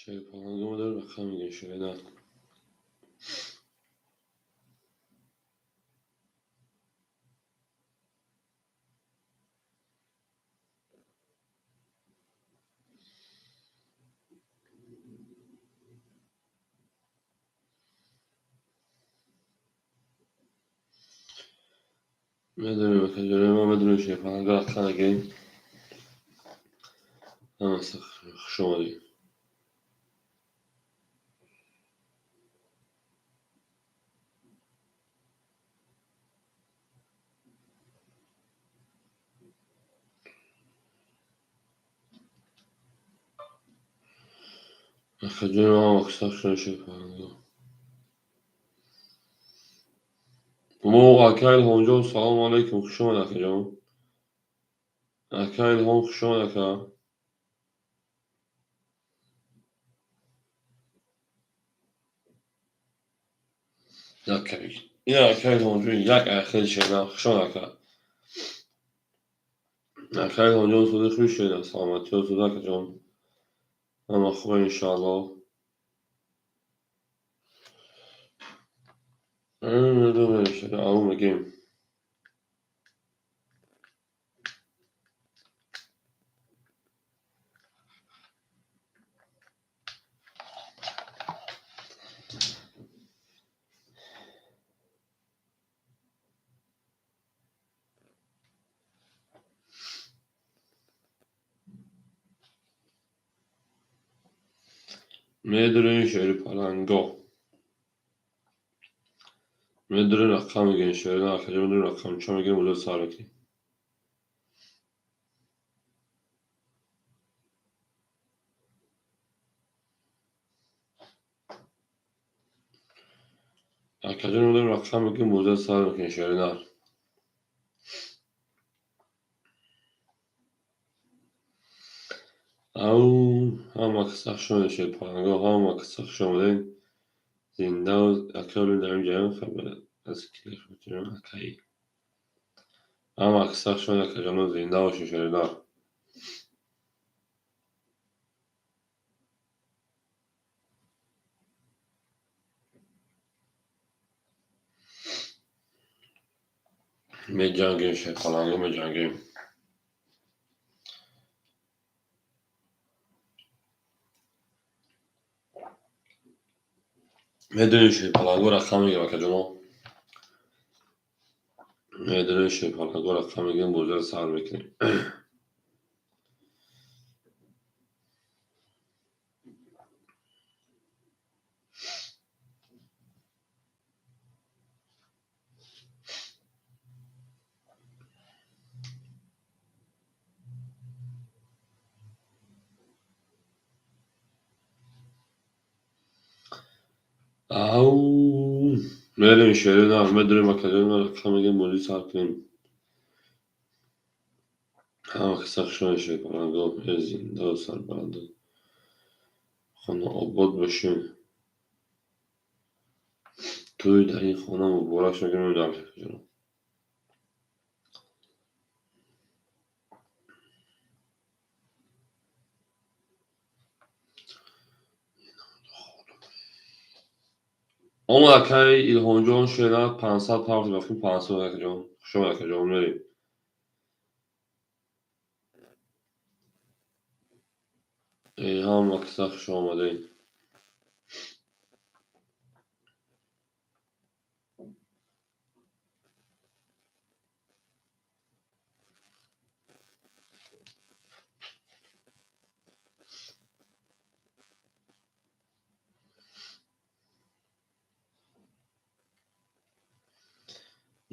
Шерпаланга мо рақам мегирем, шерина. Медонем, акаҷони ман, медонем, шерпаланга рақам мегирем. Ҳама хуш омадед. Акаҷони ман, ҳама хуш омадед, шерпаланга. Мо ака Илҳомҷон, салому алайкум, хуш омад, акаҷон. Ака Илҳом, хуш омад, ака. Як кабик. Ина ака Илҳомҷон, як айхел шена, хуш омад, ака. Ака Илҳомҷон, суди хуш шена, саломатиё суд, акаҷон. Ҳама хуба, иншоаллоҳ. Ау мегем. Медонем, шери паланго. Медонем, рақам мегирем, шерина, акаҷон, медонем, рақам чо мегирем, уза сар мекунем. Акаҷон, медонем, рақам мегирем, уза сар мекунем, шерина. Ау, ҳама каса хуш омадед, шерпаланго, ҳама каса хуш омадед. Зинда акаолим дар ин ҷаён хабар аз килехотирон акаи. Ҳама каса хуш омадед, акаҷоно, зинда бошед, шерина. Меҷангем, шерпаланго, меҷангем. Медонем, шерпаланго рақам мегирем, акаҷоно. Медонем, шерпаланго рақам мегирем, бозиро сар мекунем. Ау, медонем, шерина, медонем, акаҷон, рақам мегирем, бозӣ сар кунем. Ҳама каса хуш омадед, шерпаланго, зиндаву сарбаланду хонаобод бошем. Тӯй дар ин хона муборак шуд, мегӯем, акаҷон. Омад акаи Илҳомҷон, шена, 500 паунд бахшем, 500, акаҷон. Хуш омад, акаҷон, мерем. Эй, ҳама каса хуш омадед.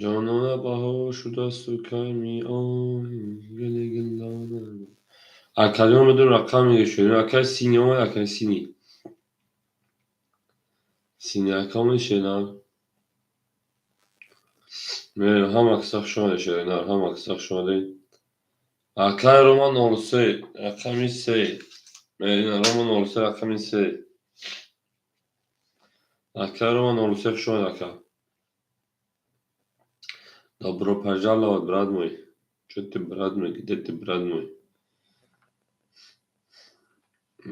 Ҷонона, баҳор шудасту кай меоӣ, гули гулдона. Акаҷон, медонем, рақам мегирем, шерина. Акаи Сини омад, акаи Сини. Сини ака омад, шерина. Мерем, ҳама каса хуш омадед, шерина, ҳама каса хуш омадед. Акаи Роман 03, рақами се. Ина Роман 03, рақами се. Акаи Роман 03, хуш омадед, ака. Добро пожаловать, брат мой. Чё ты, брат мой, где ты, брат мой?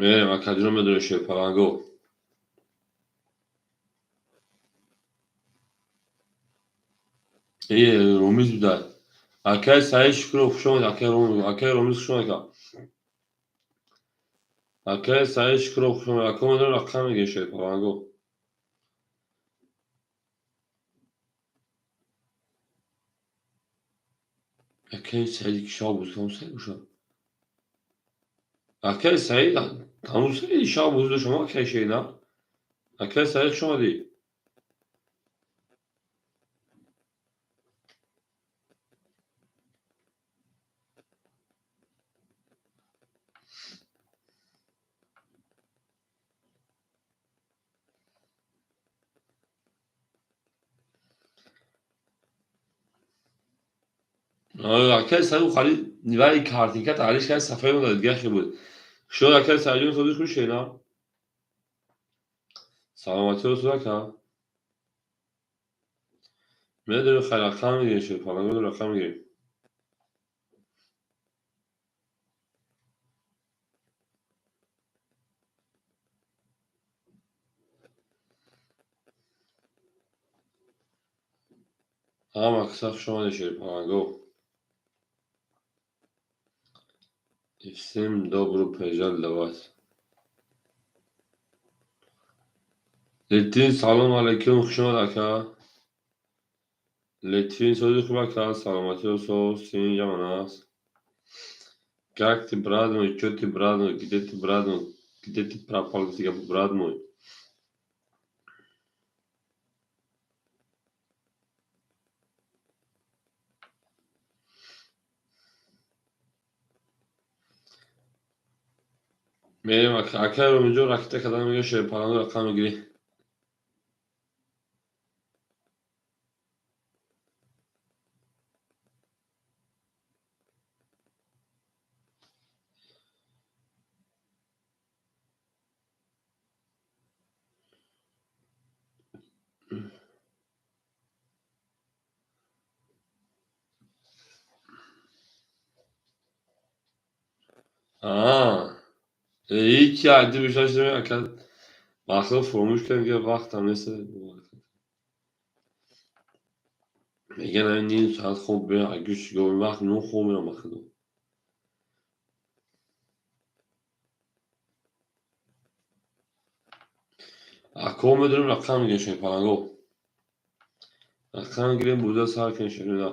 Мерем, акаҷон медонӣ шерпаланго. Э, Ромиз буда. Акай Саид Шукуров, хуш омадед, акай Ромиз, акай Ромиз хуш омадед. Акай Саид Шукуров, хуш омадед. Ака медонӣ рақам мегирӣ шерпаланго. Акай Саид ки шаб буд, кам Саид бошад? Акай Саид, ҳамун Саиди шаб буд шумо акай Шерина? Акай Саид хуш омадӣ. Акай Саид хали вай картинка таҳлил кард, сафаи мо дар дигар хел буд. Шумо акай Саидҷон сози хуш шена? Саломатиро суд ака? Медонем хай рақам мегирем шерпаланго рақам мегирем. Ҳама каса хуш омадед шерпаланго. И всем добро пожаловать до вас. Литвин, салом алейкум, хуш омад ака. Литвин сози хуб ака, саломатиро соз, синҷамон аст. Как ты, брат мой, чё ты, брат мой, где ты, брат мой, где ты пропал, брат мой? Мерем акай Ромиҷон ракета кардан мегӯяд шерпаланго рақам мегирӣ. Аа, ҳеҷ айди бишаш ака вақтро фуромӯш кардем ки вақтам нест. Мегӯян ҳамин ним соат хоб биё, гӯш вақт ну хоб мерам ба худо. Ако медонем рақам мегирем шерпаланго. Рақам мегирем буда сар кунем шерина.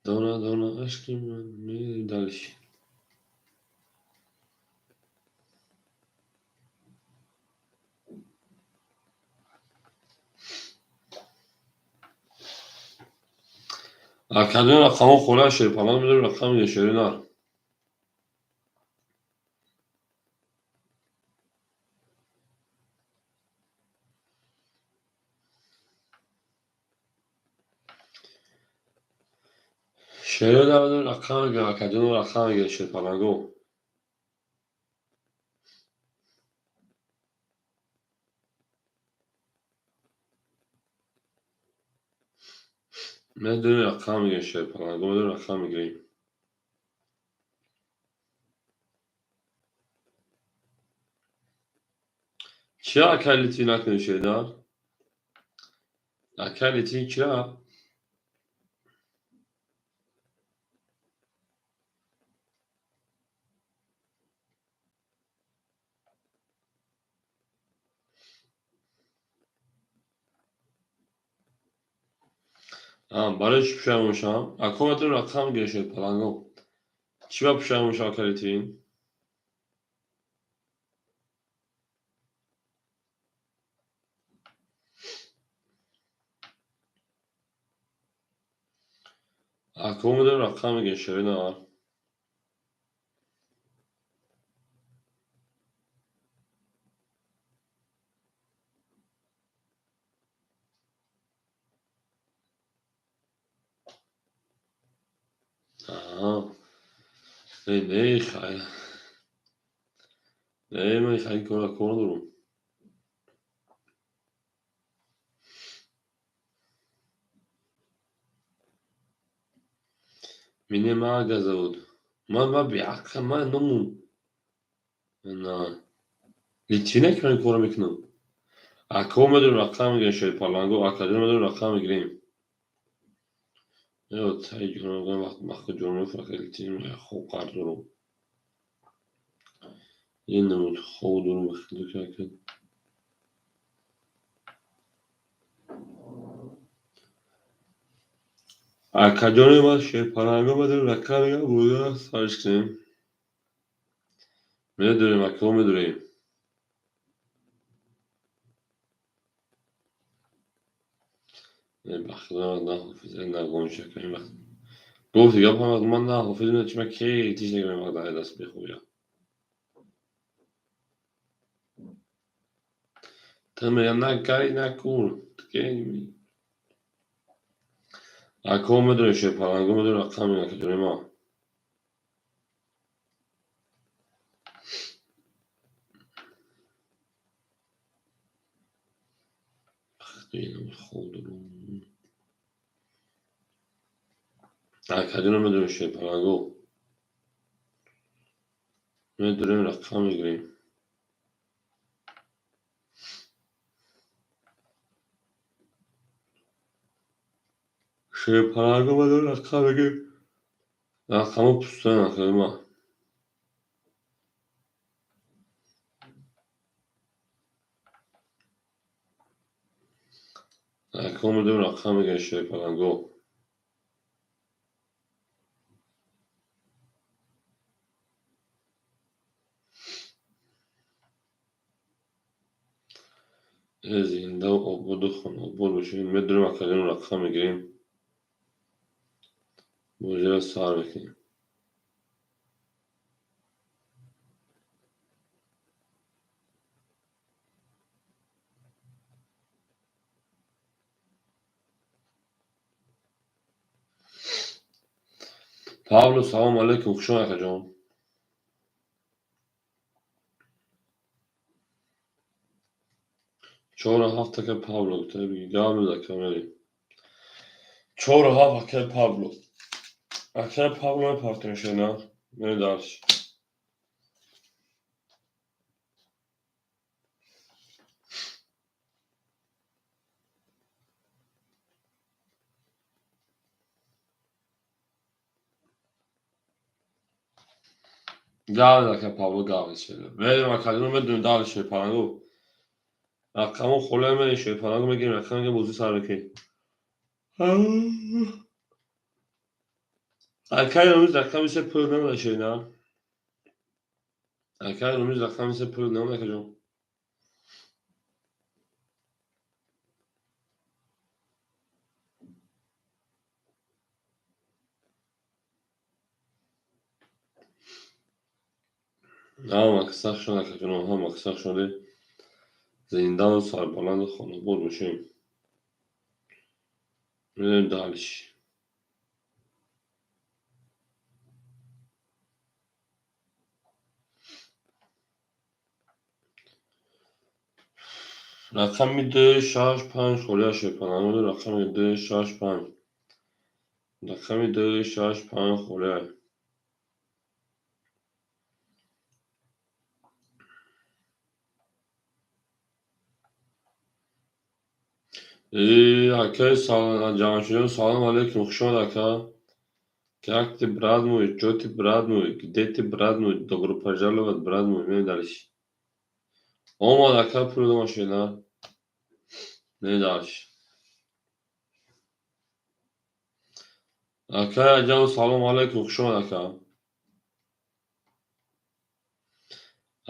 Дона дона ашки ман мерем дальше. Акаҷон рақамҳо хола шерпаланг медонем рақам мегирем шерина. Шерина рақам мегирем акаҷон рақам мегирем шерпаланго. Медонем рақам мегирем шерпаланго, медонем рақам мегирем. Чира акай Литвин накунем шерина? Акай Литвин чира? Барои чӣ пушаймон шавам? Ако метавонем рақам мегирем шерпаланго. Чӣ ба пушаймон шавам акай Литвин? Ако медонем рақам мегирем шерина. Не, не, хай. Не, ман хай кора кор надорам. Меня Мага зовут. Ман беақл, ман ному на Литвина ки ман кора мекунам. Ако медонем рақам мегирем шерпаланго, акаҷон медонем рақам мегирем. Ё тай ҷонам вақт маху ҷонам фақат Литвина хоб қарз дорам. Ин намуд хоб дорам вақт ки акаҷони ман шерпаланго медонем рақам мегирем, буда сарш кунем. Медорем, ако медорем. Бахтиёр на ҳофиз на гомша кунем вақт. Гуфти гап ҳам ман на ҳофиз на чима ки тиш нагирем вақт дар даст бехобия. Та мегам на кари на кур. Ки ако медорем шерпаланго медорем рақам мегирем акаҷони ман. Хоб дорам. Акаҷонам медорем шерпаланго. Медорем рақам мегирем. Шерпаланго медорем рақам мегирем. Рақамо пустан акаҷони ман. Ако медорем рақам мегирем шерпаланго. Зинда ободу хонобод бошем. Медорем акаҷон рақам мегирем. Бозиро сар мекунем. Павло, салом алейкум, хуш омад акаҷон. 4-7 ака Павло, гуфта гап мезад ака мерем. 4-7 ака Павло. Ака Павло мепартем шена. Мерем дарс. Гап ака Павло гап шена. Мерем акаҷон медонем дарс шерпаланго. Рақамо холе мерем шерпаланго мегирем рақам мегирем бозӣ сар мекунем. Акай Ромиз рақами се пул намеда шена. Акай Ромиз рақами се пул намеда акаҷон. Ҳама сахт шуд акаҷон, ҳама сахт шуде. Зиндаву сарбаланду хонобод бошем. Мерем дальше. Рақами 2, 6, 5 холия шерпаланго. Рақами 2, 6, 5. Рақами 2, 6, 5 холия. Акай Ҷамшидҷон, салом алейкум, хуш омад ака. Как ты, брат мой, чё ты, брат мой, где ты, брат мой, добро пожаловать, брат мой, мерем дальше. Омад ака пул дома шена. Мерем дальше. Акай Аҷаб, салом алейкум, хуш омад ака.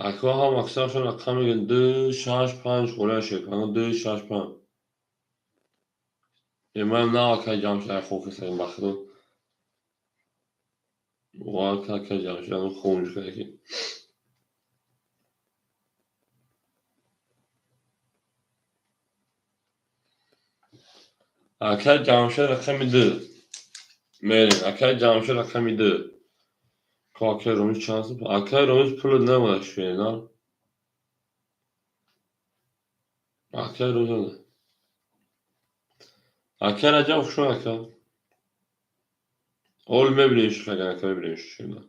Ака ҳам аксарашон рақам мегирем 2, 6, 5 холия шерпаланго 2, 6, 5. Ман на акай Ҷамшид хоб кардам бахудо. Ва акай Ҷамшид хоб карда ки. Акай Ҷамшид рақами 2. Мерем. Акай Ҷамшид рақами 2. Ко акай Ромиз чанд сум? Акай Ромиз пул намеда шена. Акай Ромиз. Акай Раҷаб хуш омад ака. Ол мебинем шухаган, мебинем шуна.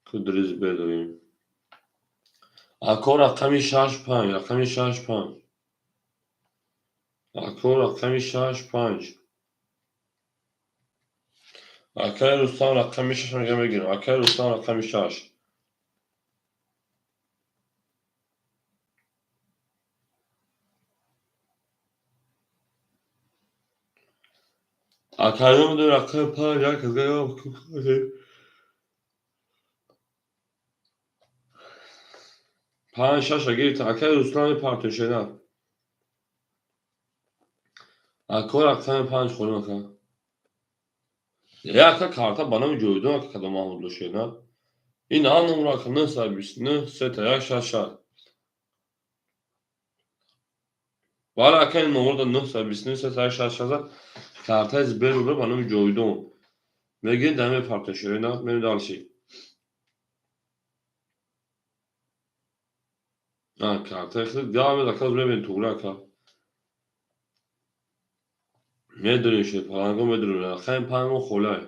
Кудриз бедорим. Ако рақами 6 5, рақами 6 5. Ако рақами 6 5. Акаи Рустам рақами 6 мега мегирам. Акаи Рустам рақами 6. Акаён рақами 5 як 5 6 гирифта. Акаи Руслан мепартошена. Ако рақами 5 хоним ака. Ака, карта ба номи Ҷовидон, ака, кадом Маҳмудло шена. Ин ҳам номро, ака, 929 3 1 6 6. Бале, ака, ин номро 929 3 1 6 6 картаи Сберро ба номи Ҷовидон. Мегирем, дар мепартошена, мерем дальше. Картаи худ гап ака, мебинем туғри, ака. Медонем шуд, паланго медонем. Рақами 5 мо холай.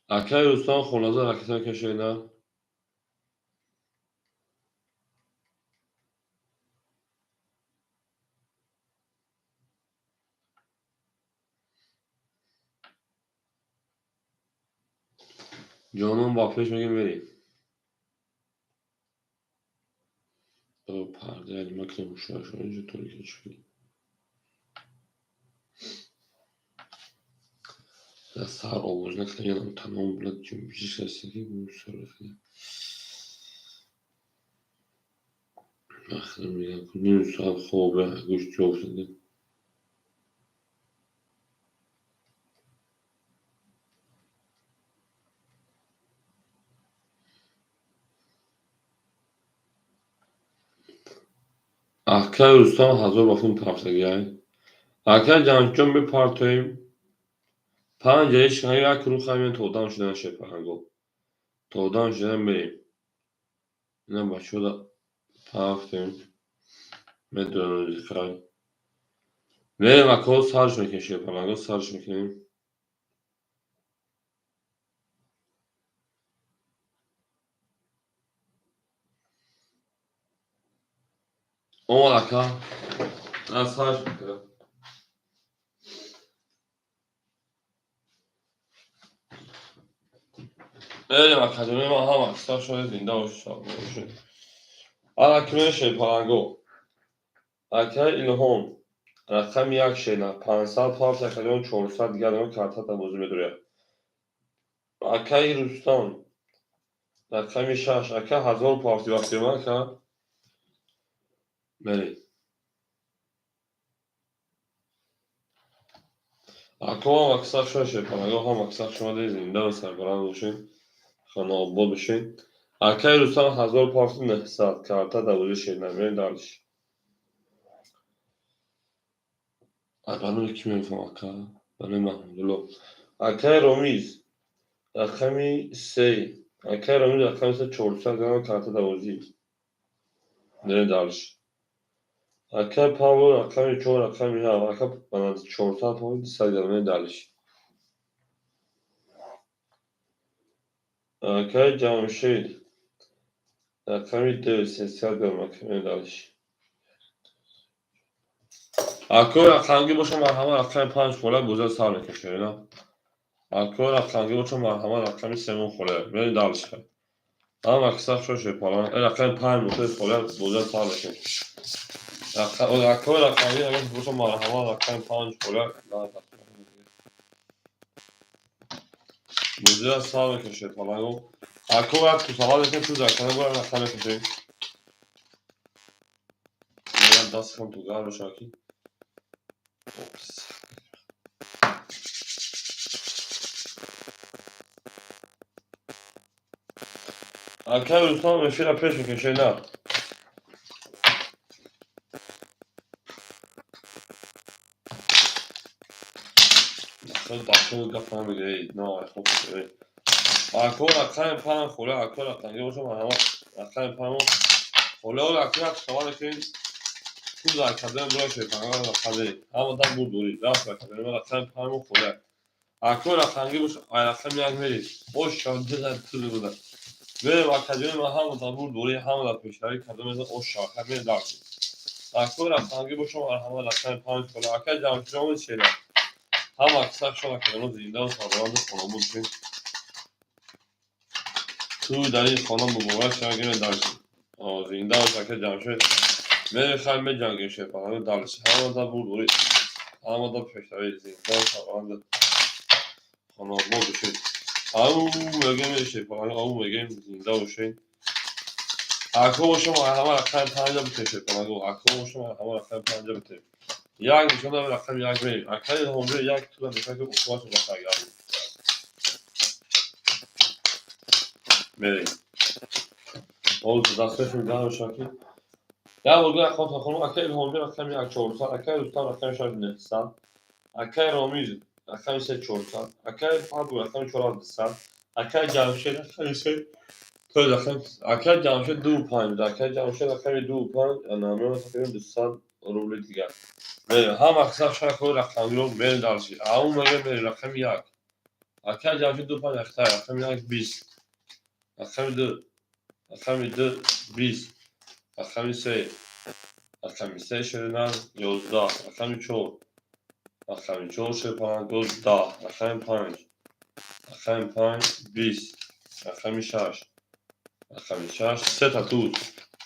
Акаи Рустам Хоназар ракета кашена. Ҷонон ба пеш мегем, мерем. Парда макунем, инҷо торика шуд. Сар овоз накунем, тамом блад ҷунбишиш ҳастаки ним соат хобе гӯш ҷо шуда. Акаи Рустам 1000 ба хун партагиай. Акаи Ҷамшидҷон, мепартоем. Панҷ як рӯ хамем то одам шудан шепаранго. То одам шудан мерем. Ина бачаҳо пафтем. Медонам зиқай. Мерем, акаҳо, сарш мекунем, шепаранго сарш мекунем. Омад, ака. Сарш мекунем. Мерем, акаҷони ман, ҳама киса шояд зинда бошед. Ана шепаранго. Акаи Илҳом рақами 1 шена 500 пафт, акаҷон, 400 дигар картата бозӣ медорад. Акаи Рустам рақами 6, ака, 1000 пафти вақти ман, ака. Мерем. Ако ҳама киса шояд шепаранго, ҳама киса шумо зинда ва сарбаланд бошед. Хонаобод бошед. Акаи Рустам 1000 пафти 900 карта дар бозӣ шена. Мерем дальше. Ба номи кӣ мефаҳмам, ака? Ба номи Маҳмудулло. Акаи Ромиз рақами 3. Акаи Ромиз рақами 3 400 грамм карта дар бозӣ. Мерем дальше. Акаи Павло рақами 4, рақами 7, ака, 400 пафти 200 грамм, мерем дальше. Акаи Ҷамшед рақами 2 300 грамм, ака, мерем дальше. Акои рақамгӣ боша, марҳамат, рақами 5 хола бозиро сар мекашем, на? Акои рақамгӣ боша, марҳамат, рақами 3 хола. Мерем дальше. Ҳама киса шо шепалан. Рақами 5 мотои хола бозиро сар мекашем. Акои рақамгӣ агар боша, марҳамат, рақами 5 хола бозиро сар мекашем, паланго. Ако як тусавал мекунем, ту закана бора рақам мекашем. Даст хам ту гарм шаки. Опс. Акаи Рустам эфира пеш мекаше, на? Бачаҳо гап намегиред, на, хоб. Ако рақами 5 хола, ако рақамги боша, марҳамат, рақами 5 Ҳоло акнун хабар кунем. Ту дар академия бура шерпаланг рақами ҳама да бурдорӣ. Рафт академия рақами панҷ холя. Акнун рақамги бош, ай рақами як мерид. Ош шавад ту буда. Мерем академия, ҳама да бурдорӣ, ҳама да пешравӣ кардам, ош шавад мерем дарс. Акнун рақамги бошам, ҳама рақами панҷ холя. Ака ҷамшидон шера. Ҳама аксар шон академия зинда ва сарбаланд хонобод бошед. Ту дар ин хона муборак шавад, гире дарс. Зинда бош, ака Ҷамшед. Мерехай меҷангем шерпаланг дарс. Ҳама да бурдорӣ. Ҳама да пешравӣ, зинда ва сарбаланд хонобод бошед. Ау мегем шерпаланг, ау мегем, зинда бошед. Ако бошам, ҳама рақами панҷа бутем шерпаланг. Ако бошам, ҳама рақами панҷа бутем. Як нишон рақами як мерем. Акаи Илҳомҷон як тула мешавад, ки оқибатро бахаргардем. Мерем. Ҳоло дасташон гарм мешавад, ки як бор гӯя хонта хонум. Акаи Илҳомҷон рақами як 400, акаи Рустам рақами шаш 900, акаи Ромиз рақами се 400, акаи Пабло рақами чор 200, акаи Ҷамшед рақами се рақами, акаи Ҷамшед ду панҷ, акаи Ҷамшед рақами ду панҷ, намеона тақрибан 200 рубли дигар. Мерем, ҳама аксар шакҳои рақамиро мерем дарси. Ау мегӯем, мерем рақами як. Акаи Ҷамшед ду панҷ ахтай, рақами як 20, рақами ду, рақами ду 20, рақами се, рақами се шеринар 11, рақами чор, рақами чор шерпалангоз 10, рақами панҷ, рақами панҷ 20, рақами шаш, рақами шаш сета туз,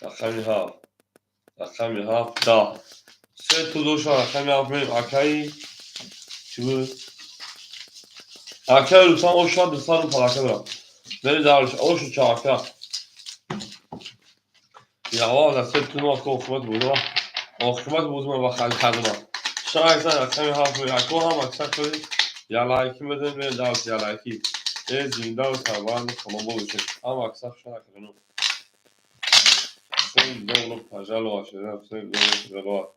рақами ҳафт, рақами ҳафт 10, се туз боша, рақами ҳафт мерем. Акаи чӣ буд? Акаи Рустам оша 200 палака дорад. Мери дарш ошу чака. Ява да се туз мо оқибат буд. Оқибат буд, ма ба хал кардам. Шаш рақами ҳафт. Ако ҳам аксар кунед, я лайки бизанед, мерем дарс, я лайки. Э, зинда ва сарбаланд хонобод бошед. Ҳам аксар шуна кунед. Всем добро пожаловать, всем добро пожаловать.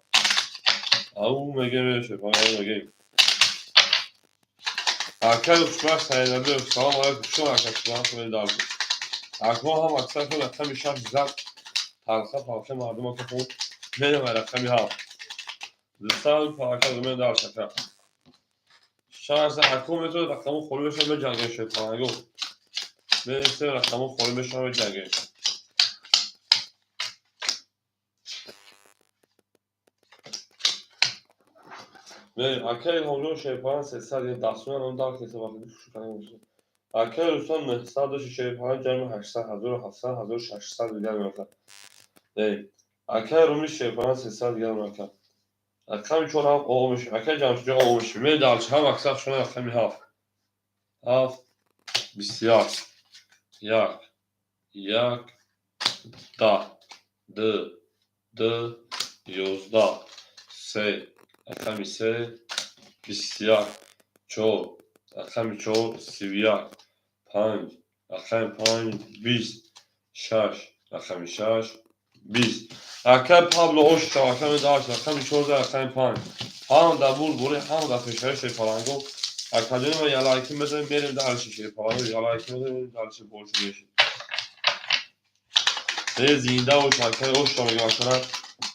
Ау мегем, ау мегем. Акаи Хушбахт Саидабиев, салом алайкум, шумо ака Хушбахт, мерем дарс. Ако ҳам аксар кун, рақами шаш зад, талха палха мардум ака хун, мерем рақами ҳафт. 200 палака мерем дарс ака. Шаш ако метавонад рақамҳо холӣ бошад, меҷангем шерпаланго. Мерем, се рақамҳо холӣ мешавад, меҷангем. Мерем, акаи Илҳомҷон шерпаланг 300, дастмоя ном дар кеса вақти шукани. Акаи Рустам 900 дошти шерпаланг, ҷамъи 800, 1700, 1600 дигар меофтад. Мерем. Акаи Румӣ шерпаланг 300 дигар меофтад. Рақами чор ҳам оғо мешавад. Акаи Ҷамшидҷон оғо мешавад. Мерем дарс, ҳам аксар шуна рақами ҳафт. Ҳафт, 21, як, як, 10, ду, ду, 11, се, рақами се, 21, чор, рақами чор, 31, панҷ, рақами панҷ, 20, шаш, рақами шаш, 20. Акаи Пабло ош шав, рақами дарс, рақами 14, рақами панҷ. Ҳама дар бурдборӣ, ҳама дар пешравии шерпалангон. Академия я лайки мезанем, мерем дарси шерпаланго, я лайки мезанем, мерем дарси больше мешид. Э, зинда бош, акаи ош шав мегӯям акара.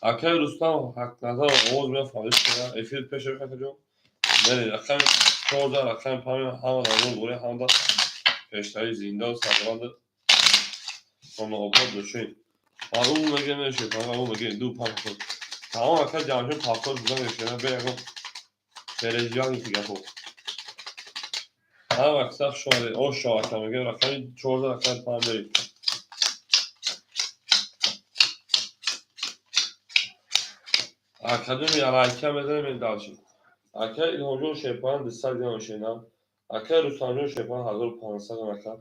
Акаи Рустам Ҳақназар овоз меяд, фаҳмид шуда. Эфир пеш акаҷон. Мерем рақами 14, рақами панҷ, ҳама дар бурдборӣ, ҳама дар пешравии, зинда ва сарбаланд хонаобод бошед. Ау мегӯем, шерпаланг, ау мегӯем, ду панҷ. Тамом, ака Ҷамшед пахтор буда мешавад, бе ягон переживание гапо. Ҳам аксар шумо ош шав, ака мегӯем, рақами 14, рақами панҷ мерем. Академия лайка мезанем, мерем дальше. Акаи Илҳомҷон шерпаланг 200 грамм мешавад. Акаи Рустамҷон шерпаланг 1500 грамм ака.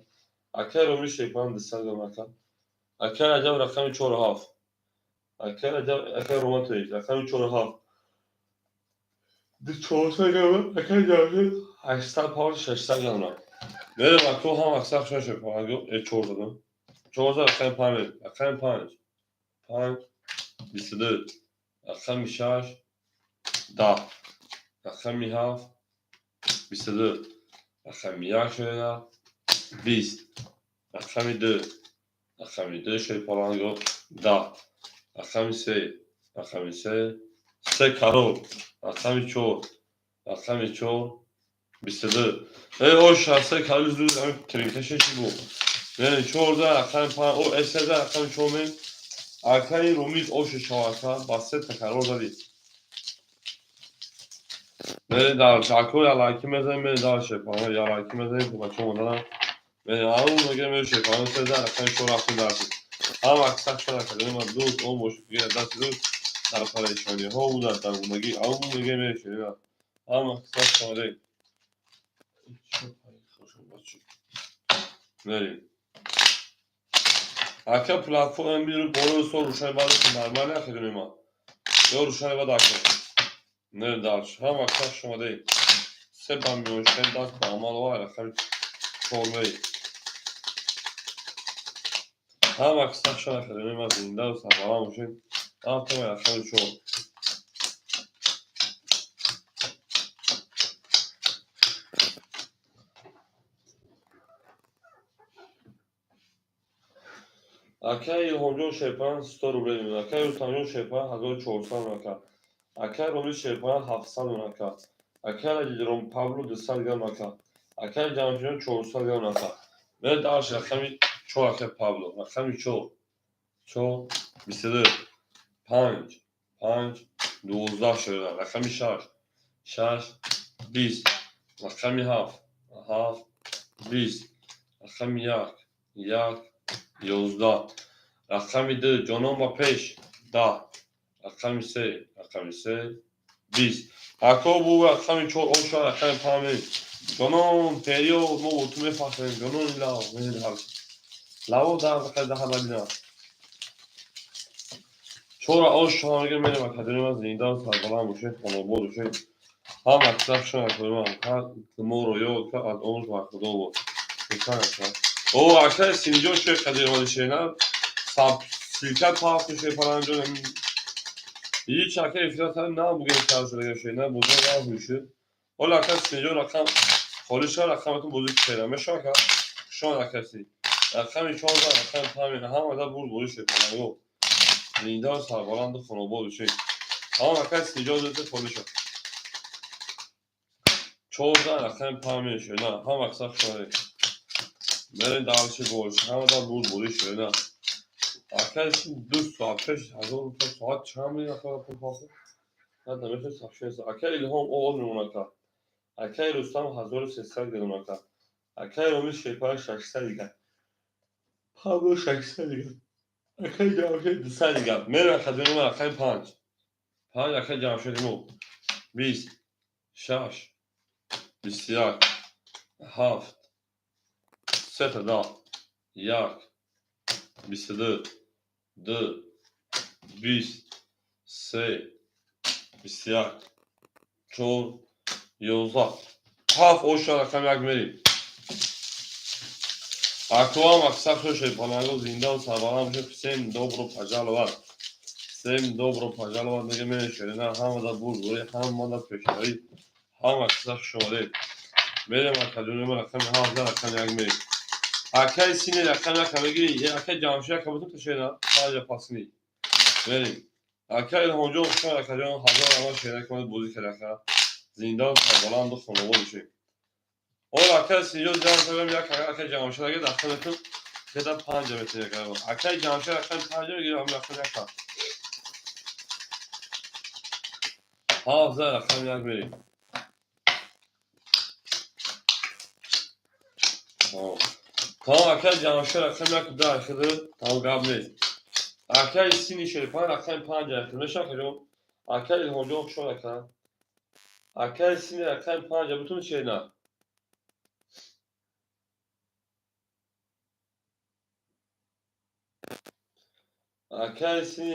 Акаи Ромӣ шерпаланг 200 грамм ака. Акаи Раҷаб рақами чору ҳафт. Акаи Раҷаб, акаи Роман тоҷик рақами чору ҳафт. 400 грамм, акаи Ҷамшед 800 паунд, 600 грамм. Мерем ако ҳам аксар шуна шерпаланг, э чор задам. 14, рақами панҷ мерем. Рақами панҷ. Панҷ, 22, рақами шаш, 10, рақами ҳафт, 22, рақами як шуда, 20, рақами ду, рақами ду шерпаланго 10. Рақами се, рақами се, се карол, рақами чор, рақами чор, 22. Э, оша, се карол зуд, ами тринкаше чи бу? Мерем, чорда, рақами панҷ, о, э, сезда, рақами чор мем. Акаи Румиз оша шавака, ба сета карол задӣ. Мерем дальше. Ако ялайки мезанем, мерем дальше. Ялайки мезанем, бачаҳо монданам. Мерем, ау, мегем, мерем шепана, сезда, рақами чор рафтем дальше. Ҳама аксар шуда кардем, дӯст, он бошад, дасти дӯст дар парешониҳо дар дармондагӣ, ау, мегем, мерем шепана. Ҳама аксар шуда. Мерем. Ака платформа миру боло сол рӯшани баъд нормально ахирем ма. Ё рӯшани баъд ака. Мерем дальше. Ҳама аксар шумодаи. Се ба миёншани даст ба амал ва рақами чор мерем. Ҳама аксар шуда кардем, ма зинда ва сарбаланд бошем. Ҳама рақами чор. Акаи Илҳомҷон Шерпан 100 рублей мемонад. Акаи Рустамҷон Шерпан 1400 ака. Акаи Ромил Шерпан 700 ака. Акаи Ром Павло 200 грамм ака. Акаи Ҷамшидҷон 400 грамм ака. Мерем дальше, рақами чор, акаи Павло. Рақами чор. Чор, 22. Панҷ. Панҷ, 12 шуда. Рақами шаш. Шаш, 20. Рақами ҳафт. Ҳафт, 20. Рақами як. Як, 11. Рақами ду, ҷонон ба пеш, 10. Рақами се, рақами се, 20. Ако бу рақами чор оша, рақами панҷ мерем. Ҷонон период мо бо ту мефахрем. Ҷонони лав, мерем ҳар. Лаво 10 дақиқа даҳа набинам. Чора ош шума мегем, мерем академия, зинда сарбаланд бошед, хонобод бошед. Ҳама аксар шума академия, моро ёд кард, аз он ва худо бод. О, акаи Синҷо чӯ қадир шена, саб силка пахт ше паланҷон. Ҳеҷ ака эфира на бугем кар шуда шена, бозӣ наз мешуд. Ҳоло ака Синҷо рақам холӣ шуд, рақаматон бозӣ шена мешава ака. Шон ака си. Рақами 14, рақами панҷ, ҳама да бурд бозӣ шуд паланго. Зинда сарбаланду хонобод бошед. Ҳама ака Синҷо зете холӣ шуд. 14, рақами панҷ мешуд. На, ҳама аксар шуд. Мерем дальше бош. Ҳама да бурд бозӣ шуд. На. Ака 2 соат пеш 1000 рупия соат чанд меяд ака пул паху? На намешад сабшеса. Ака Илҳом оғоз мемонад ака. Акаи Рустам 1300 гирам ака. Акаи Ромил Шерпар 600 дигар. Павло 600 дигар. Акаи Ҷамшед 200 дигар. Мерем академия рақами панҷ. Панҷ акаи Ҷамшед мо. 20, шаш, 21, ҳафт, сета 10, як, 22, ду, 20, се, 21, чор, 11. Ҳафт оша рақами як мерем. Акоам аксар хӯшед, паланго зинда сарбаланд бошед. Всем добро пожаловать. Всем добро пожаловать мегем, мерем шерина, ҳамада бурдборӣ, ҳамада пешравӣ, ҳама аксар хуш омадед. Мерем академия рақами ҳафт, рақами як мерем. Акаи Сине рақами як мегири, акаи Ҷамшед яка бутун ташена, панҷа пасни. Мерем. Акаи Илҳомҷон хуш омад, акаҷон, ҳазор ама шерина ки бозӣ кард ака. Зинда сарбаланду хонобод бошед. Ҳоло акаи Синҷо ҷамъ кардам, як акаи Ҷамшед ага даста метун, кеда панҷа метун ака. Акаи Ҷамшед рақами панҷа мегирам, рақами яка. Ҳафт рақами як мерем. Тамом акаи Ҷамшед рақами як ду ахиду, тамом гап нест. Акаи Сини Шерпан рақами панҷ ахиду мешава акаҷон? Акаи Илҳомҷон хуш омад ака. Акаи Сини рақами панҷа бутун шена. Акаи Сини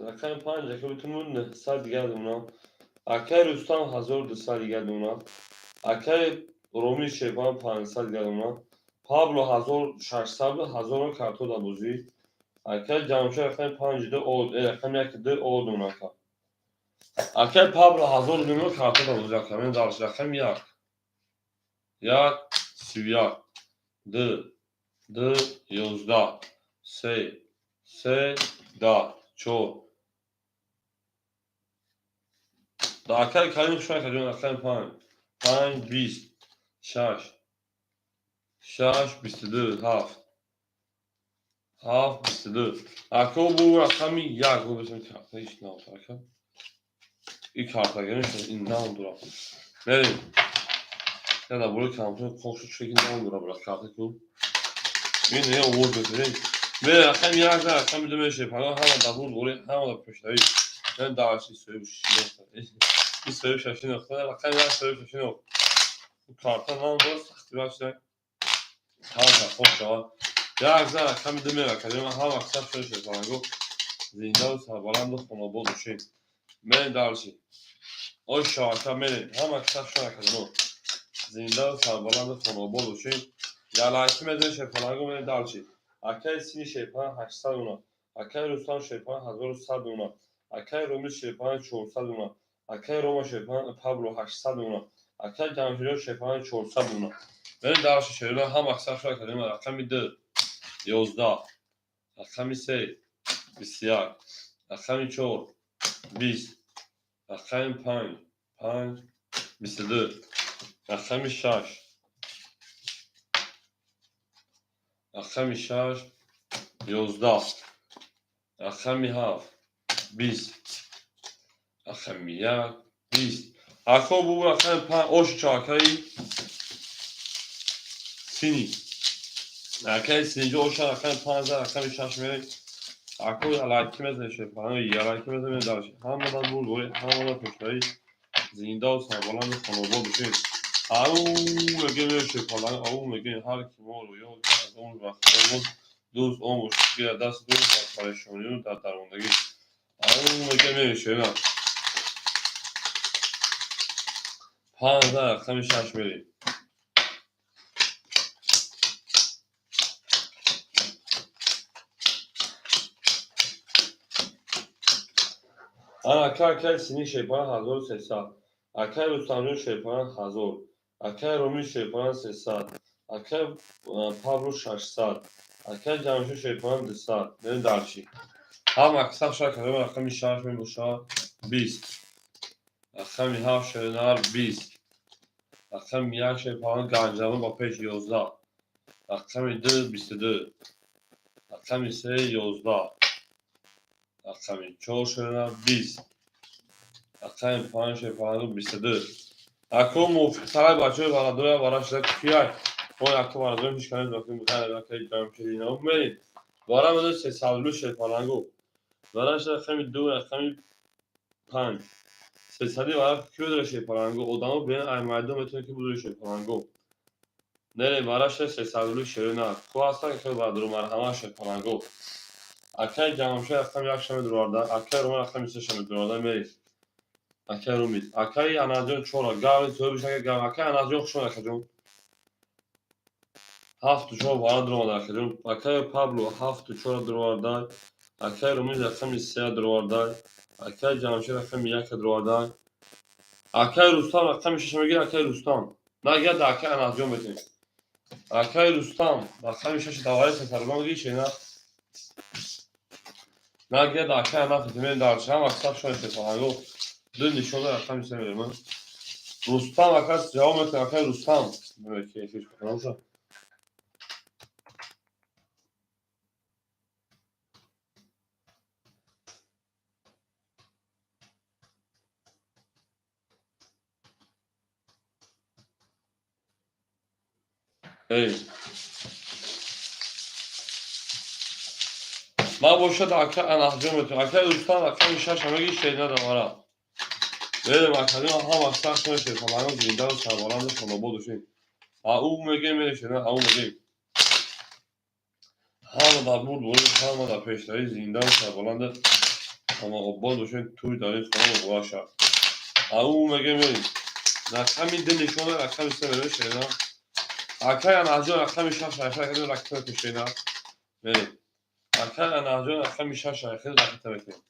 рақами панҷ ака бутун 900 дигар думонам. Акаи Рустам 1200 дигар думонам. Акаи Ромил Шерпан 500 дигар думонам. Пабло 1600 буд, ҳазорро карто дар бозӣ. Акаи Ҷамшед рақами панҷ ду, рақами як ду о думонам ака. Акаи Пабло 1000 думон карто дар бозӣ ака. Мен дальше рақами як. Як, 31, ду, ду, 11, се, се, 10. 4. Да акаи Карим хуш акаҷон, рақами 5. 5, 20, 6. 6, 22, 7. 7, 22. Ако бу рақами 1 бу карта иш нав ака. И карта гирифт, ин нав дура. Мерем. Я да бури камтун қошу чеки нав дура бра карта ку. Ин не овоз бетарин. Мерем рақами 1 да рақами 2 меше. Пага ҳама да бур бури ҳама да пештави. Мен дарси соҳиб шинохта. Ин соҳиб шашинохта. Рақами 1 соҳиб шашинохт. Карта нав дура сахти бача. Ҳама хоб шавад. Як за рақами 2 мера кардем, ҳама саф шуда шефаланго. Зиндаву сарбаланду хонобод бошем. Мерем дарси. Ой шавака мерем. Ҳама саф шуда кардем. Зиндаву сарбаланду хонобод бошем. Ялайки мезанем шефаланго мерем дарси. Акаи Сини шефалан 800 уна. Акаи Рустам шефалан 1100 уна. Акаи Ромил шефалан 400 уна. Акаи Рома шефалан Пабло 800 уна. Акаи Ҷамшидҷон шефалан 400 уна. Мерем дарси шерина ҳама саф шуда кардем. Рақами 2 11, рақами 3 21, рақами 4 20, рақами 5 5 22, рақами 6 рақами 6 11, рақами 7 20, рақами 1 20. Ако бу рақами 5 ош чакаи Сини. Акаи Синиҷо оша рақами 5 рақами 6 мерем. Ако алайки мезанем шефаланго, ялайки мезанем дарш. Ҳамадан бур дорем, ҳамадан пешравӣ. Зиндаву сарбаланду хонобод бошем. Ау мегӯем шефаланго, ау мегӯем ҳар ки моро ёд кард аз он вақтҳо дӯст он бошад ки дар даст дӯст дар парешонию дар дармондагӣ. Ау мегӯем шефаланго. 5 рақами 6 мерем. Ана акаи Сини шефалан 1300, акаи Рустамҷон шефалан 1000, акаи Ромил шефалан 300, акаи Павло 600, акаи Ҷамшид шефалан 200. Мерем дарчи. Ҳама саф шуда кардем рақами 6 мебошад 20. Рақами 7 шернар 20. Рақами 1 шефалан Ганҷабон ба пеш 11. Рақами 2 22. Рақами 3 11. Рақами 4 шернар 20. Рақами 5 шефалан 22. Ако мувофиқтарай бачаҳои барадоря бара шуда кияй. Мо яко барадорем ҳеч канем дохил мехайр акаи Ҷамшид ино мерем. Бара медо сесадлу шефаланго. Бара шуда рақами 2 рақами 5. Сесади бара ки бидора шефаланго. Одамо бинен ай майдон метавонед ки бидори шефаланго. Нерем бара шуда сесадлу шерина. Ку ҳастан ки барадору марҳама шефаланго. Акаи Ҷамшид рақами 1 шаме дурварда, акаи Роман рақами 3 шаме дурварда мерем. Акаи Румид, акаи Анаҷон 4, гаври соҳибиш ака гав, акаи Анаҷон хуш омад акаҷон. 7 4 бара дуроварда акаҷон. Акаи Пабло 7 4 дуроварда, акаи Румид рақами 3 дуроварда, акаи Ҷамшид рақами 1 дуроварда. Акаи Рустам рақами 6 мегирад, акаи Рустам. Нагирад акаи Анаҷон метавонем. Акаи Рустам рақами 6 давари сесаргон мегири чена. Нагирад акаи Анаф метавонем дар шам аксар шояд шефаланго. Ду нишона рақами 3 мерем. Рустам ака ҷавоб метавонем акаи Рустам. Эй. Ман бошад ака Анафҷон метавонем. Акаи Рустам рақами 6 мегири шерина давара. Мерем академ ҳама сахт шефаланго зиндаву сарбаланду хонобод бошем. Ау мегӯем мерем шерина, ау мегӯем. Ҳама дар бурд борем, ҳама дар пешравӣ зиндаву сарбаланду хонаобод бошем. Тӯй дар ин хона муборак шавад. Ау мегӯем мерем. Рақами 2 нишона рақами 3 мерем шерина. Акаи Анафҷон рақами 6 айхел кардем ракета мекунем шерина. Мерем. Акаи Анафҷон рақами 6 айхел ракета мекунем.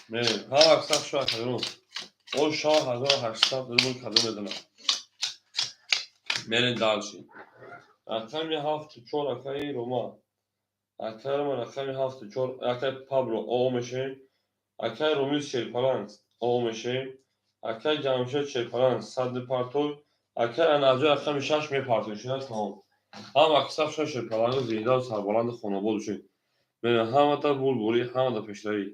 Мерем. Ҳама саф шуда кардем. О 6800 рубл кадом медонам. Мерем дальше. Рақами 7 4 акаи Рома. Акай Роман рақами 7 4 акай Пабло О мешавем. Акай Ромиз Шерпаланг О мешавем. Акай Ҷамшед Шерпаланг 100 мепартой. Акай Анаҷон рақами 6 мепартой. Шуна тамом. Ҳама кисаб шуна Шерпаланг зинда ва сарбаланди хонобод бошед. Ҳамата бурбурӣ, ҳамата пешравӣ.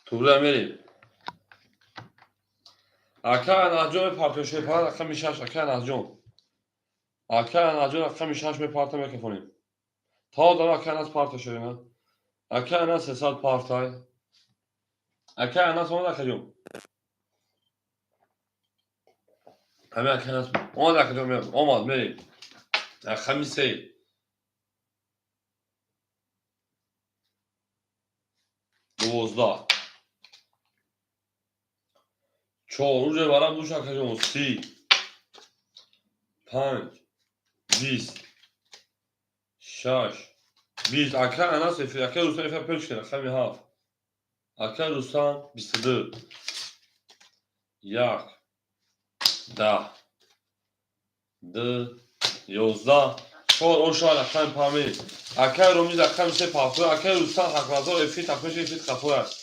Тугра мерем. Ака Анаҷон мепартои Шерпаланг рақами 6. Ака Анаҷон. Ака Анаҷон рақами 6 мепарта мекафонем. То дам ака Анас парта шудина. Ака Анас 300 партай. Ака Анас омад акаҷон. Ҳамин ака Анас омад акаҷон омад мерем. Рақами 3. 12. 4 уже барам душ акаҷон 30. 5 20 6 20. Ака Анас эфир, ака Рустам эфир пеш кунад, рақами 7. Ака Рустам 22. 1 10 2 11 4 ошо рақами 5. Ака Ромиз рақами 3 пафтор. Ака Рустам ҳақназор эфир тақмиш эфир қафор аст.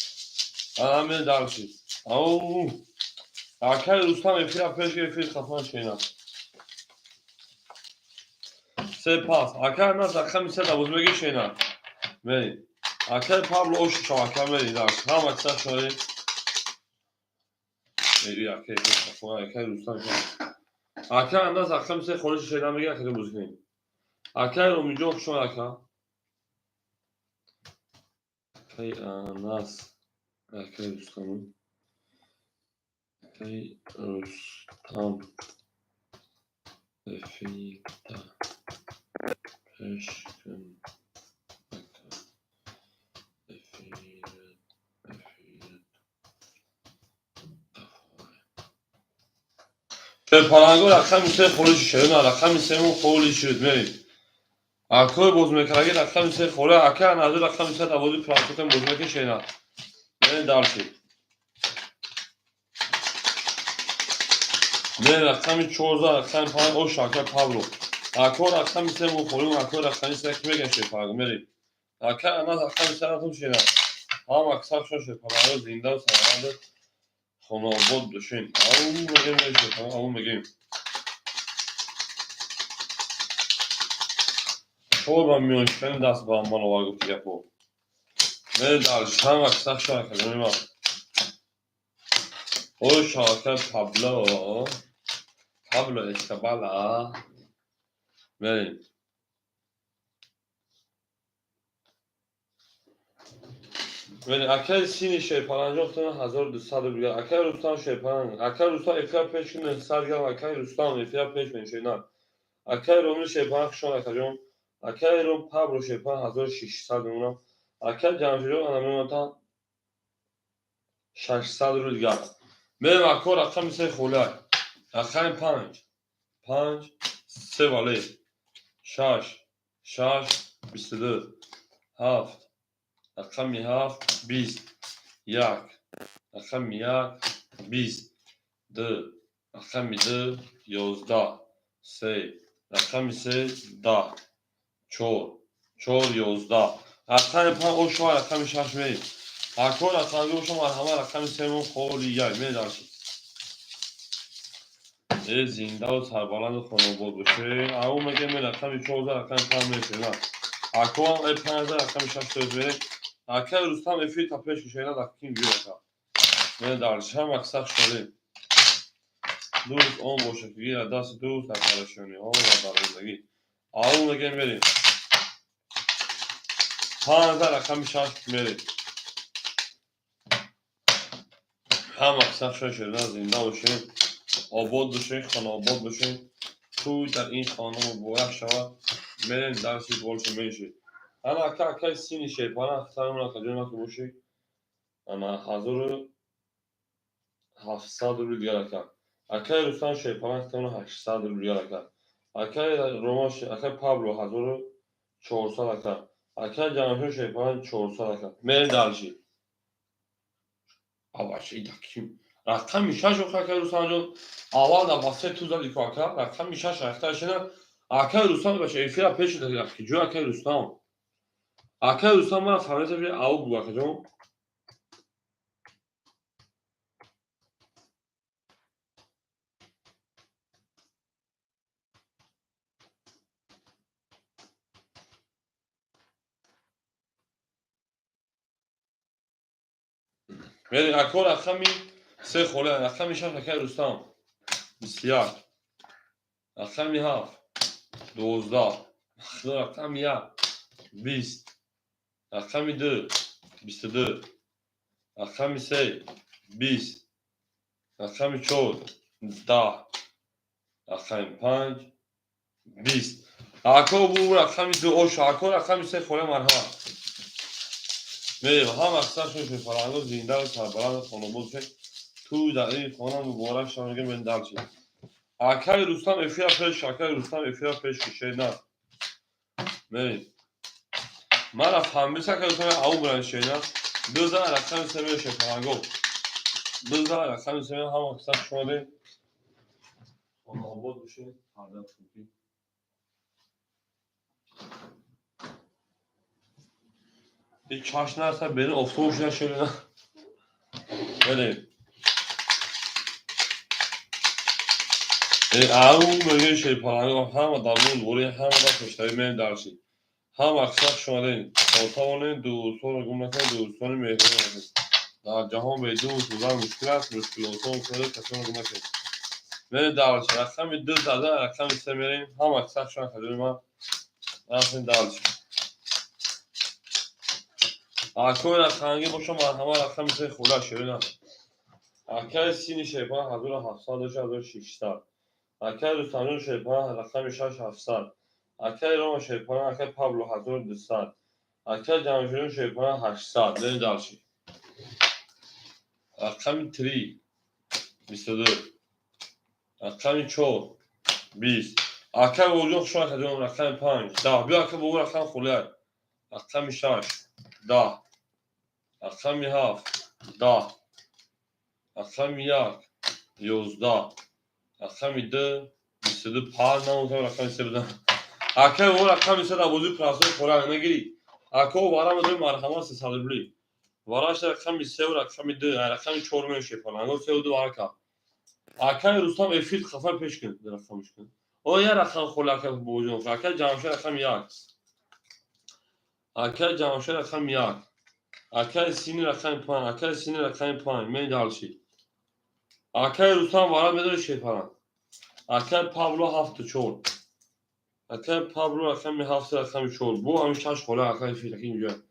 Ана дарши. Ау. Акай Рустам эфира пеш эфир қафон шена. Се пас. Акай Анас рақами 3 давоз меги шена. Мери. Акай Пабло ош шо ака мери дар. Ҳама киса шори. Мери акай қафон акай Рустам. Акай Анас рақами 3 хониш шена меги акай бузгин. Акай Ромиҷон шо ака. Акай Анас акай Рустам. Акай Рустам эфита пешкун эфир Шерпаланго рақами 3 холи шуд. Рақами 3 холи шуд. Мерем. Акой боз мекараги рақами 3 холи. Ака Анаҷон рақами 3 давози планшетам боз мекашена. Мерем дарши. Мерем рақами 14 рақами 5 ош ака Пабло. Ако рақами 3 мухолим, ако рақами 3 ки меган Шерпаланг мерем. Ака Анас рақами 3 ратум шена. Ҳама кисаб шо Шерпаланг зинда ва сарбаланд хонаобод бошем. Ау мегем Шерпаланг, ау мегем. Чор ба миёншикани даст ба ман овар гуфти гапо. Мерем дарш. Ҳама кисаб шо ака ҷони ман. Ош ака Пабло. Пабло Эскобала. Мерем. Мерем. Акай Сини Шерпаланҷон хутона 1200 рубл. Акай Рустам Шерпаланг. Акай Рустам эфира пеш 900 грамм. Акай Рустам эфира пеш меншена. Акай Ромил Шерпаланг хушон акаҷон. Акай Ром Пабло Шерпаланг 1600 мемонам. Акай Ҷамшидҷон ана мемонам 600 рубл дигар. Мерем ако рақами 3 холай. Рақами 5 5 3 вале 6 6 22 7 рақами 7 20 1 рақами 1 20 2 рақами 2 11 3 рақами 3 10 4 4 11 рақами 5 ошо рақами 6 мерем. Ако рақами ошо марҳама рақами 3 холи 1 мерем. Зинда ва сарбаланду хонобод бошед. Ау мегем рақами 14 рақами 5 мешена. Ако ам 5 рақами 6 тоз мерем. Акай Рустам эфир та пеш шена дакин биёка. Мен дарш ҳама кисах шолем. Дӯст он бошад ки гира даст дӯст накарашони. Он ва дар зиндагӣ. Ау мегем мерем. 5 рақами 6 мерем. Ҳама кисах шона зинда бошед. Обод бошед, хонаобод бошед. Тӯй дар ин хона муборак шавад. Мерем дарси больше меньше. Ана ака акай Сини Шерпаланг хатармона каҷо ки бошед. Ана 1700 рубл дигар ака. Акай Рустам Шерпаланг хатармона 800 рубл дигар ака. Акаи Ромаш, акаи Пабло 1400 ака. Акаи Ҷамшед Шерпаланг 400 ака. Мерем дальше. Аваши даким. Рақами 6 охи акаи Рустамҷон. Аввал да ба се ту зади ку ака. Рақами 6 рахташина. Акаи Рустам баша эфира пеш ки ҷой акаи Рустам. Акаи Рустам мара фаҳмида ки ау бу акаҷон. Мерем ако рақами 3 холе, рақами 6 акаи Рустам. 21. Рақами 7 12. Рақами 1 20. Рақами 2 22. Рақами 3 20. Рақами 4 10. Рақами 5 20. Ако бу рақами 2 ош, ако рақами 3 холе марҳамат. Мерем, ҳама аксаршон шефаланго зинда ва сарбаланд хонобод шед. Ту дар ин хона муборак шава, мегӯям мен дальше. Акаи Рустам эфира пеш, акаи Рустам эфира пеш шена. Мерем. Мара фаҳмиса акаи Рустам ау буран шена. Дуза рақами се меша шефаланго. Дуза рақами се ҳама аксар шумо де. Хонобод бошед, фарзанд хубӣ. И чаш нарса берин автобус шена. Мерем. Ау мегӯи шерпаланг ҳама дар мун ҳама дар пештарӣ мерем дальше. Ҳама аксар шумодаин. Тавонед дӯстонро гум накунед, дӯстони меҳрубон бошед. Дар ҷаҳон бе дӯст будан мушкил аст, мушкилосон касонро гум накунед. Мерем дальше. Рақами 2 зада, рақами 3 мерем. Ҳама аксар шума хаҷои ман. Рафтем дальше. Акои рақамгӣ боша марҳама рақами 3 хула ширина. Акаи сини шерпаланг 1700 дошт, 1600. Акаи Рустамҷон Шерпаланг рақами 6 700. Акаи Рома Шерпаланг, акаи Пабло 1200. Акаи Ҷамшедҷон Шерпаланг 800. Мерем дальше. Рақами 3 22. Рақами 4 20. Акаи Бобоҷон хуш омад акаҷон, рақами 5 10. Биё ака бобо рақами холия. Рақами 6 10. Рақами 7 10. Рақами 1 11. Рақами 2 22. Пар намонтам рақами 3 бидам. Акаи бобо рақами 3 дар бозии прасои холия нагирӣ. Ако вара медои марҳамат 300 рубли. Вараш рақами 3 ва рақами 2, рақами 4 мешепаланг. Ангор 3 ва 2 вара кард. Акаи Рустам эфир хафа пеш кун, рақамш кун. О я рақам холи акаи Бобоҷон. Акаи Ҷамшед рақами 1. Акаи Ҷамшед рақами 1. Акаи Сини рақами 5, акаи Сини рақами 5. Мен дальше. Акаи Рустам вара медои шепаланг. Акаи Павло 7 4. Акаи Павло рақами 7 рақами 4. Бу ҳамин 6 холи акаи эфир инҷо.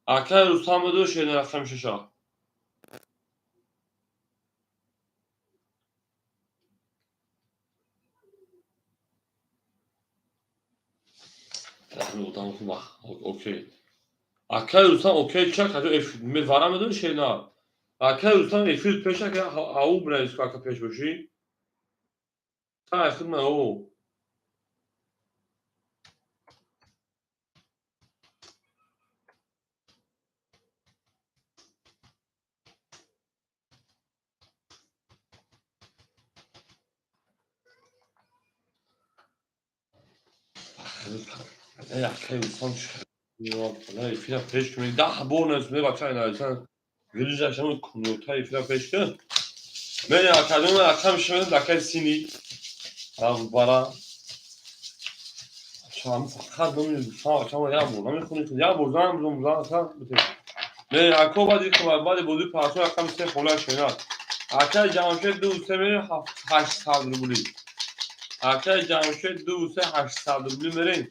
Акаи Рустам медои шена рақами 6. Окей. Акаи Рустам окей чак аҷо вара медои шена. Акаи Рустам эфир пеш ака ау бинавис ку ака пеш бошӣ. Та эфир ма о. Акаи Рустам эфира пеш кун. 10 бор навис мебача нависан. Гирижашам кунута эфира пеш кун. Мен акаҷон рақам шумед акаи Сини. Бара. Чам фақат номи Рустам як бор намехонӣ, як бор занг бизан зан бите. Мен ако баъди баъди бозии парсо рақами 3 хола шенат. Акаи Ҷамшед 2 3 мерем 800 рубли. Акаи Ҷамшед 2 3 800 рубли мерем.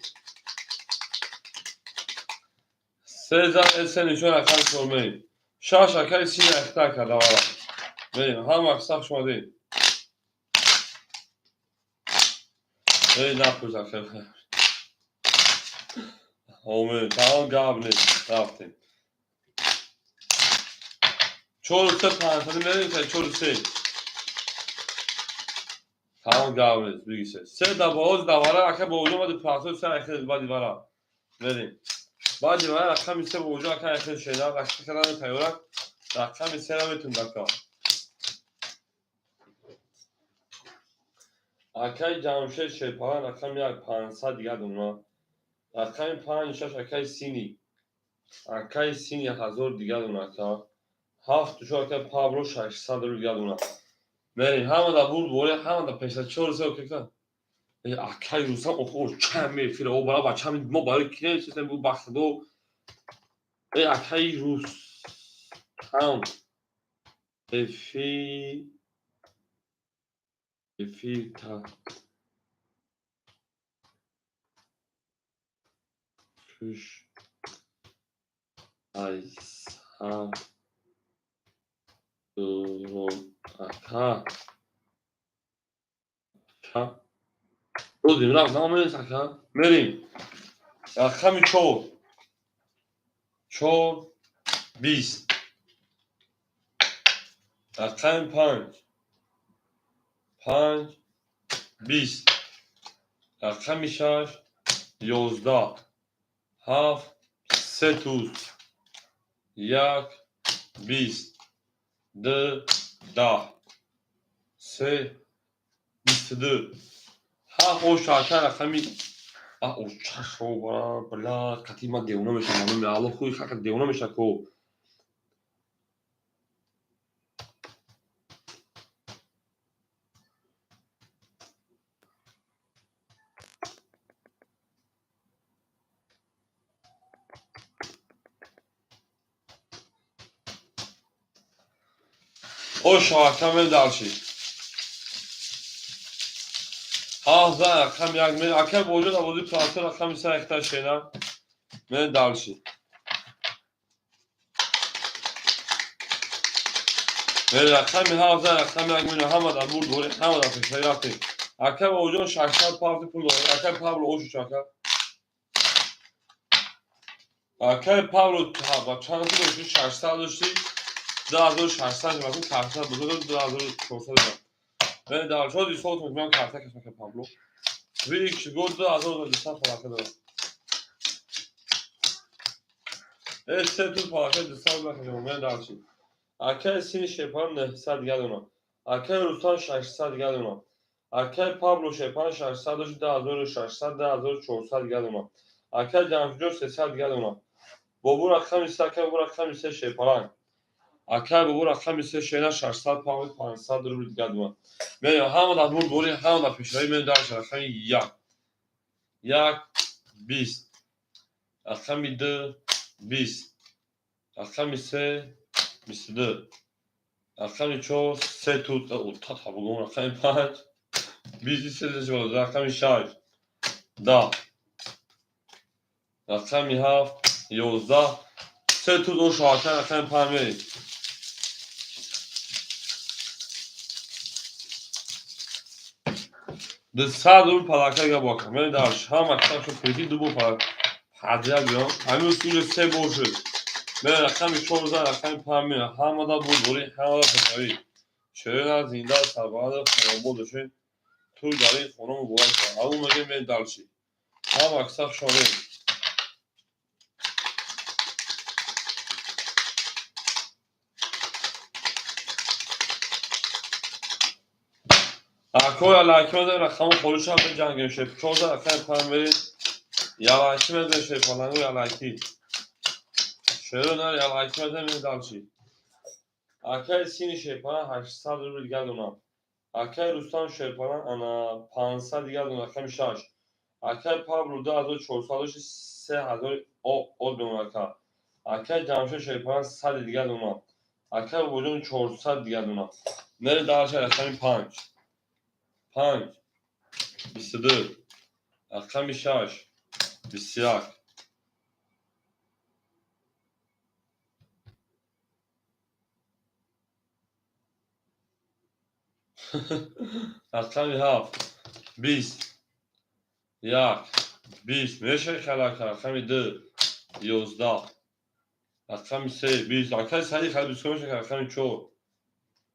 3 зан се нишон рақами 4 мерем. 6 акаи Сини ахта карда вара. Мерем, ҳама аксар шумо дед. Эй напӯш акаи. Омин, тамом гап нест, рафтем. 4 3 5 мерем, 4 3. Тамом, гап нест, бигисе. Се да боз давара ака бо омади пасо се айхел баъди вара. Мерим. Баъди вара рақами се бо ака айхел шена, рақами кардани тайёрак, рақами се наметун дака. Акаи Ҷамшед Шерпалан рақами як 500 дигар дона. Рақами панҷ шаш акаи Сини. Акаи Сини 1000 дигар дона ака. Ҳафту чор акаи Павло 600 рубл дигар дона. Мерим, ҳама да бурд боре, ҳама да пеша чор се окека. Акаи Рустам охо чанд мефира, о бара бачам мо барои ки нестем бу бахтдо. Акаи Рустам. Эфир та шуш айса ака ша додим рафт намес ака мерим рақами чор чор бист, рақами панҷ панҷ бист, рақами шаш 11, ҳафт се туз, як бист, ду 10, се 22, ҳафт о шаша рақами о шаш о бла қати ман девона мешавам, алло хуи хака девона меша ко. О шака мен дарши. Ҳафт рақами як мен ака боҷо навози планса рақами се якта шена мен дарши. Мен рақами ҳафт рақами як мен ҳама дар бурд дорем, ҳама дар пешаи рафтем. Ака боҷо 600 павти пул дорем. Ака Павло ошу шака. Акаи Павло ба чанд пул дошти? 600 дошти? 2600 масалан карта бузург 2400. Мен дар шод исот мекунам карта касма ка Павло. Вик год 2200 фалака дорам. Се ту фалака 200 бахшам мен дар чи. Акаи Сини Шепан 900 дигар донам. Акаи Рустам 600 дигар донам. Акаи Павло Шепан 600 дошт 2600 2400 дигар донам. Акаи Ҷамшидҷон 300 дигар донам. Бобур рақами се, акаи Бобур рақами се Шепаланг. Акаи Бобур рақами се шена 600 павл 500 рубл дигар донам. Мен ҳама дар бурд бори, ҳама дар пешравӣ мен дар рақами як. Як бист. Рақами ду бист. Рақами се 22. Рақами чор се тут та табугум рақами панҷ бист се рақами шаш 10. Рақами ҳафт 11. Се тут о шоҳака рақами панҷ мерем. Дусад рубл палака гап бока. Мен дар ҳама китоб шуд прики ду бор палака. Ҳадия биём. Ҳамин усуле се бор шуд. Мен рақами чор зан рақами панҷ мерем. Ҳама да бурд борӣ, ҳама да пешравӣ. Шерина зинда сарбаланд хонобод бошед. Туй дар ин хона муборак шавад. Ҳамун мегӯем мен дарчи. Ҳама киса шомем. Акои алайки мезанем рақаму холиша беҷангем шеп. Чор зан рақами панҷ мерем. Ялайки мезанем шепалангу ялайки. Шерина ялайки мезанем дарчи. Акаи Сини Шерпалан 800 рубл дигар донам. Акаи Рустам Шерпалан ана 500 дигар донам рақами шаш. Акаи Павло 2400 дошти 3000 од донам ака. Акаи Ҷамшед Шерпалан 100 дигар донам. Акаи Бобоҷон 400 дигар донам. Мерем дарчи рақами панҷ. Панҷ 22. Рақами шаш 21. Рақами ҳафт бист як бист мешавӣ халака. Рақами ду 11. Рақами се бист. Акаи Саид хали бисту мешавӣ. Рақами чор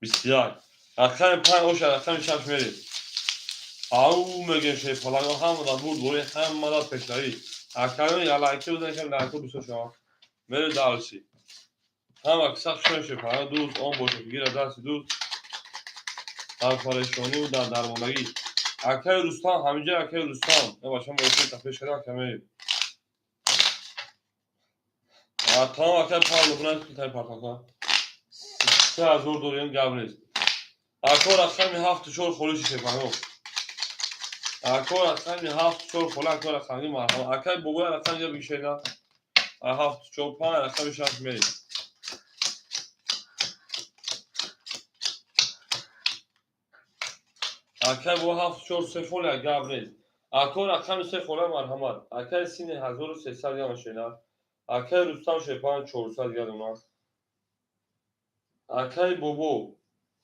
21. Рақами панҷ оша рақами шаш мерем. Ау мегем шерпаланго ҳамада бурд бори ҳамада пешравӣ. Акаён ялайки бизанем лайко бисёр шавад. Мере дальше. Ҳама киса хушон шерпаланго дӯст он бошад гира дасти дӯст дар парешониву дар дармондагӣ. Акаи Рустам ҳаминҷа акаи Рустам. Бача мо исми тафеш карда акаме. Тамом акаи Павло бунад тай партока. 3000 дорем гап нест. Ако рақами 7 4 холиши шерпаланго. Ако рақами 7 4 хола ако рақами марҳама. Акаи бобоя рақами я бигишена. 7 4 5 рақами 6 мерем. Акай бо 7 4 3 хола гап нест. Ако рақами 3 хола марҳамат. Акаи сини 1300 грамм шена. Акаи Рустам шерпаланг 400 грамм. Акаи бобо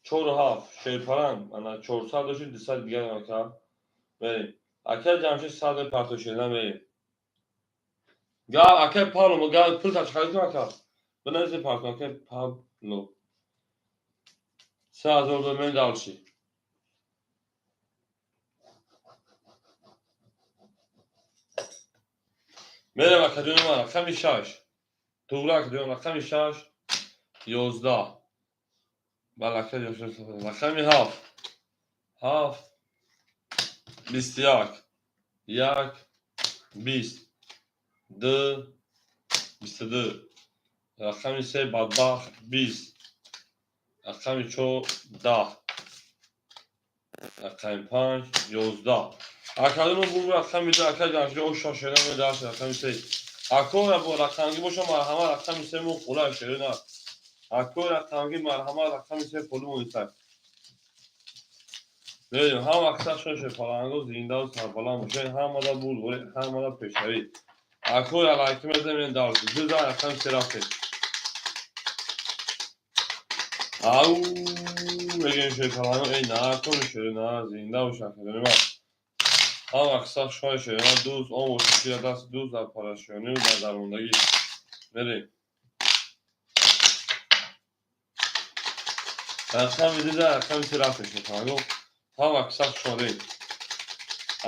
4 7 шерпаланг ана 400 дошт 200 дигар ака. Мерем. Акаи Ҷамшед 100 парто шена мерем. Га акаи Павло га пул та чиқарид ака. Бинависе парто акаи Павло. 3000 дор мен дальше. Мерем акаҷони ман рақами 6. Туғра акаҷон рақами 6 11. Бале акаҷон рақами 7. 7 21 1 20 2 22 рақами 3 бадбахт 20 рақами 4 10 рақами 5 11 академо бу рақами 2 ака ҷамшид о шаш шера медаҳад рақами 3 ако бо рақамги боша марҳама рақами 3 мо хола шера ако рақамги марҳама рақами 3 холи монисак. Мерем ҳама касашон шерпаланго зиндаву сарбаланд бошед ҳамада бурд бори ҳамада пешравӣ. Ако ялайки мезанем дарси ду за рақами 3 рафтем. Ау мегем шерпаланго эй накун шера на зинда бош академи ман. Ҳама киса шои шера дӯст он бошад ки даст дӯст дар парешониву дар дармондагӣ. Мерем. Рақами 2 за рақами 3 рафтем шерпаланго. Ҳама киса шорем.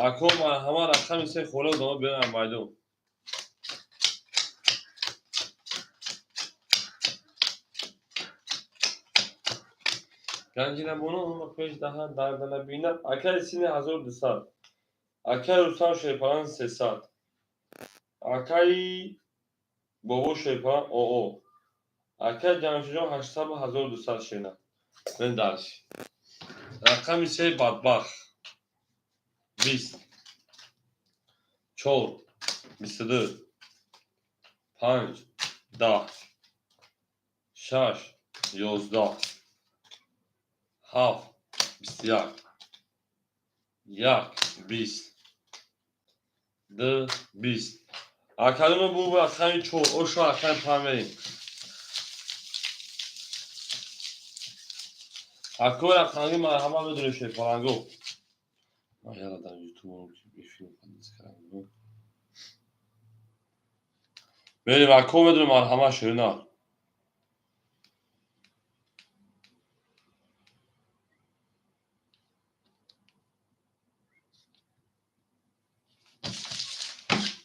Ако марҳама рақами 3 хола одама биёнам майдон. Ганҷинабону пеш даҳад дарда набинад. Акаи сини 1200. Акаи Рустам шерпаланг 300. Акаи бобо шерпаланг ОО. Акаи Ҷамшидҷон 800 1200 шена. Мен дальше. Рақами 3 бадбахт 20 4 22 5 10 6 11 7 21 1 20 2 20 академо бу рақами 4 ошо рақами 5 мерем. Ако рақамги марҳама медонем шерпаланго. Ман яла дар ютуб эфир мерем. Ако медонем марҳама шерина.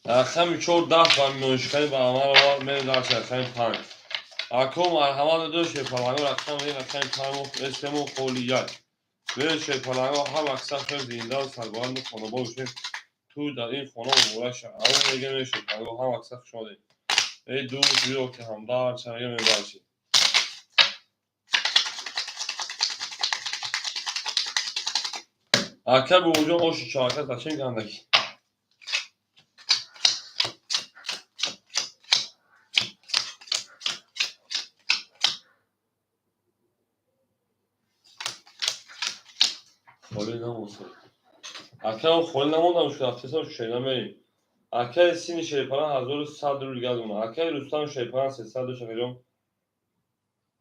Рақами 4 10 ба миёншиканӣ ба амал овард. Мерем дарси рақами 5. Ако марҳама додо шерпаланго рақами рақами 5 эсемо холи 1. Мерем шерпаланго ҳама киса зиндаву сарбаланду хонобод бошем. Ту дар ин хона муборак шав. Аво мегем шерпаланго ҳама киса хуш омадед. Эй дӯст биё ки ҳамдард ша мегем дальше. Ака бобоҷон оши чорака зачем гандагӣ? Холӣ намонсад. Акаам холӣ намондам шуд рафтесам шена мерем. Акаи сини шерпаланг 1100 рубл дигар дона. Акаи Рустам шерпаланг 300 дошт акаҷон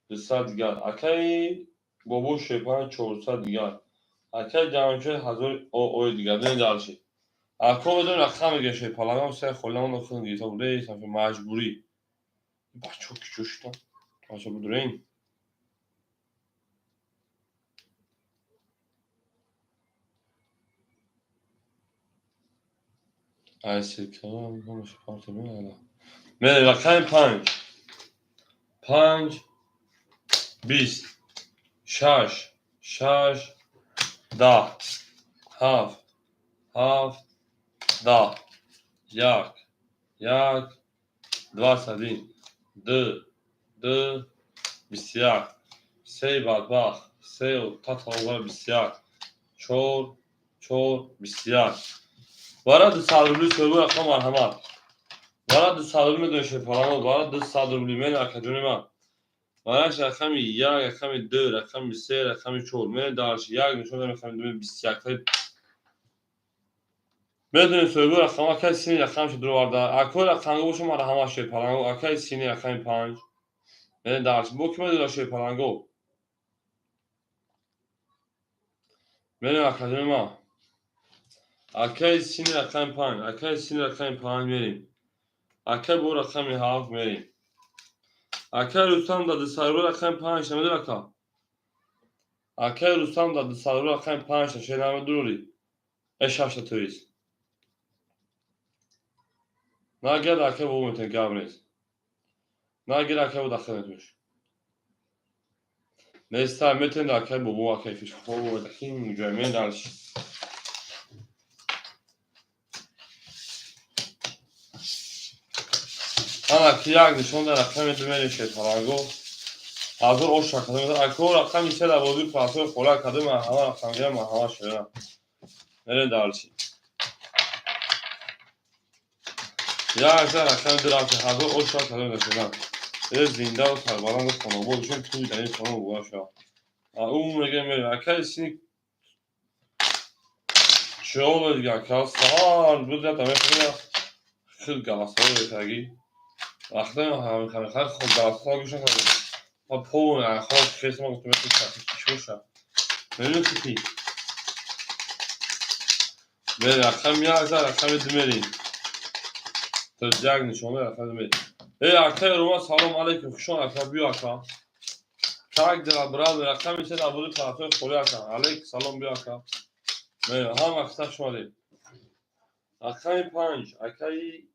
200 дигар. Акаи бобо шерпаланг 400 дигар. Акаи Ҷамшед 1000 ОО дигар. Донем дальше. Ако медонем рақам мегирем шерпалангам се холӣ намонда худам гирифта будем маҷбурӣ. Бачаҳо киҷо шуданд? Бача будурем. Ай мерем рақами 5, 5, 20, 6, 6, 10, 7, 7, 10, 1, 1, 21, 2, 2, 21, 3 бадбахт, 3 таталға 21, 4, 4, 21. Вара 200 рубли соҳиби рақам марҳамат. Вара 200 рубли медонӣ шерпаланго, вара 200 рубли мен акаҷони ман. Вараш рақами 1, рақами 2, рақами 3, рақами 4. Мен дарш 1 нишон дорем рақами 2, 21. Медонем соҳиби рақам акай сини рақамшо дуроварда. Акои рақамго боша марҳамат шерпаланго, акай сини рақами 5. Мен дарш бо ки медонад шерпаланго. Мерем акаҷони ман. Акай сини рақами 5, акай сини рақами 5 мерем. Акай бо рақами 7 мерем. Акай Рустам да 200 рубли рақами 5 намедонӣ ака? Акай Рустам да 200 рубли рақами 5 шер намедурӣ. Э 6 то есть. Нагирад акай бо метавон гап нест. Нагир акай бо дахил метавонш. Неста метавонед акай бобо акай фиш хоб дахил ҷой мен дарш. Ана ки як нишон дар рақами 2 мерем шерпаланго. 1000 ош шакада. Ако рақами 3 дар бозии пасои хола када марҳама рақамгира марҳама шера. Мерем дарчи. Як за рақами 2 рафти 1000 ош шакада шера. Э зинда ва сарбаланд хонобод шон туи дар ин хона муборак шавад. А ӯ мегӯям мерем акай сини чиёла дига ака сар буд ята мехӯрам хел галасҳо ретагӣ. Вақте ҳамин хел галасҳо гӯша кардем. Ва пол хоб хесма гуфтам чӣ боша. Мерем хити. Мерем рақами 1 за рақами 2 мерем. То як нишона рақами 2 мерем. Эй акай Рома салом алейкум хушон ака биё ака. Как дела брат рақами 3 дар бозии парафои холи ака. Алейкум салом биё ака. Мерем ҳама қисса шумадем. Рақами 5 акаи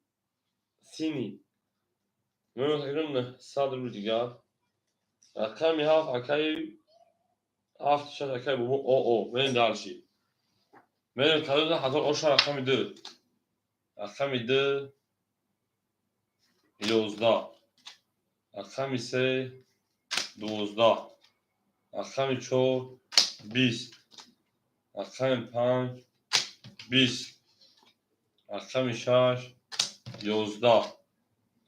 сини. Мерем тақрибан 900 рубли дигар. Рақами 7 акаи 7 6 акаи бобо о мерем дарши. Мерем кадом 1000 оша рақами 2. Рақами 2 11. Рақами 3 12. Рақами 4 20. Рақами 5 20. Рақами 6 11.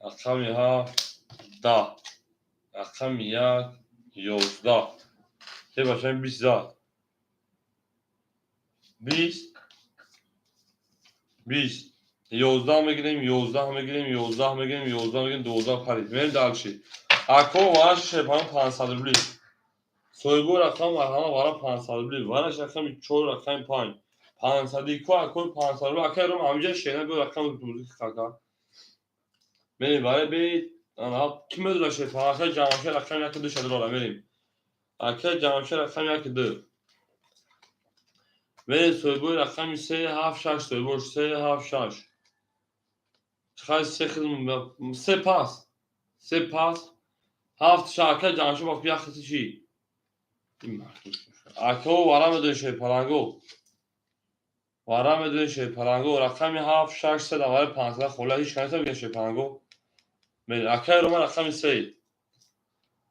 Рақами 7 10. Рақами 1 11. Се бачаем 20 зад. 20 20 11 мегирем, 11 мегирем, 11 мегирем, 11 мегирем, 12 парид. Мерем дальше. Ако вараш шепан 500 рубли. Соҳибо рақам марҳама вара 500 рубли. Вараш рақами 4, рақами 5. 500 ко ако 500 рубли. Акай ром амҷа шена бо рақам бузик кака. Мерем баре бе ана ки медона шепан акай ҷамшед рақами 1 2 шадрора мерем. Акай ҷамшед рақами 1 2. Мерем соҳибои рақами 3 7 6 соҳибош 3 7 6. Хай се хизм се пас. Се пас. 7 6 акай ҷамшед бо як хиси чӣ? Ако вара медонӣ шерпаланго. Вара медонӣ шерпаланго рақами 7 6 3 давари 500 хола ҳеч каниса бигӯ шерпаланго. Мерем акай Рома рақами 3.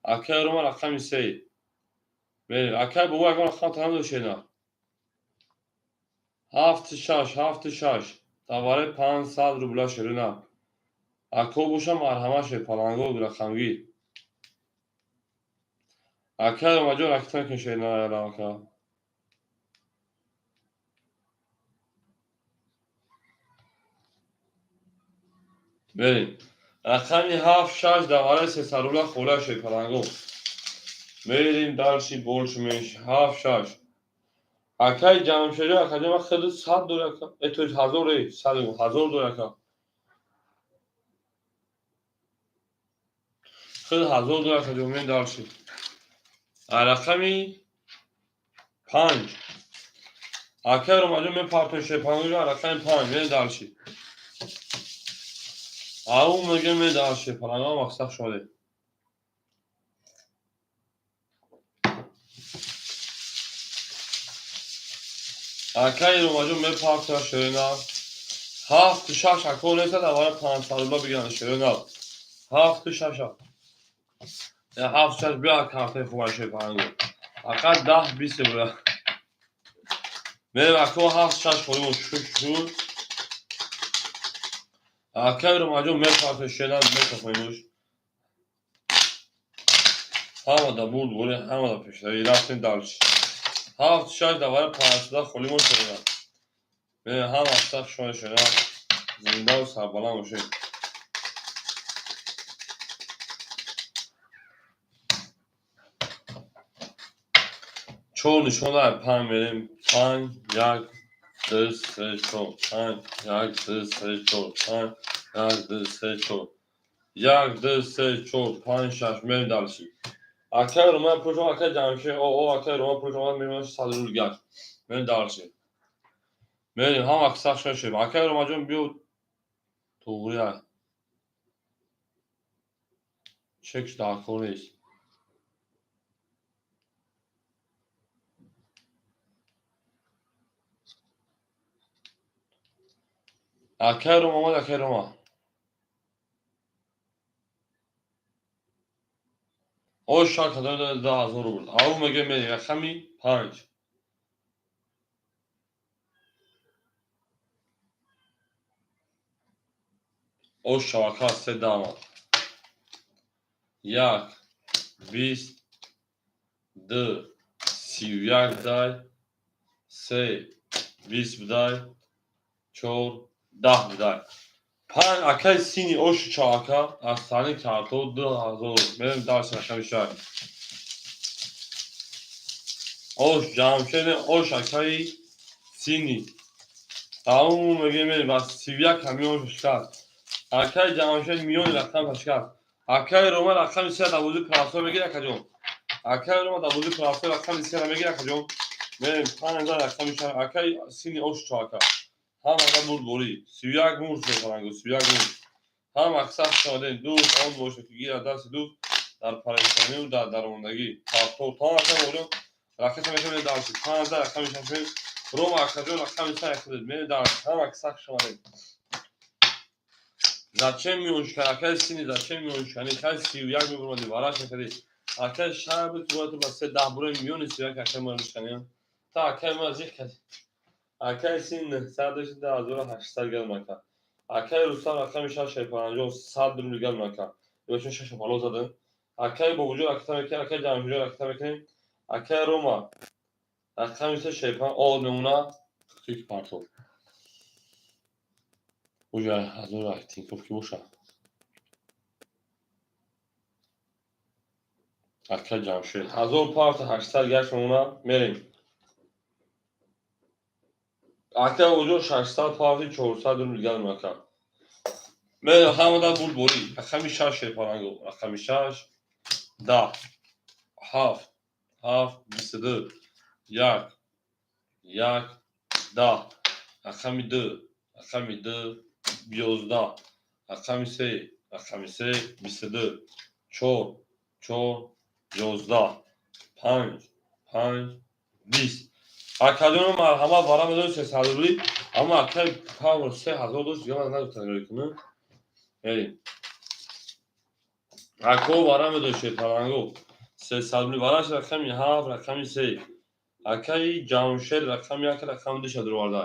Акай Рома рақами 3. Мерем акай бобо ягон рақам танам дошена. 7 6 7 6 давари 500 рубла шерина. Ако боша марҳама шерпаланго рақамгир. Акай Ромаҷон ракита мекунӣ шерина ака. Мерем. Рақами 7 6 давари 300 рубла хола шерпаланго. Мерем дальше больше меньше 7 6. Акай ҷамшеҷон акаҷон ман хеле 100 дорӣ ака. Э то есть 1000 100 1000 дорӣ ака. Хеле 1000 дорӣ акаҷон мерем дальше. Рақами 5. Акай Ромаҷон мен партои шерпаланго рақами 5 мерем дальше. Ау мегем медарше паланга мақсад шоде. Акаи Ромаҷон мепартоя шерена. Ҳафту шаш ако несад, аввала 500 рубла бигиранд шерена. Ҳафту шаша. Ҳафту шаш биё картаи хуба шерпаланго. Фақат 10-20 рубла. Мерем ако ҳафту шаш холимон шуд шуд. Акаи Ромаҷон мепартоя шерена метохоимуш. Ҳама да бурд бури, ҳама да пешравӣ. Рафтем дальше. Ҳафту шаш давара 500 холимон шерена. Мерем ҳама саф шоя шерена. Зиндаву сарбаланд бошед. Чор нишона панҷ мерем. Панҷ, як, ду, се, чор. Панҷ, як, ду, се, чор. Панҷ, як, ду, се, чор. Як, ду, се, чор, панҷ, шаш. Мерем дальше. Акаи Роман пулшон, акаи Ҷамшед, о, акаи Роман пулшон омад, мемонад 100 рубл гашт. Мерем дальше. Мерем, ҳама сах шошем. Акаи Ромаҷон биё туғри ай. Чекш дар кор нест. Акаи Рома омад, акаи Рома. О шак 10,000 рубл. Ау меге мерем рақами панҷ. О шабака се даҳ омад. Як, бист, ду, 31 дай, се, 20 бидай, чор, 10 бидай. Панҷ акаи сини оши чавака аз сани карто 2000. Мерем дарси рақами шаш. Ош Ҷамшед, ош акаи сини. Ау меге мерем ба 31 ҳамин ош шикаст. Акаи Ҷамшед миёни рақам шикаст. Акаи Рома рақами се дар бозии простой мегирад, акаҷон. Акаи Рома дар бозии простой рақами сера мегирад, акаҷон. Мерем панҷ рақами шаш. Акаи сини ош чавака. Ҳамага бурдборӣ. 31 мурд шефаранго, 31 мурд. Ҳама сахт шавадем. Дӯст он бошад, ки гирад дасти дӯст дар парешонию дар дармондагӣ. Партов то рақам орем. Ракета мешавем дарси. Панҷ рақами шаш. Рома акаҷон рақами се худед. Мерем дарси. Ҳама сахт шавадем. Зачем миёншикан? Акаи сини зачем миёншиканӣ? Хай 31 мебуромадӣ, вараш мекардӣ. Акаи шаби ту ба се даҳ бурои миёни 31 акаи мо мешканӣ. Та акаи мо зиқ кардӣ. Акаи син 906 800 гал мака. Акаи Рустам рақами шаш панҷоҳ 100 рубл гал мака. Ёчун шаша бало задам. Акаи Бобуҷон ракета мекунем, акаи Ҷамшидҷон ракета мекунем. Акаи Рома рақами се шайпан о мемона ки партов. Уҷа ҳазор Тинькофф ки боша. Акаи Ҷамшед ҳазор парта 800 гашт мемона мерем. Акаи Бобуҷон 600 парти 400 рубл гал мака. Мерем ҳамада бурдборӣ. Рақами шаш шерпаранго. Рақами шаш, 10, ҳафт, ҳафт, 22, як, як, 10. Рақами ду, рақами ду, 11. Рақами се, рақами се, 22, чор, чор, 11, панҷ, панҷ, 20. Акаҷоно марҳамат вара медони 300 рубли, аммо акаи Павл 3000 дошт, дига ман нагуфтам кунам. Мерем. Ако вара медони шерпаланго. 300 рубли вараш рақами ҳафт, рақами се. Акаи Ҷамшед рақами як, рақами ду шадроварда.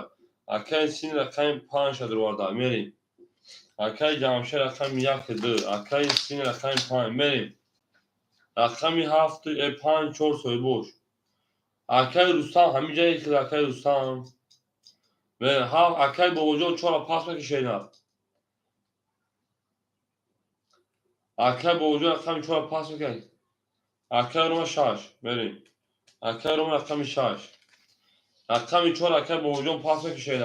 Акаи син рақами панҷ шадроварда. Мерем. Акаи Ҷамшед рақами як, ду. Акаи син рақами панҷ. Мерем. Рақами ҳафт, панҷ, чор соҳибош. Акаи Рустам ҳамин ҷае ки акаи Рустам. Мерем. Ҳафт акаи Бобоҷон чора пас мекашед. Акаи Бобоҷон рақами чора пас мекашед. Акаи Рома шаш. Мерем. Акаи Рома рақами шаш. Рақами чор акаи Бобоҷон пас мекашед.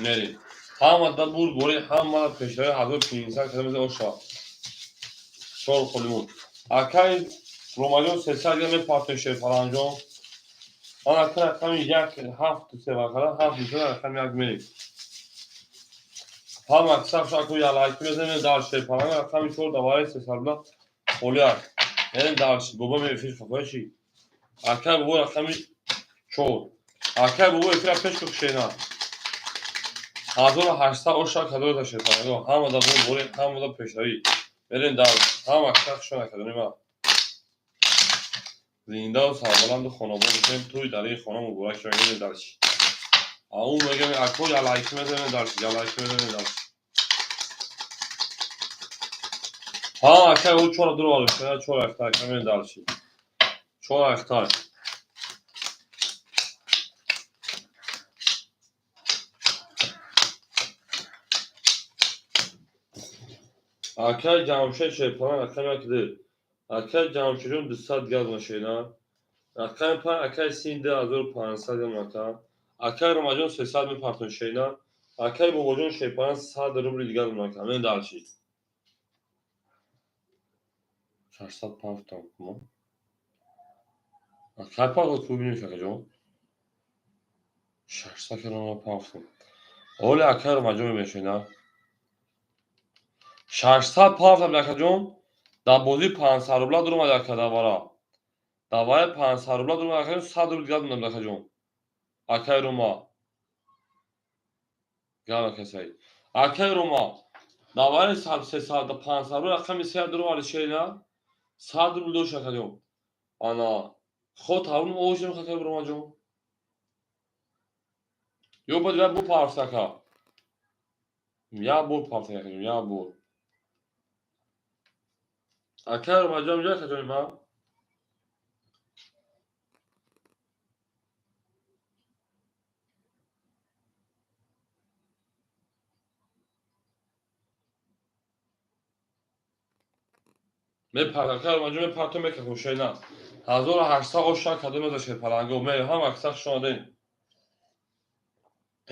Мерем. Ҳама да бурд бори, ҳама пешравӣ 1500 када мезанад оша. Чор холимон. Акаи Ромаҷон 300 грамм мепартои шерпаланҷон. Ман ака рақами як, ҳафт, се вақара, ҳафт мешавад рақами як мерем. Ҳама кисах шаку ялайки мезанем дар шерпаланг рақами 4 давари 300 рубла холиак. Мерем дальше. Бобо ме эфир хафаиши. Акай бобо рақами 4. Акай бобо эфира пеш кушена. 1800 оша кадода шерпаланг. Ҳама да бори, ҳама да пешравӣ. Мерем дальше. Ҳама кисах шона кадонема. Зиндаву сарбаланду хонобод бошем. Туй дар ин хона муборак шава. Мерем дальше. Ау мегам ако ялайки мезанем дальше, ялайки мезанем дальше. Ҳа, акай ӯ чора дур валушта, чора ахтар камен дальше. Чора ахтар. Акай Ҷамшед шерпаланг рақами як ду. Акай Ҷамшедҷон 200 газ машина. Рақами 5 акай Син 2500 газ мака. Акай Ромаҷон 300 мепартон шена. Акай Бобоҷон шерпаланг 100 рубли дигар мака. Мен дальше. 605 там кума. Акай пардохт бубинем шакаҷон. 600 километр пафтам. Оли акай Ромаҷон мешина. 600 пафтам акаҷон. Дар бозии 500 рубла дуромад ака давара. Давари 500 рубла дуромад акаҷон 100 рубл дигар додам акаҷон. Акай Рома. Гап акай Саид. Акай Рома. Давари 300 500 рубла рақами 3 дуромад шена. 100 рубл дошт акаҷон. Ана хо таврум ожем акай Ромаҷон. Ё бад я бу парфт ака. Я бор парфт акаҷон, я бор. Акай Ромаҷон ҷа акаҷон ма. Мепарт акай Ромаҷон мепартом мекахм шена. 1800 оша кадом за шерпаланго ме ҳам аксар шонадем.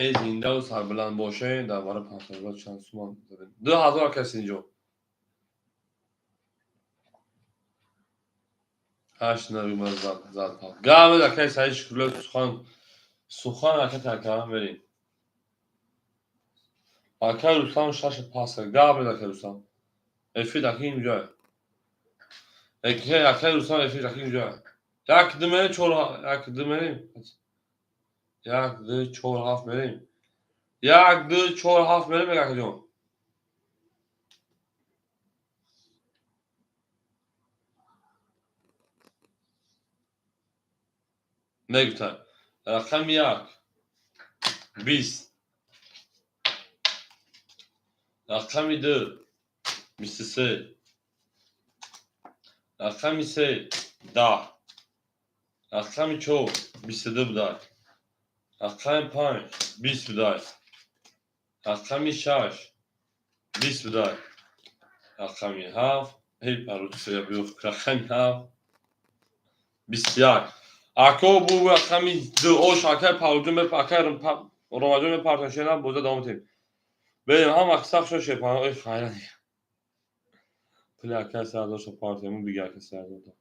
Эй зиндаву сарбаланд бошед, дар бара 500 рубла чанд суман задем. 2000 акай Синҷо. 8 наби зад зад. Гап акай Саид Шукрулло сухан сухан ака така мерем. Акай Рустам шаш пас. Гап акай Рустам. Эфир аки инҷо. Акай акай Рустам эфир аки инҷо. Як ду мерем чор як ду мерем. Як ду чор ҳафт мерем. Як ду чор ҳафт мерем акаҷон. Мегуфтам. Рақами 1 20. Рақами 2 23. Рақами 3 10. Рақами 4 22 будай. Рақами 5 20 будай. Рақами 6 20 будай. Рақами 7 эй паручия биёф рақами 7 21. Ако бу рақами 2 ош акай Павлҷон меп акай Ромаҷон мепартон шена боза давом метем. Берем ҳама сах шо шепан ой хайра. Пули акай сардоша партем бига акай сардоша.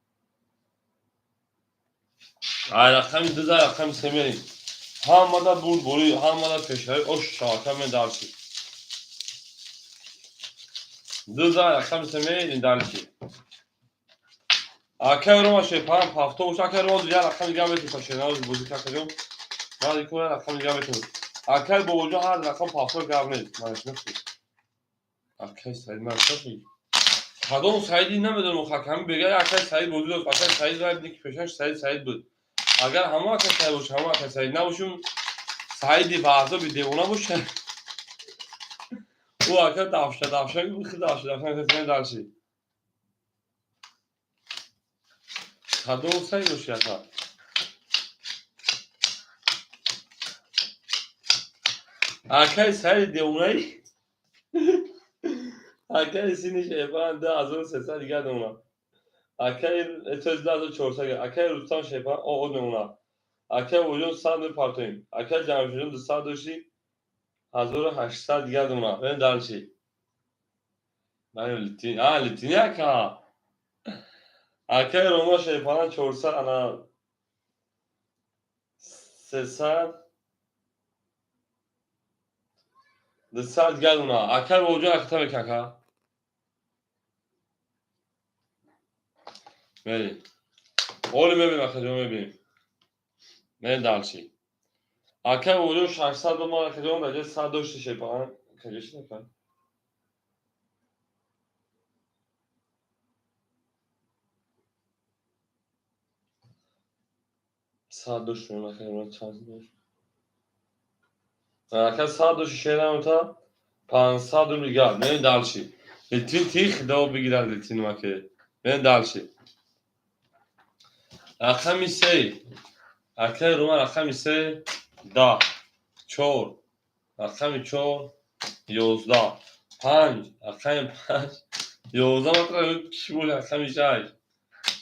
Ай рақами 2 за рақами 3 мерем. Ҳамада бурд бори, ҳамада пешравӣ ош шавака мен дарси. 2 за рақами 3 мерем дарси. Акай Рома шепан пафто ош акай Рома я рақами дигар метем шена бозӣ какаҷон. Ман икун рақами дигар метем. Акай Бобоҷон ҳар рақам пафто гап нест. Ман шинохтам. Акай Саид ман шинохтам. Кадом Саиди намедонам хаками бега акай Саид бозӣ дошт. Акай Саид ва ки пешаш Саид Саид буд. Агар ҳама акай Саид боша, ҳама акай Саид набошум, Саиди баъзоби девона боша. Ӯ ака давша давша хи давша давша касен дарши. Кадом Саид боши ака? Акай Саид девонаи? Акай сини шепан 2300 дигар девона. Акай 2400 акай Рустам шепан о девона. Акай Бобоҷон 100 мепартоем. Акай Ҷамшидҷон 200 дошти 1800 дигар девона. Бен дарчи. Ман литин, а литини ака. Акай Рома шепан 400 ана 300 200 гадуна. Акай Бобоҷон, аката мекунӣ, ака? Мерем. Оли мебинем, акаҷон, мебинем. Мерем дальше. Акай Бобоҷон 600 ба ман, акаҷон, дар ҷои 100 дошти шепан. Каҷо шид, ака? 100 дошт, акаҷон, чанд дошт? Ака, 100 дошти шерамта 500 рубли гап. Мерем дальше. Литрин тих до бигирад литрин маке. Мерем дальше. Рақами се. Акаи Роман, рақами се, 10, чор, рақами чор, 11, панҷ, рақами панҷ, 11 матра чӣ буд, рақами шаш,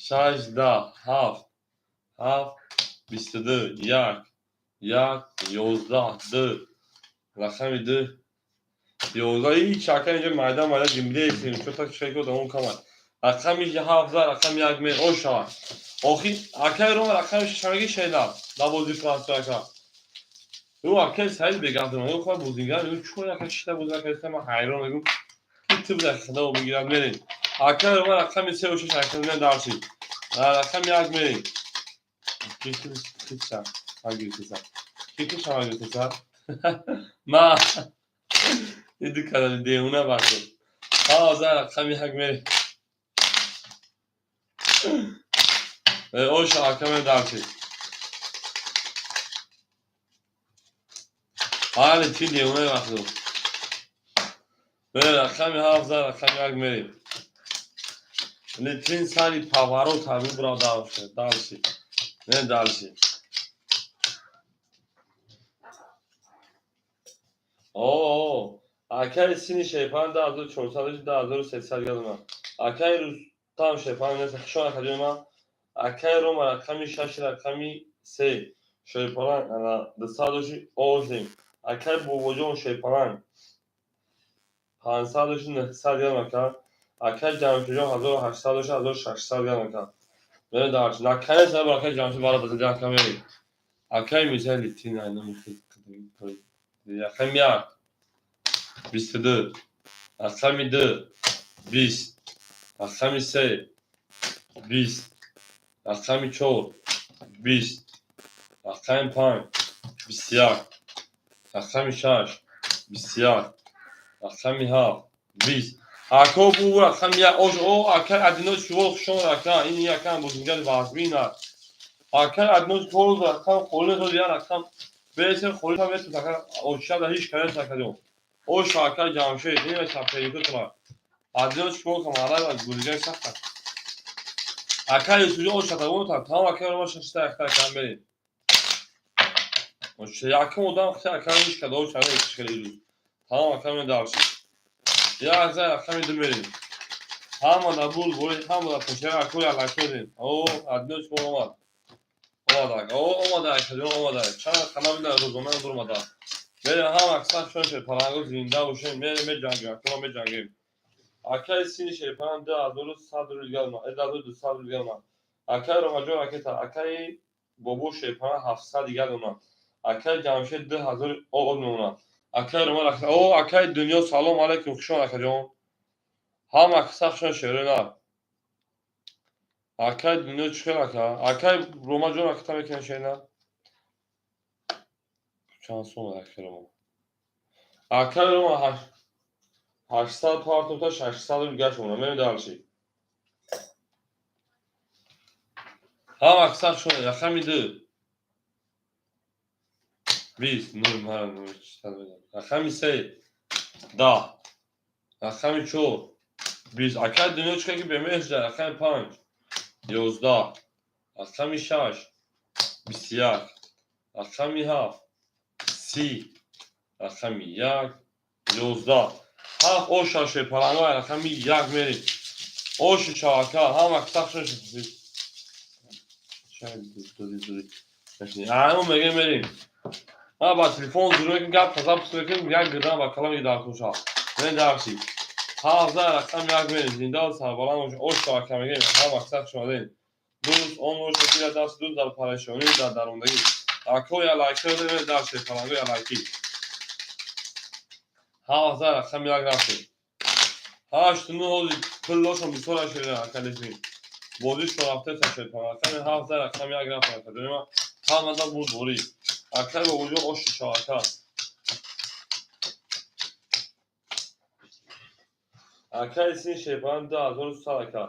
шаш, 10, ҳафт, ҳафт, 22, як, як, 11, ду, рақами ду, 11. Ҳеч ака инҷо майда майда ҷимбидеестем, чо так чиқай ки одамон камад. Рақами ҳафт за рақами як мер о шавад. Охир акаи Рома рақами шашамаги шеда дар бозии Франсия, ака. Ӯ акаи Саид бегардона, ӯ хоҳад бозингар, ӯ чор ака шита бозӣ накарда, ман ҳайрон мегӯм, ки ту буда худо бигирад, мерем. Акаи Рома рақами сеу шаш, ака, дарши. Рақами як мерем. Ки киша агиртеса. Ки киша агиртеса? Ма иду кадами девона бахшо. Ҳозир рақами як мерем. Оша, ака, мен дарши. Ҳали ти девонаи вақту. Рақами ҳафт за рақами як мерем. Литрин сари поворот ҳамин бирав дальше, дальше. Не, дальше. О, акаи сини шепан 2400, 2300 гадуна. Акаи Рустам шепан нест, хушон, акаҷони ман. Акаи Рома рақами шаш, рақами се. Шепалан ана 200 доши озем. Акаи Бобоҷон шепалан 500 доши 900 грамм, ака. Акаи Ҷамшидҷон 1800 доши 1600 грамм, ака. Мерем дальше. Наконец набар акаи Ҷамшид бара базади, ака, мерем. Акаи Мирзаи Литин айна мехед. Рақами як, 22, рақами ду, 20, рақами се, 20, рақами чор, 20, рақами панҷ, 21, рақами шаш, 21, рақами ҳафт, 20. Ако бу рақами як ош о акаи Адино шуво хушон, ака, ин якам бозингари вазмин аст. Акаи Адино кор рақам холӣ дод, як рақам бесен холӣ метун, ака, ошада ҳеч кадес, акаҷон. Ош, ака Ҷамшед, ин шаферикутона. Адино шуво камара бозингари сахт аст. Ака Юсуфҷон, ош шатагон тамом, ака Рома шашта якта акам мерем. Якум одам хи ака ҳеч када ош ана хеле рӯз. Тамом, ака, мен дальше. Як за рақами ду мерем. Ҳама да буд бори, ҳама да пешара акои алакодем. О, Адино шумо омад. Омада. О, омада, акаҷон, омада. Чанд қадам дар рӯзона дур омада. Мерем, ҳама аксар шон шерпаланго зинда бошем, мерем, меҷангем, акома меҷангем. Акаи сини шерпалан 2100 рубл галма, 2200 рубл галма. Акаи Ромаҷон ракета, акаи Бобо шерпалан 700 галона. Акаи Ҷамшед 2000 об мемонад. Акаи Рома, о, акаи Дунё, салом алайкум, хушон, акаҷон. Ҳама аксар хушон шерона. Акаи Дунё чӣ хел, ака? Акаи Ромаҷон ракета мекунад шерина? Чанд сом акаи Рома? Акаи Рома 800 партофта 600 рубл гашт мемонад. Мерем дальше. Ҳама аксар хушон, рақами ду. 20, нул, рақами се, 10, рақами чор, 20. Акаи Дунё чӣ ки бемеҳр, рақами панҷ, 11, рақами шаш, 21, рақами ҳафт, 30, рақами як, 11. Ҳафт оша шепаланго рақами як мерем. Оши шавака, ҳама аксар хушон. Ано мегем, мерем. Ма ба телефон зур мекунем, гап запись мекунем, як гирдам ба калами дар куша. Мен дарси. Ҳазар рақами як мерем, зинда сарбаланд бошед. Ош шавака мегем, ҳама аксар хуш омадед. Дӯст он бошад, ки дар даст дӯст дар парешонӣ, дар дарондагӣ. Ако я лайки дар шепаланго я лайки. Ҳафт рақами як рафтем. Ҳашт ну ҳози пуллошон бисёр шуда акалисин. Бозишон рафтеса шерпаланг. Рақами ҳафт рақами як рафтем акаҷони ман. Ҳамада бурдборӣ. Акай бобоҷон оши шавака. Акай син шерпаланг 2300 ака.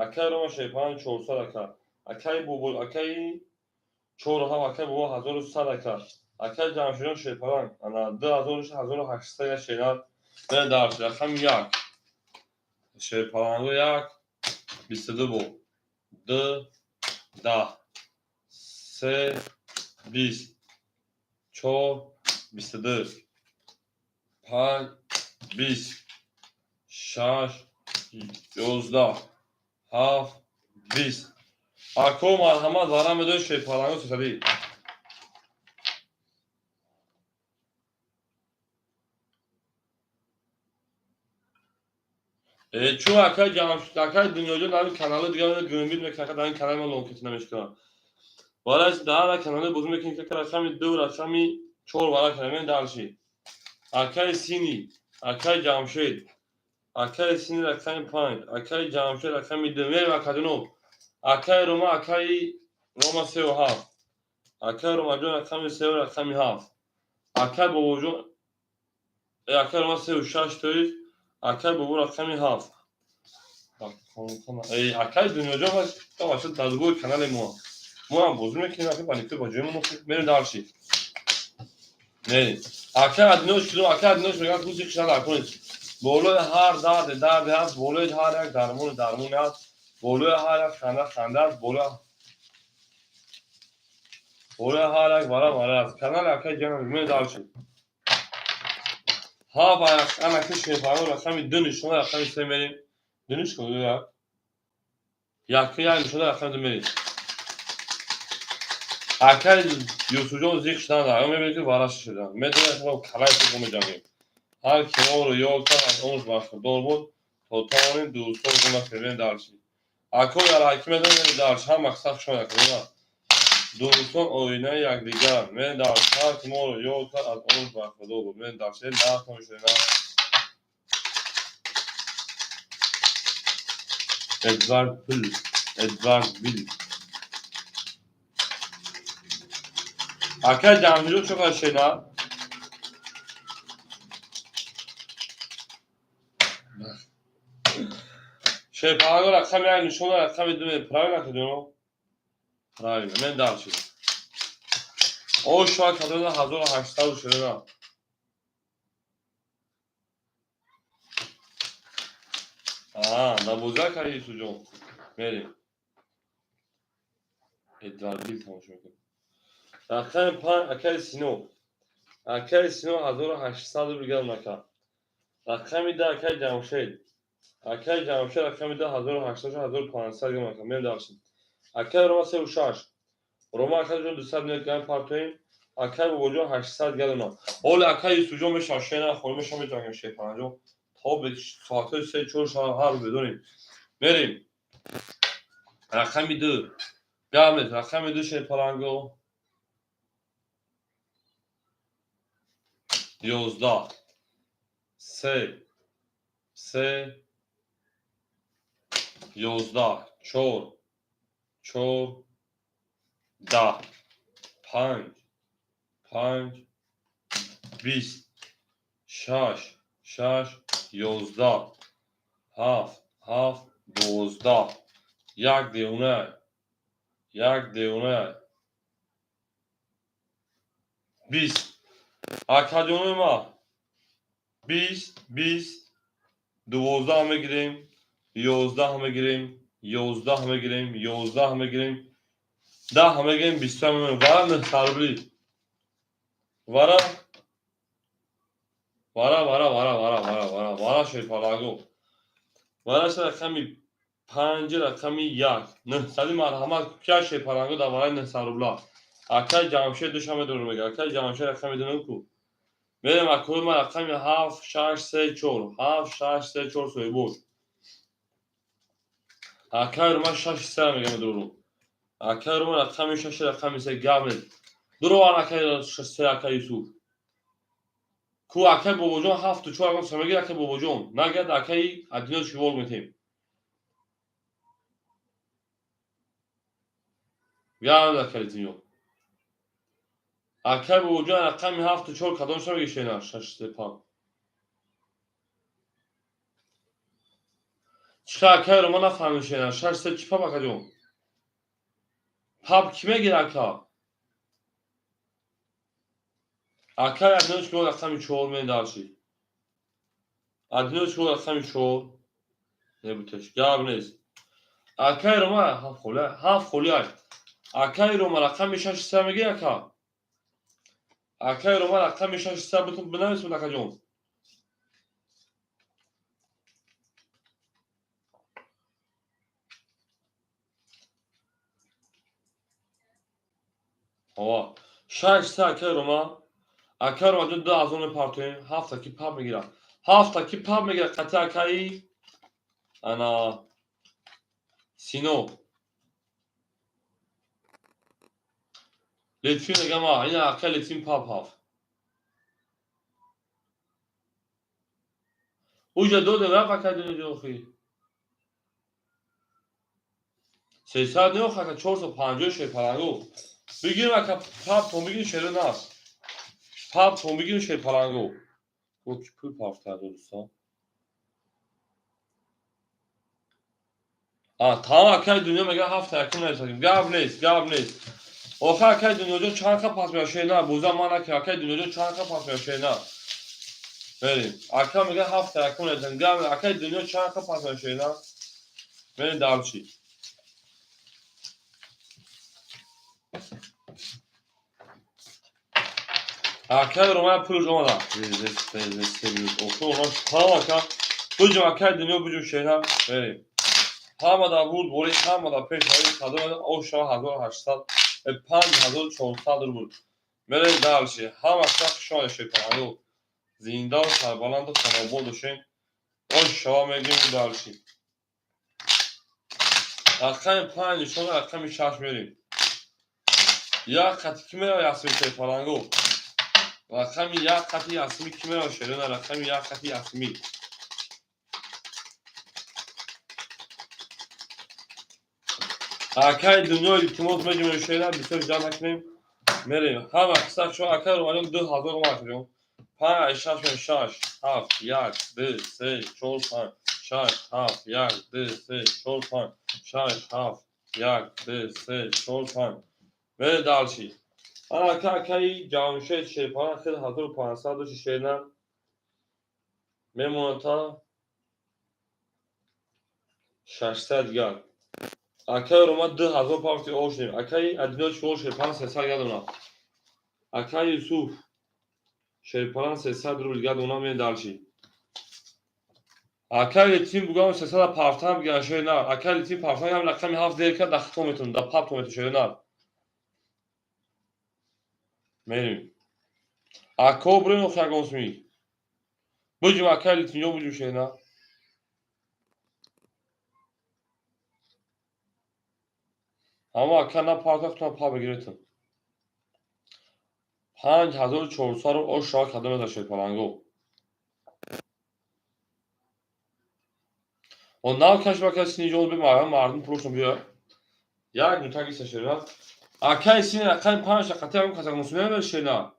Акай Рома шерпаланг 400 ака. Акай бобо акай чор ҳам акай бобо 1100 ака. Акай Ҷамшидҷон шерпаланг ана 2800 я шерат. Бе дарс рақами як. Шерпаланго як 22 бо. Ду 10 се 20 чор 22 панҷ 20 шаш 11 ҳафт 20. Ако марҳамат вара медои шерпаланго сесадӣ. Чун акай Ҷамшид, акай Дунёҷон дар ин канали дигар гӯмбид мекунад, дар ин канали ман лонкети намешкунад. Вале дар ҳар канале бозӣ мекунем, ки рақами ду, рақами чор вара кунем дарши. Акай Сини, акай Ҷамшед, акай Сини рақами панҷ, акай Ҷамшед рақами ду. Мерем акаҷоноб. Акай Рома, акай Рома сеу ҳафт. Акай Ромаҷон рақами сеу рақами ҳафт. Акай Бобоҷон, акай Рома сеу шаш тоист, акай Бобо рақами ҳафт. Акай Дунёҷон вообще дар канали мо. Мо ҳам бозӣ мекунем, акай паникӯ ба ҷои мо мерем дарши. Мерем. Акай Адинош кидом, акай Адинош мегӯяд рӯзи хишна дар кунед. Болои ҳар дарде дарде ҳаст, болои ҳар як дармоне дармоне ҳаст, болои ҳар як ханда ханда аст, болои ҳар як вара вара аст. Канали акай ҷанам мерем дарши. Ҳа ба анаки шерпаланг рақами ду нишона рақами се мерем. Ду нишона як. Як як нишона рақами ду мерем. Акай Юсуфҷон зиқ шудан дар мебинед ки вараш шудан. Медонед ки калай худро меҷангем. Ҳар ки моро ёд кард аз онш бархӯрдор буд, то тавонем дӯстон гуна фирем дарши. Ако ялайки медонед дарш ҳам мақсад шумо якона. Дӯстон оинаи якдигаранд. Мен дарш ҳар ки моро ёд кард аз онш бархӯрдор буд. Мен дарш натон шуда. Эдвард Пул, Эдвард Бил. Акай Ҷамшидҷон чӣ қадр шена? Шерпаланго рақами як нишона рақами ду правильно кадоно? Правильно. Мен дальше. О шоа кадона 1800 шудана. Аа, набоза кади Юсуфҷон. Мерем. Эдвард Бил тамошо мекунем. Рақами панҷ акаи Сино. Акаи Сино 1800 рубл гирам нака. Рақами ду акаи Ҷамшед. Акаи Ҷамшед рақами ду 1800 1500 гирам нака. Мерем дальше. Акаи Рома сеу шаш. Рома акаҷон 200 миллион грамм партоем. Акаи Бобоҷон 800 гирам. Ҳоле акаи Юсуфҷон мешава шена хор мешава меҷангем шерпаланҷон. То бе соатҳои се чор шава ҳар бидонем. Мерем. Рақами ду. Гамет рақами ду шерпаланго. 11 се се 11 чор чор 10 панҷ панҷ 20 шаш шаш 11 ҳафт ҳафт 12 як девона як девона 20. Акаҷонои ма 20 20 12 мегирем, 11 мегирем, 11 мегирем, 11 мегирем, 10 мегирем, 20 мегирем. Вара 900 рубли. Вара вара вара вара вара вара вара вара шерпалаго. Вара рақами панҷ рақами як. 900 марҳамат кия шерпаланго дар вараи 900 рубла. Акай Ҷамшед душам медорам мега. Акай Ҷамшед рақами ду ку. Мерем акои ма рақами ҳафт шаш се чор. Ҳафт шаш се чор соҳибош. Акай Рума шаш се мега медорам. Акай Рума рақами шаш рақами се гап нест. Дуровар акай се акай Юсуф. Ку акай Бобоҷон 7-4 ягон самегир акай Бобоҷон. Нагирад акаи Адино чивол метем. Гап акай Динё. Акай Бобоҷон рақами 7-4 кадом шава шена 6-3 пап. Чиқа акай Рома нафаҳмид шена 6-3 чӣ пап акаҷон? Пап кӣ мегирад ака? Акай Адино чивол рақами 4 медарши. Адино чивол рақами 4 небутеш. Гап нест. Акай Рома 7 холи, 7 холи ай. Акай Рома рақами 6-3 мегирад ака? Акай Рома рақами 6-3 бутун бинависед акаҷон. Ова, 6-3 акай Рома. Акай Рома ҷон 2000 мепартоем, 7 ки пап мегирад. 7 ки пап мегирад қати акаи ана Сино. Летфин мегам, ина акай Летфин пап 7. Уҷа додем рафт акай Дунёҷон охи. 300 не охи ака 450 шерпалангу. Бигирем ака пап тон бигирем шеро нас. Пап тон бигирем шерпалангу. Гуфт пул пафта дӯстон. Тамом акай Дунё мега 7 якум нависадем. Гап нест, гап нест. Охи акай Дунёҷон чанд қа пас меяд шена, боза ман ака акай Дунёҷон чанд қа пас меяд шена. Мерем. Ака мега 7 якум нависадем. Гап акай Дунё чанд қа пас меяд шена. Мерем дарчи. Акай Рома пулш омада. Тамом ака. Буҷум акай Дунё буҷум шена. Мерем. Ҳама дар бурд бори, ҳама дар пеш ҳави кадом оша 1800 5400 рубл. Мерем дальше. Ҳама шахс шумо шепану. Зинда ва сарбаланду хонобод бошем. Ош шава мегирем дальше. Рақами 5 нишона рақами 6 мерем. Як қати ки мерава ясми шерпалангу? Рақами як қати ясми ки мерава шерона? Рақами як қати ясми. Акай Дунё илтимос меҷумем шена, бисёр ҷам накунем. Мерем. Ҳама қисса шо акай Ромаҷон 2000 омад. 5 6 6 7 1 2 3 4 5 6 7 1 2 3 4 5 6 7 1 2 3 4 5. Мерем дальше. Ана ака акаи Ҷамшед Шерпалан хел 1500 доши шена. Мемонад та 600 дигар. Акай Рома 2000 пафти ошнем. Акай Адино чор Шерпалан 300 гадона. Акай Юсуф Шерпалан 300 рубл гадона мен дальше. Акай Летин бугам 300 пафтан биган шена. Акай Летин пафтан ям рақами 7 зер кард, да хито метун, да пап то метун шена. Мерим. Ако брем охягонсми. Буҷум акай Летин ё буҷум шена. Ама ака на партохтон па бигиретон. 5400 рубл ош шава кадом за шерпалангу. Он нав каш бака сини ҷон бе мардум пулошон биё. Як нутаги са шера. Акай сини рақами 5 қати ягон каса мусулмон шена.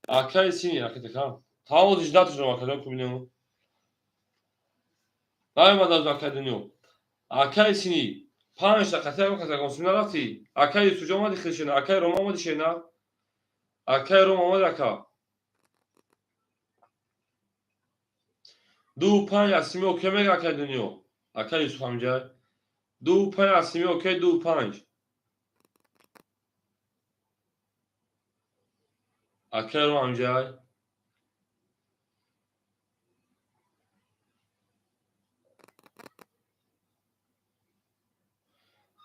Акай сини рақати ка. Тамом ждат шумо акаҷон кубинем. Наёмад аз акай Дунё. Акай сини 5 қати ягон каса мусулмон рафти. Акай Юсуф омади хел шена. Акай Рома омади шена. Акай Рома омади ака. 2 5 асими окей мега акай Дунё. Акай Юсуф ҳамҷа. 2 5 асими окей 2 5. Акай Рома ҳамҷа.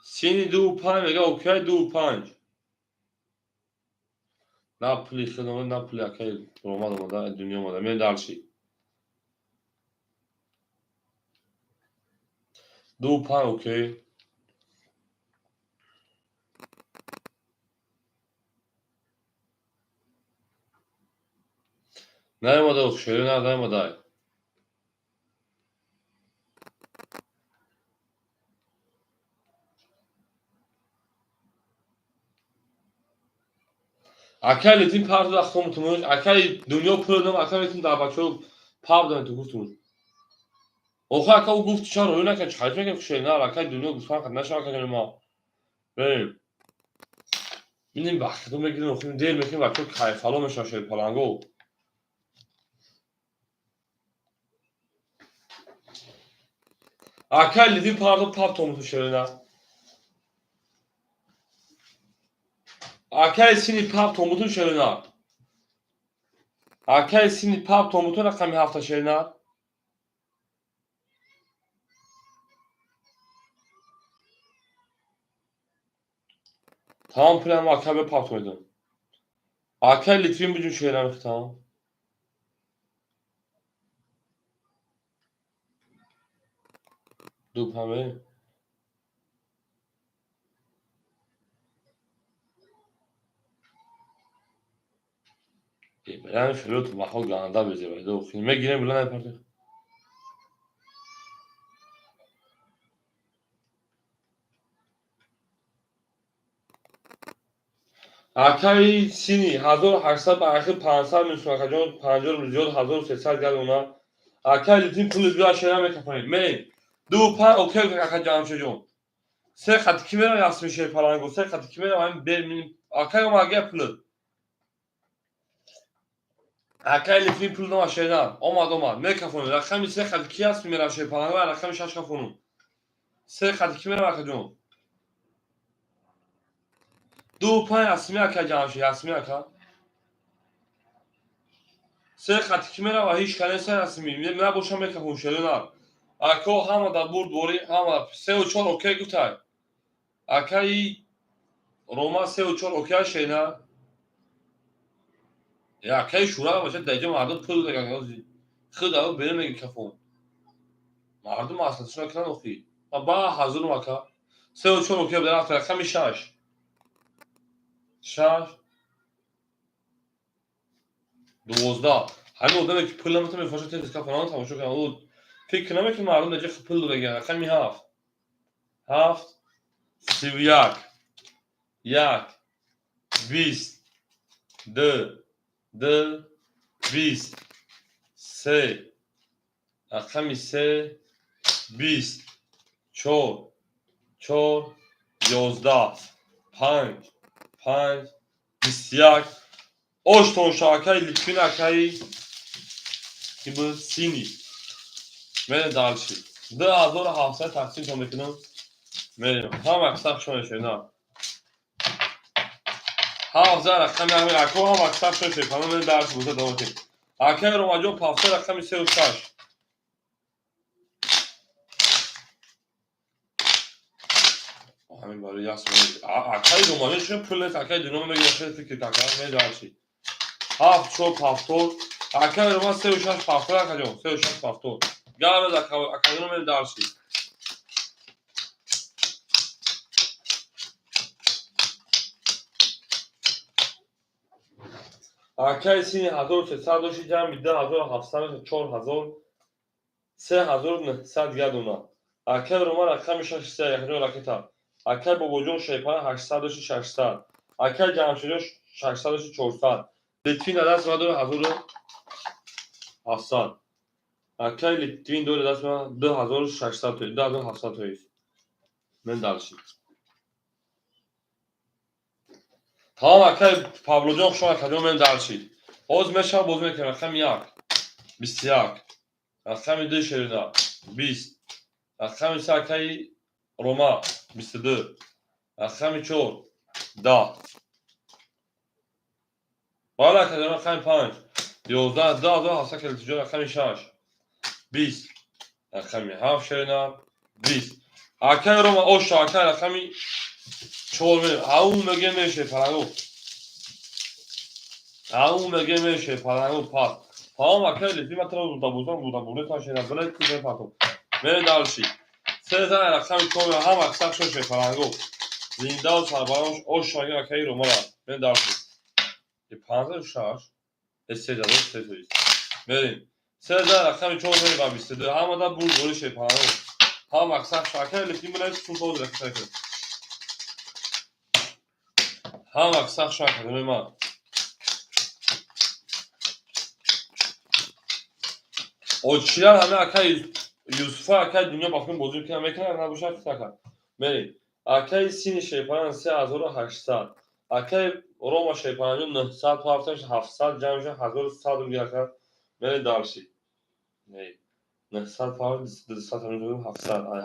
Сини 2 5 мега окей 2 5. На пули хел омад, на пули акай Рома омада, Дунё омада. Мен дальше. 2 5 окей. Наёмада, шеъри наёмада. Акай литин парту да хомутумуш, акай дунё пул додам, акай метун дар бачаҳо пав додам ту гуфтумуш. Охир ака ӯ гуфт чаро рӯй накард, чӣ мекард шеъри нар, акай дунё гуфтан қад нашава акай ҷони ма. Берем. Бинем бахту мегирем, охир дер мекунем, бачаҳо кайфало мешаванд шеъри паланго. Акай литин парту пав томуту шеъри нар. Акай сини пав томутун шеъри нар. Акай сини пав томутун рақами ҳафта шеъри нар. Тамом пулам акай бе пав томидам. Акай литвин буҷун шеърам тамом. Ду паме. Яъне филот махо ганда безебайда охи. Мегирем била напарти. Акаи сини 1800 ба ахир 500 мисум акаҷон 50 рубл зиёд 1300 гал она. Акаи литин пули биё шера мекафонед. Мерем. Ду панҷ окей ака ҷамшеҷон. Се хати ки мерам ясми шер паланго, се хати ки мерам ҳамин бер акаи омад гия пулат. Акаи литин пул дома шернар. Омад омад. Мекафонед. Рақами се хати ки аст мерам шер паланго, рақами шаш кафонум. Се хати ки мерам акаҷон. Ду панҷ ясми ака ҷамшед, ясми ака. Се хати ки мерава ҳеҷ ка нест ясми. Набошам мекафон шернар. Ако ҳама да бурд борӣ, ҳама сеу чор окей гуфтай. Акаи Рома сеу чор окей шернар. Акаи Шура баша даҷа мардум пул даган. Худ ав берем меги кафон. Мардум аслатшона кунан охи. Ба ҳазурум ака. Сеу чор окей буда рафта рақами шаш. Шаш. 12. Ҳамин одаме ки пул намета мефаша тез кафонан тамошо кунан. Ӯ фикр намекунад мардум даҷа пул додаган. Рақами ҳафт. Ҳафт. 31. Як. 20. Ду. Ду. 20. Се. Рақами се. 20. Чор. Чор. 11. Панҷ. Панҷ. 21. Оштон шабакаи литвин акаи ки буд сини. Мерем дальше. 2700 тақсимтон мекунам. Мерем. Ҳама аксар шумо мешавед. На. Ҳафт рақами ҳамин ако ҳама аксар шумо мешавед. Ҳама мерем дальше боза давом кунем. Акаи Ромаҷон пафта рақами сеу шаш. Ҳамин барои як сомон. Акаи Ромаҷон чӣ пул нест, акаи дуно мегирад, хеле фикр кака, мерем дальше. Ҳафт чор пафтор. Акаи Рома сеу шаш пафтор акаҷон, сеу шаш пафтор. Гавез акаҷон мерем дальше. Акаи сини 1300 дошти ҷамъи 2700 4000 3900 дигар дона. Акаи Рома рақами шаш се якҷон ракета. Акаи Бобоҷон шайпана 800 дошти 600. Акаи Ҷамшедҷон 600 дошти 400. Литвин даст ма дора 1700. Акаи Литвин дора даст ма 2600 тои, 2700 тои. Мен дальше. Тамом акаи Павлоҷон хуш омад акаҷон мен дальше. Ҳозир мешава боз мекунем рақами як. 21. Рақами ду шерина. 20. Рақами се акаи Рома 22. Рақами чор 10. Бале акаҷон рақами панҷ. 11 2700 килотиҷон рақами шаш. 20. Рақами ҳафт шерина. 20. Акаи Рома оша акаи рақами чор ау меге меше палангу. Ау меге меше палангу пас. Тамом акаи литви ма тра буда бузан буда бурда та шера биле куҷо патом. Мере дальше. Се зан рақами чор ҳама аксар шоше палангу. Зиндаву сарбаланд оша акаи Ромара. Мере дальше. 5 шаш. Се ҷазо се тоист. Мерем. 3000 рақами 4 мерем ба 22. Ҳамада бурд бори шерпаланго. Ҳама сахт шакар лифтин билан сум тоз рақам. Ҳама сахт шакар ман. Очилар ҳама акай Юсуфа акай дунё бахтун бозӣ мекунад, мекунад, набошад сака. Мерем. Акай сини шерпалан 3800. Акай Рома шерпаланҷон 900 ҳафташ 700 ҷамъ шуд 1100 рубл ака. Мерем дальше. 900 павд 200 700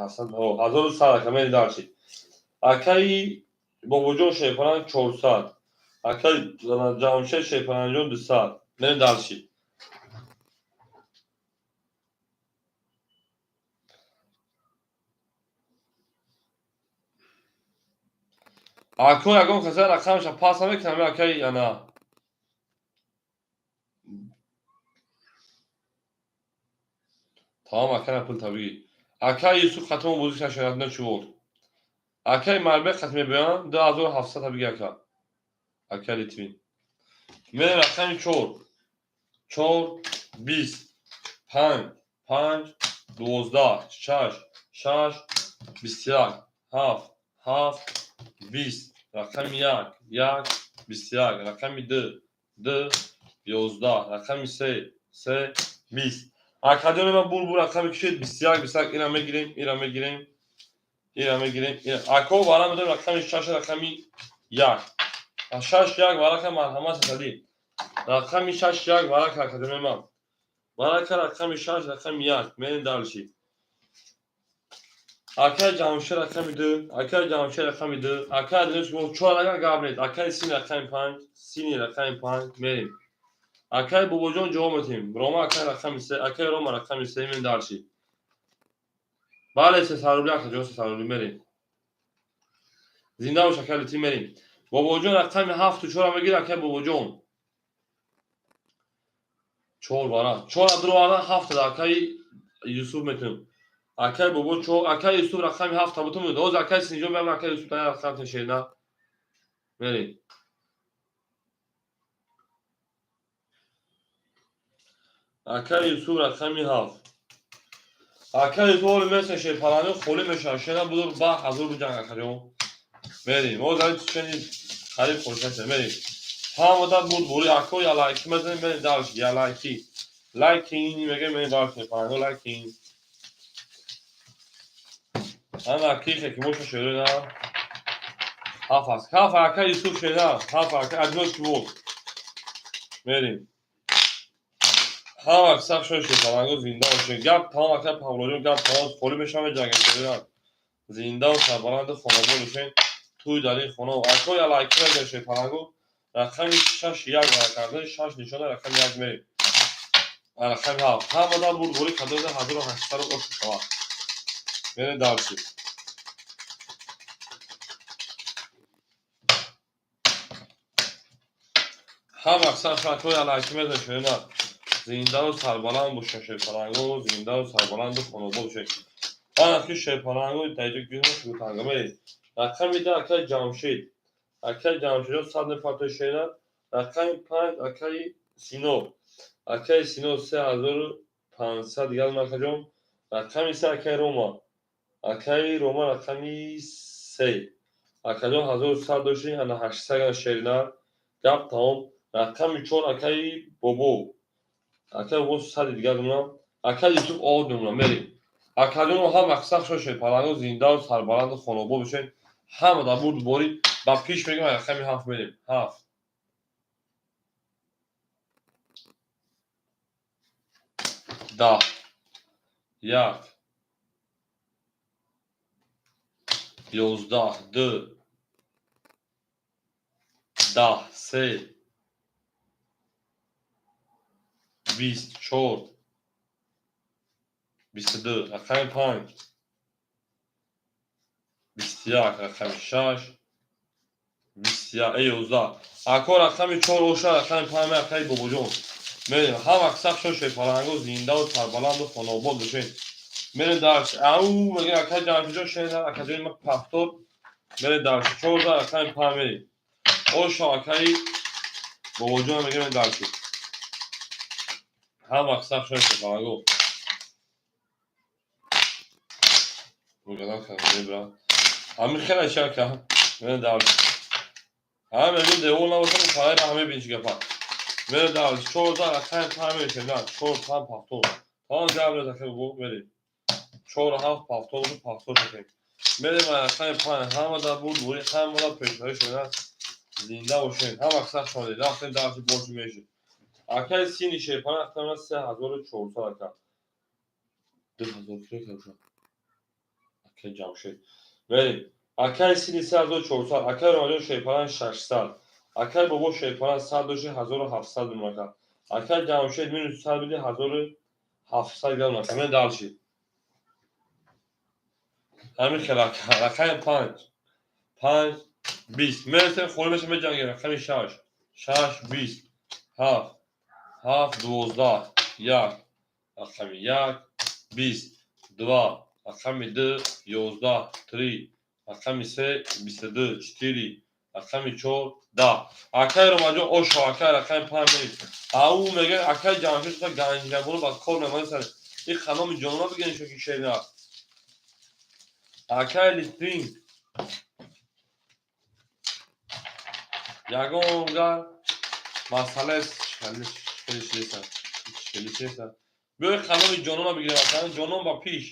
700 1100 ака мерем дальше. Акай Бобоҷон шерпалан 400. Акай Ҷамшед шерпаланҷон 200. Мерем дальше. Ако ягон каса рақамаша пас намекунам, акай ана. Тамом акай пул табиӣ. Акай Юсуф хатмо бозӣ шашаят на чувор. Акай Марбек хат мебиён 2700 табиги ака. Акай Литвин. Мерем рақами 4. 4 20 5 5 12 6 6 21 7 7 20 рақами 1 1 21 рақами 2 2 11 рақами 3 3 20. Академия ман бур рақами кишед 21 21 ира мегирем, ира мегирем, ира мегирем. Ако вара медорем рақами 6 рақами 1. 6 1 варака марҳамат садӣ. Рақами 6 1 варака академия ман. Варака рақами 6 рақами 1. Мерем дальше. Акай Ҷамшед рақами 2, акай Ҷамшед рақами 2, акай Адилович мо 4 агар гап нест, акай Сини рақами 5, Сини рақами 5 мерем. Акай Бобоҷон ҷавоб метем. Рома акай рақами 3, акай Рома рақами 3 мерем дальше. Бале, 300 рубли ака ҷон 300 рубли мерем. Зинда бош акай Литвин мерем. Бобоҷон рақами 7 4 мегир акай Бобоҷон. 4 бара. 4 дуровардан 7 акай Юсуф метем. Акай Бобо 4, акай Юсуф рақами 7 бутум. Ҳоз акай Синҷон меам акай Юсуф тая рақам шерна. Мерем. Акай Юсуф рақами 7. Акай Юсуф оли меса шерпалани холӣ мешавад. Шена будур ба 1000 буҷанг акаҷон. Мерем. Ҳоз али шени қариб хӯршаша. Мерем. Ҳамада буд бури ако я лайки мезанем мерем дальше. Я лайки. Лайки мегем мерем дальше. Шерпалани лайки. Ана кихе ки моша шерена. Ҳафт аст. Ҳафт акай Юсуф шена. Ҳафт акай Адилович буд. Мерем. Ҳама сахт шуд шерпаланго зинда бошед. Гап тамом акай Павлоҷон гап тамом холӣ мешавад меҷангем шерена. Зинда ва сарбаланду хонобод бошед. Тӯй дар ин хона. Ако я лайки мезанем шерпаланго. Рақами 6 1 вара кардан 6 нишона рақами 1 мерем. Рақами 7. Ҳамада бурд бори кадода 1800 ош шавад. Мерем дальше. Ҳама сахт акои лайки мезанем шерена. Зиндаву сарбаланд бошед шерпаланго, зиндаву сарбаланду хонобод бошед. Ана ки шерпаланго даҷа гирмо шурӯтанга мерем. Рақами 2 акай Ҷамшед. Акай Ҷамшедҷон 100 нафар шена. Рақами 5 акай Сино. Акай Сино 3500 дигар акаҷон. Рақами 3 акай Рома. Акай Рома рақами 3. Акаҷон 1100 дошти, ана 800 шерина. Гап тамом. Рақами 4 акай Бобо. Акай Бобо 100 дигар мемонам. Акай Юсуф овод мемонам. Мерем. Акаҷон ҳама сахт шуд шерпаланго зиндаву сарбаланду хонобод бошед. Ҳама дар бурд бори ба пеш мегӯем рақами 7 мерем. 7. 10 1 11 2 10 3 20 4 22 рақами 5 21 рақами 6 21 11. Ако рақами 4 оша рақами 5 акаи Бобоҷон. Мерем. Ҳама сахт шуд шерпаланго зиндаву сарбаланду хонобод бошед. Мерем дальше. Ау мегӯем акаи Ҷамшедҷон шена акаҷони ма 70. Мерем дальше. 14 рақами 5 мерем. Оша акаи Бобоҷон мегӯем дальше. Ҳама қисса шоша паланго. Мугадан кардем, брат. Ҳамин хела шака. Мен дар. Ҳама мегӯ девол набошам, файра ҳама бинч гапа. Мен дар чор за рақам панҷ мешем, на, чор панҷ пафтор. Тамом гап реза бу мерем. Чор ҳафт пафтор пафтор шакем. Мерем рақами панҷ, ҳама дар буд, бури ҳама дар пешравӣ шуда. Зинда бошед. Ҳама қисса шоди. Рафтем дарси бошу мешид. Акаи сини шерпана ахтама 3400 ака. 2000 кило кардша. Акаи Ҷамшед. Мерем. Акаи сини 3400, акаи Ромаҷон шерпана 600. Акаи бобо шерпана 100 доши 1700 бимон ака. Акаи Ҷамшед минус 100 биди 1700 грамм ака. Мен дальше. Ҳамин хел ака. Рақами 5. 5 20. Мерасем холӣ меша меҷангем. Рақами 6. 6 20. 7 7 12 1. Рақами 1 20 2. Рақами 2 11 3. Рақами 3 22 4. Рақами 4 10. Акаи Ромаҷон ошо акаи рақами 5 мерем. Ау мегӯяд акаи Ҷамшед ганҷинабону ба кор мемонад. Ин ханоми ҷонона бигӯен шо ки шер нафт. Акаи Литвин ягон гар масъалаи хеле биёй ханоми ҷонона бигирем. Акаи ҷонон ба пиш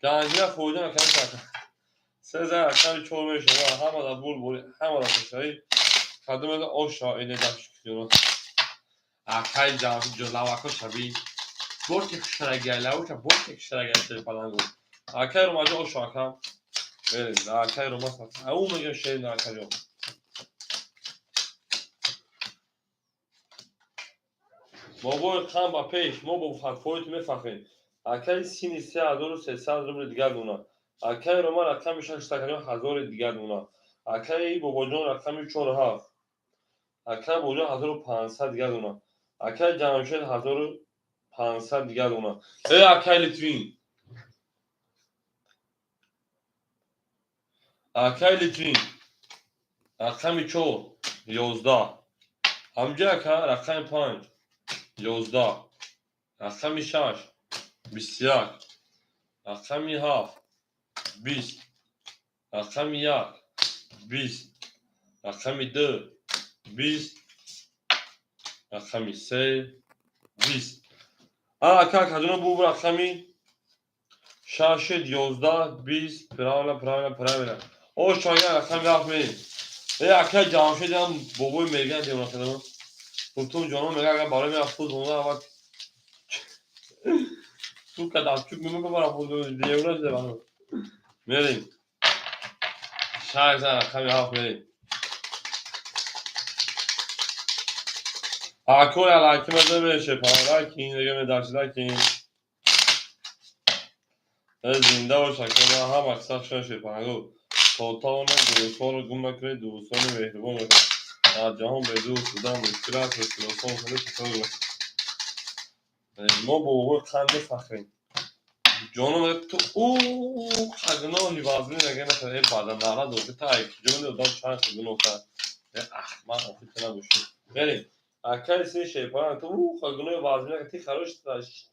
ганҷина фоида накард. Се зан рақами чор мешава. Ҳама дар бур бури, ҳама дар пешравӣ. Кадом оша ине дашкиёно. Акаи Ҷамшид ҷолавако шаби. Борти хушрагай лавуша борти хушрагай шери палангу. Акаи Ромаҷон оша ака. Мерем, акаи Рома ау мегӯям шери на акаҷон. Бобои қан ба пеш, мо бо фатфоит мефахрем. Акаи сини 3300 рубли дигар дона. Акаи Рома рақами шаш такаҷон ҳазори дигар дона. Акаи Бобоҷон рақами чор ҳафт. Акаи Бобоҷон 1500 дигар дона. Акаи Ҷамшед 1500 дигар дона. Э акаи Литвин. Акаи Литвин. Рақами чор 11. Ҳамҷа ака рақами панҷ 11. Рақами шаш 21. Рақами ҳафт 20. Рақами як 20. Рақами ду 20. Рақами се 20. Ака акаҷоно бу рақами шашед 11 20. Правильно, правильно, правильно. О шоя рақами ҳафт мерем. Э акаи Ҷамшедам бобои меган демонакадам. Гуфтум ҷонон мега агар барои мен автобус монда аввал сука дастчук мемонам барам девона шуда. Мерем. Шаш зан рақами ҳафт мерем. Акои алаки маза меше палакин дига медарчидакин. Зинда бош ака, ҳама қисса шоше палагу. То тавонем дӯстонро гум накунед, дӯстони меҳрибон бошед. Дар ҷаҳон бе дӯст будан мушкил аст ва шиносон хеле писанд. Мо бо бобои қанд мефахрем. Ҷонон ту ӯ гуноҳи вазнин мега мехӯрад. Э баъдан нарад охи та ай куҷо медонӣ одам чанд хел гуноҳ кард. Э аҳмақ охи ту набошӣ. Мерем. Акаи сини шерпаланг ту ӯ гуноҳи вазнин ти харош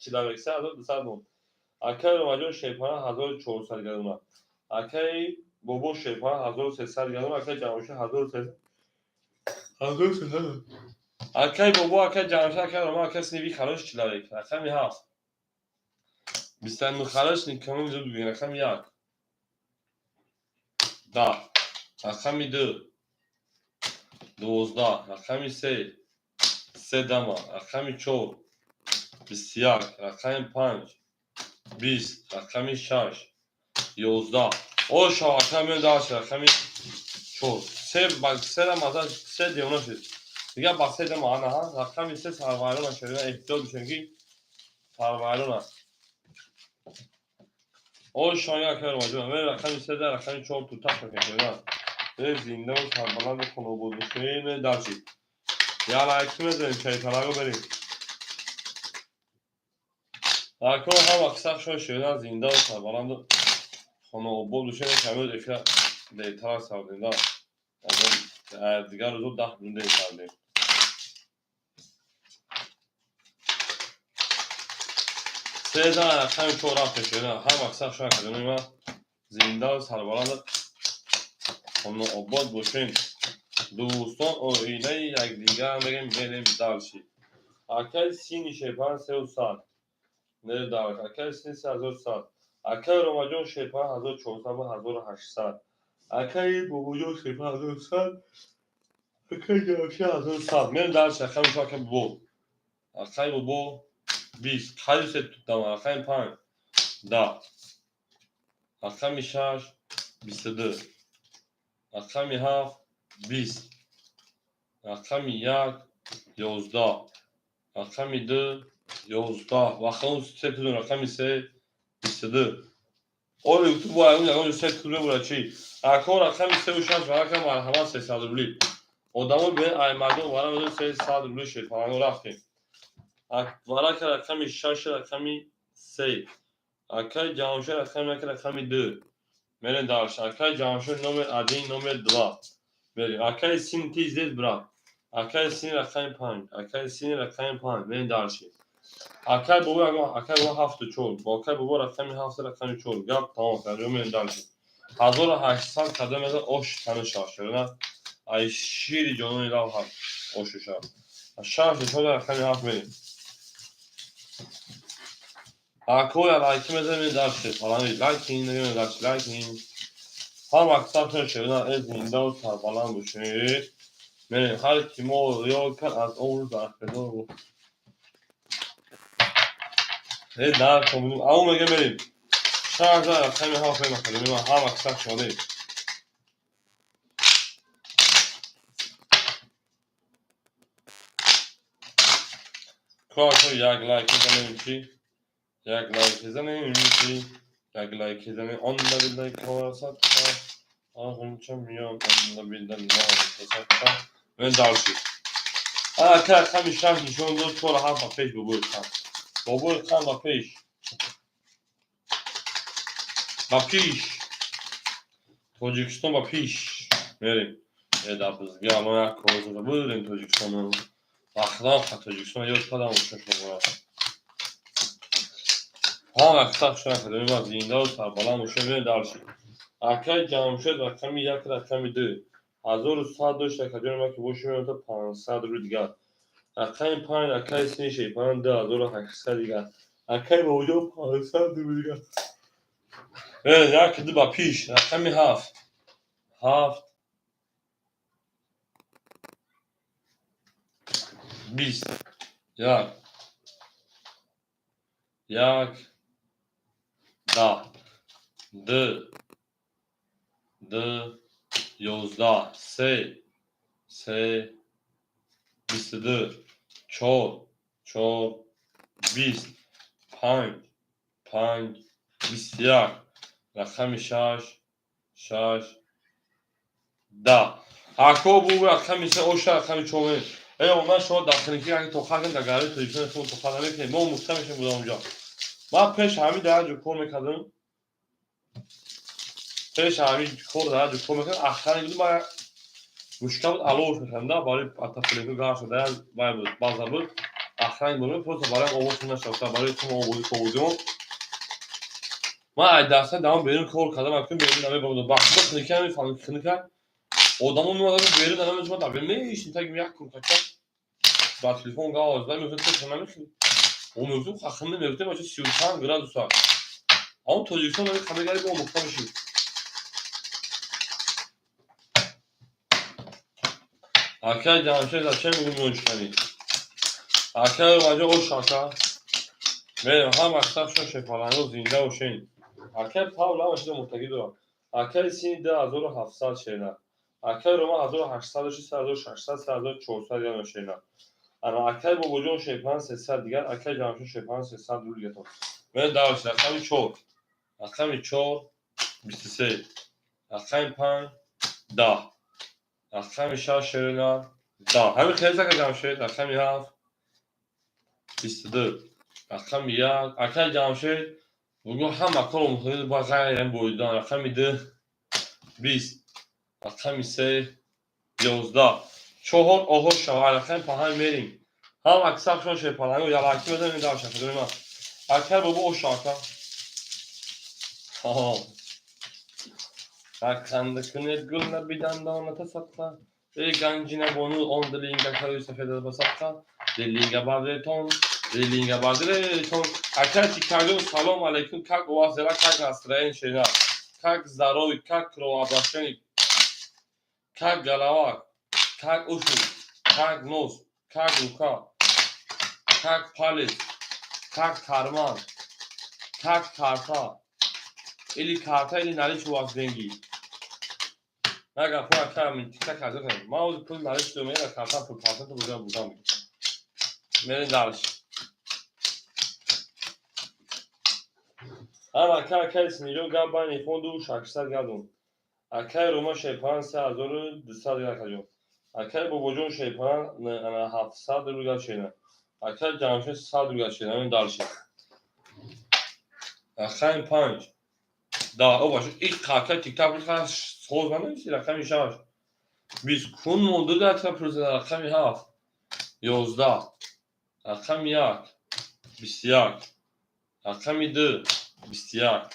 чилавек 3200 мон. Акаи Ромаҷон шерпаланг 1400 гардона. Акаи бобо шерпаланг 1300 гардона. Акаи Ҷамшед 1300. 1300. Акаи бобо, акаи Ҷамшед, акаи Рома, акаи сини харош чилавек. Рақами ҳафт. Бисту харош никамон зуд бигин. Рақами як. 10. Рақами ду. 12. Рақами се. Се дама. Рақами чор. 21. Рақами панҷ. 20. Рақами шаш. 11. Ошо ака меояд дальше. Рақами чор. Се ба се дама се девона шуд. Дигар ба се дама ана ҳа. Рақами се сарвайрон нашуд. Эҳтиёт бишем ки сарвайрон аст. Ошо ака Ромаҷон. Мер рақами се да рақами чор тутақ мекунем. Э зинда ва сарбаланд хонобод бошем. Дальше. Я лайк мезанем, чайталаго берем. Ако ҳама қисса шои шуда зинда ва сарбаланд хонаобод бошем. Камёз эфира дертар сардем да. Дигар рӯзо 10 минут дер сардем. Сеза рақами чор рафте шуда. Ҳама аксар шуна кардем ма. Зинда ва сарбаланд, обод бошем. Дӯстон, оилаи якдигар мегем, мерем дальше. Акай сини шепан сеу сад. Мерем дальше. Акай сини 3100. Акай Ромаҷон шепан 1400 ва 1800. Акай Бобоҷон шепан 1100. Акай Ҷамшед 1100. Мерем дальше. Акай Муса, акай Бобо. Акай Бобо 20. Қариб се дама. Рақами панҷ 10. Рақами шаш 22. Рақами ҳафт 20. Рақами як 11. Рақами ду 11. Вақт се тудум. Рақами се 22. Оли ютуб бо ягон ягон се тудум мебурад чи? Ако рақами севу шаш варака, марҳамат, 300 рубли. Одамо бе аймардон вара медон 300 рубли шефаланго рафтем. Варака рақами шаш, рақами се. Акай Ҷамшед рақами як, рақами ду. Мерем дальше. Акай Ҷамшед номер один, номер два. Мерем. Акай Син, ты здесь, брат? Акай Син рақами панҷ. Акай Син рақами панҷ. Мерем дальше. Акай Бобо, акай Бобо ҳафту чор. Бо акай Бобо рақами ҳафт, рақами чор. Гап тамом кард. Мерем дальше. 1800 кадом мезан ош тану шаш. Ай шири ҷонони лав ҳафт ошу шаш. Шаш чор рақами ҳафт мерем. Акоя лайки мезанем, дальше. Фалани лайки мегем, дальше лайки. Ҳар вақт сабр шуда, э зинда ва сарбаланд бошед. Мерем. Ҳар ки мо ёд кард, аз он рӯз баракатдор буд. Э дар ау мега мерем. Шаш рақами ҳафт мемахалем. Ҳар вақт сабр шуда. Кор як лайк мезанем чи? Як лайк мезанем чи? Як лайк мезанем. Онда билдай корасатта. Ағунча миён онда билдай сатта. Мен дальше. Ака рақами шаш нишон дод, чор ҳафт ба пеш, бобои қан. Бобои қан ба пеш. Ба пеш. Тоҷикистон ба пеш. Мерем. Э дар бизга алон як кор зада будем Тоҷикистон. Вақтан Тоҷикистон ёд кардам шумо. Ҳам аксар шуна кардем, ма зинда ва сарбаланд бошем, мерем дальше. Акай Ҷамшед рақами як, рақами ду. 1100 дошт, акаҷони ма ки бошем, то 500 рубли дигар. Рақами панҷ акай сини шейпан 2800 дигар. Акай Бобоҷон 500 рубли дигар. Як ду ба пиш. Рақами ҳафт. Ҳафт. 20. Як. Як. 10. Ду. Ду. 11. Се. Се. 22. Чор. Чор. 20. Панҷ. Панҷ. 21. Рақами шаш. Шаш. 10. Ако бу рақами се, оша рақами чор. Э она шумо дар хиники яки тоқа кунед, дар гари Тоҷикистон шумо тоқа намекунед. Мо муфта мешем будам онҷо. Ман пеш ҳамин дар ҷо кор мекардам. Пеш ҳамин кор дар ҷо кор мекардам. Ахтани будам, ман мушкал буд, аловш мекардам, да, барои атафлинку гарм шуда, вай буд, база буд. Ахтани буд, просто барои овоз нашавта, барои шумо овози ковозион. Ман ай даста давом берун кор кардам, акун берун намебурдам. Бахта хиника намефаҳмам, хиника. Одамо меомаданд берун, намедонам, дар берун мешин, так як куртача ба телефон гап зада мегуфтем, ту намехӯри. О мегуфтем, хахмин мегуфтем, бача сию чанд градус аст. Аммо Тоҷикистон ами хамегари бо омӯхта мешид. Акай Ҷамшед, зачем мегӯ миёнчиканӣ? Акай Омаҷон, ош ака. Мерем, ҳам мактаб шо шефаланго зинда бошен. Акай Павл ҳама чизо муқтагӣ дорад. Акай сини 2700 шена. Акай Рома 1800 дошти, 3600, 3400 дигар шена. Ана акай Бобоҷон шепан 300 дигар, акай Ҷамшед шепан 300 рубл дигар. Мерем дальше, рақами чор. Рақами чор 23. Рақами панҷ 10. Рақами шаш шена 10. Ҳамин хеле ака Ҷамшед, рақами ҳафт 22. Рақами як акай Ҷамшед бугӯ ҳама кор омӯхтагӣ ба ғайр боидан. Рақами ду 20. Рақами се 11. Чор оғоз шава. Рақами панҷ мерем. Ҳам аксар шон шепаланго ялакӣ мезанем дар шафадони ман. Акай бобо оша ака. Ханда кунед гул набидандоната садқа. Эй ганҷина бону он дилинга карои сафеда ба садқа. Дилинга бардетон, дилинга бардетон. Акай тиктакҷон салом алейкум. Как у вас дела, как настроение шена? Как здоровье, как кровообращение, как голова, как уши, как нос, как рука, как палец, как карман, как карта. Или карта, или наличие у вас деньги. Нага, пул ака, тиктак азо кардам. Ман ҳозир пул наличие дорам, мера карта пул процент бузам бузам. Мерем дальше. Ҳам ака акаи Синижон гап байни хонду 600 гардон. Акаи Рома Шерпаран 3200 гар акаҷон. Акаи Бобоҷон Шерпаран 700 рубл гар шена. Акаи Ҷамшед 100 рубл гар шена. Мерем дальше. Рақами 5. Да, о баша, ин кака тиктак буд, соз нанависи, рақами 6. 20 кун монда дар плюс рақами 7. 11. Рақами 1. 21. Рақами 2. 21.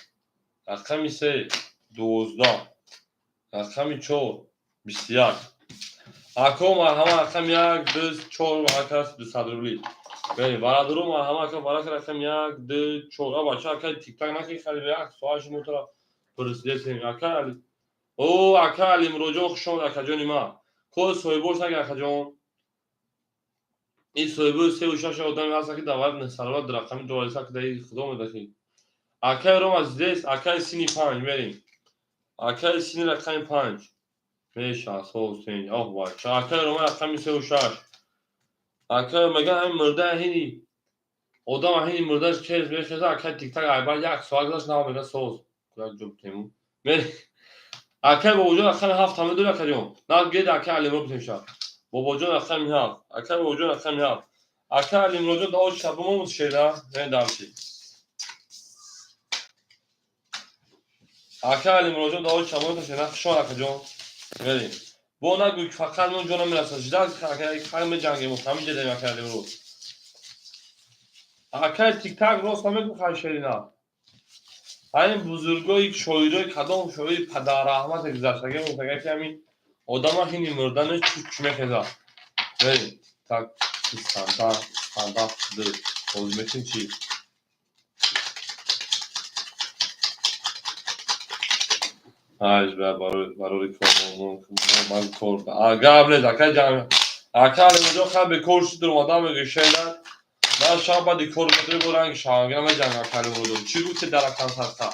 Рақами 3. 12. Рақами 4. 21. Ако марҳама рақами 1, 2, 4 ака 200 рубли. Бери, бародару марҳама ака барака рақами 1, 2, 4. А бача ака тиктак наки хари як соат шумо тара пурсидесем. Ака Али. О, ака Алимроҷон хуш омад акаҷони ман. Кор соҳибош наги акаҷон. Ин соҳибои сеу шаш одаме ҳаст ки давлат сарват рақами дуалиса ки даи худо медахи. Акаи Рома здесь, акаи сини 5 мерим. Акаи сини рақами 5. Меша, соз тинҷ. Оҳ бача, акаи Рома рақами сеу шаш. Акаи меган ҳамин мурда ҳини одам ҳини мурдаш кез мехеза, акаи тиктак айбар як соат гузашт нав мега соз. Як ҷо бутему. Мерим. Акаи Бобоҷон рақами 7 ҳама дори акаҷон. На гед акаи Алимро бутем ша. Бобоҷон рақами 7. Акаи Бобоҷон рақами 7. Акаи Алимроҷон дао шабумон шера, не дарси. Ака Алимроҷон дао шабумон шера, хуш омад акаҷон. Мерим. Бо нагӯй ки фақат мон ҷонам мерасад. Ждал ака ҳар меҷангем, ҳамин ҷа дем акаи Алимро. Акаи тиктак рост намегӯ хай шерина. Ҳамин бузургои шоирои кадом шоири падарраҳмате гузаштагӣ гуфтага ки ҳамин одама ҳини мурданаш чуч мехезад. Мерим. Так, стандар, стандарт ду. Ҳозир метин чӣ? Ай, барои кор ман кор. Гап нест, акаи ҷамъ. Ака Алимҷон хай бекор шуд омада мегӯ шеда. Ман шаб баъди кор медори бо ранги шаҳангира меҷангам ака Алимроҷон. Чӣ гуфте дар рақам садқа?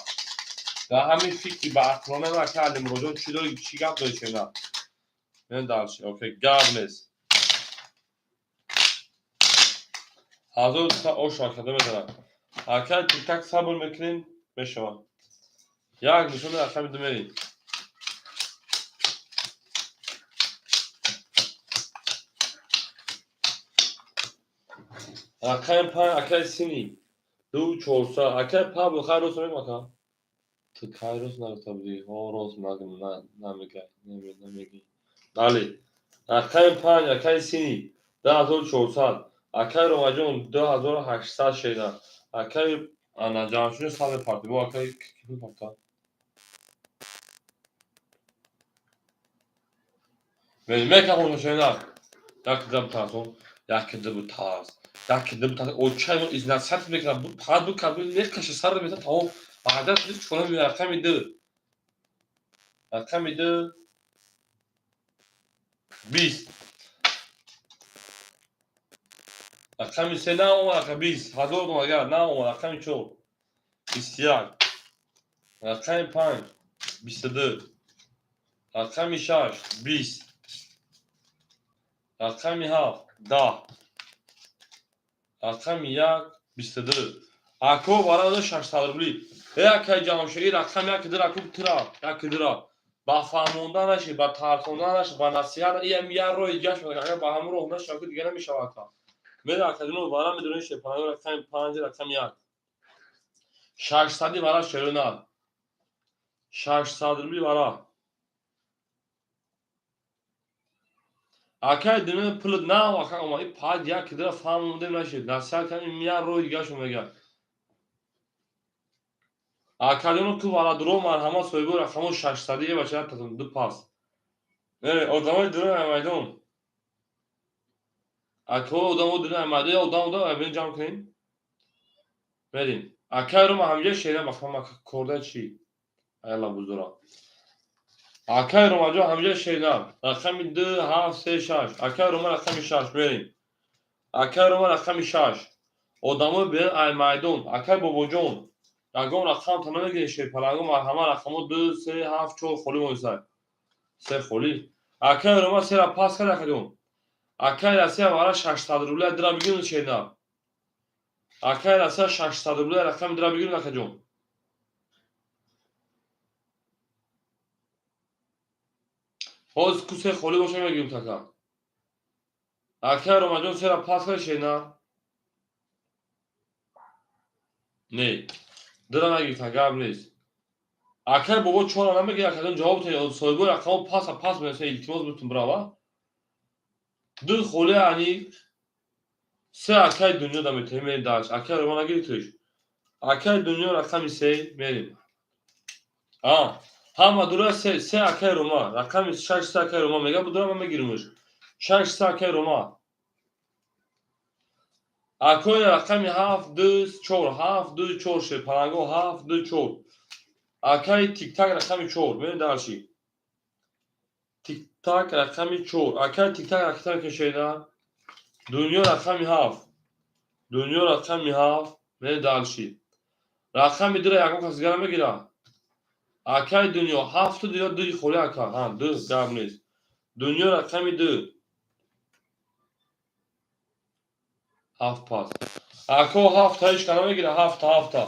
Дар ҳамин фикри ба ақлона ака Алимроҷон чӣ дори, чӣ гап дори шена? Мен дальше. Окей, гап нест. 1200 ош акада мезанад. Акаи тиктак сабр мекунем, мешавад. Як нишон рақами ду мерем. Рақами 5 акаи Сини. 2 400. Акаи Пабло хай рост мегӯм ака? Ту кай рост нагуфта будӣ? Ҳо рост намегай, намегӣ. Бале. Рақами 5 акаи Сини 2400. Акаи Ромаҷон 2800 шеда. Акаи ана Ҷамшид сад мепартӣ. Бо акаи ки пул парта? Мекахон шена. Як даб тарсон, як даб тарс. Як даб тарс. Очай мо изнасиҳат мекунад. Фақат бу каб мекаша сар мезанад тамом. Баъдан чикора мебинад рақами 2. Рақами 2 20. Рақами 3 наомад, ака 20. 1000 омад, агар наомад, рақами 4 21. Рақами 5 22. Рақами 6 20. Рақами 7 10. Рақами 1 22. Ако барои 600 рубли. Э акаи Ҷамшед, рақами 1 дира ку тира, 1 дира. Ба фаҳмонда наши, ба тарсонда наши, ба насиҳат, ин як роҳи дигар шуд. Агар ба ҳамон роҳ нашавад, дига намешавад ака. Мера акаҷоно вара медонед шепанаг рақами 5, рақами 1. 600 вара шерона. 600 рубли вара. Акаи димена пул на ака омад, ин пад як дира фаҳмондем нашид. Насиҳат кардем, ин як роҳи дигар шуд мегӯяд. Акаҷону ку валадуро марҳамат, соҳибо рақамо 600 е бача татун ду пас. Одамои дуруни аймайдон. Ако одамо дуруни аймайдон, я одам одам айбин ҷамъ кунем. Мерим. Акай Рома ҳамҷа шерам бахма корда чӣ? Айла бузура. Акай Ромаҷон ҳамҷа шерам. Рақами 2 7 3 6. Акай Рома рақами 6 мерим. Акай Рома рақами 6. Одамои берун аймайдон. Акай Бобоҷон. Ягон рақам та намегиред шерпаланго, марҳамат, рақамо 2 3 7 4 холӣ моисад. 3 холӣ. Акай Рома сера пас кард акаҷон. Акай Россия вара 600 рубля дира бигиред шерна. Акай Россия 600 рубля рақами дира бигиред акаҷон. Ҳозир ку се холӣ боша мегирем така. Акай Ромаҷон сера пас кард шерна. Не. Дира нагирифтан, гап нест. Акай бобо чора намегирад, акаҷон ҷавоб те, соҳибои рақамо паса пас менависанд, илтимос бутун брава. Ду холӣ аниқ, се акай дунё да метавонем мерим дарш. Акай Рома нагирифтиш. Акай дунё рақами 3 мерим. Ҳама дура се, се акай Рома, рақами 6 се акай Рома мега, будура ман мегиримш. 6 се акай Рома. Акои рақами 7 2 4, 7 2 4 ше, паланго 7 2 4. Акай тиктак рақами 4, мерим дарши. Тиктак рақами 4. Акай тиктак рақами кашида. Дунё рақами 7. Дунё рақами 7, мерим дарши. Рақами 2 ягон кас дигар намегира. Акай дунё 7 дунё 2 холӣ ака. Ҳа, 2 гап нест. Дунё рақами 2. 7 пас. Ако 7 ҳеч кас намегира, 7 7.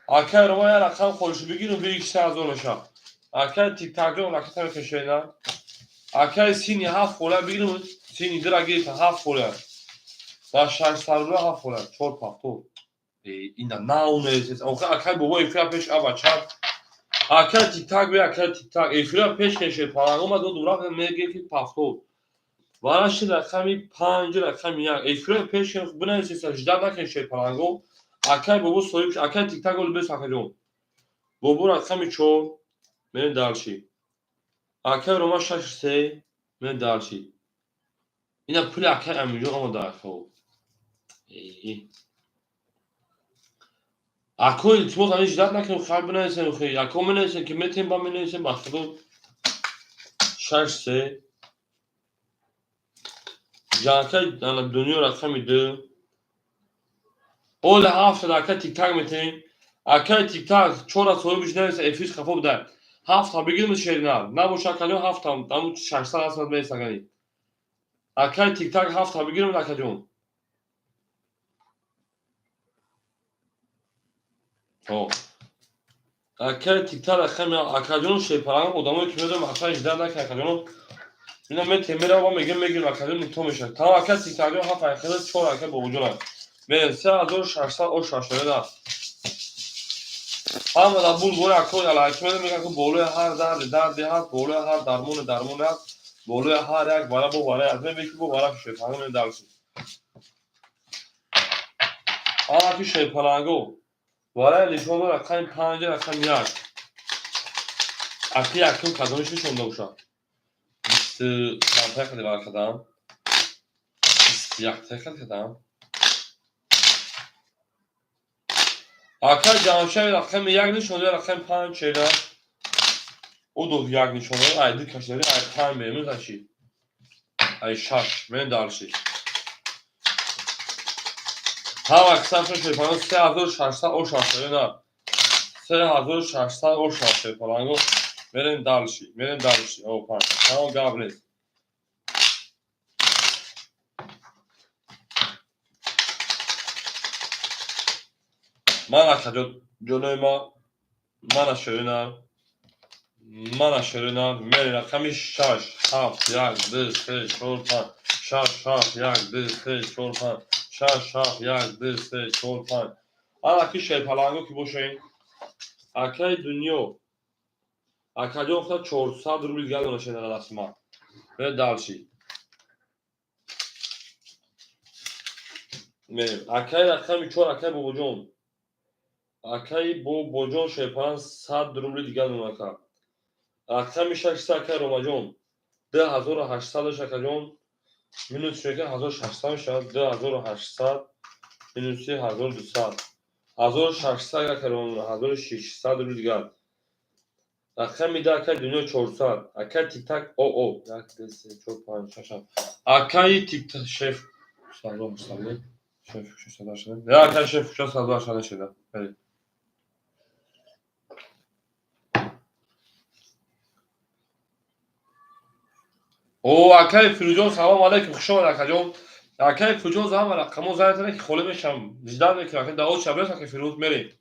Акай Рома я рақам холишу бигиру бигир 3000 меша. Акай тиктакҷон ракета мекашена. Акай сини 7 хола бигиру сини дира гирифта 7 хола. Дар 600 рубля 7 хола, 4 пафто. Ина нау нест. Охир акай бобо эфира пеш аба чап. Акай тиктак бе, акай тиктак эфира пеш кеше паланг омад ду рафт мегир ки пафто. Вараши рақами 5 рақами 1 эфира пеш бинависед, ждат накунед паланго. Акай бобо соҳиб, акай тиктак ол бес акаҷон. Бобо рақами 4 мерем дарши. Акай Рома 6 3 мерем дарши. Ина пули акай Аминҷон омада акао. Ако илтимос ани ждат накунед, хайр бинависем хе. Ако менависем ки метем ба менависем ба худо 6 3 Ҷанкай ана дунё рақами 2. Ола 7 акай тиктак метем. Акай тиктак 4 соҳибиш нависа эфир хафо буда. 7 бигирем шерина. Набоша акаҷон 7 аму 600 асад месагани. Акай тиктак 7 бигирем акаҷон. Хо. Акай тиктак рақами акаҷон шерпаланг одамое ки медонам аслан ждат накунед акаҷон. Ина метем мерава мегем мегирем акаҷон нито мешавад. Тамом акай тиктакҷон 7 акаҷон 4 акай бобоҷон. Мерем 3600 о 600 Ҳама дар бул болои акои алайки мегӯянд ки болои ҳар дарди дарде ҳаст, болои ҳар дармони дармоне ҳаст, болои ҳар як вара бо вара аст. Мебинед ки бо вара шерпаланго мерем дарси. Ҳама ки шерпаланго вараи нишон дорад рақами 5 рақами 1. Аки якум кадомиш нишон бошад? 20 чанд қади вара кардам? 21 та кардам. Акай Ҷамшед рақами 1 нишон дорад, рақами 5 чера. Удо 1 нишон дорад, ай 2 кашидари, ай 5 мерем заши. Ай 6 мерем дарши. Ҳама кисаф шерпаланго 3600 о 600 на. 3600 о 6 шерпаланго мерем дарши, мерем дарши. О 5. Тамом гап нест. Ман акаҷон ҷонои ма, мана ширинам, мана ширинам, мери рақами 6 7 1 2 3 4 5 6 7 1 2 3 4 5 6 7 1 2 3 4 5. Ана ки шерпаланго ки бошем. Акаи дунё. Акаҷон худа 400 рубл дигар дона шена дасти ман. Мерем дарши. Мерем. Акаи рақами 4 акаи бобоҷон. Акаи Бобоҷон Шерпаланг 100 рубли дигар дон, ака. Рақами шаш се, акаи Ромаҷон, 2800-аш, акаҷон, минус шека 1600 мешавад. 2800 минуси 1200, 1600, акаи Ромаҷон, 1600 рубли дигар. Рақами 10, акаи Дунё, 400. Акаи Тиктак оо як, ду, се, чор, панҷ, шаш, ҳафт. Акаи Тиктак шеф шеф акаи шеф 680 шуда. О, акаи Фирӯзҷон, салом алейкум, хуш омад, акаҷон. Акаи Фирӯзҷон, ҳама рақамо занг ки холӣ мешавам, ждать мекунам. Ака дао чабрес, акаи Фирӯз, мерем.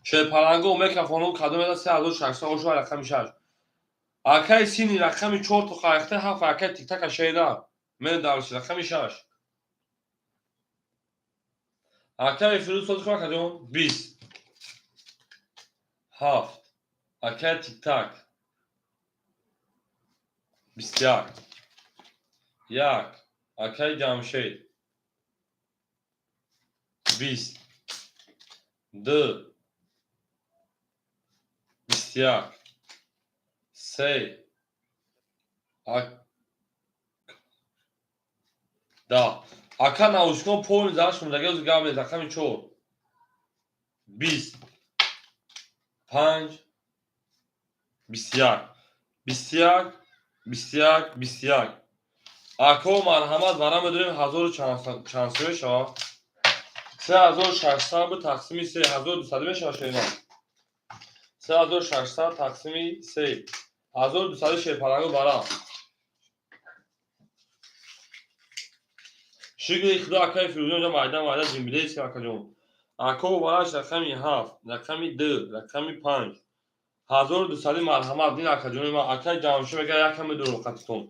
Шерпаланго мекафону кадом еда 3600 ошо. Рақами шаш, акаи Сини, рақами чор то қайхта ҳафт. Акаи Тиктака шеда мерем дарси. Рақами шаш, акаи Фирӯз созихо, акаҷон, 27. Акаи Тиктак, 21. Як, акаи Ҷамшед, 20. Ду, 21. Се, 10. Ака наушникон полный зараш мудаги гап нест. Рақами чор, 25, 21, 21, 21, 21. Ако, марҳамат, вара медонем ҳазору чанд се мешавад. 3600 бу тақсими се, 1200 мешавад, шерина. 3600 тақсими се, 1200. Шерпалангу бара шукри худо. Акаи Фирӯзон ҷа майда майда ҷимбидеси, акаҷон. Ако, вараш рақами ҳафт, рақами ду, рақами панҷ, 1200. Марҳамат, дин, акаҷони ман. Акаи Ҷамшед мега якам медурам қатитон.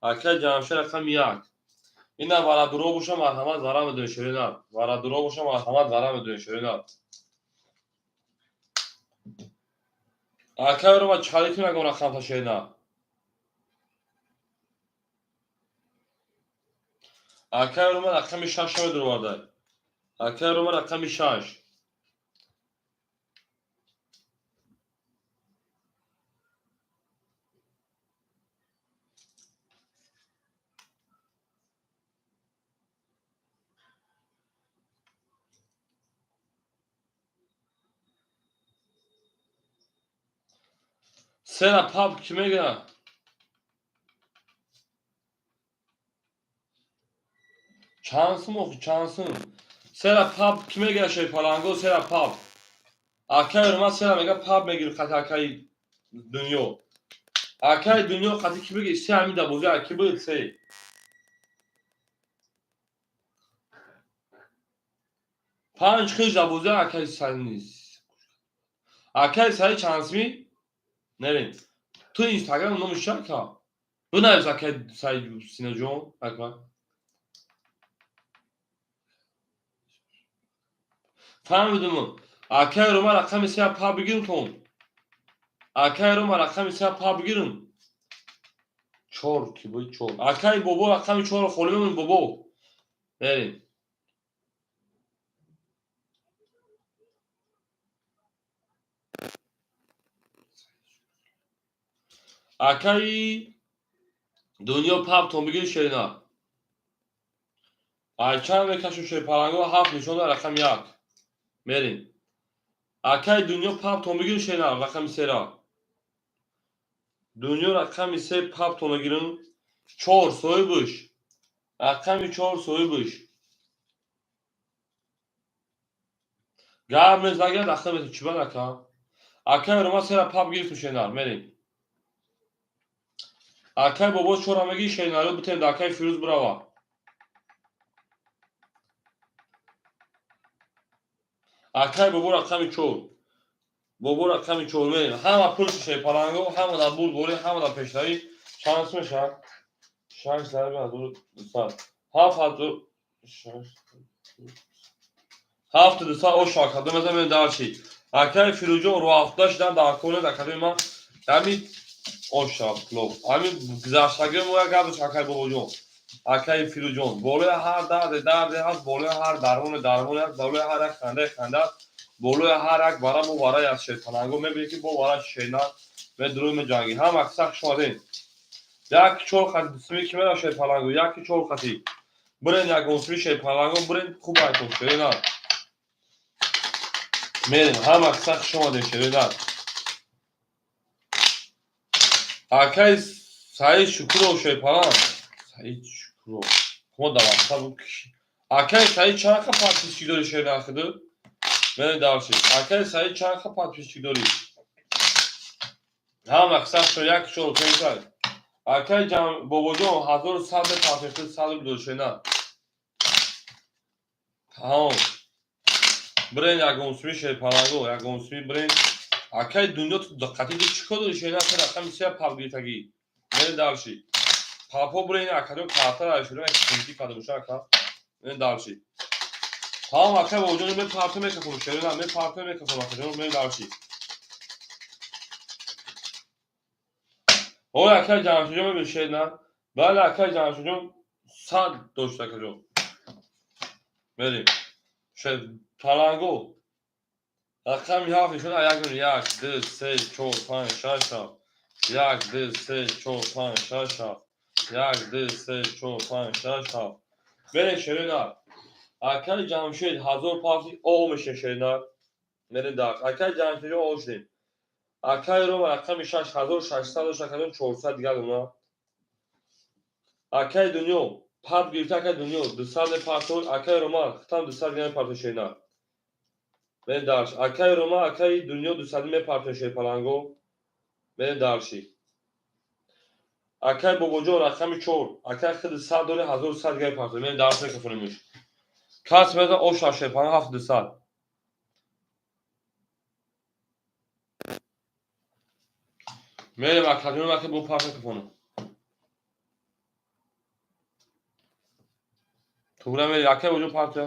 Акаи Ҷамшед, рақами як. Ина варадуро боша, марҳамат, вара медонӣ, шерина. Варадуро боша, марҳамат, вара медонӣ, шерина. Акаи Рома, чӣ кунем, ягон рақамта, шерина? Акаи Рома рақами шаша медуроварда. Акаи Рома, рақами шаш. Сера паб кӣ мегӯяд? Чанд сум охи, чанд сум? Сера паб кӣ мегӯяд, шерпаланго? Сера паб. Акаи Рома сера мега, паб мегири қати акаи Дунё. Акаи Дунё қати кӣ бигир? Се ҳамин дабозӣ ки буд се. Панҷ хиш дабозӣ акаи Саид нист. Акаи Саид чанд сумӣ? Нерем. Ту Инстаграм номиш чи, ака? Бинавис, акаи Саид Синаҷон, ака. Фаҳмидум. Акаи Рома рақами се па бигирм тон. Акаи Рома рақами се па бигирм. Чор ки буд, чор. Акаи Бобо, рақами чорро холӣ мемонем, Бобо. Мерем. Акаи Дунё, пабтон бигир, шерина. Ай чанд мекашем, шерпаланго? Ҳафт нишон дор, рақами як. Мерем. Акаи Дунё, пабтон бигир, шерина, рақами сера. Дунё, рақами се пабтон бигирем. Чор соҳибаш. Рақами чор соҳибаш. Гап нест, нагирад, ахир метавон. Чӣ бад, ака? Акаи Рома сера паб гирифтем, шеринар. Мерем. Акаи Бобо чора мегири, шеринаро битем да акаи Фирӯз бирава. Акаи Бобо, рақами чор. Бобо, рақами чор, мерем. Ҳама пулши, шерпаланго, ҳама дар бурдборӣ, ҳама дар пешравӣ. Чанд сум мешавад? Шаш зарби 1200. 7000 шаш ҳафту дусад ош акадо мезанем дарчи. Акаи Фирӯзҷон роҳафтода шудан дар кор нест, акадои ман. Ҳамин оша плов. Ҳамин гузаштагиро мо як гап дошт, акаи Бобоҷон. Акаи Фирӯзҷон, болои ҳар дарде дарде ҳаст, болои ҳар дармоне дармоне ҳаст, болои ҳар як хандае ханда аст. Болои ҳар як вара бо вараи аз шерпаланго мебинед ки бо вара шерна медурӯ меҷангӣ. Ҳама каса хуш омадед. Як чор хати дусуми ки мера шерпаланго, яки чор хати. Бирен ягонсуми шерпаланго, бирен хуб айтон шерена. Мерем, ҳама каса хуш омадед шерена. Акай Саид Шукуров шерпаланг. Саид Шукуров. Мо давахта бу киши. Акай Саид чанд ха подписчик дори шерена хиду? Мерем дальше. Акай Саид чанд ха подписчик дори? Ҳама каса хуш як чор кентай. Акай ҷам бобоҷон 1100 подписчик 100 рубл шерена. Тамом. Бирен ягонсуми шерпаланго, ягонсуми бирен. Акай дунё ту диққати ду чӣ кор дори шерена ки рақами се пап гирифтагӣ. Мерем дальше. Папо бирен акаҷон картара шурӯъ як кунти карда боша ака. Мерем дальше. Тамом акай бобоҷон ме парто мекафонам шерена, ме парто мекафонам акаҷон, мерем дальше. Ой акай Ҷамшидҷон мебини шерена. Бале акай Ҷамшидҷон 100 дошт акаҷон. Мерем. Шерпаланго. Рақами ҳафт нишон як як ду се чор панҷ шаш ҳафт. Як ду се чор панҷ шаш ҳафт. Як ду се чор панҷ шаш ҳафт. Мерем шерена. Акай Ҷамшид 1000 пафти о мешин шерена. Мерем дальше. Акай Ҷамшидҷон о шудем. Акай Рома рақами шаш 1600 дошт акаҷон 400 дигар дона. Акай Дунё пап гирифта акай Дунё 200 мепартод. Акай Рома хитам 200 дигар мепартод шерена. Мерем дальше. Акай Рома акай Дунё 200 мепартод шерпаланго. Мерем дальше. Акай Бобоҷон рақами 4. Акай хиди 100 дори 1100 дигар мепартод. Мерем дальше мекафонемш. Кас мезан о шаш шерпаланго ҳафт дусад. Мерем акаҷон ака бо парт мекафонам. Тугра мерем акай Бобоҷон партия.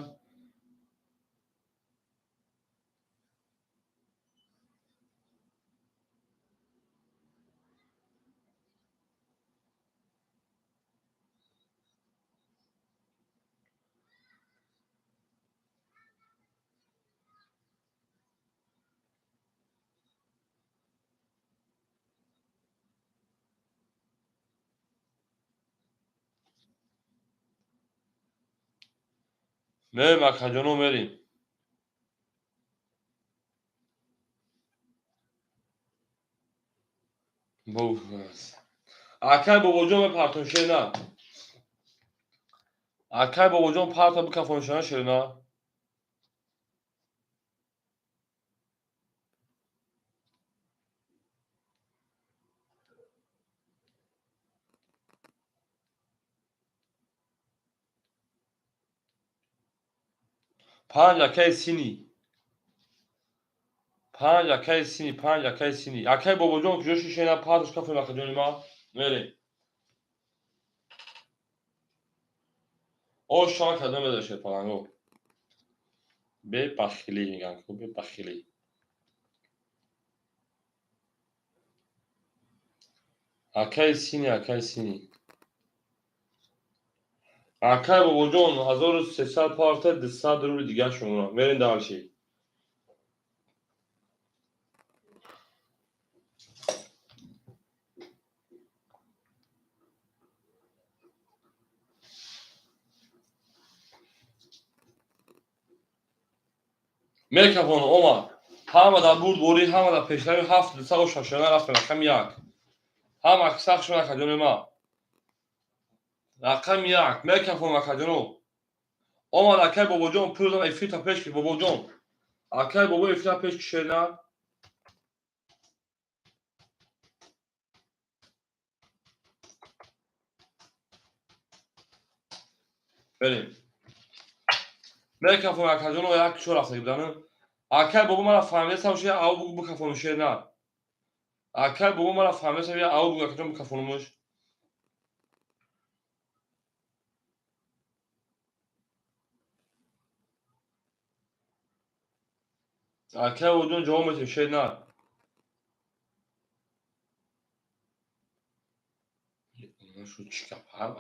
Мерем акаҷоно мерем. Акай Бобоҷон мепартон шерена. Акай Бобоҷон парта бикафон шерена шерена. Панҷ акай сини. Панҷ акай сини, панҷ акай сини. Акай Бобоҷон куҷо ши шерена парташ кафон акаҷони ма? Мерем. О шама кардам меда шерпаланго. Бебахилӣ мегӯянд ку бебахилӣ. Акай сини, акай сини. Акай Бобоҷон 1300 парта 200 рубли дигар шумора. Мерем дальше. Мекафон омад. Ҳама дар бурдборӣ, ҳама дар пешравӣ ҳафт дусаду шашона рафтем рақами як. Ҳама сахт шуд акаҷони ма. Рақами як. Мекафон акаҷоно. Омад акай Бобоҷон пул додам эфирта пеш ки Бобоҷон. Акай Бобо эфирта пеш ки шерна. Берем. Мекафон акаҷоно як чор рафта будану. Акай бобо мара фаҳмидасам шуд ав бугу бикафону шерна. Акай бобо мара фаҳмидасам ав бугу акаҷон бикафонумуш. Акай бобоҷон ҷавоб метем шерна.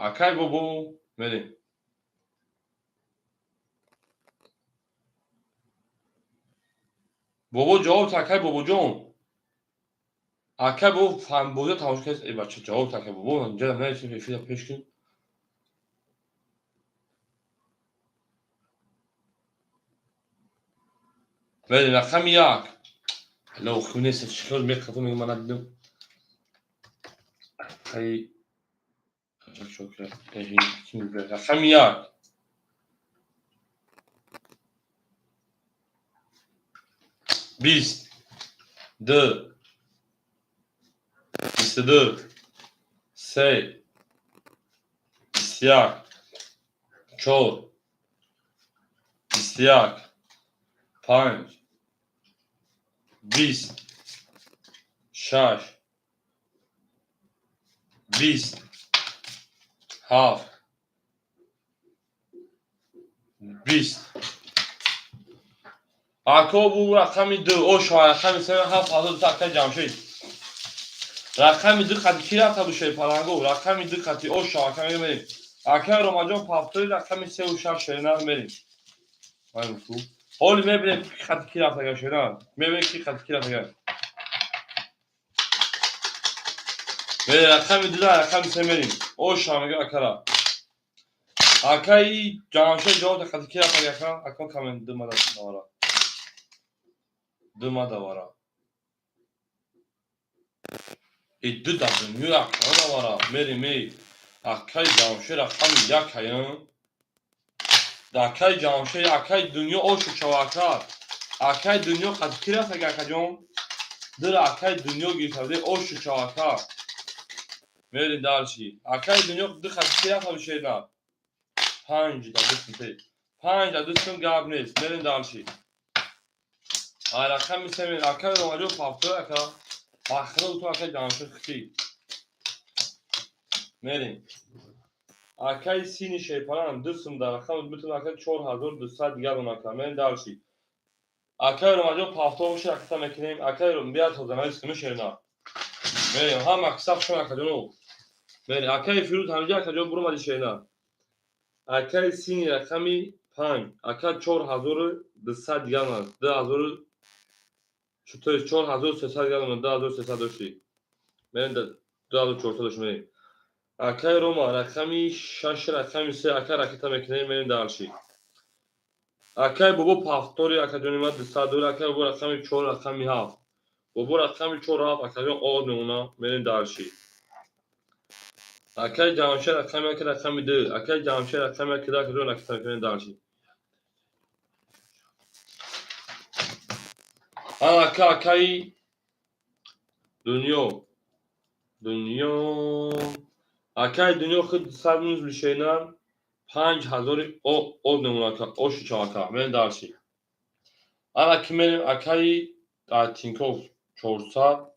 Акай бобо мерем. Бобо ҷавоб та, акай Бобоҷон. Акай бобо фанбозиро тамошо кардед? Э, бача, ҷавоб та, акай бобо, инҷа наисем, эфира пеш кун. Мерем рақами 1. Алло, ху нест, чӣ хел меқафо, мегӯ, ман надидам. Акай рақами 1. 20, 2, 22, 3, 21, 4, 21, 5, 20, 6, 20, 7, 20. Ако бу рақами 2, ошо рақами 3, 7200, акай Ҷамшед. Рақами 2 қати ки рафта бу шерпаланго? Рақами 2 қати ошо ака мерем. Акай Ромаҷон пафтори рақами 3 ва 6 шернар мерем. Ҳоли мебинем ки қати ки рафтага шернар. Мебинем ки қати ки рафтага. Мерем рақами 2, рақами 3 мерем. Ошо мега акара. Акай Ҷамшед ҷавоб қати ки рафтага ака? Ака камен 2 мада навара. 2 мада вара. И 2 да дунё ака навара. Мерем эй. Акай Ҷамшед рақами 1 ая. Акай Ҷамшед, акай дунё ошу чавака. Акай дунё қати ки рафтага акаҷон? Дира акай дунё гирифта ошу чавака. Мерем дальше. Акай дунё ду қати ки рафта бишена? 5 да 2 сум. 5 да 2 сум, гап нест. Мерем дальше. Ай рақами 3 мерем. Акай Ромаҷон пафтор ака. Бахро ту акай Ҷамшед хити. Мерем. Акай сини шерпалан 2 сум дар рақам битун акай 4200 дигар он ака. Мерем дальше. Акай Ромаҷон пафтор боша, акса мекунем. Акай бият ҳозир суми шерна. Мерем ҳама акса шон акаҷоно. Мерем акай Фирӯз ҳамиҷа акаҷон бурумади шерна. Акай сини рақами 5, ака 4200 дигар он 2000, то есть 4300 дигар он 2300 дошти. Мерем 2400 дошти мерем. Акай Рома рақами 6, рақами 3, ака ракета мекунем, мерем дальше. Акай бобо пафтори акаҷони ман 200 дори, акай бобо рақами 4, рақами 7. Бобо рақами 4 7, акаҷон од мемона, мерем дальше. Акай Ҷамшед рақами 1, рақами 2, акай Ҷамшед рақами 1, акаҷон ракета мекунем дальше. Ака акай дунё. Дунё. Акай дунё худ 100 минус бишена 5000 од мемона ака, оши чавака. Мерем дальше. Ана ки мерем акай Тинков 400,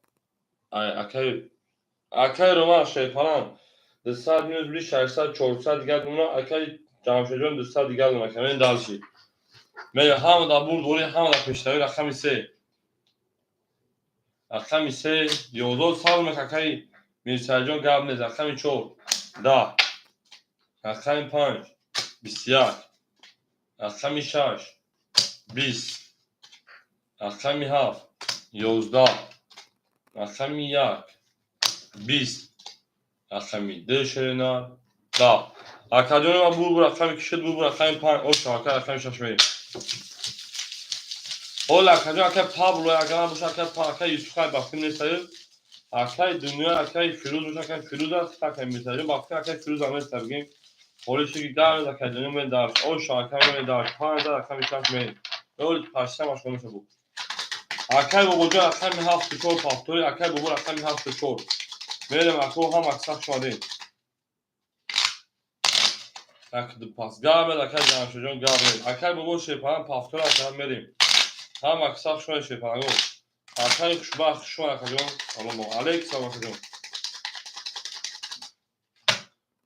акай Роман шерпалан 200 минус били 600, 400 дигар мемона, акай Ҷамшедҷон 200 дигар мемона. Мерем дальше. Мерем ҳама дар бурдборӣ, ҳама дар пешравӣ рақами 3. Рақами 3 11 салом акай Мирсаидҷон, гап нест. Рақами 4 10, рақами 5 21, рақами 6 20, рақами 7 11, рақами 1 20, рақами 2 шерина 10. Акаҷони ман бурбур рақами ки шуд, бурбур рақами 5 оша ака рақами 6 мерем. Ҳола акаҷон, акай Пабло агар набоша, акай акай Юсуф бахти нестаю. Акай дунё, акай Фирӯз боша, акай Фирӯз аст, акай Мирсаидҷон бахти, акай Фирӯз ҳам нест, бигем. Ҳоли шуд ки гап нест, акай дунё мерем дарс. Оша акай мерем дарс. 5 рақами 6 мерем. Ҳоли пашта машғул меша буд. Акай бобоҷон рақами 7 4 пафтори, акай бобо рақами 7 4. Мерем ако ҳам аксар шуадем. Так пас гап нест, акай Ҷамшедҷон, гап нест. Акай бобо шерпалан пафтори ака мерем. Ҳам аксар шуа шерпаланго. Акай хушбахт шуа акаҷон. Салом алейк, салом акаҷон.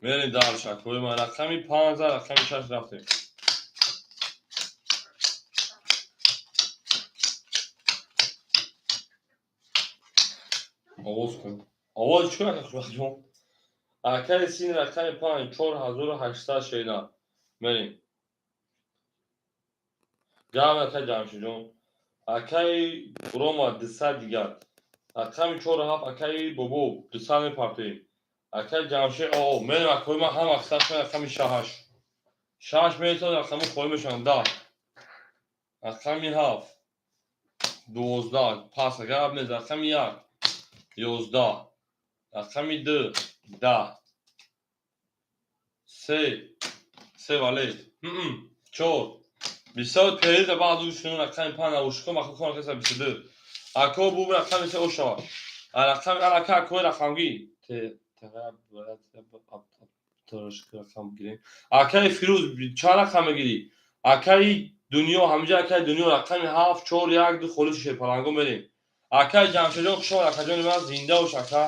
Мерем дальше акои ман рақами 5, рақами 6 рафтем. Овоз кун. Овоз чӣ ака хушбахтҷон? Акаи сини рақами 5 4800 шена. Мерем. Гап акай Ҷамшедҷон. Акаи Рома 200 дигар. Рақами чору ҳафт, акаи Бобо, 200 мепартоем. Акаи Ҷамшед о мерем, акои ман ҳама қисмат. Рақами шаш, шаш метавон, рақами холӣ мешаванд 10. Рақами ҳафт 12, пас гап нест. Рақами як 11, рақами ду 10, се, се вале чор бисёр периза баъзу шуну. Рақами панҷ навушко махлуқон каса 22. Ако буб рақами се ошава рақами анака акои рақамгӣ рақам гирем. Акаи Фирӯз, чанд рақам мегирӣ? Акаи Дунё ҳамҷа, акаи Дунё, рақами ҳафт, чор, як, ду холис. Шерпаланго мерем. Акаи Ҷамшедҷон, хуш омад, акаҷони ман, зинда бош, ака.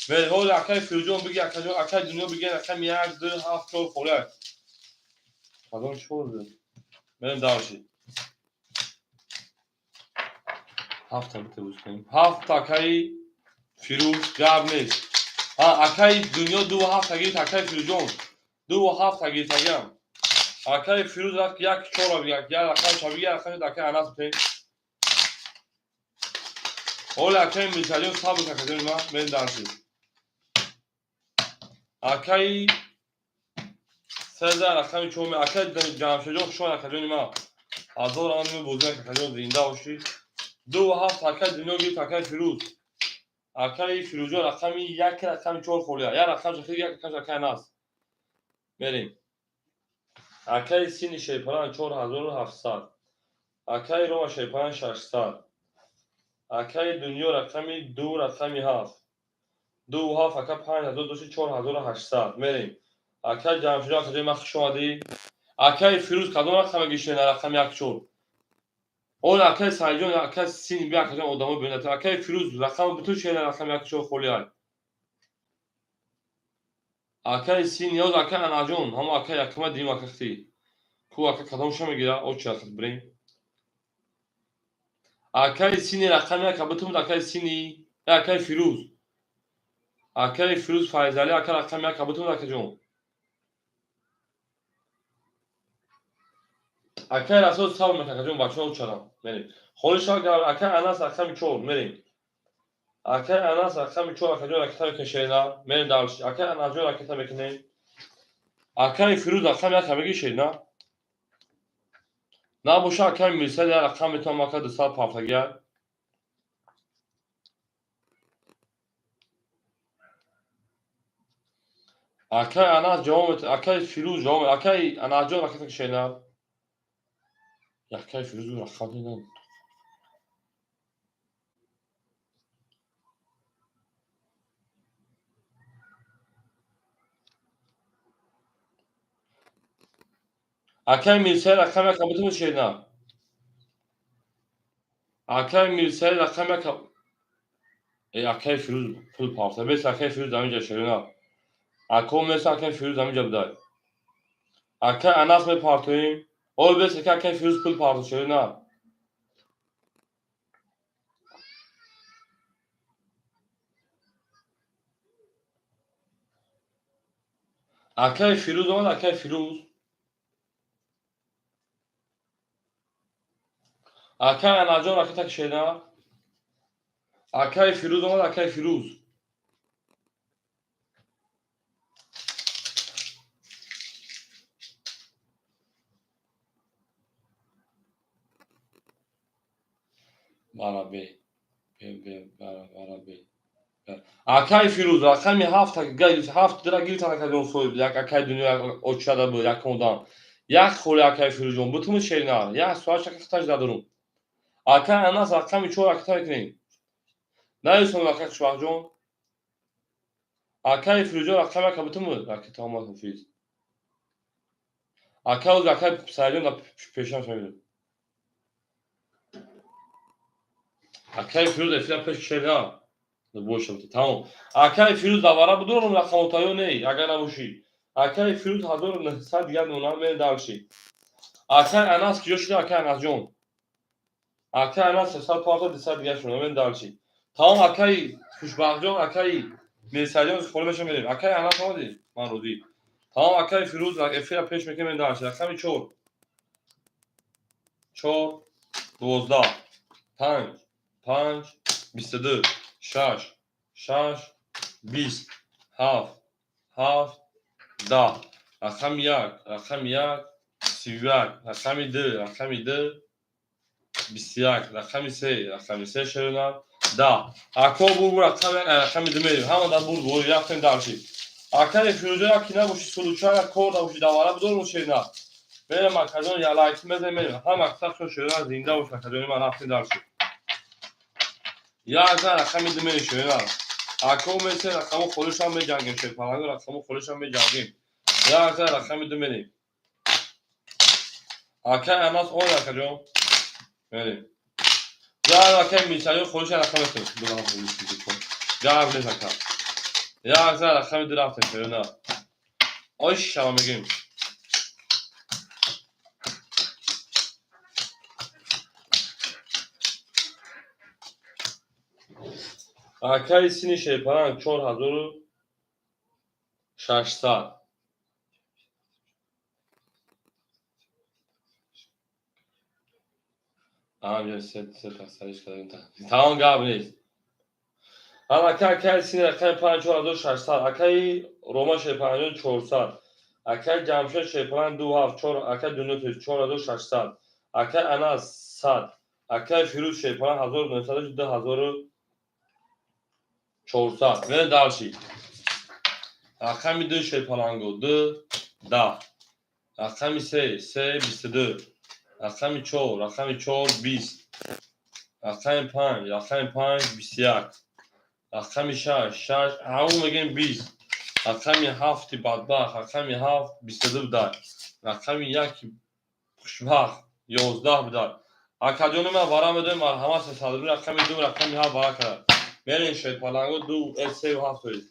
Ҳоли акаи Фирӯзҷон биги, акаҷон, акаи Дунё биги, рақами як, ду, ҳафт, чор холӣ. Кадом чор? Мерем дальше. Ҳафта бите кунем. Ҳафт, акаи Фирӯз, гап нест. Акаи Дунё ду ҳафта гирифт, акаи Фирӯзҷон ду ҳафта гирифтагиам. Акаи Фирӯз як чора биги, як рақам шабиги, як рақам акаи Анас битем. Ҳоли акаи Мирсалиён, сабр, акаҷони ман, мерем дальше. Акаи сеза рақами чор, акаи Ҷамшедҷон, хуш омад, акаҷони ман, ҳазор ан бозӣ, акаҷон, зинда бошӣ. Ду ҳафт акаи Дунё гирифт, акаи Фирӯз. Акаи Фирӯзҷон, рақами як, рақами чор холия, як рақам шахи, як рақам акаи Анас. Мерем. Акаи Сини Шерпалан 4700, акаи Рома Шерпалан 600, акаи Дунё рақами ду, рақами ҳафт, ду ҳафт, ака 5000 дошти, 4800. Мерем. Акаи Ҷамшидҷон, акаҷони ман, хуш омадӣ. Акаи Фирӯз, кадом рақаме гирифтед? Рақами як, чор. Он акаи Саидҷон, акаи Сини би, акаҷон, одамо бинат. Акаи Фирӯз, рақами бутун шена, рақами як, чор холӣ. Акаи Сини ёз, акаи Анаҷон, ҳамо акаи якума дим, акахти ку, ака кадомша мегира? Очи акат бирем. Акаи Сини, рақами як бутун. Акаи Сини, акаи Фирӯз, акаи Фирӯз Файзалӣ, ака, рақами як бутун, акаҷон. Акаи Расул, сабр мекун, акаҷон, бачаҳо учарам. Мерем. Холӣ шавад. Акаи Анас, рақами чор, мерем. Акаи Анас, рақами чор, акаҷон, ракета мекунем, шерина. Мерем дальше. Акаи Анасҷон, ракета мекунем. Акаи Фирӯз, рақами як меги, шерина набоша. Акаи Мирсад, як рақам метавонам, ака, 200 пафтагия. Акаи Анас ҷавоб, акаи Фирӯз ҷавоб, акаи Анасҷон, ракета шерина. Акаи Фирӯз рақам дидам. Акаи Мирсаид, рақами як бутун, шерина. Акаи Мирсаид, рақами як. Акаи Фирӯз пул парта бес. Акаи Фирӯз ҳаминҷа, шерина. Ако меса, акаи Фирӯз ҳаминҷа будай. Акаи Анас мепартоем. Ой, бес, ака, акаи Фирӯз пул парто, шерина. Акаи Фирӯз омад, акаи Фирӯз. Акаи Анаҷон, ракета кишена. Акаи Фирӯз омад, акаи Фирӯз. Бара бе бе бара бара бе. Акаи Фирӯз, рақами ҳафт, ҳафт дира гирифтан, акаҷон, соҳиб як акаи Дунё очада буд, як одам як холи. Акаи Фирӯзҷон, бутуми шерина, як соат шакахташ надорум. Акаи Анас, рақами чор, ракета мекунем. Наёсон, ака Хушбахтҷон. Акаи Фирӯзҷон, рақами як бутуми ракета омад, ҳофиз. Ака оз, акаи Саидҷон пешам шавидем. Акаи Фирӯз эфира пеш шерина боша, тамом. Акаи Фирӯз, давара будорум рақамота ё не? Агар набошӣ, акаи Фирӯз, 1900 дигар нона. Мерем дальше. Акаи Анас киҷо шуда? Акаи Анасҷон, акаи Анас 300 парта, 200 дигар шуда. Мерем дальше. Тамом, акаи Хушбахтҷон, акаи Мирсаидҷон холӣ меша, мерем. Акаи Анас омадӣ, ман розӣ. Тамом, акаи Фирӯз эфира пеш мекунем, мерем дальше. Рақами чор, чор, 12. Панҷ, панҷ, 22, шаш, шаш, 20, ҳафт, ҳафт, 10. Рақами як, рақами як, 31, рақами ду, рақами ду, 21, рақами се, рақами се, шерона, 10. Ако бур, рақами як, рақами ду мерем. Ҳама дар бур бур, рафтем дальше. Акаи Фирӯза, яки набоши, случайно кор набоши, давара бидорум, шерина. Мерем, акаҷон, я лайки мезанем, мерем. Ҳама сахшон, шерина, зинда бош, акаҷони ман, рафтем дальше. Як зан рақами ду мерем, шерина. Ако месе рақаму холишам меҷангем, шерпаланго рақаму холишам меҷангем. Як зан рақами ду мерем. Акай Анас он, акаҷон. Мерем. Як акай Мисаё холиша рақам метем. Гап нест, ака. Як зан рақами ду рафтем, шерина. Ош шава мегем. Акаи сини шерпаланг 4600. Тамом, гап нест. Ака, акаи сини рақами панҷ 4600, акаи Рома шерпаланг 400, акаи Ҷамшед шерпаланг ду ҳафт чор, акаи Дунё 4600, акаи Анас 100, акаи Фирӯз шерпаланг 1900, 2400. Мерем дальше. Рақами ду, шерпаланго, ду, 10, рақами се, се, 22, рақами чор, рақами чор, 20, рақами панҷ, рақами панҷ, 21, рақами шаш, шаш, ҳамон мегӯем, 20, рақами ҳафти бадбахт, рақами ҳафт, 22 будай, рақами яки хушбахт, 11 будай. Акаҷони ман, вара медоем, марҳамат, 300 рубли, рақами ду, рақами ҳафт вара кард. Мерем, шерпаланго, ду, севу ҳафт тоист.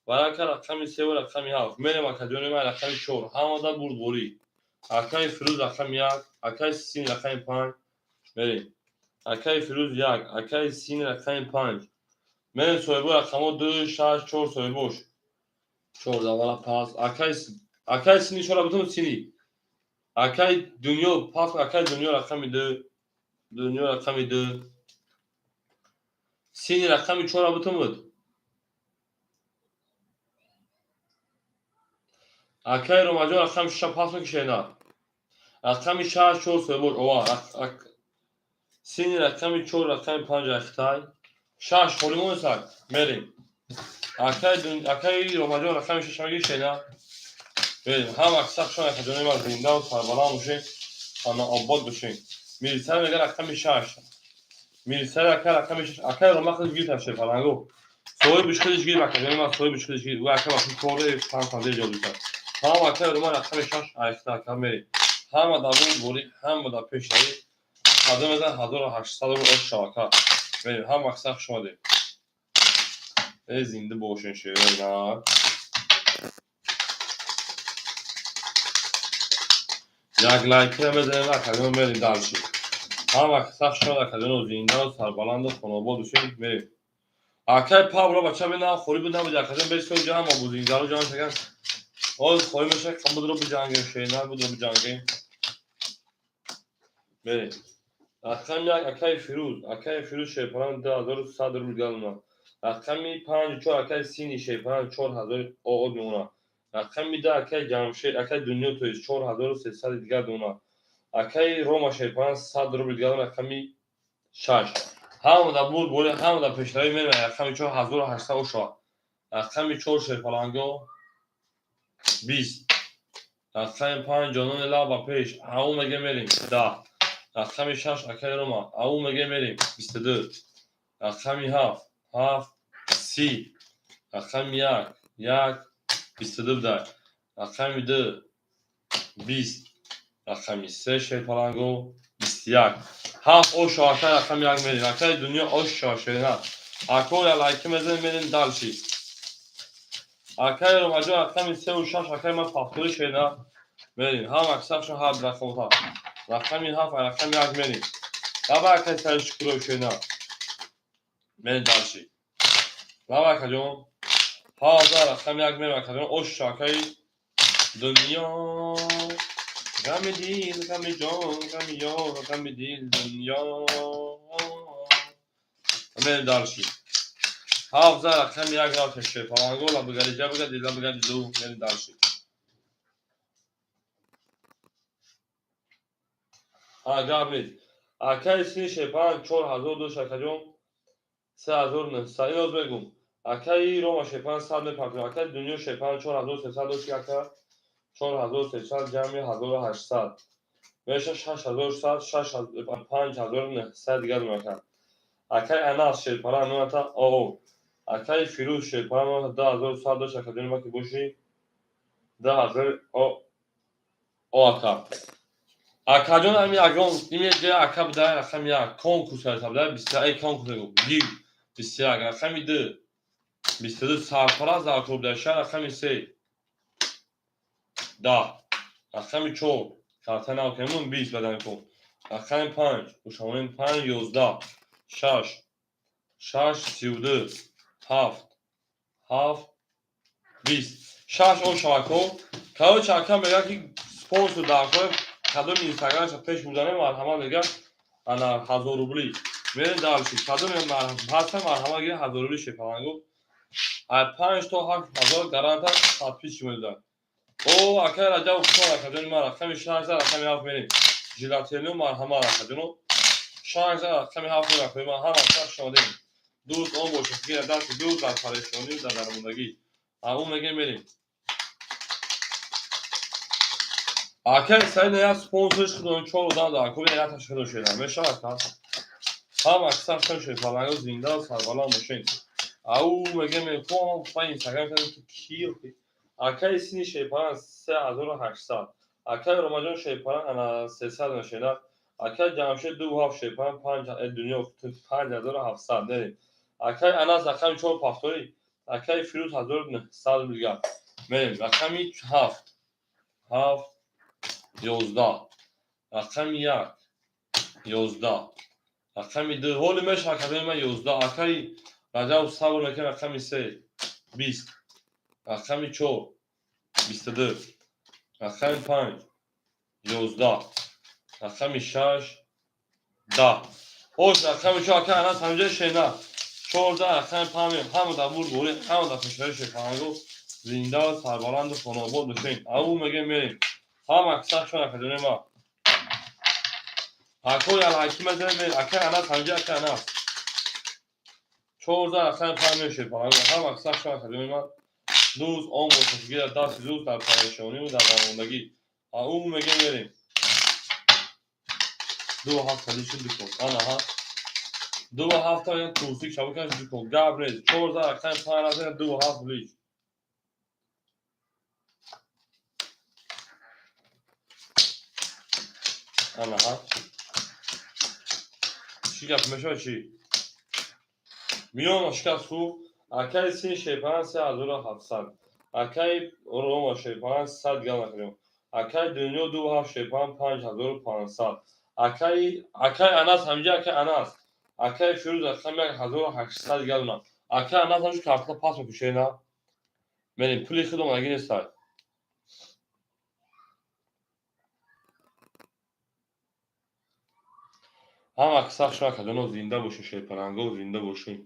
Варака рақами севу рақами ҳафт. Мерем, акаҷони ман, рақами чор. Ҳамада бурдборӣ. Акаи Фирӯз рақами як, акаи Син рақами панҷ. Мерем. Акаи Фирӯз як, акаи Син рақами панҷ. Мерем, соҳибо, рақамҳо ду, шаш, чор, соҳибош. Чор давала пас. Акаи Сини чора бутун Сини. Акаи Дунё пас, акаи Дунё рақами ду. Дунё рақами ду. Сини рақами чора бутун буд. Акаи Ромаҷон рақами шаша пас мекушена. Рақами шаш, чор, соҳибош. Ова. Сини рақами чор, рақами панҷ ахтай. Шаш холӣ монесак. Мерем. Акаи Ромаҷон рақами шаша мегиришена. Мерем. Ҳама сахшон, акаҷони ман, зиндаву сарбаланд бошед. Хона обод бошед. Милисар мега рақами шаш. Милисар ака рақами шаш. Акаи Рома худаш гирифт, шерпаланго. Соҳибиш худаш гирифт, акаҷони ман, соҳибиш худаш гирифт. Ӯ ака вақти кори панҷ панҷа иҷод мекард. Ҳама акаи Рома рақами шаш айхта ака мерем. Ҳама дар бурдборӣ, ҳама дар пешравӣ. Ҳазор мезан 1800 рубл ош шав, ака. Мерем. Ҳама сах хуш омадед. Э, зинда бошен, шерина. Як лайкира мезанем, акаҷон, мерем дальше. Ҳама сах шуд, акаҷоно, зиндаву сарбаланду хонобод бошед, мерем. Акаи Павло бача бинам холӣ буд набуд, акаҷон, бесо ҷамъ бузингаро ҷамъ шакан. Ҳоз холӣ мешавад, будро биҷангем, шерина, будро биҷангем. Мерем. Рақами як, акаи Фирӯз, акаи Фирӯз шерпаланг 2100 рубл галона. Рақами панҷу чор, акаи Сини шерпаланг 4000 оод мемонад. Рақами ду, акаи Ҷамшед, акаи Дунё, то есть 4300 дигар дона. Акаи Рома шерпаланг 100 рубл дигар, рақами шаш. Ҳама дар бурд боли, ҳама дар пешравӣ, мерем, рақами чор 1800 ошава. Рақами чор, шерпаланго, 20. Рақами панҷ, ҷонони лаб ба пеш, ҳамон меге, мерем, 10. Рақами шаш, акаи Рома, ҳамон меге, мерем, 22. Рақами ҳафт, ҳафт, 30. Рақами як, як, 22 будай. Рақами ду, 20. Рақами се, шерпаланго, 21. Ҳафт ошо, акаи рақами як мерем. Акаи Дунё ошо, шерина. Ако я лайки мезанем, мерем дальше. Акаи Ромаҷон рақами севу шаш, акаи ман пахтори, шерина. Мерем. Ҳама аксаршон ҳар рақамҳо. Рақами ҳафт, рақами як мерем. Давай, акаи Саид Шукуров, шерина. Мерем дальше. Давай, акаҷон. Ҳазар рақами як мерем, акаҷон. Ошо, акаи Дунё. Ғами дил, ғами ҷон, ғами ёр, ғами дил, дунё. Мерем дальше. Ҳафт за рақами як рафта, шерпаланго, бигари ҷа бига, дила бигари ду. Мерем дальше. Гап нест. Акаи сини шерпаланг 4000 дошт, акаҷон, 3900. Иноз мегум. Акаи Рома шерпаланг 100 мепартоем. Акаи Дунё шерпаланг 4300 дошт, ака, 4300 ҷамъи 1800 меша 6100, 5900 дигар мекунад. Акаи Анас шерпаланг номата оо, акаи Фирӯз шерпаланг номата 2100 дошт, акаҷони ма, ки бошӣ 2000 о ака. Акаҷон, ами ягон ими ҷои ака буда, рақами як конкурс карда буда, 21 конкурс мегӯ, гив 21, рақами ду 22, сарпараст дар клубдаша, рақами се 10, рақами чор карта нав кунем, 20 бадан кун, рақами панҷ ушамонем, панҷ 11, шаш шаш 32, ҳафт ҳафт 20, шаш. О шабакҳо, короче, ака мегӯяд, ки спонсор дар кадоми инстаграмша пеш бурдане, марҳамат, мегӯяд, ана 1000 рубли. Мерем дальше. Кадоми ҳаста, марҳамат, гиред, 1000 рубли шепалангу, 5 то 8 ҳазор гаранта подписчик медодад. О, акай Раҷаб, хушон, акаҷони ман, рақами шаш за рақами ҳафт мерем. Жилателио, марҳамат, акаҷоно, шаш за рақами ҳафт мерем. Акаи ман, ҳама шахс шодем, дӯст он бошад, ки дасти дӯст дар парешонӣ, дар дармондагӣ. Ау мегем, мерем. Акай Саид, як спонсориш худон чор одам дар куби як ташкил шуда мешавад, ка ҳам аксар шон шефаланго, зинда сарбаланд бошед. Ау мегем, мехоҳам па инстаграм кардем, ки ки акаи сини шерпаланг 3800, акаи Ромаҷон шерпаланг ана 300 мешавад, акаи Ҷамшед ду ҳафт шерпаланг панҷ дунё 5700. Мерем. Акаи Анас рақами чор пафторӣ, акаи Фирӯз 1900 дигар. Мерем. Рақами ҳафт ҳафт 11, рақами як 11, рақами ду ҳоли мешавад, акаи ман, 11. Акаи Раҷаб, сабр мекунем. Рақами се 20, рақами чор 22, рақами панҷ 11, рақами шаш 10. Ош, рақами чор, акаи Анас ҳамҷои шена, 14, рақами панҷ. Ҳама дар бурборӣ, ҳама дар хушҳои шефаланго, зинда, сарбаланду хонобод бошед. Ау мегем, мерем. Ҳама аксар шон, акаҷони ма, акои Алҳаким мезанем. Акаи Анас ҳамҷа, акаи Анас 14, рақами панҷ мешед. Ҳама аксар шон, акаҷони ма, дӯст он бошад, гирад дасти дӯст дар парешонию дар дармондагӣ. Ау мегем, мерем. Ду ҳафт ҳадиши дукон анаҳа, ду ҳафта тусик шабакаш дукон. Гап нест. 14, рақами панҷ раза, ду ҳафт лич. Анаҳа, чӣ гап мешавад, чӣ миёна шикаст хуб. Акаи сини шерпаланг 3700, акаи Рома шерпаланг 100 гап накардем, акаи Дунё ду ҳафт шерпаланг 5500, акаи Анас ҳамҷа, акаи Анас, акаи Фирӯз рақами як 1800 гап донам. Акаи Анас ҳамчу картла пас мекушед на, мерем, пули худом аги нестай. Ҳама аксар шумо, акаҷоно, зинда бошед, шерпаланго, зинда бошед.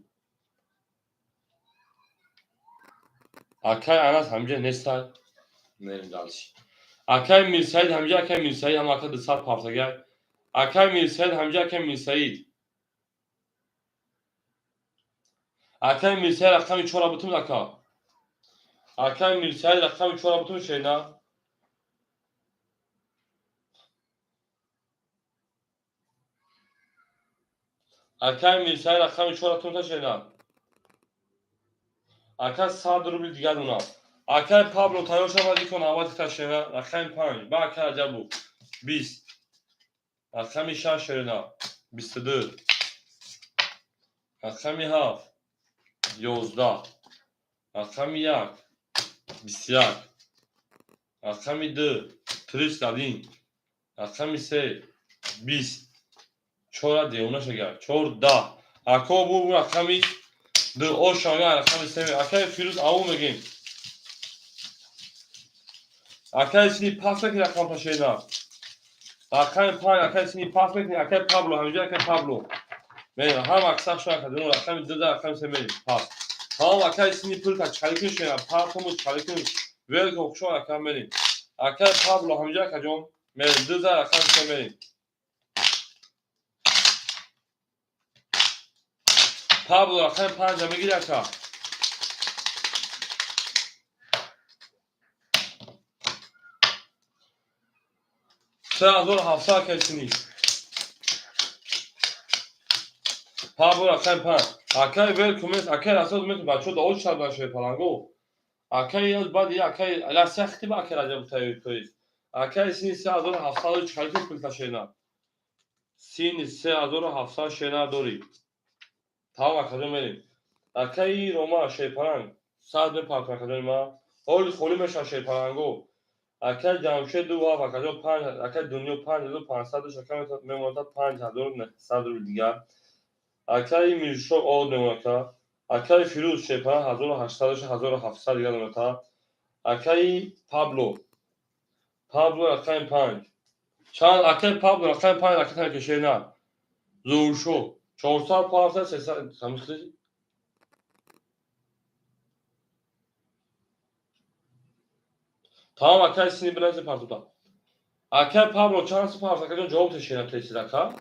Акаи Анас ҳамҷа нестай, мерем дальше. Акаи Мирсаид ҳамҷа, акаи Мирсаид ҳам ака 200 пафтагай. Акаи Мирсаид ҳамҷа, акаи Мирсаид, акаи Мирсаид рақами чора бутум, ака. Акаи Мирсаид рақами чора бутум, шена. Акаи Мирсаид рақами чора тумта, шена. Ака, 100 рубли дигар донам. Акаи Пабло, тайёр шавад, икон навбати та, шена. Рақами панҷ ба акаи Раҷабу 20, рақами шаш, шена, 22, рақами ҳафт 11, рақами як 21, рақами ду 31, рақами се 20, чора девона шагар, чор 10. Ако бу рақами ду ошага, рақами се, акаи Фирӯз, аву мегем. Акаи сини пас мекунӣ рақам пашена, рақами панҷ. Акаи сини пас мекунӣ. Акаи Пабло ҳаминҷо, акаи Пабло. Мерем, ҳама аксар шуна кардем, рақами 2 да рақами 3 мерем. Пас. Тамом, акай сини пулта чали кун шена, партому чали кун. Велком, хушо ака, мерем. Акай Пабло ҳамҷа, акаҷон, мерем 2 да рақами 3 мерем. Пабло рақами 5 мегири, ака. 3700, акай сини. Пабло рақами 5. Акай велком, акай расод мет бачо да оч шаб нашои паланго. Акай яз баъд акай ла сахти ба акай Раҷаб тайёр, то есть. Акай сини 3700 чали кун пулта шена. Сини 3700 шена дорӣ. Тамом, акаҷон, мерем. Акаи Рома шерпаланг сад мепартон, акаҷони ма. Ҳоли холӣ мешавад шерпаланго. Акай Ҷамшед ду ҳафт, акаҷон, панҷ, акай Дунё 5500 ака мемонад, 5900 рубл дигар. Акаи Миршо од мемонад, ака. Акаи Фирӯз шерпаланг 1800, 1700 дигар мемонад. Акаи Пабло. Пабло рақами 5. Чанд акаи Пабло рақами 5 ракета мекашед на. Зуршо 400 500 300 самихли. Тамом, акай сини бинази партода. Акай Пабло чанд си парт, акаҷон, ҷавоб тешена тесид, ака.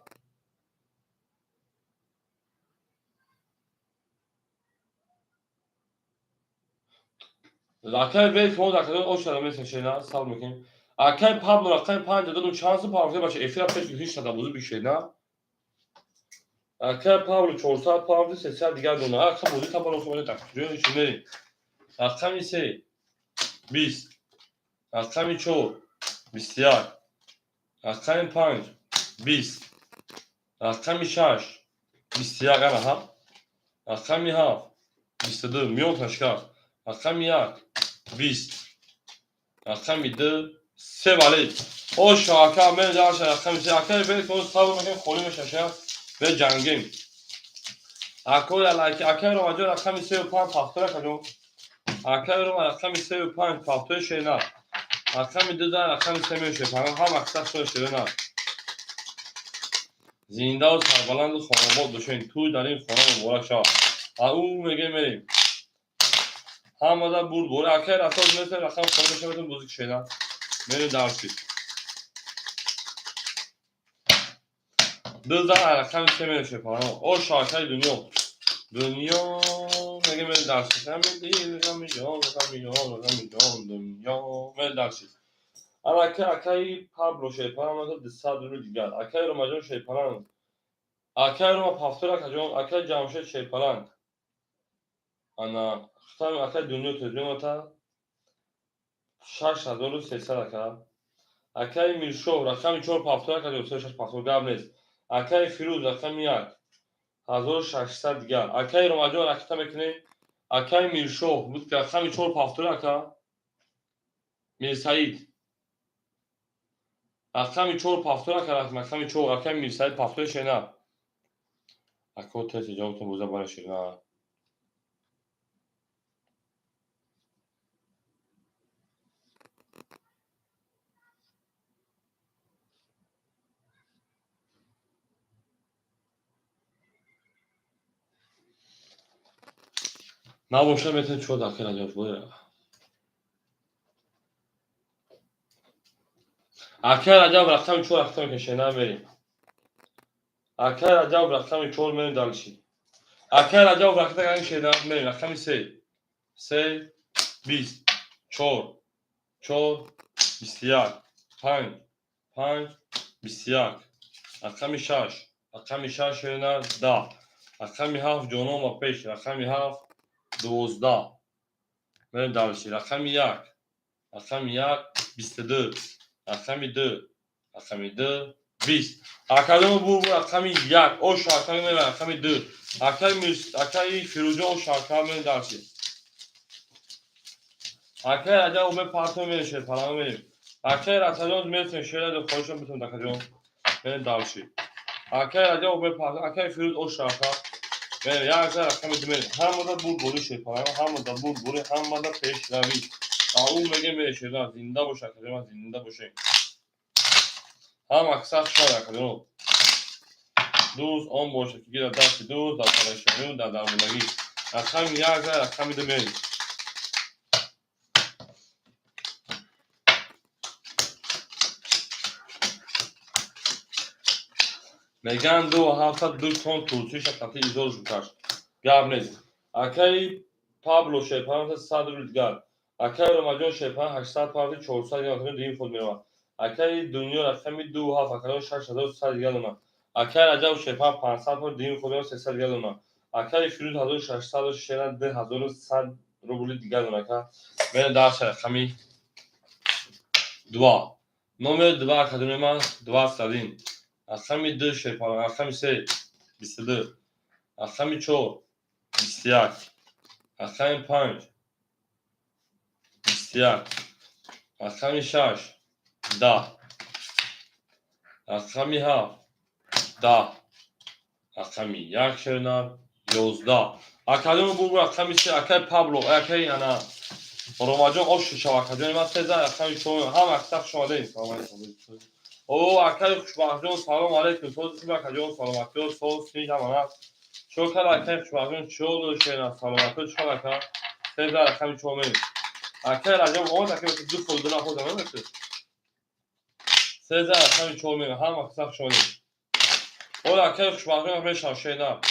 Акай вел фонд, акаҷон, ошара месешена, сабр мекунем. Акай Пабло рақами 5 додум, чанд си парт баша эфира пеш ҳеч надабозӣ бишена. Акай Пабло 400 павли 300 дигар дона. Ака бозӣ табаро хӯрда так. Ҷои мерем. Рақами 3 20, рақами 4 21, рақами 5 20, рақами 6 21, ана ҳа, рақами 7 22, миён ташкаст, рақами 1 20, рақами 2 се валид. Ошо, ака, мерем рақами 3. Ака бе сабр мекунем, холӣ мешаша, беҷангем. Акои алайки акаи Ромаҷон рақами сею панҷ пахтора, акаҷон. Акаи Рома рақами сею панҷ пахтои шена. Рақами 2 да рақами 3 мешавад. Ҳам аксар шои шена. Зиндаву сарбаланду хонобод бошед. Тӯй дар ин хона муборак шавад. А ӯ меге мерем. Ҳамада бурд бори. Акаи расоз месем, рақами хона мешавад, бозӣ кишена. Мерем дарси. 2 да рақами 3 мешавад. Ошо, акаи Дунё. Дунё меге мерем дарси. Ҳами дил, ҳами ҷон, ҳами ҷон, ҳами ҷон, дунё. Мерем дарси. Ана акаи Пабло шерпаланг 200 рубл дигар. Акаи Ромаҷон шерпаланг. Акаи Рома пафтор, акаҷон, акаи Ҷамшед шерпаланг. Ана хитами акаи Дунё тезмемата 6300, ака. Акаи Миршоҳ рақами 4 пафтор, акаҷон, се шаш пафтор гап нест. Акаи Фирӯз рақами 1 1600 дигар. Акаи Ромаҷон ракета мекунем. Акаи Миршоҳ буд рақами 4 пафтор, ака. Мирсаид рақами 4 пафтор, ака, рақами 4, акаи Мирсаид пафтори шена. Ако теси ҷавобтон боза бара шена. Набошад, метавонед чор дақиқа наҷот бояд. Акай Раҷаб рақами 4 рақами кашена мерем. Акай Раҷаб рақами 4 мерем дальше. Акай Раҷаб рақами шена мерем рақами 3. 3 20, 4 4 21, 5 5 21, рақами 6, рақами 6 шена 10, рақами 7 ҷонон ба пеш, рақами 7 12. Мерем дальше. Рақами 1, рақами 1 22, рақами 2, рақами 2 20. Академо бу рақами 1 ош акаи мерем рақами 2. Акаи акаи Фирӯзҷон ош ака мерем дальше. Акаи Раҷаб ме партом мерем шерпаланг мерем. Акаи Расаҷон метавонем шера хоҳишам битавонед, акаҷон. Мерем дальше. Акаи Раҷаб ме партом, акаи Фирӯз ош ака. Мерем як рақами 2 мерем. Ҳамада бурд бори шерпаланг, ҳамада бурд бори, ҳамада пешравӣ. А ӯ меге мере шера, зинда бош, акаҷон, зинда бошед. Ҳам аксар шояд, акаҷон. Дӯст он бошад, ки гирад дасти дӯст дар парешонию дар дармондагӣ. Рақами як за, рақами ду мерем. Меган ду ҳафта ду тон тулсиша қати изор шукаш. Гап нест. Акаи Пабло Шерпан 100 рубл дигар. Акаи Ромаҷон Шерпан 800 парти 400 грамм дуюм ход меравад. Акаи Дунё рақами ду ҳафт акаи 6100 дигар дона. Акаи Раҷаб Шерпан 500 парти дуюм ход меравад, 300 дигар дона. Акаи Фирӯз 1600 шера 2100 рубли дигар дона. Ака мерем дарси рақами 2. Номер 2 академияи ман 21. Рақами 2 Шерпан, рақами 3 22. Рақами 4 21. Рақами 5 21. Рақами 6 10. Рақами 7 10. Рақами 1 шернар 11. Академия бур рақами 3 акаи Пабло, акаи ана Ромаҷон ош шав академия ман 3 рақами 4 ҳам акса хуш омадед. Салом алейкум. О, акаи Хушбахтҷон, салом алейкум. Соз хуб акаҷон, саломатиё, соз тинҷ ҳамана. Чо кар акаи Хушбахтҷон, чо шена, саломатиё, чо ака? 3 рақами 4 мерем. Акаи Раҷаб омад, акаи ду хол ду наход намекунад. 3 рақами 4 мерем. Ҳам акса хуш омадед. Ола акаи Хушбахтҷон мешав шена.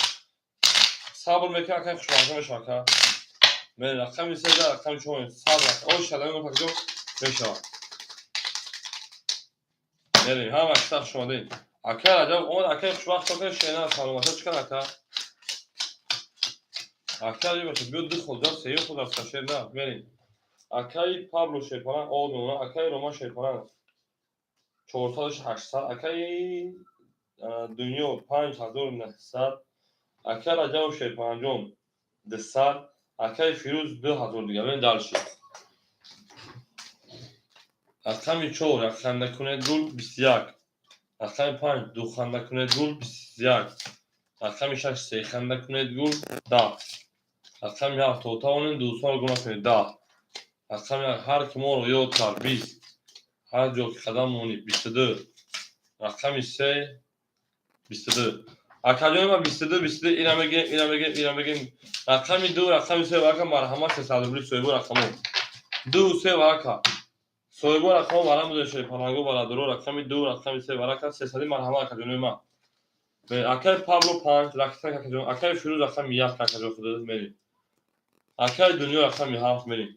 Сабр мекунад акаи Хушбахтҷон мешав ака. Мерем рақами 3 рақами 4 мерем. Сабр ака. О шалами акаҷон мешавад. Мерем, ҳама акса хуш омадед. Акаи Раҷаб омад, акаи Хушбахт чо кар шена, саломатиё чӣ кар ака? Акаи бошад, биё ду хол ҷа сеюм хол аст шер на, мерем. Акаи Пабло Шерпалан од мемонад, акаи Рома Шерпалан 400 800, акаи Дунё 5900, акаи Раҷаб Шерпаланҷон 200, акаи Фирӯз 2000 дигар. Мерем дальше. Рақами 4 як ханда кунед гул 21. Рақами 5 ду ханда кунед гул 21. Рақами 6 се ханда кунед гул 10. Рақами 7 то тавонед дӯстонро гум накунед 10. Рақами ҳар ки моро ёд кард 20. Ҳар ҷо ки қадам монӣ 22. Рақами 3 22. Акаҷони ман 22 22 ина мегем, ина мегем, ина мегем. Рақами 2, рақами 3 варака марҳамат 300 рубли соҳибо рақамо. 2 3 варака. Соҳибо рақамо барам бузошед, паланго барадоро рақами 2, рақами 3 варака 300 марҳамат акаҷони ман. Акаи Пабло 5, рақами акаҷон, акаи Фирӯз рақами 1 акаҷон худо мерем. Акаи Дунё рақами 7 мерем.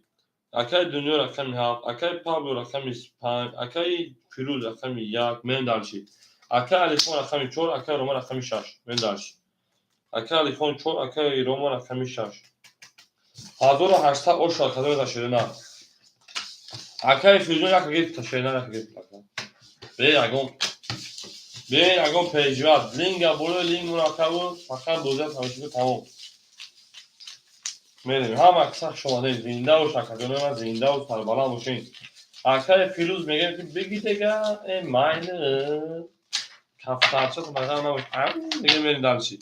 Акаи Дунё рақами 7, акаи Пабло рақами 5, акаи Фирӯз рақами 1, мерем дальше. Акаи Алихон рақами 4, акаи Рома рақами 6, мерем дальше. Акаи Алихон 4, акаи Рома рақами 6. 1800 ош академия таширина. Акаи Фирӯзҷон як гирифт таширина, як гирифт ака. Бе ягон бе ягон переживать. Линга болои линг мураккабу фақат бозия тамошо тамом. Мерем. Ҳама акса хуш омадед. Зинда бош акаҷони ман, зинда ва сарбаланд бошед. Акаи Фирӯз мегӯяд ки бигӣ дега, э майли кафтарча бағал набош. Мегӯям мерем дальше.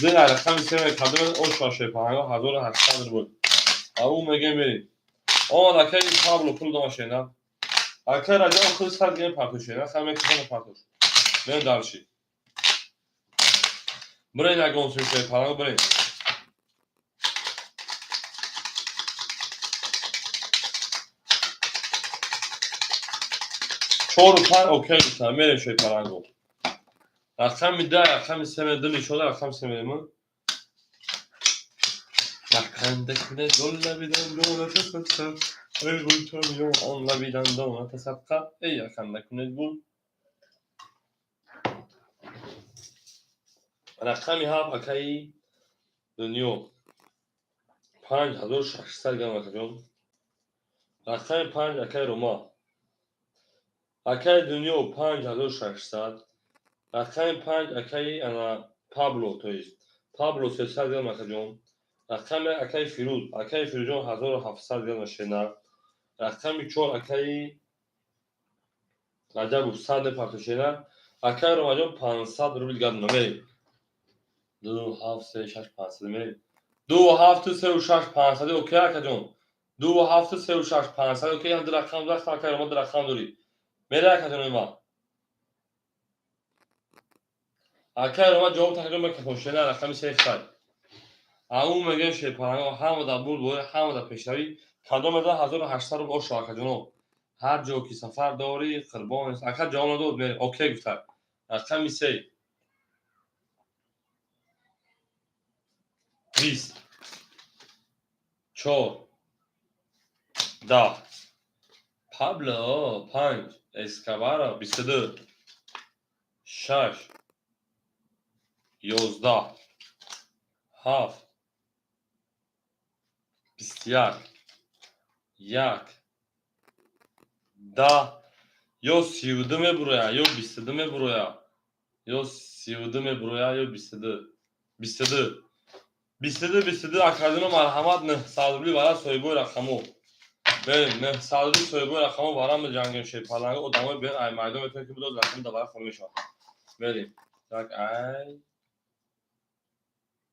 Зин рақами се кадом ош ва шерпаҳанго 1800 рубл. Ау мегӯям мерем. Омад акаи Пабло пул дома шена. Акаи Раҷаб худ сад гирем партош шена, сан мекушам партош. Мерем дальше. Бирен ягон сӯи шерпаҳанго бирен. Чору панҷ окей гуфтам, мерем шерпаҳанго. Рақами 10, рақами 3 ду нишода, рақами 3 мерем. Як ханда кунед гул лабидан дона тасадқа. Эй гулчамиё он лабидан дона тасадқа. Эй як ханда кунед гул. Рақами 7 акаи Дунё 5600 грамм акаҷон. Рақами 5 акаи Рома. Акаи Дунё 5600. Рақами 5 акаи ана Пабло, то есть Пабло 300 грамм акаҷон. Рақами акаи Фирӯз, акаи Фирӯзҷон 1700 грамм шена. Рақами 4 акаи Раҷабов 100 мепартошена. Акаи Ромаҷон 500 рубл гардона. Мерем. 2 7 3 6 500 мерем. 2 7 3 6 500 окей акаҷон. 2 7 3 6 500 окей, ям ду рақам дошт, акаи Рома ду рақам дорӣ. Мере акаҷони ман. Акай Рома ҷавоб тақрибан мекафон шена рақами се хай. Ҳамун мегӯем шерпаланго ҳама дар бурд бори, ҳама дар пешравӣ. Кадом мезан 1800 рубл ошо акаҷоно. Ҳар ҷо ки сафар дорӣ қурбон аст. Ака ҷавоб надод, окей гуфта. Рақами се. 20 4 10 Пабло 5 Эскабара 22 6 11 7 21 1 10 ё 32 мебуроя, ё 22 мебуроя, ё 32 мебуроя, ё 22 22 22 22. Акаҷоно марҳамат, 900 рубли вара соҳибои рақамо. Берем, 900 рубли соҳибои рақамо вара меҷангем шерпаланго. Одамои бер ай майдон метавонед ки будоз рақами давара хона мешавад. Берем. Так ай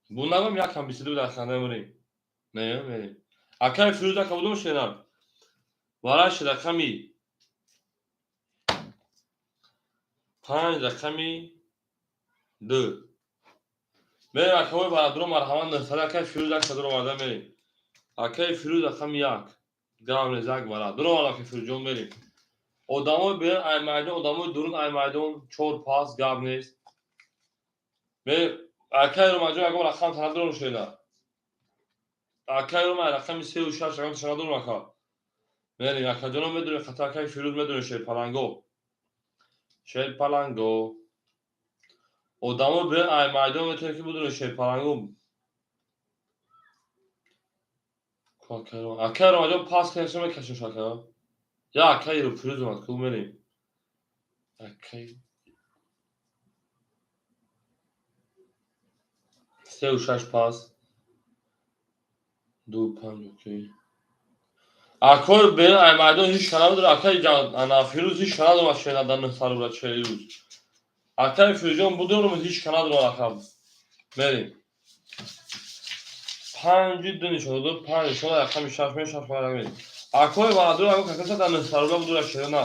бунавам якам 22 дар ханда мурем. Не, мерем. Акай Фирӯз ака будум шенам. Вараш рақами 5 рақами 2. Мерем акаҳои барадуро марҳамат, 900 акай Фирӯз ака дуроварда мерем. Акай Фирӯз рақами 1. Гап нест, як вара. Дуроварда акай Фирӯзҷон мерем. Одамои берун ай майдон, одамои дурун ай майдон, 4 пас гап нест. Мерем акай Ромаҷон ягон рақам тана дуром шеда. Акай Рома рақами 3 ва 6 рақам тана дуром ака. Мерем акаҷоно медонем хата акай Фирӯз медонем шерпаланго. Шерпаланго. Одамо берун ай майдон метавонед ки будонед шерпаланго. Акай Ромаҷон пас кардем мекашем ака. Я акай Фирӯз омад ку мерем. Акай 3 ва 6 пас 2 5 окей. Акой берун ай майдон ҳеҷ кана надорад. Акай ана Фирӯз ҳеҷ кана надорад шена дар 900 рубла чел рӯз. Акай Фирӯзҷон будорум ҳеҷ кана надорад ака. Мерем. 5 2 нишон дод, 5 нишон рақами 6 мешавад, 6 мерем. Акой барадур ака какаса дар 900 рубла будорад шена.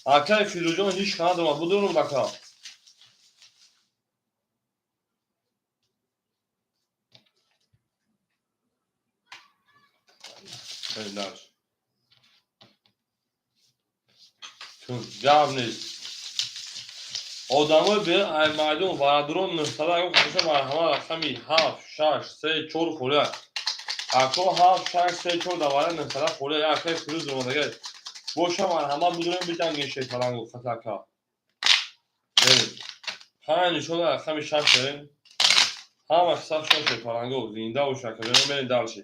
Акай Фирӯзҷон ҳеҷ кана надорад будорум ака. Дальше. Гап нест. Одамои берун ай майдон барадурон 900 ака какаса марҳамат рақами 7 6 3 4 холия. Ако 7 6 3 4 давара 900 холия. Акай Фирӯз омадага. Боша марҳамат будурем биҷангем шерпаланго хата ака. Берем. 5 нишон рақами 6 берем. Ҳама саф шон шерпаланго зинда боша ака. Берем дальше.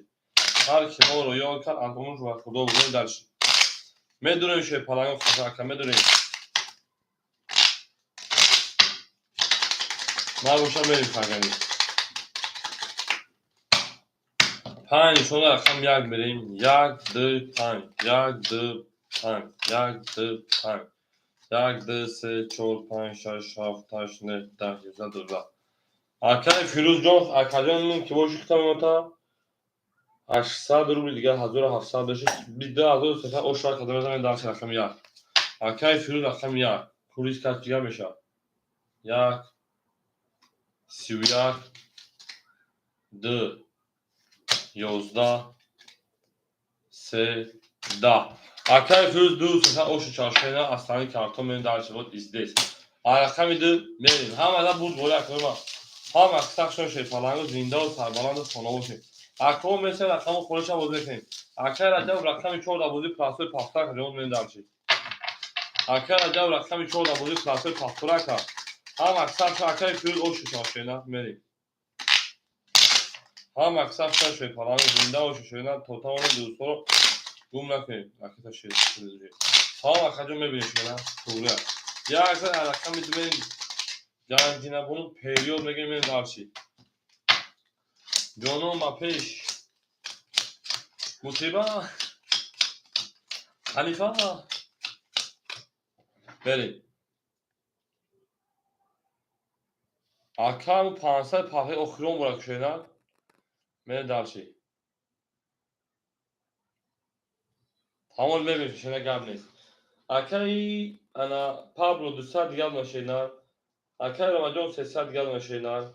Ҳар ки моро ёд кард, антомуш ва худо будем дальше. Медурем шерпаланго хата ака медурем. Набоша мерем фагани. 5 нишон рақам 1 мерем. 1 2 5 1 2 5 1 2 5 1 2 3 4 5 6 7 8 9 10 11 12. Акай Фирӯзҷон, акаҷон ки боши китоб 800 рубли дигар 1700 дошт. 2300 ошо када мезанем дар рақами 1. Акай Фирӯз рақами 1. Курис кас дигар мешавад. 1 31 2 11 3 10. Акай Фирӯз 2 300 ошо чаршена аслани картон мерем дар шабот издес. Рақами 2 мерем. Ҳамада бурд боли акаи ҳама сахшон шерпаланго зинда ва сарбаланду хона бошем. Акао месен рақаму холиша боз мекунем. Акай Раҷаб рақами 4 дар бозии пласои пахтака ҷавоб мерем дарчи. Акай Раҷаб рақами 4 дар бозии пласои пахтурака. Ҳама сахшон акай Фирӯз ошо чаршена мерем. Ҳама сахшон шерпаланго зинда бошед шена то тавонем дӯстҳоро гум накунем. Аката шер. Салом акаҷон мебинем шена. Туғри. Як рақами 2 мерем. Ҷангинабону период мегӯем мерем дарчи. Ҷонон ба пеш. Мусиба. Халифа. Берем. Ака 500 пахи охирон бора кушена. Мерем дарчи. Тамом мебинем шена гап нест. Акаи ана Пабло 200 дигар нашена. Акай Ромаҷон 300 газ шернар.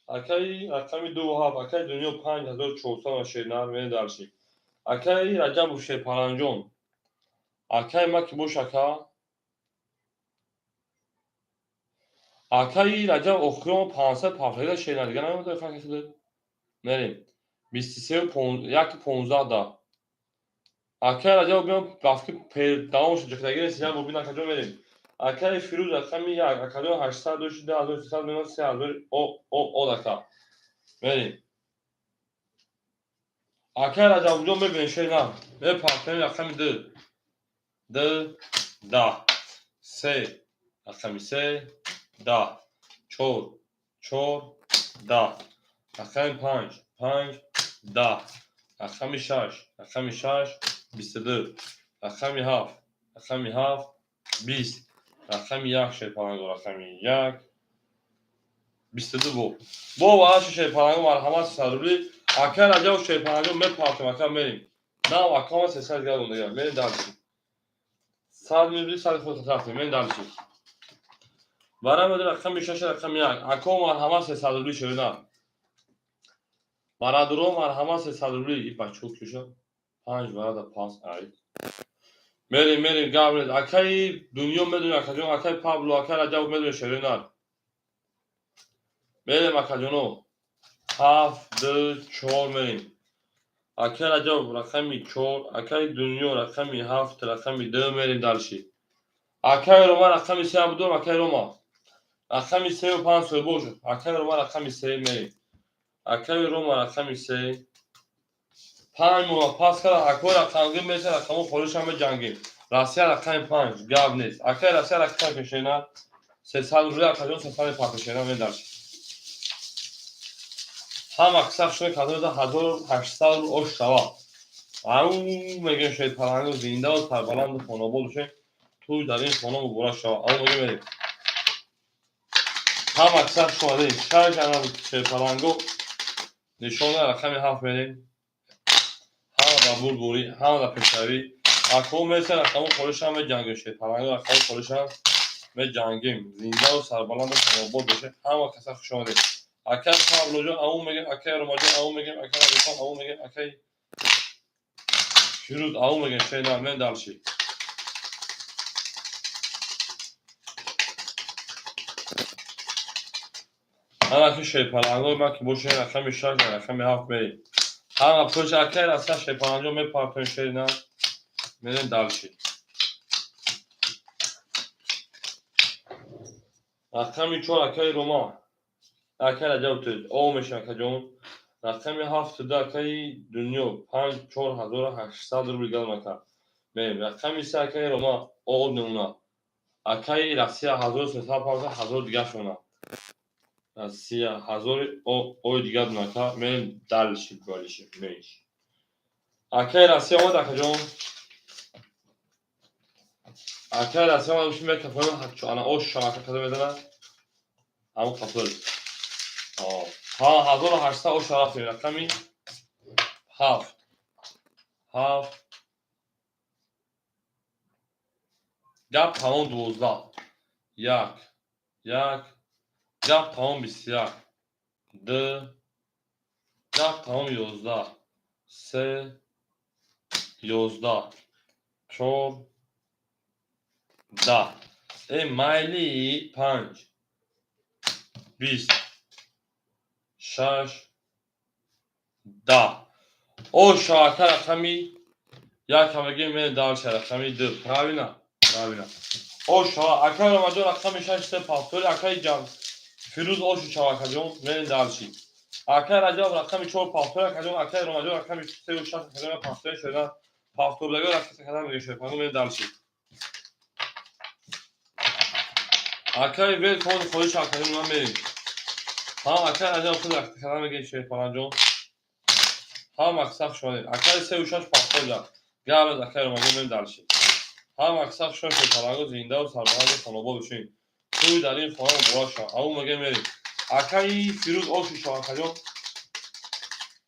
Акай рақами 2 7, акай Дунё 5400 шернар, мерем дальше. Акай Раҷабов Шерпаланҷон. Акай ма ки бош, ака. Акаи Раҷаб охирон 500 пафтагида шернар, дига намедонам фарқи худат. Мерем. 23 1 15 да. Акай Раҷаб биём рафки давом шуд, ҷихтагӣ нест, як бубин, акаҷон, мерем. Акаи Фирӯз рақами 1, акаҷон, 800 дошти, 2300 мемон, 3000 о о о ака. Мерем. Акай Раҷабҷон, мебинем, шернар. Мепартем рақами 2. 2 10. 3 рақами 3 10. 4 4 10. Рақами 5 5 10. Рақами 6, рақами 6 22. Рақами 7, рақами 7 20. Рақами 1, шерпаланго, рақами 1 22 бо. Бо вааши шерпаланго, марҳамат, 300 рубли. Акай Раҷаб шерпаланго, мепартем, ака, мерем. Нав акама 300 градон дига. Мерем дальше. 100 рубли, 100 худ рафтем, мерем дальше. Барои рақами 6, рақами 1. Ако, марҳамат, 300 рубли шерина. Бародаро, марҳамат, 300 рубли. И бачо киша? Панҷ барада пас ай. Мерем, мерем, гап нест. Акаи Дунё медонӣ, акаҷон, акаи Пабло, акаи Раҷаб медонӣ, шеринар. Мерем, акаҷоно. Ҳафт, ду, чор, мерем. Акаи Раҷаб рақами 4, акаи Дунё рақами 7, рақами 2, мерем дальше. Акаи Рома рақами 3 будум, акаи Рома. Рақами сею панҷ соҳибо шуд. Акаи Рома рақами 3, мерем. Акаи Рома рақами 3. Панҷ моҳ пас карда, акои рақамгир меса, рақамо холишам меҷангем. Россия рақами 5, гап нест. Акаи Россия рақами кашена, 300 рубли, акаҷон, 300 мепартошена, медарш. Ҳама қисса шуна кардем, 1800 рубл ош шава. Ау мегӯем, шерпалангу зиндаву сарбаланду хонобод бошем, тӯй дар ин хона муборак шава. Ау мегӯем, мерем. Ҳама қисса шумадем. 6 ана шерпалангу нишона рақами 7, мерем. Ҳама дар бурдборӣ, ҳама дар пешравӣ. Акҳо меса, рақамо холишам меҷангем, шерпалангу рақамо холишам меҷангем. Зиндаву сарбаланду хонобод бошем. Ҳама каса хуш омадед. Акай Павлоҷон ау мегӯем, акай Ромаҷон ау мегӯем, акай Рабихон ау мегӯем, акай Фирӯз ау мегӯем, шернар, мен дальше. Ҳама ки шерпалангои ман ки бошем, рақами 6, рақами 7, мерем. Ҳама пӯш, акай Раса шерпаланҷон, мепартоем, шернар, мерем дальше. Рақами 4, акаи Рома. Акай Раҷаб тӯ о мешавам, акаҷон. Рақами 7 ду, акаи Дунё, панҷ 4800 рубл галм, ака. Мерем. Рақами 3, акаи Рома, о намуна. Акаи Россия 1300 павза, 1000 дигар шона. Россия ҳазори ой дигар дунака, мерем дальше, дальше, мерем. Акаи Россия омад, акаҷон. Акаи Россия омад, боши мекафоем, ана ош шавака када медана. Ҳамон қапил. Ҳа, 1800 ош рафтем, рақами 7. 7. Гап тамом, 12. 1. 1. Гап тамом, 21. 2. Гап тамом, 11. 3. 11. 4. 10. Э майли, 5. 20. 6. 10. О шавака рақами 1 ҳамагӣ, мен дальше рақами 2. Правильно? Правильно. О шава, акай Ромаҷон рақами 6 3 пастори, акай ҷам Фирӯз ошу шавакаҷон, мен дальше. Акай Раҷаб рақами 4 пастори, акаҷон, акай Ромаҷон рақами 3 6, акаҷон, пастори шуда. Пасторлаги рақами кадам мегӯшад. Пану мен дальше. Акай вел кон хоҳиш, акаҷон, ман мерем. Ҳам акай Раҷаб худ кадам мегӯшад, паланҷон. Ҳам аксар шуд. Акай 3 6 пастори. Гап акай Ромаҷон, мен дальше. Ҳам аксар шуд, паланго зиндаву сарбаланду хонобод бошем. Тӯй дар ин хона муборак шавад. Ау мегӯем, мерем. Акаи Фирӯз ошу шава, акаҷон.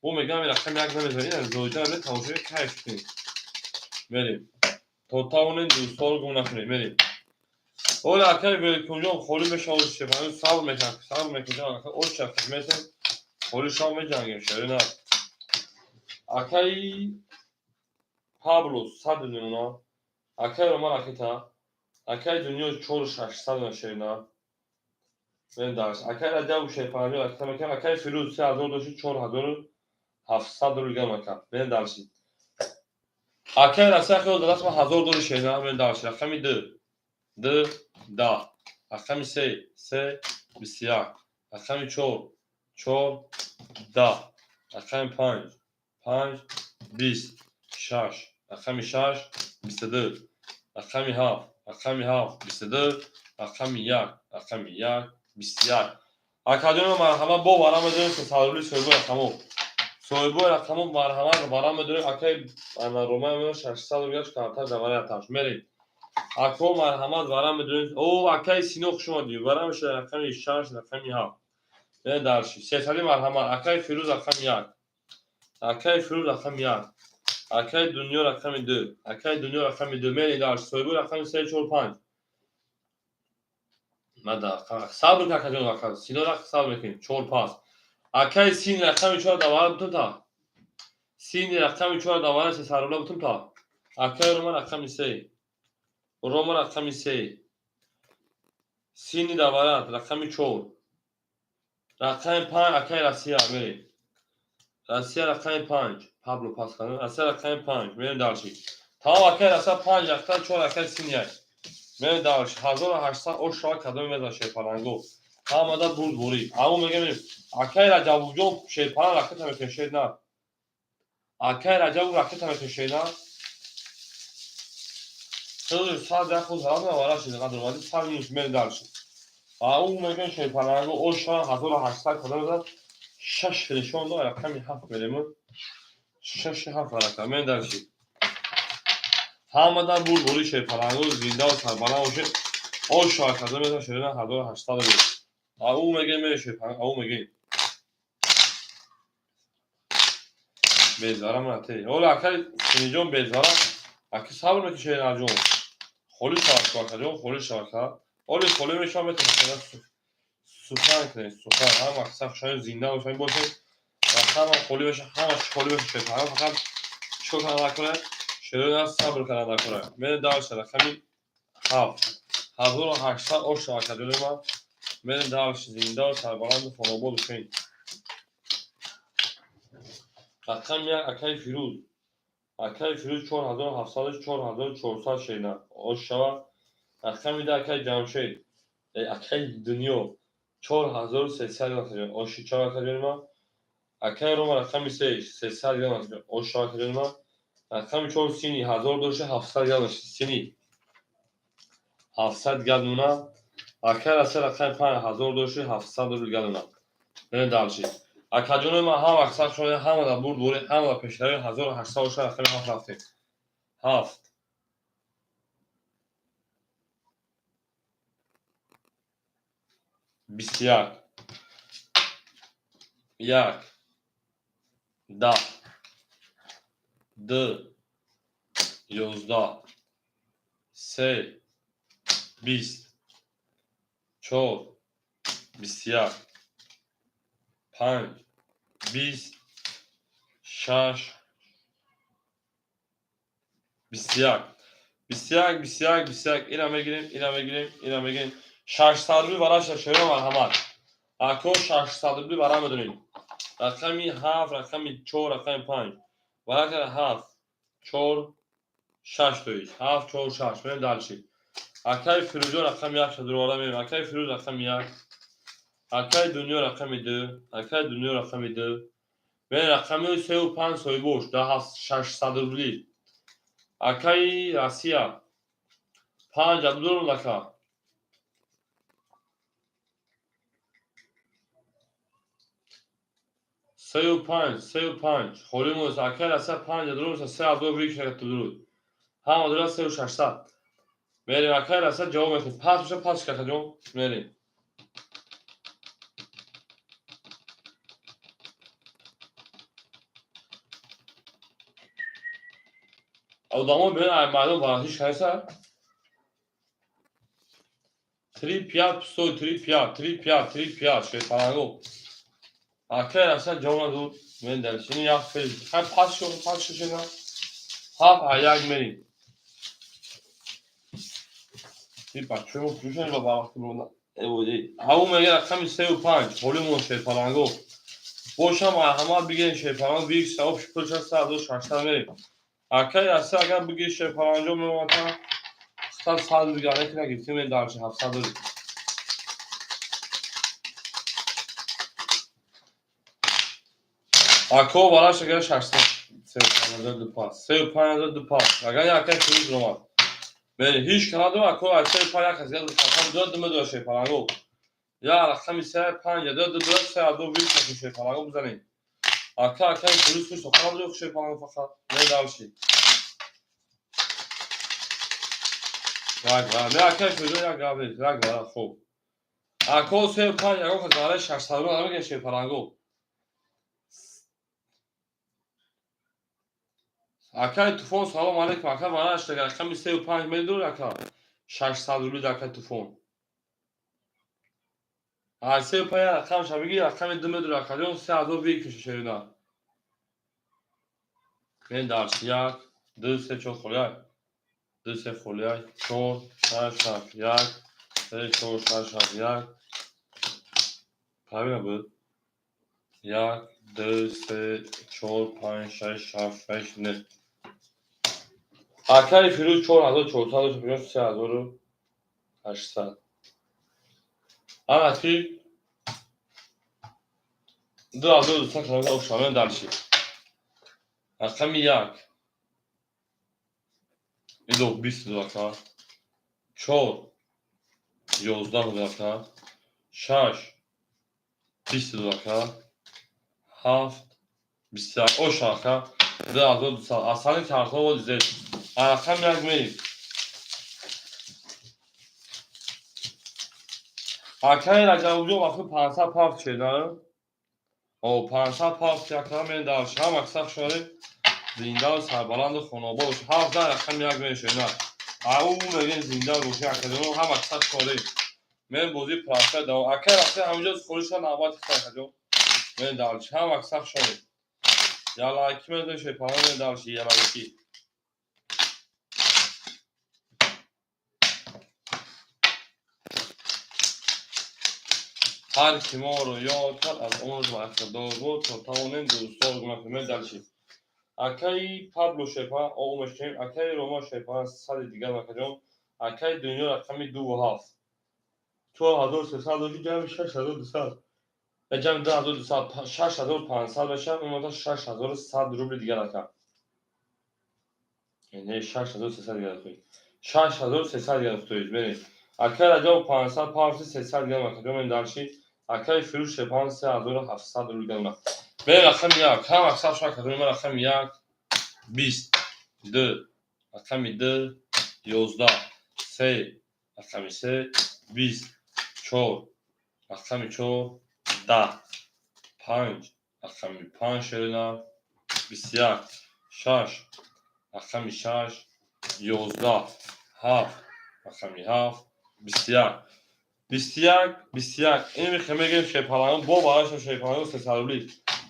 Бо мегӯям, рақами 1 намезанем, ин зоида тамошои кайф кунем. Мерем. То тавонем, дӯстҳоро гум накунем. Мерем. Оля акай Велкунҷон холӣ мешавад шерпаланг, сабр мекунам, сабр мекунам, оч шафт месем, холӣ шав меҷангем, шери на. Акай Пабло 100 миллиона, акай Роман ракета, акай Дунё 4600 на шери на. Мен дарс. Акай Раҷаб шерпаланг ракета мекунам, акай Фирӯз 3000 дошт, 4700 рубл гам ака. Мен дарси. Акай Россия хел дадас ман 1000 доллар шери на, мен дарси. Рақами 2. 2 10. Рақами 3 3 21. Рақами 4 4 10. Рақами 5 5 20 6. Рақами 6 22. Рақами 7 рақами 7 22. Рақами 1 рақами 1 21. Акаҷон марҳамат бо варам медорем 300 рубли соҳибои рақамо. Соҳибои рақамо марҳамат варам медорем. Акай ана Ромаи мео 600 рубли карташ давари аташ. Мерем. Ако марҳамат варам медорем. О, акай Сино хуш омадӣ. Варам мешавад рақами 6 рақами 7. Е дарши. Сесади марҳамат. Акай Фирӯз рақами 1. Акай Фирӯз рақами 1. Акай Дунё рақами 2. Акай Дунё рақами 2. Мерем дарши. Соҳибои рақами 3 4 5. Мада сабр кун акаҷон, ака. Сино рақам сабр мекунем. 4 5. Акай Син рақами 4 давара бутун та. Син рақами 4 давара 300 рубла бутун та. Акай Рома рақами 3. Рома рақами 3. Сини даварат рақами 4. Рақами 5 акай Россия мерем. Россия рақами 5. Пабло пас кардам. Россия рақами 5. Мерем дарши. Тамом акай Россия 5 рақам 4 акай Син 1. Мерем дарши. 1800 ош шава кадоме мезан шерпаланго. Ҳамада бурд бурӣ. Амо мегем акай Раҷабовҷон шерпаланг ракета мекунед на. Акай Раҷабов ракета мекунед на. Хеле сад як худ ҳарам навара шид қадр омадӣ сад минус мерем дарши. Ау мегем шерпаланго ош шава 1800 кадоме мезан. 6 нишон дод рақами 7 мерем. 6 7 рақам мерем дарши. Ҳамадан бурд бурӣ шерпаланго зинда ва сарбаланд бошед. Ош шава кадоме мезан шерина 1800 рубл. Ау мегем мерем шерпаланг, ау мегем. Безарам на те. Ола акай Синиҷон безарам. Аки сабр мекунӣ шеринаҷон. Холӣ шавад ку акаҷон, холӣ шавад ка. Оли холӣ мешавад метавонед сухан кунед, сухан. Ҳама мақсад хушҳол зинда бошед бошед. Ҳама холӣ мешавад, ҳамаш холӣ мешавад шерпаланг фақат чикор кардан накунад? Шерина сабр кардан накунад. Мерем дарша рақами 7. 1800 ош шавад акаҷони ман. Мерем дарш зинда ва сарбаланду хонобод бошед. Рақами 1 акай Фирӯз. Акай Фирӯз 4700 4400 шерина ош шавад. Рақами 2 акай Ҷамшед. Акай Дунё 4300 грамм оши чава акаҷони ман. Акай Рома рақами 3 300 грамм ош шава акаҷони ман. Рақами 4 Сини 1000 дошта 700 грамм Сини 700 грамм нуна. Акай Россия рақами 5 1000 дошта 700 рубл грамм нуна. Мерем дарши. Акаҷони ман ҳама мақсад шуда, ҳама дар бурд бурӣ, ҳама дар пешравӣ 1800 оша рақами 7 рафтем. 7. 21. 1. 10. 2. 11. 3. 20. 4. 21. 5. 20. 6. 21. 21, 21, 21. Ина мегирем, ина мегирем, ина мегирем. 600 рубли бараш шеро марҳамат. Ако 600 рубли бара медорем. Рақами 7, рақами 4, рақами 5. Барака 7, 4, 6 тоист. 7, 4, 6. Мерем дальше. Акай Фирӯзҷон рақами 1 шадурвора мерем. Акай Фирӯз рақами 1. Акай Дунё рақами 2. Акай Дунё рақами 2. Мерем рақами 3 ва 5 соҳибош дар 600 рубли. Акай Россия 5 Абдулло ака. 3 ва 5, 3 ва 5. Холӣ мост. Акай Россия 5 Абдулло 3 Абдулло викшак дуруд. Ҳама дура 3 ва 600. Мерем акай Россия ҷавоб мекунем. Пас боша пас какаҷон. Мерем. Одамо бибин ай мардум варзиш кардеса. Три пять пустой, три пять, три пять, три пять, шерпаланго. Акай Россия ҷавоб надод. Мен дальше. Ин як фел. Хай пас шо, пас шо шена. Ҳафт а як мерим. И бачаҳо фурӯшан ба вақти монда. Ҳаво мега рақами сею панҷ. Ҳолимон шерпаланго. Бошам ҳама бигирем шерпаланго, биг савоб пул 6600 мерим. Акай Россия агар бигири шерпаланго мемонад 100 дигар не нагирифтем, мен дальше 700 дорем. Ако бараш агар 600 35 пас. 35 ду пас. Агар як фурӯш ромад. Бери ҳеч канадо ако аз 35 як аз рақам ду ду медо шерпаланго. Я рақами се панҷ ду ду ду се ду вил шерпаланго бизанем. Ака акай фурӯш хуш сохтан ду шерпаланго фақат. Не дальше. Як ва, не акай фурӯш як гаве, як ва хуб. Ако се панҷ ягон кас барои 600 рубл намегирад шерпаланго. Акай Туфон, салом алейкум. Ака бараш рақами сею панҷ медори ака? 600 рубли акай Туфон. А сею панҷ рақам шабиги рақами ду медори акаҷон 3000 викуши шерина. Мен дарс як, ду, се, чор холияй. Ду, се холияй, чор, шаш, ҳафт, як, се, чор, шаш, ҳафт, як. Правильно буд? Як, ду, се, чор, панҷ, шаш, ҳафт, ҳашт, нӯҳ. Акаи Фирӯз 4400 3800. Ана ки 2200 километр ошамен дальше. Рақами як. Идо бист ака. Чор 11 ака. Шаш 22 ака. Ҳафт 21. Оша ака. 2200. Асали картово дизед. Рақами як мерим. Акаи Раҷабҷон вақти 500 пафт шеда. О 500 пафт ака мен дар шам аксар шудаем. Зинда ва сарбаланду хонобод бош. Ҳафт рақами як мешена. Ау мегем зинда боши акаҷон ҳам аксар шудаем. Мен бозӣ прафта давом. Акаи рафта ҳаминҷо холиша навбат акаҷон. Мен дар шам аксар шудаем. Ялаки мезон шепана мен дар ши ялаки. Ҳар ки моро ёд кард, аз он бархдор буд, то тавонем дӯстдор гуна дальше. Акаи Пабло шепа оғо мешунем, акаи Рома шепа сади дигар акаҷон, акаи Дунё рақами дуву ҳафт. 4300 дошти ҷамъи 6200. Ҷамъи 2200, 6500 мешавад, омада 6100 рубли дигар ака. Не, 6300 дигар ахӯй. 6300 дигар ахӯй, бинед. Акаи Раҷаб 500 пафти 300 дигар акаҷон мен дальше. Акаи Фирӯз шепан 3700 рубли дигар. Бе рақами як, ҳам аксар шуд акаҷон, ман рақами як, бист, ду, рақами ду, 11, се, рақами се, бист, чор, рақами чор, 10, панҷ, рақами панҷ шерина, 21, шаш, рақами шаш, 11, ҳафт, рақами ҳафт, 21. 21, 21. Ин мехе мегирем шерпалангон, бо барашон шерпалангон 300 рубли.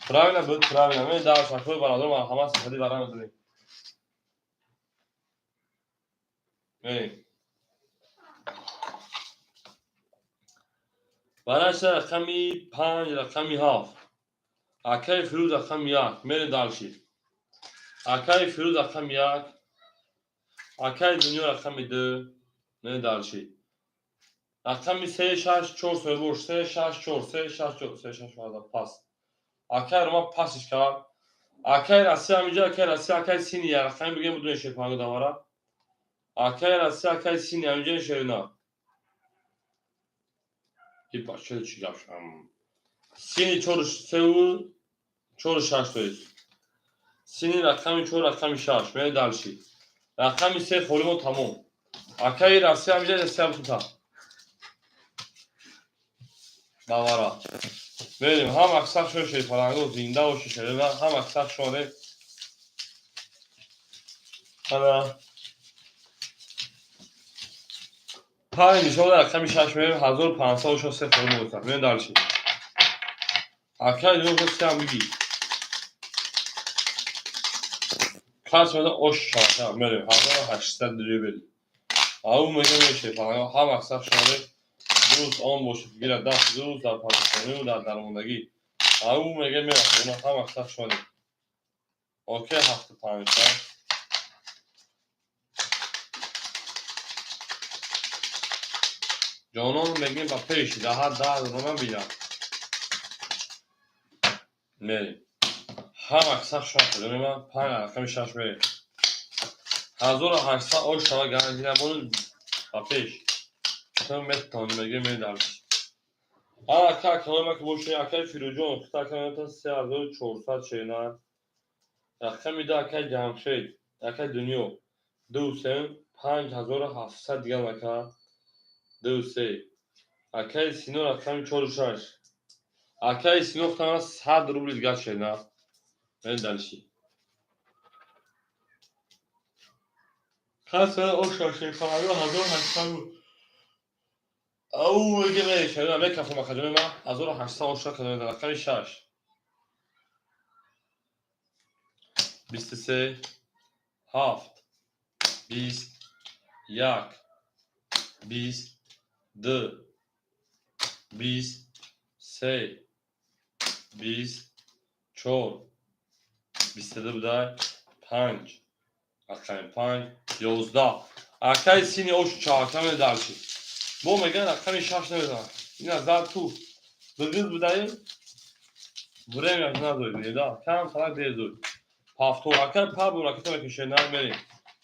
Правильно буд, правильно. Мен дар шахои бародарам ҳама сесади барам медонем. Мерем. Бараша рақами панҷ, рақами ҳафт. Акаи Фирӯз рақами як. Мерем дальше. Акаи Фирӯз рақами як. Акаи Дунё рақами ду. Мерем дальше. Рақами се, шаш, чор соҳибош. Се, шаш, чор, се, шаш, чор, се, шаш, пас. Акаи Рома пасиш кард. Акаи Россия ҳаминҷо, акаи Россия, акаи Сини, рақами бигем будуне шерпанго давара. Акаи Россия, акаи Сини ҳаминҷо шерина. И бача чӣ гап шам. Сини чор севу чор шаш тоест. Сини рақами чор, рақами шаш. Мерем дальше. Рақами се холимо тамом. Акаи Россия ҳаминҷо Россия бутута. Давара. Мерем, ҳам аксар шуд шерпаланго зинда боши шерина, ҳам аксар шуде. Ана. Панҷ мисол рақами шаш мерем, 1563 фоиз мебошад. Мерем дальше. Акай дунё сеам биги. Кас меда ош шака мерем 1800 рубл. Ау мега меше фалон ҳама сах шоде дуруст он бошад гира даст дуруст дар парешонӣ дар дармондагӣ. Ау мега мера ҳама сах шоде. Окей 75. Ҷонон мегӯем ба пеш даҳа даҳ рома бинам. Мерем. Ҳама сах шоҳ ман панҷ рақами шаш мерем. 1800 ош шава ганҷина бону ба пеш. Ту метавонӣ мегӯем мерем дальше. Ака акалои ки бошед, акаи Фирӯзҷон, хита ака мета 3400 шена. Рақами ду акаи Ҷамшед, акаи Дунё. Ду се 5700 дигар ака. Ду се. Акаи Сино рақами чору шаш. Акаи Сино хитана 100 рубли дигар шена. Мерем дальше. Каса оша шефаро 1800 рубл. Ау меге мешава мекафам акаҷони ман 1800 оша кадом рақами шаш. 23 7 20 1 20 2 20 3 20 4 22 будай 5 рақами 5 11 акаи сини ошу чаҳакаме дальше. Бо мегӯян рақами шаш намезанад. Ина зад ту бигиз будаи время надорид да кам фақат дер. Ҳафтум акаи Пабло ракета мекушед намерем.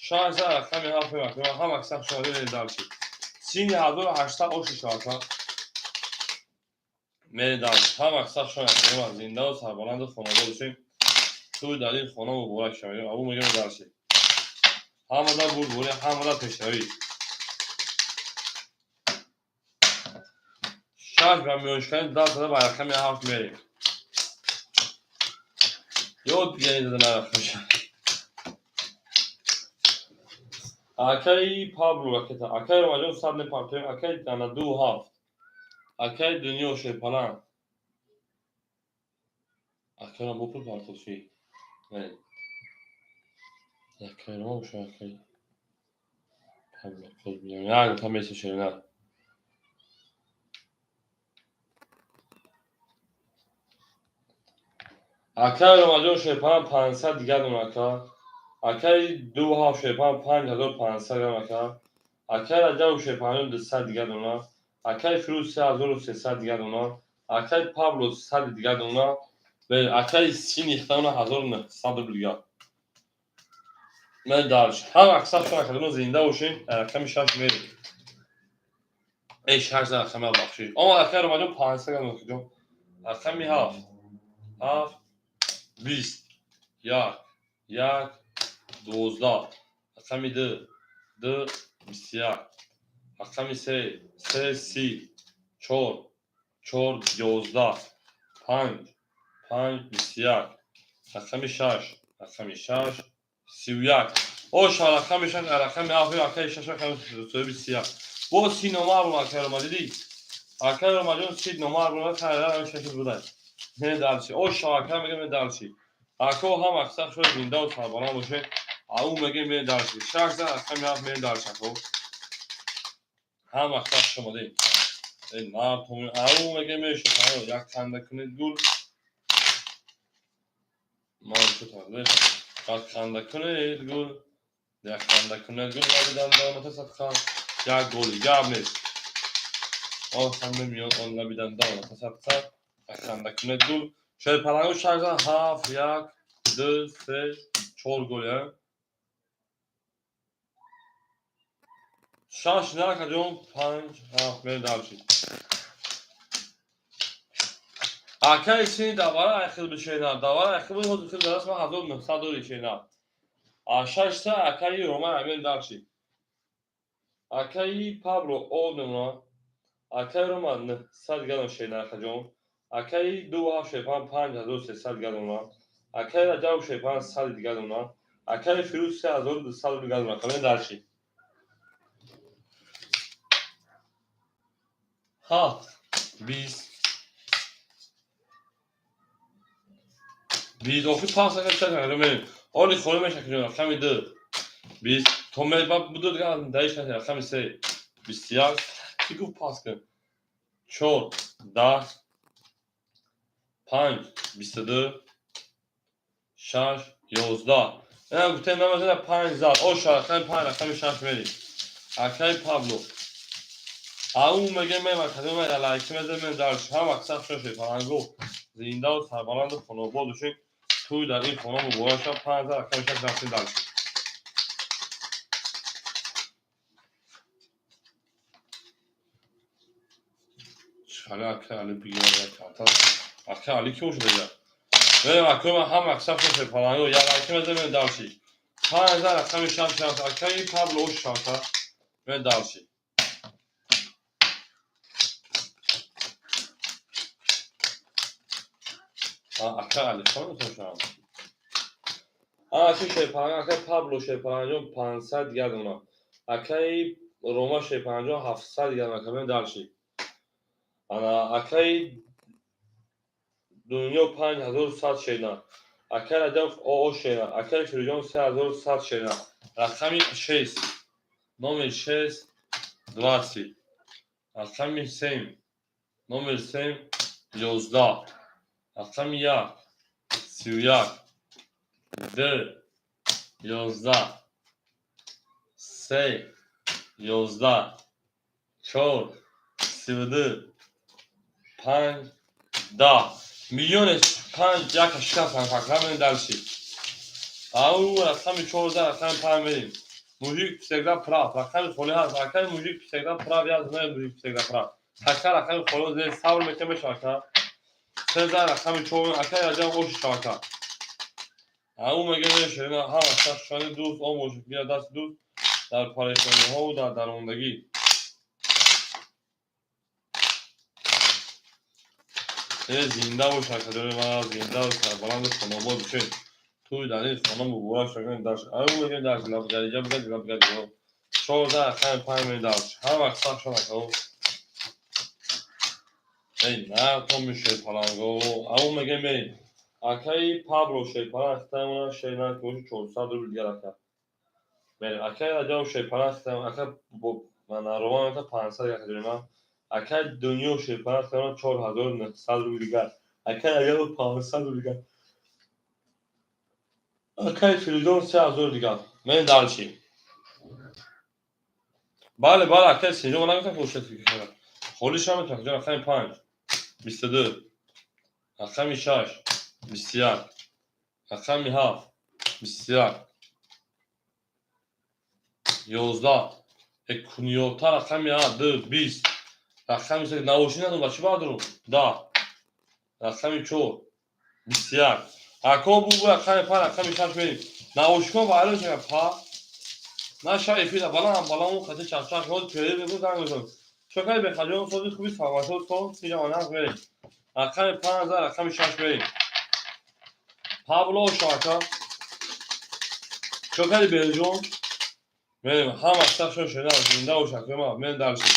Шаш за рақами ҳафт мекунем ҳама сах шода мерем дальше. Сини 1800 оши шавака. Мерем дальше. Ҳама сах шода мекунем зиндаву сарбаланду хонадор бошем. Туи дар ин хона муборак шавем. Абу мегӯем дальше. Ҳамада бурдборӣ, ҳамада пешравӣ. Шаш ба миёншикани даст зада ба рақами ҳафт мерем. Ёд дигари зада на рақами шаш. Акаи Пабло ракета, акаи Ромаҷон сад мепартоем, акаи ана ду ҳафт. Акаи Дунё шерпалан. Акаи бо пул партофӣ. Акаи Рома боша акаи Пабло коз бинам. Як та меса шерина. Акаи Ромаҷон шерпалан 500 дигар дон ака. Акаи ду ҳафт шерпалан 5500 грамм ака. Акаи Раҷаб шерпалан 200 дигар дона. Акаи Фирӯз 3300 дигар дона. Акаи Пабло 100 дигар дона. Акаи Сини хитана 1900 рубл дигар. Мен дальше. Ҳама аксар шумо академия зинда бошем, рақами шаш мерем. Эй шаш за рақами ҳафт бахшид. Омад акаи Ромаҷон 500 грамм акаҷон. Рақами ҳафт. Ҳафт 20 1 1 12 рақами ду ду 21 рақами се се 30 чор чор 11 панҷ панҷ 21 рақами шаш рақами шаш 31 оша рақами шаш рақами ҳафт акаи шаш рақами соҳиби 31 бо си номар бо акаи Рома дидӣ акаи Ромаҷон си номар бо рақами шаш будай не дальше оша ака мегӯям не дальше. Ако ҳам аксар шояд зиндаву сарбаланд бошед. Ау мегӯем мерем дальше. Шаш за рақами ҳафт мерем дальше ако. Ҳам аксар шумодем. Ау мегӯем мешо як ханда кунед гул. Ман чӣ тарде? Як ханда кунед гул. Як ханда кунед гул лаби дандоната садқа. Як голи гап нест. Он ханда миён он лаби дандоната садқа. Як ханда кунед гул. Шерпалангу шаш за ҳафт як ду се чор гол я. Шаш на акаҷон панҷ ҳафт мерем дальше. Акаи сини давара айхил бишена. Давара айхил буд ҳозир хил дарас ман 1900 дори шена. А шашта акаи Рома мерем дальше. Акаи Пабло о мемона. Акаи Рома 900 дигар шена акаҷон. Акаи ду ҳафт шерпалан 5300 дигар дона. Акаи Раҷаб шерпалан 100 дигар дона. Акаи Фирӯз 3200 дигар дона. Мерем дальше. Ҳафт, 20, 20. Охи пас мерем. Оли холӣ меша, рақами ду, 20. То буду даиш, рақами се, 21. Ки гуфт пас кун? Чор, 10, панҷ, 22, шаш, 11. Ина гуфтем, намазина панҷ зад. Оша, рақами панҷ, рақами шаш мерем. Акаи Павло ау меге, мемакадем лайки мезанем, дар ҳама саф шошед. Фаранго, зиндаву сарбаланду хонобод бошед. Тӯй дар ин хона муборак шад. Панҷ зад, рақами шаш, рафтем дальше. Хали ака Али бигирад. Ака Али ки бошад? Дигар мерем. Акои ман, ҳама саф шошед. Фаранго, як лайки мезанем, дальше. Панҷ зад, рақами шаш рафт. Акаи Павло ош шавта. Мерем дальше. Ака Алихон метавонам. Аки Шерпаланг, акаи Пабло Шерпаланҷон 500 дигар дона. Акаи Рома Шерпаланҷон 700 дигар дона. Кабем дальше. Ана акаи Дунё 5100 шена. Акаи Раҷаб оо шена. Акаи Фирӯзҷон 3100 шена. Рақами шесть. Номер шесть, 20. Рақами семь. Номер семь, 11. Рақами як, 31, ду, 11, се, 11, чор, 32, панҷ, 10. Миллионе панҷ яка шикастан факра. Дальше. Ау, рақами 14, рақами панҷ мерем. Мужик всегда прав. Рақами холӣ ҳаст. Акаи Мужик всегда прав, як знаю, мужик всегда прав. Ака, рақами холӣ сабр мекунем, мешава. 13, рақами чор, акаи Раҷаб оши шавака. Ау мега шерина, ҳама шахшани дӯст он бошад, гира дасти дӯст дар парешониҳову дар дармондагӣ. Э, зинда бош, акадори ман, зинда, сарбаланду хонобод бошед. Тӯй дар ин хона муборак шавед. Даш ау мегем, даш лабгариҷа бигад, лабгариҷа. 14, рақами панҷ меги даш. Ҳар вақт сахт шуд, акао. Эй, на то мешед паланго. Ау мегем, мерем. Акаи Пабло Шерпаланг хитамона шерна ки 400 рубл дигар, ака. Мерем. Акаи Раҷаб Шерпаланг хитам, ака Роман ака 500 ака дорем. Акаи Дунё Шерпаланг хитамона 4900 рубл дигар. Акаи Раҷаб 500 рубл дигар. Акаи Фирӯзон 3000 дигар. Мерем дальше. Бале, бале, акаи Синҷо, ман нагуфтам, ки холӣ шава метавонам. Рақами панҷ, 22, рақами шаш, 21, рақами ҳафт, 21, 11, куниёта, рақами ду, 20, рақами се, навошӣ надум, ба чӣ бардорум, 10, рақами чор, 21. Ако бу, рақами панҷ, рақами шаш мерем. Навошикон вайрон шава па наша эфира балам балам хати чахчах ҳоз пиёда бигу, занг бизан. Шокаи бехаҷон, сози хуби, саломатӣ, то сиҷаманақ мерем. Рақами панҷ, рақами шаш мерем. Павло шоака. Шокаи Берҷон мерем. Ҳама сахшон шуда, зинда бошад. Мерем дальше.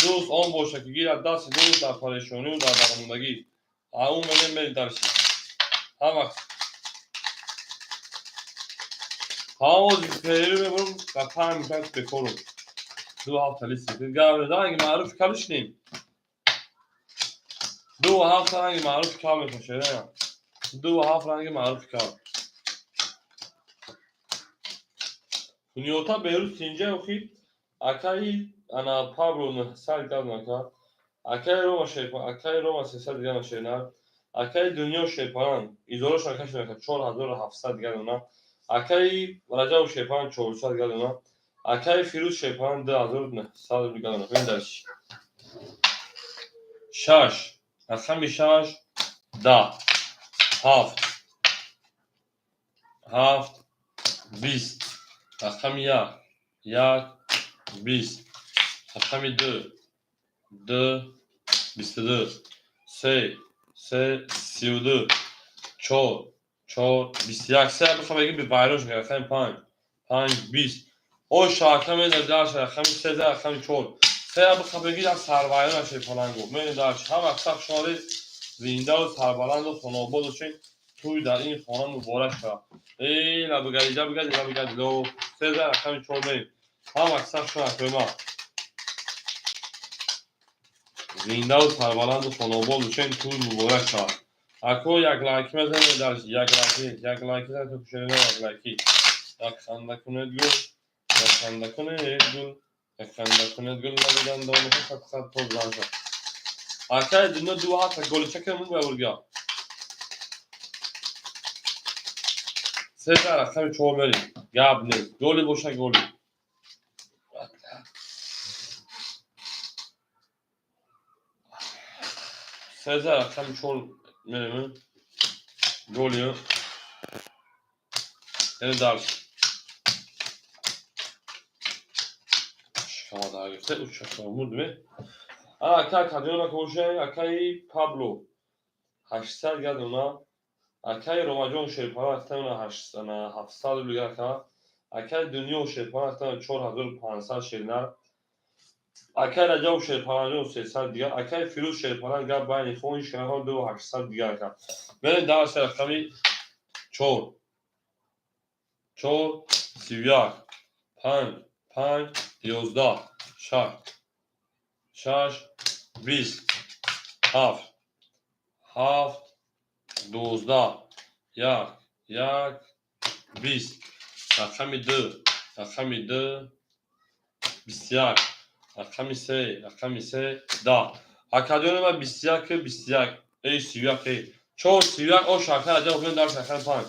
Дӯст он бошад, ки гирад дасти дӯст дар парешонию дар дармондагӣ. Ау мегем, мерем дальше. Ҳама ҳамози перерыв мебурам ва 5 минут бекорум. Ду ҳафта листи ранги маъруф калишнем. Ду ҳафта ранги маъруф кал мекашед. Ду ҳафт ранги маъруф кал. Куниёта берӯз тинҷа охи. Акаи ана Пабло 900 газ нака. Акаи Рома Шерпан, акаи Рома 300 дигар нашерна. Акаи Дунё Шерпанан изорошон кашида, 4700 дигар дона. Акаи Раҷаб Шерпанан 400 дигар дона. Акаи Фирӯз Шерпанан 2900 дигар дона. Бин дальше. Шаш, рақами шаш, 10, ҳафт, ҳафт, 20, рақами як, як, 20, рақами ду, ду, 22, се, се, 32, чор, чор, 21, се бихоҳ бигӣ, вайрон шуд. Рақами панҷ, панҷ, 20. О, шака меда дальше. Рақами 13, рақами чор, Се бихабеги як сарвайрон шерпаланго. Мерем дар ҳама сах шуморе зиндаву сарбаланду хонобод бошед. Тӯй дар ин хона муборак шавад. Эй лабигади, лабигади, лабигади. Ло 13 рақами 4 мерем. Ҳама сах шума акои. Зиндаву сарбаланду хонобод бошед, тӯй муборак шавад. Ако як лайки мезанед дар як лайки, як лайки занед то кушода як лайки. Як ханда кунед гул, як ханда кунед гул, як ханда кунед гул лаби дандони хат хат то зан шавад. Акай дунё ду ҳафта голича кунем ба бурга. 13 рақами 4 мерем. Гап нест. Голи боша голи. 13 рақами 4 мерем. Голи. Яъне дар шикама дар гирифта уча мурдме. Акай Кадиона кошай, акай Пабло 800 гадона, акай Ромаҷон Шерпара ахтана 700 рубл ака, акай Дунё Шерпара ахтана 4500 шернар, акай Раҷаб Шерпараҷон 300 дигар, акай Фирӯз Шерпара гап байни хони шерҳо 2800 дигар ака. Мерем дар рақами 4 4 31 5 5 11 6 6 20 7 7 12 1 1 20 рақами 2 рақами 2 21 рақами 3 рақами 3 10 акадиёни ма 21 21 эй 31 4 31 о шакар аҷаб кунед дар шакар 5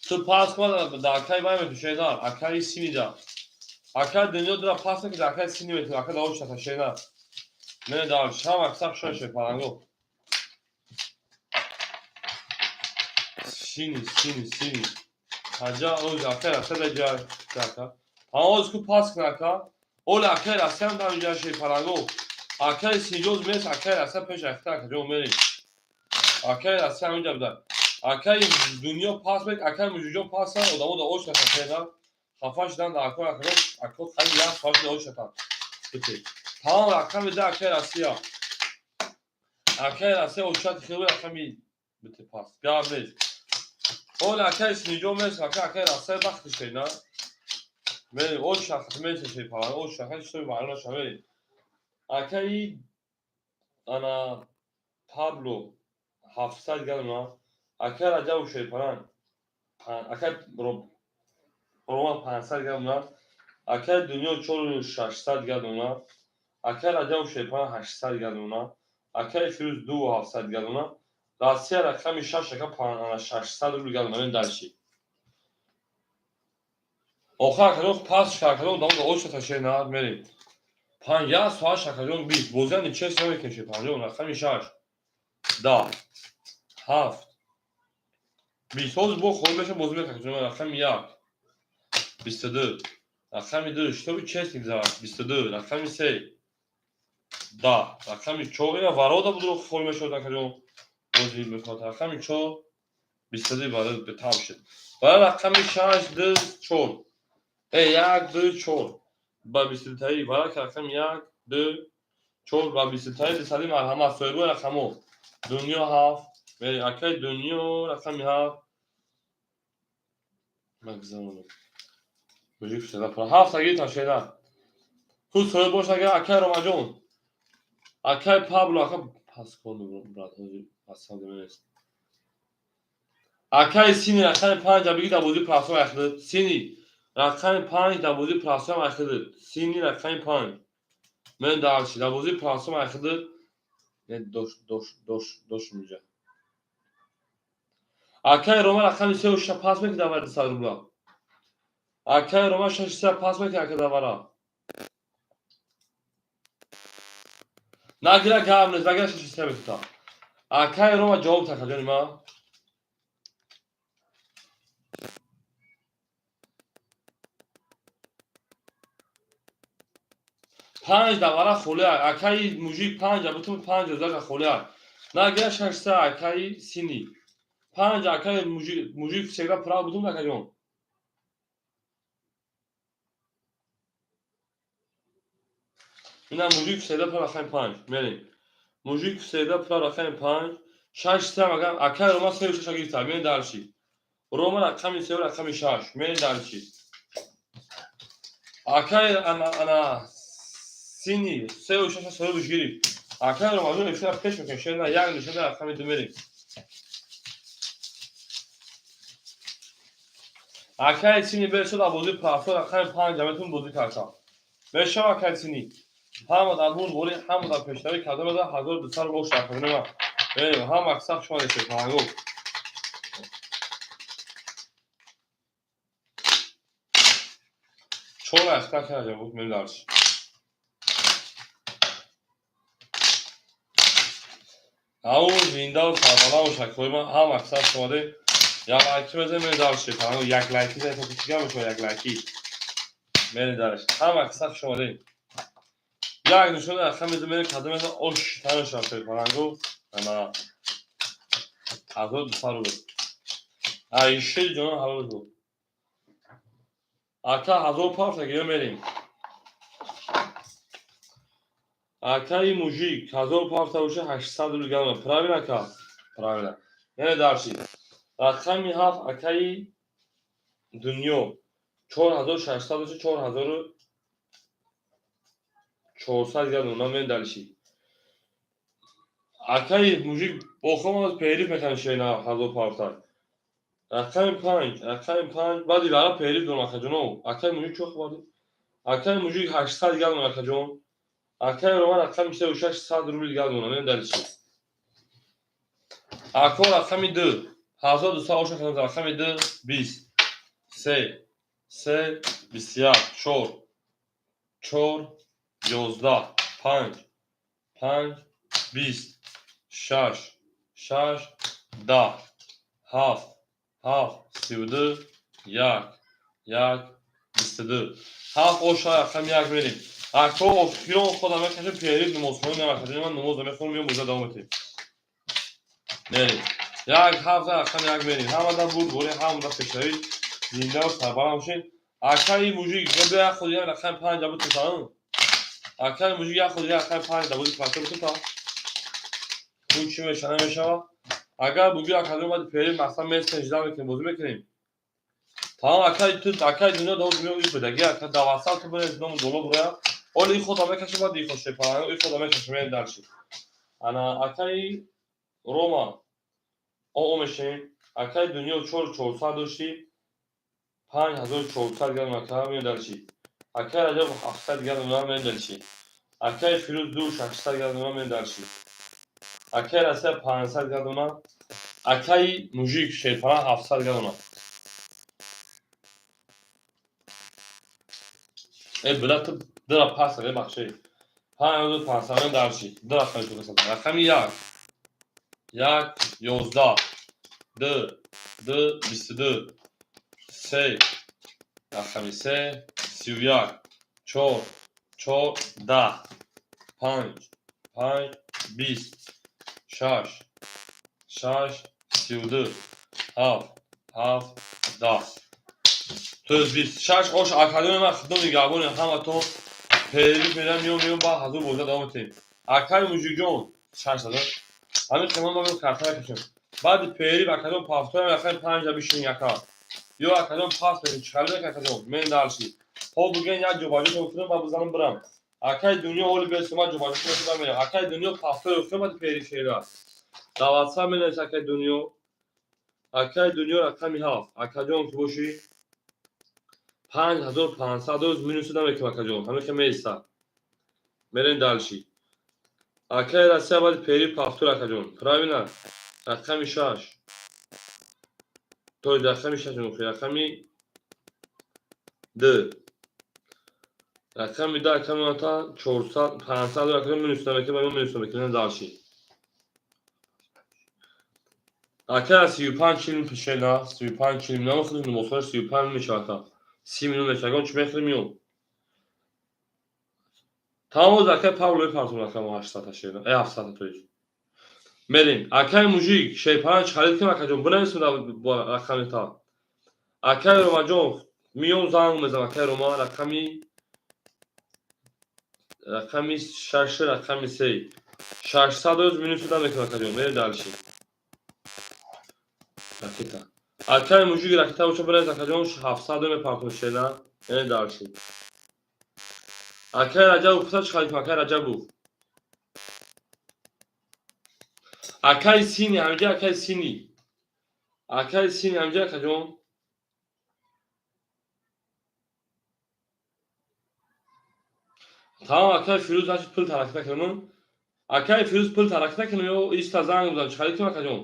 ту пас кун дар акаи вай мету шенар акаи синида акаи дунё дура пас ки дар акаи сини мету ака даош шака шенар мене дар шам аксар шоше паланго сини сини сини хаҷа оз акаи раса да ҷа ака ҳамоз ку пас кун ака оли акаи расаам дар инҷа ше паланго акаи синиҷоз мес акаи раса пеш ахта ака ҷо мерем акаи раса ҳаминҷа буда акаи дунё пас мек акаи мужиҷон пас одамо да ош шака шенар хафа шудан дар акои акаро ако хайли як соат шуда ош шакан бите тамом рақами да акаи Россия акаи Россия ошати хеле рақами бите пас гап нест оли акаи синиҷон мес ака акаи Россия бахти шена мерем ош шахат месеше палан ош шахат шуи маълум шаве акаи ана Пабло 700 гадона акаи Раҷаб Шерпаран акаи Рома 500 гадона акаи Дунё 4600 гадона акаи Раҷаб Шерпаран 800 гадона акаи Фирӯз 2700 гадона Россия рақами 6 ака 600 рубл гадона мен дарши охир акаҷон пас шакаҷон дамода оша ташенар мерем 5 соат шакаҷон 20 бозиан ничес намекунем шерпаранҷон рақами 6 10 7 20 ҳозир бо холӣ меша бозӣ мекунем рақами 1 22 рақами 2 шитоби честник зад 22 рақами 3 10 рақами 4 ина варода будро холӣ мешавад акаҷон бозӣ мехоҳад рақами 4 22 барои бетам шуд барои рақами 6 2 4 1 2 4 ба 22таи барои рақами 1 2 4 ба 22таи дусади марҳамат соҳибои рақамҳо Дунё 7 акаи Дунё рақами 7 магзанам мужик шуда ҳафт аги ташена худ соҳиб бош агар акаи Ромаҷон акаи Пабло ака пас кун брат ҳозир асам нест акаи Сини рақами 5 дар биги дар бозии прасом ахидид Сини рақами 5 дар бозии прасом ахидид Сини рақами 5 мен дарши дар бозии прасом ахидид дош дош дош дош инҷа акаи Рома рақами 3 шаш пас мекунад давари 200 рубла акаи Рома 6 3 пас мекунад ака давара нагира гап нест нагира 6 3 мекунад акаи Рома ҷавоб така ҷони ман 5 давара холия акаи мужик 5 бутун 5 озака холия нагира 6 3 акаи Сини 5 акаи мужик мужик всегда прав бутун акаҷон. Ина мужик всегда прав, рақами 5. Мерем. Мужик всегда прав, рақами 5. 6 3 агар акай Рома 3 6 гирифта, мерем дальше. Рома рақами 3 рақами 6. Мерем дальше. Акай ана сини 3 6 соҳибаш гирифт. Акай Рома ҷон эфира пеш мекунем. Шена як нишона рақами 2 мерем. Акай сини бершуд бозӣ пафто рақами 5 ҷамъиятон бозӣ кард. Мешава акай сини. Ҳама дар бур борӣ, ҳама дар пешравӣ карда буда 1200 рубл шарф. Ҳама аксар шумо дешед палангу. Чор ахта карда буд мелдарш. Ау зинда ва сарбаланд ва шакрҳои ман ҳама аксар шумо де. Як лайки бизанед мелдарш. Палангу як лайки зад то чига мешава як лайки. Мелдарш. Ҳама аксар шумо де. Як нишона рақам мезанем кадом мезанем ош танаш рафта палангу. Ана 1200 рубл. Айши ҷон ҳалол буд. Ака 1000 пафта гиё мерем. Акаи мужик 1000 пафта боша 800 рубл гама. Правильно ака? Правильно. Яъне дарши. Рақами 7 акаи дунё 4600 боша 4400 гама мен дарши. Акаи мужик бохом аз периф мекунад шена 1000 пафта. Рақами 5, рақами 5, баъди вара периф дорам акаҷоно. Акаи мужик чӣ хабар? Акаи мужик 800 гал акаҷон. Акаи Роман рақами 3600 рубл гал дорам, мен дар чӣ? Ако рақами 2, 1200 оша кардам, рақами 2 20, 3, 3 21, 4, 4 11, 5, 5 20, 6, 6 10, 7, 7 32, 1, 1 22. 7 оша рақами 1 мерем. Ако охирон худам мекашем периф намозхона намекашем. Ман намоз намехонам, меом боза давом метем. Мерем. 1 7 рақами 1 мерем. Ҳамадан буд борӣ, ҳамада пешравӣ зинда ва сарбаланд бошед. Акаи мужик бия худ як рақами 5 буд то. Акаи мужик як худ як рақами 5 буд то то. Ку чӣ меша намешава? Агар бугӯ академ баъд периф мақсад местен жда мекунем, бозӣ мекунем. Тамом акаи ту акаи дунё давом мео ифодаги ака давасал ту бирез ному доло буроя. Оли худам мекашем баъд ихо шепаланг и худам мекашем мерем дарши. Ана акаи Рома о мешем. Акаи дунё 4400 дошти 5400 грамм ака мерем дарши. Акаи Раҷаб 700 грамм мерем дарши. Акаи Фирӯз 2600 грамм мерем дарши. Акаи Россия 500 грамм. Акаи мужик шерпаланг 700 грамм. Э била ту дира пас э бахши. 5500 дарши. Дира рақами ту касад. Рақами 1. 1 11 2 2 22 3 рақами 3 31 4 4 10 5 5 20 6 6 32 7 7 10. То есть 26 ош академия ман хидмат нигаҳбони ҳаматон периф медам меом ба 1000 боза давом метем. Акаи мужикҷон 600 ҳамин қимат мо карта мекашем. Баъди периф академ пафтоям рақами 5 бишинем ака. Ё академ пас мекунем чӣ хали академ мен дарши. Хоб буген як ҷобаҷо кунем ба бизанам бирам. Акаи дунё оли бесу ман ҷобаҷо кунем мерам. Акаи дунё пафтои кунем баъди периф шеда. Даватса менавис акаи дунё. Акаи дунё рақами 7. Акаҷон ки бошӣ 5500 рӯз минус намекунем акаҷон. Ҳамин ки меиста. Мерем дальше. Акаи Россия баъди периф пафтур акаҷон. Правильно? Рақами 6. То рақами 6 мухи, рақами 2. Рақами 2 аками мата 400 500 акаҷон минус намекунем, ма минус намекунем дальше. Ака 35 килим пешена, 35 килим намехӯрем, намозхона 35 мешава ака. 30 минут мешава, чӣ мехӯрем меом. Тамом акаи Павло мепартонам ака мо 800 шена, 700 то есть. Мерем. Акаи мужик шерпаланг харид кунем акаҷон, бинависем рақами та. Акаи Ромаҷон миён занг мезанам акаи Рома рақами Рақами 6, рақами 3. 600 оз минус шуда мекунад, акаҷон. Мерем дальше. Ракета. Акай мужик ракета боша бираз, акаҷон, 700 мепартон шена. Мерем дальше. Акай Раҷабов пуса чӣ харид, акай Раҷабов. Акай Сини, ҳамҷа акай Сини. Акай Сини ҳамҷа, акаҷон. Тамом, акай Фирӯз, значит, пул таракта кунам. Акай Фирӯз, пул таракта кунам ё иста занг бизан, чӣ харид кунам, акаҷон?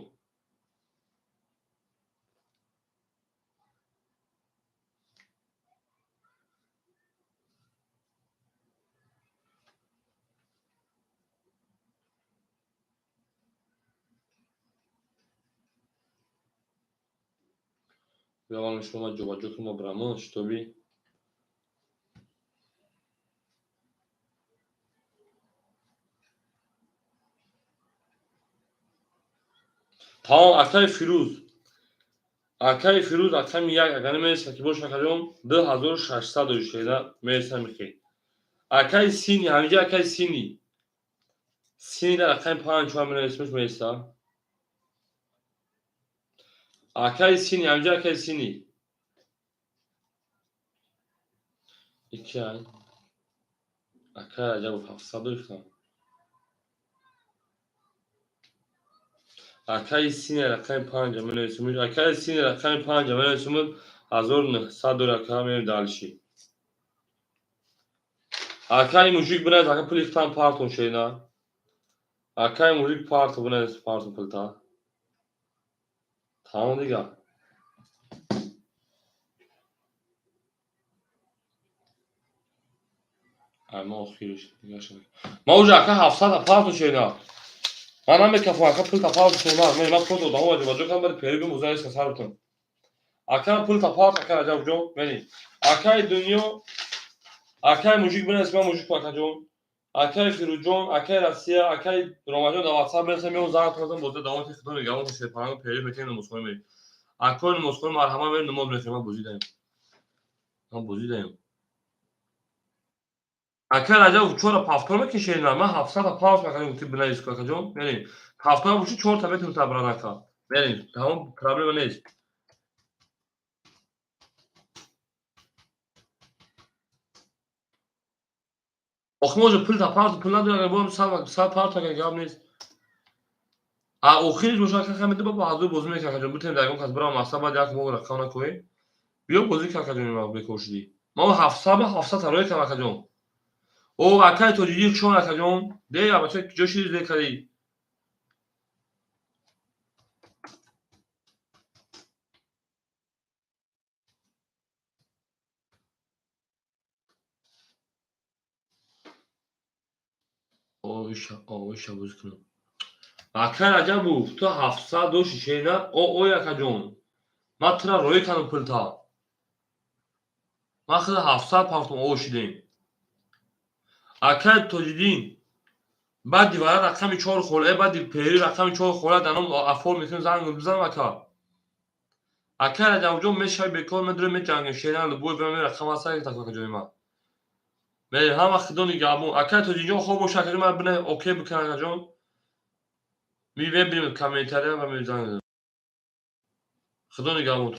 Биравам шумо ҷобаҷо кунам, брамон, шитоби. Тамом, акай Фирӯз. Акай Фирӯз, рақами 1, агар намереса ки боша, акаҷон, 2600 шеда мереса михе. Акай Сини, ҳамиҷа акай Сини. Сини дар рақами 5 чуа менависмш мереса. Акай Сини, ҳамиҷа акай Сини. Ики ай. Акай Раҷабов 700 дошта. Акай Сини рақами 5 менависмш. Акай Сини рақами 5 менависмш 1900 дора, ака, мерем дальше. Акай мужик бинавис, ака, пули хитан партон шена. Акай мужик парто бинавис, партон пулта. Тамом дига. Ай ма охириш дига шуда. Ма уже ака 700 партон шена. Ман намекафам, ака, пул та партон шена. Мен ма просто одамо ҷобаҷо кардам, баъд пери бим узан иска сар бутам. Ака, пул та парт, ака Раҷабҷон, мени. Акай дунё, акай мужик бинавис, ман мужик акаҷон. Акай Фирӯзҷон, акай Россия, акай Ромаҷон дар WhatsApp бинависам, меом занг мезанам, бозӣ давом ки худо нигаҳбон бошед, паранг пери метем намозхона мерем. Акои намозхона марҳамат, мерем намоз мехонем, ман бозӣ даем. Ман бозӣ даем. Акай Раҷабов чора повтор мекишед, на, ман 700 паус акаҷон гуфти бинавис ку, акаҷон. Мерем. Повтор боши чорта метавонӣ табран, ака. Мерем, тамом, проблема нест. Охи може пул та парт, пул надорам, агар бо сад парт, агар гап нест. А охириш боша, ака, хамида ба ҳазур бозӣ мекунад, акаҷон. Битем дар ягон кас бирам мақсад, баъд як моҳ рақам накоҳем. Биё бозӣ кун, акаҷон, ма бекор шудӣ. Ма 700 ба 700 тароя кардам, акаҷон. О, акай тоҷидӣ чон, акаҷон. Де, абача куҷо шиди, де кади? Оиша, оиша бозӣ кунам. Акай Раҷабов, ту 700 дошти шена? О, ой, акаҷон. Ман тура роӣ кардам пулта. Ман худа 700 партом о шидем. Акай Тоҷиддин, баъди вара рақами 4 хола, баъди пери рақами 4 хола дар ном афор мекунем, занг бизанам, ака. Акай Раҷабҷон, мешавӣ бекор, медурем, меҷангем, шена любой бирам рақам аст, акаҷони ман. Мерем, ҳама худо нигаҳбон. Акай Тоҷиддинҷон, хоб боша, акаҷон, ман бина окей бикун, акаҷон. Мебинем комментария ва мезанем. Худо нигаҳбон.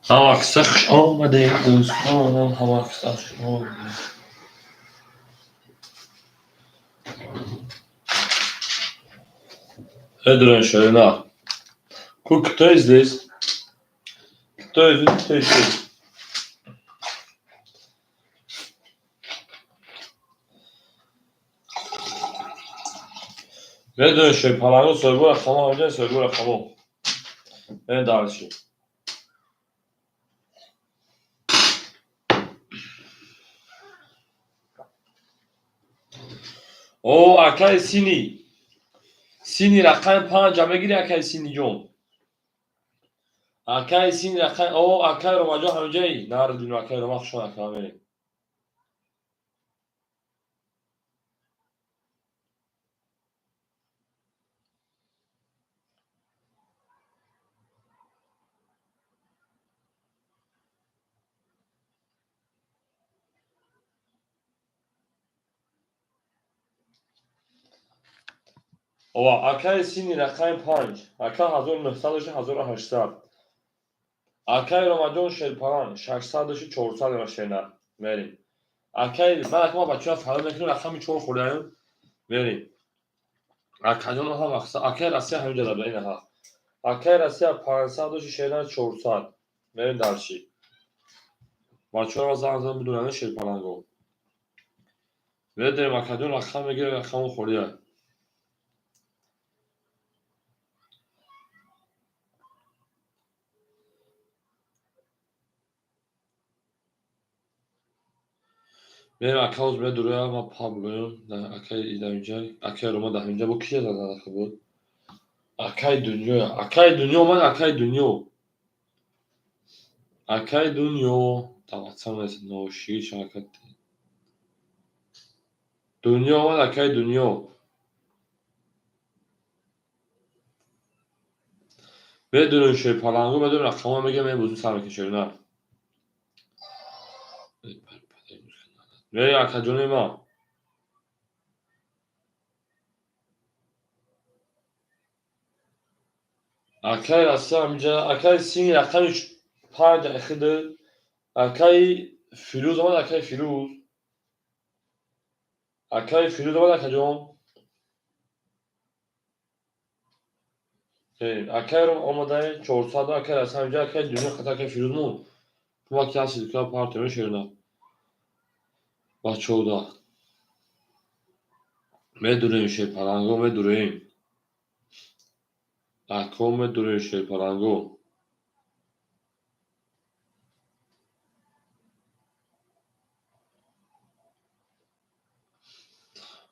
Ҳама каса хуш омадед, дӯстонам, ҳама каса хуш омадед. Эдрен Шерина. Кто здесь? Кто здесь? Кто здесь? Медонед, шерпаланго соҳибора хамо ҳамҷа, соҳибора хамо. Мен дальше. О, акаи Сини. Сини рақами панҷа мегири, акаи Синиҷон. Акаи Сини рақами, о, акаи Ромаҷон ҳамҷаи. Нардину акаи Рома, хушон ака, мерем. Ова, акаи Сини рақами панҷ. Ака 1900 дошти, 1800. Акаи Ромаҷон шерпалан 600 дошти, 400 ема шерна. Мерем. Акаи ман ака бачаҳо фарёд мекунем, рақами чор хӯрдаем. Мерем. Акаҷон ҳам мақсад. Акаи Россия ҳаминҷа дада ин ҳа. Акаи Россия 500 дошти, шерна 400. Мерем дальше. Бачаҳо занг зан бидонанд шерпаланго. Медорем, акаҷон рақам мегирад, рақаму холия. Мерем, ака ҳоз медуроям, ман па бигӯям, акаи дар инҷа, акаи Рома дар инҷа бо кия заданаха буд? Акаи Дунё, акаи Дунё омад, акаи Дунё. Акаи Дунё, дар WhatsApp нест, ношир шака. Дунё омад, акаи Дунё. Медонем шерпаланго, медонем рақамҳо мегӯям, мебозим сар мекунем шерна. Мерем, акаҷони ман. Акаи Россия ҳаминҷа, акаи Сини рақами панҷ ахиды. Акаи Фирӯз омад, акаи Фирӯз. Акаи Фирӯз омад, акаҷон. Акаи Ром омадаи 400, акаи Россия ҳаминҷа, акаи Дунё хата, акаи Фирӯз монд. Кумак ки ҳастид, ка партия шерна. Бачаҳода. Медурем шерпаланго, медурем. Ако медурем шерпаланго.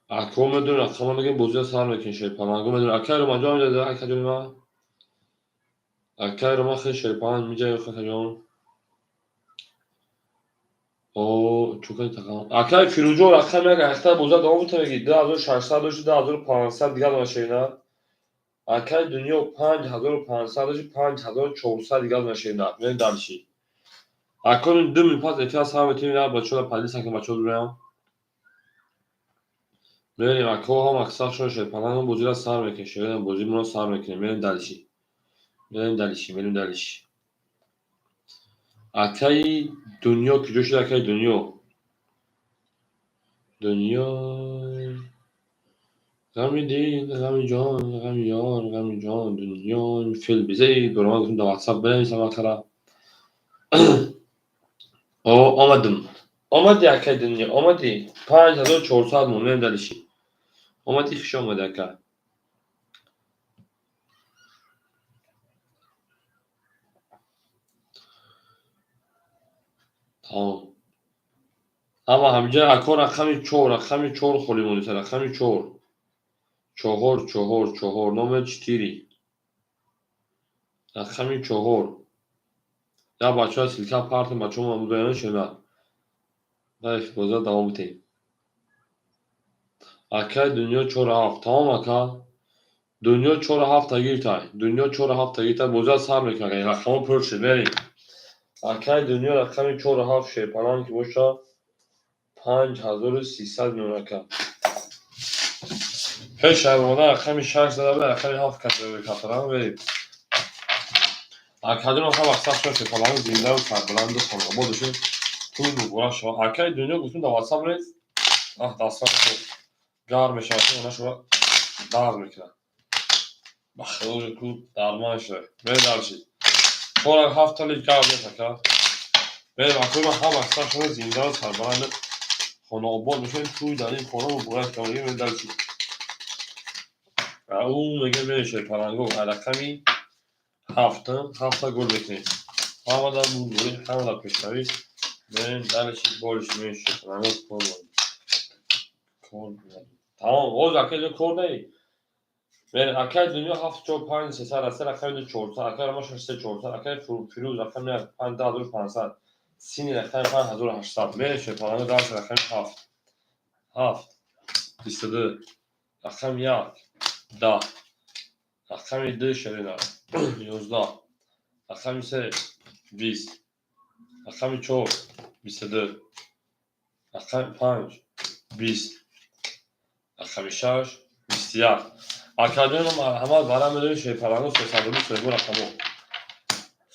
Ако медурем, рақамҳо мегӯем, бозиро сар мекунем шерпаланго медурем. Акаи Ромаҷон ҳаминҷа, акаҷони ман. Акаи Рома хеле шерпаланг миҷа, акаҷон. О, чӯкаи тақам. Акаи Фирӯзҷон рақам як ахта бозиро давом бута мегӣ. 2600 дошти, 2500 дигар дона шерна. Акаи Дунё 5500 дошти, 5400 дигар дона шерна. Мерем дальше. Акони 2 минут пас эфир сар метавонем, як бачаҳоро поделиться кунем, бачаҳо дураям. Мерем, акаҳо ҳам аксаршон шерпаланг бозиро сар мекунем, шерна бозимонро сар мекунем. Мерем дальше. Мерем дальше, мерем дальше. Акаи Дунё куҷо шуд, акаи Дунё? Дунё ғами дил, ғами ҷон, ғами ёр, ғами ҷон, дунё фил бизаи дорам, гуфтам дар WhatsApp бинависам акара. О, омадам. Омадӣ, акаи Дунё, омадӣ. 5400 мон, мерем дальше. Омадӣ, хуш омадӣ, ака. Тамом. Ама ҳаминҷа ако рақами чор, рақами чор холӣ мондиса, рақами чор. Чоҳор, чоҳор, чоҳор, номер четыре. Рақами чоҳор. Я бачаҳо ссылка партем, бачаҳо мудояна шена. Дай бозиро давом битем. Акаи Дунё чору ҳафт. Тамом, ака. Дунё чору ҳафта гирифтай. Дунё чору ҳафта гирифтай. Бозиро сар мекунем. Рақамҳо пур шуд. Мерем. Акаи Дунё рақами чору ҳафт шерпаланг ки боша 5300 миллион, ака. Пеш омода рақами шаш зада буд, рақами ҳафт кафтарам, мерем. Акаҷон, ҳама сахт шуд, шерпаланг, зиндаву сарбаланду хонаобод бошед. Тӯй муборак шавад. Акаи Дунё гуфтум, дар WhatsApp нест. Аҳ, дастҳо гарм мешавад, она шура дард мекунад. Ба худо ку дарман шуда. Мерем дальше. Чора ҳафта ли гап нест, ака. Мерем, акои ман, ҳама сахт шуд, зиндаву сарбаланду хонаобод бошед. Тӯй дар ин хона муборак шавад. Мерем дальше. Ӯ мега, мерем шерпаланго, рақами ҳафтам ҳафта гол мекунем. Ҳама дар бурдборӣ, ҳама дар пешравӣ. Мерем дальше, больше мерем шерпаланго, кор кор тамом. Боз акаи кор наи. Мерем, акаи Дунё, ҳафт чор панҷ сесад, Россия рақами ду чорсад, акаи Рома шаш се чорсад, акаи Фирӯз рақами як панҷ 10 500, Сини рақами панҷ 1800. Мерем шерпаланго дальше, рақами ҳафт, ҳафт 22, рақами як 10, рақами ду шерина 11, рақами се 20, рақами чор 22, рақами панҷ 20, рақами шаш 21. Акаҷон, марҳамат, бара медонӣ, шерпаланго сесадуми соҳибо рақамо,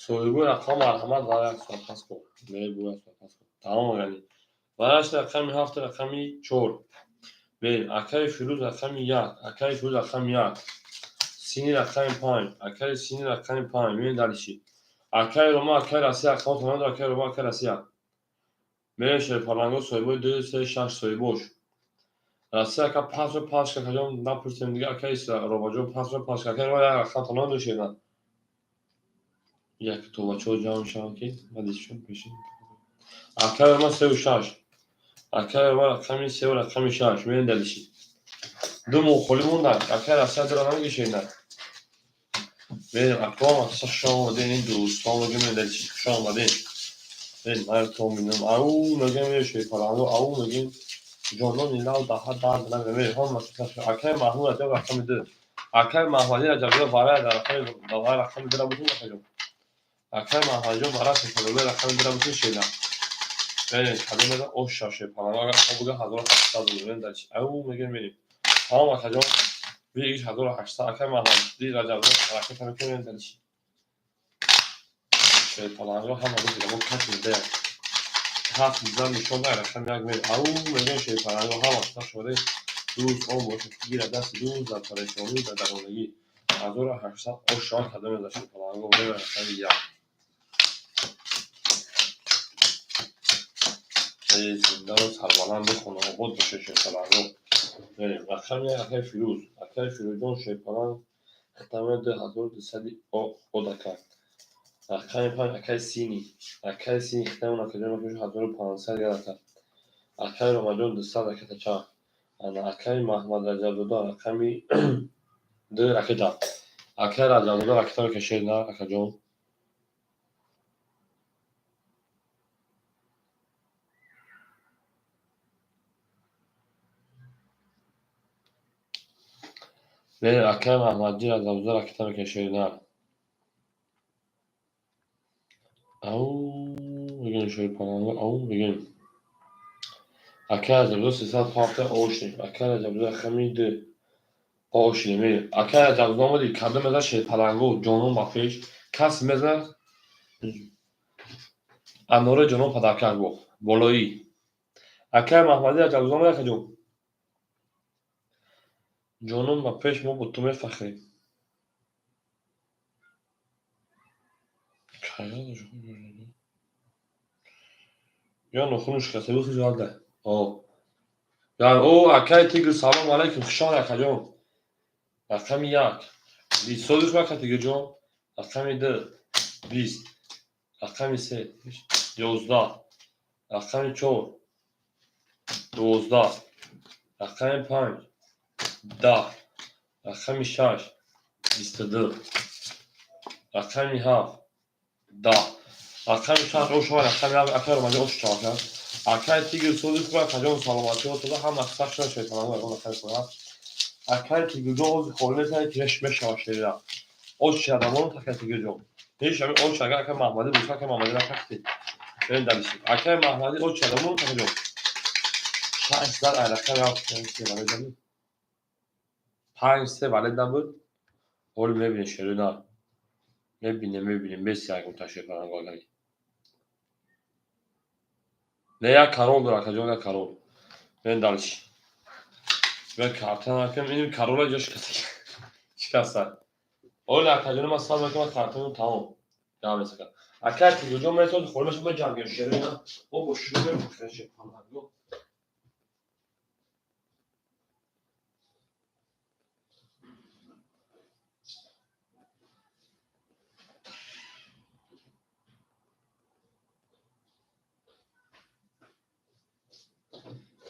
соҳибои рақам, марҳамат, бара як соат пас кун, мебу як соат пас кун, тамом. Яъни барашти рақами ҳафт, рақами чор. Бин, акаи Фирӯз рақами як, акаи Фирӯз рақами як, Сини рақами панҷ, акаи Сини рақами панҷ. Мебинед дальше, акаи Рома, акаи Россия рақамо, акаи Рома, акаи Россия. Мерем шерпаланго, соҳибои ду се шаш соҳибош. Россия ака пасро пас какаҷон, напурсем дига. Акаи Ромаҷон пасро пас, акаи Рома як рақам танон дошена. Як то бачаҳо ҷамъ мешаванд, ки баъдишон пешин. Акаи Рома сеу шаш, акаи Рома рақами сеу рақами шаш. Мебинед дальше, ду моҳ холӣ монданд. Акаи Россия дура намекишед. Мерем, аком, хуш омадед, ин дӯстон мегӯем, дальше, хуш омадед. Ман мебинам, ау мегӯем, шерпаланго, ау мегӯем, ҷонони лав даҳа дард намемерем. Ҳама акаи Маҳмуд Раҷаб рақами ду, акаи Маҳмадӣ Раҷабзода барай дар рақами дура бутун, акаҷон. Акаи Маҳмадиҷон бара сесадуми рақами дура бутун, шеда. Мерем, кадом мезан оша шерпаланго, агар буга 1800 рубл дальше. Ау мегӯем, мерем. Тамом, акаҷон, вигиш 1800. Акаи Маҳмадӣ Раҷабзода ҳараката мекунем дальше. Шерпаланго ҳама рӯз мо касем да ҳафт зан нишон дай, рақами як мерем. Ау мегӯем, шерпаланго, ҳама шуда дӯст он бошад, ки гирад дасти дӯст дар парешонӣ, дар даронагӣ. 1800 ошон кадом мезан шерпаланго, мерем рақами як. Зиндаву сарбаланду хонаобод бошед, шерпаланго. Мерем рақами як, акаи Фирӯз, акаи Фирӯзҷон шерпаланг хитаме 2200 одака. Рақами панҷ, акаи Сини, акаи Сини хитамон, акаҷон, 1500 грака. Акаи Ромаҷон 200 ракета. Ана акаи Маҳмад Раҷабзода рақами ду ракета. Акаи Раҷабзода ракета мекашед на, акаҷон. Мерем, акаи Маҳмадҷи Раҷабзода ракета мекашед на. Ау мегӯем, шерпаланго, ау мегӯем. Акаи Раҷабзода сесад ҳафта ошнем. Акаи Раҷабзода рақами ду ошнем. Мерем. Акаи Раҷабзода омадӣ, кадом мезан шерпаланго, ҷонон ба пеш. Кас мезанад анори ҷонон падаркак бо болоӣ. Акаи Маҳмадӣ Раҷабзода омад, акаҷон. Ҷонон ба пеш, мо бо ту мефахрем. Я нохуну шикаста бихӯш алда. О. О, акаи Тигр, салом алайкум, хуш омад, акаҷон. Рақами як. Бист соли хуб, ака Тигрҷон. Рақами ду 20. Рақами се 11. Рақами чор 12. Рақами панҷ 10. Рақами шаш 22. Рақами ҳафт 10. Рақами шаш ошава, рақами ҳафт, акаи Ромаҷон ош чавака. Акаи Тигр соли хуб, акаҷон, саломатиҳо тода, ҳама сахт шуда шайтонанго ягон рақами ҳафт. Акаи Тигрҷон ози холӣ метавонад, ки мешава шерира. Ош чирадамон, акаи Тигрҷон. Ҳеч ҳамин ош агар акаи Маҳмадӣ боша, акаи Маҳмадӣ ракахти. Берем дальше. Акаи Маҳмадӣ ош чирадамон, акаҷон. Шаш зад ай рақами ҳафт се валед набуд. Панҷ се валед набуд. Ҳоли мебинем шерина. Мебинем, мебинем, бес як мута шерпаланго акай. Не, як король дор, акаҷон, як король. Мен дальше. Мен карта накунам, ин корола ҷо шикаста. Шикаста. Оля, акаҷон, ман сал мекунам картану тамом. Гап нестака. Акай тигоҷон месоз холӣ мешавад, ҷангем шерина. Мо бо шумо мефурӯшем шерпаланго.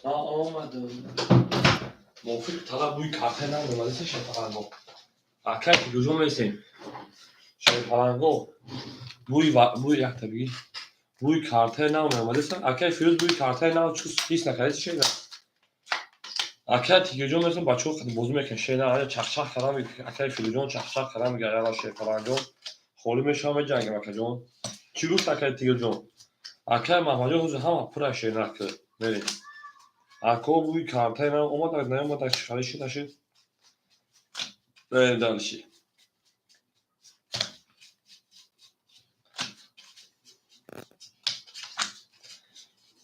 Омадам. Мувофиқи талаб бӯи картаи нав омадаст, шерпаланго. Акай тигоҷон месем. Шерпаланго. Бӯи бӯи якта бигӣ. Бӯи картаи нав меомадаст. Акай Фирӯз, бӯи картаи нав чӯ ҳис накардед, шена? Акай тигоҷон месем, бачаҳо қад бозӣ мекунанд, шена, чахчах кардан, акай Фирӯзҷон чахчах кардан мегӯяд, яла шерпаланҷон. Холӣ мешавам, меҷангем, акаҷон. Чӣ гуфт акай тигоҷон? Акай Маҳмадҷон ҳозир ҳама пура шена ки. Мерем. Ако, бӯи картаи нав омад, наомад, чӣ шид, нашид? Мерем дальше.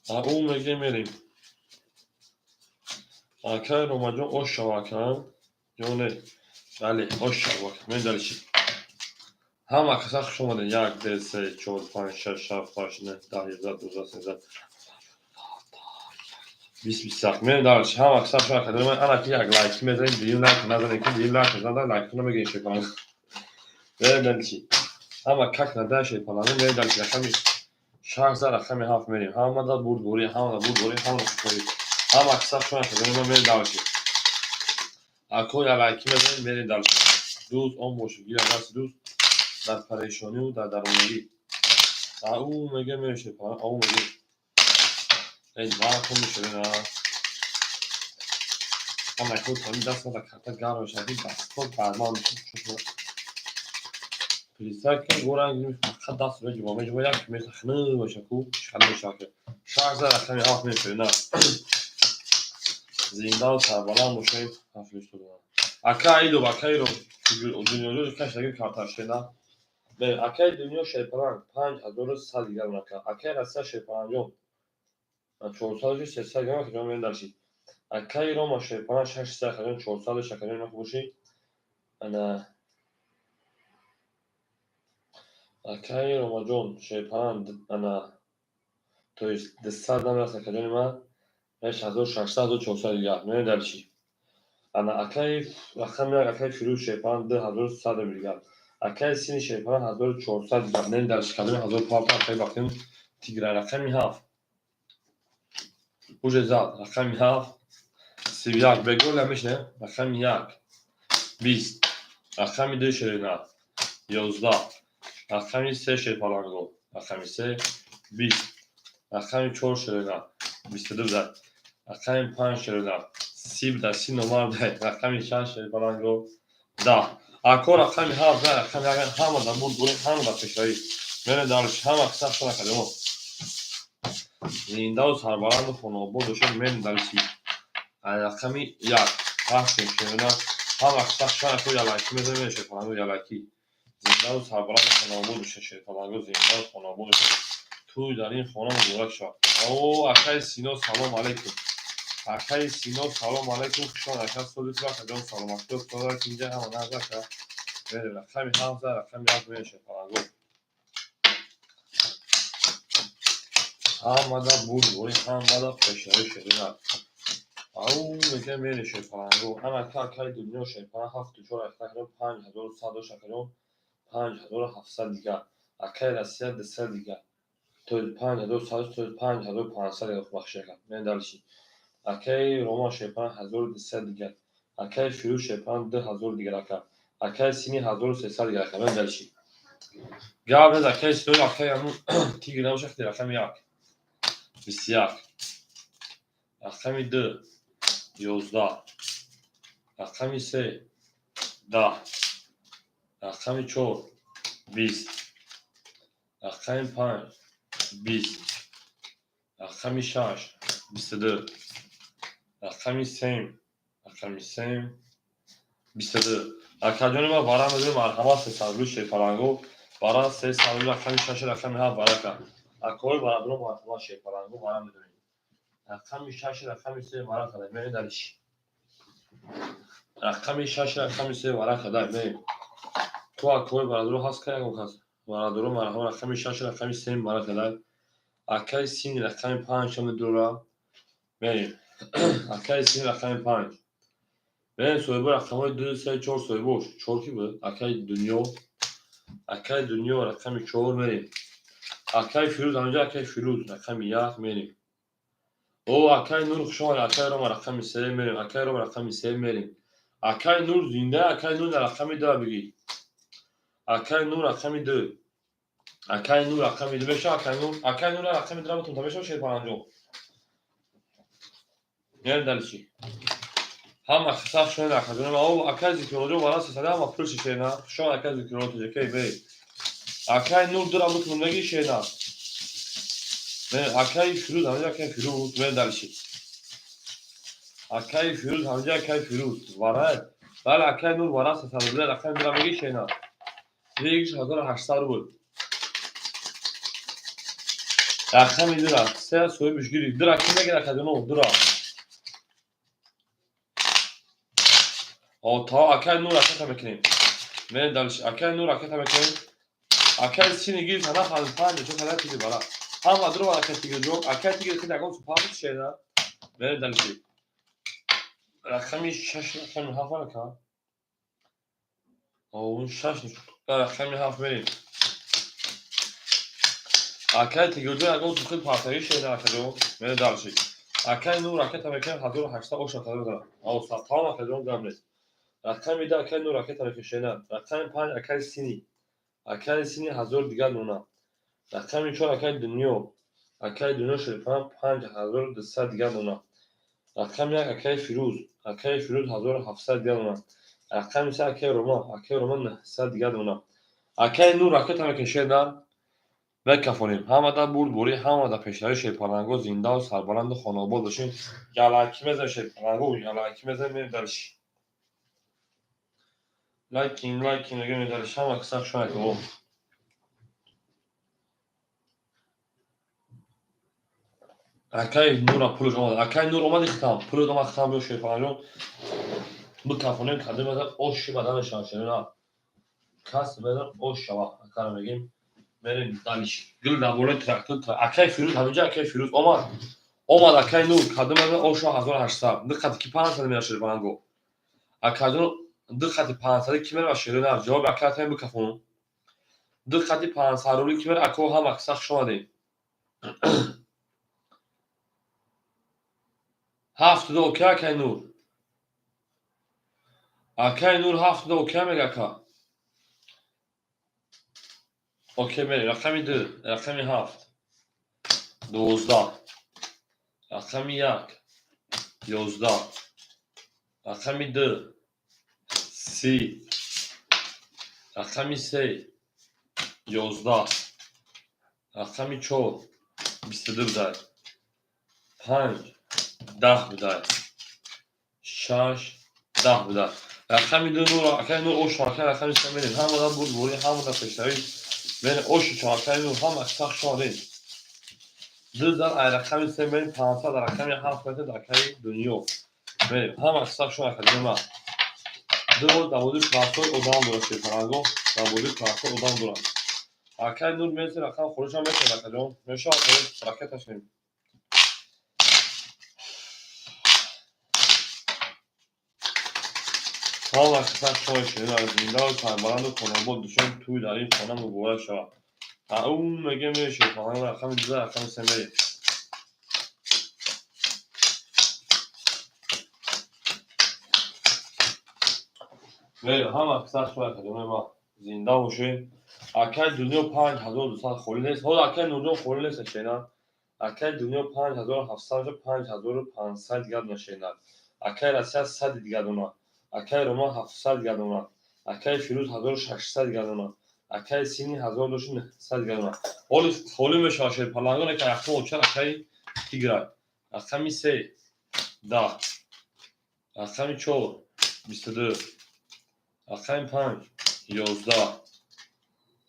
Ау мегем, мерем. Акай Ромаҷон, ош шава, ака? Ё не? Бале, ош шава. Мерем дальше. Ҳама каса хуш омадед. Як, ду, се, чор, панҷ, шаш, ҳафт, ҳашт, нӯҳ, 10, 11, 12, 13, 20, 21. Мерем дальше. Ҳама каса хуш омадед. Ана ки як лайк мезанем, дуюм лайк назанем, ки дуюм лайк назанем, лайкро мегирем, шерпаланг. Мерем дальше. Ҳама как нада, шерпаланг. Мерем дальше. Рақами шаш за рақами ҳафт мерем. Ҳамада бурдборӣ, ҳамада бурдборӣ, ҳамада хушҳолӣ. Ҳама каса хуш омадед. Мерем дальше. Ако, як лайки мезанем, мерем дальше. Дӯст он бошед, гира дасти дӯст дар парешониву дар даромадӣ. Ау мега мерем, шерпаланг, ау мега. Эй, вақт мешавед, а? Ҳама ко тами даст мада карта гарм мешавад, ки дастҳо гарман мешавад. Представь кун, горанг фақат даст меҷуба, меҷуба, як метр хунук мешавад ку, чӣ мешавад ки. Шаш за рақами ҳафт мешавед, на. Зиндаву сарбаланд бошед, ҳафт мешавад. Ака Айдов, ака Айдов, дунёҷо кашдаги карта шена. Акаи дунё шерпаланг 5100 дигар ака. Акаи Россия шерпаланҷон 400, 300 грамм акаҷон, мерем дальше. Акаи Рома шерпаланг 600, акаҷон, 400 акаҷон, наху бошӣ. Ана акаи Ромаҷон шерпаланг, ана, то есть 200 намераса, акаҷони ман, 8600, 1400 дигар. Мерем дальше. Ана акаи рақами як, акаи Фирӯз шерпаланг 2100 дигар. Акаи Сини шерпаланг 1400 дигар. Мерем дальше. Кадоми ҳазор парта акаи бахтем тигра рақами ҳафт. Уже зад рақами ҳафт, 31 беголя мешне, рақами як, 20, рақами ду, шерина, 11, рақами се, шерпаланго, рақами се, 20, рақами чор, шерина, 22 дай, рақами панҷ, шерина, 30 дай, 30 номар дай, рақами шаш, шерпаланго, 10. Ако, рақами ҳафт дай, рақами як, ҳама дар бурд бурем, ҳама дар пешравӣ. Мерем дальше. Ҳама каса хуш накардемо. Зиндаву сарбаланду хонаобод бошед. Мерем дальше. Рақами як, ҳафт, шерина, ҳама каса хуш нако, ялайки мезанем, шерпаланго, ялайки. Зиндаву сарбаланду хонаобод бошед, шерпаланго, зиндаву хонаобод бошед. Тӯй дар ин хона муборак шавад. О, акаи Сино, салом алейкум. Акаи Сино, салом алейкум, хуш омад, ака, соли акаҷон, саломатӣ инҷа ҳама нағз, ака. Мерем рақами ҳафт за рақами як мерем, шерпаланго. Ҳамада бурдборӣ, ҳамада пешравӣ, шерина. Ау мегӯям, мерем, шерпаланго. Ана акаи дунё шерпаланг ҳафту чор, акаҷон, 5100 дошт, акаҷон, 5700 дигар. Акаи Россия 200 дигар. То 5100, то 5500 дигар, бахши, ака. Мерем дальше. Акаи Роман шерпаланг 1200 дигар. Акаи Фирӯз шерпаланг 2000 дигар, ака. Акаи Сини 1300 дигар, ака. Мерем дальше. Гап нест, акаи Сино, акаи ҳамун тигр набошад, рақами як. 21. Рақами ду, 11. Рақами се, 10. Рақами чор, 20. Рақами панҷ, 20. Рақами шаш, 22. Рақами сем, рақами сем, 22. Акаҷони ман, варам мезанем, марҳамат, сесад рӯз, шерпаланго. Бара 300 рубл рақами 6 рақами 7 варака. Акои бародарон марҳамат шерпаланго бара медонем. Рақами 6 рақами 3 варака дай мерем дальше. Рақами 6 рақами 3 варака дай мерем. Ту акои бародарон ҳаст ка ягон кас? Бародарон марҳамат рақами 6 рақами 3 варака дай. Акаи сини рақами 5 медора. Мерем. Акаи сини рақами 5. Мерем соҳибо рақамҳои 2 3 4 соҳибош. 4 ки буд? Акаи Дунё. Акаи Дунё рақами 4 мерем. Акаи Фирӯз ҳаминҷа акаи Фирӯз рақами 1 мерем. О акаи Нур хуш омадед. Акаи Рома рақами 3 мерем. Акаи Рома рақами 3 мерем. Акаи Нур зинда, акаи Нур рақами 2 бигӣ. Акаи Нур рақами 2. Акаи Нур рақами 2 мешава акаи Нур. Акаи Нур рақами 2 метавонам мешава шерпаланҷон. Мерем дальше. Ҳама саф шудан акаҷон. О акаи Зикруллоҷон вара 300 ҳама пулши шена. Хуш омад акаи Зикрулло тоҷикай бей. Акаи Нур дура бутунам мегӣ шена. Акаи Фирӯз ҳаминҷа акаи Фирӯз мерем дальше. Акаи Фирӯз ҳаминҷа акаи Фирӯз. Вара. Бале акаи Нур вара 300 рубл рақами дура мегӣ шена. 1800 рубл. Рақами дура. Се соҳибиш гирифт. Дура ки мегирад акаҷоно? Дура. О то акаи Нур ракета мекунем. Мерем дальше. Акаи Нур ракета мекунем. Акаи сини гирифт ҳана 55 чо када тиги бара. Ҳама дура акаи тигирҷон. Акаи тигир хеле ягон супар шена. Мерем дальше. Рақами 6 рақами 7 ака. О 6 рақами 7 мерем. Акаи тигирҷон ягон сухи партагӣ шена акаҷон. Мерем дальше. Акаи Нур ракета мекунем 1800 оша када. О тамом акаҷон гап нест. Рақами 2 акаи Нур ракета мекунем шена. Рақами 5 акаи Сини. Акаи Сини 1000 дигар нуна. Рақами 4 акаи Дунё. Акаи Дунё шерпан 5200 дигар нуна. Рақами 1 акаи Фирӯз. Акаи Фирӯз 1700 дигар нуна. Рақами 3 акаи Рома. Акаи Рома 900 дигар нуна. Акаи Нур ракета мекунем шена. Мекафонем. Ҳамада бурдборӣ, ҳамада пешравӣ шерпаланго зиндаву сарбаланду хонаобод бошем. Яланки мезанем шерпаланго, яланки мезанем мерем дальше. Лайкин, лайкин мегӯем дальше. Ҳама каса хуш омадед. О. Акаи Нура пулаш омад. Акаи Нур омади хитам. Пулат омад хитам биё шерпаланҷон. Бикафонем кадом мезан ош бада мешавад шерина. Кас мезан ош шава. Акара мегем. Мерем дальше. Гул дар болои трактор. Акаи Фирӯз ҳаминҷа акаи Фирӯз омад. Омад акаи Нур кадом мезан оша 1800. Ду қати ки 500 мера шерпаланго. Акаҷон ду қати 500 ки мера шерина. Ҷавоб акаи таем бикафон. Ду қати 500 рубли ки мера ако ҳама каса хуш омадед. 7 ду окей акаи Нур. Акаи Нур 7 ду окей мега ака. Окей мерем. Рақами 2, рақами 7. 12. Рақами 1. 11. Рақами 2. 30. Рақами 3. 11. Рақами 4. 22 будай. 5. 10 будай. 6. 10 будай. Рақами 2 Нур, акаи Нур ош акаи рақами 3 мерем. Ҳамада бурдборӣ, ҳамада пешравӣ. Мерем оши акаи Нур ҳама каса хуш омадед. Ду зан ай рақами 3 мерем 500 рақами 7 метр акаи Дунё. Мерем ҳама каса хуш омадед акаи ма. Ду боз дар бозии простой одам дорад шерпаланго. Дар бозии простой одам дорад. Акаи Нур меси рақам хурӯшам метавонад акаҷон. Мешавад ракета шем. Ҳама каса хуш омадед шерина зиндаву сарбаланду хонобод душон тӯй дар ин хона муборак шавад. Ау мегем мерем шерпаланго рақами 2 рақами 3 мерем. Мерем ҳама каса хуш омадед акаҷонои ма. Зинда бошед. Акаи Дунё 5200 холӣ нест. Ҳоло акаи Нурҷон холӣ нест шена. Акаи Дунё 5700 5500 дигар дона шена. Акаи Россия 100 дигар дона. Акаи Рома 700 дигар дона. Акаи Фирӯз 1600 дигар дона. Акаи Сини 1900 дигар дона. Ҳоли холӣ мешавад шерпалангон яке рақам очар акаи Тиграй. Рақами 3 10. Рақами 4 22. Рақами 5 11.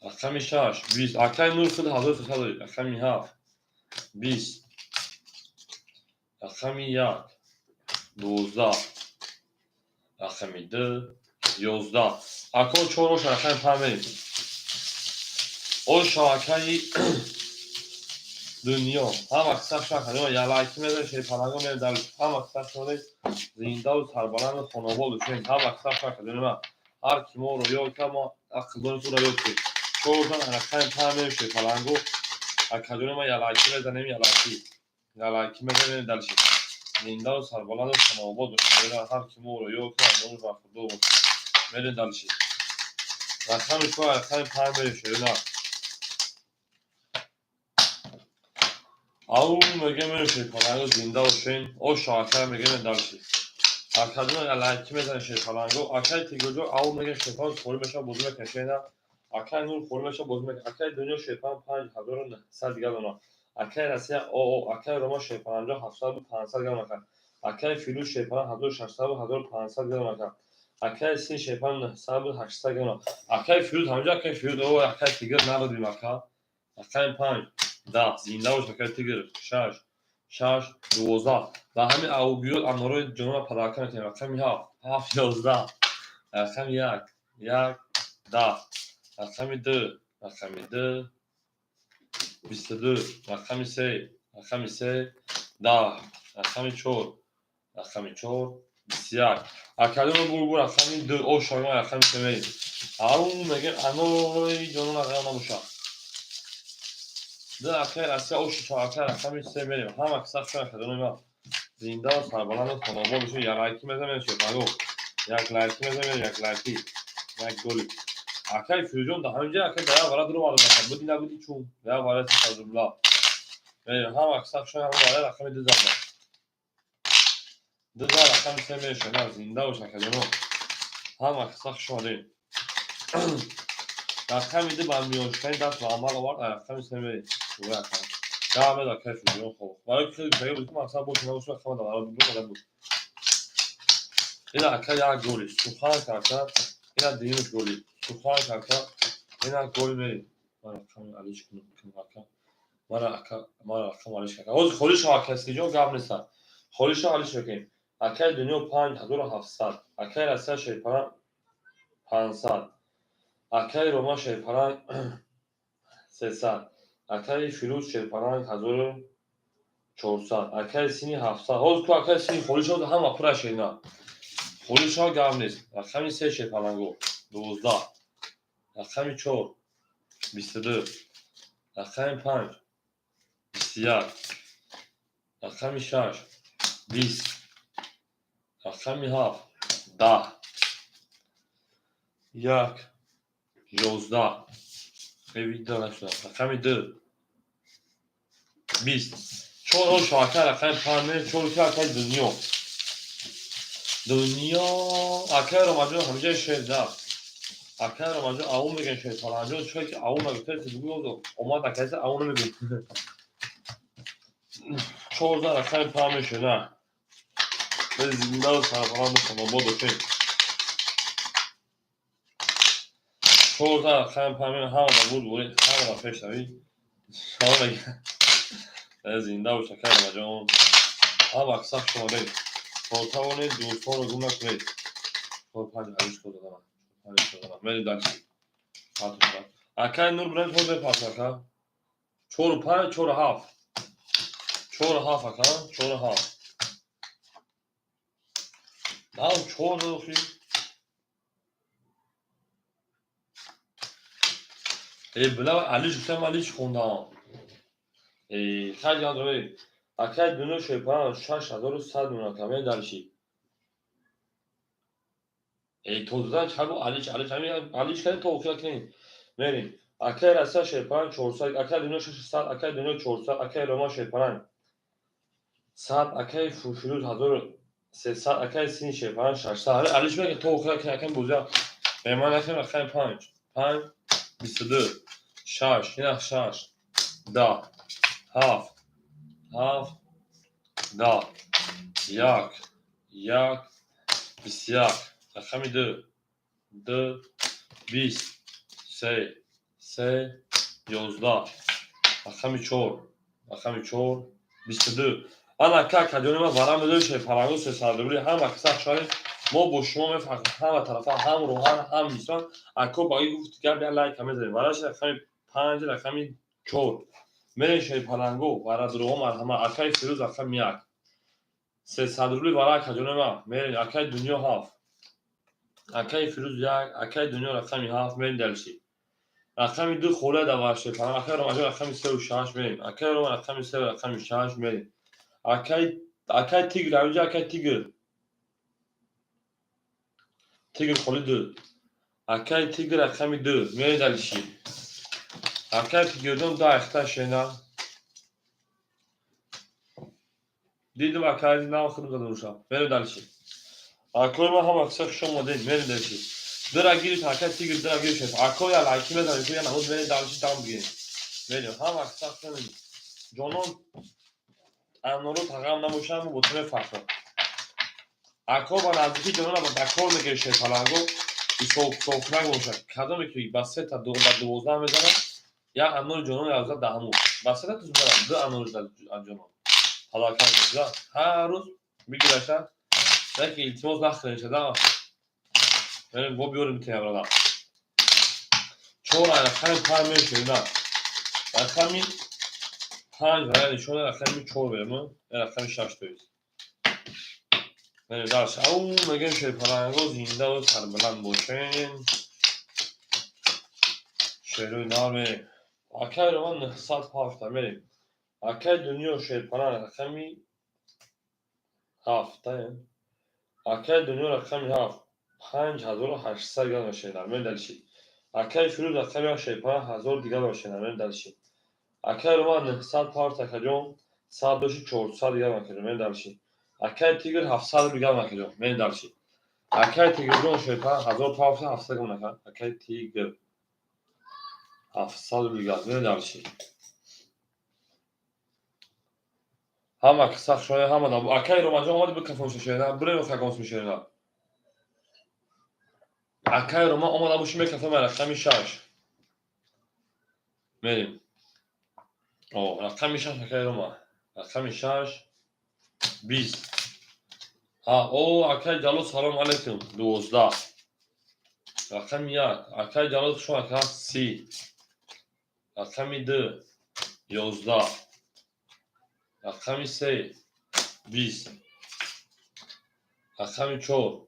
Рақами 6, 20. Акай Нур худ 1300 доред. Рақами 7, 20. Рақами 1, 12. Рақами 2, 11. Ако чор оша рақами 5 мерем. Оша акаи Дунё. Ҳама қисса шаха. Я лайки мезанем, шерпаланго мерем дар ҳама қисса шумо зиндаву сарбаланду хонобод бошед. Ҳама қисса шаха. Дунё ҳар ки моро ёд кард, мо ақл дорем, ӯро ёд кунем. Чордан рақами 5 мерем шерпаланго. Акаҷони ма я лайки мезанем, я лайки. Я лайки мезанем дальше. Зиндаву сарбаланду хонобод бошед. Ҳар ки моро ёд кард, мо бархӯрдор бошем. Мерем дальше. Рақами 4, рақами 5 мерем шерина. Ау мегем шерпаланго зинда бошен. Оша акай мегем дальше. Акаҷон лайки мезанем шерпаланго. Акай Тигоҷо ау мегем шерпаланго холӣ мешава бозӣ мекунем шерина. Акай Нур холӣ мешава бозӣ мекунем. Акай Дунё шерпаланг 5900 дигар дона. Акай Россия ОО, акай Рома шерпаланго 700 500 дигар дона. Акай Фирӯз шерпаланг 1600 1500 дигар дона. Акай Син шерпаланг 900 800 дигар дона. Акай Фирӯз ҳамҷо акай Фирӯз о акай Тигр надодим ака. Акай 5 10 зинда бош акай Тигр 6 6 12 ва ҳамин аугиёт анорои ҷонона падарка мекунем. Рақами 7 7 11 рақами 1 1 10 рақами 2 рақами 2 22 рақами 3 рақами 3 10 рақами 4 рақами 4 21. Академа бурбур рақами 2 ошома рақами 3 мерем. Ау мегем анорои ҷонона ғам набошад. Ду акай Россия оши чор акай рақами 3 мерем. Ҳама киса шуна кадони ма. Зинда ва сарбаланду хонобод бошед. Як лайки мезанем шерпаланго. Як лайки мезанем, як лайки. Як голи. Акай Фирӯзҷон дар ҳамин ҷо акай дар як вара дур омада буди набуди чун. Дар як вара 300 рубла. Мерем ҳама киса шуна ҳама вара рақами 2 зада. 2 зад рақами 3 мерем шуна зинда бош акаҷоно. Ҳама киса хуш омадед. Рақами 2 ба миёншикани даст ба амал овард, рақами 3 мерем. Гап мезад акай Фирӯзҷон хоб. Барои хеле гуфтагӣ буд ки мақсад бош набошад рақама дар вара буд буд. Ина ака як голи сухан карда, ина дуюмиш голи сухан карда, ина голи мерем. Ман рақами алиш кунам ака. Мана ака, мана рақам алиш карда. Ҳозир холӣ шава акай Сиҷон гап нест. Холӣ шава алиш мекунем. Акай Дунё 5700, акай Россия шерпаланг 500, акай Рома шерпаланг 300, акай Фирӯз шерпаланг 1400, акай Сини 700. Ҳозир ку акай Сини холӣ шавад ҳама пура шерина. Холӣ шава гап нест. Рақами 3 шерпаланго 12, рақами 4 22, рақами 5 21, рақами 6 20, рақами 7 10, 1 11, видео нашуда. Рақами 2 20. Чор оша акай рақами 5 мерем, чор ки акай Дунё. Дунё акай Ромаҷон ҳамҷои шер да. Акай Ромаҷон ау мегӯян шерпаланҷон чой ки ау нагуфта бугӯ омад акайса ау намегӯ. Чор за рақами 5 мешавад. Зинда ва сарбаланду хонобод бошед. Чор за рақами 5 мешавад. Ҳама дар буд буред, ҳама дар пеш равед. Ҳама мегӯянд. Зинда бош акай Ромаҷон. Ҳама киса хуш омадед. То тавонед дӯстонро гум накунед. 4 5 алиш код додам. 5 додам. Мерем дальше. Акай Нур бирем то бепас ака. 4 5 4 7. 4 7 ака, 4 7. Нав 4 дохи. Била алиш гуфтам алиш хондам. Хай ҷон доред. Акай Дунё шерпаланг 6100 дона камер дальше. То задан чаго алиш алиш ҳамин алиш кардем то охира кунем. Мерем. Акай Россия шерпаланг 400, акай Дунё 600, акай Дунё 400, акай Рома шерпаланг 100, акай Фирӯз 1300, акай Сини шерпаланг 600. Ҳамин алиш мекунем то охира кунем акай бозия. Меҳмон накунем рақами 5 5 22 6 ина 6 10 7 7 10 1 1 21 рақами 2 2 20 3 3, 11, рақами 4, рақами 4, 22. Ана ка каҷони ма вара медои шерпаланго 300 рубли. Ҳама каса хушҳолем, мо бо шумо мефахрем, ҳама тарафа, ҳам рӯҳан, ҳам ҷисман. Ако баги гуфт гап, я лайка мезанем. Вараш рақами 5, рақами 4. Мерем, шерпаланго, варадруҳо, марҳама. Акаи Фирӯз, рақами 1. 300 рубли вара, акаҷони ма. Мерем, акаи Дунё 7. Акаи Фирӯз 1, акаи Дунё рақами 7, мерем дальше. Рақами 2 холия дар вара шерпаланго. Акаи Ромаҷон, рақами 3 6 мерем. Акаи Рома, рақами 3, рақами 6 мерем. Акаи Тигр, ҳаминҷа акаи Тигр. Тигр холи 2. Акаи Тигр, рақами 2. Мерем дальше. Акаи Тигрҷон 2 ахта шена. Дидим, акаи нав худам задам уша. Мерем дальше. Акои ма, ҳама каса хуш омадед. Мерем дальше. Дира гирифт, акаи Тигр дира гирифт. Ако я лайки мезанем, я намуд, мерем дальше, дам бигирем. Мерем. Ҳама каса хуш омадед. Ҷонон, анору тағам набошам, бо ту мефахрам. Ако ба наздики ҷонона ба дакор мегиред, шерпаланго ҳисобкунак бошад. Кадоме ки ба сета ба 12 мезанад, як анори ҷонон ярзад даҳаму. Ба сета туз мезанад, ду анори ҷонон. Ҳалокат мешавад. Ҳар рӯз мегираша, яке илтимос нахӯред. Мерем, бо биёрем тиямрада. Чор, рақами 5 мешавед, на. Рақами 5 варя нишона, рақами 4 берем, рақами 6 тоист. Мерем дальше. Ау, мегӯем, шерпаланго зиндаву сарбаланд бошен. Шерои нав мерем. Акаи Роман 900 ҳафта мерем. Акаи Дунё шерпаланг рақами 7. Акаи Дунё рақами 7. 5800 грамм шернар. Мерем дальше. Акаи Фирӯз, рақами 1, шерпаланг 1000 дигар шернар. Мерем дальше. Акаи Роман 900 парт, акаҷон, 100 доши 400 дигар, акаҷон. Мерем дальше. Акаи Тигр 700 дигар, акаҷон. Мерем дальше. Акаи Тигрҷон шерпаланг 1000 парт, 700 грамм, ака. Акаи Тигр 700 дигар. Мерем дальше. Ҳама каса хушҳолем, ҳама акаи Ромаҷон омади, бикафон шерна, бирем хаконс мешерна. Акаи Рома омада боши, мекафам рақами 6. Мерем. О, рақами 6, акаи Рома. Рақами 6, 20. Ҳа, о, акаи Ҷалол, салом алейкум. 12. Рақами 1. Акаи Ҷалол, хуш ака, 30. Рақами 2, 11. Рақами 3, 20. Рақами 4,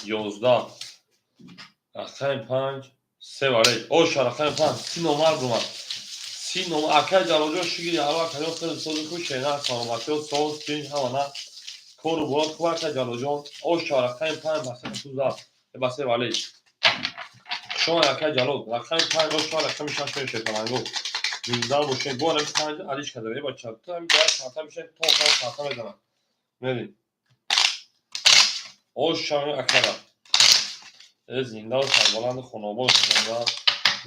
11. Рақами 5, 3 вале. Оша, рақами 5, 30 номар омад. 30 номар. Акаи Ҷалолҷон, шукри Аллоҳ, акаҷон, хеле сози хуш, шена, саломатиҳо, соз, тинҷ, ҳама на. Кору борот хуб, акаи Ҷалолҷон. Оша, рақами 5, ба се туза. Ба се вале. Хуш омад, акаи Ҷалол. Рақами 5, оша, рақами 6 мешавад паланго. Зинда бошед. Бо ҳамин 5 алиш карда. Е бача, ту ҳамин бояд карта бишед, то охар карта мезанам. Мерем. Оша, акара. Э, зиндаву сарбаланду хонобод ва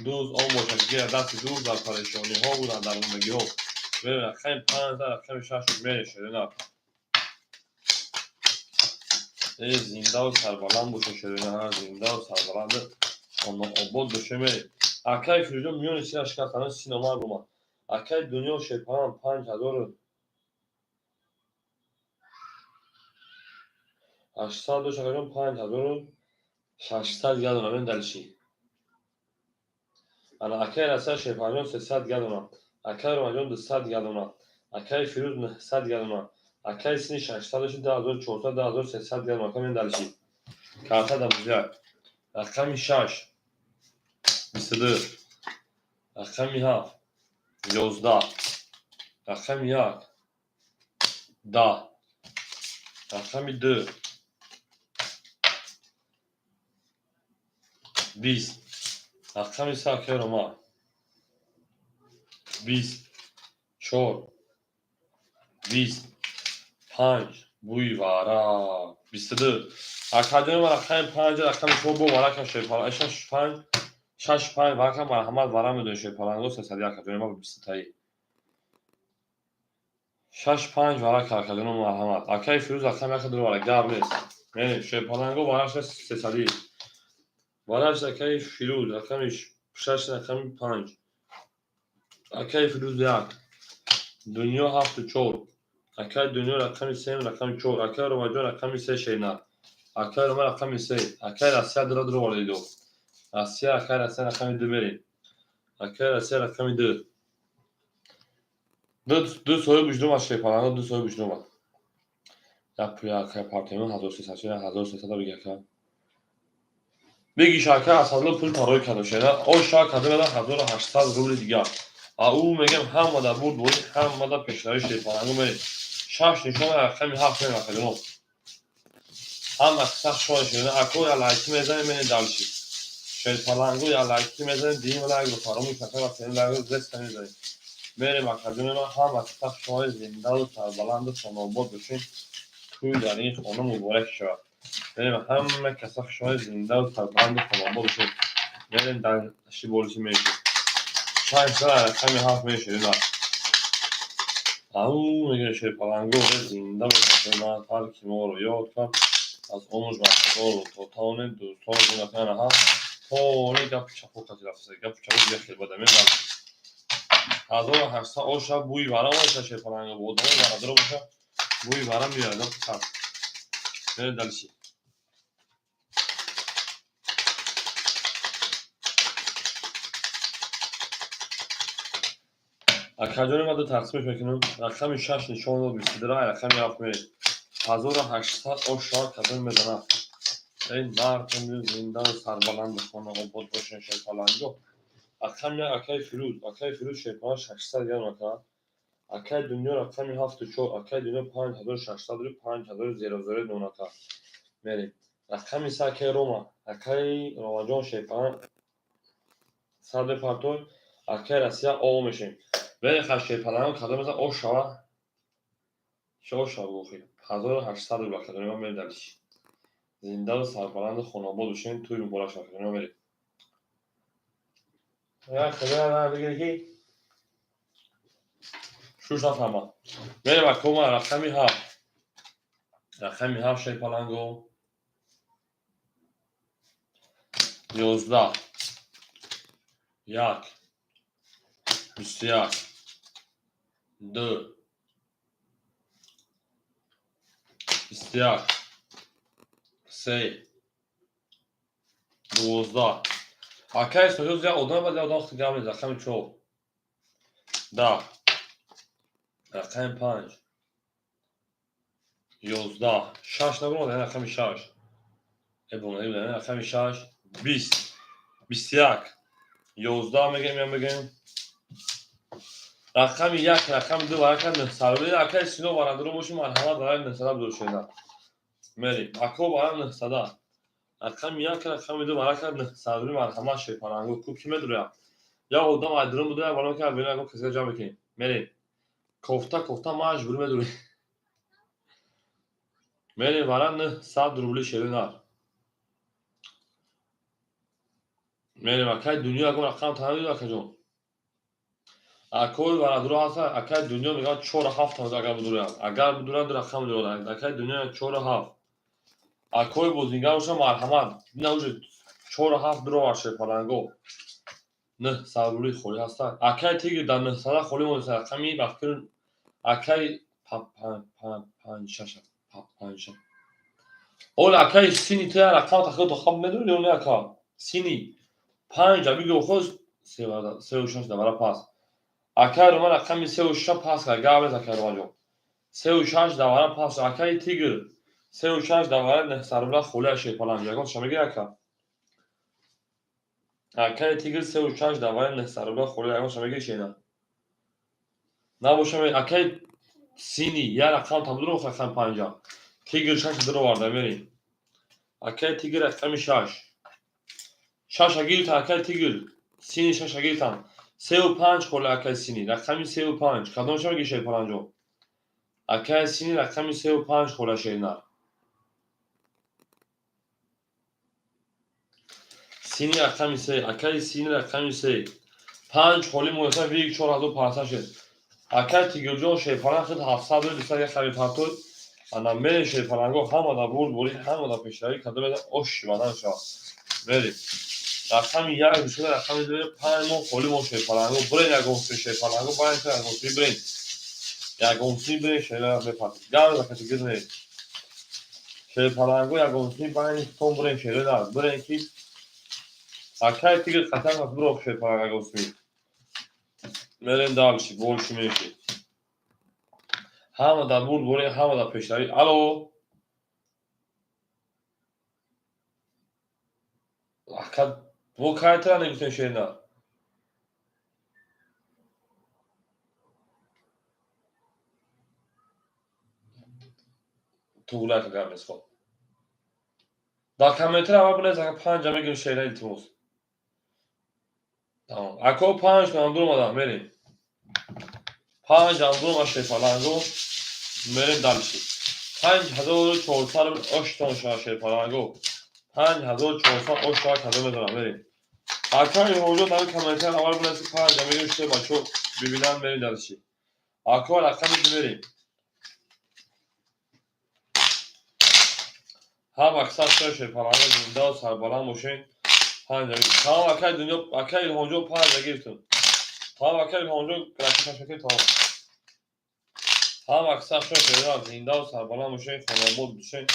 дӯст он бошад, ки дасти дӯст дар парешониҳо буданд, дар мондагиҳо. Мерем, рақами 5, рақами 6 мерем, шерина. Э, зиндаву сарбаланд бошед, шерина, зиндаву сарбаланду хонаобод бошед, мерем. Акаи Фирӯзҷон миёни сина шикаст, ҳанӯз 30 номар омад. Акаи Дунё шерпаланг 5800 дошт, акаҷон, 5600 дигар дорам, мерем дальше. Ана акаи Расул шерпаланҷон 300 дигар дорам. Акаи Ромаҷон 200 дигар дорам. Акаи Фирӯз 900 дигар дорам. Акаи сини 600 дошт, 2400, 2300 дигар дорам. Мерем дальше. Карта дар бузяк. Рақами 6, 22. Рақами 7, 11. Рақами 1, 10. Рақами 2, 20. Рақами 3, акаи Рома. 20. 4, 20. 5. Бӯи вара. 22. Акаҷони ман, рақами 5, рақами шумо бо варака шерпаланг. 6, 5, 6, 5 варака, марҳамат, вара медонед, шерпаланго 301, акаҷони ман, 20таи. 6, 5 варака, акаҷони марҳамат. Акаи Фирӯз, рақами 1 ду вара, гап нест. Мерем, шерпаланго вараш 300. Вараш акаи Фирӯз, рақами 6, рақами 5. Акаи Фирӯз як, Дунё ҳафту чор, акаи Дунё рақами сеюм, рақами чор, акаи Ромаҷон рақами се, шернар, акаи Рома рақами се, акаи Россия дура дур овардиду. Россия, акаи Россия рақами ду мерем. Акаи Россия рақами ду. Ду соҳиб бишнум аз шерпаланго, ду соҳиб бишнум. Як пули акаи партоимон 1300 шуда, 1300 биги ака. Бигиш ака, Асадло пул тарои кардам шена. Оша кардам 1800 рубли дигар. А ӯ мегам ҳама дар бурд борӣ, ҳама дар пешравӣ шерпаланго мерем. Шаш нишон рақами ҳафт мерем, акаҷонон. Ҳама сахт шоя шуда, ако я лайки мезанем, мерем дальше. Шерпаланго я лайки мезанем, дим лайкро фаромӯш накунем ва сеним лайкро зеста мезанем. Мерем, акаҷони ман, ҳама сахт шоя, зиндаву сарбаланду хонобод бошем. Тӯй дар ин хона муборак шавад. Мерем, ҳама каса шоя, зиндаву сарбаланду хонобод бошем. Мерем дар шиболиси мешем. Шаш рақами ҳафт мешавем. Ау мегӯяд шерпаланго, зинда бошад ман, ҳар ки моро ёд кард, аз умр бархӯрдор то тавонем дӯстон гунакана ҳа тони гапи чапо каси рафта, гапи чапо бия хел бада мебард. 1800 оша бӯи варам боша, шерпаланго бо одамои варадоро боша, бӯи варам меояд, гапи чап. Мерем дальше. Акаҷони ман ду тақсимш мекунам. Рақами шаш нишон дод, 22 рай, рақами ҳафт мерем. 1800 оша кадом мезанад? Эй мардум, зиндаву сарбаланду хонаобод бошен, шерпаланго. Рақами як акаи Фирӯз, акаи Фирӯз шерпаланг 600 грамм ака. Акаи Дунё рақами ҳафту чор, акаи Дунё 5600 рубл, 5000 зеро зеро нон ака. Мерем. Рақами се акаи Рома, акаи Ромаҷон шерпаланг сад мепартой, акаи Россия о мешем. Мерем ха шерпаланго кадом мезанад ош шава? Чӣ ош шава гӯхи? 1800 рубл, акаҷони ман, мерем дальше. Зиндаву сарбаланду хонобод бошем, тӯй муборак шавад, акаҷони ман, мерем. Як хабар бигир ки шуш нафаҳмад. Мерем, акома, рақами ҳафт. Рақами ҳафт шерпаланго. 11, як, 21, ду, 21, се, 12. Акаи Союз як одам бад, як одам гап мезанад. Рақами чор, 10, рақами панҷ, 11, шаш набуромад, рақами шаш рақами шаш, 20, 21, 11 мегӯем, я мегӯем рақами як, рақами ду ва рақами нӯҳсад. Акаи Сино барандуро боши, марҳамат, барои нӯҳсада бидошена. Мерем, ако, барои нӯҳсада. Рақами як, рақами ду ва рақами нӯҳсад, марҳамат, шерпаланго. Ку ки медурям? Як одам айдурун буда, барои ки берун ягон касига ҷамъ мекунем. Мерем. Кофта кофта маҷбур медурем. Мерем вара 900 рубли шеринар. Мерем, акаи Дунё, ягон рақам танадиду, акаҷон. Акои варадуро ҳастанд, акаи Дунё мегӯяд чору ҳафт агар бидурам. Агар бидурам, ду рақам медурад. Акаи Дунё чору ҳафт. Акои бозингар бошад, марҳамат. Ина уже чору ҳафт дуровар шерпаланго. 900 рубли холӣ ҳастанд. Акаи Тигр дар нӯҳсада холӣ монеста, рақами ба фикр акаи панҷ шаш, панҷ шаш. Ола акаи Сини, ту як рақам тахиро то хаб медури ё не, ака? Сини панҷ абиго хост сеу шаш давара пас. Акаи Роман рақами сеу шаш пас кард, гап нест, акаи Романҷон. Сеу шаш давара пас, акаи Тигр сеу шаш давара 900 рубла холӣ аз шерпаланг. Ягон ша мегирӣ, ака? Акаи Тигр сеу шаш давара 900 рубла холӣ, ягон ша мегирӣ шена? Набошам, акаи Сини як рақам там дуро, рақами панҷа. Тигр шаш дуроварда, мерем. Акаи Тигр рақами шаш. Шаша гирифтан, акаи Тигр. Сини шаша гирифтан. Сеу панҷ холӣ, акаи Сини. Рақами сеу панҷ. Кадом ша мегирӣ, шерпаланҷон? Акаи Сини рақами сеу панҷ холӣ, шеринар. Сини рақами се, акаи Сини рақами се. Панҷ холӣ монеста, вик 4500 шуд. Акаи Тигрҷон шерпаланг шуд 700 рубл, дусад як хаби партои. Ана мерем, шерпаланго, ҳама дар бурд борӣ, ҳама дар пешравӣ, кадом меда ош шивадан шавад. Мерем. Рақами як душуда, рақами ду, 5 моҳ холӣ мо шерпаланго. Бирен ягонсуи шерпаланго, байни ягонсуи бирен. Ягонсуи бирен шера мепартед. Гав закати гирне. Шерпаланго ягонсуи байни тон бирен шера бирен ки акай тигр қатан аст биро шерпаланг ягонсуи. Мерем дальше, больше меньше. Ҳама дар бурд борем, ҳама дар пешравӣ. Алло. Ака, мо кайтара негуфтем шерина? Туғлака гап нест, хоб. Дар комментар аввал бинавис, ака, панҷа мегирем шерина, илтимос. Тамом. Ако панҷ нам дуромадам, мерем. Панҷ ам дурома шерпаланго, мерем дальше. 5400 оштон шава шерпаланго. 5400 ош шава кадом медонам, мерем. Ака Илҳомҷон, дар комментар аввал бинавис, панҷа мегирем шер, бачо бибинанд, мерем дальше. Ако рақами ду мерем. Ҳама аксар шоя шерпаланго зинда сарбаланд бошед. Панҷа. Тамом, акай дунё, акай Илҳомҷон, панҷа гирифтум. Тамом, акай Илҳомҷон, ракеташакӣ тамом. Ҳама аксар шоя шерпаланго зинда сарбаланд бошед, хонобод бошед.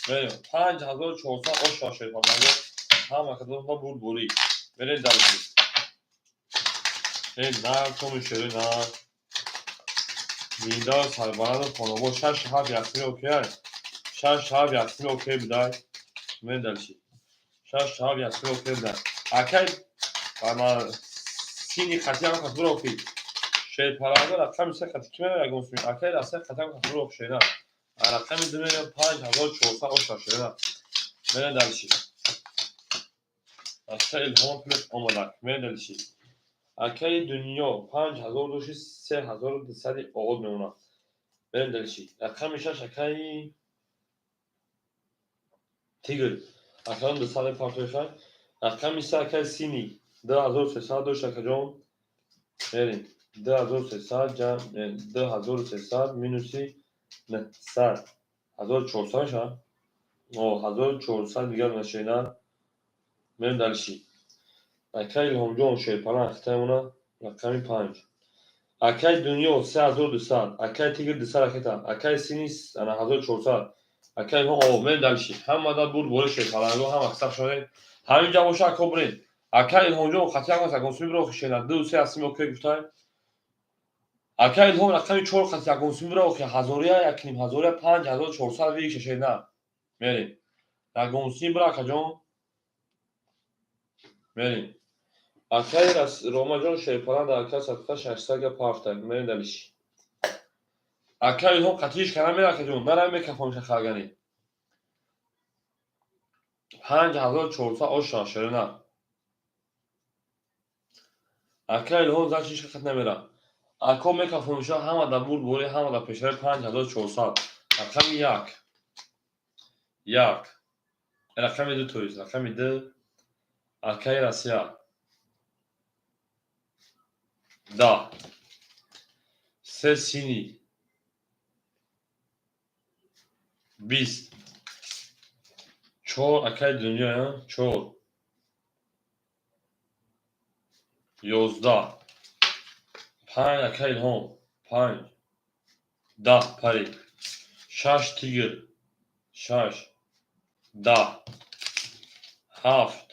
Мерем. 5400 ош шава шерпаланго. Ҳама кадомҳо бурдборӣ. Мерем дальше. Э, на, коми шери, на. Зинда сарбаланду хонобод. Шаш ҳафт ясми окей. Шаш ҳафт ясми окей будай. Мерем дальше. Шаш ҳафт ясми окей будай. Акай ама сини қатиам кас биро ки шерпаланго рақами се қати ки меояд ягон суми. Акай се қатиам кас биро шера. Рақами ду мерем, 5400 ош шава шера. Мерем дальше. Акай Илҳом плюс омадак. Мерем дальше. Акаи дунё 5000 доши, 3200 оғоз мемонад. Мерем дальше. Рақами шаш, акаи Тигр. Акаён 200 мепартоихай. Рақами се, акаи Сини 2300 дошт, акаҷон. Мерем. 2300 ҷамъ 2300 минуси 900 1400 мешавад. О, 1400 дигар нашена. Мерем дальше. Акаи Илҳомҷон шерпаланг хитаемона рақами панҷ. Акаи дунё 3200, акаи Тигр 200 ракета, акаи Сини ана 1400. Акаи Илҳом, о, мерем дальше. Ҳама дар бурд бори шерпаланго, ҳама аксар шавед. Ҳамин ҷа боша, ако биред. Акаи Илҳомҷон қатъиян аст, ягон суми биро хишена. Ду се асми окей гуфтай. Акаи Илҳом рақами чор қати ягон суми биро хи ҳазория, як ним ҳазория, 5400 вик шешена. Мерем. Ягон суми бира, акаҷон. Мерем. Акаи Ромаҷон шерпаланд дар ака садқа 600 га пафта. Мерем дальше. Акаи Илҳом қатиш кана мера, акаҷон. Нара мекафонша харгани. 5400 ош шава шерена. Акаи Илҳом зачи ҳеч қат намера. Ако мекафонша, ҳама дар бурд бори, ҳама дар пешрави, 5400. Рақами як. Як. Рақами ду, то есть рақами ду, акаи Россия. 10. Се, сини. 20. Чор, акаи дунё, чор. 11. Панҷ, акаи Илҳом. Панҷ. 10 пари. Шаш, Тигр. Шаш. 10. Ҳафт.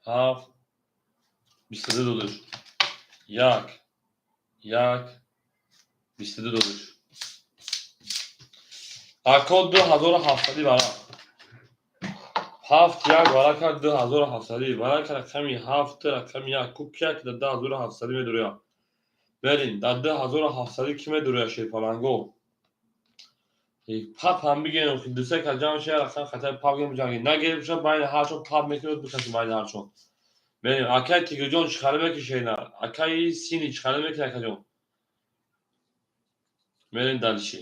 Ҳафт. 22 додуш. Як. Як. 22 додуш. Ако 2700 варақ. Ҳафт як варака 2700. Варака рақами ҳафт, рақами як. Ку як дар 2700 медурояд. Берин, дар 2700 кӣ медурояд шерпаланго? Пап ҳам бигирем, дусе кас ҷамъ шава, рақам хатаи пап гирем, биҷангем. Нагирем, байни ҳарчон пап мекунед, бикашем байни ҳарчон. Берем, акаи Тигрҷон чӣ хеле мекашед? Акаи Сини чӣ хеле мекунед, акаҷон? Мерем дальше.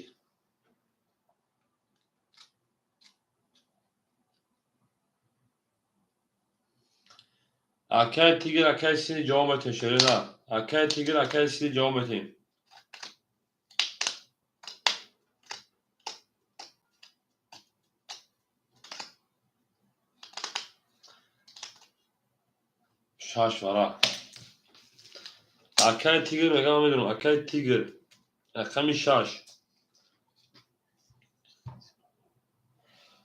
Акаи Тигр, акаи Сини ҷавоб метиҳем, шерина. Акаи Тигр, акаи Сини ҷавоб метиҳем. Шаш варақ. Акаи Тигр мегам, медонам, акаи Тигр рақами шаш.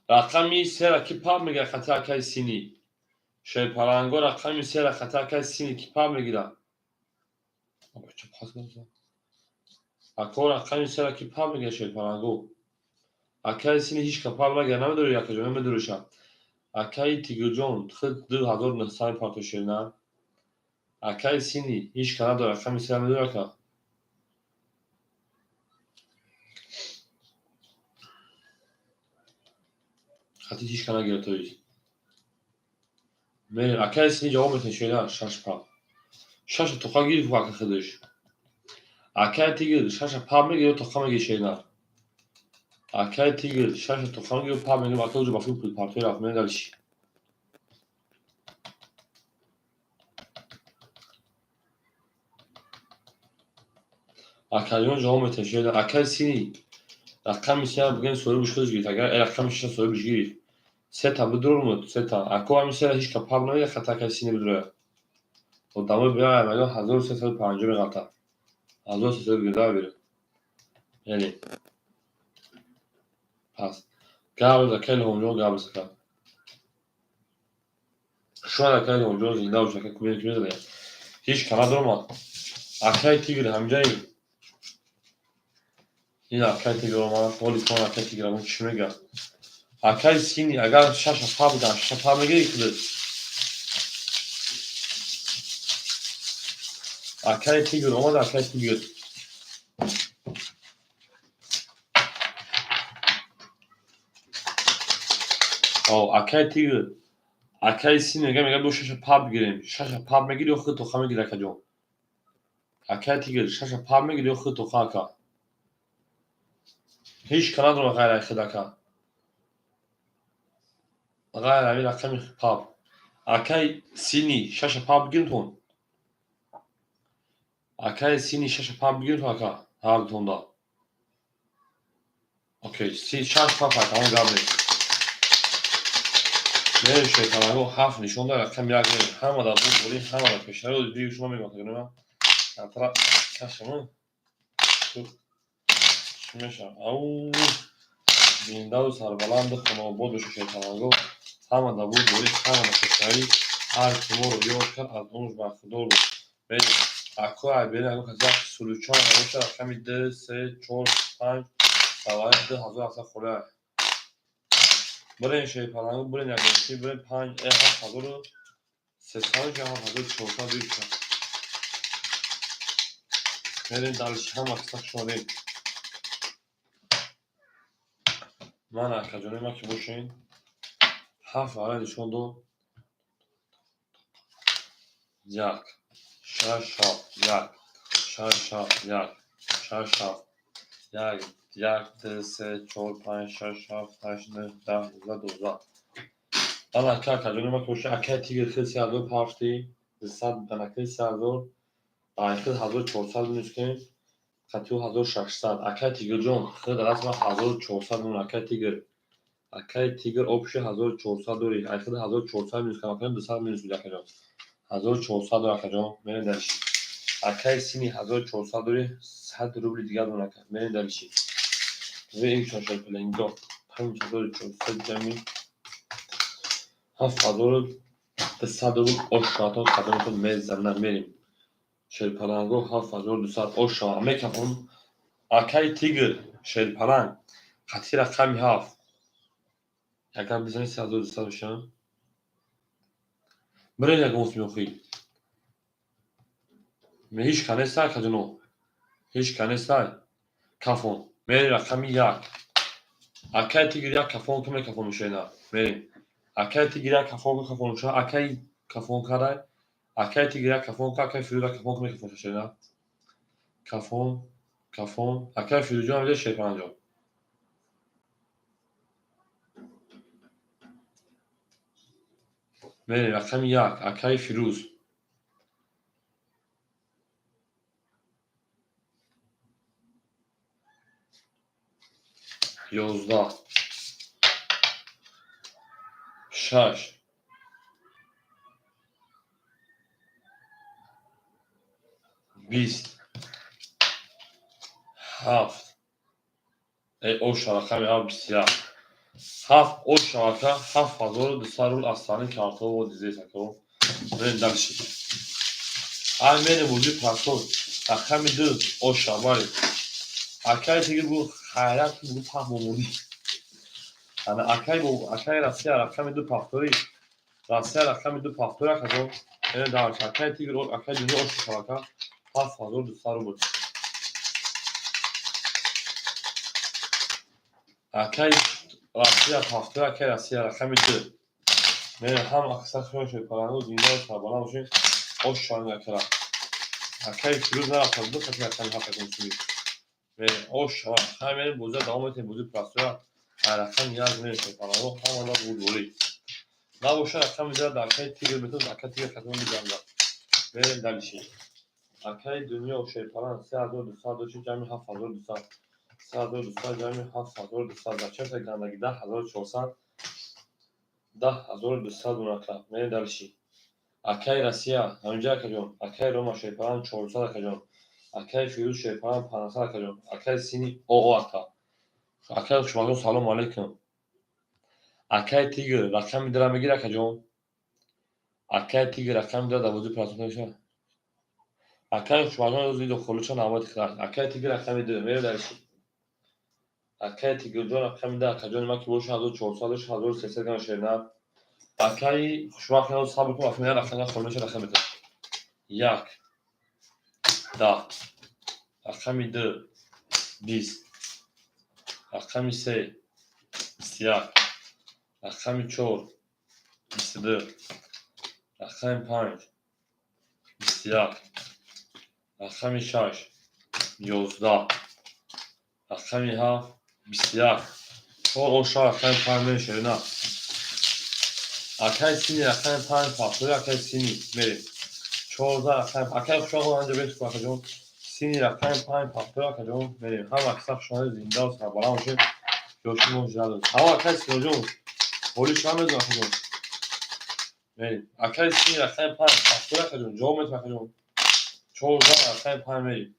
Рақами сера ки паб мегира хати акаи Сини? Шерпаланго, рақами сера хати акаи Сини ки паб мегира? Ако, рақами сера ки паб мегира, шерпаланго? Акаи Сини ҳеч ка паб нагира, намедори, акаҷон, намедориша. Акаи Тигрҷон, худ 2900 партои шерна. Акаи Сини ҳеч ка надора, рақами сера медори, ака? Хати ҳеч ка нагира, то есть. Мерем, акаи Сини ҷавоб метавонед, шерна, шаш паб. Шаша тоқа гирифт ака худаш. Акаи Тигр шаша паб мегирад ё тоқа мегирад, шерна? Акаи Тигр шаша тоқа мегирад, паб мегирад, ака уҷо ба фикр пул партои рафт, мерем дальше. Акаҷон, ҷавоб метавонед, шерна. Акаи Сини рақами сера бигӯем, соҳибаш худаш гирифт. Агар рақами шаша соҳибаш гирифт. Сета бидурмуд, сета. Ако, ҳамин сера ҳеч ка паб намегирад, хати акаи Сини бидурояд. Одамои биёяд, мегӯяд, 1350 меғалта. 1300 бигирда биред. Яъне пас гап акаи Илҳомҷон, гап ака. Шояд акаи Илҳомҷон зинда бошад, ака, кубине ки мезанад. Ҳеч ка надоромад. Акаи Тигр ҳамҷаи. Ин акаи Тигр омад, ҳоли кон акаи Тигр ягон чӣ мегӯяд. Акаи Сини агар шаша паб бидам, шаша паб мегирӣ худат? Акаи Тигр омад, акаи Тигр. Акаи Тигр, акаи Сини мегӯяд, бо шаша паб бигирем. Шаша паб мегирӣ ё худ тоқа мегирӣ, акаҷон? Акаи Тигр шаша паб мегирӣ ё худ тоқа, ака? Ҳеч ка надорам ғайр аз худ, ака. Ғайр аз ин рақами паб. Акаи Сини шаша паб бигиртон. Акаи Сини шаша паб бигиртон, ака, ҳардутонда. Окей, шаш паб, ака, ҳамон гап нест. Мерем, шерпаланго, ҳафт нишон дорад, рақами як мерем. Ҳама дар буд болӣ, ҳама дар пешнаро диги шумо мегӯям, акаҷон, камтара кашам. Чӣ мешавад? Ау, зиндаву сарбаланду хонаобод бошед, шерпаланго. Ҳама дар буд болӣ, ҳама дар пешравӣ. Ҳар ки моро ёд кард, аз он бархӯрдор буд. Мерем. Ако, ай берем, ягон кас як сулучон набошад, рақами ду, се, чор, панҷ, савари 2700 холия. Бирем, шерпаланго, бирем ягончи, бирем панҷ, 7300 ё 7400 бирша. Мерем дальше, ҳама қисса хуш омадед. Ман акаҷони ман ки бошен, ҳафт вара нишон дод. Як, шаш, ҳафт, як, шаш, ҳафт, як, шаш, ҳафт, як, як, ду, се, чор, панҷ, шаш, ҳафт, ҳашт, нӯҳ, 10, 11, 12. Ман ака, акаҷони ман ки бошен, акаи Тигр хел 3000 пафти, 200 данакаи 3000, ай худ 1400 минус кунем, қатиу 1600. Акаи Тигрҷон, худ расма 1400 мон, акаи Тигр. Акаи Тигр общий 1400 дорӣ. Ай худ 1400 минус кунем, 200 минус буд, акаҷон. 1400 дор, акаҷон. Мерем дальше. Акаи Сини 1400 дорӣ, 100 рубли дигар дор, ака. Мерем дальше. Ин чошад пеленго. 5400 ҷамъи 7200 рубл ошоатон қадаматон мезанам, мерем. Шерпаланго, 7200 ошо мекафон. Акаи Тигр, шерпаланг, хати рақами ҳафт. Агар бизани, 3200 мешавад. Бирем ягон смёхӣ. Ҳеч ка нестай, акаҷоно. Ҳеч ка нестай. Кафон. Мерем рақами як. Акаи Тигр як кафон ку мекафон мешавед. Мерем. Акаи Тигр як кафон ку кафон мешавад. Акаи кафон кардай. Акаи Тигр як кафон ку, акаи Фирӯз як кафон ку мекафон мешавед. Кафон, кафон. Акаи Фирӯзҷон ҳамиҷа, шерпаланҷон. Мерем рақами як. Акаи Фирӯз. 11, шаш. 20, ҳафт, оша рақами ҳафт, 21, ҳафт оша ака, 7200 рубл аз сани картҳо дизес ака. Мерем дальше. Ай мерем бозии простой. Рақами ду оша, бале. Акаи тигр гу хайрат гу пах бомурдӣ. Ана акаи акаи Россия рақами ду повтори. Россия рақами ду повтори акаҷон. Мерем дальше. Акаи тигр, акаи дунё оша шавака 7200 рубл. Акаи Россия повтори, акаи Россия рақами ду. Мерем ҳам аксар хӯш шуд, зинда ва сарбаланд бошед. Ош шаванд акара. Акаи Фирӯз нарафта буд, хати рақами ҳафт акун суми. Мерем ош шаванд. Ҳай мерем бозиро давом медиҳем, бозии простой. Ай рақами як мерем шуд, ҳамада бурдборӣ. Набошад, рақами ду дар акаи Тигр метавонад, акаи Тигр хатман биҷангад. Мерем дальше. Акаи дунё шерпаланд 3200 дошт, ҷамъи 7200. 3200 ҷамъи 7200. Дар чанд гандаги 10400. 10200 унака. Мерем дальше. Акаи Россия, ҳаминҷа акаҷон. Акаи Рома шерпаланд 400 акаҷон. Акаи Фирӯз шерпаланд 500 акаҷон. Акаи Сини оо ака. Акаи Хушбахтҷон, салому алайкум. Акаи Тигр рақами дура мегир акаҷон. Акаи Тигр рақами дура дар бозии простой мешавад. Акаи Хушбахтҷон рӯзи иду холиша навбати худаш. Акаи Тигр рақами ду. Мерем дальше. Акаи Тигрҷон рақами ду акаҷони ман ки боша 1400 дошт, 1300 грамм шернар. Акаи Хушбахт сабр кун, аф рақами холӣ мешавад, рақам метавад. Як, 10, рақами ду, 20, рақами се, 21, рақами чор, 22, рақами панҷ, 21, рақами шаш, 11, рақами ҳафт, 21, чор оша рақами панҷ мерем шерина. Акаи Сини рақами панҷ повтори, акаи Сини мерем. 14 рақами акаи Хушбахт анҷа беш акаҷон. Сини рақами панҷ повтори акаҷон мерем. Ҳама аксар хушомадед, зинда ва сарбаланд бошед. Ҷоши мо жадод. Ҳама акаи Синоҷон. Ҳоли шума медонам акаҷон. Мерем. Акаи Сини рақами панҷ повтори акаҷон. Ҷавоб метавон акаҷон. 14 рақами панҷ мерем.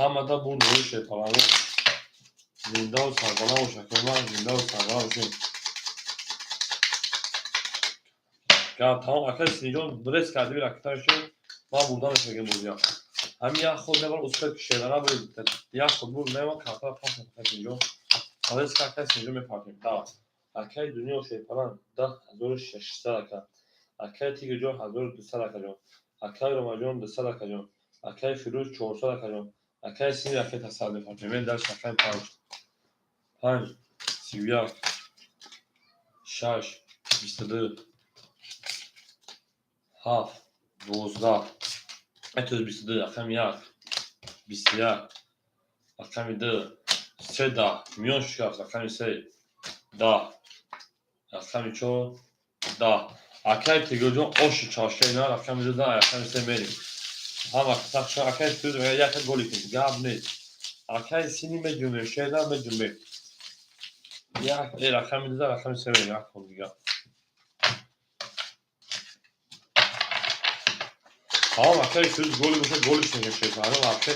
Ҳамада бурд бори шерпаланго. Зинда ва сарбаланд бош акаи ман, зинда ва сарбаланд бошед. Гап тамом акаи Синиҷон брес карди ракетаашо ман бурда мешавам бозия. Ҳамин як ход мебар успел ки шерана бурд, як ход бурд мебар картара пас акаи Синиҷон. Брес акаи Синиҷон мепартем. Давай. Акаи дунё шерпаланд 10600 ака. Акаи Тигрҷон 1200 акаҷон. Акаи Ромаҷон 200 акаҷон. Акаи Фирӯз 400 акаҷон. Акаи Сини ракета сад мепартем. Мерем дальше рақами панҷ. Панҷ, 31, шаш, 22, ҳафт, 12, этоз 22, рақами як, 21, рақами ду, се, 10, миён шикаст, рақами се, 10, рақами чор, 10. Акаи Тигрҷон оши чашкаи на рақами ду, 10, рақами се мерем. Ҳама сахша акаи Фирӯз мегӯяд яка голи кун, гап нест. Акаи Сини меҷунбем, шерна меҷунбем. Як, рақами ду, рақами се мерем, як хол дигар. Тамом акаи Фирӯз голи бошад, голиш мекунад шерпаланго вообще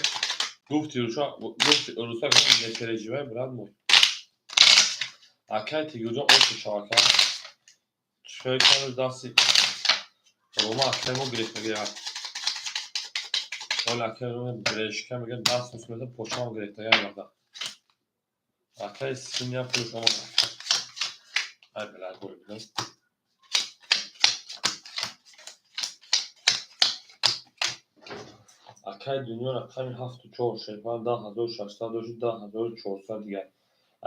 гуфти руса, гуфти руса не переживай, брат мой. Акаи Тигрҷон оши шавака. Чӣ кардаш дасти Рома акаи мо гирифт мегирад. Ҳоли акаи Рома грешка мегӯяд, даст мус мезад, почаам гирифта як вақта. Акаи Синия пулш омад. Ай била гол била. Акаи дунё рақами ҳафту чор шерпаланд 10600 дошт, 10400 дигар.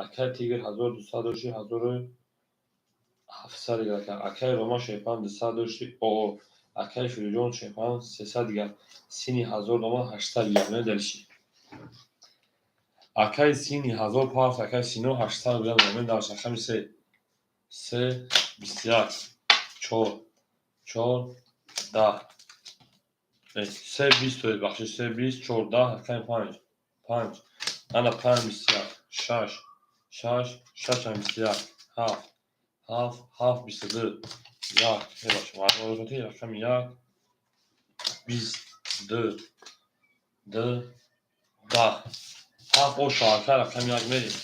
Акаи Тигр 1200 дошт, 1700 дигар. Акаи Рома шерпаланд 200 дошт, оо. Акаи Фирӯзҷон шерпаланд 300 дигар. Сини 1000 омад, 800 дигар. Мерем дальше. Акаи Сини 1000 пафт, акаи Сино 800 дигар. Мерем дальше. Рақами се. Се, 21, чор, чор, 10. Се, 20, то бахшиш, се, 20, чор, 10, рақами панҷ. Панҷ. Ана панҷ, 21, шаш, шаш, шашам 21, ҳафт, ҳафт, ҳафт, 22, як. Мебахшед, рақами як, Бист, ду, ду, даҳ, ҳафт. О шаҳака рақами як мерем.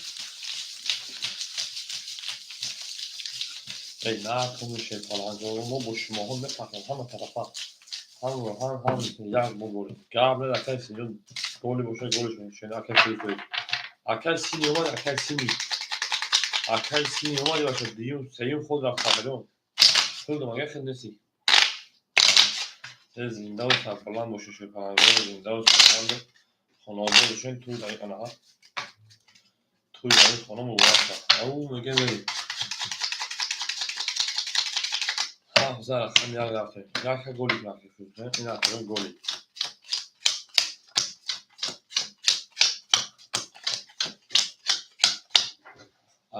Эй, накуну шерпаланго, мо бо шумоҳо мефаҳмем ҳама тарафа. Ҳам ҳам ҳам як бо голи. Гап не, акай синҷон голи боша, голиш мешен, акай фирӯз. Акай сини омад, акай сини. Акай сини омад, баша дуюм, сеюм худ рафт сабаҷон. Худам агар хел неси. Зиндаву сарбаланд бошед, шерпаланго, зиндаву сарбаланд хонаобод бошед, туй дар анаҳа. Туй дар хона муборак шавад. Ау мегӯем мерем. Ҳафт за рақами як рафтем. Яка голи рафтем. Ин рақами голи.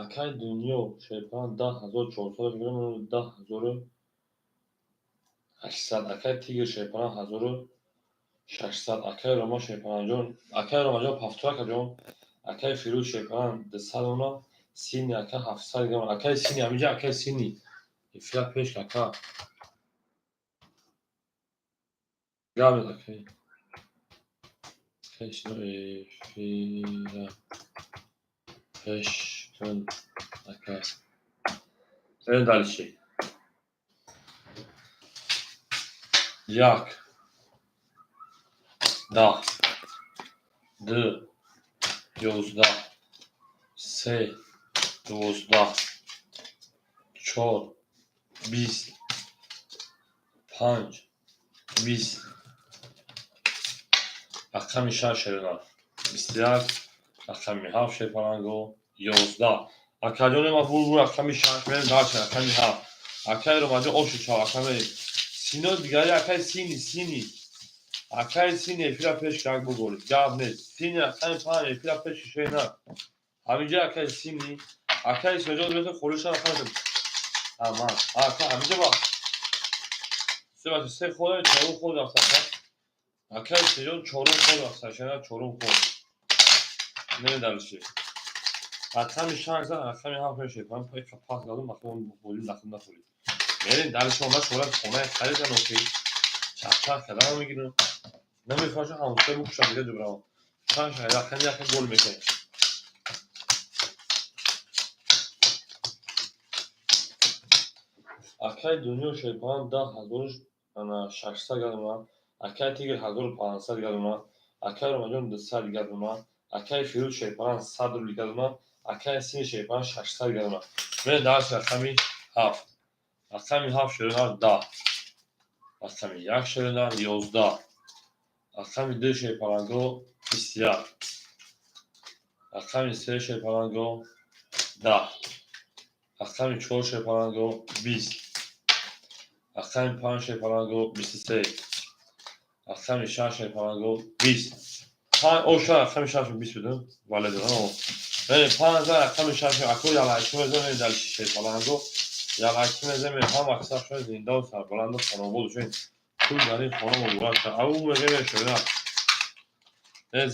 Акай Дунё шерпаланг 10 400 гирам, 10 800. Акай Тигр шерпаланг 1600. Акай Рома шерпалангҷон, акай Ромаҷон пафтуракаҷон, акай Фирӯз шерпаланг 200 она, Сини ака 700 грамм. Акай Сини ҳаминҷа, акай Сини. Эфира пеш ака. Гап акай. Акай Сино эфира пеш кун ака. Мерем дальше. Як, даҳ, ду, 11, се, 12, чор, 20, панҷ, 20. Рақами шаш шерина 21, рақами ҳафт шерпаланго 11. Акаҷони ма булбул рақами шаш мерем дальше рақами ҳафт. Акай Ромаҷон оши чав акай Сино дигари акай Сини, Сини. Акай Сини эфира пеш як буголи. Гап нест. Сини рақами панҷ эфира пеш шерина. Ҳаминҷа акай Сини, акай Синоҷон мета холиша рақами аман. Ака ҳаминҷа ба се бача се хода чорум ход рафта ака. Акай Синоҷон чорум ход рафта, шена чорум ход. Мерем дальше. Рақами шаш зан рақами ҳафт мешавад. Ман пай пас гадум махмон болим дахм нахӯред. Мерем дальше, ма шора хонаи харидан охи. Чақчақ кардан мегирам. Намехоҳам ҳамсоя бикушам дига ҷубрам. Шаш рақами як гол мекунем. Акай Дунё шерпаланг 10 600 градуна, акай Тигр 1500 градуна, акай Ромаҷон 200 градуна, акай Фирӯз шерпаланг 100 рубл градуна, акай Сини шерпаланг 600 градуна. Мерем дальше рақами ҳафт. Рақами ҳафт шерина 10. Рақами як шерина 11. Рақами ду шерпаланго 21. Рақами се шерпаланго 10. Рақами чор шерпаланго 20. Рақами панҷ шерпаланго 23. Рақами шаш шерпаланго 20. Панҷ оша рақами шаш 20 будам. Вале дорам. Панҷ рақами шаш ако ялайки мезанем дальше шерпаланго. Ялайки мезанем ҳам аксар шуд зиндаву сарбаланду хонобод шуд. Ту дар ин хона муборак шавад. Ау мегӯем шуда.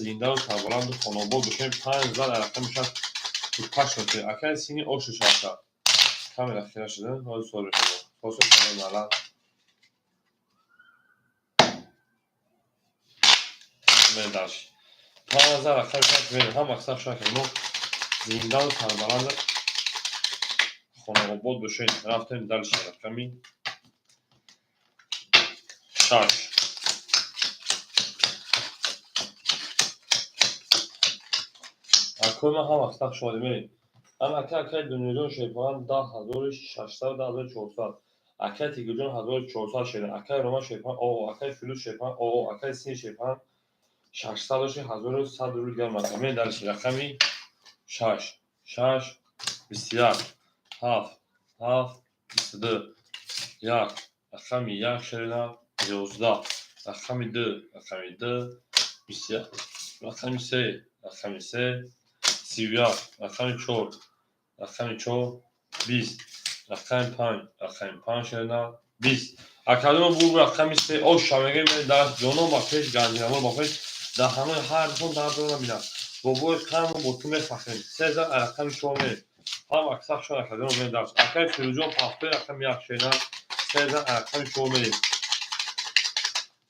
Зиндаву сарбаланду хонобод бошем. Панҷ зад рақами шаш паш шуд. Акай Сини ошу шаша. Камера хира шуда. Ҳозир сор мешавад. Посух шуда нала. Мерем дальше. Панҷ зад рақами шаш мерем. Ҳам аксар шуд ки мо зиндаву сарбаланду хонаобод бошем. Рафтем дальше рақами шаш. Акои ман ҳам аксар шуд мерем. Ан ака акай Дунёҷон шерпаланг 10 600, 10 400. Акай Тигрҷон 1400 шерин. Акай Рома шерпаланг о, акай Фирӯз шерпаланг о, акай Сини шерпаланг 600 доши 1100 рубл грамм. Мерем дальше рақами шаш. Шаш, 21, ҳафт, ҳафт, 22, як, рақами як шерина 11, рақами ду, рақами ду, 21, рақами се, рақами се, 31, рақами чор, рақами чор, 20, рақами панҷ, рақами панҷ шерина 20. Академа бур рақами се оша мегӯем дар ҷонон ба пеш, ганҷинамо ба пеш, даҳанои ҳар сон дард набинад. Бобои қаму бо ту мефахрем. Се зан рақами чор мерем. Ҳам аксар шуд академа мерем дарс. Акаи Фирӯзҷон пафтои рақами як шерина се зан рақами чор мерем.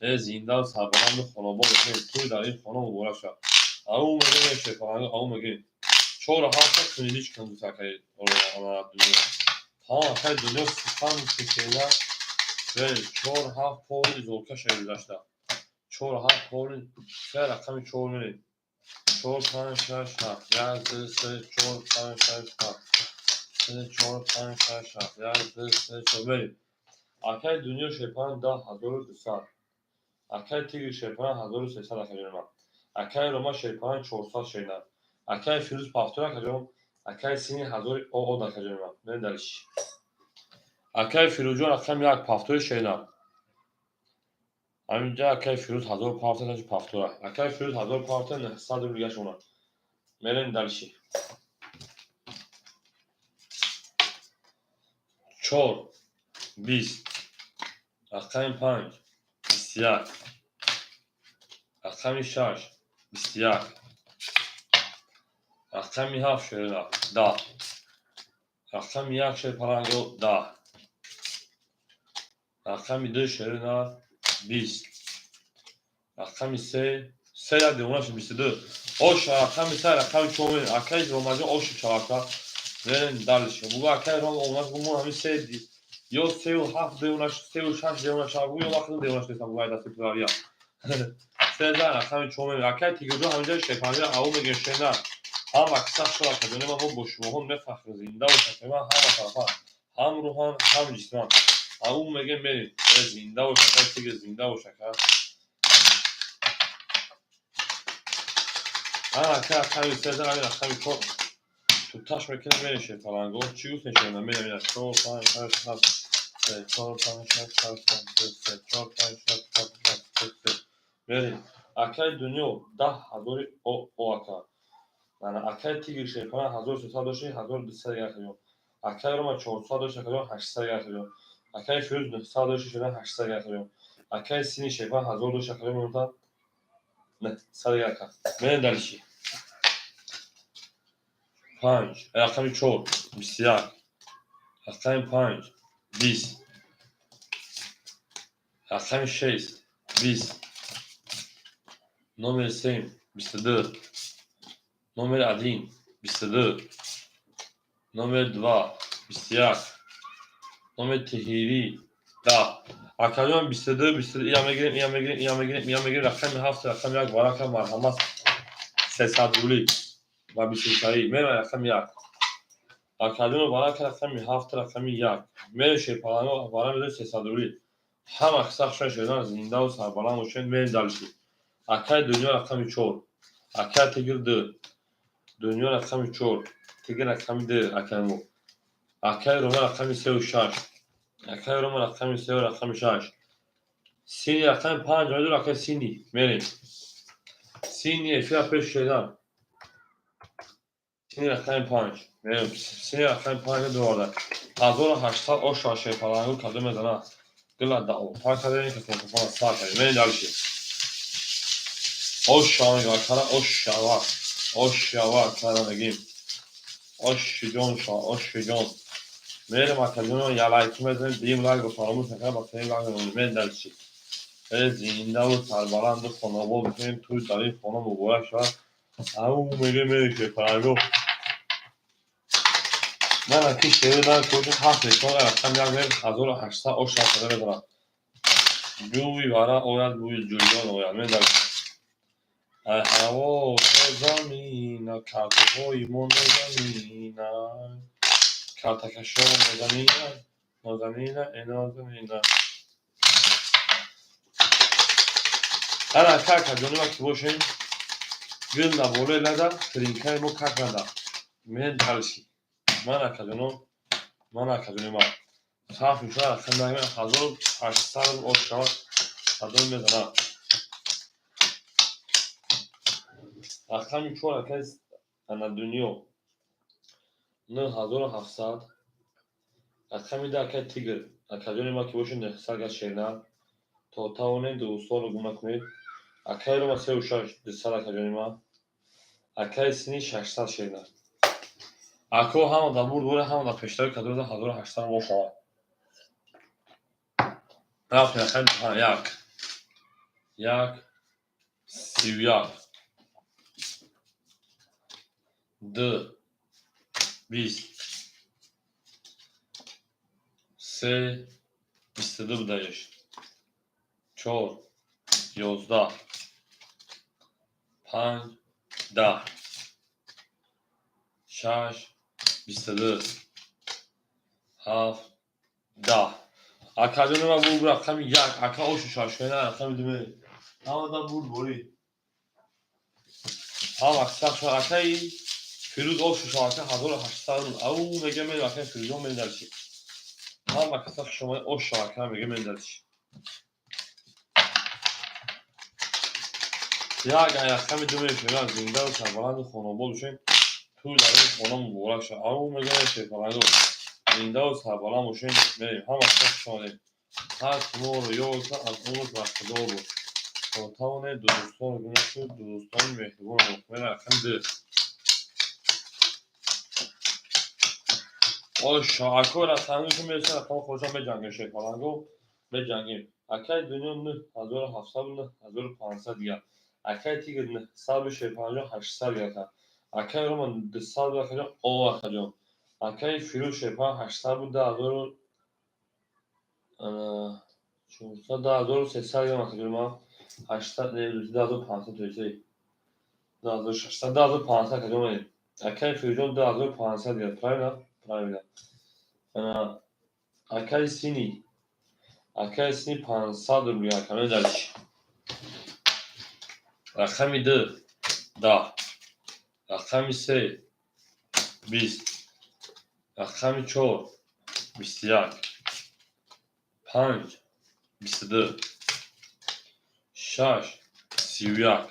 Зиндаву сарбаланду хонобод бошем. Тӯй дар ин хона муборак шавад. Ау мегем, шерпаланго, ау мегем. Чору ҳафта кунилич кун гуфт акаи дунё. Тамом, акаи дунё сухан кушена. Чор ҳафт поли золка шаи гузашта. Чор ҳафт поли се рақами чор мерем. Чор панҷ шаш ҳафт. Як ду се чор панҷ шаш ҳафт. Се чор панҷ шаш ҳафт. Як ду се чор мерем. Акаи дунё шерпаланг 10 200. Акаи тигр шерпаланг 1300, акаҷони ман. Акаи рома шерпаланг 400 шерна. Акаи Фирӯз пафтор, акаҷон. Акаи сини ҳазори од, акаҷони ман. Мерем дальше. Акаи Фирӯзҷон рақами як пафтори шерна. Ҳаминҷа акаи Фирӯз ҳазор пафта, пафтора. Акаи Фирӯз ҳазор пафта, 900 рубл гашона. Мерем дальше. Чор 20, рақами панҷ 21, рақами шаш 21, рақами ҳафт шерна 10, рақами як шерпаланго 10, рақами ду шерна 20, рақами се се як девонаш 22 ош, рақами се, рақами чор мерем. Акаи Ромаҷон оши чавака. Мерем дальше. Бугу акаи Ром омад, гу ҳами се ё сею ҳафт девонаш, сею шаш девонаш, гу ё вақт девонаш нестам, гу ай дасти пулавия. Сездаҳ, рақами чор мерем. Акаи Тигрҷон ҳаминҷа шерпанҷа ау мегем шерна. Ҳама киса шуд, акаҷони ман, мо бо шумоҳо мефахрем, зинда бошад ман ҳама тарафа, ҳам рӯҳан, ҳам ҷисман. Ау мегем, мерем. Зинда бош, акаи Тигр, зинда бош, ака. Ака рақами сездаҳ, рақами чор туташ мекунем, мерем шерпаланго. Чӣ гуфтем, шерна? Мерем ина чор панҷ шаш ҳафт се чор панҷ шаш ҳафт се се чор панҷ шаш ҳафт се се мерем. Акаи дунё 10 000 о ака. Акаи Тигр шерпаланг 1300 дошти, 1200 акаҷон. Акаи Рома 400 дошт, акаҷон, 800 акаҷон. Акаи Фирӯз 900 дошти, шуда 800 акаҷон. Акаи сини шерпаланг 1000 дошт, акаҷон, монта 900 ака. Мерем дальше. Панҷ, рақами чор 21, рақами панҷ 20, рақами шест 20, номер семь 22, номер один 22, номер два 21, номер тиҳирӣ 10, акаҷон, 22, 22. Ия мегирем, ия мегирем, ия мегирем, ия мегирем. Рақами ҳафт, рақами як варака, марҳамат, 300 рубли ва бисусаӣ. Мерам рақами як, акаҷон, варака, рақами ҳафт, рақами як. Мерем шерпаланго, вара медорем 300 рубли. Ҳама қисса хушон шедан, зиндаву сарбаланд бошед. Мерем дальше. Акаи дунё рақами чор, акаи Тигр ду, дунё рақами чор, Тигр рақами ду, акаи мо. Акаи Рома рақами сеу шаш, акаи Рома рақами сеу рақами шаш, сини рақами панҷ медор, акаи сини. Мерем сини эфира пеш шедан, сини рақами панҷ мерем, сини рақами панҷ дуварда 1800 оша шерпалангу кадо мезанад гила даотар кардем, касонкафона сар кардем. Мерем дальше. Оша мегам, акара, ошава, ошава кара мегим, ошиҷон ша, ошиҷон. Мерем, акаҷоно, я лайк мезанем, дим лайкро фаромӯш накард, ба сеюм лайк мемонем. Мерем дальше. Зиндаву сарбаланду хонобод бошем. Тӯй дар ин хона муборак шавад. Ау мегем, мерем шерпаланго. Ман аки шери дан кӯши ҳафт мекон, рақам як мерем, 1800 оша када мезанам. Ҷӯи вара ояд, бӯи ҷӯён ояд. Мерем дальше. Ай ҳаво замина, картоҳои мо нозанина, картакашо нозанина, нозанина, э нозанина. Ана ака, акаҷонима ки бошем, гил на болои лада, тринкаи мо как нада. Мерем дальше. Ман акаҷоно, ман акаҷони ман. Саф мешавад, рақами як 1800 ош шавад, ҳазор мезанад. Рақами чор, акаи ана дунё 9700, рақами ду, акаи Тигр, акаҷони ман ки бошед, 900 газ шерна. То тавонем дӯстонро гум накунед. Акаи Рома сеу шаш 200, акаҷони ман. Акаи сини 600 шерна. Ако ҳама дар бурд боре, ҳама дар пештари кадорза 1800 мошавад. Рафтем рақами як. 1, 31, 2, 20, 3, 22 будаеш, 4, 11, 5, 10, 6, 22, 7, 10. Акаҷони ман бур рақами 1, ака ошу шашона рақами 2 мерем. Ҳамада бур борӣ. Ҳама сахт шуд. Акаи Фирӯз ошу шака 1800. Ау мега мерем, акаи Фирӯзон мерем дар чи. Ҳама каса шумо ош шака мега мерем дар чи. Як ай рақами 2 мерем, зинда ва сарбаланди хонобод бошем. Тӯй дар ин хона муборак шавад. Ау мега мерем, фаланго. Зинда ва сарбаланд бошем, мерем. Ҳама каса шумо. Ҳар шуморо ёд аз умр бархӯрдор буд. То тавонед дӯстонро гум нашуд, дӯстони меҳрубонро мерем рақами 2. Ош ако рақами ки мерасем, рақами худшон меҷангем, шефаланго меҷангем. Акаи Дунё 9700, 9500 дигар. Акаи Тигр 900, шефаланҷон 800 дигар. Акаи Рома 200 акаҷон, о акаҷон. Акаи Фирӯз шефалан 800 буд, 2400, 2300 дигар акаҷон ман. 800, 2500, то есть 2600, 2500 акаҷон мерем. Акаи Фирӯзҷон 2500 дигар, правильно? Правильно. Акаи Сини. Акаи Сини 500 рубли ака, дар чи? Рақами 2, 10. Рақами 3, 20. Рақами 4, 21. 5, 22. 6, 31.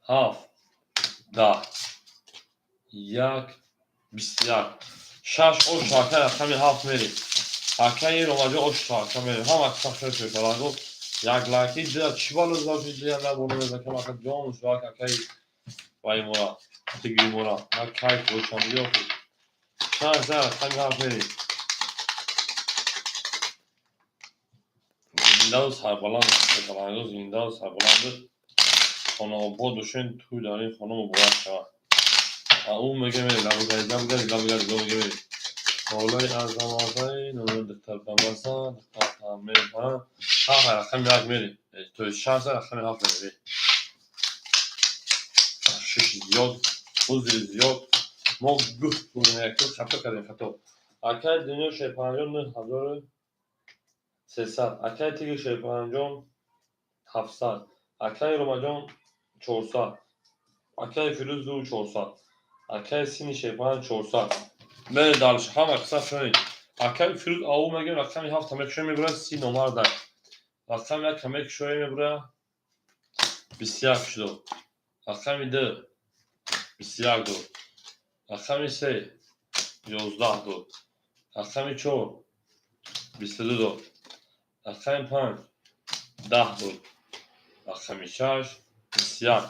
7, 10. 1, 21. 6 ош ака рақами 7 мерем. Акаи Ромаҷон ош ака мерем. Ҳама каса шефаланго. Як лайки дия чӣ бало заши дия набону мезакам ака ҷон шуак акаи вай мора тигри мора на кайф бошам диё. 6 за рақами 7 мерем. Зиндаву сарбаланд шефаланго, зиндаву сарбаланд хонаобод бошен, тӯй дар ин хона муборак шавад. Ау мега мерем, лабгари, лабгари, лабгари, мега мерем. Холаи азамазаи, нуну духтар бамаза, духтар тамер, ҳафт рақами 1 мерем. То есть 6 рақами 7 мерем. Шиш зиёд, узри зиёд. Мо гуфт будем, як хато кардем, хато. Акаи Дунё шепанҷон 9300, акаи Тигр шепанҷон 700, акаи Ромаҷон 400, акаи Фирӯз 2400, акаи Сини шепан 400. Мерем дальше, ҳама қисса шунид. Акаи Фирӯз ау мегем рақами 7 мекушоем, мебурад 30 номар дар. Рақами 1 мекушоем, мебурад 21 шудо. Рақами 2 21 дод. Рақами 3 11 дод. Рақами 4 22 дод. Рақами 5 10 дод. Рақами 6 21.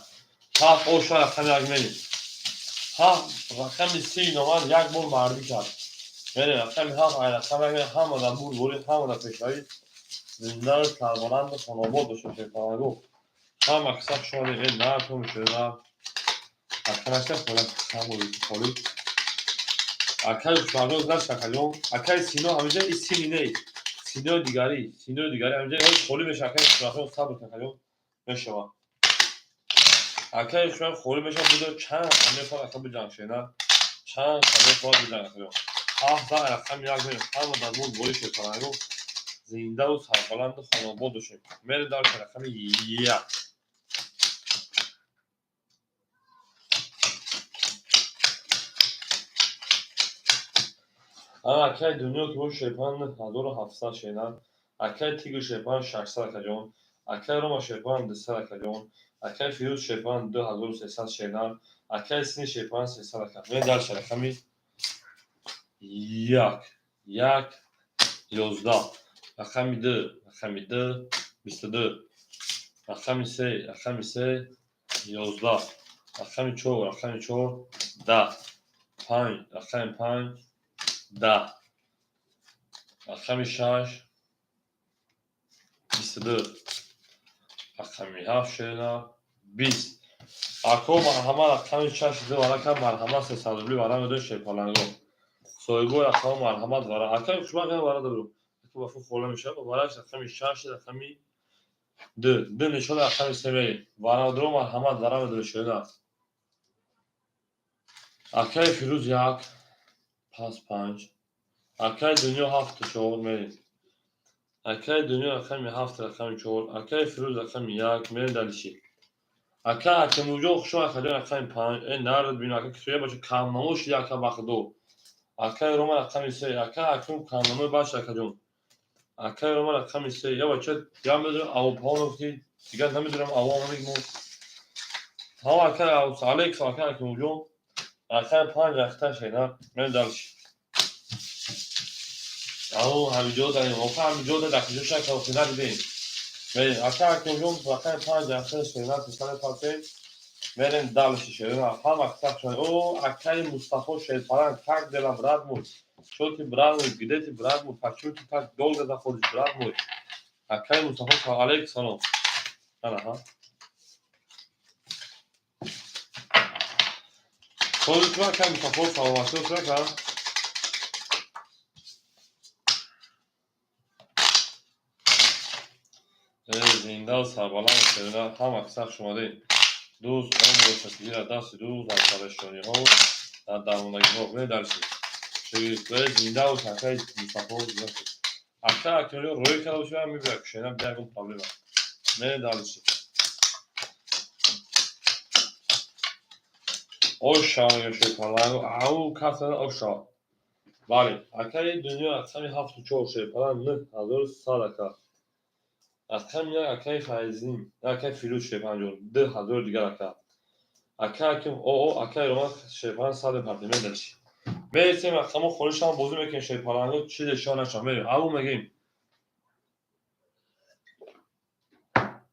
7 оша рақами 1 мерем. 7 рақами 30 номар як бор мардӣ кард. Мерем рақами 7, ай рақами 1 ҳама дар бур борӣ, ҳама дар пешравӣ. Зинда сарбаланд хонобод бошед шефаланго. Ҳама қисса шумо э на то мешавад на. Аканаша хола холи. Акаи Хушбахтҷон знаш акаҷон. Акаи Сино ҳамеша и сини не. Синои дигарӣ, синои дигарӣ ҳамеша холӣ мешавад. Акаи Хушбахтҷон сабр кун акаҷон мешавад. Акаи Хушбахт холӣ мешавад, буда чанд рақам мехоҳад ака биҷанг шена. Чанд рақам мехоҳад биҷанг акаҷон. 7 за рақами 1 мерем. Ҳама дар мулк борӣ шефаланго. Зиндаву сарбаланду хонобод бошем. Мерем дар рақами 1. Ана акаи Дунё ки бош шепан 1700 шена. Акаи Тигр шепан 600 акаҷон. Акаи Рома шепан 200 акаҷон. Акаи Фирӯз шепан 2300 шена. Акаи Сини шепан 300 ака. Мерем дальше рақами 1. 1 11. Рақами 2, рақами 2 22. Рақами 3, рақами 3 11. Рақами 4, рақами 4 10. 5, рақами 5 10. Рақами 6 22. Рақами 7 шерина 20. Ако марҳамат, рақами 6 ду вара кам, марҳамат, 300 рубли вара медои шерпаланго. Соҳибои рақама, марҳамат, вара. Акай хушбахт вара дару. Ака вафу хола мешава, вараш рақами 6, рақами 2. Ду нишон рақами 3 мерем. Вара дро, марҳамат, вара медои шерина. Акай Фирӯз 1, пас 5. Акай Дунё 7 4 мерем. Акай Дунё рақами 7, рақами 4. Акай Фирӯз рақами 1 мерем дальше. Ака Акамуҷон хушо, акаҷон, рақами 5. Э нард бин, ака кисоя бача камнамо шида, ака бахдо. Акай Рома рақами 3. Ака Акам камнамо баша, акаҷон. Акай Рома рақами 3. Я бача я медонам авопаоновки дигар намедонам авоамони мо. Ҳа, акай Алекс, ака Акамуҷон. Рақами 5 рахта шена. Мерем дальше. Ау ҳамиҷо дарем. Ока ҳамиҷо дар дакиҷо шака охира дидем. Мерем. Ака Акамуҷон рақами 5 рахта шена писаре пасем. Мерем дальше, шерина. Ҳама сах шуд. О, акай Мустафо Шерпаланг, как дела, брат мой? Что ты, брат мой? Где ты, брат мой? Почему ты так долго заходишь, брат мой? Акай Мустафо, алейк салом. Ана, ҳа. Соли ту, акай Мустафо, саломатӣ бошад, ака? Э, зиндаву сарбаланд, шерина, ҳама сах шумодед. Дӯст он бошад, ки гирад дасти дӯст дар парешониҳо, дар дармондагиҳо. Бинед дальше. Шогирдҳои зинда бош, акаи Мустафо, зинда бош. Ака Акимҷон рӯй карда бошад, мебиёд кушена, бе ягон проблема. Мерем дальше. Оша мегӯям шерпаланг, ау кас оша. Бале, акаи Дунё рақами 7 4 шерпаланг 9100 ака. Рақами 1 акаи Файзин, акаи Фирӯз шерпаланг 2000 дигар ака. Ака Аким, о акаи Роман шерпаланг 100 апартамент дальше. Мересем рақамо холишам бозӣ мекунем шерпаланго, чизе шо наша мерем. Ау мегӯем.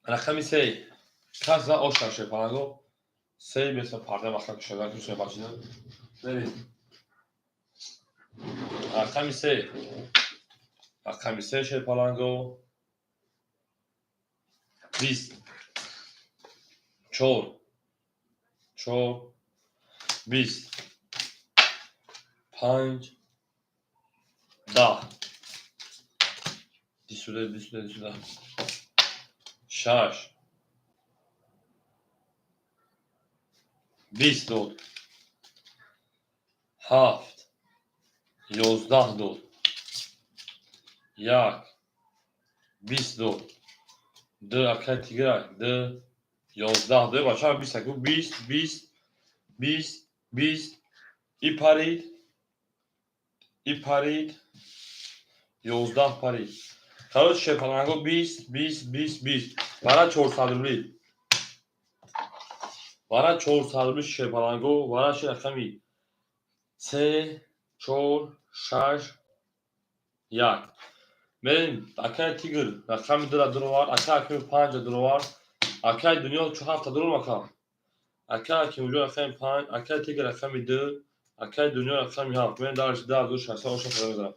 Рақами 3. Кас за оша шерпаланго. 3 беса парда вақта кушода кушода бачина. Мерем. Рақами 3. Рақами 3 шерпаланго. 20. 4. 4. 20. 5. 10. Дисуда, дисуда, дисуда. 6. 20 дод. 7. 11 дод. 1. 20 дод. 2 акай Тиграк. 2. 11 дод. Бача 20 аку. 20, 20, 20, 20. И парид. И парид. 11 парид. Короче, шерпаланго 20, 20, 20, 20. Вара 400 рубли. Вара 400 рубли шерпаланго. Вара ши рақами 3, 4, 6, 1. Мерем, акай Тигр рақами 2 дуровар, ака Акими 5 дуровар, акай Дунё 7 дуром ака. Ака Акимҷон рақами 5, акай Тигр рақами 2, акай Дунё рақами 7. Мерем дальше 2600 оша фара мезанам.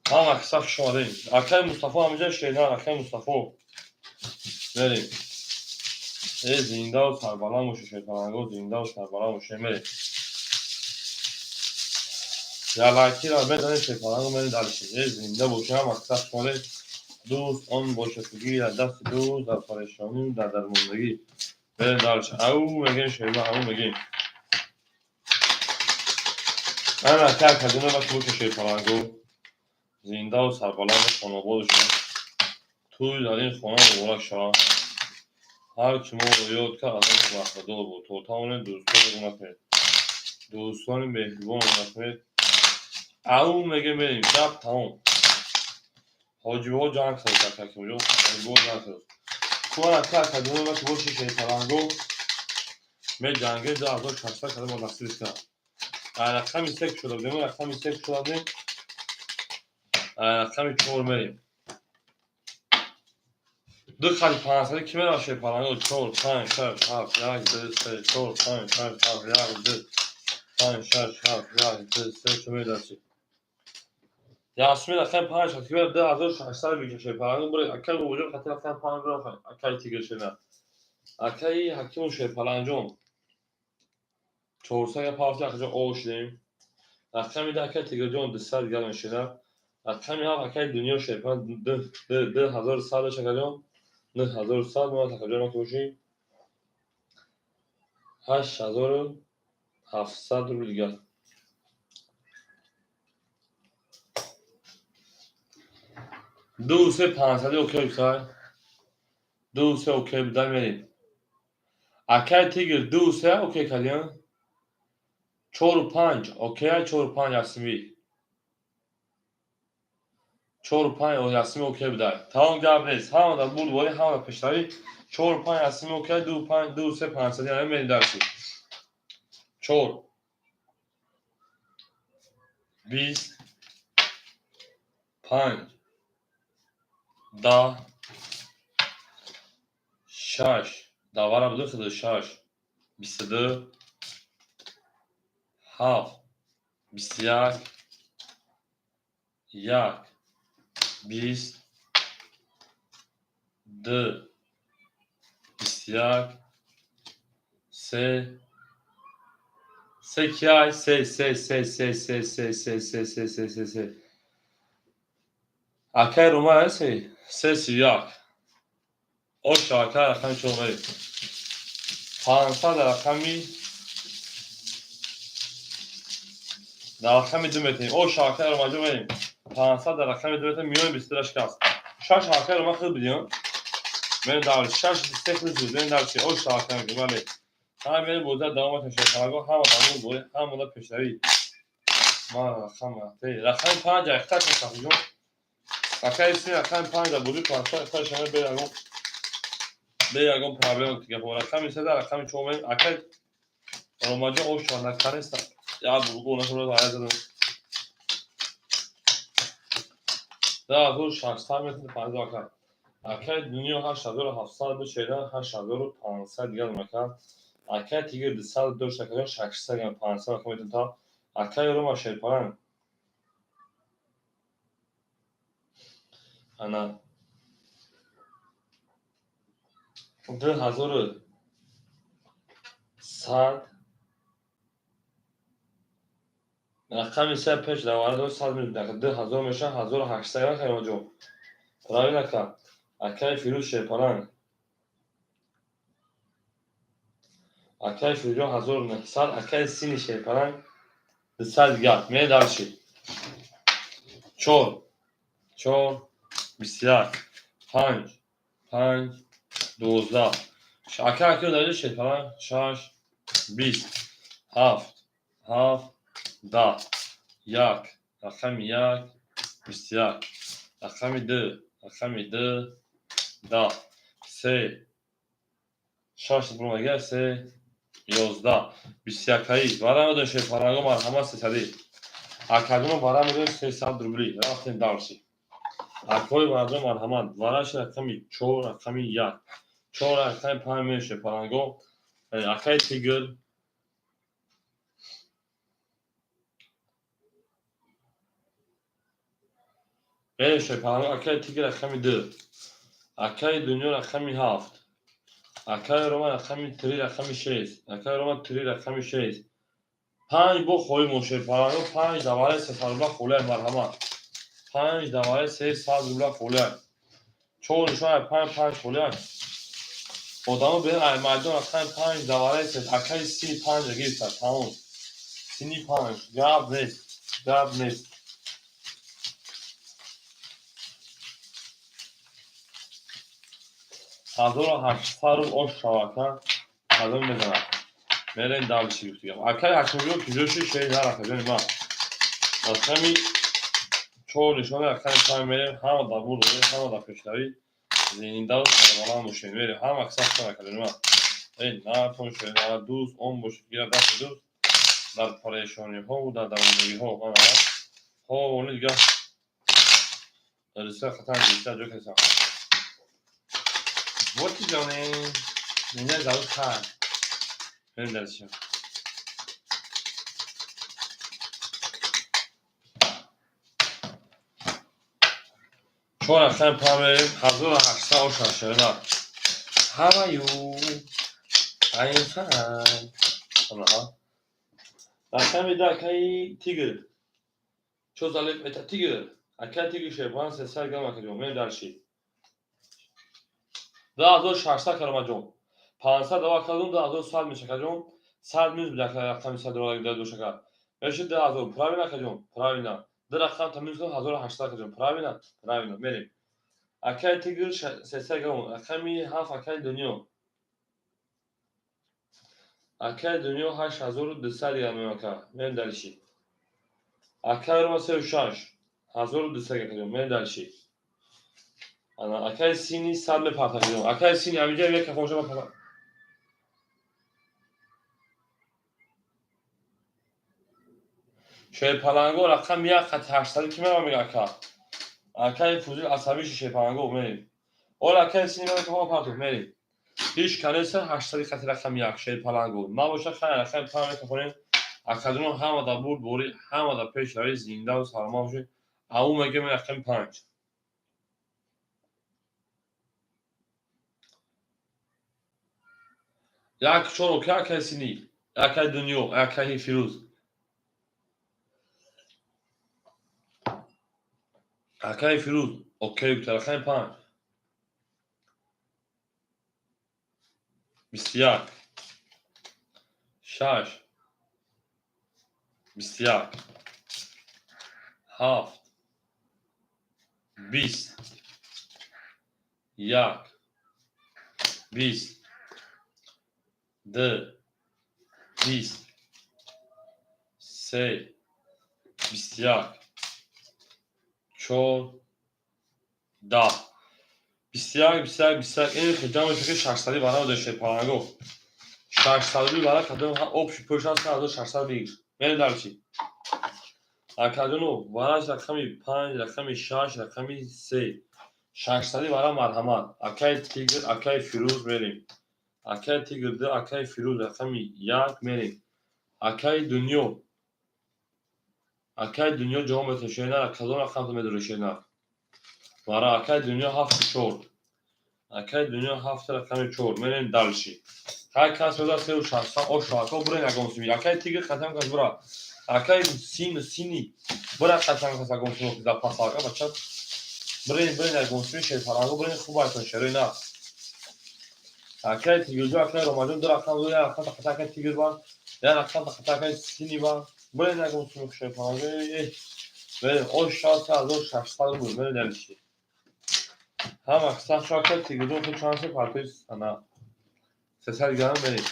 Ҳама киса хуш омадем. Акай Мустафо ҳамиҷа шернар, акай Мустафо. Мерем. Э, зиндаву сарбаланд бошед, шерпаланго, зиндаву сарбаланд бошед, мерем. Ялакира мезанем шерпаланго, мерем дальше. Э, зинда бошед, ҳама киса хуш омадем. Дӯст он бошад, ки гирад дасти дӯст дар парешонӣ, дар дармондагӣ. Мерем дальше. Ау мегӯем шерма, ау мегӯем. Ана акай Академия баки бошед шерпаланго. Зиндаву сарбаланду хонобод бошед. Тӯй дар ин хона муборак шавад. Ҳар ки моро ёд кард, аз он баҳрадор буд. То тавонед дӯстонро гум накунед. Дӯстони меҳрибонро накунед. Ау мегӯем мерем. Гап тамом. Ҳоҷибо ҷанг созд, ака Акимҷон. Ҳоҷибо ҷанг созд. Куван ака Академия баки бошед шерпаланго. Меҷангем 2600 када мо насиб кунад. Рақами 3 кушода будем, рақами 3 кушода будем. Рақами 4 мерем. Ду хати 500 ки меравад шерпаланго? 4, 5, 6, 7, 1, 2, 3, 4, 5, 6, 7, 1, 2, 5, 6, 7, 1, 2, 3, чо медарчи? Ясмин рақами панҷ хатибар 2600 бикашед. Палангон буре акай бобоҷон хати рақами панҷ буре акай тигр шена. Акаи Ҳакиму Шерпаланҷон. 400 га пафти акаҷон о шудем. Рақами ду акаи Тигрҷон 200 дигар мешена. Рақами ҳафт акаи Дунё Шерпалан 2100 дошт акаҷон. 9100 монад акаҷон ки бошӣ. 8700 рубл дигар. Ду се панҷсади окей гуфтай. Ду се окей будай мерем. Акаи Тигр ду се окей кардиям. Чору панҷ окей, чору панҷ ясмӣ. Чору панҷ ясмӣ окей будай. Тамом гап нест. Ҳама дар бурдборӣ, ҳама дар пешравӣ. Чору панҷ ясмӣ окей, ду панҷ, ду се панҷсади мерем дарси. Чор. 20. Панҷ. 10. Шаш. Давара буду худу шаш. 22. Ҳафт. 21. Як. 20. Ду. 21. Се. Се кияй? Се, се, се, се, се, се, се, се, се, се, се, се. Акай Ромай се? Се 31. Оша акай рақами чор мерем. 500 дар рақами ду метавонем. Оша акай Ромаҷон мерем. 500 дар рақами ду метавонем. Миёни 22 шикаст. Шаш акай Рома худ бидиён. Мерем давр. Шаш 23 худ буд. Мерем давр. Оша акай мегӯем. Бале. Ҳама мерем бозӣ давом метавонем. Шерпалангон ҳама дар бурдборӣ, ҳама дар пешравӣ. Ман рақам рақами панҷ айхтар шахиҷон. Акаи си рақами панҷ дар бозӣ 500 ихтар шама бе ягон проблема гапо. Рақами се дар рақами чор мерем. Акаи Ромаҷон ош накареста. Я бугу нашуд ая задам. 2600 метр панҷ акай. Акаи Дунё 8700 бишеда, 8500 дигар макар. Акаи Тигр 200 дошт акаҷон 600 гам 500 рақам метон та. Акаи Рома Шерпаланг. Ана 2100 рақами се пеш давара дошт сад минут 2000 мешавад 1800 гам Ромаҷон. Правильно ака. Акаи Фирӯз Шерпаланг. Акаи Фирӯзҷон 1900, акаи Сини Шерпаланг 200 дигар. Мерем дальше. Чор. Чор. 21. Панҷ. Панҷ. 12. Ака акаи дарҷа Шерпаланг шаш. 20. Ҳафт. Ҳафт. 10. Як. Рақами як. 21. Рақами ду. Рақами ду. 10. Се. Шаш бурмага се. 11. 21-аи. Вара медонем Шерпаланго марҳамат сесадӣ. Акаҷоно вара медонем 300 рубли. Рафтем дальше. Акои варҷон марҳамат. Вараши рақами чор, рақами як. Чор рақами панҷ мерем Шерпаланго. Акаи Тигр. Мерем Шерпаланго. Акаи Тигр рақами ду. Акаи Дунё рақами ҳафт. Акаи Рома рақами три рақами шест. Акаи Рома три рақами шест. Панҷ бо холӣ мон Шерпаланго. Панҷ давараи 300 рубла холиай марҳамат. Панҷ давараи 300 рубла холиай. Чор нишон ай панҷ панҷ холиай. Одамо бе ай майдон рақами панҷ давараи се акаи сини панҷа гирифта. Тамом. Сини панҷ. Гап нест. Гап нест. 1800 рубл ош шавака. Ҳазор мезанад. Мерем дальше гуфтигам. Акаи Ҳакимҷон куҷо шуд шери нарафта ҷони ман. Рақами чор нишони рақами панҷ мерем. Ҳама дар бурд мерем, ҳама дар пешравӣ. Зиндаву сарбаланд бошем. Мерем. Ҳама сахт ака ҷони ман. Эй натон шуд, ана дӯст он бошед, гира дасти дӯст дар парешониҳову дар давондагиҳо. Ана ҳоли дигар риса хатан гирифта ҷо кардам. Вот ҷоне, меня зовут Хан. Мерем дальше. Чор рақами панҷ мерем, 1800 оша шерина. How are you? I'm fine. Ана. Рақами 2, акаи Тигр. Чо залеб это Тигр. Акаи Тигр шерпаланг 300 грамм, акаҷон. Мерем дальше. 2600, Кароматҷон. 500 дава кардум, 2100 меша, акаҷон. 100 минус буда рақами 100 доллар дошака. Меша 2000. Правильно, акаҷон? Правильно. Ду рақам та минус кардум, 1800, акаҷон. Правильно? Правильно. Мерем. Акаи Тигр 300 грамм. Рақами 7, акаи Дунё. Акаи Дунё 8200 грамм, ака. Мерем дальше. Акаи Рома 36. 1200, акаҷон. Мерем дальше. Ана акаи Сини 100 мепарта, акаҷон. Акаи Сини ҳаминҷа як кафонша мепарта. Шерпаланго рақами 1 хати 800 ки мерава, мега ака. Акаи Фузил асабиши шерпаланго мерем. Ола акаи Сини мега кафон парту мерем. Ҳеҷ канеса 800 хати рақами 1 шерпаланго. Набоша, хайр, рақами 5 мекафонем. Акаҷон, ҳамада бурд бори, ҳамада пеш равед, зиндаву саломат бошед. Ау мегем рақами 5. Як чор окей, акаи Сини, акаи Дунё, акаи Фирӯз. Акаи Фирӯз, окей, гуфта рақами 5. 21, 6, 21, 7, 20, 1, 20, 2, 20, 3, 21, 4, 10, 21, 21, 21. Ин хиҷа меша ки 600 бара доште паланго. 600 бара кадом общий пӯшан 3600 бигир. Мерем дальше. Акаҷоно, вараш рақами 5, рақами 6, рақами 3. 600 бара, марҳамат. Акаи Тигр, акаи Фирӯз, мерем. Акаи Тигр 2, акаи Фирӯз рақами 1, мерем. Акаи Дунё. Акаи Дунё ҷавоб метавад шена, кадом рақамто медорӣ, шена? Бара акаи Дунё 7 4. Акаи Дунё 7 рақами 4. Мерем дальше. Ҳар кас меояд 3600 ошу ака, бурен ягон суми. Акаи Тигр қатам кас бура. Акаи Син Сини бура қатам кас ягон суми дар пас, ака бача. Бурен, бурен ягон суми шерпаланго, бурен, хуб айтон шерои на. Акаи Тигрҷон, акаи Ромаҷон ду рақам ду, як рақам тақата акаи Тигр ба, як рақам тақата акаи Сини ба. Бурен ягон суми шерпаланго. Мерем ош 6600 рубл, мерем дальше. Ҳама сахт шо, акаи Тигрҷон, худ чанд се партои ана 300 грамм, мерем.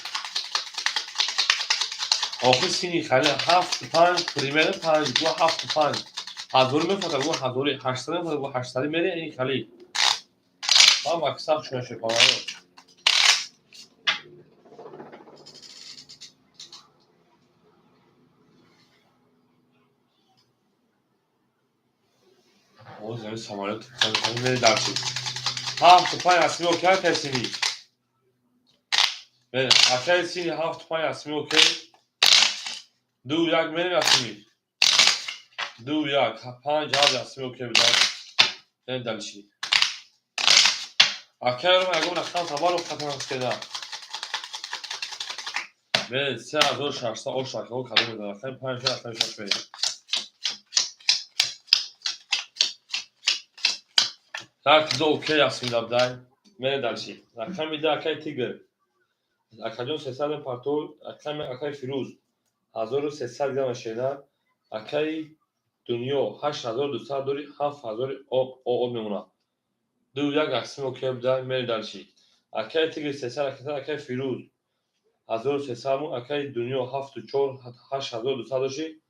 Охир сини хали 7 5, примерно 5 гу 7 5. Ҳазори мефата гу ҳазори, 800 мефата гу 800, мере ин хали. Ҳама сахт шуна шерпаланго. Оз ҳамин самолёт мере дальше. 7 5 асми окей, акаи Сини. Мерем. Акаи Сини 7 5 асми окей. 2 1 мерем асми. 2 1 5 7 асми окей буда. Мерем дальше. Акаи Рома ягон рақам табарро қатан кеда. Мерем 3600 ош акаҳо кадом медонад. Рақами 5, рақами 6 мерем. Так, ду окей асми дабдай. Мерем дальше. Рақами 2, акаи Тигр. Акаҷон, 300 партол, рақами акаи Фирӯз 1300 грамм шена. Акаи Дунё 8200 дори, 7000 об мемонад. 2 1 аксим окей буда, мерем дальше. Акаи Тигр 300, акаи Фирӯз 1300 мон, акаи Дунё 7 4, 8200 доши,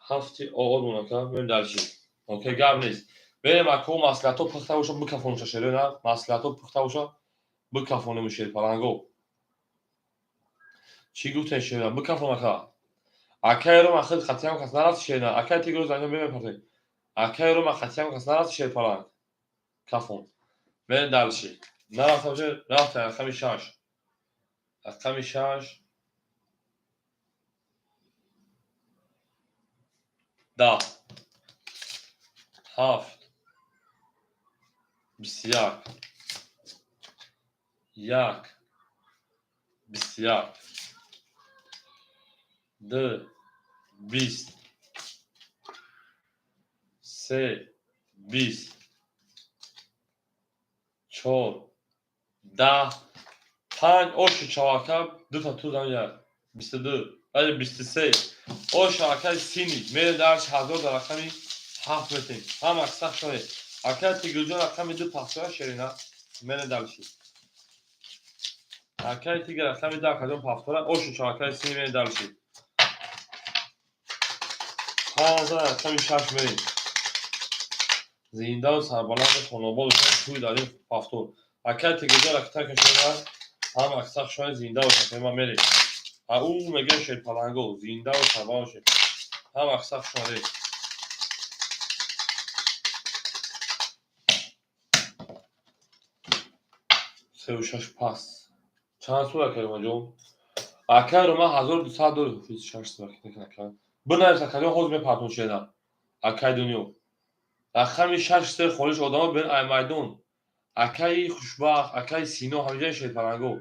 7 об мон, ака, мерем дальше. Окей, гап нест. Мерем, ако маслиҳатҳо пухта боша, бикафонуша шеро на, маслиҳатҳо пухта боша, бикафонему шерпаланго. Чӣ гуфтем, шера? Бикафон, ака. Акаи Рома худ хатиам кас нарафт, шера. Акаи Тигр занё мепартем. Акаи Рома хатиам кас нарафт, шерпаланг. Кафон. Мерем дальше. Нарафта боша, рафта рақами 6. Рақами 6. 10, 7, 21, 1, 21, 2, 20, 3, 20, 4, 10, 5, оши чавака, дута тузам як, 22, вали 23, ош акай сини, мере дарш ҳазор дар рақами 7 метем. Ҳама сахт шонед. Акай Тигрҷон рақами 2 пахтора шерина, мере дарши. Акай Тигр рақами 10 акаҷон пахтора, оши чавакай сини мере дарши. 15 рақами 6 мерем. Зиндаву сарбаланду хонободу тӯй дар ин пафтор. Акай Тигрҷон ракита кашона, ҳама сахт шонед, зинда бошад, ма мерем. А ӯ мегӯяд шерпаланго, зиндаву сарбаланд бошед. Ҳама сахт шонед. Сеу шаш пас. Чанд сул акай Ромаҷон? Акай Рома 1200 дорӣ. Шаш ака. Бинавис акаҷон, ҳозир мепартон шена. Акай дунё. Рақами 6 се холиш одамо бен ай майдон. Акаи хушбахт, акаи Сино ҳамиҷаи шерпаланго.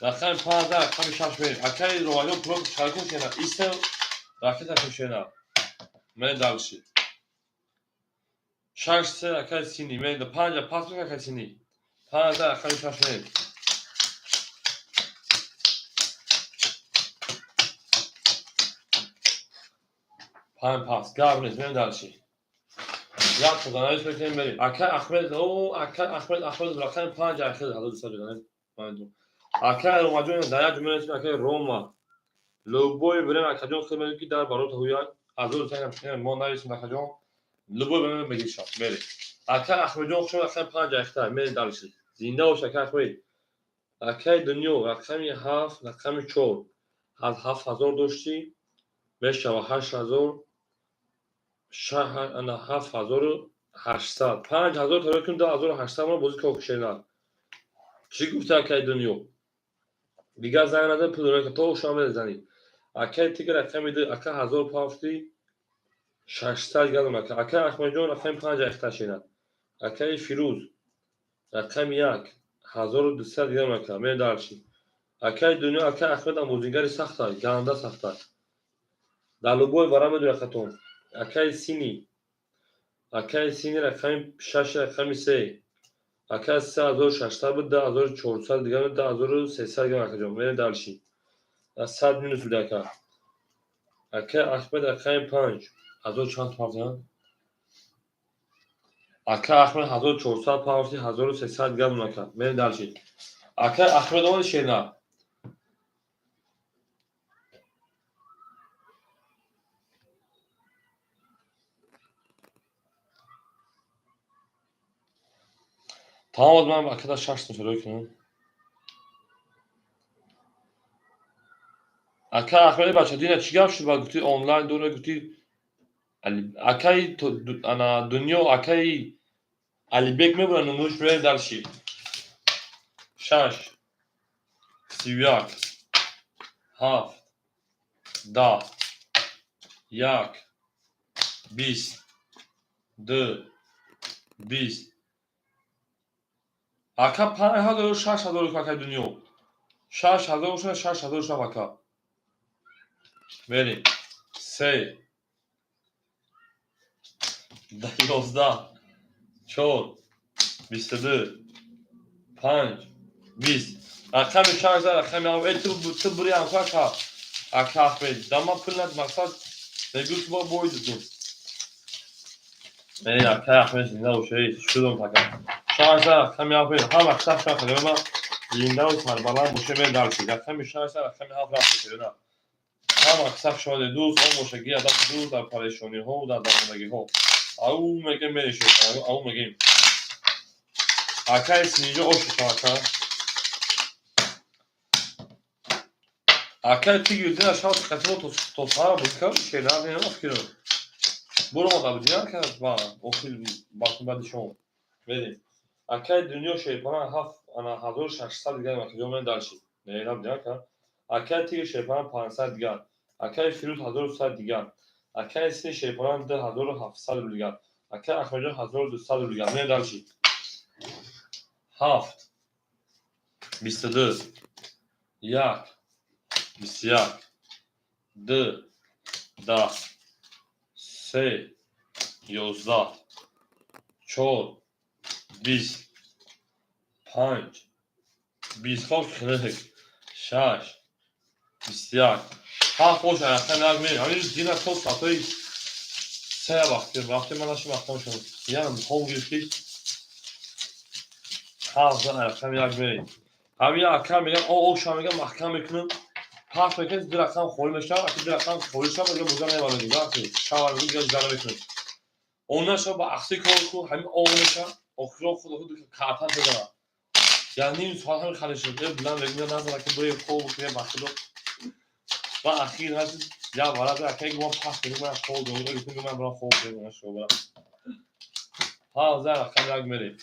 Рақами 5 рақами 6 мерем. Акаи Ромаҷон пуло чаркун шена. Иста ракета кушена. Мен дальше. 6 се акаи Сини. Мен 5 пас акаи Сини. 5 рақами 6 мерем. 5 пас. Гап нест, мерем дальше. Як то занавис мекунем мерем. Акай Ахмед, о, акай Ахмед, Ахмед рақами 5 ахир 1200 ҷодан. Акай Ромаҷон дар як ҷумла нестем, акай Рома. Любой время акаҷон хел мегӯяд ки дар барота ҳуяк 1200 мо нависем акаҷон. Любой время мегиршам, мерем. Акай Ахмедҷон хушо рақами 5 ахир мерем дальше. Зинда бош акай Ахмед. Акай Дунё рақами 7, рақами 4. Аз 7000 доштӣ мешава 8000, 7800. 5000 таро кун 2800 мо бозӣ кор шена. Чӣ гуфта акай Дунё? Дигар занг назан, пул дорад то шумо мезанӣ. Акай Тигр рақами 2, ака 1000 пафти 600 гадон ака. Акай Ахмедҷон рақами 5 ахта шена. Акай Фирӯз рақами 1 1200 гадон ака. Мен дарчи. Акай Дунё, акай Ахмед бозигари сахта, ганда сахта. Дар любой вара медонӣ акатон. Акай Сини. Акай Сини рақами 6 рақами 3. Ака 3600 буд, 2400 дигар, 2300 дигар акаҷон. Мерем дальше. 100 минус буд ака. Ака Ахмед рақами 5. 1000 чанд пафтан? Ака Ахмед 1400 пафти, 1300 дигар буд ака. Мерем дальше. Ака Ахмед омад шена. Тамом, ман акада 6 сум кунам. Ака Ахмеди бача дина чӣ гап шуд? Ба гуфти онлайн дора гуфти акаи ана Дунё, акаи Алибек мебурад нумуш мерем дальше. 6 31 7 10 1 20 2 20. Ака 5000 6000 акаи Дунё. 6000 шуд, 6000 шуд ака. Мерем. 3 11 4 22 5 20. Рақами 6 рақами 7. Э, ту бури амка ака. Ака Ахмед, дама пул над мақсад мегӯ ту бо бой дудум. Э, ака Ахмед зинда бош, шудам ака. 6 рақами 7 ҳама сахт шахт зиндаву сарбаланд боше мерем дальше. Рақами 6 рақами 7 рафт шена. Ҳама сахт шоде дӯст он боша ки адаб дӯст дар парешониҳо дар дармондагиҳо. Ау мегем мерешем, ау мегем. Акай Синиҷо ошу ака. Акай Тигр дина шав қатимо то сара бозӣ кард шена, не фикр. Буро омада будӣ ака ба охир баъди шом. Мерем. Акай Дунё шерпана 7 ана 1600 дигар акаҷон мерем дальше. Не набудӣ ака. Акай Тигр шерпана 500 дигар. Акай Фирӯз 1100 дигар. Акай Сини шерпана 2700 рубл дигар. Акай Ахмедҷон 1200 рубл дигар. Мерем дальше. Ҳафт, 22, як, 21, ду, 10, се, 11, чор, 20, панҷ, 20, хоб хинак, шаш, 21, ҳафт бош, рақам як мерем. Ҳамин рӯз дина то соатҳои се вақти ман наши вақтам шуд. Ям хоб гирифти, ҳафт зан, рақам як мерем. Ҳамин як рақам мегам, о оша мегам, маҳкам мекунам. Пахш мекунем, ду рақам холӣ мешавад, аки ду рақам холӣ шавад, мегам буза мебарам дига, шавар мегам, дига ҷара мекунем. Он наша ба ахси кор ку, ҳамин оғ мешавад, охиро худ худ карта мезанад. Я ним соат ҳамин хали шуд. Э, билан мегӯям, назара ки бирем хоб бикунем, ба худо. Ва ахир ҳаст, я варада ака ман пахш мекунам, ман хоб дорам, гуфтам ман барам хоб кунем, шо барам. Ҳа, зан, рақам як мерем.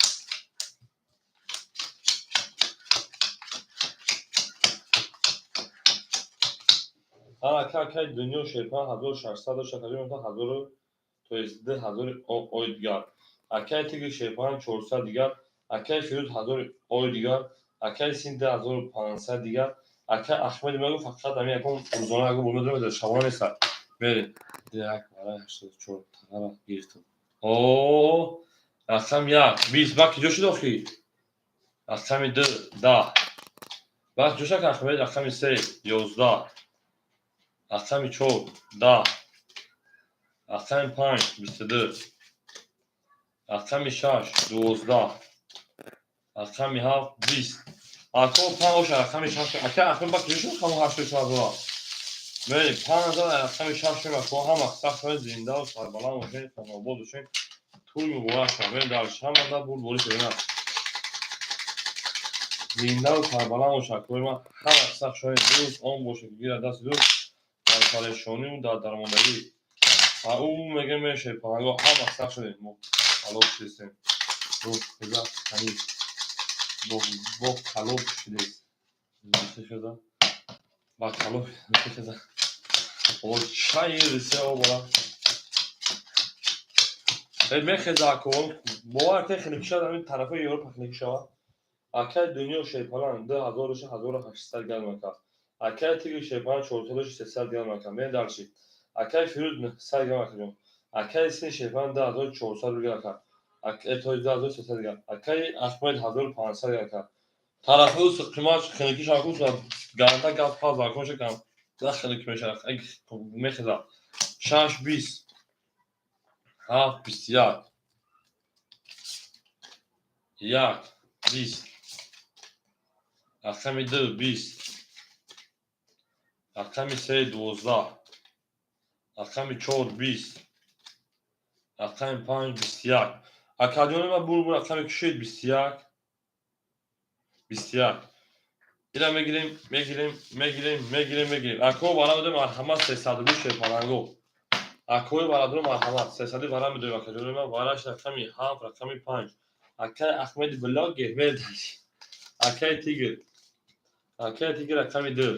Ака, акаи Дунё Шерпан 1600 дошт, акаҷон ҳазору, то есть 2000 ои дигар. Акаи Тигр Шерпан 400 дигар, акаи Фирӯз 1000 ои дигар, акаи Син 2500 дигар, акаи Ахмед мегӯ фақат ҳамин ягон рӯзона ягон бурма дорем, шабона неста. Мерем. Як вара 84 тағара гирифтам. О, рақам як, 20, бак киҷо шуд охи? Рақами ду, 10. Бак ҷо шуд, Ахмед, рақами се, 11. Рақами чор, 10. Рақами панҷ, 22. Рақами шаш, 12. Рақами ҳафт, 20. Ако панҷ оша, рақами шаш. Ака Ахмед бак киҷо шуд ҳамон ҳаштоду чор ҳазора? Мерем, панҷ ҳазор рақами шаш шуд, ако ҳама сахт шавед, зиндаву сарбаланд бошед, хонобод бошед. Тӯй муборак шавад. Мерем дальше. Ҳамада бурдборӣ шудена. Зиндаву сарбаланд бошад, акои ман, ҳама сахт шавед, дӯст он бошад, ки гирад дасти дӯст дар парешонию дар дармондагӣ. А ӯ мегӯям, мешавед паланго, ҳама сахт шудем, мо ҳалок шудестем. Хеза ҳаниф бо калоб шудест. Хеза ба калоб хеза. О чайи рися обора. Э, мехеза ако, бовар кунед, хеле кишад, ҳамин тарафҳои Европа хеле кишавад. Акаи Дунё Шерпалан 2000 доша, 1800 грамм ака. Акаи Тигр Шерпалан 400 доша, 300 грамм ака. Мерем дальше. Акаи Фирӯз 900 грамм акаҷон. Акаи Син Шерпалан 2400 рубл ака. То 2300 грамм. Акаи Ахмед 1500 грамм ака. Тарафҳои қимат хеле шава, гаранта газ паз закон шакам. Хеле ки мешавад. Мехеза. Шаш, 20. Ҳафт, 21. Як, 20. Рақами ду, 20. Рақами се, 12. Рақами чор, 20. Рақами панҷ, 21. Акаҷони ман, бур бур рақами кушед, 21. 21. Ира мегирем, мегирем, мегирем, мегирем, мегирем. Ако вара медоем, марҳамат, 300 рубл шерпаланго. Акои бародаро, марҳамат, 300 вара медоем, акаҷони ман, вараш рақами ҳафт, рақами панҷ. Акаи Ахмеди блогер медаш. Акаи Тигр. Акаи Тигр рақами ду.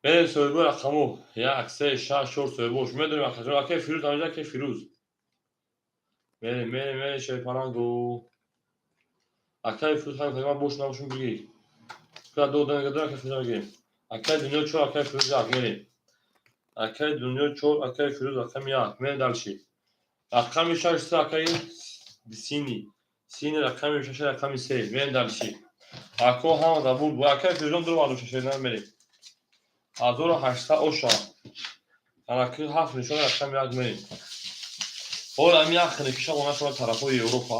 Мерем соҳибои рақаму. Як, се, шаш, чор соҳибош. Медонем, акаҷон, акаи Фирӯз ҳаминҷа, акаи Фирӯз. Мерем, мерем, мерем шерпаланго. Акаи Фирӯз ҳамин ман бош набошум бигӣ. Кура ду дона дора, акаи Фирӯз мегирем. Акаи Дунё чор, акаи Фирӯз як, мерем. Акаи Дунё чор, акаи Фирӯз рақами як. Мерем дальше. Рақами шаш се, акаи Сини. Сини рақами шаш, рақами се. Мерем дальше. Ако ҳама да буд. Акаи Фирӯзон ду варду шаш мерем. 1800 оша. Анаки ҳафт нишон, рақами як мерем. Ҳоло ҳамин як хинакиша она шава тарафҳои Европа.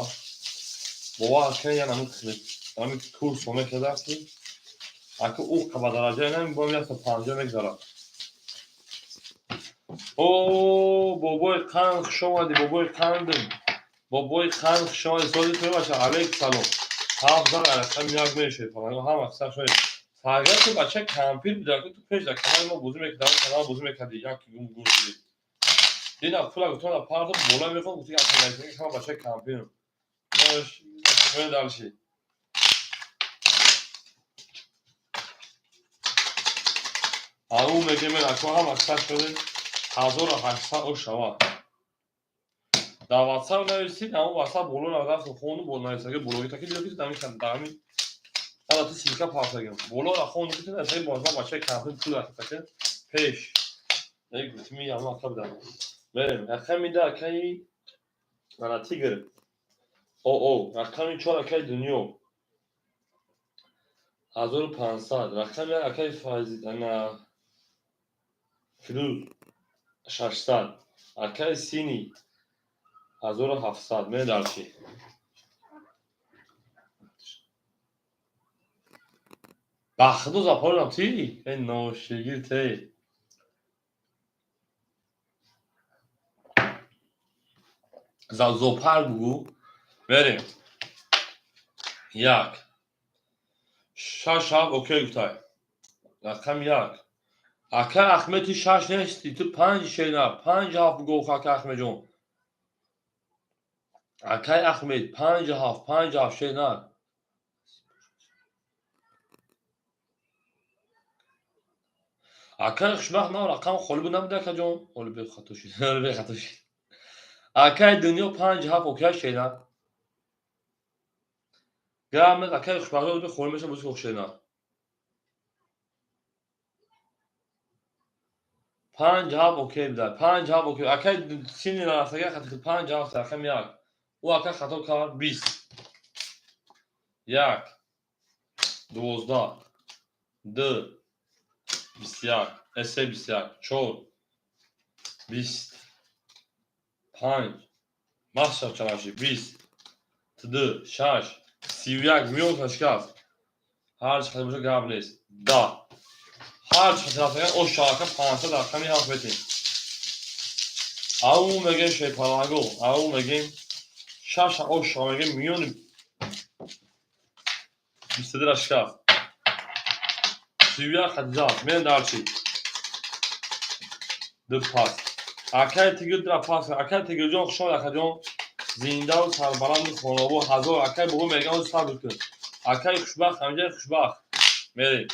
Бовар кунед, ян ҳамин курсо мехезад, ки ака ӯ ба дараҷаи нами бо 150 мегзарад. О, бобои қанд, хуш омадӣ, бобои қандм. Бобои қанд, хуш омадӣ. Сози ту бача, алейк салом. Ҳафт зан, рақами як мешавед. Ҳама сар шавед. Фаргар ту бача кампир буда, ту пеш дар канали мо бозӣ мекардӣ, канал бозӣ мекардӣ, як гум шудӣ. Дина пула гуфтам, парто бола мехоҳам, гуфти ҳама бача кампирам. Дальше. Ау мегем, ако ҳама сар шудем, 1800 о шава. Дар WhatsApp нависед, ҳамон WhatsApp боло рафтам, хонду бо нависаги бологи таки дида ки дами ҳала ту ссылка пафтагим. Боло ра хонду ки нависаги бозма бачаи кампин пул рафтаки пеш. Эй гуфтими ҳамон ака будам. Мерем. Рақами 2 акаи ана Тигр. О о, рақами 4 акаи Дунё. 1500. Рақами 1 акаи Файз ана Фирӯз 600. Акаи Сини 1700. Мерем дарчи. Ба худо запорам ти? Эй ношигир те. Зоопарк бугу. Мерем. 1. 6 7 окей гуфтай. Рақами 1. Ака Ахмед ту 6 нести, ту 5 шена, 5 7 бугу ака Ахмедҷон. Акай Ахмед 5 7, 5 7 шена. Акай хушбахт на рақам холӣ буд набуд акаҷон? Ҳоли бехато шуд. Ҳоли бехато шуд. Акай Дунё 5 7 окей шена. Гап акай хушбахт бе холӣ меша бози шена. 5 7 окей буда. 5 7 окей. Акай сини рафтага хати 5 7 рақам 1. Ӯ ака хато кард 20. 1 12 2 21 3 21 4 20 5 маша чалаши 20 2 6 31 миён ташкаст. Ҳар чӣ хати боша гап нест. 10 ҳар чӣ хати рафтаган ош шака 500 рақами 7 метем. Ау мегем шепалаго, ау мегем 6 ош мегем миёни 22 шикаст. 31 хати рафт. Мерем дарчи. 2 пас. Акай Тигр дра пас. Акай Тигрҷон хуш омад акаҷон. Зиндаву сарбаланду хонобод 1000 акай бобо меган сабр кун. Акай хушбахт ҳамҷаи хушбахт. Мерем.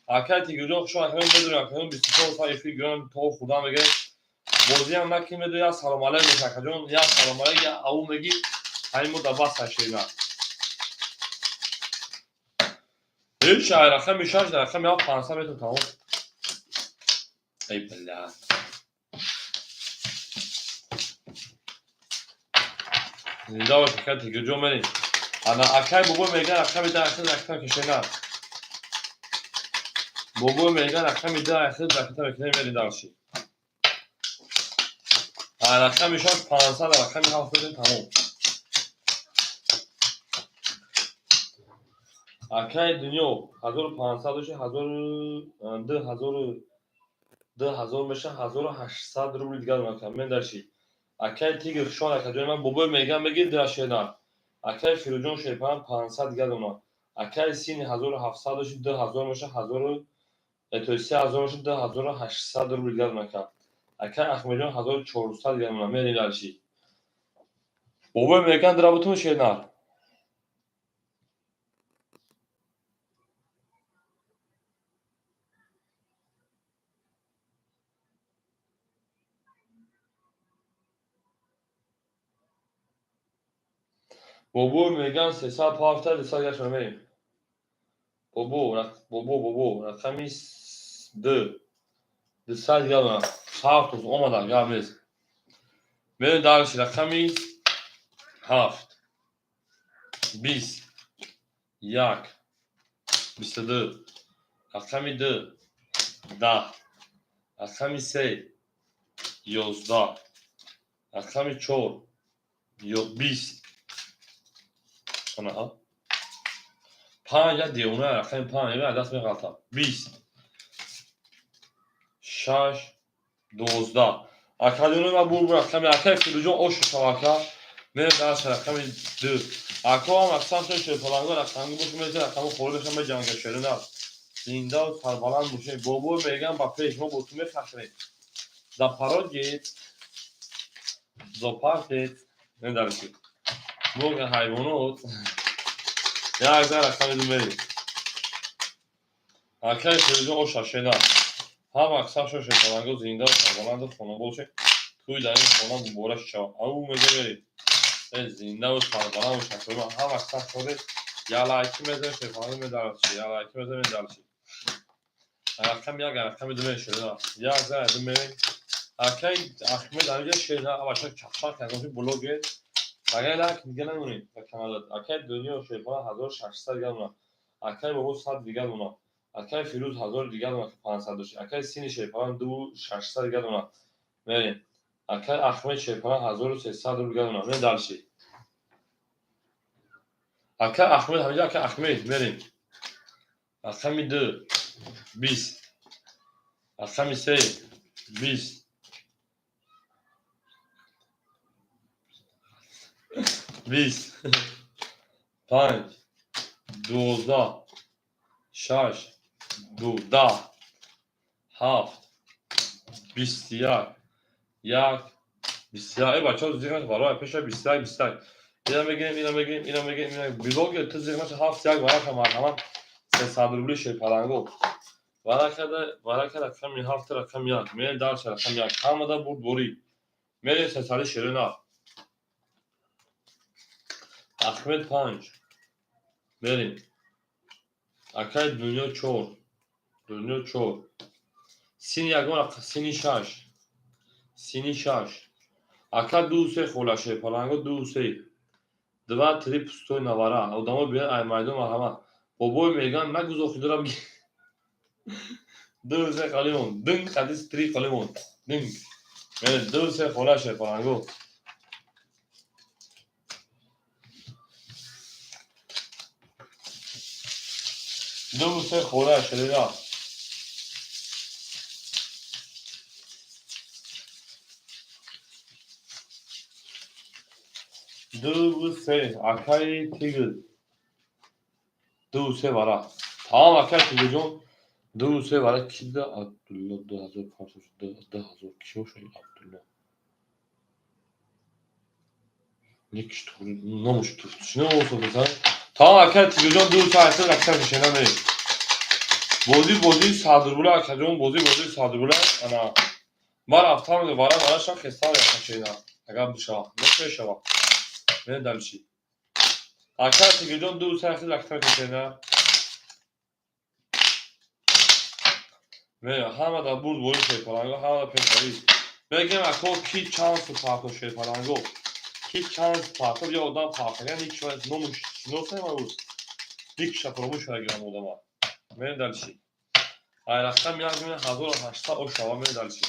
Акай Тигрҷон хуш омад акаҷон медонем акаҷон 24 соат эфир гирам то хурдан мегем. Бозиам накунем медонем як салом алейк меша акаҷон, як салом алейк як ау меги ҳамин мо дар бас шена. Ҳеч рақами 6 рақами 7 500 метр тамом. Эй бля. Зинда бош акай Тигрҷон мерем. Ана акай бобо меган рақами 10 ахир ракета кашена. Бобо меган рақами 10 ахир ракета мекунем мерем дарши. Рақами 6 500 рақами 7 метр тамом. Акай Дунё 1500 доши 1000 2000 2000 меша 1800 рубл дигар накам. Мен дарши. Акай Тигр хушон акаҷон ман бобои меган мегир дирашена. Акай Фирӯзҷон шерпарам 500 дигар дона. Акай Сини 1700 доши 2000 меша 1000 то 3000 меша 2800 рубл дигар накам. Акай Ахмедҷон 1400 дигар дона. Мерем дарши. Бобои меган дирабутун шена. Бобо меган 300 пафта 200 гашма мерем. Бобо, бобо, бобо, рақами 2. 200 дигар ҳафт омада гап нест. Мерем дарши рақами 7. 20 1 22 рақами 2 10 рақами 3 11 рақами 4 20 Ана 5 я девона рақами 5 я даст меғалтам. 20 6 12 Академия ма бур рақами акай Фирӯзҷон ош шавака. Мерем дарс рақами 2. Ако ҳам аксан шуд шерпаланго рақамги бош меза рақами холӣ бошам меҷанга шерина. Зиндаву сарбаланд бошем. Бобо меган ба пеш мо бо ту мехахрем. Запорожец. Зоопаркец. Недарчи. Мурғи ҳайвонот. Як дар рақами 2 мерем. Акай Фирӯзҷон оша шена. Ҳама аксан шуд шерпаланго зиндаву сарбаланду хонобод бошем. Тӯй дар ин хона муборак шавад. Ау мега мерем. Зиндаву сарбаланду шакрӯ ҳама сахт шоде. Я лайки мезанем, шерпаланг медарчи. Я лайки мезанем, медарчи. Рақами як, рақами ду мешуда. Як зан ду мерем. Акай Ахмед амиҷа шерна абаша чақчақ кардам блогер. Агар лайк дига намонем ба каналат. Акай Дунё шерпаланг 1600 дига дона. Акай Бобо 100 дига дона. Акай Фирӯз 1000 дига дона, 500 дошт. Акай Сини шерпаланг 2600 дига дона. Мерем. Акай Ахмед шерпаланг 1300 рубл дига дона. Мерем дальше. Акай Ахмед ҳамиҷа, акай Ахмед мерем. Рақами ду 20, рақами се 20, 20, 5, 12, 6, 2, 10, 7, 21, 1, 21. Э, бачаҳо, зиғ барои пеша 21, 21. Ина мегирем, ина мегирем, ина мегирем, ина блогер ту зиғ наша. 7, 1 варақа, марҳамат, 300 рубли шерпаланго. Варакада, варака рақами 7, рақами 1. Мерем дальше, рақами 1. Ҳамада бурдборӣ. Мерем сесади шерина. Ахмед 5. Мерем. Акай Дунё 4. Дунё 4. Сини ягон, сини 6. Сини 6. Ака 2 3 хола шерпаланго 2 3. 2 3 пустой навара. Одамо биён ай майдон, марҳамат. Бобой меган нагузо худора бигир. 2 3 қалимон. Динг қадис 3 қалимон. Динг. Мерем 2 3 хола шерпаланго. 2 3 хола шерина. 2 3 акаи Тигр. 2 3 вара. Тамом, акаи Тигрҷон. 2 3 вара кида Абдулло 2000 партош 2000 ки бошад Абдулло. Некиш туғри номуш туфтишина болса. Тамом, акаи Тигрҷон, 2 3 айсад аксар мешена мерем. Бозӣ бозии 100 рубла, акаҷон, бозӣ бозии 100 рубла. Ана ман рафтам вара вараша хестам якачена. Агар бишава. Мешава. Мерем дальше. Акаи Тигрҷон, 2 3 айсад аксар мешена. Мерем ҳама дар бурд бори шерпаланго, ҳама дар пешравӣ. Мегӯем ако ки чанд су партов шерпаланго. Ки чанд су партов я одам партаган ҳеч номуш шиносем арӯз. Никша фаромӯш карда одама. Мерем дальше. Ай рақам як меҳ 1800 ошава, мерем дальше.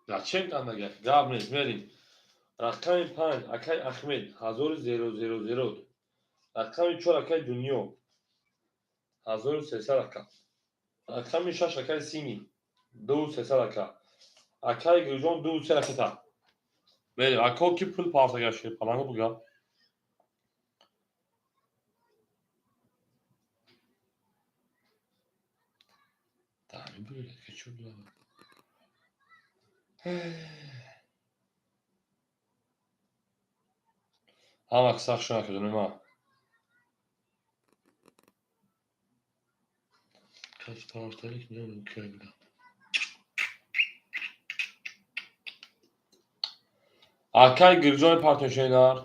Зачем кандага? Гап нест, мерем. Рақами 5 акай Ахмед 1000. Рақами 4 акай Дунё 1300 ака. Рақами 6 акай Сини 2300 ака. Акай Гулҷон 2 3 ракета. Мерем. Ако ки пул партага шерпаланго буга. Дами буга, чӣ буга? Ҳама сахт шуна кардем ма. Кас парталик намедонам кия буда. Акай Гирҷони партошенар.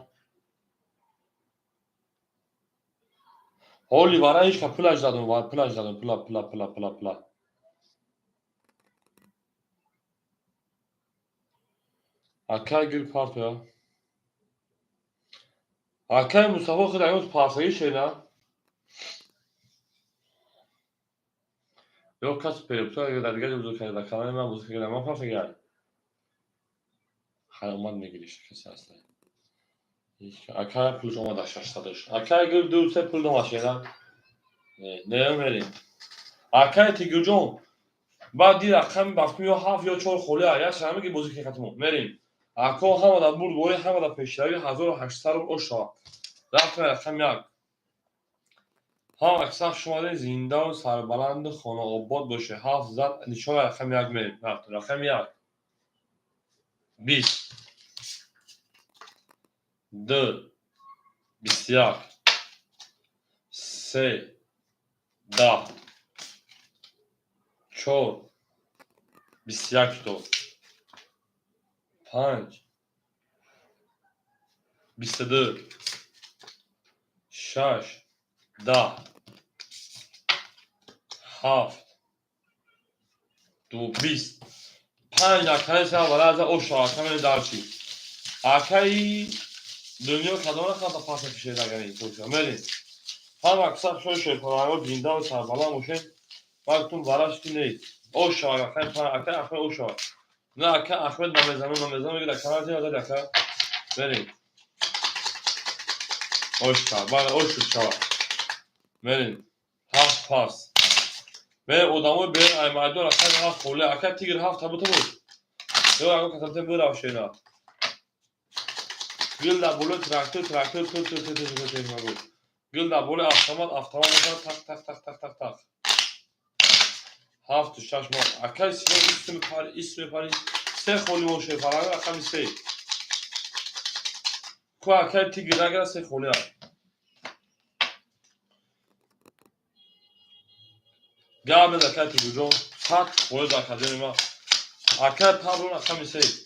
Ҳоли вара ҳеч ка пулаш дадум, пулаш дадум, пула, пула, пула, пула, пула. Акай Гир партоя. Акай Мустафо худ ягон партагӣ шена. Ё кас перепута дар дигар ҷо бузург карда, дар канали ман бузург карда, ман партагӣ. Хай омад мегириш касе аста. Акай пулш омада 600-ш. Акай Гир 2 3 пул домад шена. Не, не мерем. Акай Тигрҷон, баъд ди рақами бафтум ё 7 ё 4 холия, як шараме ки бозӣ кунем мерем. Ако ҳама дар бурдборӣ, ҳама дар пешравӣ, 1800 рубл ошава. Рафтем рақами 1. Ҳама аксар шумода зиндаву сарбаланду хонаобод боше. 7 зад нишона рақами 1 мерем. Рафтем рақами 1. 20, 2, 21, Се, 10, 4, 21 шуд, 5, 22, 6, 10, 7, 2, 20, 5. Акаи са вараза оша акамени дарчи. Акаи дунё кадом рақамта паса пишед агани тоша мерин. Ҳама аксар шои шерпаланго зиндаву сарбаланд бошед. Вақтун варашти нест. Оша акаи акаи Ахмед оша. На ака Ахмед намезану намезану мегӯяд ака назад ака. Мерин. Оша, бале ош шуд шава. Мерин. 7 пас. Мерин одамои берин ай майдон акаи 7 холе ака тигр 7 табута буд. Ё ака касабте биравшена. Гил дар болои трактор трактор ту ту ту ту ту ту. Гил дар болои автомат автомат мекунад так так так так так так. 7 6 мо. Акаи Сино ист мепари, ист мепари. 3 холи мо шефарага рақами 3. Ку акаи тигр агара 3 холи аст. Гап мез акаи Тигрҷон, 100 холи дар академия ма. Акаи Пабло рақами 3.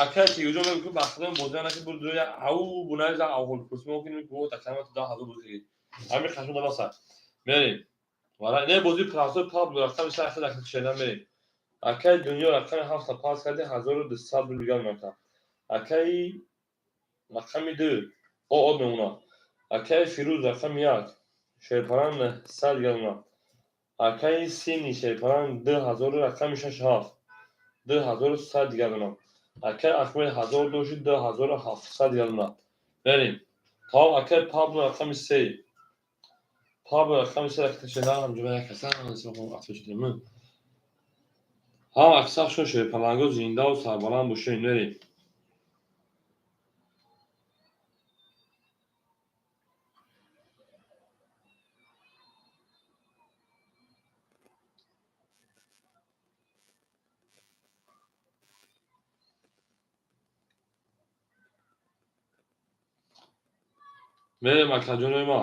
Акаи Тигрҷон мегӯяд ки ба худо бозӣ накӣ бур ҷоя ау бунай за авҳол курси мо кунем ки такама ту 10,000 бозӣ кардӣ. Ҳамин хашм дамаса. Мерем. Вара не бозӣ простой Пабло рақами 3 ахир рақами шена мерем. Акаи дунё рақами 7 пас карди 1200 рубл дигар мекунад. Акаи рақами 2 о од мемонад. Акаи Фирӯз рақами 1 шерпаран 900 дигар мемонад. Акаи Сини шерпаран 2000 рақами 6 7 2100 дигар мемонад. Акаи Ахмед 1000 дошти 2700 дигар мемонад. Мерем. Тамом акаи Пабло рақами 3. Пабло рақами 3 рақами шена ҳамҷо як ҳасан атвешидем. Ҳам аксар шо шерпаланго зиндаву сарбаланд бошед. Мерем. Мерем акаҷонои ма.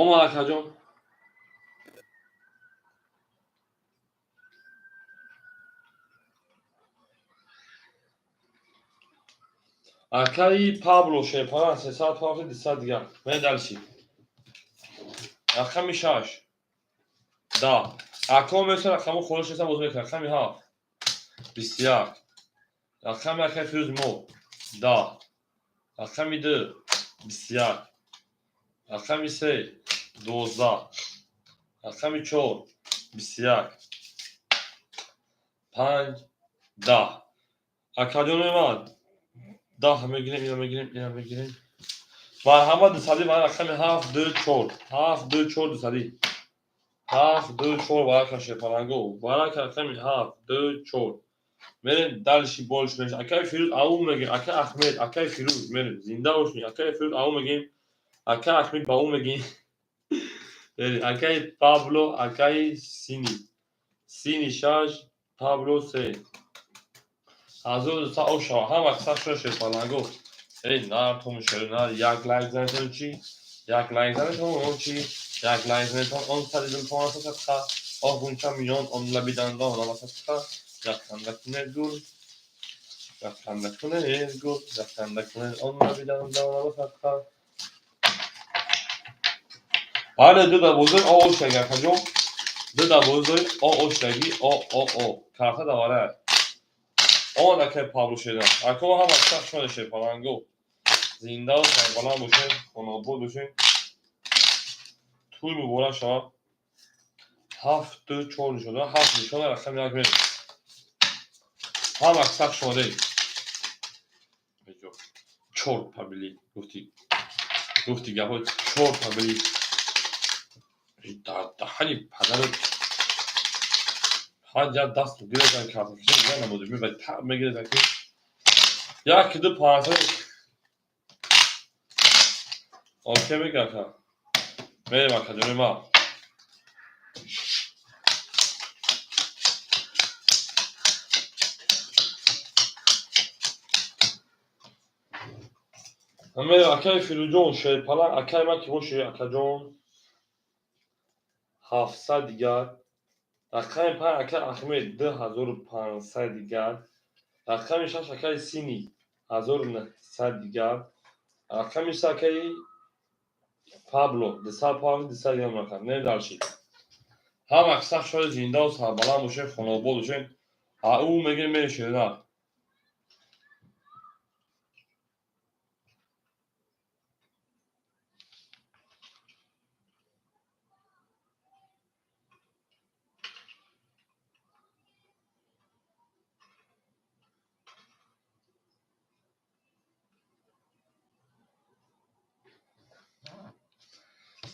Омад акаҷон. Акаи Пабло шерпаран 300 паҳофи 200 дигар. Мерем дальше. Рақами 6. 10. Акао меса рақамо холиш несан боз мекунад. Рақами 7. 21. Рақами акаи Фирӯз мо 10. Рақами 2 21. Рақами 3 12. Рақами 4 21. 5 10. Акаҷонои ман 10 мегирем, ина мегирем, ина мегирем. Марҳамат дусадӣ барои рақами 7 2 4. 7 2 4 дусадӣ. 7 2 4 барака шерпаланго. Барака рақами 7 2 4. Мерем дальше больше мешавад. Акаи Фирӯз ау мегем, акаи Ахмед, акаи Фирӯз мерем. Зинда бошед. Акаи Фирӯз ау мегем, акаи Ахмед ба ӯ мегем. Мерем. Акаи Пабло, акаи Сини. Сини 6, Пабло 3. 1200 оша. Ҳама аксар шуд шерпаланго. Эй, нар том шер, нар як лайк занетон чи? Як лайк занетон он чи? Як лайк занетон он сади дилтон садқа. Оҳ гунча миён он лаби дандон ама садқа. Як ханда кунед гул. Як ханда кунед гул. Як ханда кунед он лаби дандон ама садқа. Бале, ду дарвозаи о оштаги акаҷон. Ду дарвозаи о оштаги о о о. Карта давара. Он акаи Пабло шеда. Ако ҳама сахт шода шерпаланго. Зиндаву сарбаланд бошед, хонобод бошед. Тӯй муборак шавад. 7 2 4 нишона, 7 нишона рақами 1 мерем. Ҳама сахт шода. 4 пабили гуфти. Гуфти гапҳо 4 пабили. Дар даҳани падарат ҳар як даст гирезан карта киши намуд мебад та мегирезан ки 1 2 5 Окей мегӯям ка. Мерем акаҷони ма. Акаи Фирӯзҷон Шерпаланг, акаи ман ки боши, акаҷон, 700 дигар. Рақами 5 акаи Аҳмед 2500 дигар. Рақами 6 акаи Сини 1900 дигар. Рақами 3 акаи Пабло 200 пабло 200 дигар рақам. Не дальше. Ҳама каса шояд зиндаву сарбаланд бошед, хонаобод бошед. А ӯ мегӯяд мерешед на.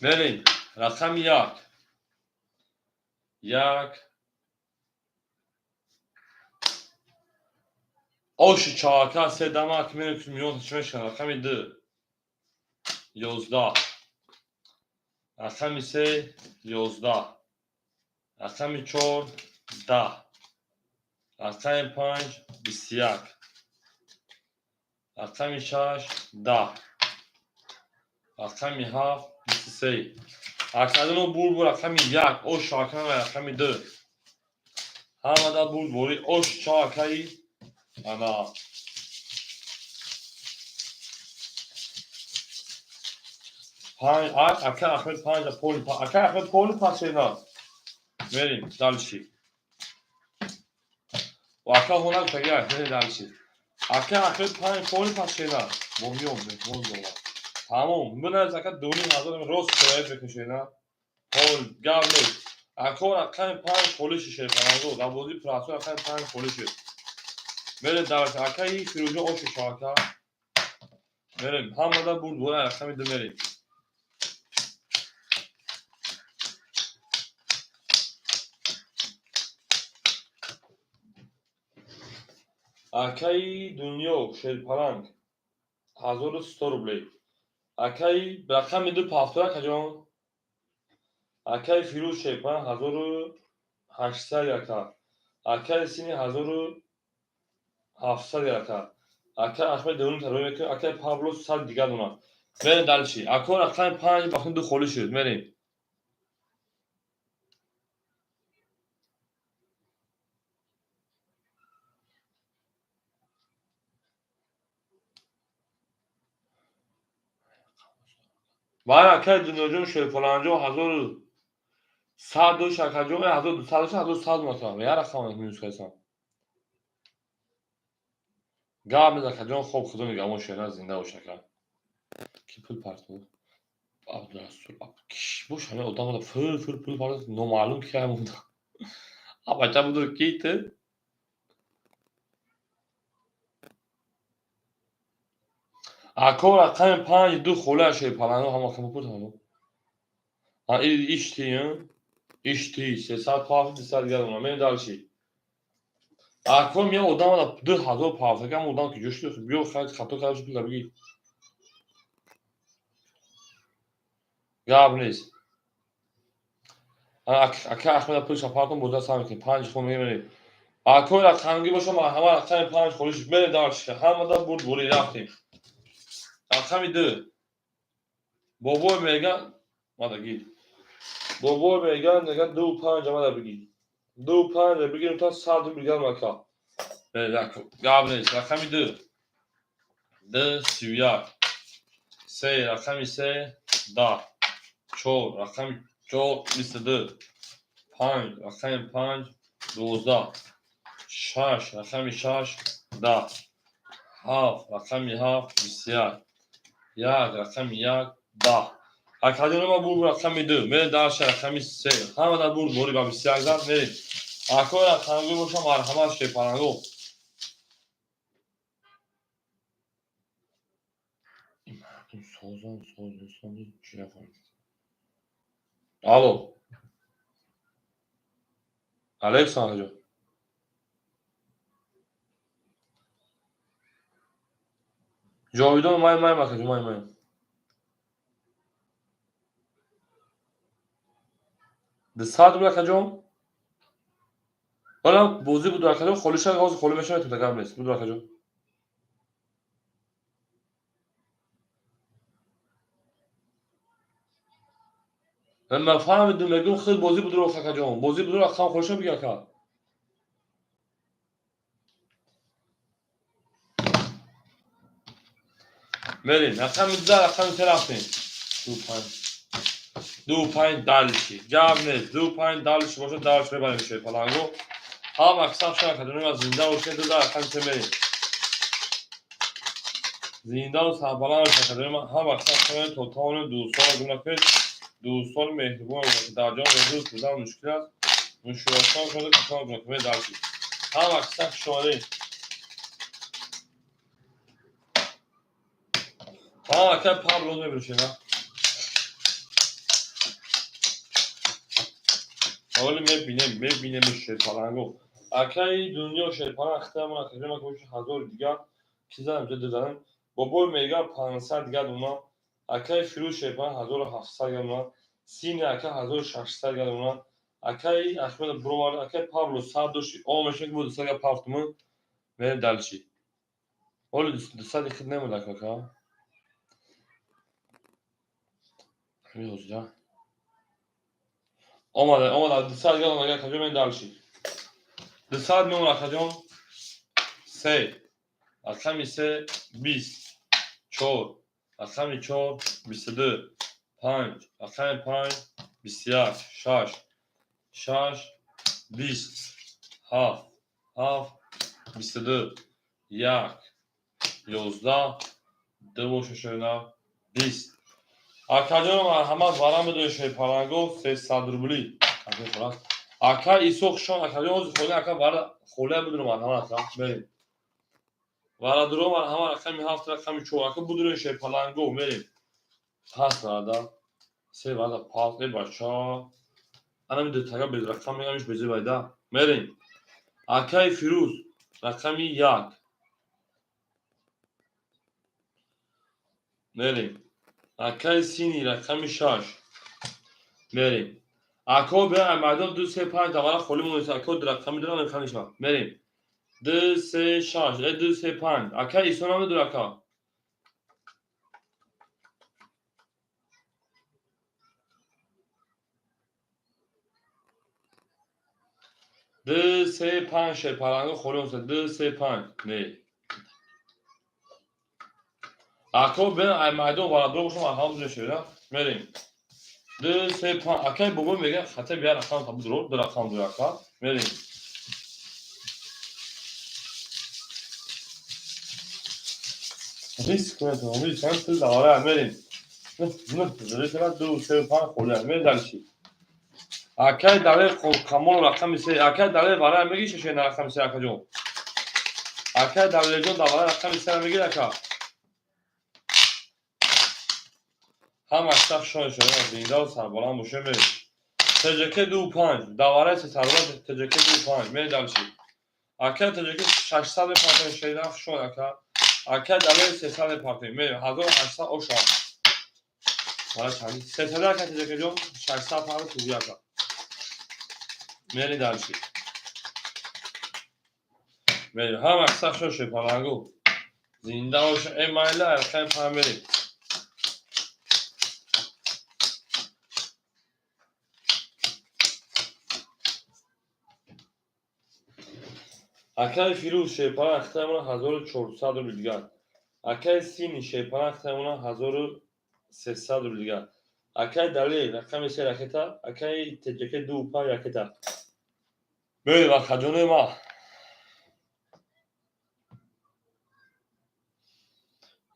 Мерем рақами 1. 1 оши чака се дамак мерем ки миён чӣ мешавад. Рақами 2 11. Рақами 3 11. Рақами 4 10. Рақами 5 21. Рақами 6 10. Рақами 7 23. Акадино бурд бо рақами 1 ош чака ва рақами 2. Ҳамада бурд бори ош чакаи ана панҷ ака Ахмед панҷа поли ака Ахмед поли пасена. Мерем дальше. Ака ҳонак таги мерем дальше. Ака Ахмед панҷ поли пасена. Бо миём меҳмон дорад. Тамом. Биназ ака 2500 рост шояд мекушена. Ҳол гап нест. Ако рақами 5 холӣ шид Шерпаланго. Дар бозии пурасо рақами 5 холӣ шид. Мерем дальше. Акаи Фирӯзҷон оши шака. Мерем. Ҳамада бурд бора рақами 2 мерем. Акаи Дунё Шерпаланг 1100 рублей. Акаи рақами 2 пафтора акаҷон. Акаи Фирӯз Шерпаланг 1800 яка. Акаи Сини 1700 яка. Акаи Аҳмед дуним тарбия мекунад. Акаи Павло 100 дигар дона. Мерем дальше. Ако рақами 5 бахти 2 холӣ шуд. Мерем. Баъд акаи Дунёҷон Шерпаланҷон 1100 дошт акаҷон, 1200 дошт, 1100 масалан. Я рақам минус кардам. Гап нест акаҷон, хоб худо нигаҳбон шена зинда бош ака. Ки пул партод? Абдурасул, киш бош ҳамин одам фир фир пул партод, номаълум ки ҳамон. А бача будур ки ту? Ако рақами 5 2 холӣ Шерпаланго ҳама кам пуртам. А ишти, ишти 300 пафт 200 дигар дона. Мерем дальше. Ако мия одам 2000 пафт, акам одам ки ҷӯшти биё хато карда пул бигир. Гап нест. Ака Аҳмед пулша партон боза сар мекунем. 5 хол мемерем. Ако рақамгӣ боша ҳама рақами 5 холӣ шуд. Мерем дальше. Ҳамада бурд бурӣ рафтем. Рақами 2. Бобой меган, мада гир. Бобой меган, меган 2 5 мада бигир. 2 5 бигирем та 100 рубл гам ака. Гап нест. Рақами 2. 2 31. 3 рақами 3 10. 4 рақами 4 22. 5 рақами 5 12. 6 рақами 6 10. 7 рақами 7 21. 1 рақами 1 10. Академия бурд рақами 2. Мерем дальше рақами 3. Ҳамада бурд бори ба 21 зад мерем. Ако рақамгӯ боша марҳамат Шерпаланго. Созон созон чӣ нафаҳмид. Алло. Алейкум ҷон. Ҷовидон май май акаҷон май май. 200 рубл акаҷон. Ҳоло бозӣ буд акаҷон, холӣ шавад, ҳозир холӣ мешавад, гап нест. Буд акаҷон. Ман фаҳмидум, мегӯм худ бозӣ будро, акаҷон. Бозӣ будро, рақам холиша биги, ака. Мерем, рақами 2, рақами 3 рафтем. 2 5. 2 5 дальше. Гап нест. 2 5 дальше бошад, дальше мебарем шерпаланго. Ҳама аксар шуд, акаҷони ман, зинда бошед, 2 рақами 3 мерем. Зиндаву сарбаланд бошед, акаҷони ман, ҳама аксар шуд, то тавонем дӯстонро гум накунед. Дӯстони меҳрубон, дар ҷон рӯз будан мушкил аст. Мушкилотон шуда касон гум накунед дальше. Ҳама аксар хуш омадед. Ҳа, ака Пабло мебуршед, а? Ҳоли мебинем, мебинем шерпаланго. Акаи дунё шерпаланг хитамон, акаҷон, ман кӯшиш 1000 дигар ки задам, ҷа дазанам. Бобой мега 500 дигар дона. Акаи Фирӯз шерпаланг 1700 дигар дона. Сини ака 1600 дигар дона. Акаи Ахмед бировард, акаи Пабло 100 дошт, о мешавад ки бо 200 дигар пафтумон. Мерем дальше. Ҳоли 200 хид намонда, ака. Ҳамин ҳозира. Омада, омада, 200 дигар омада, акаҷон, мерем дальше. 200 мемон, акаҷон. 3. Рақами 3 20. 4. Рақами 4 22. 5. Рақами 5 21. 6. 6 20. 7. 7 22. 1. 11. 2 боша шояд 20. Акаҷон, марҳамат, варам бидои шерпаланго 300 рубли. Ака Исо хушон, акаҷон, ҳозир холи ака вара холия бидуро, марҳамат, ака. Мерем. Варадуро, марҳамат, рақами 7, рақами 4. Ака будуро шерпаланго, мерем. Пас варада. Се варада пас, э бача. Анами дутага без рақам мегамиш безе байда. Мерем. Акаи Фирӯз, рақами 1. Мерем. Акаи Сини, рақами 6. Мерем. Ако бе майдон 2 3 5 тавара холӣ монест. Ако рақами 2 намеханишма. Мерем. 2 3 6, э 2 3 5. Ака Исо намедур, ака. 2 3 5 шерпаланго холӣ монест. 2 3 5. Не. Ако бе ай майдон варадор бошам, марҳамат бизошед, мерем. 2 3 5. Акаи бобо мега хата бия рақам та будро, ду рақам ду ака. Мерем. Риск кунед, риск кунед, пул давара, мерем. 9 9 2 3 5 холия. Мерем дальше. Акаи Далер Камол рақами 3. Акаи Далер вара меги шеше на рақами 3, акаҷон. Акаи Далерҷон давара рақами 3 меги, ака. Ҳама саф шон шуда, зинда ва сарбаланд боше, мерем. ТЖК 2 5. Давараи се сарбаланд ТЖК 2 5. Мерем дальше. Ака ТЖК 600 мепартем, шедан шон ака. Ака Далер 300 мепартем. Мерем 1800 оша. Вара чанд? 300 ака ТЖК ҷон 600 пар туги ака. Мерем дальше. Мерем. Ҳама саф шон шепаланго. Зинда боше, э майла, рақами 5 мерем. Акаи Фирӯз шерпаланг хитамона 1400 рубли дигар. Акаи Сини шерпаланг хитамона 1300 рубли дигар. Акаи Далер рақами 3 ракета, акаи ТЖК 2 5 ракета. Мерем, акаҷонои ман.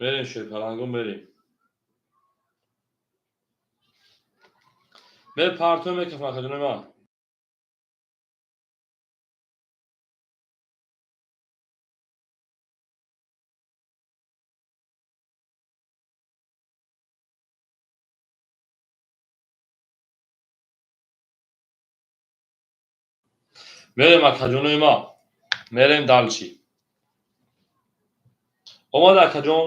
Мерем шерпаланго, мерем. Мепартоем, мекафам, акаҷонои ман. Мерем, акаҷонои ман. Мерем дальше. Омад, акаҷон.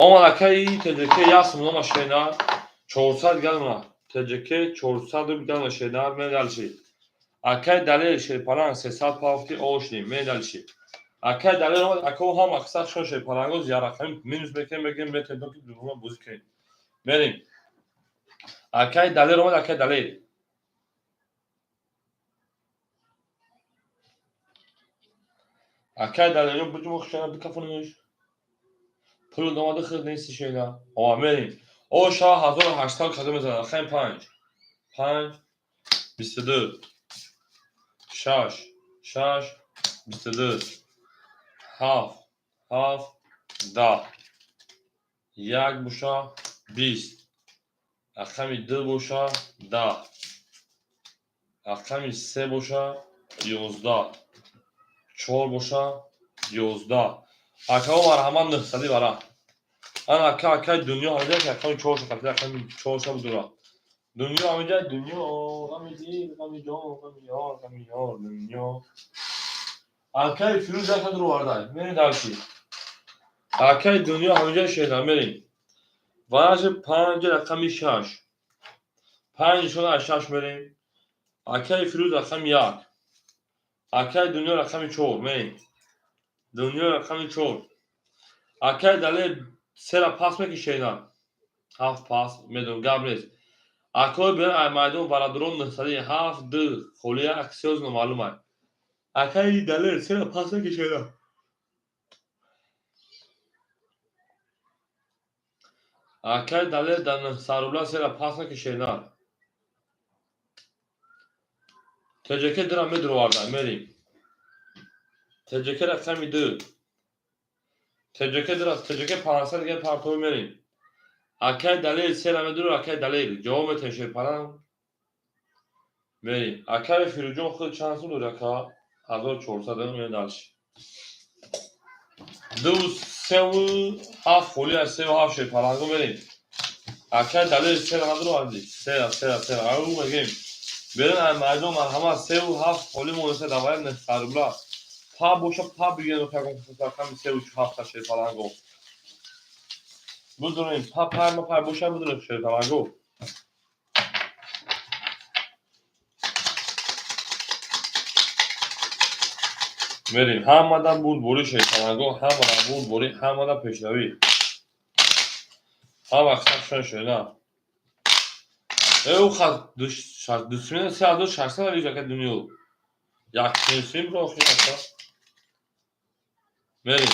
Омад акаи ТЖК як сум нома шена 400 дигар дона. ТҶК 400 рубл гана шедар медалши. Акай Далер шерпаланг 300 пафти ошни медалши. Акай Далер омад, ако ҳам аксар шон шерпалангоз ярақами минус мекунем, мегем метавонем ки дурума бозӣ кунем. Мерем. Акай Далер омад, акай Далер. Акай Далер буҷум хушана бикафониш. Пул омада худ нест шена. О, мерем. О ша 1800 кадом мезанад. Хайм 5. 5 22 6 6 22 7 7 10 1 боша 20 рақами 2 боша 10 рақами 3 боша 11 4 боша 11. Акао марҳамат 900 бара. Ана ака, акай дунё ҳамиҷа рақами 4 ша қабл рақами 4 ша будура. Дунё ҳамиҷа, дунё ғами дил, ғами ҷон, ғами ёр, ғами ёр, дунё. Акай Фирӯз якад рӯ вардай. Мерем дарси. Акай дунё ҳамиҷа шеда мерем. Вараши 5 рақами 6. 5 нишона аз 6 мерем. Акай Фирӯз рақами 1. Акай дунё рақами 4 мерем. Дунё рақами 4. Акай Далер сера пас мекишена. 7 пас медонам гап нест. Акои беран ай майдон барадрон 907 2 холия аксиёз номаълум ай. Акай Далер сера пас мекишена. Акай Далер дар 900 рубла сера пас мекишена. ТҶК дира медуроварда мерем. ТҶК рақами 2. ТҶК дира ТҶК 500 дига партови мерем. Акай Далер сера медур, акай Далер ҷавоб метавон шерпаланг. Мерем. Акай Фирӯзҷон худ чанд сум дори ака? 1400 мерем дальше. 2 3 7 холи аз 3 7 шерпаланго мерем. Акай Далер сера надуроварди. Сера, сера, сера. Ау мегем. Берин ай майдон марҳамат 3 7 холи монеса давай 900 рубла. Па боша па бигем рақами 3 7 шерпаланго. Будурем па па ма па боша будурем шерпаланго. Мерем. Ҳамадан бурдборӣ шерпаланго, ҳамадан бурдборӣ, ҳамадан пешравӣ. Ҳама сафшон шуда. Э, хат дусмина 3600 рижа ка дунё. Як сим ро хиша. Мерем.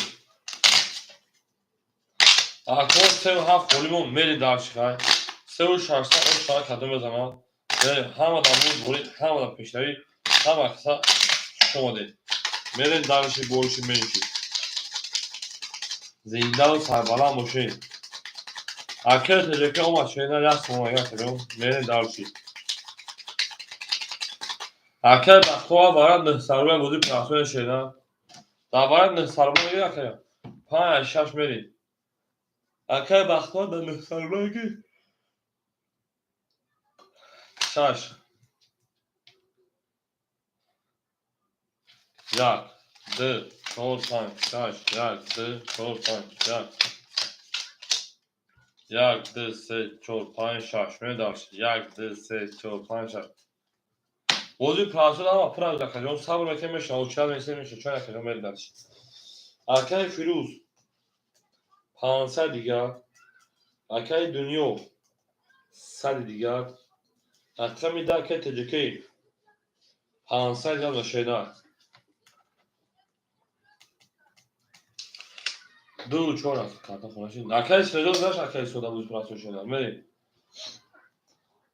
Ако 3 7 холимон мери дарши хай. 3 600 о шара кадом мезанад. Мерем ҳамадан бурдборӣ, ҳамадан пешравӣ, ҳама каса шумодед. Мерем дарши бориши менши. Зиндаву сарбаланд бошед. Акай ТҶК омад шена як сомон як сомон мерем дарши. Акай Бахтова барад 900 рубла бозӣ прасоя шена. Дар барад 900 рубла мегирад акай. 5 6 мерем. Акай Бахтова дар 900 рубла мегирад. 6 1 2 4 5 6 1 2 4 5 1 1 2 3 4 5 6 медарш 1 2 3 4 5 6. Бозӣ прасуд ама пур аз акаҷон сабр мекунем меша оча месе меша чон акаҷон медарш. Акай Фирӯз 500 дигар, акай Дунё 100 дигар, рақами 10 акай ТҶК 500 дигар нашена. 2 4 аст карта хонаши. Акай Синоҷон наш акай сода буд прасуд шуда. Мерем.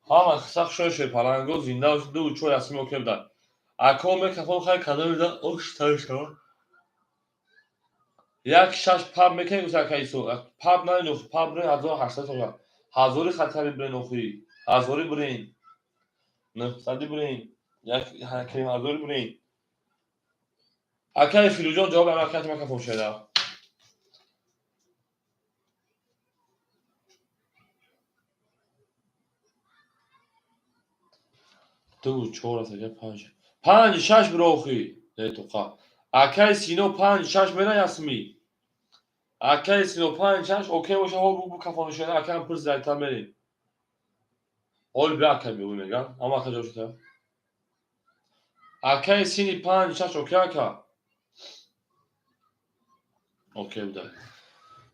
Ҳама сахт шон шерпаланго зинда бошед 2 4 асми окей дар. Ако мекафон хай кадом да ош тар шава. 1 6 паб мекунем гуфт акай Исо. Паб на нух паб брен 1800 сомон. Ҳазори хатари брен охи. Ҳазори брен. 900 брен. Як ҳаким ҳазори брен. Акай Фирӯзҷон ҷавоб акай макафон шуда. 2 4 аст ака 5. 5 6 бирохи. Не тоқа. Акай Сино 5 6 мера ясми. Акай Сино 5 6 окей боша ҳо бу кафон шуда акай пур зайта мерем. Ҳол бия акай бигӯ меган. Ама ака ҷавоб шуда. Акаи сини панҷ шаш окей ака. Окей буда.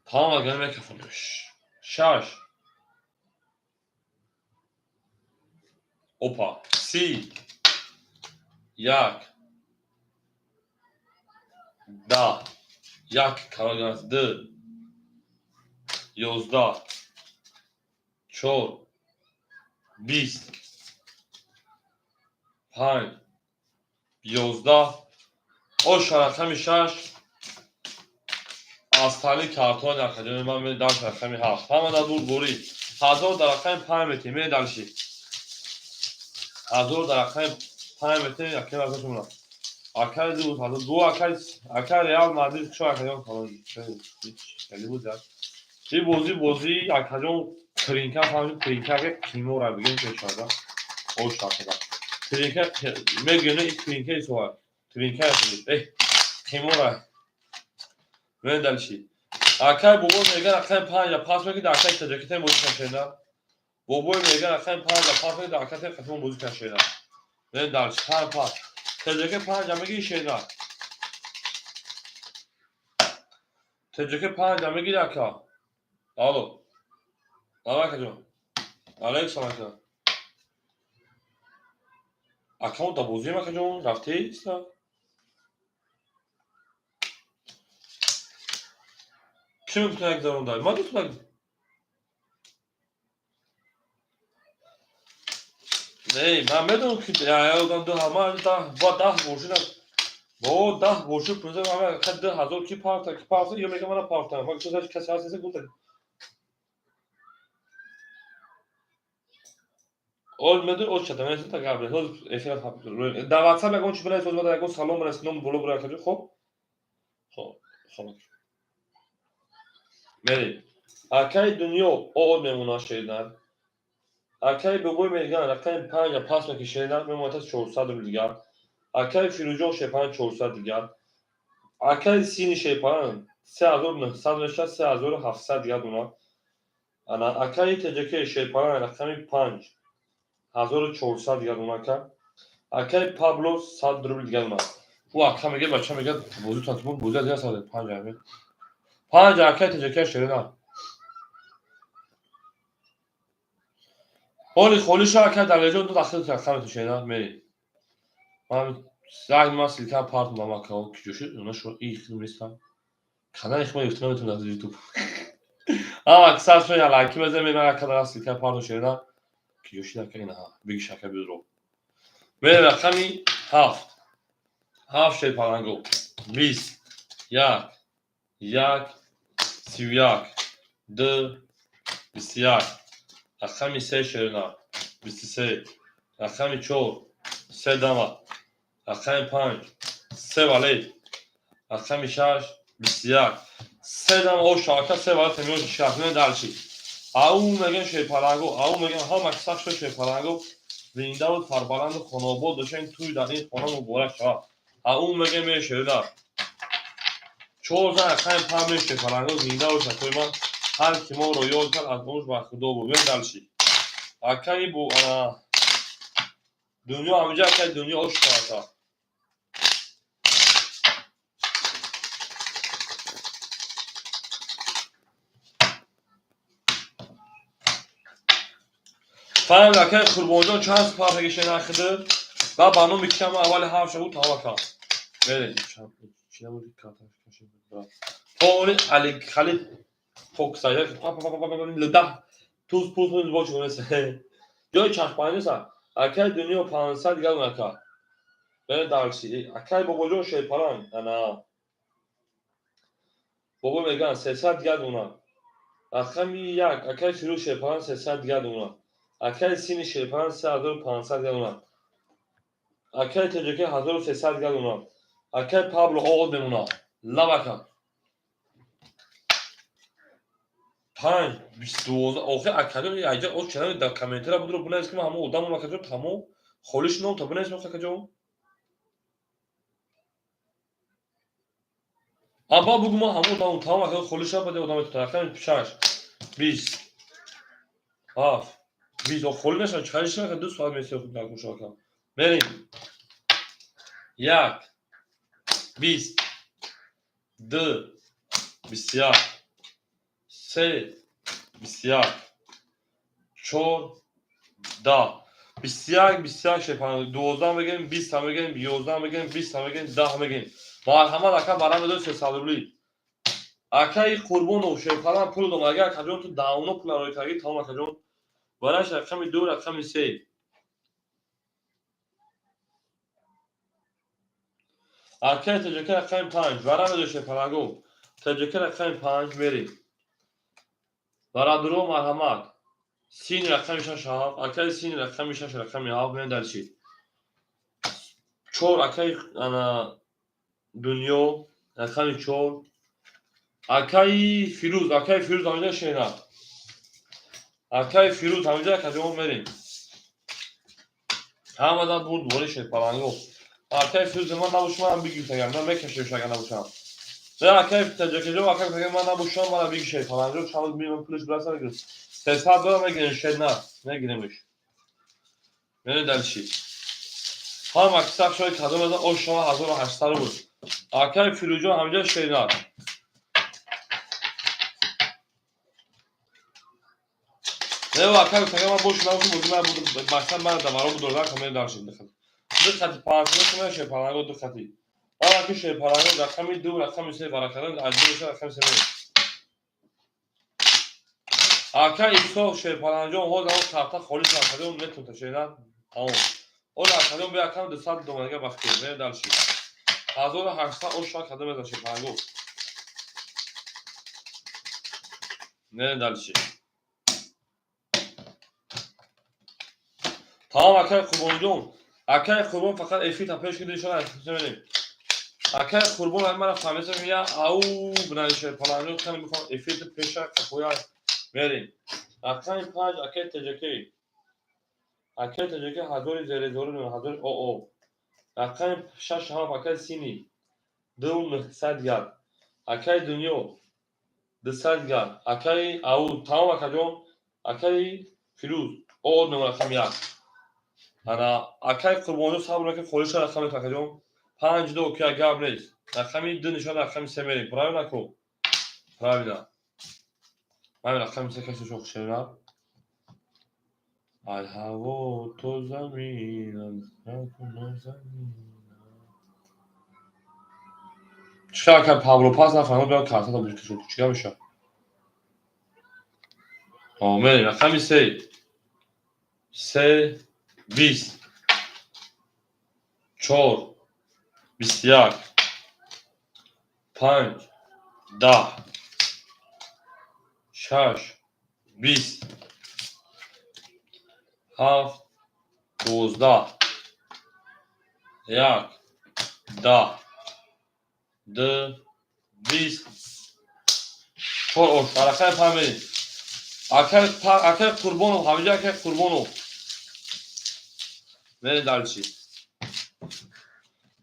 Тамом агар мекафониш. Шаш. Опа. 30. 1. 10. 1 калон 2. 11. 4. 20. 5. 11. Оша рақами 6. Аз тани картон акаҷони ман дар рақами 7. Ҳама дар бурдборӣ. 1000 дар рақами 5 метем. Ме дарши. 1000 дар рақами 5 метем. Акай акашон. Акай ду ҳазор ду акай акай Реал Мадрид чо акаҷон калон. Хеле буд. Ин бозӣ акаҷон тринка фаҳмид тринка ки қимора бигем пешада. Ош акада. Тринка мегӯем ин тринка исоа. Тринка қимора. Мен дальше. Акай бобой меган акай 5 пас мекунад акай таҷакитен бозӣ кашена. Бобой меган акай 5 пас мекунад акай қатимон бозӣ кашена. Мен дальше 5 пас. Таҷаки 5 меги шена. Таҷаки 5 меги ака. Алло. Алло акаҷон. Алейкум салом ака. Акаунт да бозием акаҷон рафтеиста? Кӣ мегуфта як заронда? Ман гуфтам. Не, ман медонам ки одам ду ҳама ба 10 бошина. Бо 10 боши пунза ҳама 2000 ки парта ки парта ё мегам мана парта. Ман гуфтам касе ҳаст нест гуфтам. Ол медон о чата мен та гап ҳоз эфир дар WhatsApp ягон чи бинавис, ҳоз баъд ягон салом бинавис, ном боло бура акаҷон. Хоб хоб хоб мерем. Акаи дунё оод мемонад шеридан. Акаи бобой меган рақами 5 пас меки шеридан мемонад 400 рубл дигар. Акаи Фирӯзҷон шерпалан 400 дигар. Акаи сини шерпалан 3900 мешавад, 3700 дигар дона. Ана акаи ТҶК шерпалан рақами 5 1400 дигар дона ака. Акаи Пабло 100 рубл дигар дона. Ӯ ака мега бача мега бозӣ татмон бозӣ аз 5 ами. 5 акаи ТҶК шеридан. Ҳоли холиша ака Далерҷон ду дахил рақами шеридан мери. Ман занг ман силка парт мам ака ки ҷоши она шо и хидм нестам. Канали хидм ёфта наметавонам аз YouTube. Ама аксар шо я лайки мезанем ман ака дар силка парт шеридан. Ки ҷоши ака ина бигиш ака бизро. Мери рақами 7. 7 шер паланго. 20 1 1 31 2 21 рақами 3 шерина 23 рақами 4 3 дама рақами 5 3 валет рақами 6 21 3 дама о шака 3 валет миён шахне дарчи ау меган шерпаланго ау меган ҳама сахт шуд шерпаланго зиндаву сарбаланду хонобод дошен туй дар ин хона муборак шавад. Ау меган ме шерина 4 зан рақами 5 ме шерпаланго зиндаву шакои ман ҳар ки моро ёд кард аз онш ба худо буд. Мен дарчи. Акаи бу дунё ҳамҷа акаи дунё ош шавад. Фаҳм акаи Қурбонҷон чанд парта гишена хиды ва ба номи кишам аввали ҳафт шаву тавака. Мерем. Чи набуди карта кашид. Тони Али Халид фокуса па па па па па лда туз пуз пуз бош гунеса. Ҷои чашпанеса. Акаи дунё 500 дигар ака. Бе дарси. Акаи бобоҷон шерпалан ана бобо меган 300 дигар дона. Рақами 1 акаи Фирӯз шерпалан 300 дигар дона. Акаи сини шерпалан 3500 дигар дона. Акаи ТҶК 1300 дигар дона. Акаи Пабло оғоз мемонад. Лабака. 5 22 охир акаҷон аҷа о чара дар комментария будро бинавис ки ман ҳамон одамам акаҷон тамом холиш ном та бинавис акаҷон. Аба бугу ман ҳамон одамам тамом акаҷон холиш баъд одам рақами 6 20 7 20 холӣ нашад, чӣ шака 2 соат месиё худ накуша ака. Мерем. 1 20 2 21 3 21 4 10 21 21 шепан 12 мегем, 20 мегем, 11 мегем, 20 мегем, 10 мегем. Марҳамат ака, барам дод 300 рубли. Акаи Қурбонов шепалан пул дом, агар акаҷон ту давно пул рой карди, тамом акаҷон. Бараш рақами 2, рақами 3. Акаи ТЖК рақами 5, барам дод шепалаго. ТЖК рақами 5 мерем. Барадуро марҳамат. Син рақами 6 7, акаи син рақами 6 рақами 7 мен дарчи. 4 акаи ана дунё рақами 4. Акаи Фирӯз, акаи Фирӯз ҳаминҷа шена. Акаи Фирӯз ҳаминҷа акаҷон мерем. Ҳамадан буд бори шерпаланго. Акаи Фирӯз ман набошам, ман бигир агар ман мекашем агар набошам. Не акаи Таҷакаҷон, акаи агар ман набошам, ман бигир шерпаланго, чанд миллион пулиш бираса мегирам. 300 доллар мегирем, шена, мегиремш. Мерем дальше. Ҳама кисақ шои кадом аз ош шома 1800 рубл. Акаи Фирӯзҷон ҳаминҷа шена. Не, акаи тага ман бош набошам, бозӣ ман буд, мақсад ман даваро буд, дордан камер даршид. Ду хати 500 кумер шерпаланго ду хати. Ман аки шерпаланго рақами 2, рақами 3 баракадан аз 2 рақами 3 мерем. Ака Исо шерпаланҷон ҳозир он карта холӣ шуд, метунта шена. Тамом. Ола акаҷон бе акам 200 доманига бахти. Мерем дальше. 1800 ош шуд кадом мезан шерпаланго. Мерем дальше. Тамом акаи Қурбонҷон. Акаи Қурбон фақат эфир та пеш киди шона мерем. Акаи Қурбон ай мара фаҳмида я ау бинани шерпаланҷон кани мехоҳам эфир та пеша қафоя мерем. Рақами 5 акаи ТЖК. Акаи ТЖК ҳазори зерезори ҳазори ОО. Рақами 6 7 акаи Сини 2900 гап. Акаи Дунё 200 гап. Акаи Ау тамом акаҷон. Акаи Фирӯз ОО номер рақами 1. Ана акаи Қурбонҷон сабр мекунед, холӣ шуд рақами акаҷон. 5 2 ки гап нест. Рақами 2 нишон рақами 3 мерем. Правильно ку? Правильно. Ман рақами 3 касе шох шена. Ай ҳаво то замин, замин. Чӣ ака Павло пас нафаҳмид, биён картата буд кишо чига меша. О, мерем рақами 3. 3 20 4 21 5 10 6 20 7 12 1 10 2 20 4 ош рақами 5 мерем. Акаи Қурбонов ҳаминҷа акаи Қурбонов. Мерем дальше.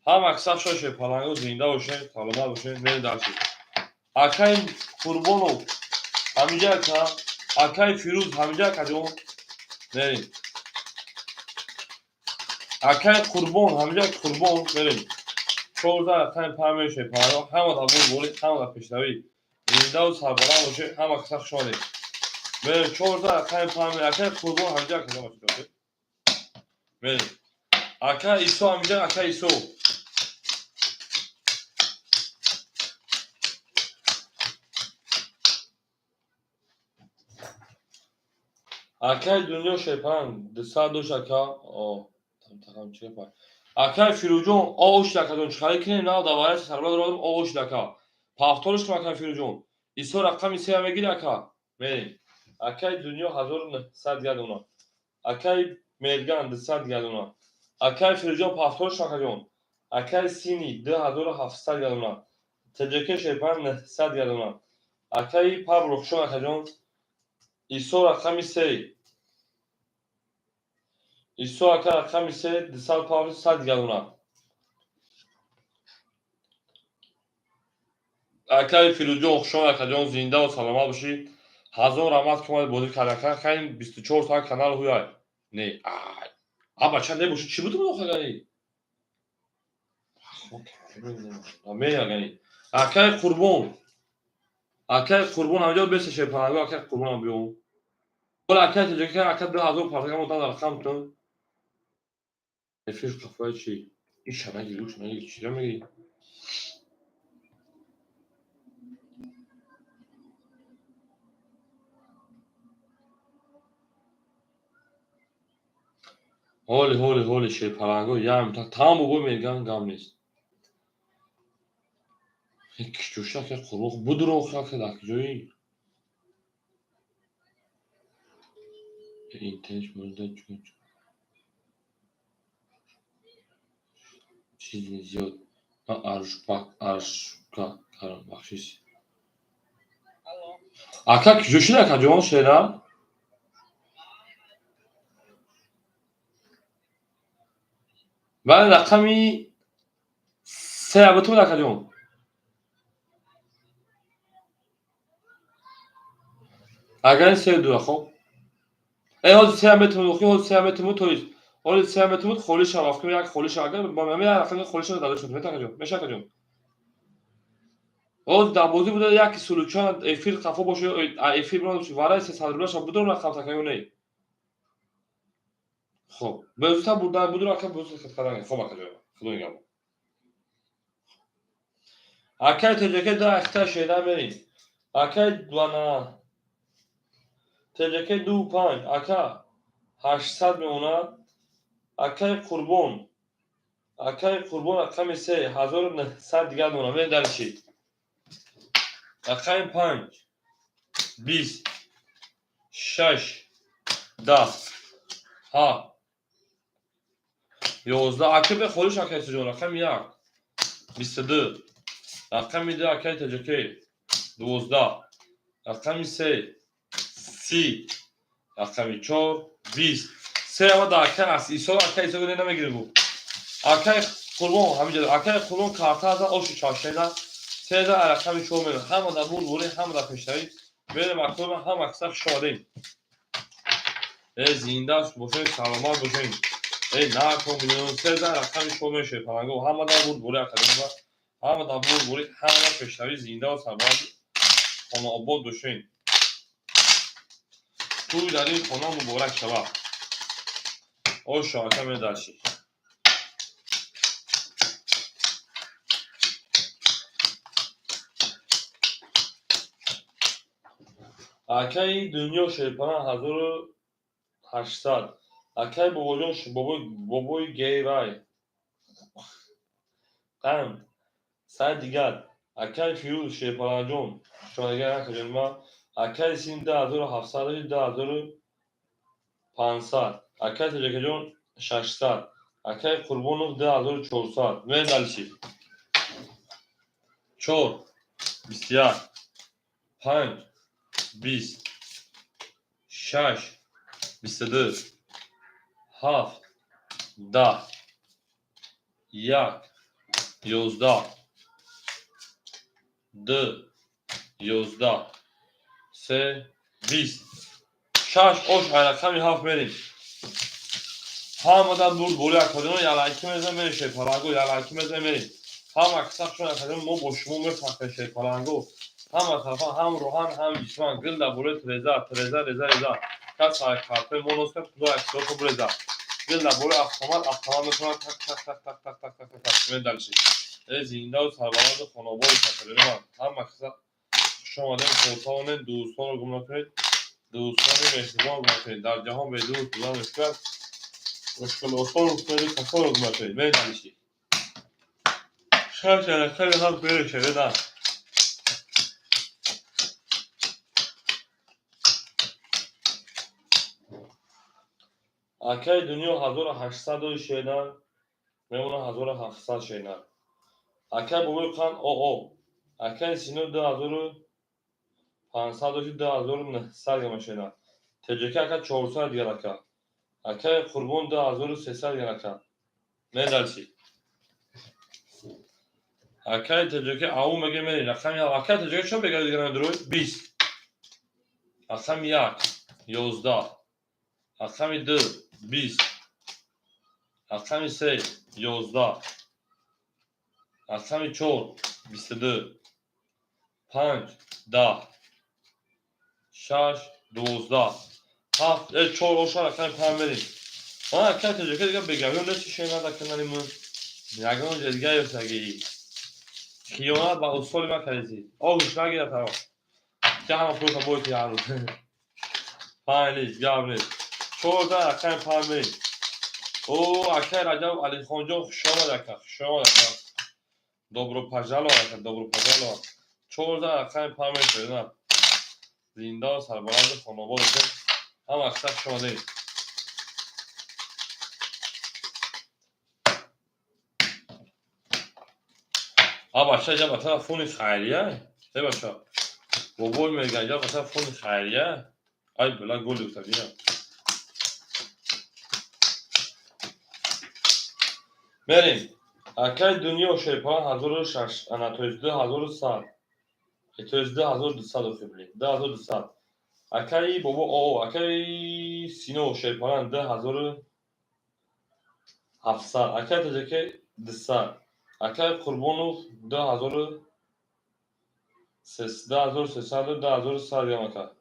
Ҳама аксар шоше паланго зинда бошед, саломат бошед, мерем дальше. Акаи Қурбонов ҳаминҷа ака, акаи Фирӯз ҳаминҷа акаҷон. Мерем. Акаи Қурбон ҳаминҷа Қурбон мерем. 14 рақами 5 мешед паланго, ҳама дар бурборӣ, ҳама дар пешравӣ. Зиндаву сарбаланд бошед, ҳама каса хуш омадед. Мерем 14 рақами 5, акаи Қурбон ҳаминҷа акаҷон. Мерем. Ака Исо ҳаминҷа ака Исо. Акаи Дунё шерпанг 200 дошт ака. О, там чӣ гап? Акаи Фирӯзҷон ош акаҷон чӣ харид кунем? На давараш сарбаланд родам ош ака. Повторш кун акаи Фирӯзҷон. Исо рақами 3 мегири ака. Мерем. Акаи Дунё 1900 гардона. Акаи Мерган 200 гардона. Акаи Фирӯзҷон повторш кун акаҷон. Акаи Сини 2700 гардона. ТЖК шерпанг 900 гардона. Акаи Павло хушон акаҷон. Исо рақами 3. Исо ака рақами 3 200 павл 100 гардона. Акаи Фирӯзҷон хушон акаҷон, зиндаву саломат бошӣ. Ҳазор раҳмат, ки омадед, бозӣ карда. Хайр, 24 соат канал ҳуяй. Не, ай а бача небоши, чӣ будум охагани? Меягани. Акай Қурбон, акай Қурбон, ҳамҷо беса шерпаланго, акай Қурбонам биём. Ола, акай Тоҷика, ака, 2000 партагам одан дар рақамтон. Эфир қафои чӣ? Иша нагир, уша нагир, чира мегирӣ? Ҳоли, ҳоли, ҳоли, шерпаланго, ям тамом бобой меган, гам нест. Киҷоша, ака Қурбон, будуро, ака, дар куҷоӣ? Интернет монда чизи зиёд. Ман аршпак аршка кардам, бахшиш. Ака, куҷо шуд, акаҷон, шера? Бале, рақами се бутун, акаҷон. Агар ин се ду, хоб. Э, ҳозир сеам метавонед, охи ҳозир сеам метавонед, то есть ҳозир сеам метавонед, холӣ шава, фикр як холӣ шава, агар ба ҳамин як рақами холӣ шава, дада шуд, мета, акаҷон, меша, акаҷон. Ҳозир дар бозӣ буда, яки сулучан эфир қафо боша, эфир варай 300 рубла шава, будум рақам така ё не? Хоб, безудтар бурдан будум, ака, безудтар кардан. Хоб, акаҷон, худо нигаҳбон. Акай Тоҷаке, да ахта шеда мерем. Акай дуана Тоҷаке, ду панҷ, ака, 800 мемонад. Акай Қурбон, акай Қурбон, рақами се, 1900 дигар мемонад. Мерем дальше. Рақами панҷ, 20, шаш, 10, ҳафт, 11. Ака, бе холиш, акай Суҷон, рақами як, 22, рақами ду, акай Тоҷаке, 12, рақами се, 30, рақами чор, 20. Се ама да акай аст исо, акай Исо намегирем гуфт. Акай Қурбон ҳаминҷа, акай Қурбон, карта аза оши чашена се да рақами чор мерем. Ҳама дар бурбурӣ, ҳама дар пешравӣ мерем. Акои ҳама каса хуш омадем. Э, зинда бошед, саломат бошед. Э, накун миллион се да рақами чор мешавед. Паланго, ҳама дар бурбурӣ, академия, ҳама дар бурбурӣ, ҳама дар пешравӣ, зиндаву сарбаланд, хонаобод бошед. Тӯй дар ин хона муборак шавад. Ошо, ака, медарши. Акаи Дунё, шерпалан, 1800. Акаи Бобоҷон, бобои гейвай қанд сай дигар. Акаи Фирӯз, шерпаланҷон, хушомадигар, акаҷонма. Акаи Син, 2700, 2500. Акаи Тоҷакаҷон, 600. Акаи Қурбонов, 2400. Мерем дальше. Чор, 21, панҷ, 20, шаш, 22, ҳафт, 10, як, 11, ду, 11, се, 20. Шаш ош рақами ҳафт мерем. Ҳамадан бурд боли, акаҷоно, ялайки мезанем, мерем, шерпаланго, ялайки мезанем, мерем. Ҳама каса хушон, акаҷон, мо бо шумо мефахрем, шерпаланго. Ҳама тарафа, ҳам рӯҳан, ҳам ҷисман, гил дар болои треза, треза, реза, реза. Кас картои мо нос кард, худо аксиёто буреза. Гил дар болои автомат, автомат метавонад так, так, так, так, так, так, так, так, так. Мерем дальше. Э, зиндаву сарбаланду хонаободи, акаҷони ман. Ҳама каса хуш омадем, тавонед дӯстонро гум накунед, дӯстони меҳрубон гум накунед. Дар ҷаҳон бедӯст будан мушкил аст. Мушкил осон кунеду касонро гум накунед. Мерем дальше. Шаш рақами ҳафт мерем, шереда. Акаи Дунё, 1800 дои шедан мемонад, 1700 шенад. Акаи Бобои Қанд, оо, акаи Сино, 2500 доши, 2900 гама шенад. Теҷака, ака, 400 дигар, ака. Акаи Қурбон, 2300 дигар, ака. Медальши. Акаи Теҷака, ау меге, мери рақами. Акаи Теҷака, чо бегари дигар намедурӯй? 20, Рақами 1 11, рақами 2 20, рақами 3 11, рақами 4 22, 5 10, 6 12, 7 4 оша рақами 5 мерем. Ман акай таҷака дига бегаҳё нест шена дар канали ман. Ягон ҷо дига ёфтагӣ. Хиёнат ба усоли ма кардӣ. Оҳуш нагирад таро. Ки ҳама пулта бойти ҳар рӯз. 5 нест, гап нест. 14 рақами 5 мерем. О, акай Раҷаб Алихонҷон, хуш омад ака, хуш омад ака. Добро пожаловать ака, добро пожаловать. 14 рақами 5 мерем. Зинда ва сарбаланду хонобод бошед. Ҳама аксар хуш омадед. А бача ҷа бача фони хайрия. Э бача. Бобой меган ҷа бача фони хайрия. Ай била гол юфта бина. Мерем. Акай дунё шерпалан 1006, ана то есть 2100. То есть 2200 охи, 2200. Акай бобо о, акай Сино шерпалан 2700. Акай Таҷаке 200. Акай Қурбонов 2300, 2100 грамм ака.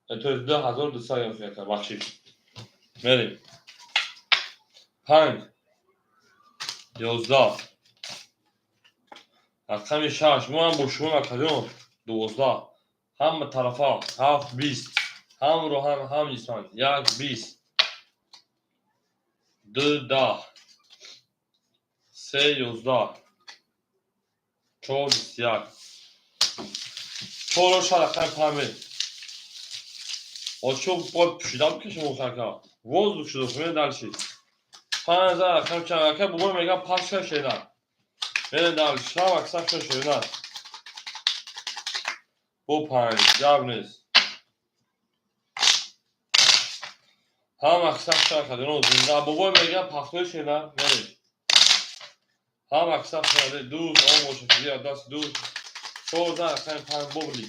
То есть 2200 грамм ака, бахшиш. Мерем. 5 11, рақами 6 мо ҳам бо шумо акаҷон 12, ҳама тарафа 7 20, ҳамро ҳам ҳам ҷисман 1 20, 2 10, 3 11, 4 21, 4 ша рақами 5. Очо бо пӯшида бикашем охака. Воздух шуд, охи дальше. 5 рақам чанд ака бобо мегам пас ша шена. Мерем дальше, шав аксар ша шена. Бо 5 гап нест. Ҳам аксар ша кадино зинда бобо мегам пахтои шена мерем. Ҳам аксар ша ду он бошад дигар даст ду 14 рақами 5 бобли.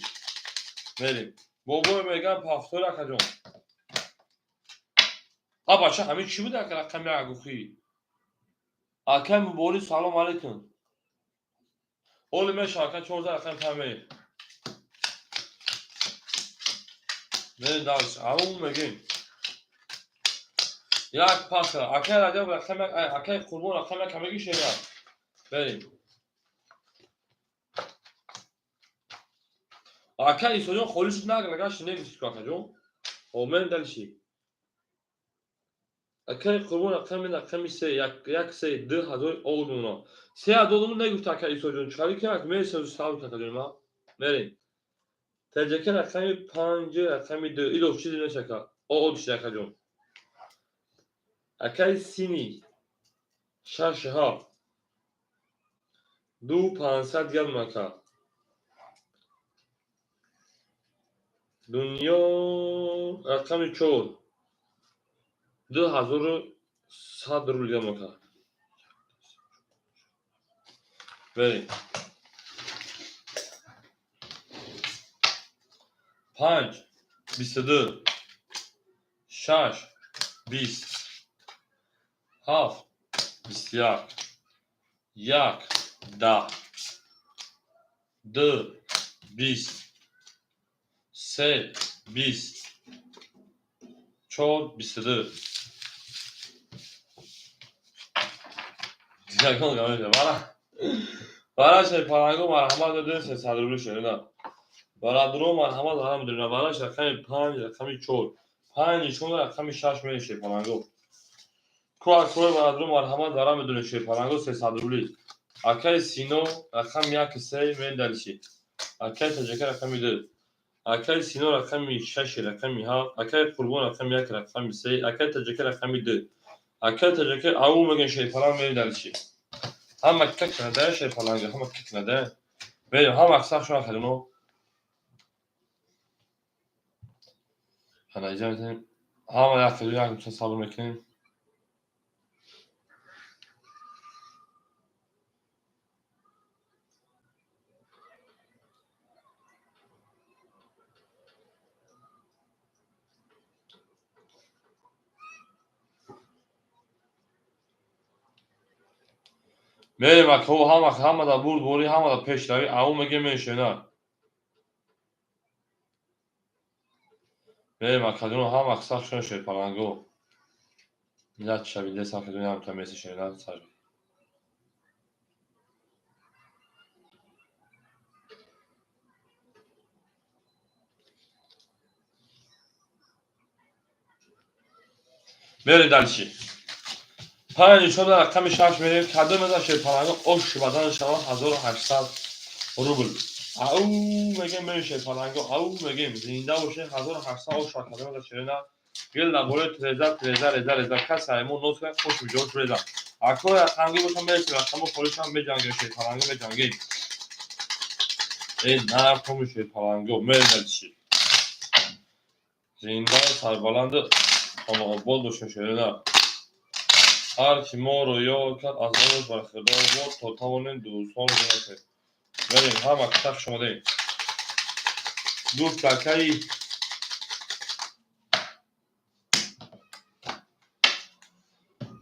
Мерем. Бобо мегам пахтои акаҷон. А бача ҳамин чӣ буд ака рақами як гуфтӣ? Акай Муборис, салом алейкум. Оли меша ака 14 рақами 5 мерем. Мерем дальше. Ау мегем. Як пас акай Раҷаб рақами акай Қурбон рақами як ҳамагӣ шера. Мерем. Акай Исоҷон холӣ шуд награ гашти негуфти ку акаҷон. О мерем дальше. Акай Қурбон рақами 3 1 1 3 2000 олдуна. 3 додум негуфт акай Исоҷон. Чари ки ак мерсезу савр акаҷон ма. Мерем. Таҷака рақами 5 рақами 2 илов чизи нешака. О од шид акаҷон. Акай Сини 6 7 2 500 грамм ака. Дунё рақами 4 2100 рубл грамм ака. Мерем. 5 22, 6 20, 7 21, 1 10, 2 20, 3 20, 4 22. Ягон гап бара. Бара шерпаланго марҳамат додем 300 рубл шена. Барадро марҳамат алҳамдулилла. Бара рақами 5 рақами 4. 5 нишон рақами 6 мерем шерпаланго. Ку акрои барадро марҳамат дара медонем шерпаланго 300 рубли. Акай Сино рақами 1 3 мерем дальше. Акай Таҷака рақами 2. Акай Сино рақами 6 рақами 7. Акай Қурбон рақами 1 рақами 3. Акай Таҷака рақами 2. Акай Таҷака ау меган шерпаланг мерем дальше. Ҳама кикнада шерпаланга, ҳама кикнада. Мерем, ҳама аксар шуна хадино. Ана иҷа метавонем ҳама як хелу як сабр мекунем. Мерем, акаҳо, ҳама, ҳамада бурдборӣ, ҳамада пешравӣ. Ау мегем, мешена. Мерем, акаҷон, ҳама сах шуна, шерпаланго. Як шабиде сахидони ҳамта меси шена сар. Мерем дальше. Панҷ шода рақами шаш мерем. Кадом мезан, шерпаланго, ош бадан шава 1800 рубл. Ау мегем, мерем, шерпаланго, ау мегем, зинда боше. 1800 ош кадом мезан, шерена. Гел наборе треза, треза, реза, реза. Кас аймон нос кар, хош биҷош реза. Ако рақамги бошам, мересем, рақамо холишам, меҷангем, шерпаланго, меҷангем. Э, нархоми шерпаланго, мерем дальше. Зинда, сарбаланду хонаобод боше, шерена. Ҳар ки моро ёд кард, аз он бархӯрдор бод, то тавонем дӯстон бинасем. Мерем, ҳама китах шомадем. Гуфт акаи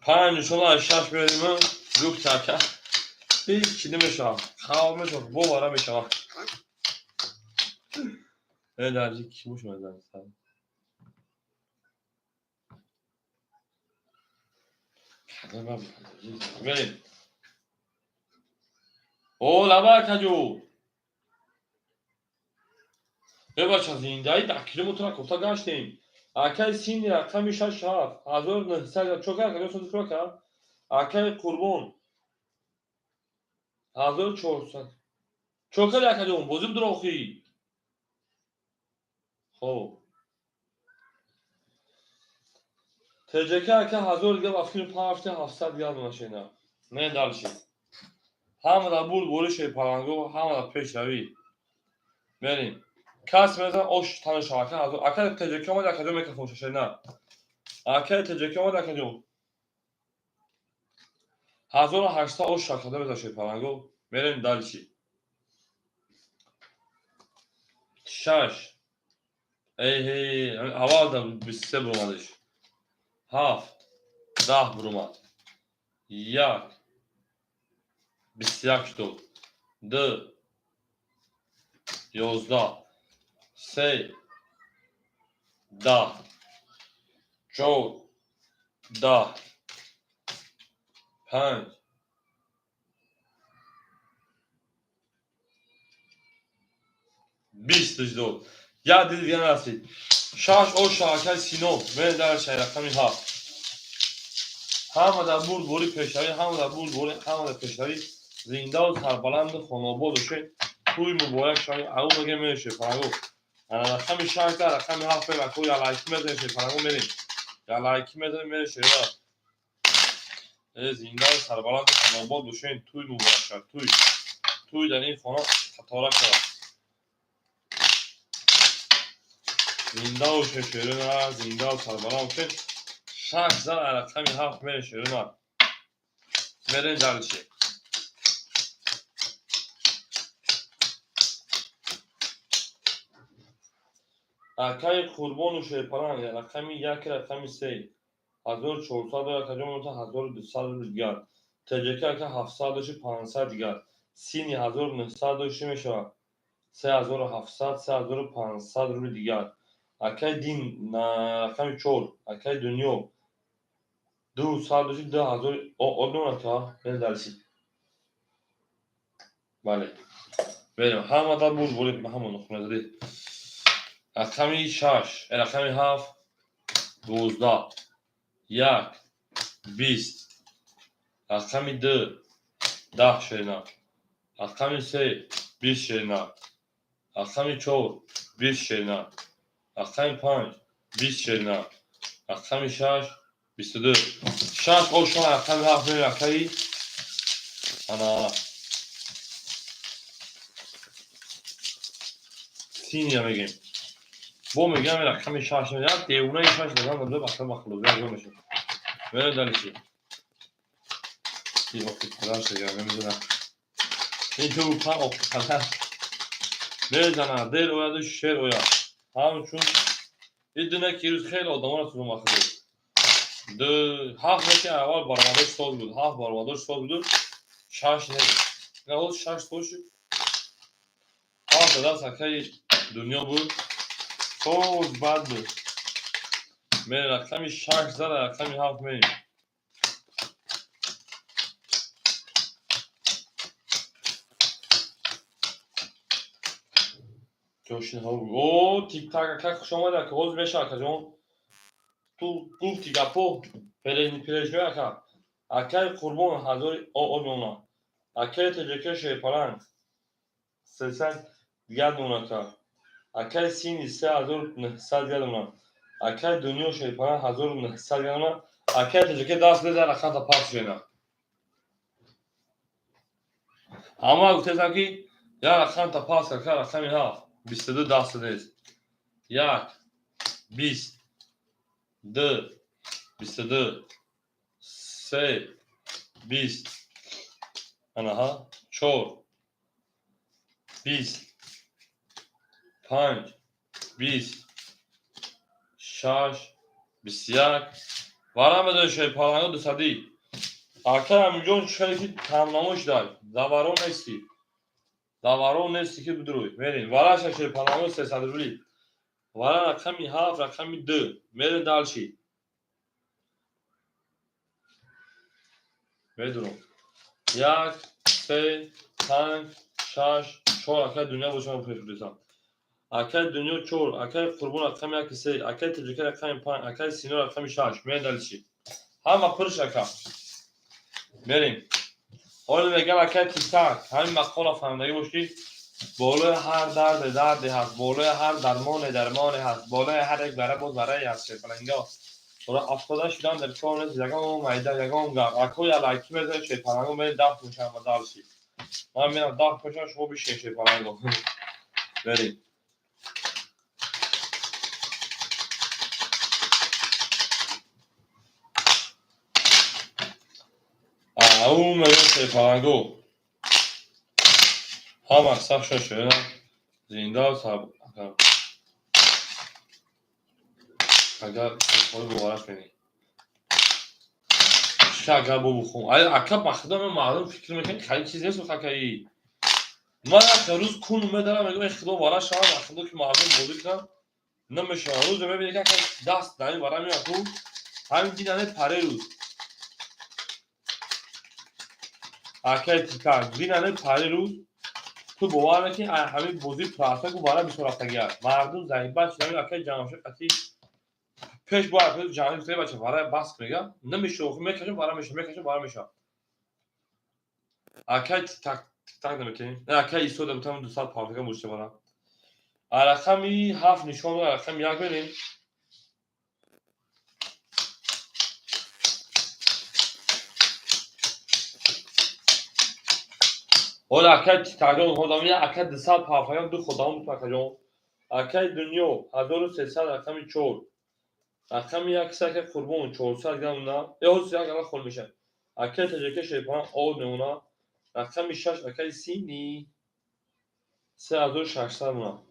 панҷ шола шаш мерем. Гуфт ака, ҳеҷ намешавад, хав мешавад, бовара мешавад. Э, дарҷи ки бошад? Мерем. О, лаба, акаҷон. Э, бача, зиндаи 10 километра кофта гаштем. Акаи синни рақами шаш, ҳафт 1900 чо кар, акаҷон, сози кура. Акаи Қурбон 1400 чо карди, акаҷон, бозӣ будро охи. Хоб, ТЖК ака ҳазор дига ба фикри пафти 700 дига машина. Не, дальше. Ҳамада бурд бори, шерпаланго, ҳамада пешравӣ. Мерем. Кас мезан, ош тана шава, ака ҳазор. Ака ТЖК омад, акаҷон, микрофон шашена. Ака ТЖК омад, акаҷон. 1800 ош шакада мезан, шерпаланго. Мерем дальше. Шаш. Эй, эй, аввал да 23 буромадиш. Ҳафт, 10 буромад. Як, 21 шуд. Ду, 11, се, 10, чор, 10, панҷ, 20 дод. Як дил дига нарасид. Шаш ош шабакаи Сино. Мерем дар рақами ҳафт. Ҳама дар бурдборӣ, пешравӣ, ҳама дар бурдборӣ, ҳама дар пешравӣ. Зиндаву сарбаланду хонобод бошед. Тӯй муборак шавед. Ау мегем, мерем, шерпаланго. Ана рақами шаш дар рақами ҳафт мерем, ако ялайки мезанем, шерпаланго, мерем. Ялайки мезанем, мерем, шерва. Э, зиндаву сарбаланду хонобод бошед. Тӯй муборак шавад. Тӯй. Тӯй дар ин хона қатора шавад. Зинда бошед, шерона, зиндаву сарбаланд бошед. Шаш зан рақами ҳафт мерем, шерона. Мерем дальше. Акаи Қурбону шерпаланг, рақами як, рақами се, 1400 акаҷон, 1200 рубл дигар. ТЖК ака 700 доши, 500 дигар. Сини 1900 доши мешавад. 3700, 3500 рубли дигар. Акаи Дин, рақами чор, акаи Дунё 200 доши, 2000 одно ака, мерем дальше. Бале. Мерем, ҳамада бурд борем, ҳама нохуназади. Рақами шаш, рақами ҳафт, 12, як, 20, рақами ду, 10 шерина, рақами се, 20 шерина, рақами чор, 20 шерина, рақами панҷ, 20 шерина, рақами шаш, 22. Шаш ошон рақами ҳафт мерем, акаи ана синия мегем. Бо мегам, рақами шаш, як девонаи шаш дадам дада, баха бахлоза мешавад. Мерем дальше. Ин охи падар шага намедонам. Ин ту па охи падар. Мезана, дер ояду шер ояд. Ҳамчун ин дуне ки рӯз хеле одамонро сӯзон бахӯрд. Ду ҳафт неки аввал баромадош соз буд. Ҳафт баромадош соз буду. Шаш не. На ҳоз шаш сол шуд. Ҳафт даст акаи Дунё буд. Соз бад буд. Мерем, рақами шаш зада, рақами ҳафт мерем. О, тик-так, ака, хуш омадӣ, ака. Ҳозир мешава, акаҷон. Ту гуфти гапо пележмё, ака. Акаи Қурбон ҳазори об мемонад. Акаи Тоҷика Шерпаланг 300 як дона, ака. Акаи Сини 3900 як дона. Акаи Дунё Шерпаланг 1900 як дона. Акаи Тоҷика даст безан, рақамта пас шена. Ҳама гуфтесам, ки як рақамта пас, ака, рақами ҳафт. 22 даст нест. Як, 20, ду, 22, се, 20, анаҳа, чор, 20, панҷ, 20, шаш, 21. Вара медони, шерпаланго дусадӣ. Ака Аминҷон, хеле ки камнамо шудай. Даваро нестӣ. Даваро нестӣ, ки бидурӯй. Мерем. Вараша, шерпаланго, 300 рубли. Вара рақами ҳафт, рақами ду. Мерем дальше. Медурам. Як, се, панҷ, шаш, чор. Акаи Дунё бошам, пешбудесам. Акаи Дунё чор, акаи Қурбон рақами яки се, акаи Тоҷика рақами панҷ, акаи Сино рақами шаш. Мерем дальше. Ҳама пурш, ака. Мерем. Ҳоло мегам, акаи Тиктак, ҳамин мақола фаҳмидагӣ бош, ки болои ҳар дарде дарде ҳаст, болои ҳар дармоне дармоне ҳаст, болои ҳар як вара боз варае ҳаст, шерпаланго. Ора афтода шудан дар кор нест, ягон майда, ягон гап. Ако я лайки мезанед, шерпаланго, мерем дафт мешавам ва дальше. Ман мерам дафт мешавам, шумо бишинед, шерпаланго. Мерем. Ау, мегӯям, шерпаланго. Ҳама сахт шуда, зинда агар агар бовараш менӣ. Чӣ агар бо бухом. Ака, ба худо, ман мардум фикр мекунем, хеле чиз нест, акаи. Ман як рӯз кун медарам, мегӯям, эй худо, вара шавад, ба худо, ки мардум бозӣ кунанд, намешавад. Рӯзе мебинӣ, ки ака даст дар ин вара меояд, ку ҳамин динане паре рӯз. Акаи Тикак, динане паре рӯз ту бовар мекунӣ, ҳамин бозии прасаку вара бисёр рафтагӣ аст. Мардум заибат шуда, акаи Ҷамшед қатӣ пеш бояд ҷамъ гуфта, бача, вара бас мега, намешава, мекашам, вара мешава, мекашам, вара мешава. Акаи Тиктак, тиктак наметавонем. Акаи Исо да бутам 200 пафтага бошта вара. А рақами ҳафт нишон дод, рақами як мерем. Ҳола акаи Тиктакҷон, ҳодам ака 200 пафтагам ду ходам бут, акаҷон. Акаи Дунё 1300, рақами чор. Рақами як са, акаи Қурбон 400 грамм на. Э ҳозир як ала хол мешавад. Акаи Таҷика Шерпаланг об мемонад. Рақами шаш, акаи Сини 3600 мона.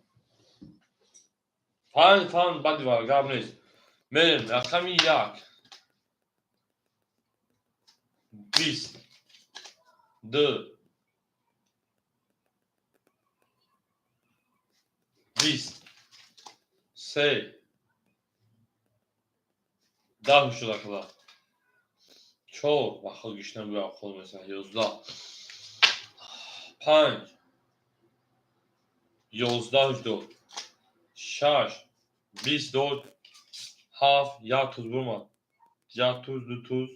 Панҷ фан баъди вара гап нест. Мерем, рақами як. 20, ду, 20, се, 10 шуд, акала. Чор, вақт гишнам гӯям хол меса, 11, панҷ, 11 дод, шаш, 20 дод, ҳафт, як туз бурмад, як туз, ду туз,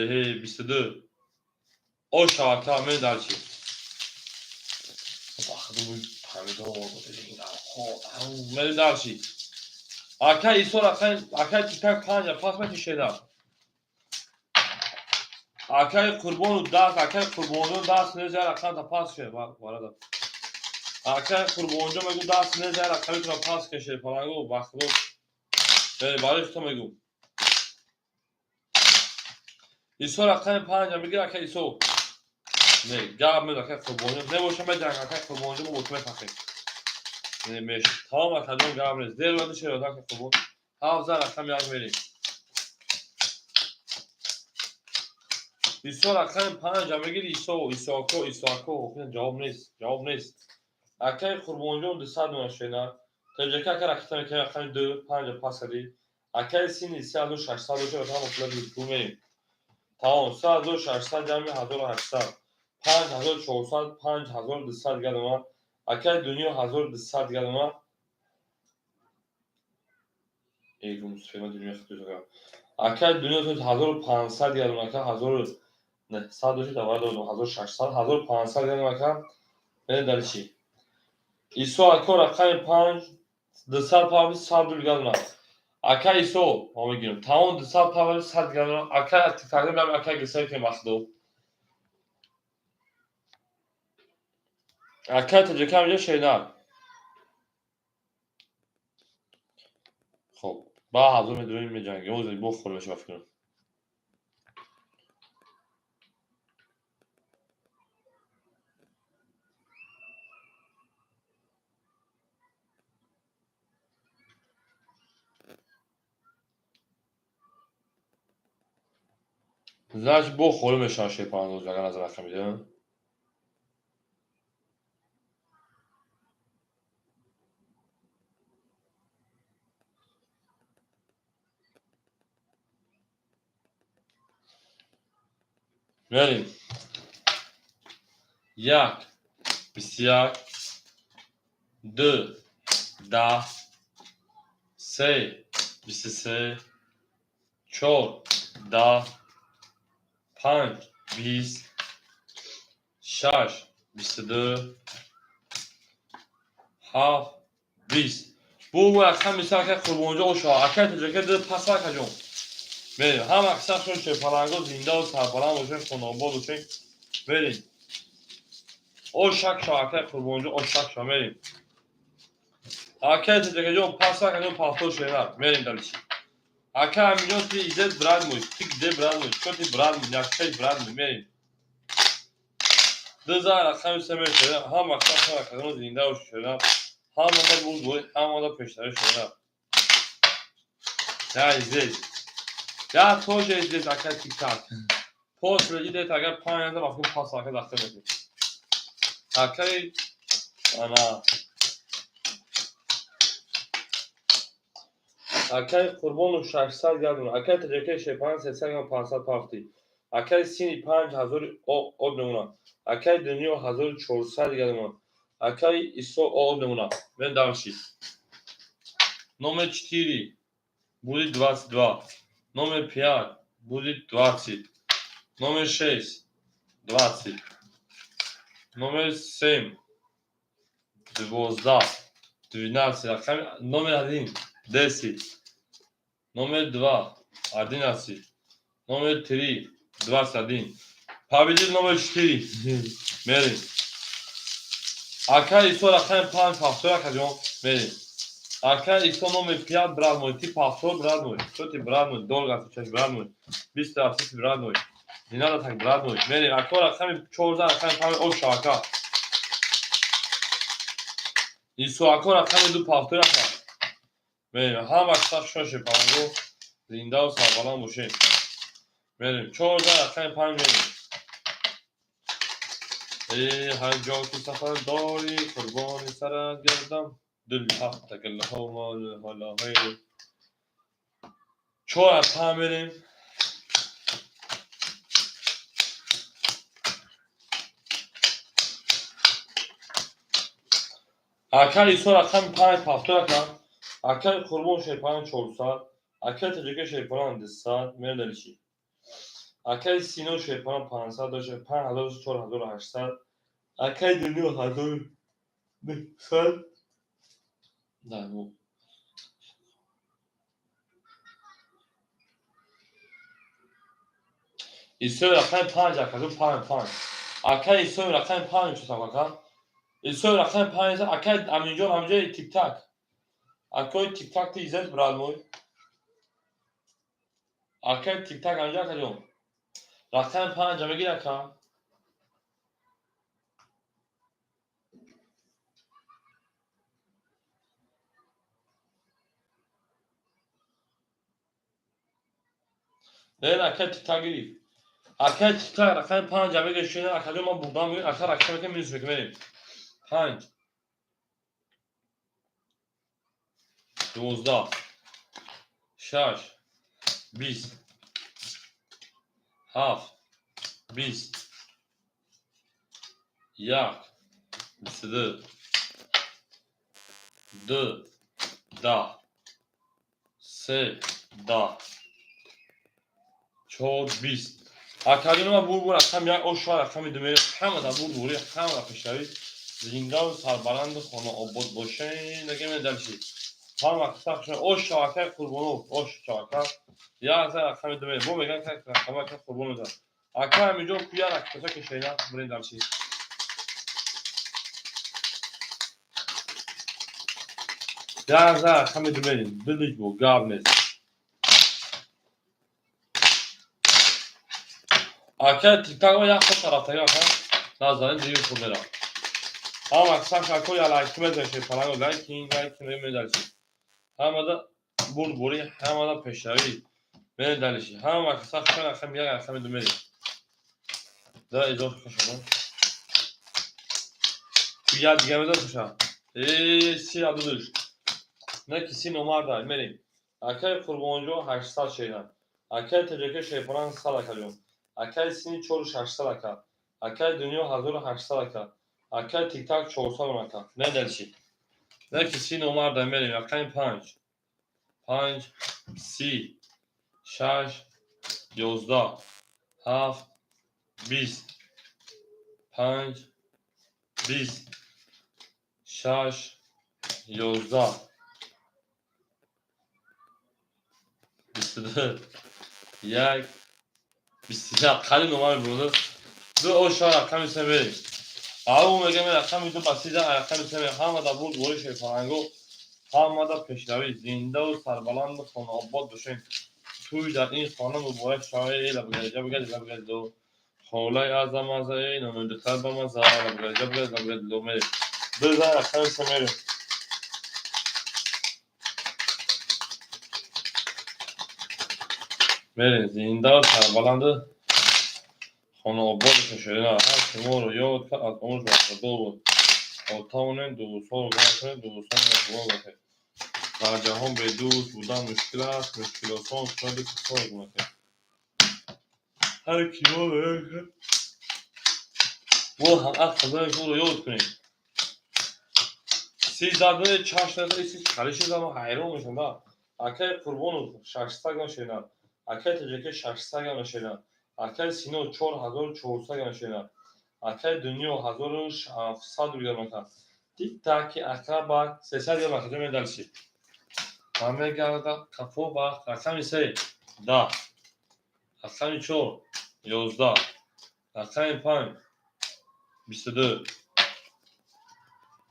эҳе, 22. О, шавака, мен дальше. Мерем дальше. Акай Исо рақами акай Титак панҷа пас метишеда. Акай Қурбону даст, акай Қурбонҷон даст неза, рақамта пас ше варада. Акай Қурбонҷон мегӯ, даст неза, рақамитона пас кеше, палангу, ба худо. Барои худо мегӯ. Исо рақами панҷа мегир, акай Исо. Не, гап мед, акай Қурбонҷон. Небоша, медиҳам, акай Қурбонҷон, мо бо ту мефахем. Не, меш. Тамом, акаҷон, гап нест. Дер вади шерода, акай Қурбон. Ҳафт зан, рақами як мерем. Исо рақами 5 мегири. Исо, Исоако, Исоако, ҷавоб нест, ҷавоб нест. Акаи Қурбонҷон 200 дона шена. Таҷака ака ракета мекунем, рақами 2, 5 пас кардӣ. Акаи сини 3600 боша, ба тамом пула пул мерем. Тамом, 3600 ҷамъи 1800. 5400, 5200 дигар дона. Акаи Дунё 1200 дигар дона. Эй, гум, дунё хату. Акаи Дунё 1500 дигар дона, ака 1900 дошт, аввал додам 1600, 1500 дигар дона, ака. Мерем дар чӣ? Исо ако рақами 5, 200 павли 100 дигар дона. Ака Исо, ма мегирам. Тамом, 200 павли 100 дигар дона. Ака тақрибан ака гисай ки махду. Ака таҷака инҷа шенак. Хоб, ба ҳазор медурем, меҷангем. Озир бо хӯр мешава, фикрам. Значит, бо холӣ мешавад шерпарандоз, агар назар рақамида. Мерем. 1, 21, 2, 10, 3, 23, 4, 10, 5, 20, 6, 22, 7, 20. Бу рақам мисал ака Қурбонҷон ошо, акай таҷака ду пас, акаҷон. Мерем. Ҳама қисса шерпаланго зиндаву сарбаланд бошен, хонобод бошен. Мерем. Ошак шо, акай Қурбонҷон, ошак шо, мерем. Акай таҷакаҷон пас, акаҷон, пафто шенар. Мерем дальше. Ака Аминҷон, ты изет, брат мой, ты где, брат мой? Чё ты, брат мой, якшай, брат мой, мерем. Дуза рақами се мешавад. Ҳама қисса акаҷон зинда бошед. Ҳамада бурд, ҳамада пештарӣ шуда. Я здесь. Я тоже здесь, ака тик-так. После идет, агар 5000 вақти пас, ака дахта мекунӣ. Акаи ана акаи Қурбону 600 гардон, акаи таҷакаи шепан 300 грам 500 пафтӣ. Акаи сини 5000 об мемонад. Акаи Дунё 1400 гардон. Акаи Исо об мемонад. Мен дальше. Номер 4 будет 22. Номер 5 будет 20. Номер 6 20. Номер 7 12. 12. Номер 1 10. Номер 2 11. Номер 3 21. Победил номер 4. Мерем. Ака Исо рақами 5 пафтор, акаҷон. Мерем. Ака Исо номер 5, брат мой, ты пафтор, брат мой. Что ты, брат мой, долго отвечаешь, брат мой. Быстро ответь, брат мой. Не надо так, брат мой. Мерем. Ака рақами 14, рақами 5, оша, ака. Исо ака рақами 2 пафтор, ака. Мерем. Ҳама киса шоше панго зиндаву сарбаланд бошем. Мерем. 14 рақами 5 мерем. Эй, ҳар ҷо ки сафар дорӣ, қурбони сарат гардам. Дил ҳақ такаллаҳо ҳолаҳои. 4 аз 5 мерем. Ака Исо рақами 5 пафтор, ака. Акаи Қурбон шерпалан 400, акаи таҷика шерпалан 200, мерем дальше. Акаи Сино шерпалан 500 дошт, 5000, 4800. Акаи Дунё 1900. Да, ну. Исои рақами 5, акаҷон, 5, 5. Акаи Исои рақами 5 шудам, ака. Исои рақами 5, акаи Аминҷон, ҳамҷои тик-так. Акои тик-так, ты изет, брат мой. Акаи тик-так ҳамҷа, акаҷон. Рақами 5 мегир, ака. Не, акаи тик-так гирифт. Акай тиктак рақами панҷ абега шина, акаҷон, ман бурдам, ака рақами ка минус мекунем. Панҷ, 12, шаш, 20, ҳафт, 20, як, 22, ду, 10, се, 10, чор, 20. Акаҷоно, ман бурбур рақами як, ошва рақами ду мерем. Ҳама дар бурбурӣ, ҳама дар пешравӣ, зиндаву сарбаланду хонаобод бошен. Дагем дальше. Ҳама қисса ош шавакаи Қурбонов, ош шавака як за рақами ду мерем. Бо меган ка рақама ка Қурбонов зад. Ака ҳаминҷо куя рақаса кешайна, бирем дальше. Як за рақами ду мерем. Дилиш бо гап нест. Ака тиктак як ход тарафтаги, ака назанин, диги худ мерам. Ҳама қисам шако я лайк мезанед, паланго лайкин, лайкин медалиши. Ҳамада бурдборӣ, ҳамада пешравӣ медалиши. Ҳама қисам шан рақами як, рақами ду мерем. Да изофа кашадам. Я дига мезан каша. Э, си адудуш. Не ки си номарда мерем. Акай Қурбонҷо 800 шедан. Акай Таҷака шепаран 100, акаҷон. Акай сини 4600, ака. Акай Дунё 1800, ака. Акай тиктак 400 ака. Не дальше. Не ки си номарда мерем. Рақами панҷ. Панҷ, 30, шаш, 11, ҳафт, 20, панҷ, 20, шаш, 11, 22, як, 21. Қали номар бурода. Ду оша рақами се мерем. Ау мегам рақами ду басида, рақами се мерем. Ҳама да бурд бори шефаранго, ҳамада пешравӣ, зиндаву сарбаланду хонаобод бошем. Тӯй дар ин хона муборак шавад. Лабгаҷа бигад, лабгаҷ холаи азамаза, нону духтар бамаза, лабгаҷа бигад, лабгаҷ мерем. Ду за рақами се мерем. Мерем, зиндаву сарбаланду хонаобод бошем. Ширина ҳар шуморо ёд кард, аз умр бархӯрдор буд. То тавонем дӯстҳоро гар кунем, дӯстон меҳрубон бошед. Дар ҷаҳон бедӯст будан мушкил аст, мушкилосон кунаду касоро гумакед. Ҳар ки моро ёд кард, мо ҳам ақл дорем, ки ӯро ёд кунем. Си задани чашм назари си халиши зама ҳайрон мешавам да. Акай Қурбонов 600 гам ширина. Акай Таҷака 600 гам ширина. Акай Сино 4400 гам ширина. Акай Дунё 1700 гам ака. Тик-таки акрабак 300 гам, акаҷон, медалши. Ман мегардам қафо вақт. Рақами се, 10, рақами чор, 11, рақами панҷ, 22,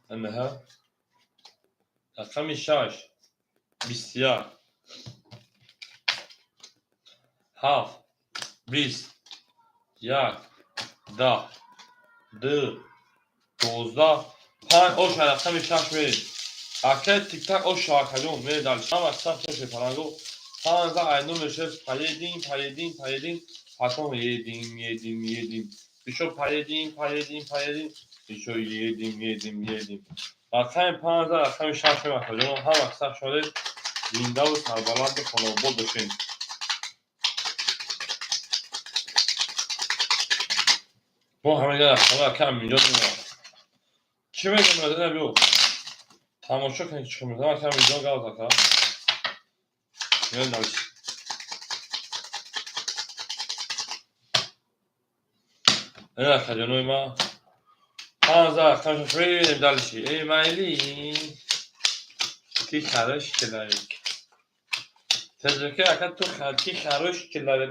анаҳа, рақами шаш, 21, ҳафт, 20, як, 10, ду, 12, панҷ, оша рақами шаш мерем. Акай тиктак оша, акаҷон, медал. Ҳама саф шепаранго. Панҷ ай номер шеф поедим, поедим, поедим, потом едим, едим, едим. Ещё поедим, поедим, поедим, ещё едим, едим, едим. Рақами панҷ, рақами шаш мерем, акаҷон. Ҳама саф шавед, зиндаву сарбаланду хонаобод бошед. Мо ҳамега рақама ака Аминҷон меояд. Чӣ мегӯям, ина биё. Тамошо кунед, чӣ мекунам. Ака Аминҷон гап ака. Меояд дальше. Ина, акаҷонои ман. Панҷ рақам шаш мерем дальше. Эй майли. Ты хороший человек. Таҷака ака, ту ты хороший человек.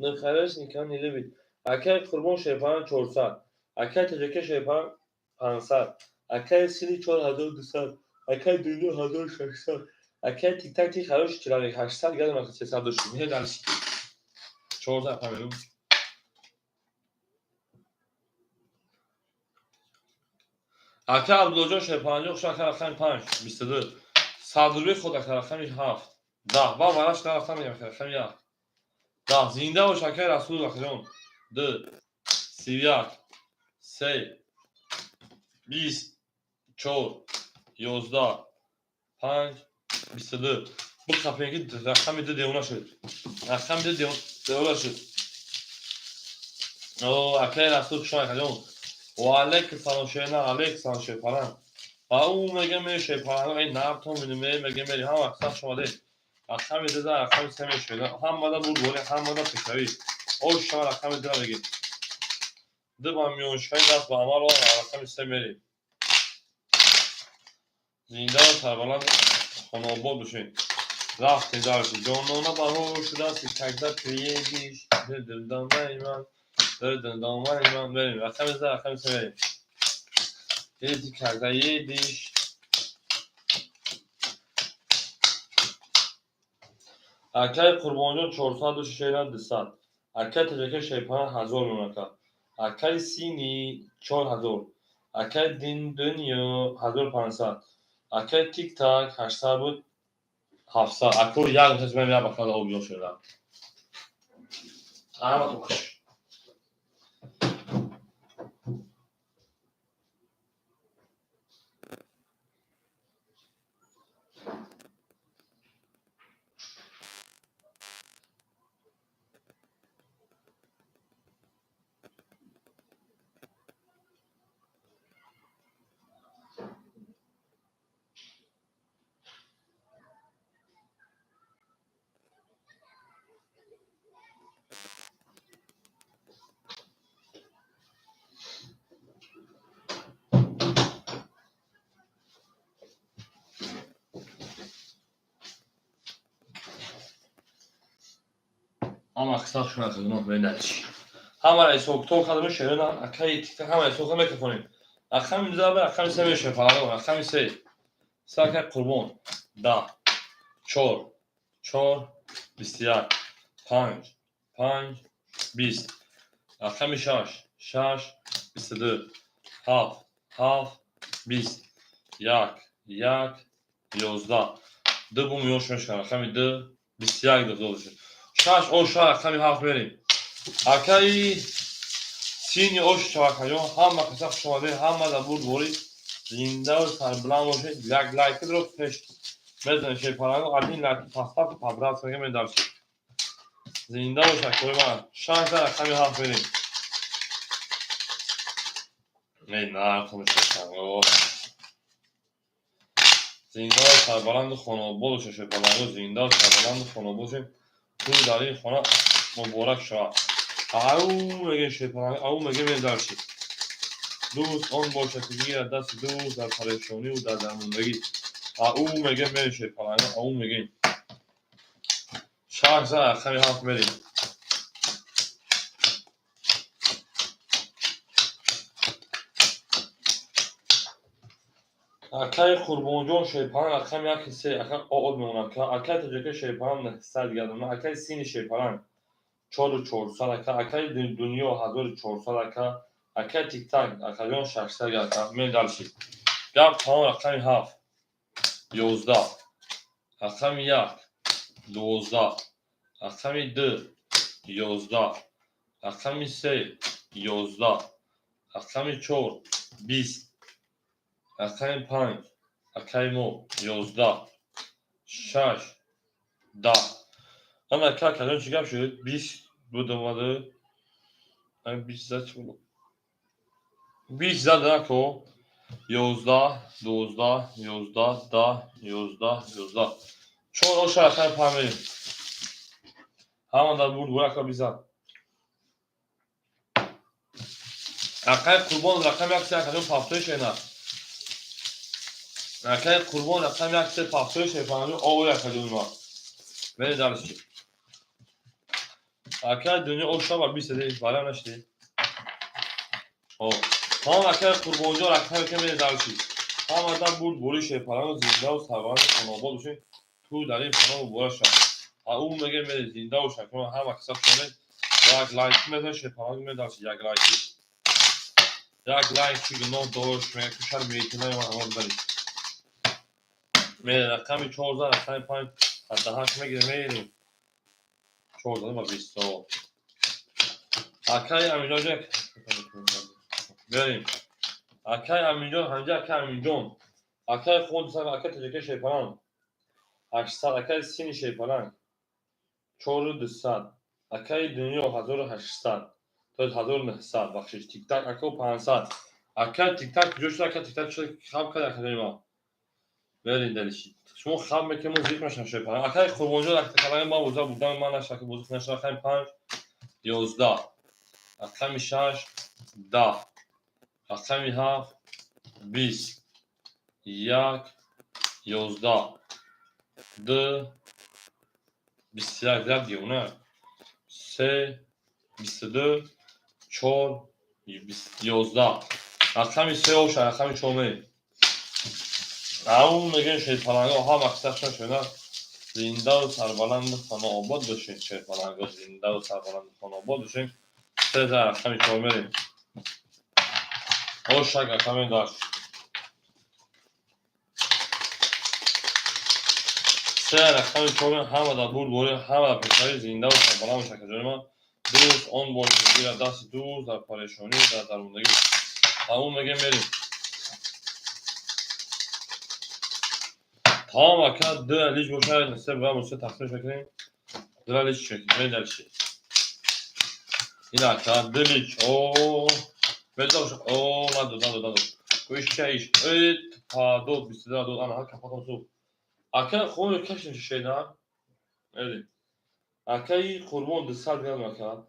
Ну хороший никого не любит. Акай Қурбон шерпаран 400. Акай Таҷака шерпаран 500. Акай Сини 4200. Акай Дунё 1600. Акай Тиктак ты хороший человек 800 градус 300 дошт. Меҳ дальше. 14 фамилу. Ака Абдуллоҷон шерпаранҷо хуш, ака, рақами панҷ, 22. Садрубӣ худ, ака, рақами ҳафт, 10. Ба вараш нарафтам, ака, рақами як, 10. Зинда бош, акай Расул, акаҷон. Ду, 31, се, 20, чор, 11, панҷ, 22. Бихапем, ки рақами ду девона шуд. Рақами ду девона шуд. О, акай Расул, хуш омадед. Ва алейкум салом, шена, алейкум салом, шерпалан. Ау мега ме шерпалан, ай нартон минуме мега мери, ҳама хуш омадед. Рақами ду да рақами се мешавед. Ҳамада бурдборӣ, ҳамада пешравӣ. Ош шава, рақами дура бигир. Ду ба миёншавӣ, даст ба амал, рақами се мерем. Зинда, сарбаланд, хонаобод бошед. Рафтем дальше. Ҷонона баҳор шудааст, когда приедешь, дилдомаи ман, дилдомаи ман. Мерем. Рақами се, рақами се мерем. Еди, когда едешь. Акай Қурбонҷон, 400 шера, 200. Акай Таҷака шерпана, 1000 мемонака. Акай Сини, 4000. Акай Дунё, 1500. Акай Тиктак, 800 буд, 700. Аку як мем, як бахада обиён шуда. Ҳама хуш. Ҳама қисмат шуна хизмат медачи. Ҳамаро ҳисоб-китоб кардем, шерина, акаи тиктак, ҳама ҳисоб мекунем. Рақами ду, рақами се мешавад, фарқ, рақами се. Се, акаи Қурбон. 10, чор, чор, 21, панҷ, панҷ, 20. Рақами шаш, шаш, 22, ҳафт, ҳафт, 20, як, як, 11. Ду бу миёш мешавад. Рақами ду, 21 ду шуд. Шаш оша, рақами ҳафт мерем. Акаи Сини, ош шавакаҷон, ҳама каса хуш омадед, ҳама дар бурдборӣ, зиндаву сарбуланд бошед. Як лайкро пеш мезанед, шерпаланго, один лайк поставьте, по-братски мегам дальше. Зинда бош, акои ман. Шаш дар рақами ҳафт мерем. Эй, нархо шерпаланго. Зиндаву сарбаланду хонаобод бошед, шерпаланго, зиндаву сарбаланду хонаобод бошед. Тӯй дар ин хона муборак шавад. Ау мегем, шерпаланго, ау мегем, мерем дальше. Дӯст он бошад, ки гирад дасти дӯст дар парешониву дар дармондагӣ. Ау мегем, мерем, шерпаланго, ау мегем. Шаш за рақами ҳафт мерем. Акаи Қурбонҷон шерпалан, рақами яки се, ака оод мемонад. Акаи Таҷака шерпалан, 900 гардона. Акаи Сини шерпалан, 4400, ака. Акаи Дунё, 1400, ака. Акаи Тиктак, акаҷон, 600 ака. Мерем дальше. Гап тамом, рақами ҳафт, 11, рақами як, 12, рақами ду, 11, рақами се, 11, рақами чор, 20, рақами панҷ, акаи мо, 11, шаш, 10. Ана, ака, акаҷон, чӣ гап шуд? 20 буд омаду 20 зад, чӣ буд? 20 зад, ако. 11, 12, 11, 10, 11, 11, чор оша, рақами панҷ мерем. Ҳама дар бурд бурака бизан. Акаи Қурбон, рақами як, се, акаҷон, пафтои шена. Акаи Қурбон, рақами як, се, пафтои шепанҷо, овои акаҷони ма. Мерем дальше. Акаи Дунё, оша ба 20 ди, барам нашидӣ. Тамом, акаи Қурбонҷон, рақами ка, мерем дальше. Ҳамадан бурд бори, шерпаланго, зиндаву сарбаланду хонаобод бошед. Тӯй дар ин хона муборак шавад. Ау мегем, мерем, зинда бошад. Ҳама каса хонед. Як лайк мезанед, шерпаланго, мерем дальше. Як лайки. Як лайк чӣ гуноҳ дошт, мега кушар мейтинаи ман ҳама бизанед. Мерем, рақами 14, рақами панҷ, ҳадда ҳашт мегирем, мерем. 14 ба 20. Акай Аминҷон, берем. Акай Аминҷон, ҳамҷа акай Аминҷон. Акай Хон, акай Таҷикаи Шерпаланг. 800, акай Сини Шерпаланг. 4200. Акай Дунё 1800. То 1900, бахшиш. Тиктак ако 500. Акай Тиктак куҷо шуд? Акай Тиктак шуд, хаб кард академия ма. Берин далиши. Шумо хаб мекунед, мо зиқ мешавем Шерпаланг. Акай Қурбонҷон, акай ман боза будам, ман нашаки бозӣ нашуда, акай 5 11. Рақами 6 10. Рақами 7 20. 1 11. 2 21 як девона. 3 22 4 11. Рақами 3 оша, рақами 4 мерем. Ау мегӯем шерпаланго ҳама қисашон шуда зиндаву сарбаланду хонаобод бошед. Шерпаланго зиндаву сарбаланду хонаобод бошед. Се за рақами 4 мерем. Ошак рақами дашт. Се рақами 4 мерем. Ҳама дар бурд борӣ, ҳама дар пешравӣ зиндаву сарбаланд бошад, акаҷони ман. Дӯст он бошед, гирад дасти дӯст дар парешонӣ, дар дармондагӣ. Тамом мегӯем, мерем. Тамом ака, ду лич бошад, се ба се тақсим мекунем. Ду лич мекунем, мерем дальше. Ин ака, ду лич. О, медо о, надод, надод, надод. Иш ча иш. Э, па дод, 22 дод, ана капатон су. Ака, хун кашин шеда. Мерем. Акаи Қурбон 200 грамм ака.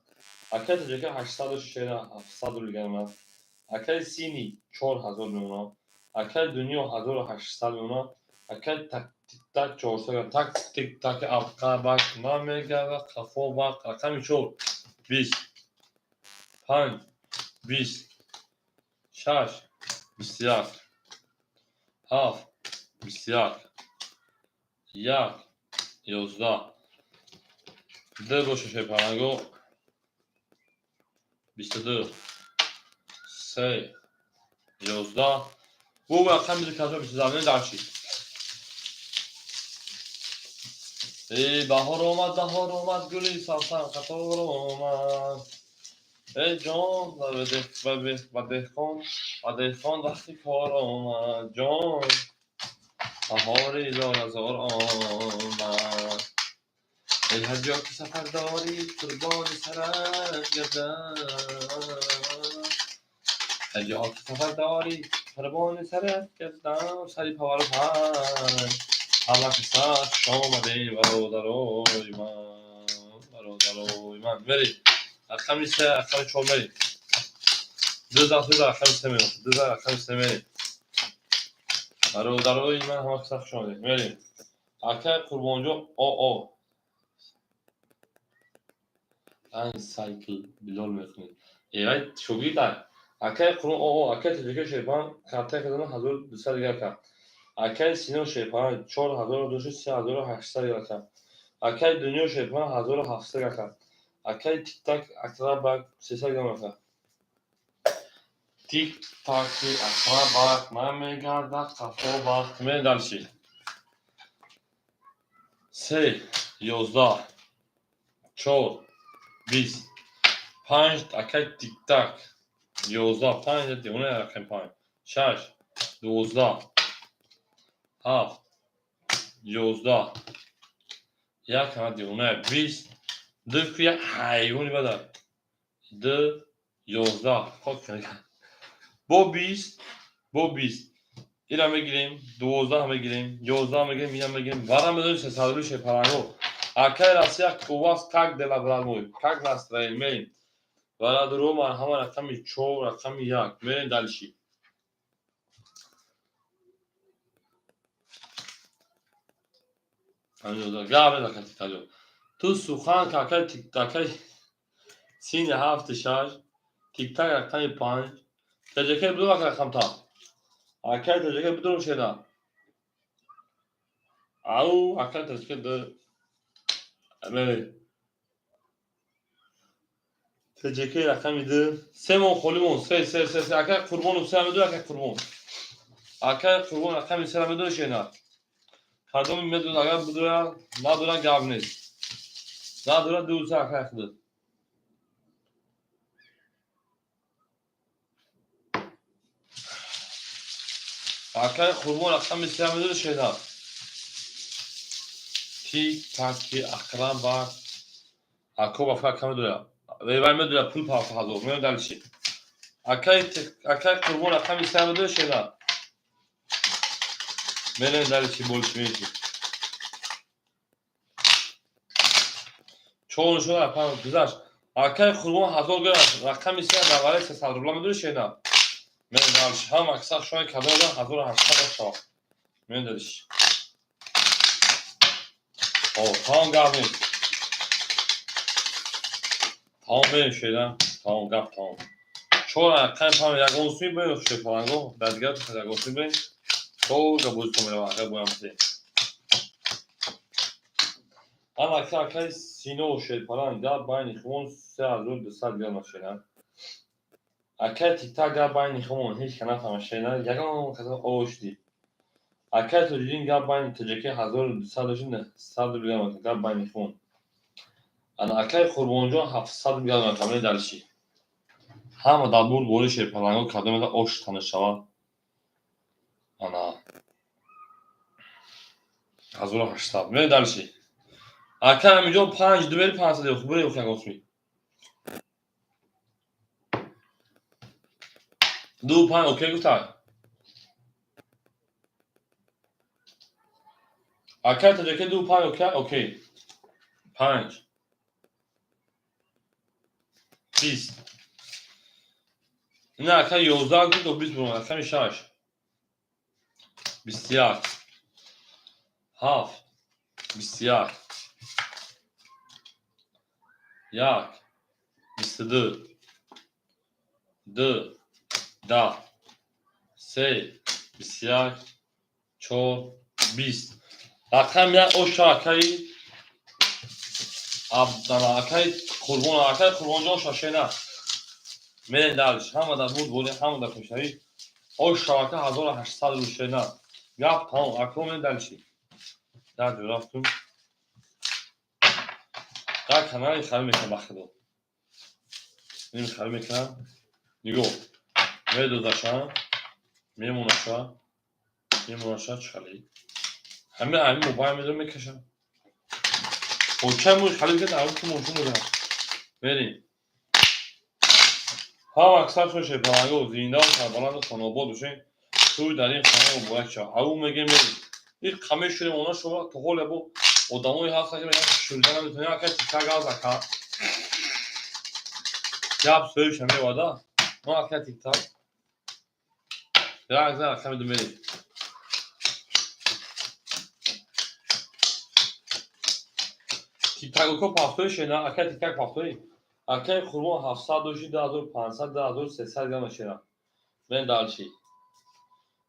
Акаи Таҷика 800 шеда, 700 грамм. Акаи Сини 4000 мемона. Акаи Дунё 1800 мемона. Акаи так тик так 400 грамм. Так тик так афқа бак намегава қафо бак. Рақами 4 20 5 20 6 21 7 21 1 11 д боша шерпаланго 22 3 11 бу рақами ду 22 дарчи. Эй баҳор омад, баҳор омад, гули савсан қатор омад. Эй ҷон, ба деҳқон, ба деҳқон вақти кор омад, ҷон. Баҳори лолазор омад. Эй ҳар ҷо ки сафар дорӣ, қурбони сарат гардам. Ҳар ҷо ки сафар дорӣ, қурбони сарат гардам. Сари павару панҷ. Ҳама қисса хуш омадем, бародарои ман, бародарои ман. Мерем. Рақами се, рақами чор мерем. Ду за, се за рақами се мерем. Ду за рақами се мерем. Бародарои ман, ҳама қисса хуш омадем. Мерем. Акай Қурбонҷон о о. Айн сайкл Билол мекунед. Э, вай шогирд акай Қурбон о о, акай Таҷика Шерпан картаи казана 1200 дигар кард. Акай Сино Шерпан 4200 3800 дигар кард. Акай Дунё Шерпан 1700 дигар кард. Акай Тиктак Акрабак 300 грамм кард. Тик-таки Акрабак намегардад қафо бахт. Мерем дальше. 3 11 4 20 5 акай Тиктак 11 5 девона рақами 5 6 12 7 11 1 ҳама девона 20 ду ку як ҳайвони бадар 2 11 хок бо 20 бо 20 ира мегирем, 12 мегирем, 11 мегирем, ира мегирем, вара медонем сесадруи шерпаланго. Акай Россия, у вас как дела, брат мой, как настроение? Мерем, бародаро, марҳама. Рақами 4, рақами 1 мерем дальше. Гап ту сухан какай тиктакай сини ҳафти шаш тиктак рақами 5 таҷакай буду ака рақамта акай таҷакай будурум шеда ау акай таҷакай д мерем. Таҷакай рақами ду се мон холимон се се се се. Акай Қурбону се меду. Акай Қурбон, акай Қурбон рақами сера меду шена. Кадоми медуд? Агар будура надора, гап нест, надора ду се акай худат. Акай Қурбон рақами се медони шена. Ки таки Акрам ва Ако ба факр медоя. Вай медоя пул пафта ҳазор. Меён дальше. Акай Қурбон рақами се медони шена. Мерем дальше больше меньше. Чор шуда панҷ гузашт. Акай Қурбон 1000 грамм рақами се дар вале 300 рубла медони шена. Мерем дальше. Ҳам аксар шои кадом 1800 шава. Мерем дальше. О, тамом гап нест. Тамом мерем шеда. Тамом гап тамом. Чор рақами панҷ ягон суи бе шефаланго, дар дигар ягон суи бе. Долго будет мерава, агар боям се. Ан акай Сино шерпаланг гап байни хумон 3200 грамм шена. Акай Тиктак гап байни хумон ҳеч ка нафаҳма шена, ягон каса ошди. Акай Тоҷиддин гап байни тоҷаки 1200 дошт 900 грамм гап байни хумон. Ана акай Қурбонҷон 700 грамм камери дальше. Ҳама дар бурд бори шерпаланго кадомеда ош танашава. Ана 1800. Мерем дальше. Акай Амиҷон 5 ду бери 500 хуб бери ягон суи. 2 5 окей гуфта. Акай тоҷаки 2 5 окей окей. 5 20. Не акай 11 гуфт 20 бурун рақами 6 21 7 21 1 22 2 10 3 21 4 20. Рақами 1 оша акаи Абдана акаи Қурбон, акаи Қурбонҷон шашена. Мерем дальше. Ҳама дар буд боли, ҳама дар пешравӣ. Ош шавака 1800 рубл шена. Гап тамом. Акро мерем дальше. Дар ҷо рафтум. Дар канали харид мекунам ба худо. Ним харид мекунам. Нигоҳ. Медозаша, мемонаша, мемонаша чӣ ҳами ҳами мобайл медо мекашам. Очай муш харид кард, аввал ки мошин додам. Мерем. Ҳам аксар шумо шерпаланго зинда ва сарбаланду хонобод бошед. Тӯй дар ин хона муборак шавад. Ау мегем мерем. Ин қаме шудем она шумо то ҳол ябо одамое ҳастанд ки мегӯянд шурида наметавонем. Акай тиктак аз ака. Гап соҳибша мевада. Мо акай тиктак. Як зан рақами ду мерем. Тиктакоко пафтои шена, акай тиктак пафтои. Акай Қурбон 700 дошти 2500 2300 грамм шена. Мерем дальше.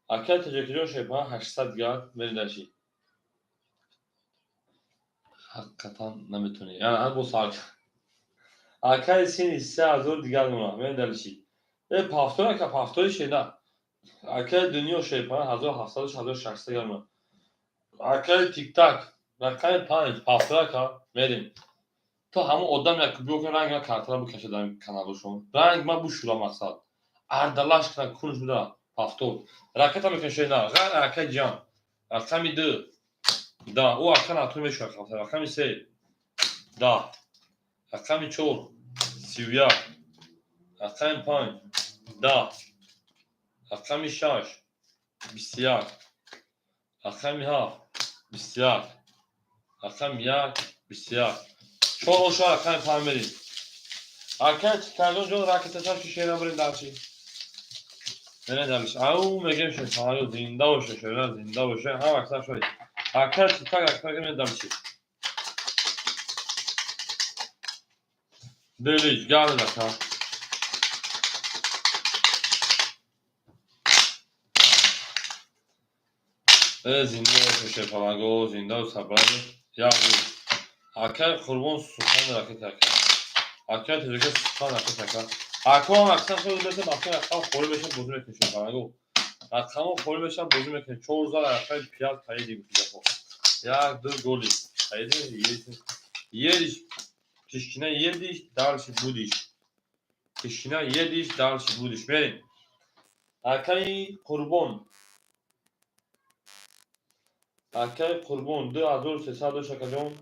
Акай Тоҷикиҷон шерпаланг 800 грамм мерем дальше. Ҳақиқатан наметавонӣ. Яна ҳам бо сар. Акай сини 3000 дигар мона. Мерем дальше. Э пафтои ака пафтои шена. Акай Дунё шерпаланг 1700 1600 грамм мона. Акай Тиктак рақами 5 пафтои ака мерем. То ҳамон одам як биё ки ранг ма картара бикаша дар каналошон. Ранг ма бушура мақсад. Ардалаш кна кунш буда пафтор. Ракета мекунем шена. Ғайр акай ҷан. Рақами 2. Да, ӯ ака натур мешавад. Рақами 3. Да. Рақами 4. 31. Рақами 5. Да. Рақами 6. 21. Рақами 7. 21. Рақами 1. 21. Чор оша рақами 5 мерем. Акай Тиктакҷон ҷон ракета чашки шера бирем дальше. Мерем дальше. Ау мегем шерпаланго зинда боше, шера зинда боше. Ҳам аксар шои. Акай Тиктак аксар мерем дальше. Делиш гап ака. Э зинда боше шерпаланго, зинда ва сарбаланд. Як Акай Қурбон сухан ракета ака. Акай Тоҷика сухан ракета ака. Ако ҳам аксар шуд беса бахти рақам холӣ мешавад бозӣ мекунем шерпаланго. Рақамҳо холӣ мешавад бозӣ мекунем. 4 зал рақами пиёз таиди гуфтидафо. 1 2 голи. Таиди едиш. Тишина едиш, дальше будиш. Тишина едиш, дальше будиш. Мерем. Акаи Қурбон. Акаи Қурбон 2300 дошт, акаҷон,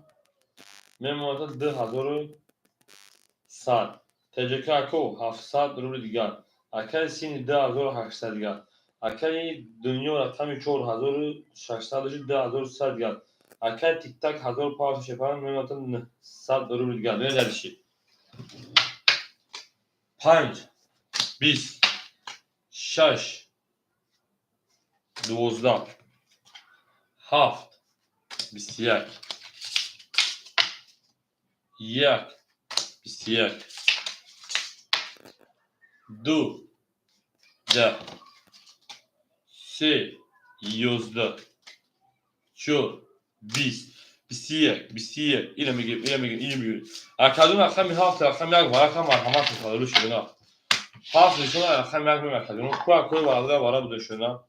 мемонад 2100. ТЖК ако 700 рубли дигар. Акаи Сини 2800 дигар. Акаи Дунё рақами 4600 дошт, 2300 дигар. Акаи Тиктак 1500 шепаран, мемонад 900 рубли дигар. Мерадиши. 5, 20, 6, 12, 7, 21, 1, 21, 2, 10, 3, 11, 4, 20, 21, 21. Ина мегирем, ина мегирем, ина мегирем. Акадун рақами 7, рақами 1 варақа марҳамат мефарӯ шудана. 7 нишона, рақами 1 мемакадун. Куа куи варада вара буда шудана.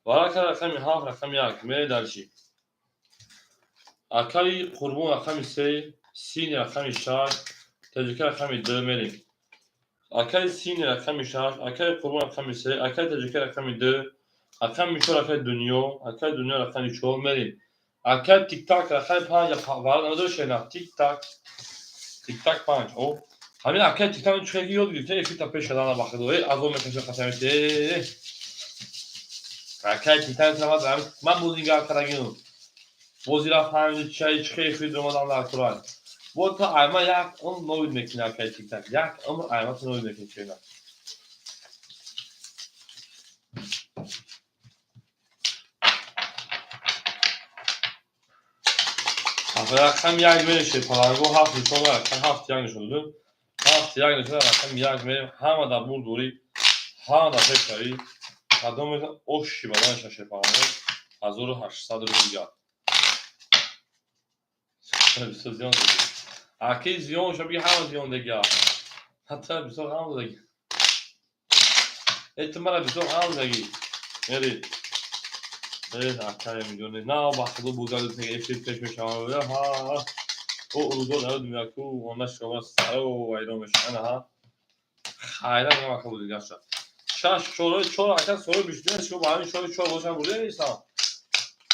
Варақа рақами 7, рақами 1 мере дарши. Акаи Қурбон рақами 3, Сини рақами 6, Таҷика рақами 2 мерем. Акаи Сини рақами 6, акаи Қурбон рақами 3, акаи Таҷика рақами 2, рақами 4 акаи Дунё, акаи Дунё рақами 4 мерем. Акаи Тиктак рақами 5 варад надошена. Тиктак. Тиктак 5. О. Ҳамин акаи Тиктак чӣ ки ёд гирифта, эфир пеш шадан бахидо. Э, азоб мекаша қасами. Э. Акаи Тиктак ман бозингар карагину. Бозира фаҳмиди чай чӣ эфир омадан дар курай. Бо та айма як умр новид мекунӣ, акаи Тиктак. Як умр айма ту новид мекунӣ чена. Рақам 1 мереше паланго 7 нишона, рақам 7 1 нишон додем. 7 1 нишона, рақам 1 мерем. Ҳама дар бурдорӣ, ҳама дар пешравӣ. Кадом оши бадан шаше паланго 1800 рубл дигар. Бисёр зиён додӣ. Аки зиён шо биги, ҳама зиён дега. Ҳатто бисёр ғам додагӣ. Э, ту мара бисёр ғам додагӣ. Мери. Э, акай миҷоне. На, ба худо бузад эфир пеш мешавам. Ҳа. О, рӯзо народ меяку, она шава саро вайрон мешава. Ана ҳа. Хайра мегам ака бузига ша. Шаш чор чор ака соли 22 шо ба ҳамин чор чор бошам бурда нестам.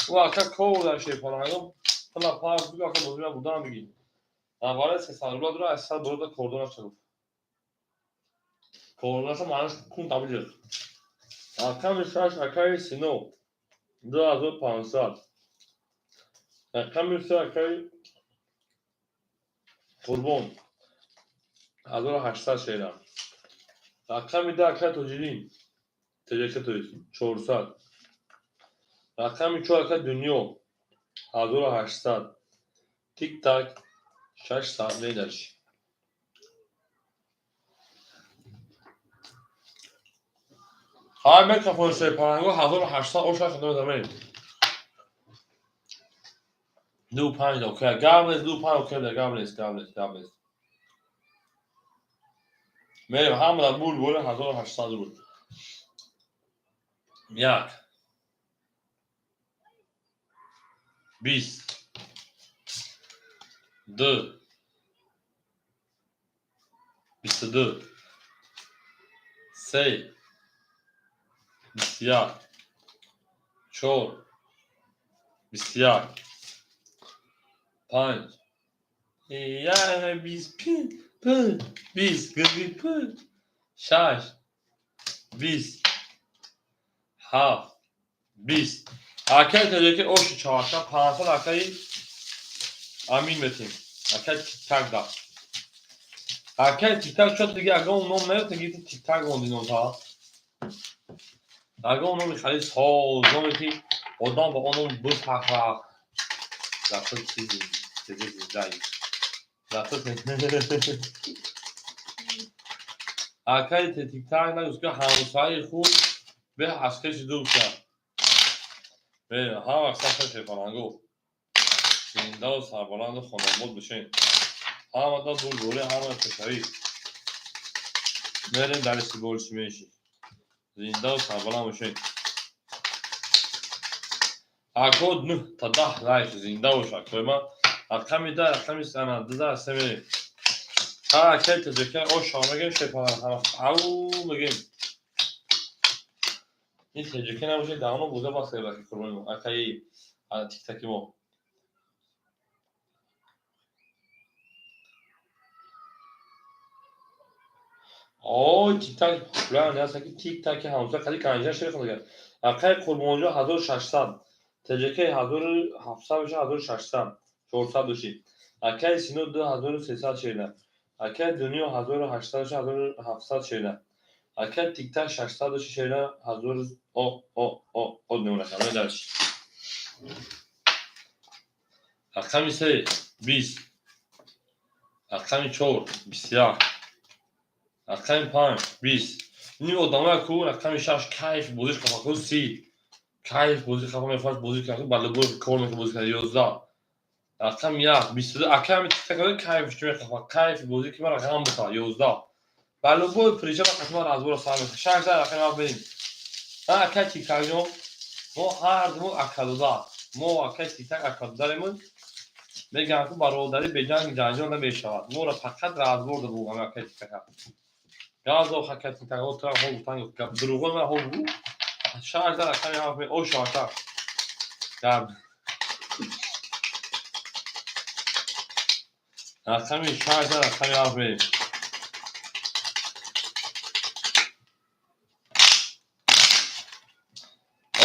Ӯ ака кор дар шепалангом. Пила пас биго ака бозима бурдан биги. Аввала 300 рубла дура 800 доллар кордона шуд. Кордонаша маънош кун табилиқ. Рақами 6 акаи Сино 2500. Рақами 3 акаи Қурбон 1800 шера. Рақами 2 акаи Тоҷиддин ТЖК тоист 400. Рақами 4 акаи Дунё 1800. Тик-так 600 медарши. Ҳа, микрофон шепаранго 1800 оша шуда мерем. 2 5 окей. Гап нест, 2 5 окей, гап нест, гап нест, гап нест. Мерем ҳама дар бур бола 1800 рубл. 1, 20, 2, 22, 3, 21, 4, 21, 5, як, 20, 5, 20, 5, 6, 20, 7, 20. Акаи Таҷаки оши чорта 500 акаи Амин метем. Акаи Тиктак да. Акаи Тиктак чо дига ягон ном наёфта, гирифти Тиктак монди номта. Ягон номи хеле соз, номе ки одам ба он ном бифахрад. Зато чизи чизи зиндаи. Зато акаи Тиктак нагӯст ки ҳамсояи худ беҳ аз хеши дур шавад. Ҳама вақт сафар шепалангу. Зиндаву сарбаланду хонобод бошед. Ҳамада бурдборӣ, ҳама пешравӣ. Мерем дар истиқболи чӣ мешӣ. Зиндаву сарбаланд бошед. Ако 9 та 10 лайк, зинда бош акои ман. Рақами 10, рақами ана 2 се мерем. Ҳа, акаи Таҷика оша мегем шепаланг ҳама ау мегем. Ин Таҷика набошад, давно буда бас карда қурбони. Акаи Тиктаки мо. Ой, тиктак пулан аст ки тиктаки ҳамсоя қади канҷа шер хонда. Акай Қурбонҷон 1600, ТЖК 1700 бошад, 1600, 400 доши. Акай Сино 2300 шерна. Акай Дунё 1800 бошад, 1700 шерна. Акай Тиктак 600 доши шерна, 1000 о о о о немонакам дальше. Рақами 3 20, рақами 4 21, рақами 5 20. Ин одамоя ку рақами 6 кайф бозиш қафа 30 кайф бозӣ қафа мефарш бозӣ кард, ба любой кор мекунад бозӣ кард 11. Рақами 1 22. Акай ҳами тиктак кайф чӣ мехафа, кайф бозӣ ки мара ғам бута 11. Ба любой причина қасма разбора сар мекунад. 6 рақами 7 берим. Акай Тиктакҷон, мо ҳар думо акадода, мо акай Тиктак акадодаремон. Мегӯям ку бародарӣ беҷанг ҷанҷол намешавад. Моро фақат разбор дабугам акай Тиктака. Газо акай Тиктак тра ҳо гуфтан дурӯғои ман ҳо бугу. 6 рақами 7 о шавака. Гап. Рақами 6 рақами 7 берим.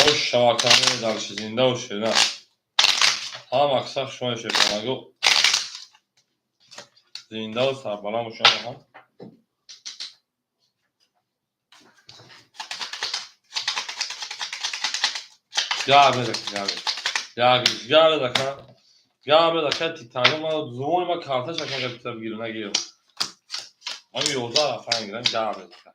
Ош шавака дальше зинда бошед. На. Ҳама аксар шумо шефанаго. Зиндаву сарбаланд бошед ҳам. Гап мезака, гап. Як гап мезака. Гап мезака тиктака ма зубони ма карта шакан гап бигирам нагирам. Ман 11 рақам гирам гап мезака.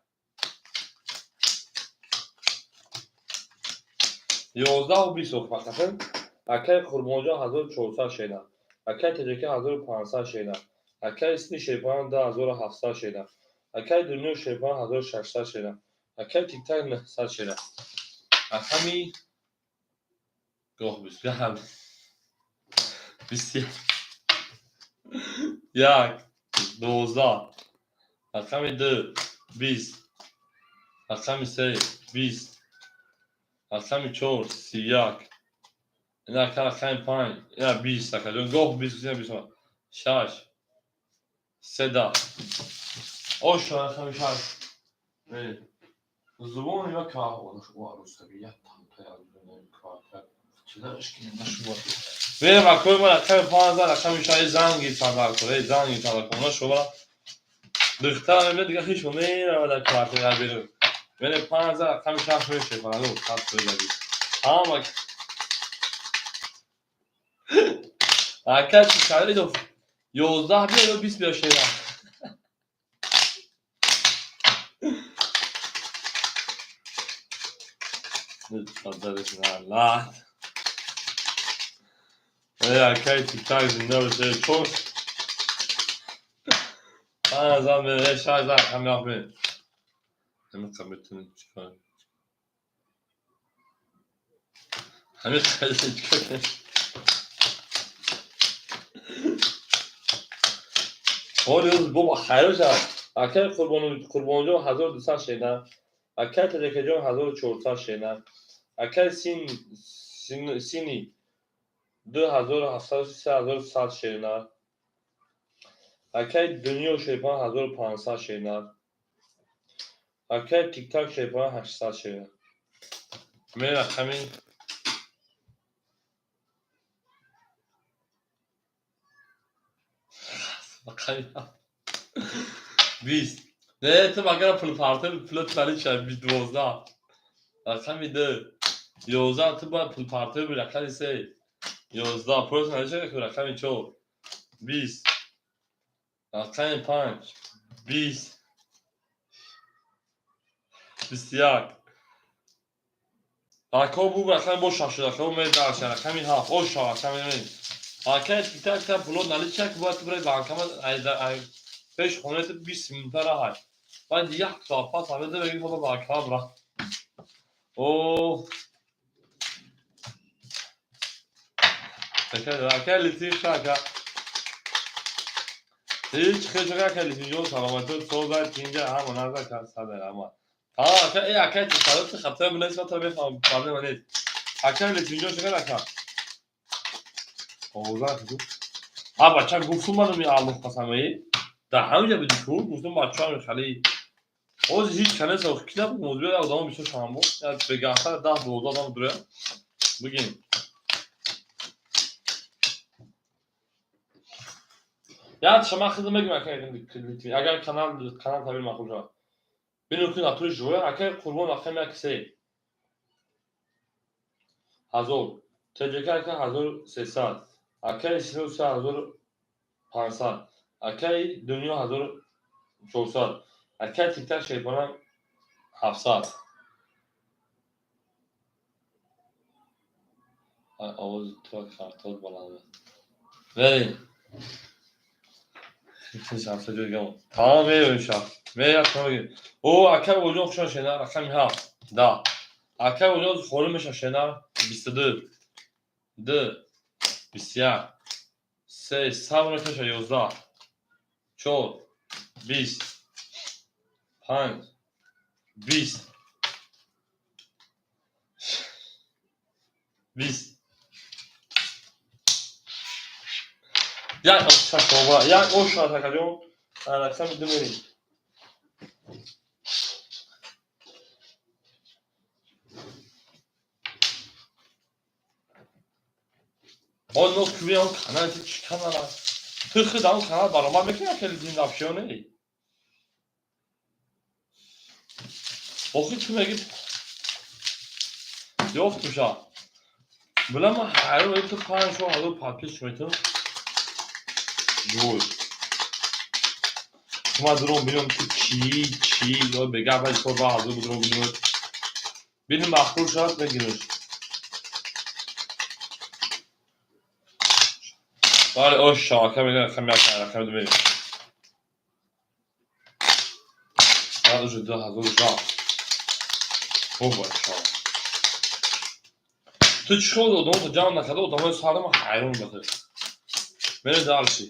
11 20 фақат. Акай Қурбонҷон 1400 шена. Акай ТЖК 1500 шена. Акай Сини Шерпан 2700 шена. Акай Дунё Шерпан 1600 шена. Акай Тиктак 900 шена. Рақами гоҳ 21, 12, рақами 2 20, рақами 3 20, рақами 4 31, ина рақами 5 ина 20. Акаҷон, гоҳ 20, ина 20, 6 3 10. Ош рақами 6. Зубони ва Верем акои ма рақами 15 рақами 6 занги садар кун, эй занги садар кун. Шумо духтара мебинад, дига хиш мерава дар квартира берун. Верем 15 рақами 6 мешефанаду сад фоизаги. Ҳама ака чи шари 11 биё ё 20 биё шера. Лат. Эй акай Тиктак зинда боше. Чор панҷ мере шаш рақами ҳафт мерем. Ҳамин метавонем чикор? Ҳамин чикор кунем? Ҳоли боба хайр шавад. Акай Қурбонҷон 1200 шена. Акай Таҷакаҷон 1400 шена. Акай Сини 2700 3100 шена. Акай Дунё Шерпан 1500 шена. Акай Тиктак Шерпан 800 шена. Ме рақами 20. Не, ту магар пулпарта пулат нали ча 12. Рақами 2 11, ту бояд пулпарта би. Рақами 3 11, пулат нали ча. Рақами 4 20, рақами 5 20, 21. Рақам бу рақами бо шаш рақам медарша. Рақами 7 оша рақами акай Тиктак та пулот нали чак бояд ту бираи банкама пеш хонаи ту 20 минута раҳай. Баъд як соат пас ҳамеда беги хода банкама бира. О акай литиф ака ҳеҷ хел ака Литифҷон, саломатӣ соза тинҷа ҳама назар кар садар ҳама. Ака э акай Тиктак хатар бинавис, ман тара мефаҳмам, проблема нест. Акай Литифҷон, чӣ ака? Овоза а бача гуфтум манами Аллоҳ қасамаи дар ҳамиҷа буди ку гуфтум бачаам хали оз ҳеҷ канеса ки набуд мозбия одамо бисёр шаҳамбо бегаҳтар 10-12 одам дура бигин. Як шама хизм мегӯм агар канал табир маъқул шавад. Бинем ки натури живоя акай Қурбон рақами як се ҳазор, ТҶК ака 1300, акай Сино 3500, акай Дунё 1400, акай Тиктак Шерпана 700. Овози ту картот баланд. Верин. Тамом меёем шаб. Меяд. О акай Оҷон хушон шена рақами ҳафт да. Акай Оҷон холӣ меша шена 22 д 21 се сабр мекаша 11 4 20 5 20 20 як оша як оша акаҷон рақами ду мерем. Он но куби он канал чӣ канал аст? Ту худ он канал баромад мекунӣ хеле зинда вообще не? Охи ту меги ёфтуша. Била ман ҳайрон ту 5-6 ҳазор подписчик метавон. Живой. Ма дуром бинам ту чӣ чӣ ё бега баъди сол ба ҳазор дуром бинам. Бинем маъқул шавад мегириш. Бале ош шабака мегӯям рақами як рақами ду мерем. Баъд уже 2000 рафт. О бача. Ту чӣ хел одамото ҷамъ накарда одамои сарама ҳайрон ба ту. Мерем дальше.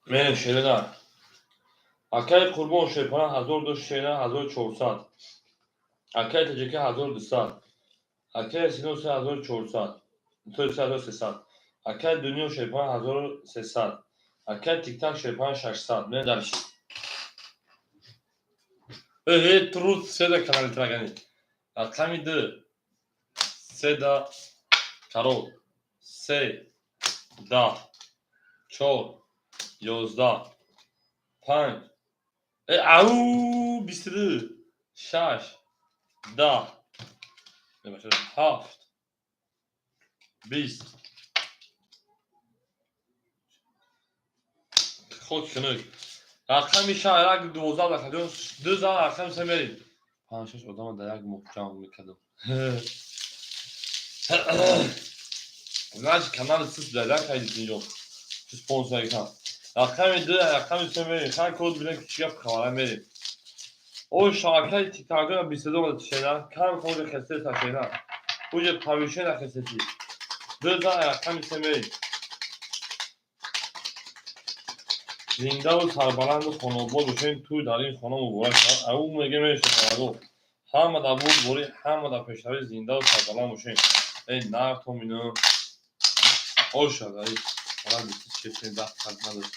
Мерем шерина. Акаи Қурбон Шерпана ҳазор дошт шерина 1400. Акаи ТҶК 1200. Акаи Сино 3400. 3300. Акаи Дунё Шерпана 1300. Акаи Тиктак Шерпана 600. Мерем дальше. Э, труд седа канали трагани. Рақами ду. Седа карол. Се. 10. 4. 11. 5. Э, ау, 22. 6. 10. 7. 20. Хок хунук. Рақами шаш як 12 рақам ду зан рақами се мерем. Панҷ шаш одама дар як моҳ ҷамъ мекардам. Значит, канали сис дар як ҳайдис инҷо. Спонсор кан. Рақами ду рақами се мерем. Хай код бинем ки чӣ гап хабара мерем. О шабакаи тиктакра 22 омада шена. Кам кам уже хестеса шена. Уже повышена хестеси. Ду зан рақами се мерем. Зиндаву сарбаланду хонобод бошем ту дар ин хона муборак шавад. Ау мега мешавад. Ҳама дар бурдборӣ, ҳама дар пешравӣ зиндаву сарбаланд бошем. Эй нар то мино. Оша ай ҳала бисту чес даҳ қад надошт.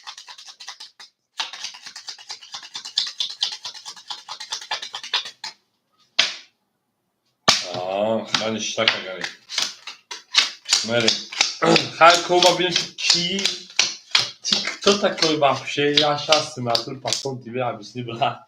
Хеле ништак агари. Мерем. Хай коба бинем ки чи кто такой вообще? Я щас смотрю, потом тебе объясню, брат.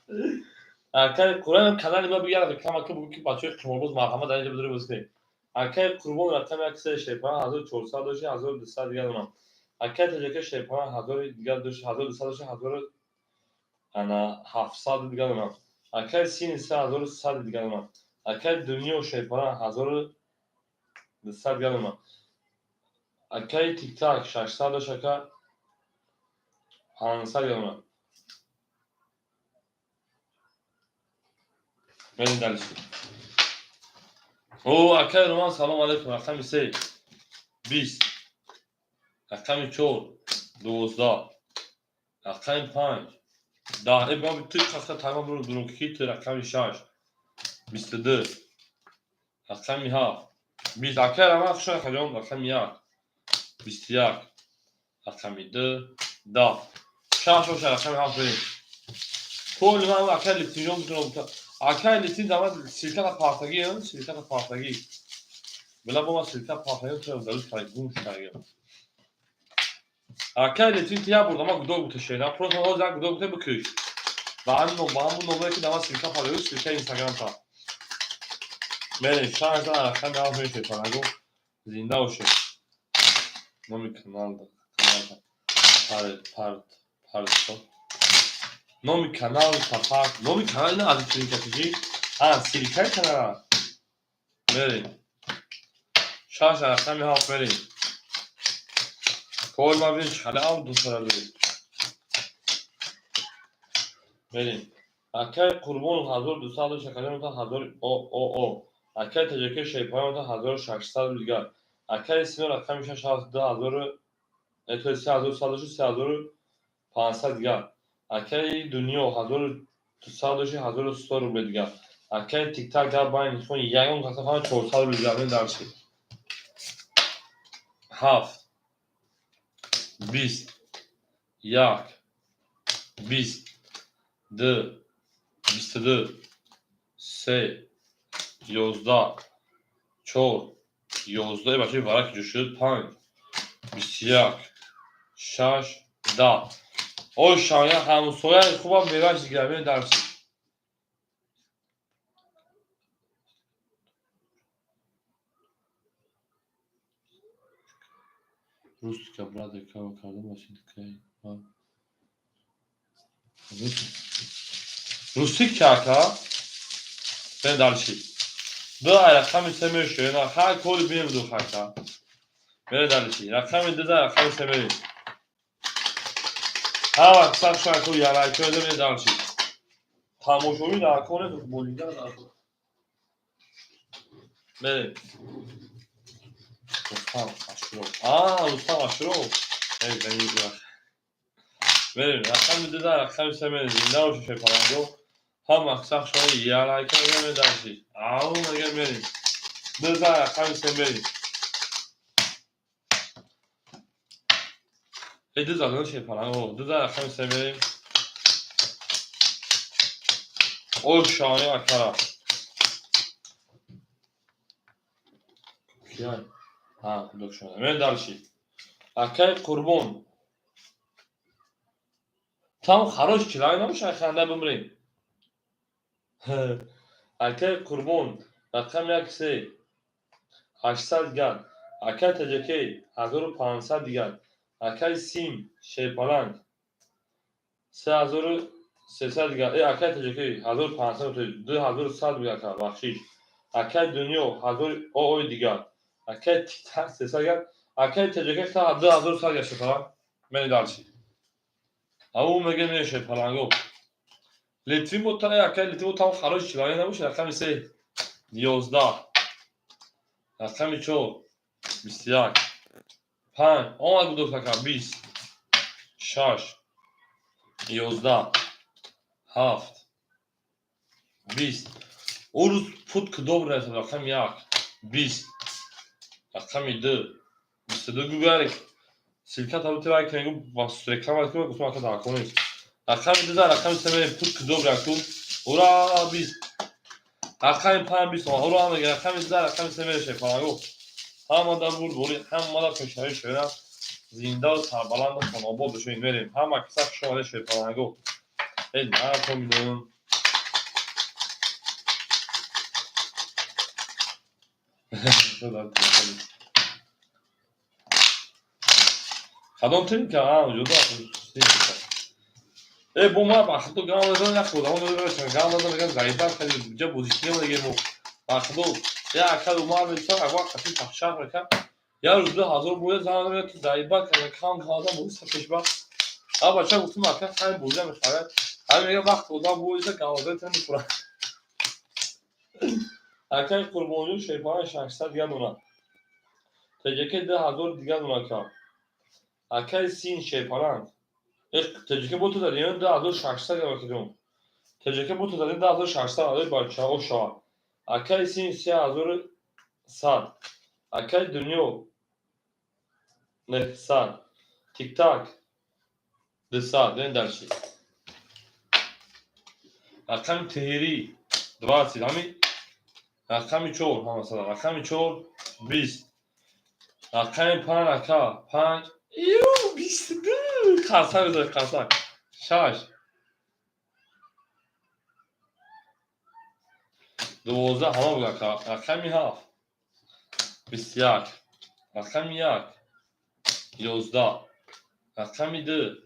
Акай Қурбон канали ма бигар реклама ки бугу ки бачаҳои қиморбоз марҳамат дар инҷа бидури бозӣ. Акай Қурбон рақами як се Шерпана 1400 дошт, 1200 дигар дорам. Акай ТҶК Шерпана ҳазори дигар дошт, 1200 дошт, ҳазор ана 700 дигар дорам. Акай Сини се 1100 дигар дорам. Акай Дунё Шерпана 1200 дигар дорам. Акай Тиктак 600 дошт, ака 500 дигар дорам. Мерем дальше. О, акай Роман салом алейкум. Рақами се 20. Рақами 4 12, рақами 5, 10. Э, баби ту қахта тайма буру дуру ки ту. Рақами 6, 22, рақами 7, 20. Акай раман, хуш омадед, рақами 1, 21, рақами 2, 10, 6 боша, рақами 7 берем. Поли ман акай Литвинҷон бутунам. Акай Литвин дамад ссылка та партагӣ, ссылка та партагӣ. Била бо ман ссылка партагӣ ту даруз кард, гум шудагӣ. Акай Литвин, ту як бурда ман гудок буташена. Просто ҳозир як гудок бута бикӯш. Ба ҳамин ба ҳамун номере ки дамад ссылка партагӣ, ссылка и Инстаграм та. Мерем, 6 рақами 7 мешепанаго. Зинда бошед. Номи канал канал пар пар пар. Номи канал тафак, номи канал ина аз ссылка киши. А, ссылка и канал. Мерем. 6 рақами 7 мерем. Кор ма бин чале ав дусара доред. Мерем. Акай Қурбон 1200 шакаҷон ҳазор о о о. Акай Таҷаки Шайпоён 1600 дигар. Акай Сино рақами 6 7 2000 то 3100 3500 дигар. Акай Дунё 1200 доши 1100 рубл дигар. Акай Тиктак гап байн хон ягон каса фақат 400 рубл дигар дарши. 7, 20, 1, 20, 2, 22, 3, 11, 4, 11. Бачаи вараки ҷо шуд. 5, 21, 6, 10. Ой, шоя ҳамсояи хубам меваш дигар медарсид. Русская брат реклама карда бошед. Русӣ кака бен дальше. Ду рақами се мешӯ, ҳар кори бинем ду хака. Мере дальше. Рақами ду да рақами се мерем. Ҳар вақт сар шаку ярайко мере дальше. Тамошоӣ дар кор нест, болида дар кор. Мерем. Рустам Ашуров. А, Рустам Ашуров. Мерем. Рақами ду да рақами се мерем. Зинда бошед, шепаланго. Ҳама сах шои ярайко мере дальше. Ау мега мерем. Ду да рақами се мерем. Эй, ду задан шепаланго. Ду да рақами се мерем. Ой, шони акара. Кияй? Ҳа, худо шони. Мерем дальше. Акай Қурбон. Там хорош чилай набошад, ханда бимрем. Акай Қурбон, рақами 1, 3, 800 дигар. Акай Таҷакей 1500 дигар. Акай Сим Шерпаланг 3300 дигар. Э, акай Таҷакей 1500, 2100 дигар, ака, бахшиш. Акай Дунё 1000 ой дигар. Акай Титан 300 дигар. Акай Таҷакей 2100 дигар, Шерпаланг. Мерем дальше. Ау мега мерем, Шерпаланго. Литвин бо та акай Литвин бо там хорош чилай набошад. Рақами 3, 11, рақами 4, 21, 5 омад буд ака, 20, 6, 11, 7, 20. Ӯ рӯз пут кудоб расад. Рақами 1, 20, рақами 2, 22. Гугари ссылка табутивай кунем, реклама кунем, гуфтам ака дар кор нест. Рақами 2, рақами 3 мерем. Пут кудоб раку, ура, 20, рақами 5, 20, ура мега. Рақами 2, рақами 3 мерем, шепанаго. Ҳамада бурдборӣ, ҳамада пешравӣ шояд, зиндаву сарбаланду хонобод бошед. Мерем. Ҳама киса хуш омадед, шерпаланго. Э, накомидон. Кадом тринка? А, ҷудо. Э, бо ма ба худо гам назан, як одамо гам назан, меган заифа кади, ҷа бозикунем мегем. Мо ба худо як акад умар меписам, як вақт қати тахшақ мекард, як рӯз 2000 бояд зан мегӯяд, ту заифа кади, кам кардам бозиса пешба. А бача гуфтум, ака, ҳамин бозия мехарад, ҳамин мега, вақт одам боиса гаваза та мехӯрад. Акаи Қурбонҷон Шерпалан 600 дигар дона. Теҷаке 2000 дигар дона кард. Акаи син шерпаланг. Теҷика бо ту дадиён 2600 гавакиҷон. Теҷика бо ту дадиён 2600 адои бачаҳо шавад. Акаи син 3100. Акаи дунё 900. Тиктак 200. Бирем дальше. Рақами теҳирӣ 20. Ҳами рақами 4 ҳамасалан. Рақами 4 20. Рақами 5 ака 5. Ю 22. Қарсак бизор, қарсак. 6. 12 ҳама буд ака. Рақами 7. 21. Рақами 1. 11. Рақами 2.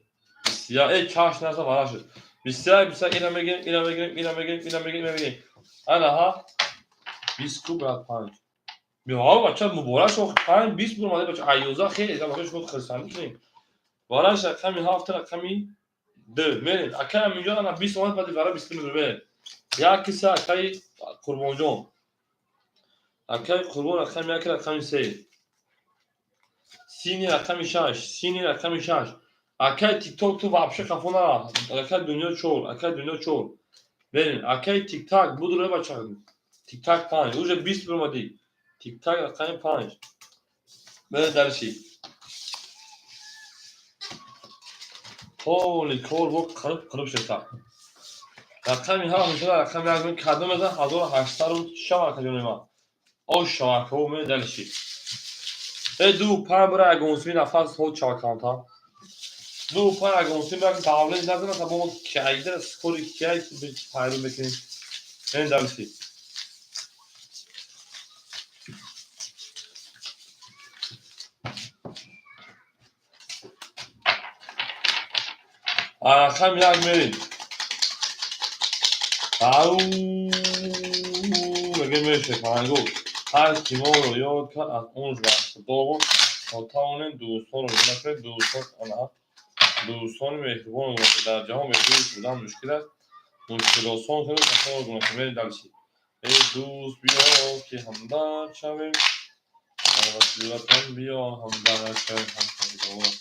21. Эй, чаш наза вара шуд. 21, 21 ина мегирем, ина мегирем, ина мегирем, ина мегирем, ина мегирем. Ана ҳа. 20 ку брат 5. Биҳо бача муборак шо 5 20 бур бача. Ай 11 хеле бача шумо хурсандӣ кунем. Вараш рақами 7 рақами 2. Мерем. Акай Аминҷон ана 20 омад баъди вара 20 мезанем. Мерем. Як киса акаи Қурбонҷон. Акаи Қурбон рақами 1 рақами 3. Сини рақами 6. Сини рақами 6. Акаи тикток ту вообще хафо нара. Акаи дунё 4. Акаи дунё 4. Мерем. Акаи тиктак будуре бача. Тиктак 5. Уже 20 буромадӣ. Тиктак рақами 5. Мерем дальше. Ҳоли кор бо қириб қириб шуда. Рақами 7 мешава рақами 1 кадом мезан 1800 шава акаҷони ман. Ош шавакаҳо мерем дальше. Э ду панҷ бира ягонсими нафас ҳод шава камтар. Ду панҷ ягонсими бира давлет назана та бо кайдара скори кай пайру мекунем. Мерем дальше. Рақами 1 мерем. Ау мегем меше палангу. Ҳар ки моро ёд кард аз он бархӯрдор то тавонем дӯстонро накунем дӯстон ана дӯстони меҳрубонро гуноҳ дар ҷаҳон бедӯст будан мушкил аст. Мушкилосон кунед касонро гуноҳ мерем дальше. Эй дӯст биё ки ҳамдард шавем. Ватан биё ҳамдард шавем ҳамсаргор.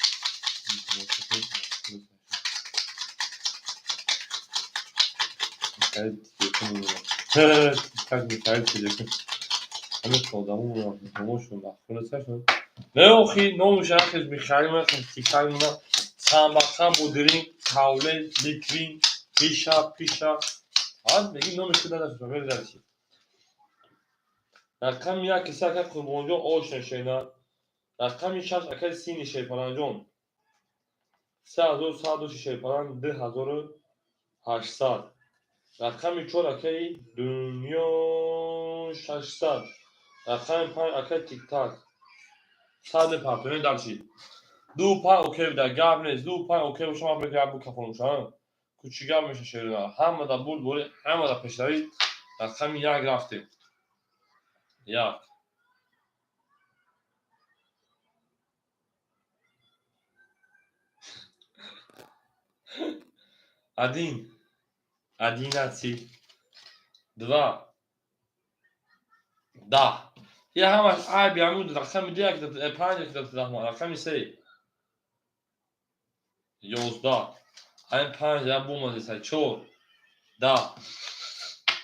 Михаил Телефон. Ҳамин одамо номошон нахонасашон. Не охи номуш яхез Михаил мехез тиктак мона самбақан будирин кавле ликвин пиша пиша. Ҳад меги номиш ки надашт мери дальше. Рақами 1 киса ака Қурбонҷон ош нешена. Рақами 6 акаи сини Шерпаланҷон. 3100 Шерпаланг 2800. Рақами 4 акаи Дунё 600. Рақами 5 акаи Тиктак. 100 мепартонем дальше. Ду панҷ окей буда гап нест. Ду панҷ окей боша ман бекар бу кафон мешавам. Кучи гап меша шерина. Ҳама да бурд бори ҳама да пешравӣ. Рақами 1 рафтем. 1. Один. 11. 2. 10. Я ҳамаш айби ҳамун рақами 2 як 5 як даҳ рақами 3. 11. Ҳамин 5 я бумадеса 4. 10.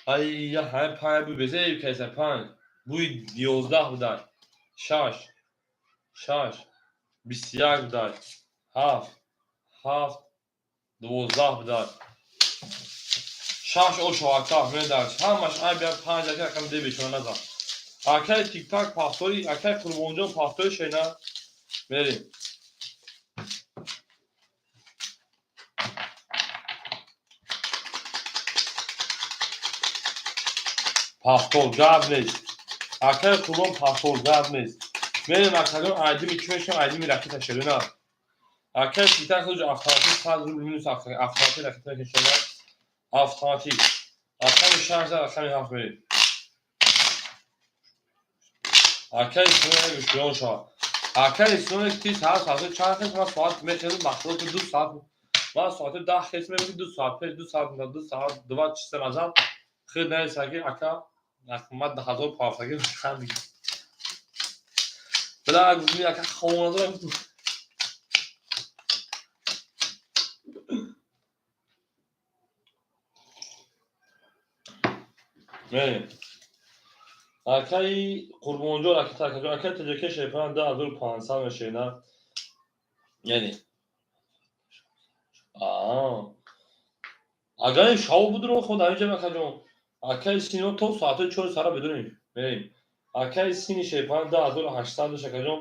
Ай я ҳамин 5 бу безе кайса 5. Буи 11 будай. 6. 6. 21 будай. 7. 7. 12 будай. 6 о шавака медаш. Ҳамаш айби 5 як рақами 2 бечора назан. Акаи тиктак пафтори, акаи Қурбонҷон пафтори шена. Мерем. Пафтор гап нест. Акаи Қурбон пафтор гап нест. Мерем акаҷон айдими чӣ мешавам айдими ракета шерина. Акаи тиктак худ автоматик 100 рубл минус автоматик ракета мекашона. Автоматик. Рақами 6 рақами 7 мерем. Акаи Исмоил гӯшиён шавад. Акаи Исмоил ти саат соати чанд хез ман соат мехезам маҳсулоти 2 соат. Ман соати 10 хез мебинам 2 соат пеш 2 соат 2 соат 2 чиста назад. Хир наисаки ака ман 1000 пафтаги хандиги. Била гуфтам ака хона дорам. Мерем. Акаи Қурбонҷон, акаи ТҶК шерпаланг 2500 мешена. Яъне агар шав будро худ ҳаминҷа акаҷон. Акаи сино то соати 4 сара бидурем. Мерем. Акаи сини шерпаланг 2800 дош акаҷон.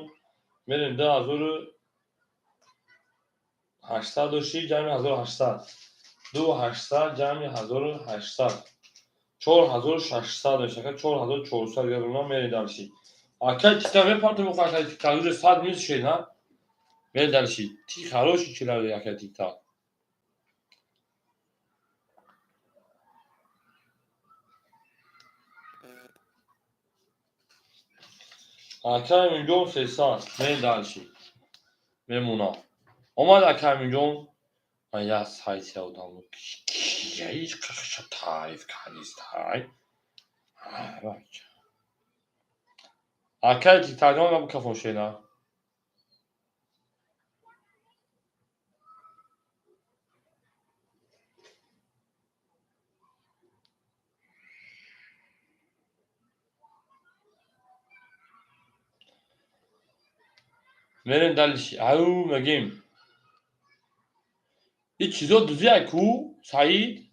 Мерем 2800 доши ҷамъи 1800. 2800 ҷамъи 1800. 4600 дош ака 4400 гардона мерем дальше. Акаи тика мепартем акаи тика уже 100 мил шена. Мерем дальше. Ти хороший человек акаи тика. Акаи Аминҷон 300. Мерем дальше. Мемонам. Омад акаи Аминҷон. Ман як сайти одам кияи қахша таъриф кардистай. Акаи тиктакҷон бикафон шена. Мерем дальше. Ау мегем. Ин чизо дузия ку Саид?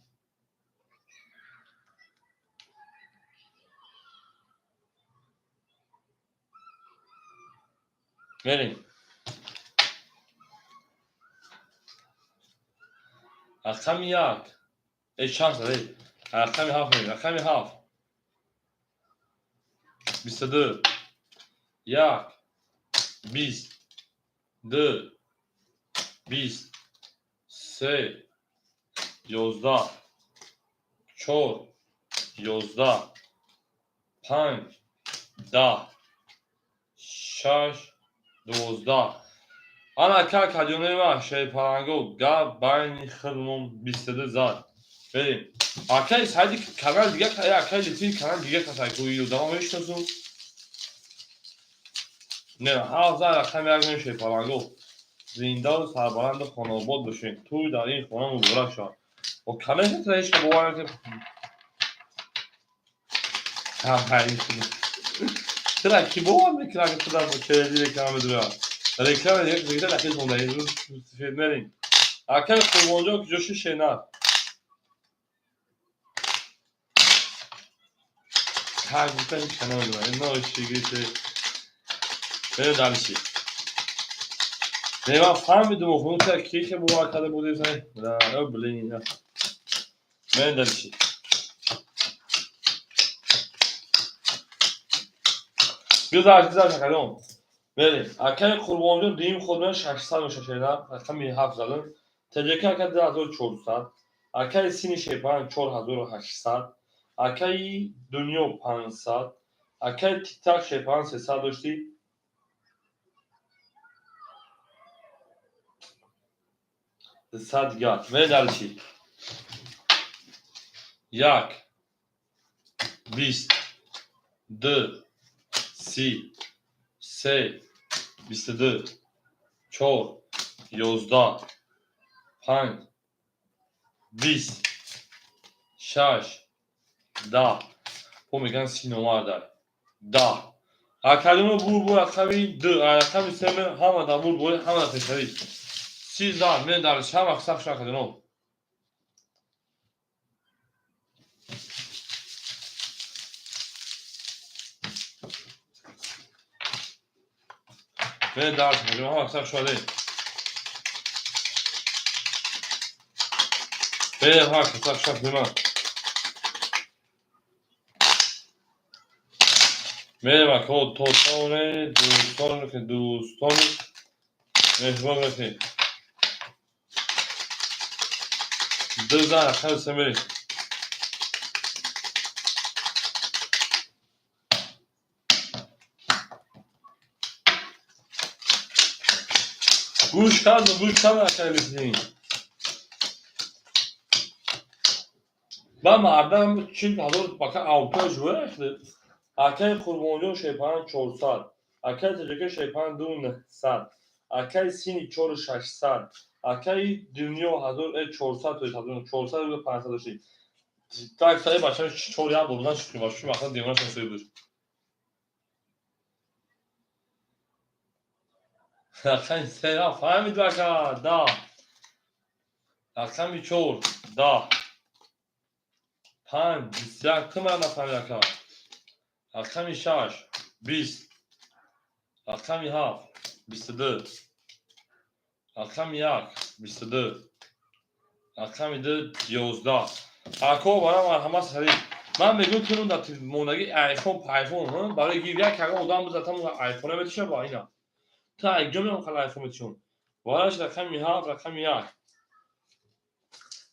Мерем. Рақами як. Э шанс эй. Рақами ҳафт мерем. Рақами ҳафт. 22. Як. 20. 2. 20. 3. 11. 4. 11. 5. 10. 6. 12. Ана ака кадёнаи ман шерпаланго гап байни худмон 22 зад. Берем. Акаи Саиди канал дига акаи Литвин канал дига касай ку одама мешиносум. Не, ҳафт зад рақами як мем шерпаланго. Зиндаву сарбаланду хонаобод бошед. Тӯй дар ин хона муборак шавад. О конечно тра ҳеч бовар накард. Тра ки бовар мекунад ки тра черези реклама медурад. Реклама дига дига дақиқ монда. Сифет мерем. Акаи Қурбонҷон куҷоши шенар? Как будто ҳеч ка намедонам. Ино шигите. Мерем дальше. Не, ман фаҳмидум охунта ки ки бовар карда будем. Да, блин. Мерем дальше. Гузашт, гузашт акаҷон. Мерем. Акаи Қурбонҷон дуюм ход 600 меша шена. Рақами ҳафт задам. ТҶК ака 2400. Акаи сини шерпаланг 4800. Акаи Дунё 500. Акаи Тиктак шерпаланг 300 доштӣ. 100 дигар. Мерем дальше. 1. 20. 2. 30. 3. 22. 4. 11. 5. 20. 6. 10. Бо мегӯянд синомардай. 10. Академия бур рақами 2, рақами 3 ҳама дар бур бори ҳама дар пешравӣ. 30 зад. Мерем дальше. Ҳама саф шуд академия. Мерем дальше. Ҳама саф шуд. Мерем ҳама саф шуд меман. Мерем ака то тоне дӯстон ки дӯстони меҳрубон мекунем. 2 зад рақами 3 мерем. Гӯш кардам, гӯш кардам акаи Литвин. Ба мардам 40 000 бака авто жӯя Акаи Қурбонҷон шерпаланг 400. Акаи ТҶК шерпаланг 2900. Акаи сини 4600. Акаи Дунё 400 то 400 500 дошти. Так, саи бача чор як бурдан шуд, бача мақсад девона шуд сои буд. Рақами се фаҳмид бака, да. Рақами чор, да. Панҷ, 21, ту мара нафаҳмид ака. Рақами шаш, 20. Рақами ҳафт, 22. Рақами як, 22. Рақами ду, 11. Ако барам марҳамат сарид. Ман мегӯям ки дар мондаги айфон пайфон барои гир як ягон одам бизатам айфона метиша ба ина. Ту айҷо меом хала айфон метишон. Вараш рақами ҳафт, рақами як.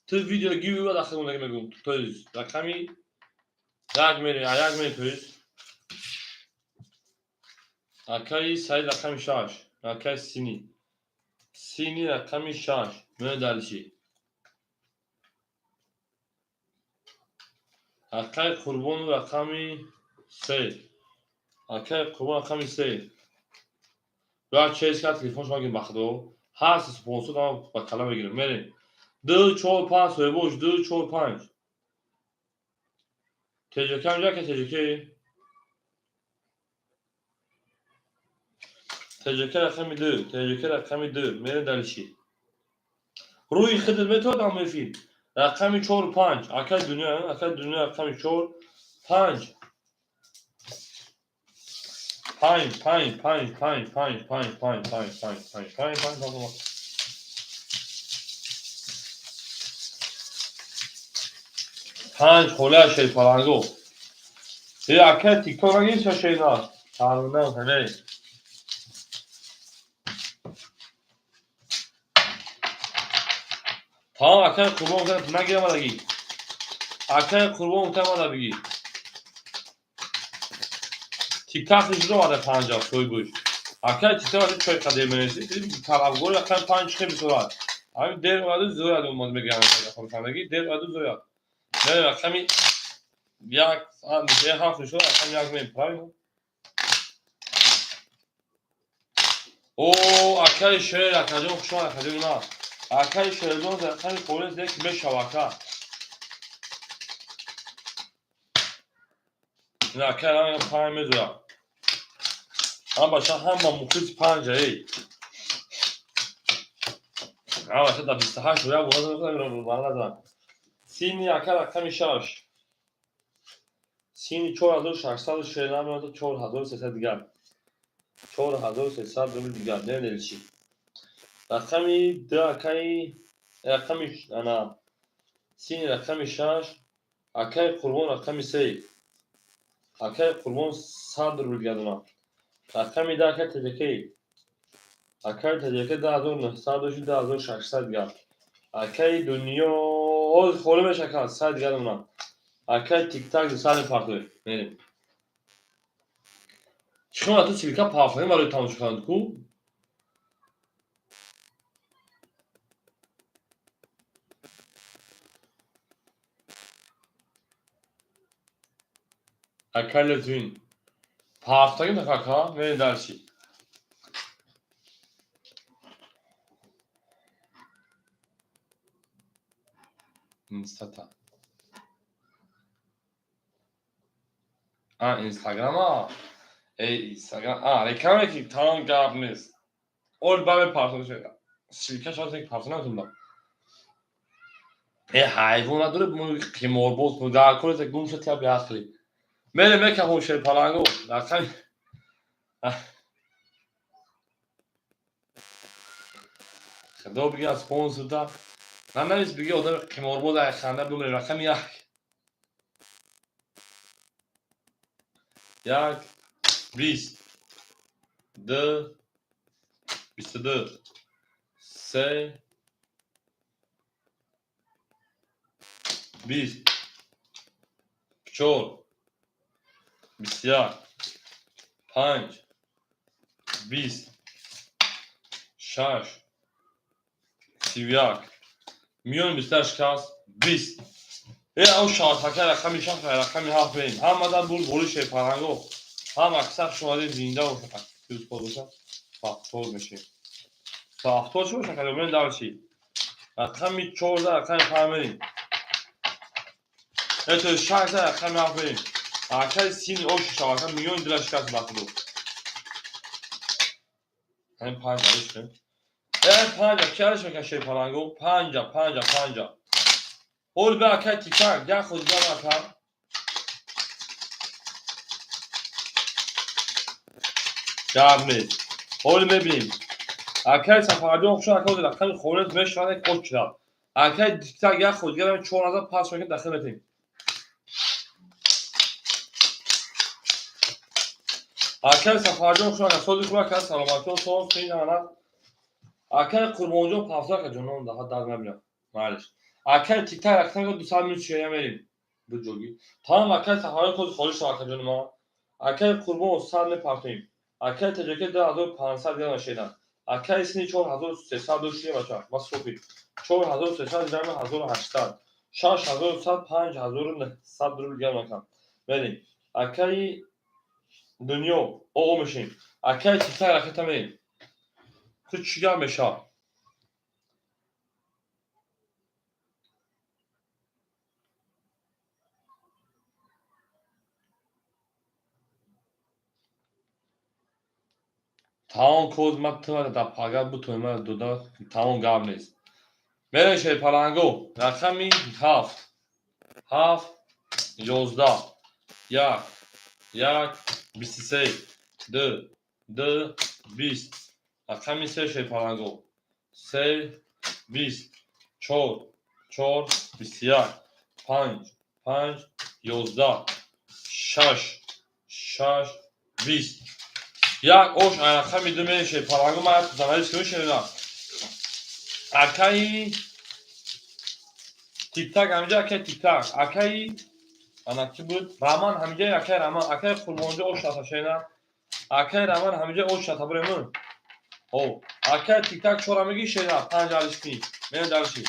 Ту видео гиви ва дахил мондаги мегӯям. То есть рақами як мере, а як мере, то есть. Акаи Саид рақами шаш, акаи Сини. Сини рақами шаш. Меои дальше. Акаи Қурбону рақами се. Акаи Қурбон рақами се. Бояд чез кард телефон шумо гирем ба худо. Ҳар се спонсор ама ба кала мегирем. Мерем. Ду, чор, панҷ, соҳибош, ду, чор, панҷ. ТЖК инҷа ка ТЖК? ТЖК рақами ду, ТЖК рақами ду. Мерем дальше. Рӯи худат метавонад ам эфир. Рақами чор, панҷ. Акаи Дунё, акаи Дунё рақами чор, панҷ. Панҷ, панҷ, панҷ, панҷ, панҷ, панҷ, панҷ, панҷ, панҷ, панҷ, панҷ, панҷ, панҷ. Панҷ хола шерпаланго. Э, акаи тикток нагирифта шерна. Тарунам ҳаме. Тамом акаи Қурбон нагирам адаги. Акаи Қурбон гуфтам ада бигир. Тиктак шуд омада панҷа соҳибош. Акаи тиктак ади чой қадер менеси. Талабгори акаи панҷ хе бисорад. Ҳамин дер омаду зояд омад мегирам хонасандаги дер омаду зояд. Не рақами як ҳафт шуд рақами як мем правильно? О, акаи шер, акаҷон хуш омад, акаҷон на. Акаи Шерҷон рақами холис як мешава ака. Ин акаи ранга панҷ мезояд. Ҳам баша ҳама мухлиси панҷа эй. Ҳам баша дар 28 як бора назан. Сини ака рақами шаш. Сини 4600 шер намеояд, 4300 дигар. 4300 рубл дигар. Намедонед чӣ. Рақами ду акаи рақами ана сини рақами шаш, акаи Қурбон рақами се. Акаи Қурбон 100 рубл дигар дорам. Рақами ду акаи ТЖК. Акаи ТЖК 2900 дошт, 2600 дигар. Акаи Дунё оз холӣ мешакад, 100 дигар дорам. Акаи Тиктак 200 мепартоед. Мерем. Чӣ хел ту ссылка пафтагӣ барои тамошо кардан ку? Акаи Летвин. Пафтагӣ нака, мерем дальше. Инстата. А, Инстаграма? Эй, Инстаграм. А, реклама ки тамом гап нест. Ол ба мепартон шуда. Ссылка шояд ки партон натунам. Э, ҳайвон надоре, қиморбоз дар кори гум шуд тя беақлӣ. Мерем мекафом шерпаланго. Рақами Худо биги аз спонсорда. Нанавис биги одами қиморбоз ай ханда бимре рақами як. Як, 20, ду, 22, се, 20, чор, 21, панҷ, 20, шаш, 31, миёни 28 кас, 20. Э, ав шартака рақами шаш, рақами ҳафт мерем. Ҳамадан бур боли шерпаланго. Ҳам аксар шумоди зинда бошад, плюс бошад, бахтор мешем. Бахтор чӣ бошад? Мерем дальше. Рақами 14, рақами панҷ мерем. Это шахса рақами ҳафт мерем. Акаи сини ош шава, ака миллион дила шикаст ба худо. Ҳамин панҷ алиш кун. Э, панҷа, ки алиш мекунад шерпаланго? Панҷа, панҷа, панҷа. Ҳол бе акаи тикак, як худ дигар ака. Гап нест. Ҳол мебинем. Акаи Сафарҷон хушон ака ҳозир рақами холис мешавад як оч шудад. Акаи тиктак як худ дигар 4000 пас мекунад дахил метем. Акаи Сафарҷон хушон ака сози хуб ака саломатиён соз хеле аманат. Акаи Қурбонҷон пафза ака ҷонон даҳа дард набинам. Майлиш. Акаи тиктак рақами 200 минут шея мерем. Буҷоги. Тамом акаи Сафарҷон хози холис шуд ака ҷони ман. Акаи Қурбон 100 мепартоем. Акаи Таҷака 2500 грамм шедан. Акаи сини 4300 дошти бача. Ма софи. 4300 грамм 1800. 6100 5900 рубл грамм ака. Мерем. Акаи дунё оғо мешем. Акаи тиктак ракета мерем. Ту чӣ гап мешавад? Тамом коз ма ту дар пага бутои ма дода тамом гап нест. Мерем шерпаланго. Рақами ҳафт. Ҳафт, 11, як, як, 23, ду, ду, 20. Рақами се шерпаланго. Се, 20, чор, чор, 21, панҷ, панҷ, 11, шаш, шаш, 20. Як ош рақами ду мерем шерпаланго. Ман занализ кунем шерина. Акаи тиктак ҳаминҷа акаи тиктак. Акаи ана ки буд? Раман ҳаминҷа акаи Раман. Акаи Қурбонҷо ош шата шена. Акаи Раман ҳаминҷа ош шата бурем. О, акаи тиктак чора меги шена, панҷ алиш кунӣ. Мерем дарши.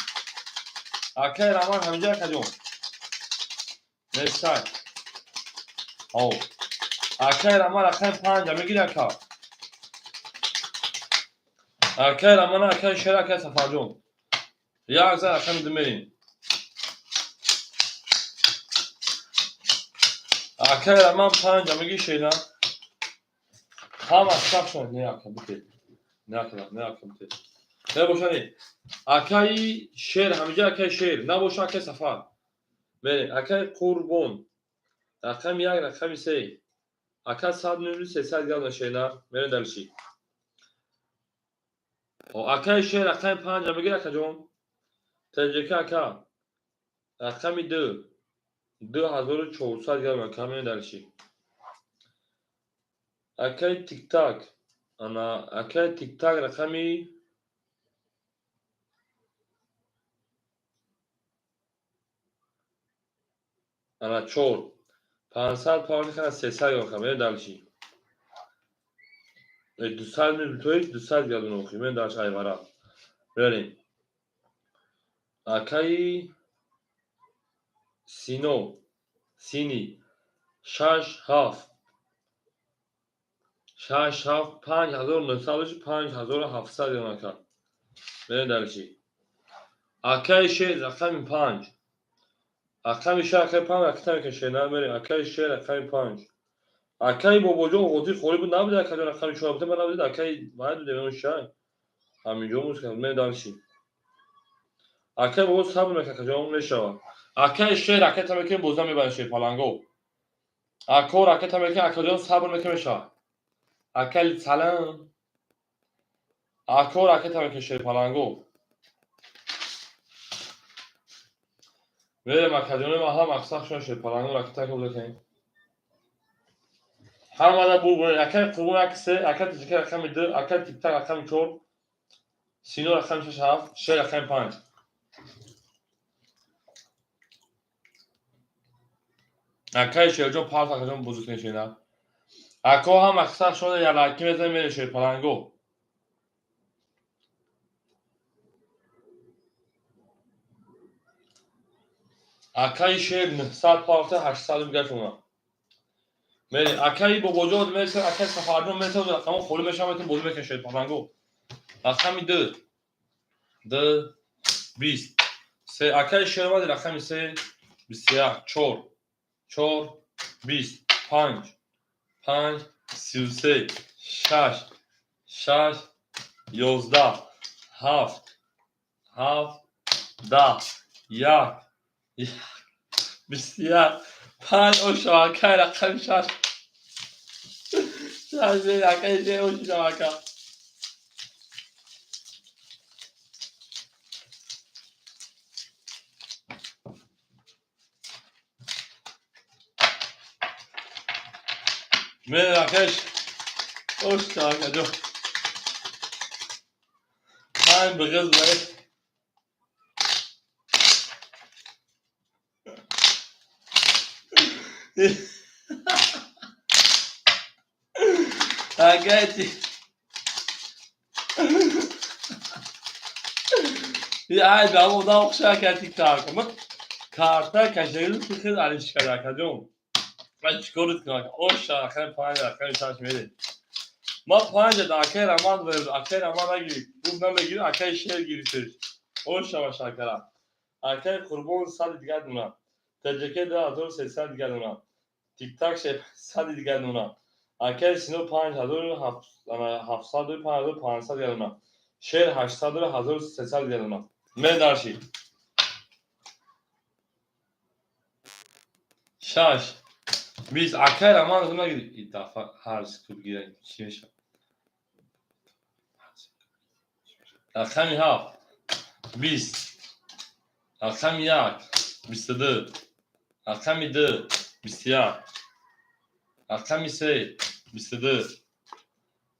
Акаи Раман ҳаминҷа акаҷон. Нестай. О. Акаи Раман рақами панҷа мегири ака. Акаи Рамана, акаи Шера, акаи Сафарҷон. Як зан рақами ду мерем. Акаи Раман панҷа меги шена. Ҳама саб шуд. Не ака бите. Не ака, не ака бите. Набоша не. Акаи Шер ҳаминҷа акаи Шер. Набоша акаи Сафар. Мерем. Акаи Қурбон. Рақами як, рақами се. Ака 100 минут 300 грамм шена. Мерем дарши. Акаи Шер рақами панҷа мегир акаҷон. ТЖК ака. Рақами ду. 2400 грамм ака мерем дарши. Акаи тиктак. Ана акаи тиктак рақами ана чор. 500 паунди хана 300 грамм ака мерем дарши. 200 мил тои 200 грамм охи мерем дарши айвара. Мерем. Акаи Сино, Сини, шаш, ҳафт. Шаш, ҳафт, 5900 5700 грамм ака. Мерем дарши. Акаи Шер рақами панҷ. Рақами шер акаи панҷ ракета мекунем шена мерем. Акаи Шер рақами панҷ. Акаи Бобоҷон ғозии холӣ буд набуд акаҷон рақами чор буд ман набудед акаи вай буд он шай. Ҳаминҷо муз кард мерем дарши. Акаи бобо сабр мекунад акаҷон мешавад. Акаи Шер ракета мекунем боза мебарем шерпаланго. Ако ракета мекунем акаҷон сабр мекунем мешавад. Акаи салам. Ако ракета мекунем шерпаланго. Мерем акаҷони ман ҳам аксар шудан шерпаланго ракета мекунем. Ҳамада бурбурен. Акаи Қурбон як се, акаи Таҷика рақами ду, акаи Тиктак рақами чор, Сино рақами шаш ҳафт, Шер рақами панҷ. Акаи Шерҷон парт акаҷон бузург нешена. Ако ҳам аксар шуда ялаки мезанем мерем шерпаланго. Акаи Шер 900 парта 800 мегашт омад. Мерем. Акаи Бобоҷон мересад, акаи Сафарҷон мересад, рақамон холӣ мешавад, метавонем бозӣ мекунем шерпаланго. Рақами ду. Ду, 20. Се, акаи Шер омад, рақами се, 21, чор, чор, 20, панҷ, панҷ, 33, шаш, шаш, 11, ҳафт, ҳафт, 10, як, як, 21, панҷ. Ошо, акай, рақами шаш, шаш, акай, ошо, ака. Меракеш. Ошо, акаҷон. Панҷ бигиз бай. Акайти. Ай, ба одам хуша ака тик-так. Ма карта кашагӣ хел алиш карда, акаҷон. Ман чӣ корит кунам? Оша, акай панҷ, акай шаш мерем. Ма панҷа да акай Раман берд, акай Раман нагирифт. Гуфт намегирӣ, акай Шер гирифтеш. Оша ва шакара. Акай Қурбон 100 дигар дуна. ТJK 2300 дигар дуна. Тиктак ше 100 дигар дуна. Акай Сино 5700, 5500 дигар дуна. Шер 800, 1300 дигар дуна. Медарши. Шаш. 20, акай Раман нагирифт. И дафъа ҳар куб гирад чӣ мешавад? Рақами ҳафт, 20, рақами як, 22, рақами ду, 21, рақами се, 22,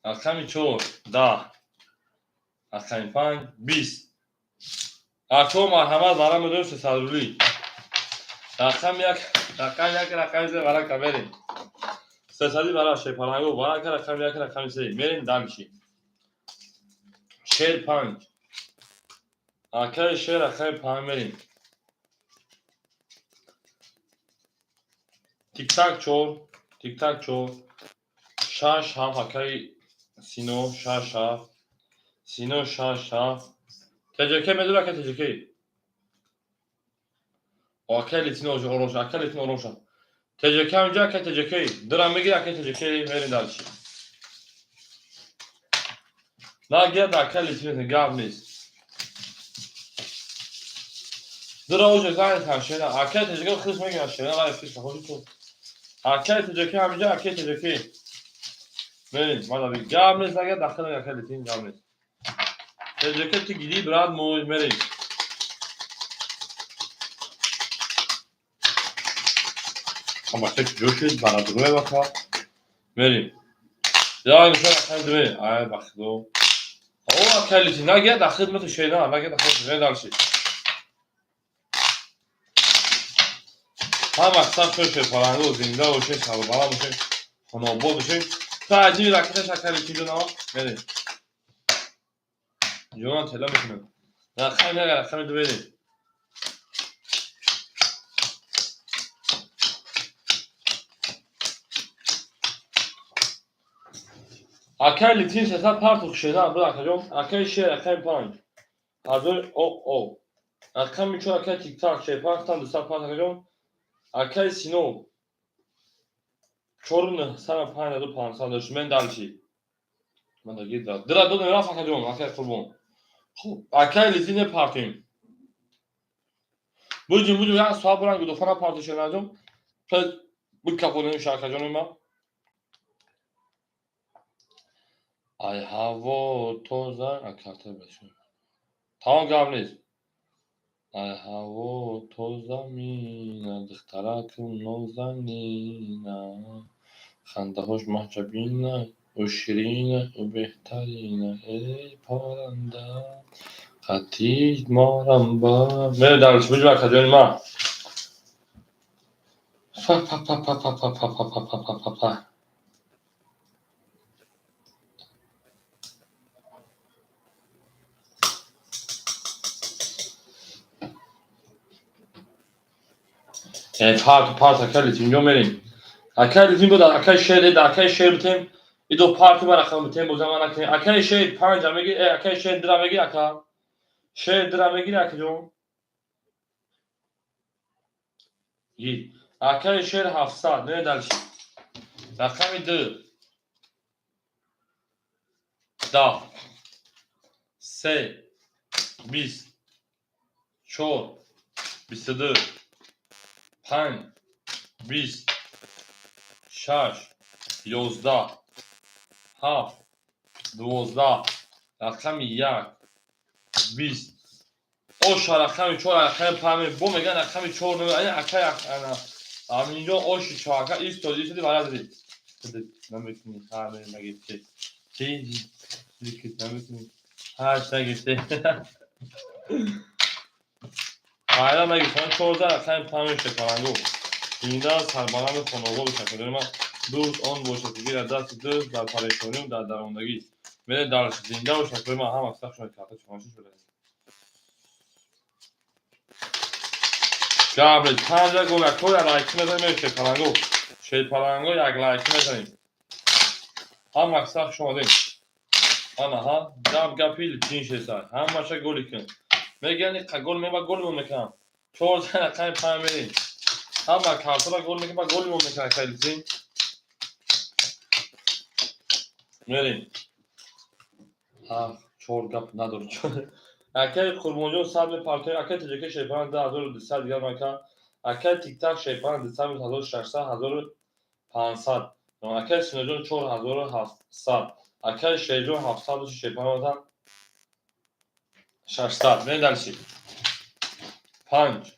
рақами чор, 10, рақами панҷ, 20. Ако марҳамат, бара медорем 300 рублӣ. Рақами як, рақами як, рақами се, барака, мерем. 300-и бара шепаланго, барака, рақами як, рақами се. Мерем дальше. Шер панҷ. Акаи Шер, акаи панҷ, мерем. Тиктак чор, тиктак чор, шаш, ҳафт, акаи Сино, шаш, ҳафт, Сино, шаш, ҳафт. ТJK медори, акаи ТJK? Акаи Литино орош, акаи Литино ороша. ТJK ҳаминҷо, акаи ТJK. Дира мегири, акаи ТJK, мерем дальше. Нагирад, акаи Литино, гап нест. Дира уже занг шена. Акаи ТJK хис мегирад шена, вай фис хоши ту. Акаи ТJK ҳаминҷо, акаи ТJK. Мерем, мада гап нест, нагирад, дахил акаи Литино, гап нест. ТJK ту гиди, брат мой, мерем. Бача ҷо шуд, барадруе бака. Мерем. Я нишон акаи думе. Ай, ба худо. О, акаи Литино, нагирад, дахил мету шена, нагирад, дахил, мерем дальше. Ҳама саб шуд, паранго зинда бошед, сарбаланд бошед, хонобод бошед. Та аҷиби ракета шакари чиҷо на? Мерем. Ҷонан тела мекунем. Рақами як, рақами ду, мерем. Акаи Литин 300 партух шена, буд акаҷон. Акаи Шер, акаи панҷ. Ҳазор о о. Рақами чор, акаи Тиктак, шер панҷ тан 200 панҷ, акаҷон. Акаи Сино чору нӯҳсаду 5500 дошт. Мен дальше. Ман дагир дира додем рафт, акаҷон, акаи Қурбон. Хуб, акаи Литин партем. Буҷум, буҷум, як соат буран гудофана парту шенаҷон. Пес бикафонем шакаҷони ман. Ай ҳаво тоза, акарта башон. Тамом, гап нест. Ай ҳаво тоза мина, духтаракум нозанина, хандаҳош маҳҷабина, ӯ ширина, ӯ беҳтарина, эй паранда, қатид морам ба. Мерем дальше, буҷум акаҷони ман. Фа па па па па па па па па па па па па. Парт, парт, акай Литин мерем. Акай Литин буд, акай Шер, акай Шер битем. Идо парти ба рақам битем, бозам накунем. Акай Шер панҷа меги, акай Шер дира меги, ака. Шер дира мегири, акаҷон. Гир. Акаи Шер 700. Не дальше. Рақами 2. 10. 3. 20. 4. 22. 5. 20. 6. 11. 7. 12. Рақами 1. 20. Оша рақами 4, рақами 5. Бо меган рақами 4. Акай Аминҷон оши чоака истоди истоди вара зади. Наметуни, ҳа нагирифте. Чи? Наметуни. Ҳаш нагирифте. Хайра нагирифтан 14 рақами 5 шепарангу. Зинда сарбаланди хонобод бошад. Ман дӯст он бошад, ки гирад дасти дӯст дар парешонию дар дарондагӣ. Мере дар зинда бошад. Ман ҳама сахт шуд карта чунончи шуда. Габри 5 гол як лайк мезанем шепарангу. Шепарангу як лайк мезанем. Ҳама сахт шумодем. Ана ҳа гап гапи чин шеса. Ҳамаша голи кун. Мегӯянд гол меба гол мекунам. 14 рақами 5 мерем. Ҳама картора гол мекунам, гол мекунам кайлзин. Мерем. Ҳа 4 гап надор. Акай Қурбонҷон 100 мепартои, акай Тоҷика шепаран 2200 дигар мака, акай Тиктак шепаран 200 1600 1500, акай Синоҷон 4700, акай Шерҷон 700 шепаран 600. Мерем дальше. 5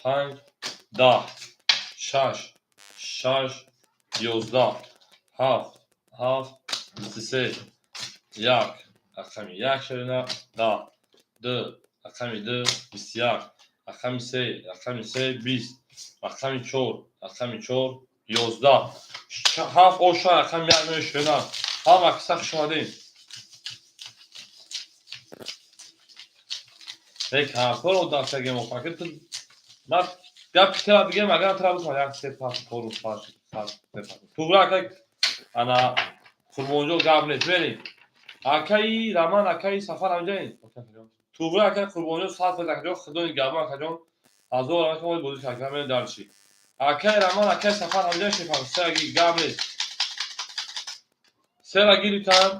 5 10 6 6 11 7 7 23 1 рақами 1 шерина 10 2 рақами 2 21 рақами 3 рақами 3 20 рақами 4 рақами 4 11 7 оша рақами 1 мешина. Ҳама киса хуш омадем. Эй картҳоро дастагем офаки ту ман гап тира бигем, агар тира бутам 1 3 5 4 5 6 5 туғра акай ана Қурбонҷон гап нест. Мерем. Акаи Раман, акаи Сафар ҳамҷаин. Туғра акаи Қурбонҷон 100 фоиз акаҷон худои гапман акаҷон ҳазор ака мо бозӣ кардем мерем дальше. Акаи Раман, акаи Сафар ҳамҷаин шефам сеги гап нест. Сера гирифтан.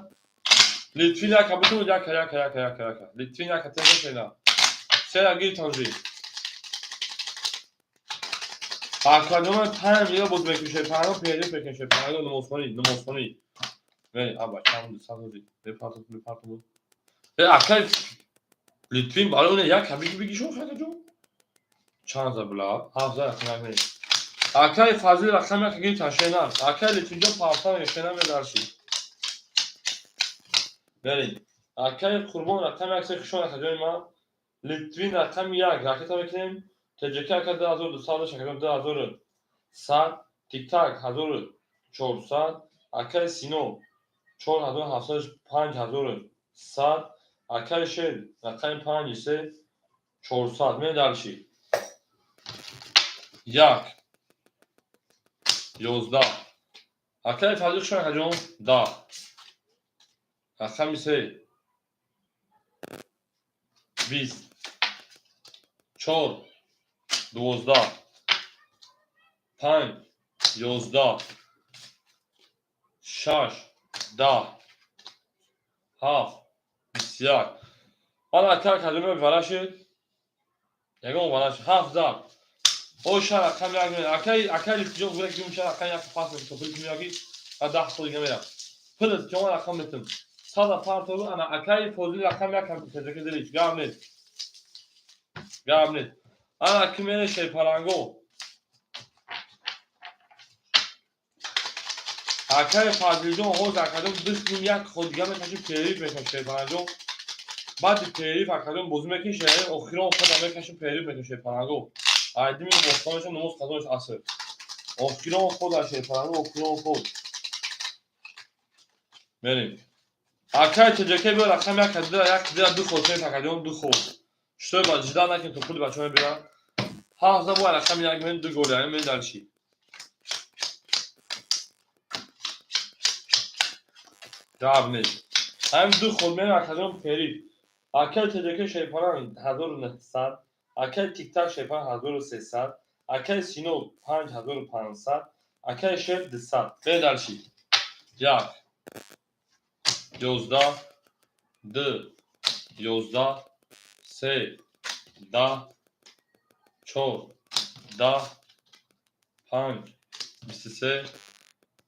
Литвин яка бутун яка яка яка яка яка. Литвин яка теза шена. Сера гирифтан жи. Акаҷон тайм ё боз мекушед, паҳно пери мекушед, паҳно намозхонӣ, намозхонӣ. Вей, аба чанд сад мепартам, мепартам. Э, акай Литвин барои он як ҳабиги бигишон акаҷон. Чанд за била? Ҳафт за рақам як. Акай Фазил рақам як гирифтан шена. Акай Литвинҷон партан шена медарши. Берин. Акай Қурбон рақам як се хушон акаҷони ман. Литвин рақами 1 ракета мекунем. ТЖК ака 2200 акаҷон 2100, Тиктак 1400, акай Сино 4700 5100, акай Шер рақами 5 3 400. Мерем дальше. 1 11 акай Фазил хушон акаҷон 10 рақами 3 20 4 12 5 11 6 10 7 21. Ана акай калима варашид. Ягон вараш 7 зад. Оша рақами 1 мера. Акай акай Литвинҷон гуфт ки муша рақами 1 пас мекунад. Пул ки меяги 10 сол дига мера. Пул ҷома рақам метум. Сада партову ана акай Фозил рақами 1 кам тежаки дилич. Гап нест. Гап нест. Ана ки мере шепаранго. Акай Фазилҷон ҳозир акаҷон дихним як ход дига мекаши периф мекаши шепаранҷон. Баъди периф акаҷон бозӣ мекунӣ шеъри охирон хода мекаши периф мекаши шепаранго. Айдими намозхон мешам намоз қазош аср. Охирон хода шепаранго охирон ход. Мерем. Акай ТЖК биё рақам як дира як дира ду ход шеф акаҷон ду ход. Что ба ҷида накун то пули бачаҳо мебиранд. Ҳафт за бояд рақами 1 мен ду голи мен дальше. Гап нест. Ҳамин ду ход мерем акаҷон периф. Акай ТЖК шепаран 1900, акай Тиктак шепаран 1300, Акаи Сино 5500, акаи Шер 200. Бе дальше. 1, 11, 2, 11, 3, 10, 4, 10, 5, 23,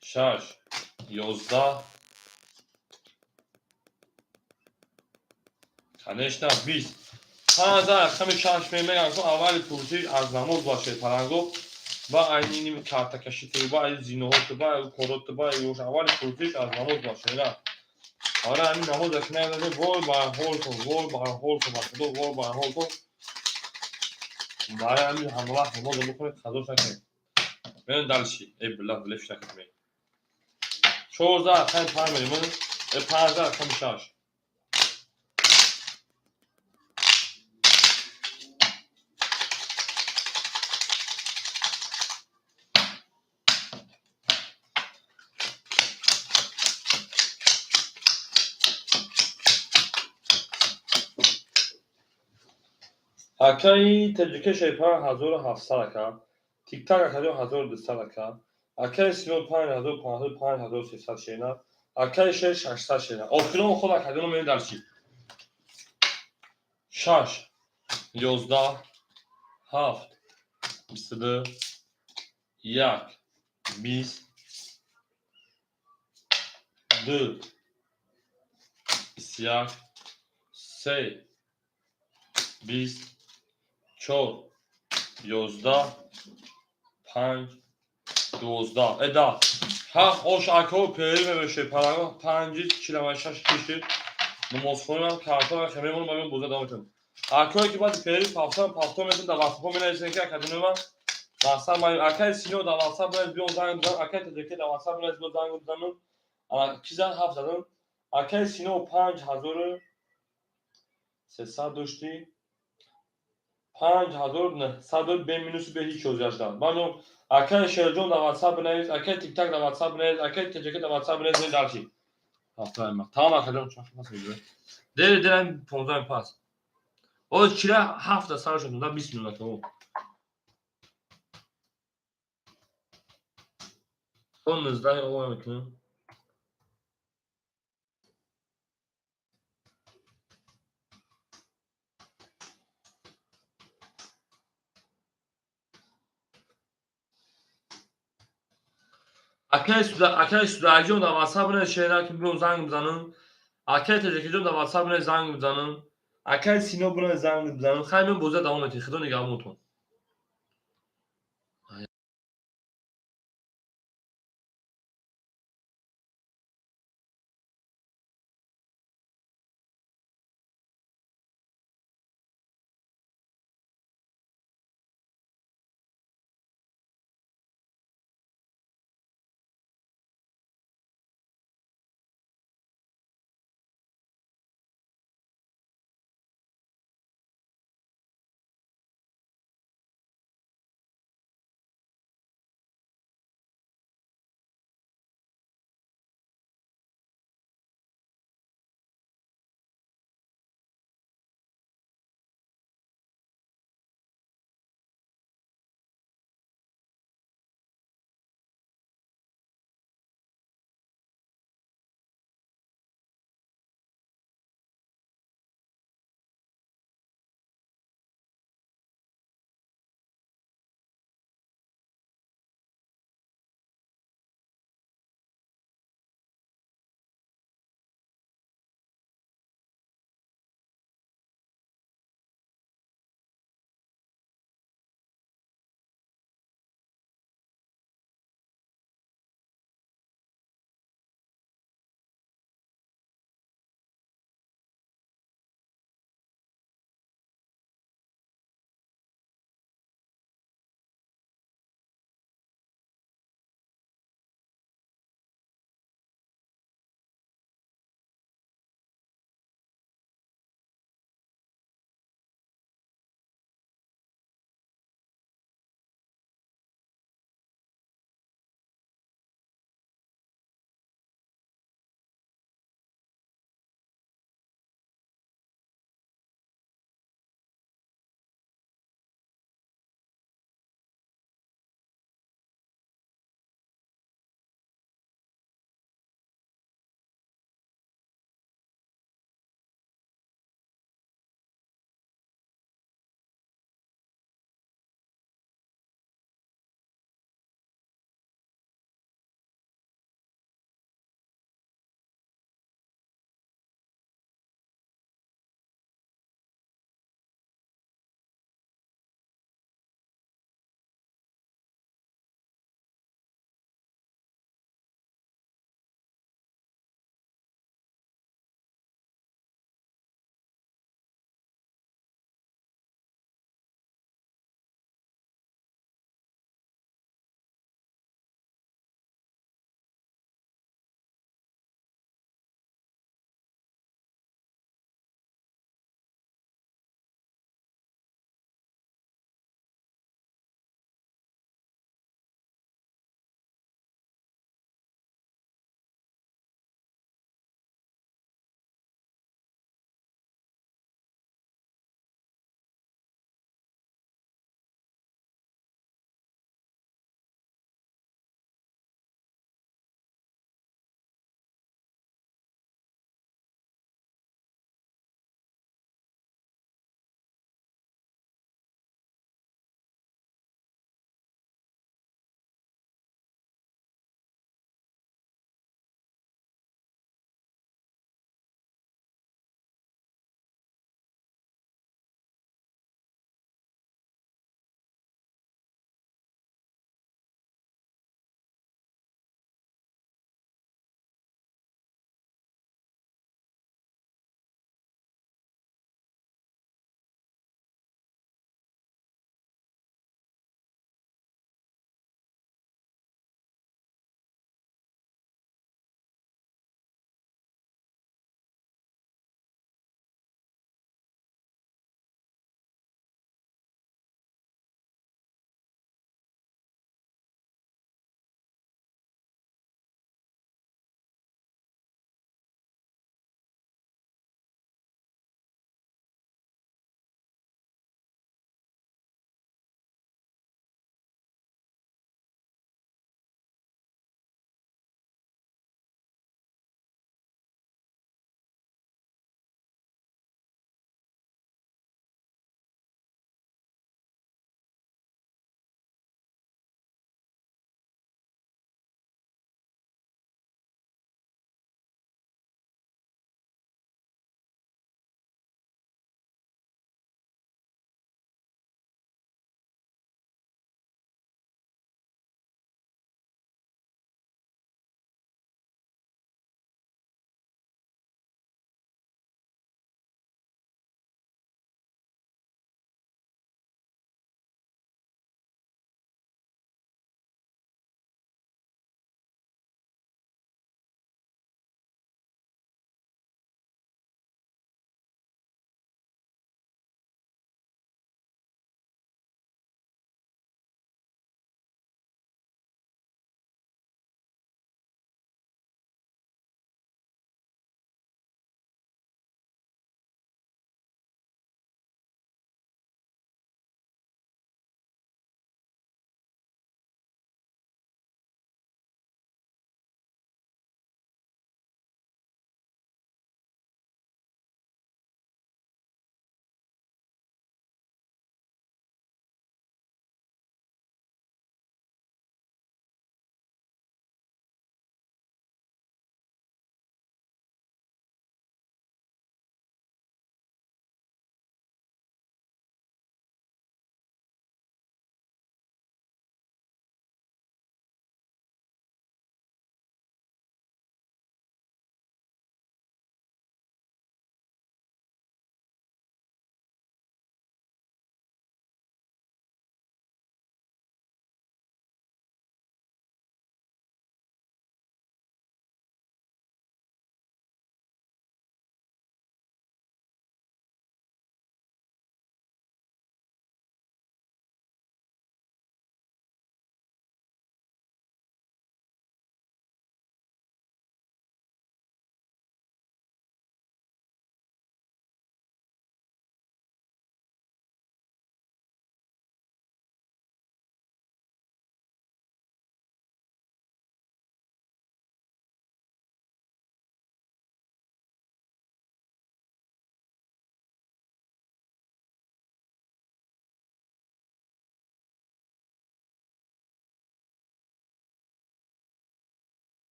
6, 11, конечно 20. 5000 рақами 6 мемеган ку аввали пурсиш аз намоз бошед паланго ба айни ними картакашиту ба ай зиноҳоту ба ай короту ба ай аввали пурсиш аз намоз бошед. Ара ҳамин намоза ки нагузаред, вой бар ҳолтон, вой бар ҳолтон, ба худо вой бар ҳолтон. Барои ҳамин ҳама вақт намоза бихонед, қазо накунед. Мерем дальше. Эй билла, билеф накунед. 14 рақами 5 мерем. 15 рақами 6. Акаи Таҷика Шерпан 1700 ака, Тиктак акаҷон 1200 ака, акаи Сино 5500, 5300 шена, акаи Шер 600 шена. Охирон худ акаҷоно мерем дар чӣ? 6, 11, 7, 22, 1, 20, 2, 21, 3, 20, 4, 11, 5, 12, 10. Ҳақ ош акао пери мебеше паланго 5 46 киши намозхонам картона хемемон ман боза давом кунам. Акое ки баъди пери пафтан пафтон метон дар ватсапҳо менависен ки академия мақсад ман акаи Сино дар ватсап бинавис биён занг бизан, акаи Таҷаки дар ватсап бинавис биён занг бизанам. Ана ки зан ҳафт задам. Акаи Сино 5300 доштӣ. 5900 бе минусу бе ҳеҷ ҳозир шудам. Ман акаи Шерҷон дар ватсап бинавис, акаи Тиктак дар ватсап бинавис, акаи Таҷаки дар ватсап бинавис, дар чӣ? Тамом акаҷон, чанд пас мегирад? Дер дер 15 пас. Оз 47 да сар шуд, 20 минут тамом. Он 19 ово мекунам. Акаи Судаҷон дар ватсап бинавис шера ки биён занг бизанам. Акаи Таҷикиҷон дар ватсап бинавис занг бизанам. Акаи Сино бинавис занг бизанам. Хайр, ман бозия давом метиҳем. Худо нигаҳбонтон.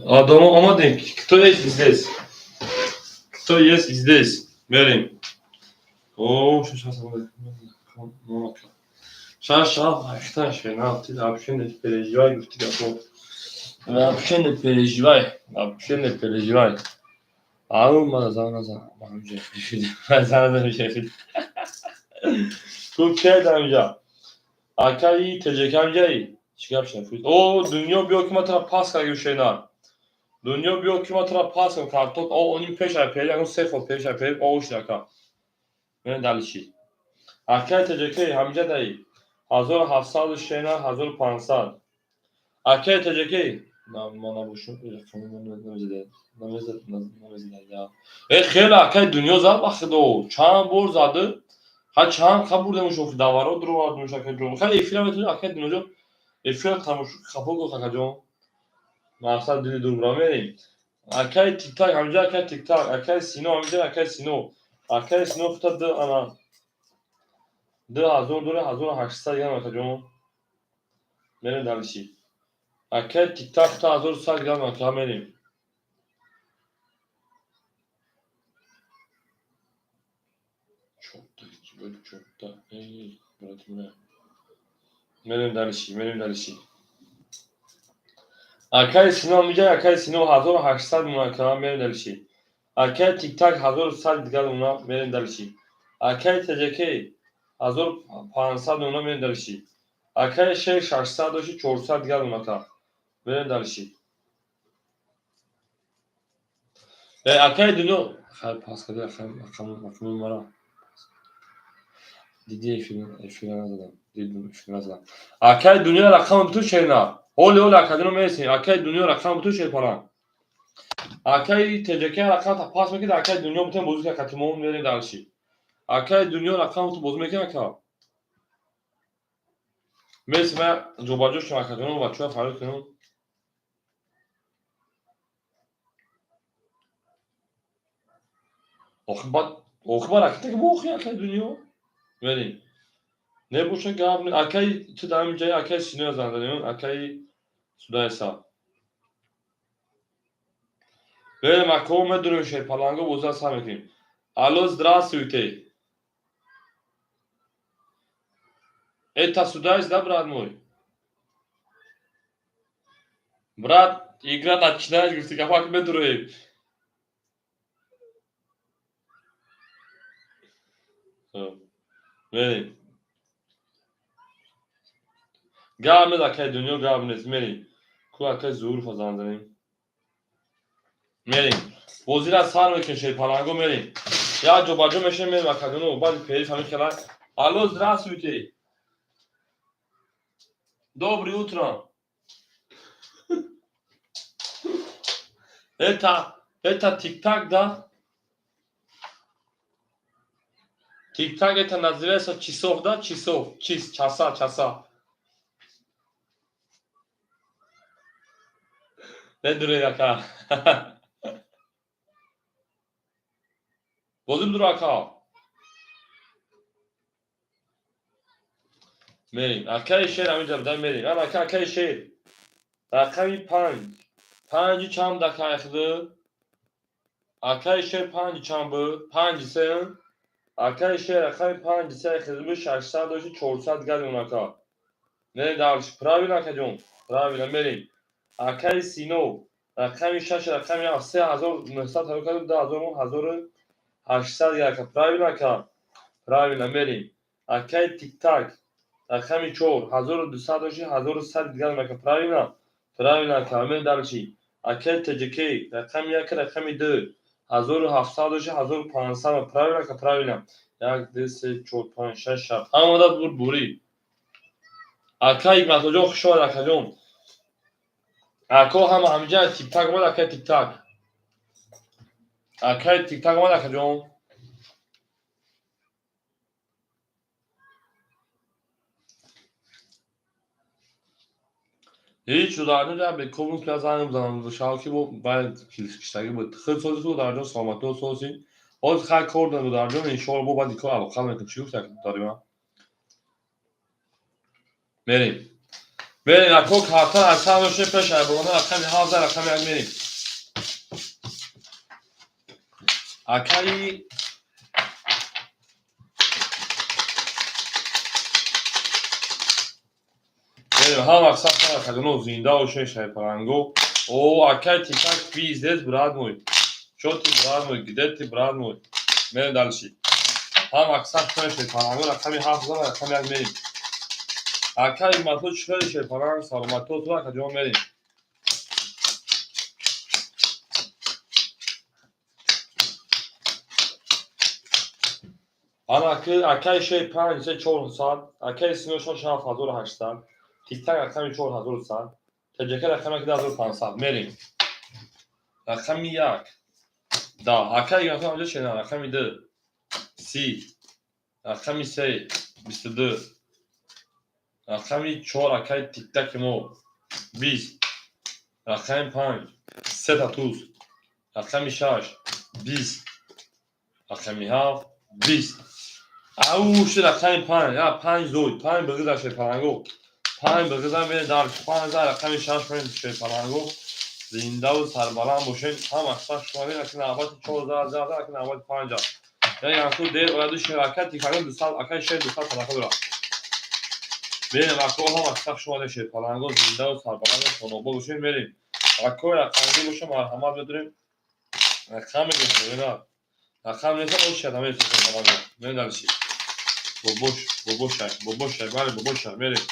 Одамон омадем. Кто есть здесь? Кто есть здесь? Мерем. О, шаш ҳафт ҳашта шена, ты вообще не переживай, гуфти гапо. Вообще не переживай, вообще не переживай. Ау, мана зан назан, зан назан. Ту кай дамҷа? Акаи теҷекамҷаи чӣ гап шуд? О, дунё, биё ки ма тара пас кардем, шена. Дунё, биё ки ма тара пас кардем, картон. О, оним пеш айпери, ягон се хол пеш айпери, о, шуд, ака. Мен далиши. Акаи теҷекаи ҳамҷа даи. 1700 шена, 1500. Акаи теҷекаи ма набошум, намезада. Э, хеле акаи дунё зад ба худо. Чанд бор зады? Ха, чанд ха бурдем шо даваро дуровардем акаҷон. Ха, эфира метавонӣ, акаи дунёҷон. Эфира тамош хафо гуфт, акаҷон. Мақсад дили дур бура мерем. Акаи тиктак ҳамҷа, акаи тиктак, акаи сино ҳамҷа, акаи сино. Акаи сино фута ду ана 2000 доре, 1800 грамм, акаҷон. Мерем далиши. Акаи тиктак фута 1100 грамм, ака, мерем. Чорта, чорта. Мерем далиши, мерем далиши. Акаи сино миҷа, акаи сино 1800 мона, ака, мерем далиши. Акаи тиктак 1100 дигар мона, мерем далиши. Акаи теҷекей 1500 мона, мерем далиши. Акаи шер 600 дошти, 400 дигар мона, ака. Мерем далиши. Акаи дунё хай пас карди рақами мара. Диди, эфира назадам. Дидум, эфира назадам. Акаи дунё рақам ту шерна. Ҳоли ҳоли акадино мересем. Акаи дунё рақам ту шерпаран. Акаи теҷекай рақам пас мекунад, акаи дунё бутен бозӣ кунад, катимон мерем далши. Акаи дунё рақам ту бозӣ мекунад, ака. Мересем, ма ҷобаҷо шудам, акаҷоно, бачаҳо фарёд кунам. Охи бад, охи ба ракета ки бохи, акаи дунё. Мерем. Небоша гап, акаи ту дар ҳамин ҷай, акаи синоя занг задем, акаи Судайса. Берем, акао, медурем, шерпаланго бозиро сар мекунем. Алло, здравствуйте. Это Судайс, да, брат мой? Брат, игра начинает, гуфти гапак, медуроем. Мерем. Гап нест, акаи дунё, гап нест, мерем. Ку акаи Зуҳурфа занг занем. Мерем. Бозиро сар мекунем, шерпаланго, мерем. Як ҷобаҷо мешавем, мерем, акаҷоно, баъди периф ҳамин хела. Алло, здравствуйте. Доброе утро. Это тик-так, да? Тик-так это называется часов, да? Часов, чис, часа, часа. Медуред, ака. Бозӣ бидур, ака. Мерем. Акаи шер ҳаминҷа буда, мерем. Ана ака, акаи шер. Рақами панҷ. Панҷи чанд буд, акаи худ? Акаи шер панҷи чанд буд? Панҷи се. Акаи шер рақами панҷи се худ буд, 600 дошти, 400 дигар мемон, ака. Мерем дальше. Правильно, акаҷон? Правильно, мерем. Акаи Сино рақами шаш, рақами ҳафт, 3900 ҳаво кард, 2000, 1800 дигар, ака. Правильно, ака? Правильно, мерем. Акаи тиктак рақами чор, 1200 дошти, 1100 дигар, ака. Правильно? Правильно, ака. Мерем дальше. Акаи теҷекей рақами як, рақами ду, 1700 дошти, 1500. Правильно, ака? Правильно. Як, ду, се, чор, панҷ, шаш, ҳафт. Ҳамада бур бурӣ. Ака Ҳикматуллоҷон, хуш омад, акаҷон. Ако ҳама ҳамиҷа тиктак омад, акаи тиктак. Акаи тиктак омад, акаҷон. Ҳеҷ дарҷон ҷа бекобун ки занг бизанам шав ки бо бояд киштагӣ буд. Хел сози худ, дарҷон, саломатӣ сози. Ҳозир хай кор дорам, дарҷон, иншоалло, бо баъди кор алоқа мекунем. Чӣ гуфт дорим? Мерем. Мерем, ако карта аз сар бошем, пеш айборона рақами 7 рақами 1 мерем. Акаи ҳам мақсад акадоно зинда бошен, шайпаранго. О, акай тикак пиздец, брат мой. Чё ты, брат мой, где ты, брат мой? Мерем дальше. Ҳам мақсад шайпаранго рақами 7 рақами 1 мерем. Акай мату чӣ шайпаранг саломатто ту акаҷон мерем. Ана акай шей 5 3 400, акай сино 6 7800. Тиктак рақами 4100, ТҶК рақами 2500. Мерем. Рақами 1. Да, акай рақами чена, рақами 2. 30. Рақами 3 22. Рақами 4 акай тиктаки мо 20. Рақами 5 3 та туз. Рақами 6 20. Рақами 7 20. Ау, ши рақами 5, я 5 зой, 5 бигиза шепаранго. 5 бигиза мерем дар 5 рақами 6 мерем шепаранго. Зиндаву сарбаланд бошен. Ҳам мақсад шумо ки навбати 14 зада, ки навбати 5 аст. Яъне янку дер ояду шер акай тикагон 200, акай шер 200 садақа дорад. Мерем ако ҳам мақсад шумо шепаранго зиндаву сарбаланд хонобод бошен мерем. Ако рақамги боша марҳамат медорем. Рақам мегӯем, на. Рақам нест, о шада мерем шепаранго. Мерем дальше. Бобош, бобошай, бобошай, бале бобошай, мерем.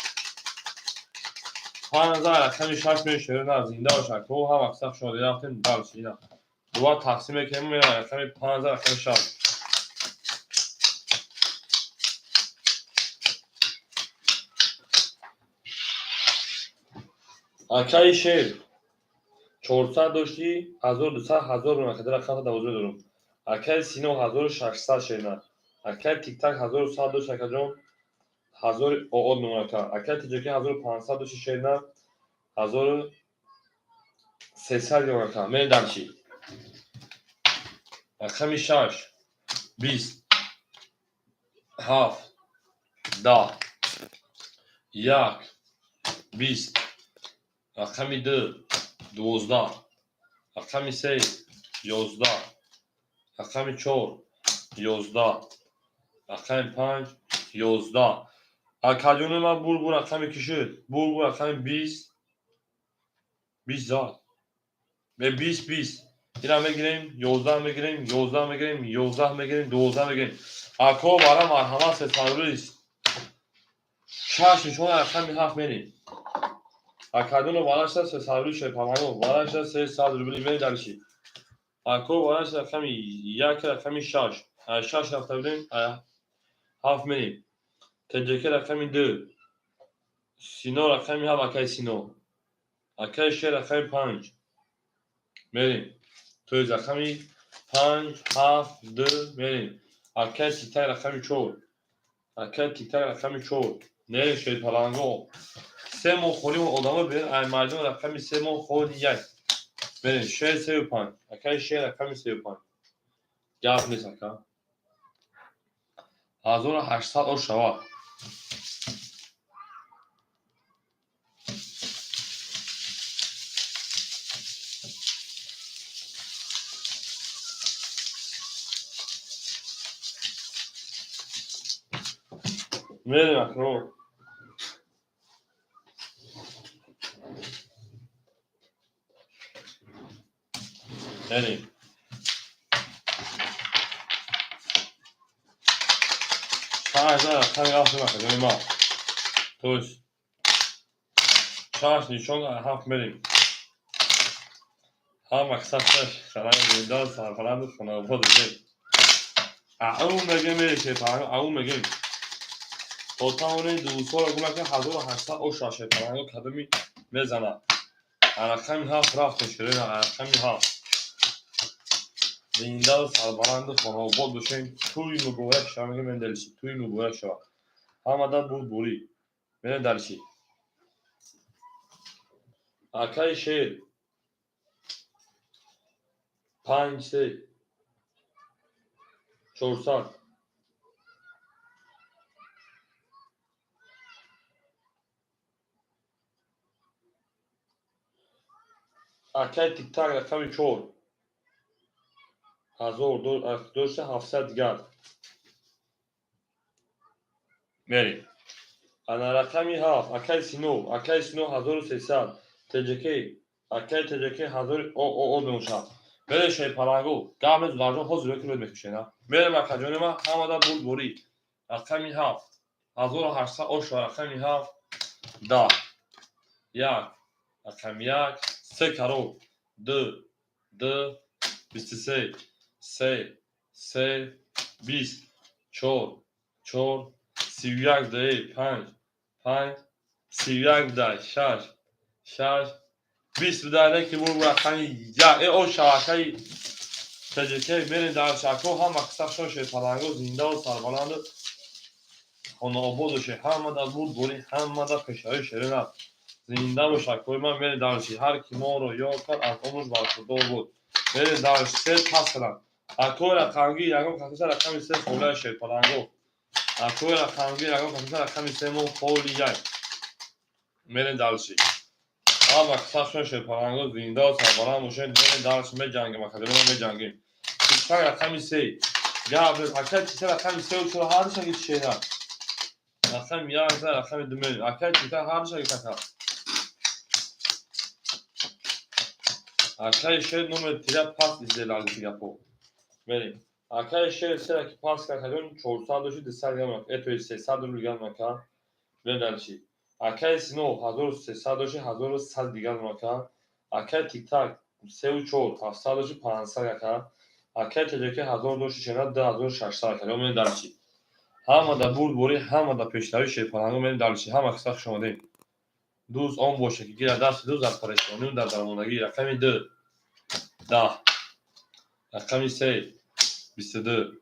5 рақами 6 мерем шер на зинда бош ако ҳам мақсад шумо рафтем дальше ина. Дуа тақсим мекунем мерем рақами 5 рақами 6. Акаи шер 400 дошти 1200 1000 рақами рақам 12 дорум. Акаи Сино 1600 шерна. Акаи Тиктак 1100 дошт акаҷон 1000 оод нумрака. Акаи ТҶК 1500 дошти шерна 1300 нумрака. Мерем дальше. Рақами 6 20 7 10 1 20 рақами 2 12 рақами 3 11 рақами 4 11 рақами 5 11. Акаҷони ман бур рақами ки шуд? Бур рақами 20 20 зад. 20 20. Ина мегирем, 11 мегирем, 11 мегирем, 11 мегирем, 12 мегирем. Ако бара марҳамат сесарӯз. 6 нишон рақами 7 мерем. Акадоно барашта сесарӯз шепамано барашта 300 рубли мерем дальше. Ако барашта рақами 1 рақами 6. 6 рафта будем, 7 мерем. ТҶК рақами 2. Сино рақами 7 акай Сино. Акай Шер рақами 5. Мерем. То есть рақами 5, 7, 2 мерем. Акай Тиктак рақами 4. Акай Тиктак рақами 4. Не шерпаланго. 3 моҳ холӣ одамо берем, ай майдон рақами 3 моҳ холи 1. Мерем шер 3 5. Акай Шер рақами 3 5. Гап нест ака. 1800 о шава. Мерем акро. Мерем. 6 рақами 7 акаҷони ман. То есть 6 нишон 7 мерем. Ҳам мақсад шарам зинда сарбаланду хонобод бошем. Ау мегем мерем шепаранго, ау мегем. То тавонем 2 сола гуна ки 1800 оша шепаранго кадоми мезанад. Рақами 7 рафтем ширина, рақами 7. Зиндаву сарбаланду хонобод бошем. Тӯй муборак шава мегем мерем дальше. Тӯй муборак шава. Ҳамада бурдборӣ. Мерем дальше. Акаи шер 5 3 400 Акай Тиктак рақами 4 ҳазор дошта 700 дигар. Мерем. Ана рақами 7 акай Сино, акай Сино 1300 ТЖК, акай ТЖК 1000 о мешавад. Мерем шерпалангу, гап нест дарҷон ҳозир ки рӯз мекушена. Мерем акаҷони ман ҳамада бурдборӣ. Рақами 7 1800 оша рақами 7 10 1 рақами 1 3 каро 2 2 23 3 3 20 4 4 31 2 5 5 31 2 6 6 20 буда ки бур рақами 1 оша акаи ТЖК мерем дар шако ҳама қисса шерпалангу зиндаву сарбаланду хонаобод бошед. Ҳама дар бурдборӣ, ҳама дар пешравии шерин аст. Зинда бошад кори ман. Мерем дарши. Ҳар ки моро ёд кард, аз умрш бархурдор буд. Мерем дарши. Се пас кардам. Акои рақамгӣ ягон касоса рақами 3 холияи шерпалангу. Акои рақамгӣ ягон касоса рақами 3 мо холияй. Мерем дарши. Ҳама қисса шерпалангу зинда сарбаланд бошед. Мерем дарши, меҷангем, академия меҷангем. Тиктак рақами 3. Гап нест. Акай тиктак рақами 3 чоро ҳар шаги шера. Рақами 1 за рақами 2 мерем. Акай тиктак ҳар шаги така. Акай шер номер тира пас изделалиси гапо. Мерем. Акай шер сера ки пас кард, 400 доши 200 грамм, то есть 300 рубл грамм ака. Мерем дальше. Акай Сино 1300 доши 1100 дигар ака. Акай Тиктак 3 4 700 доши 500 ака. Акай ТЖК 1000 доши шера 2600 ака. Мерем дальше. Ҳама дар бурдборӣ, ҳама дар пешравии шерпалангу мерем дальше. Ҳама қисса хуш омадем. Дӯст он боша ки гирад дасти дӯст дар парешонию дар дармондагӣ. Рақами 2 10, рақами 3 22,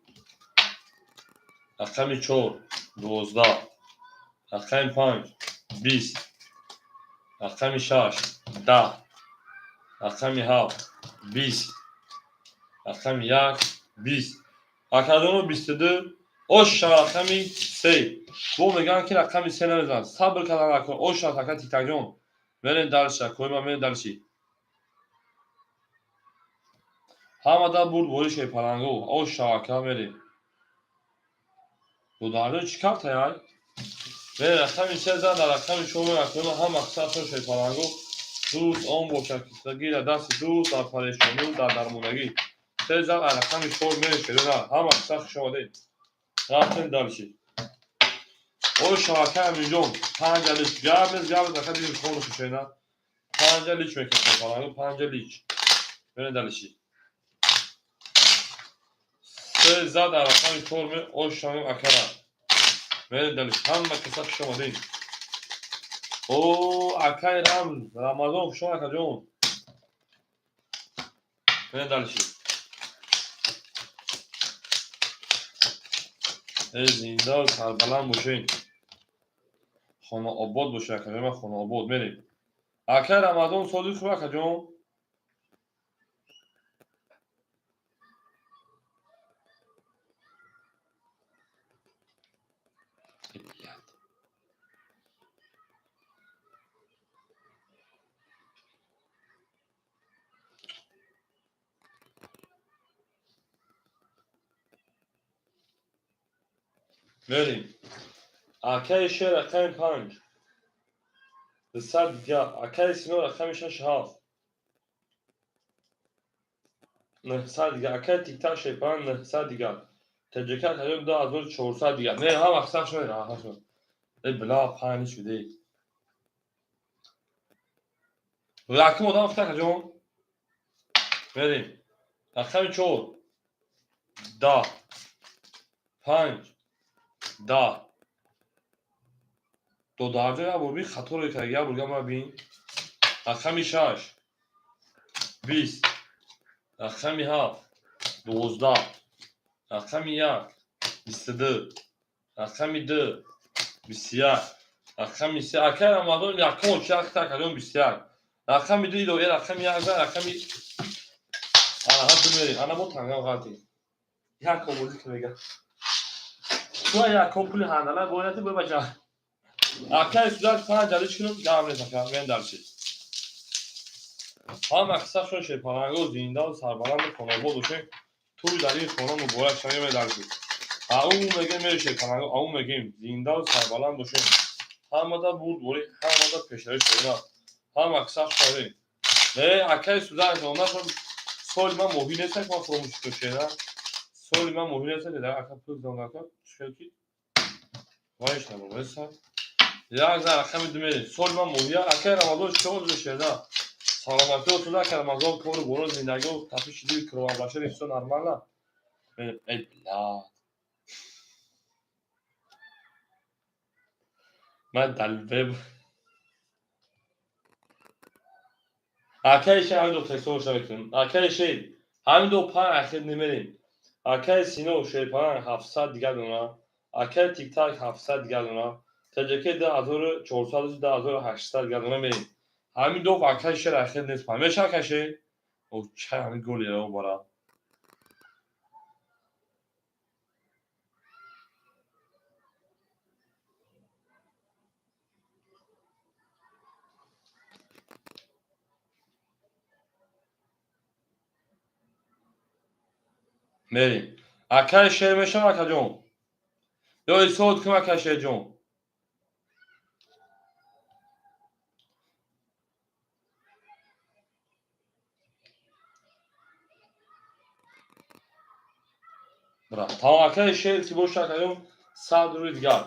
рақами 4 12, рақами 5 20, рақами 6 10, рақами 7 20, рақами 1 20. Акадоно 22 оша рақами 3. Бо мегӯянд ки рақами 3 намезанад. Сабр кардан накун. Оша ака Тиктакҷон. Мерем дальше, акои ман мерем дальше. Ҳама дар бурдборӣ шерпалангу. Оша ака мерем. Додарҷон чӣ кард ай? Мерем рақами 3 зад дар рақами 4 мерем акои ман ҳама қисса шерпалангу. Дӯст он бошад ки гирад дасти дӯст дар парешонию дар дармондагӣ. 3 зад ар рақами 4 мерем шерона. Ҳама қисса хуш омадед. Рафтем дальше. Оша ака Аминҷон 5 алиш. Гап нест, гап нест, ака дидим хону шушена. 5 алиш мекунем шерпалангу, 5 алиш. Мерем дальше. 3 зад дар рақами 4 ме оша акара. Мерем дальше. Ҳама қисса хуш омадед. О, акай Рам, Рамазон хуш омад акаҷон. Мерем дальше. Зинда сарбаланд бошед. Хонаобод бошед акаҷон, ман хонаобод мерем. Акай Рамазон сози хуб акаҷон. Мерем. Акаи Шер рақами 5 200 дигар. Акаи Сино рақами 6 7 900 дигар. Акаи Тиктак шерпаланг 900 дигар. ТЖК акаҷон 2400 дигар. Не, ҳама қисса хуш омадед. Э била панҷ шуде. Якум одам гуфт акаҷон. Мерем. Рақами 4 10 5 10. Додарҷон як бор би хаторо кард, як бор гама бин. Рақами 6 20, рақами 7 12, рақами 1 22, рақами 2 21, рақами 3. Акай Рамазон якум очи акаҷон 21. Рақами 2 иловаи рақами 1 за рақами ана ҳа ду мерем. Ана мо тангам ғалтем. Як овозӣ ки мега. Ту якум пули ҳандала бояд бо бача. Акай Судар 5 алиш кунам, гап нест ака, мен дальше. Ҳама қисса шуд, шерпаланго, зиндаву сарбаланду хонобод бошем. Туй дар ин хона муборак шава, медарзид. Ау мегем, мери шерпаланго, ау мегем, зиндаву сарбаланд бошем. Ҳамада бурдборӣ, ҳамада пешравӣ шоира. Ҳама қисса шавем. Не, акаи Судан, онашон соли ман моҳӣ нестак, ман фуромӯш шера. Соли ман моҳӣ нестак, дар ака пул донака, чӣ вайш набоеса. Як зан рақами ду мерем. Соли ман моҳия, акаи Рамазон чӣ кор шера? Саломатӣ отуда, ака Рамазон, кору боро, зиндагӣ, тапиши дили кровобашари, всё нормально. Эй, блядь. Ман далвеб. Акаи шер ҳамин ду текстҳоро мекунем. Акаи шер ҳамин ду панҷ ахир немерем. Акаи Сино шерпаланг 700 дигар дона. Акаи Тиктак 700 дигар дона. ТJK 2400, 2800 дигар дона мерем. Ҳамин ду акаи шер ахир нест. Меша акаи шер? О, чай ҳамин голи ро бара. Мерем. Акаи шер мешава, акаҷон? Ё исод кун, акаи шерҷон. Бра, тамом, акаи шер ки боша, акаҷон, 100 рӯи дигар.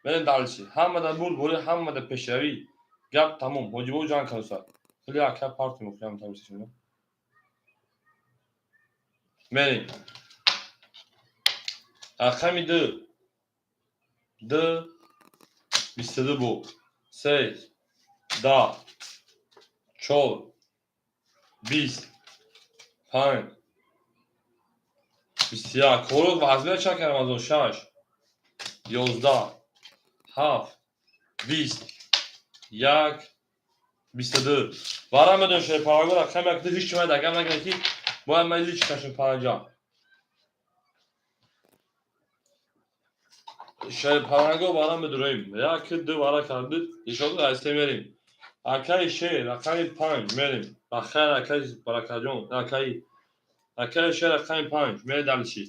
Мерем дальше. Ҳамада бурдборӣ, ҳамада пешравӣ. Гап тамом. Ҳоҷибо ҷанг кардуса. Хеле ака парти мухиям тамисишона. Мерем. Рақами ду. Ду 22 буд. Се, 10, чор, 20, панҷ, 21. Корот вазмия чанд кардам аз он? Шаш, 11, ҳафт, 20, як, 22. Вара медон шерпалаго рақами як ду ҳеҷ чӣ дагам нагирад, ки бояд ман лич кашем панҷа. Шерпаланго вара медуроем. Як ду вара кард, ишода айсе мерем. Акаи шер рақами панҷ мерем. Бахайр, акаи Баракаҷон, акаи шер рақами панҷ мерем дальше.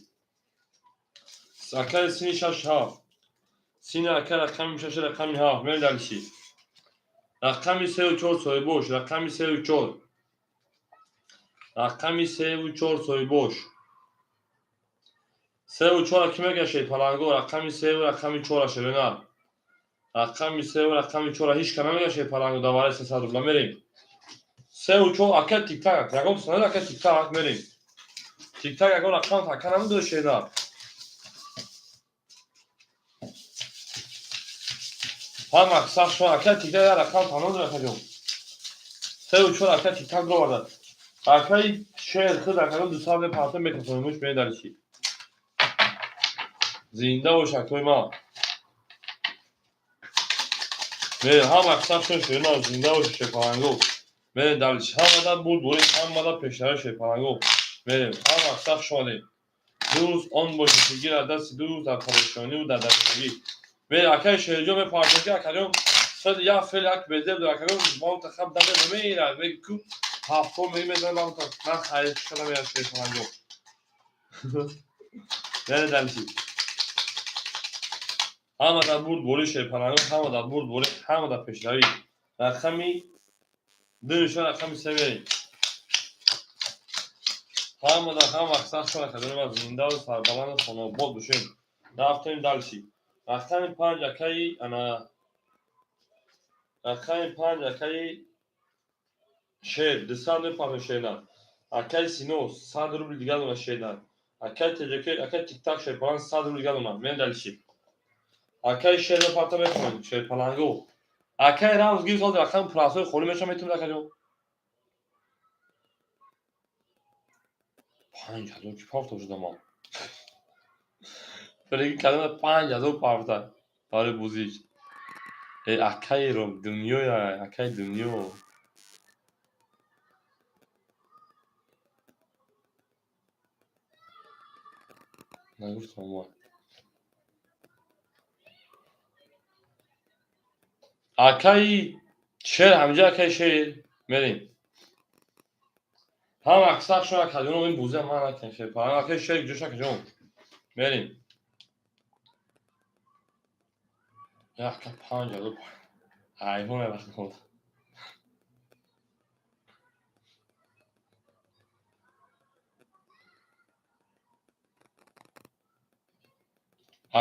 Акаи сини шаш ҳафт. Сини акаи рақами шаш рақами ҳафт мерем дальше. Рақами сею чор соҳибош, рақами сею чор. Рақами сею чор соҳибош. Сею чора ки мега шерпаланго, рақами сею рақами чора шерена. Рақами сею рақами чора ҳеҷ ка намега шерпаланго, дар вараи 300 рубла мерем. Сею чор ака тиктак, ягон санад ака тиктак мерем. Тиктак ягон рақам ака намедода шерена. Ҳама сахт шуд, ака тиктак як рақам тамом дорад, акаҷон. Сею чор ака тиктак ровард. Акаи шер худ акаҷон 200 мепартам микрофонмуш медариши. Зинда бош, акои ман. Мерем, ҳама сахт шуд, шерина, зинда бош, шерпаланго. Мерем дальше. Ҳамада бурдборӣ, ҳамада пешравӣ, шерпаланго. Мерем, ҳама сахт шудем. Дӯст он бошад, ки гирад дасти дӯст дар парешониву дар дармондагӣ. Мерем, акаи шерҷон мепартам, ки акаҷон сад як фел як безеб дор, акаҷон мунтахаб даме намегирад. Меги ку ҳафто меги мезанам, ман хайр шудам я шерпаланго. Мерем дальше. Ҳама дар бурдборӣ, шерпаланго, ҳама дар бурдборӣ, ҳама дар пешравӣ. Рақами ду нишон рақами се мерем. Ҳама дар ҳама вақт сахт шуд, акаҷони ман, зиндаву сарбаланду хонобод бошем. Рафтем дальше. Рақами панҷ акаи ана рақами панҷ акаи шер 200 мепартам шерна. Акаи Сино 100 рубли дигар дона шерна. Акаи ТJK, акаи Тиктак шерпаланг 100 рубли дигар дона. Мерем дальше. Акаи шер мепартам мехонем шерпаланго. Акаи рамз гирифт, ҳозир рақами пурасҳои холӣ мешавам, метавонед, акаҷон. 5000 ки парта шудам ман. Фреги калима 5000 парта барои бозиш. Э, акаи дунёя, акаи дунё. Нагуфтам ман. Акаи шер ҳамҷа, акаи шер мерем. Ҳама аксар шуна кадино ин буза ман накунем шерпаланг. Акай шер ҷоша каҷон. Мерим. Яка 5000. Айвон вақт.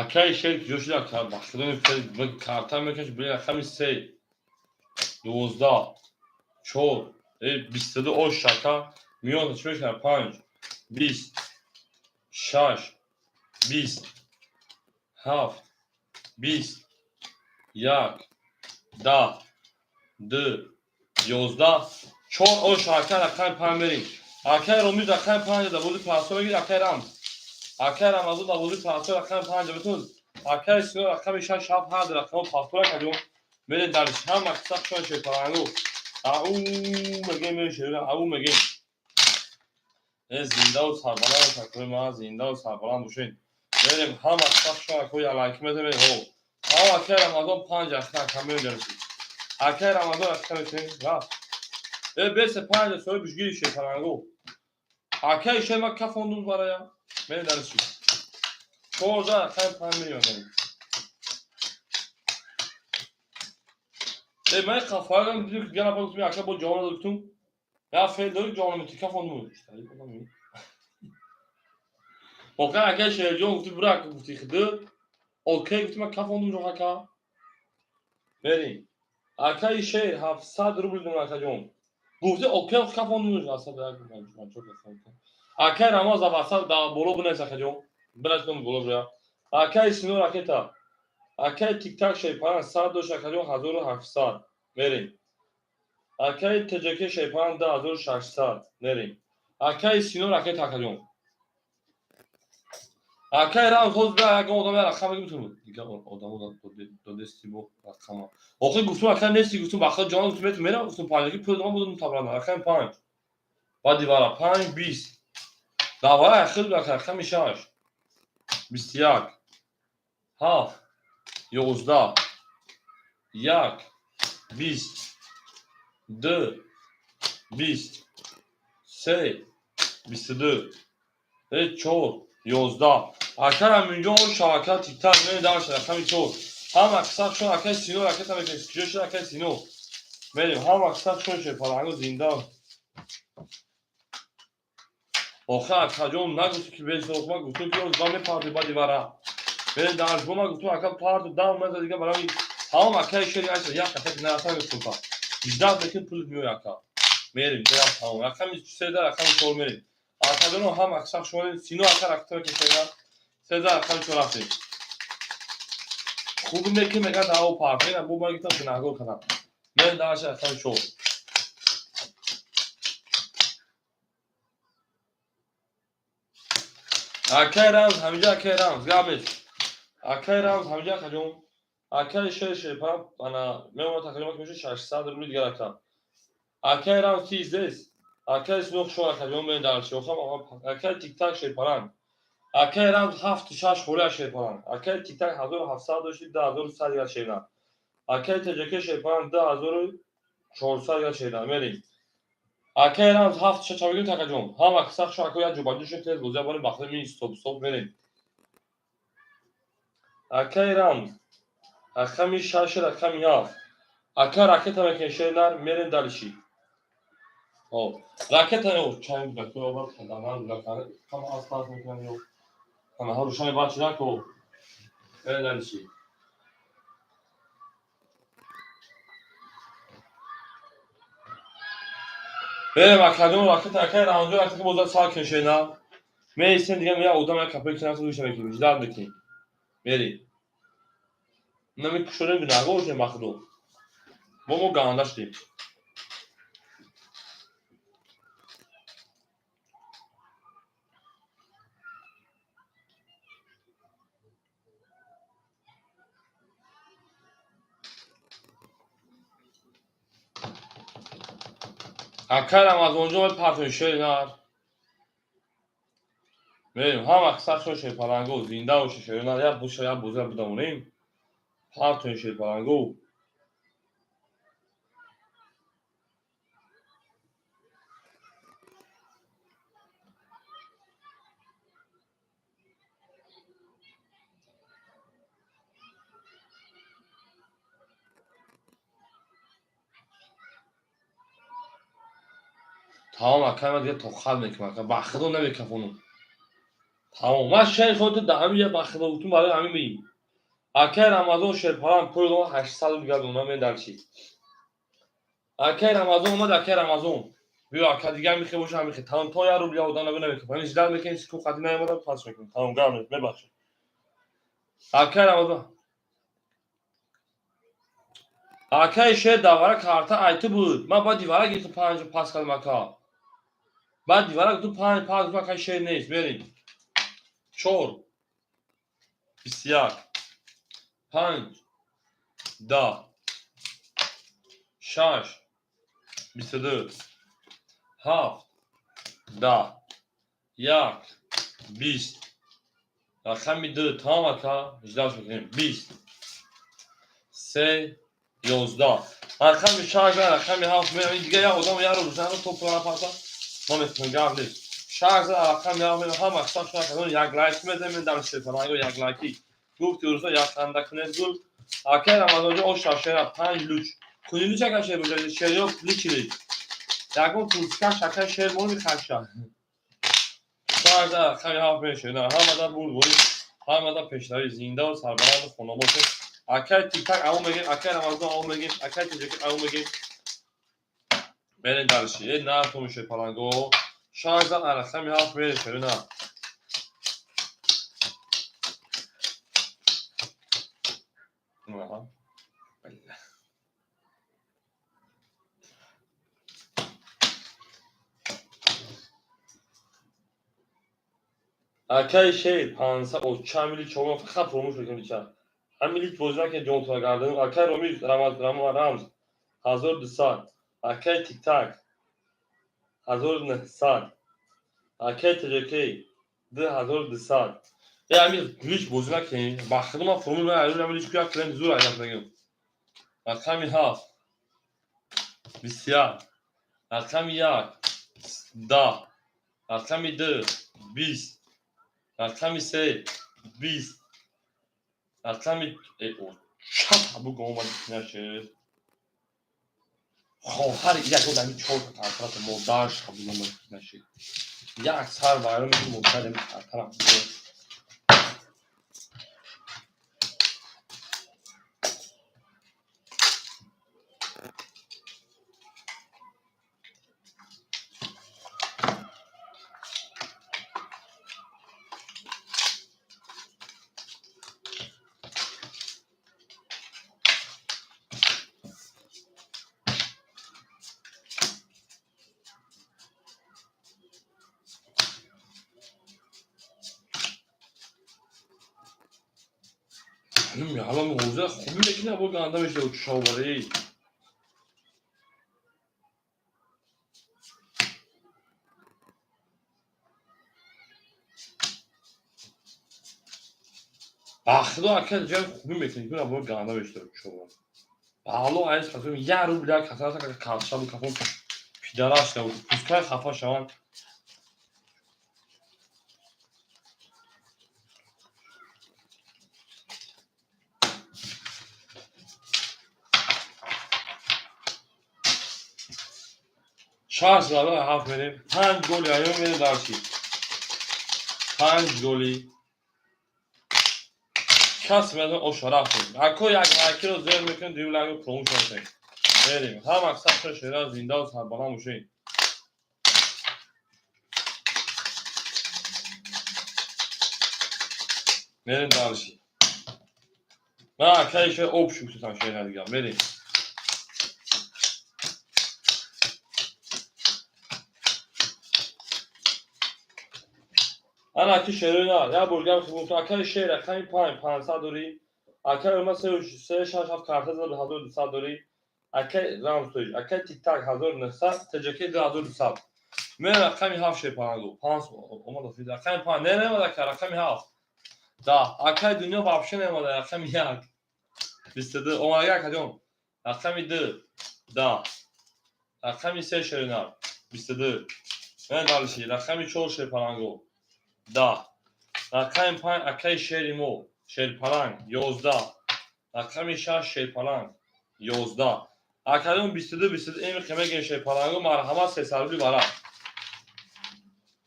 Акай шер ҷошида бахшидани карта мекаш били рақами 3 12 4 22 ош шака миён чӣ мешавад 5 20 6 20 7 20 1 10 2 11 4 ош ака рақами 5 мерим. Акай Ромиз рақами 5 да бози пасо мегирад. Акай Рамз, акай Рамазон да бози пасо рақами 5 битун. Акай Сино рақами 6 7 8 рақами пасо кадом мерем дар ҳама қисса шон шерпалангу. Ау мегем шер, ау мегем. Зиндаву сарбаланд такрор ма зиндаву сарбаланд бошед. Мерем ҳама қисса шон акой алайк мезанем. Ҳо. Ҳа акай Рамазон 5 ахта камер дарси. Акай Рамазон ахта мешем рафт. Бесе 5 сои бишгири шерпалангу. Акай шер ма кафондум барая. Мерем дарси. 14 рақами 5 миллион. Ман қафоям дидем ки гана гуфтум ака бо ҷавон дод гуфтум. Я феъл дори ҷавон мети кафондум. Воқеан акай Шерҷон гуфти бурак гуфти хиды. Окей гуфти ман кафондум ҷон ака. Мерим. Акай Шер 700 рубл дон акаҷон. Гуфти окей кафондум ҷон 700. Акай Рамаз 700 да боло бинавис акаҷон. Бинавис ном боло бира. Акай Сино ракета. Акай Тиктак шерпаланг 100 дошт акаҷон 1700. Мерим. Акай ТЖК шерпаланг 2600. Мерим. Акай Сино ракета акаҷон. Акай Рамз ҳозир бира ягон одам рақам мегӯм. Дигар одамо додести бо рақама. Охир гуфтум акай нести гуфтум бахта ҷон гуфтум мету мерам гуфтум панҷаки пул додам будум табрана. Рақами 5. Баъди вара 5 20. Давай ахир рақами 6. 21 7 11 1 20 2 20 3 22 4 11. Акай Аминҷон шабака тиктак мерем дар рақами 4. Ҳама қисса шон акай Сино ракета мекунем. Куҷо шуд акай Сино? Мерем ҳама қисса шон шерпалангу зинда. Охир акаҷон нагуфту ки бесоқ ма гуфтум ки ба мепарди баъди вара. Мерем дар ма гуфтум ака парду дам меза дига барои ҳамам акай шери айса як ака нараса гуфтум па. 18 мекун пул миёй ака. Мерем дам тамом. Рақами 3 рақами 4 мерем. Акаҷоно ҳама қисса шон Сино ака ракета мекунем. 3 рақами 4 рафтем. Хуб меки мегад ау парфена бо ма гуфтам гунаҳгор кардам. Мерем дар рақами 4. Акай Рамз ҳамиҷа акай Рамз гап нест. Акай Рамз ҳамиҷа акаҷон. Акай Шер шерпа ана мемонад акаҷон ки мешавад 600 рубли дигар ака. Акай Рамз ти здесь. Акай Сино хушо акаҷон мерем дар шохам акай Тиктак шерпаланг. Акай Рамз 7 6 холия шерпаланг. Акай Тиктак 1700 дошти 2100 дигар шерна. Акай ТЖК шерпаланг 2400 дигар шерна. Мерем. Акай Рамз 7 6 чавигим такаҷон. Ҳама қисса шо акай як ҷубаҷӯ шуд тез бозия барем бахта ми стоп стоп мерем. Акай Рамз рақами 6 рақами 7. Ака ракета мекунем шернар мерем далиши. Хоб ракета ё чанд дако овар қадаман ракана кама аз пас мекунам ё ана ҳар рӯшани бачи нако мерем далиши. Мерем акаҷон ракета акай Рамзон ракета боза сар кунем шернар. Мерисем дига мея одам як капел кинасу гӯша мекунем ждат мекунем. Мерем. Намекушонем гунаҳгор шудем ба худо. Бо мо ганда шудем. Акай Рамазонҷон мепартоем шернар. Мерем ҳама қисса шон шерпалангу зинда боше шернар як буша як боза бидонем. Партоем шерпалангу. Тамом, акай, ман дига тоқат мекунам, ака, ба худо намекафонам. Тамом, ман шери худо дар ҳамин ҷа, ба худо гуфтум, барои ҳамин мегим. Акай Рамазон шерпаланг пул дод, 800 рубл гардонам, мен дар чӣ? Акай Рамазон омад, акай Рамазон. Биё, ака, дигар мехе боша, мехе. Тамом, то 1 рубл одам намекафонам. Ҳамин ждать мекунем, секунд қати наомада, пас мекунем. Тамом, гап нест, мебахшед. Акай Рамазон. Акай шер давара карта айти буд. Ман баъд дивара гирифтам, панҷ пас кардам, ака. Баъд дивара гуфтам, панҷ пас гуфтам, акай шер нест, мерем. 4, 21, 5, 10, 6, 22, 7, 10, 1, 20. Рақами 2, тамом, ака, ждать мекунем. 20, 3, 11. Рақами 6, рақами 7, мерам. Дига як одам як рӯз зано то пула паса. Ма метавонам, гап нест. 6, рақами 7, мерам, ҳама мақсад шуна кардам, як лайк мезанем дар шерпаланго, як лайки. Гуфти рӯза як ханда кунед гул. Акай Рамазонҷо о шашера панҷ луч. Куни луч, ака, шер бошад, шерё личили. Ягон турскаш, акай, шер мо мехаша. 6, рақами 7 мешена. Ҳамада бурд, ҳамада пешравӣ, зиндаву сарбаланду хона бошед. Акай Тиктак аво мегем, акай Рамазон аво мегем, акай Тоҷикӣ аво мегем. Мерем дарши. Э, нархо шерпаланго. 6, рақами 7, мерем, шерина. Аҳа. Бале. Акай шер 500 о чанд мили чорум фақат фуромӯш мекунем ча. Ҳамин лич бозӣ накунед, ҷонтона гардонем. Акай Ромиз Рамз 1200. Акай Тиктак 1900. Акай ТЖК 2200. Э, ҳамин лич бозӣ накунем. Ба худо ман фуромӯш мекунам, ҳамин лич як клиент зур айдам мегӯям. Рақами 7, 21, рақами 1, 10, рақами 2, 20, рақами 3, 20, рақами чап буго омад нашед. Хоҳар як одами чорта картарата модарш қабул нашед. Як сар вайрон мекунем, модар ами картарам. Ҳалон ҳозир хубӣ мекунад, бо ганда мешавад шоварӣ. Ба худо, ака, ҷои хубӣ мекунед, кунад, бо ганда мешавад шовар. Ҳало айс хасум 1 рубл як касаса калшабу кафон пидараш набуд. Пускай хафа шаванд. 6 зарба 7 мерем. Панҷ голи аём, мерем дарши. Панҷ голи. Кас мезан оша рафтем. Ако як лайкиро зер мекунем, дуюм лайкро фуромӯш накунем. Мерем. Ҳар мақсад шера зиндаву сарбаланд бошед. Мерем дарши. Ман акаи шер об шуксутам шера дигар. Мерем. Ана аки шерои на, як бор дигар гуфтам, акаи шер рақами 5, 500 дорӣ. Акаи Роман 3, 6, 7 карта зад, 1200 дорӣ. Акаи Рамсоич, акаи Тиктак 1900, ТЖК 2200. Мен рақами 7 шерпаланго. 5 омад офид. Рақами 5, не немад, ака, рақами 7. 10. Акаи дунё вообще немада, рақами 1. 22. Омадага, акаҷон. Рақами 2. 10. Рақами 3 шеринар. 22. Мен дальше. Рақами 4 шерпаланго. 10. Рақами 5 акаи шери мо. Шерпаланг 11. Рақами 6 шерпаланг 11. Акаҷон 22 22 эми қимат шерпаланго марҳамат 300 рубли вара.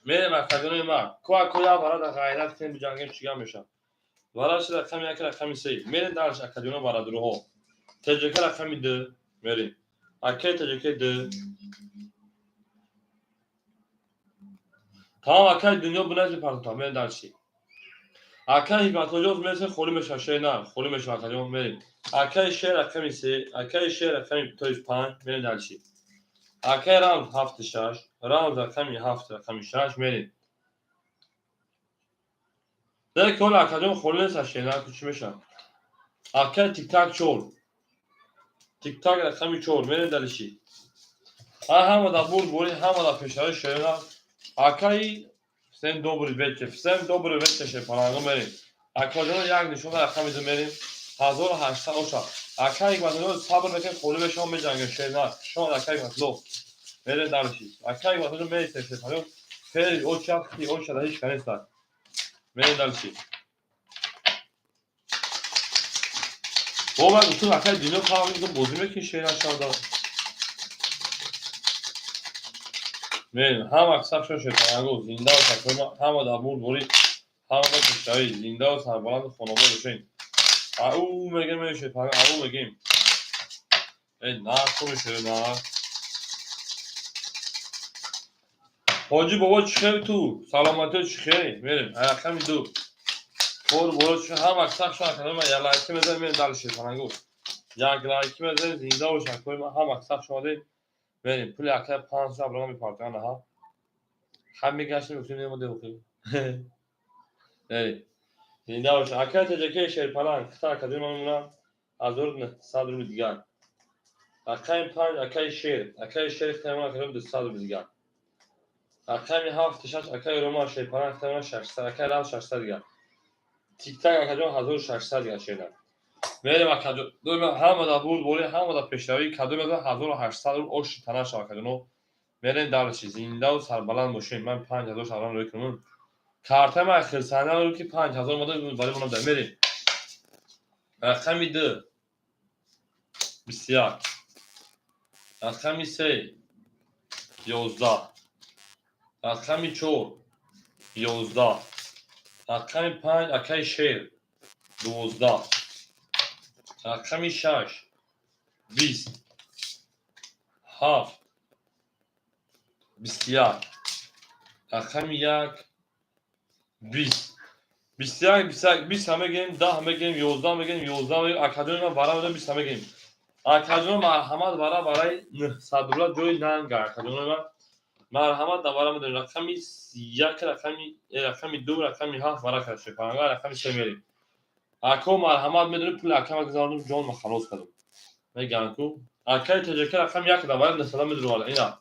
Мерем акаҷонои ма. Ку ако як вара да ғайрат кунем биҷангем чӣ гап мешавад. Вара ши рақами 1 рақами 3. Мерем дарш акаҷоно бародаруҳо. ТЖК рақами 2 мерем. Акаи ТЖК 2. Тамом акаи дунё буназ мепартонам. Мерем дарши. Акаи Ҳикматуллоҷон мерасем холӣ мешавад шер на, холӣ мешавад акаҷон мерем. Акаи шер рақами 3, акаи шер рақами то есть 5 мерем дарши. Акаи рамз 7 6, рамз рақами 7 рақами 6 мерем. Дар ки ҳола акаҷон холӣ нест аз шер на, ку чӣ мешавад? Акаи тиктак 4. Тиктак рақами 4 мерем дарши. Ҳама да бурд борӣ, ҳама да пешравӣ шер на. Акаи всем добрый вечер, всем добрый вечер шерпаланго мерем. Акаҷон як нишон рақами 2 мерем. 1800 оша. Акаи Ҳикматулло сабр мекунем холӣ мешавам меҷангем шер на. Шон акаи Ҳикматулло. Мерем дарши. Акаи Ҳикматулло мерем шерпаланго. Фери оча ки оча да ҳеч кас нест. Мерем дарши. Бобо гуфтум акаи дунё қавм гуфтум бозӣ мекунӣ шер нашавда. Мерем ҳама саф шо шерпаланго зинда ва сарпои ҳама дар бурд борӣ ҳама дар пешравӣ зинда ва сарбаланду хонобод бошем. Ау мегем эй шерпаланго ау мегем. Эй на хуб шер на. Ҳоҷӣ бобо чӣ хел ту? Саломатиё чӣ хел? Мерем рақами 2. Кор боро чӣ ҳама саф шо акаи ма як лайки мезанем мерем дар шерпаланго. Як лайки мезанем зинда бош акаи ма ҳама саф шомадем. Мерем пули акаи 500 абрама мепартоям аҳа. Ҳам мегаштем гуфтем немо деохи. Мерем. Зинда бош. Акаи ТЖК шерпаланг хита акаҷон ма мемонам 1900 рубли дигар. Рақами 5 акаи шер, акаи шер хита мемонам акаҷон 200 рубли дигар. Рақами 7 6 акаи Рома шерпаланг хита мемонам 600, акаи Рам 600 дигар. Тиктак акаҷон 1600 дигар шерна. Мерем акаҷон. Ҳама дар бурд борӣ, ҳама дар пешравӣ кадом язан 1800 рубл оши тана шава акаҷоно. Мерем дарши зиндаву сарбаланд бошем. Ман 5000 шаврам рӯй кунам. Картаи ман хирсанда рӯ ки 5000 омада барои монам дар мерем. Рақами 2 21. Рақами 3 11. Рақами 4 11. Рақами 5 акаи шер 12. Рақами 6 20. 7 21. Рақами 1 20. 21 21 20 мегем, 10 мегем, 11 мегем, 11 мегем. Акаҷони ман вара медам 20 мегем. Акаҷон марҳамат вара барои 900 рубла ҷои нанга акаҷони ман. Марҳамат да вара медонем рақами 1 рақами 2 рақами 7 вара кард шерпаланга рақами 3 мерем. Ако марҳамат медонем пули акама гузарондум ҷон ма халос кардам. Мегӯям ку акаи ТЖК рақами 1 да вара 900 медурвала ина.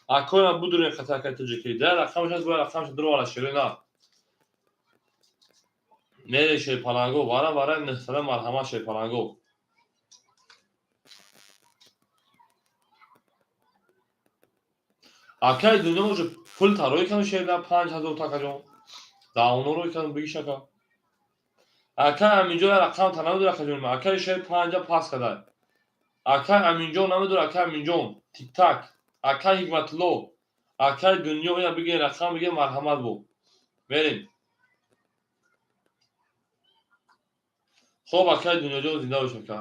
Акои ман будурем хата акаи ТЖК. Да рақамаш аст бояд рақамаш дурвала шеро на. Мере шерпаланго вара вара 900 марҳамат шерпаланго. Акаи дунё уже пул тарои кардам шер на 5000 такаҷон. Даъвоно рӯй кардам бигиш ака. Акаи Аминҷон рақам та намедонад акаҷон. Акаи шер 5 пас карда. Акаи Аминҷон намедонад акаи Аминҷон. Тиктак. Акаи Ҳикматулло. Акаи дунё ина бигин рақам бигин марҳамат бо. Мерем. Хоб акаи дунёҷон зинда бош ака.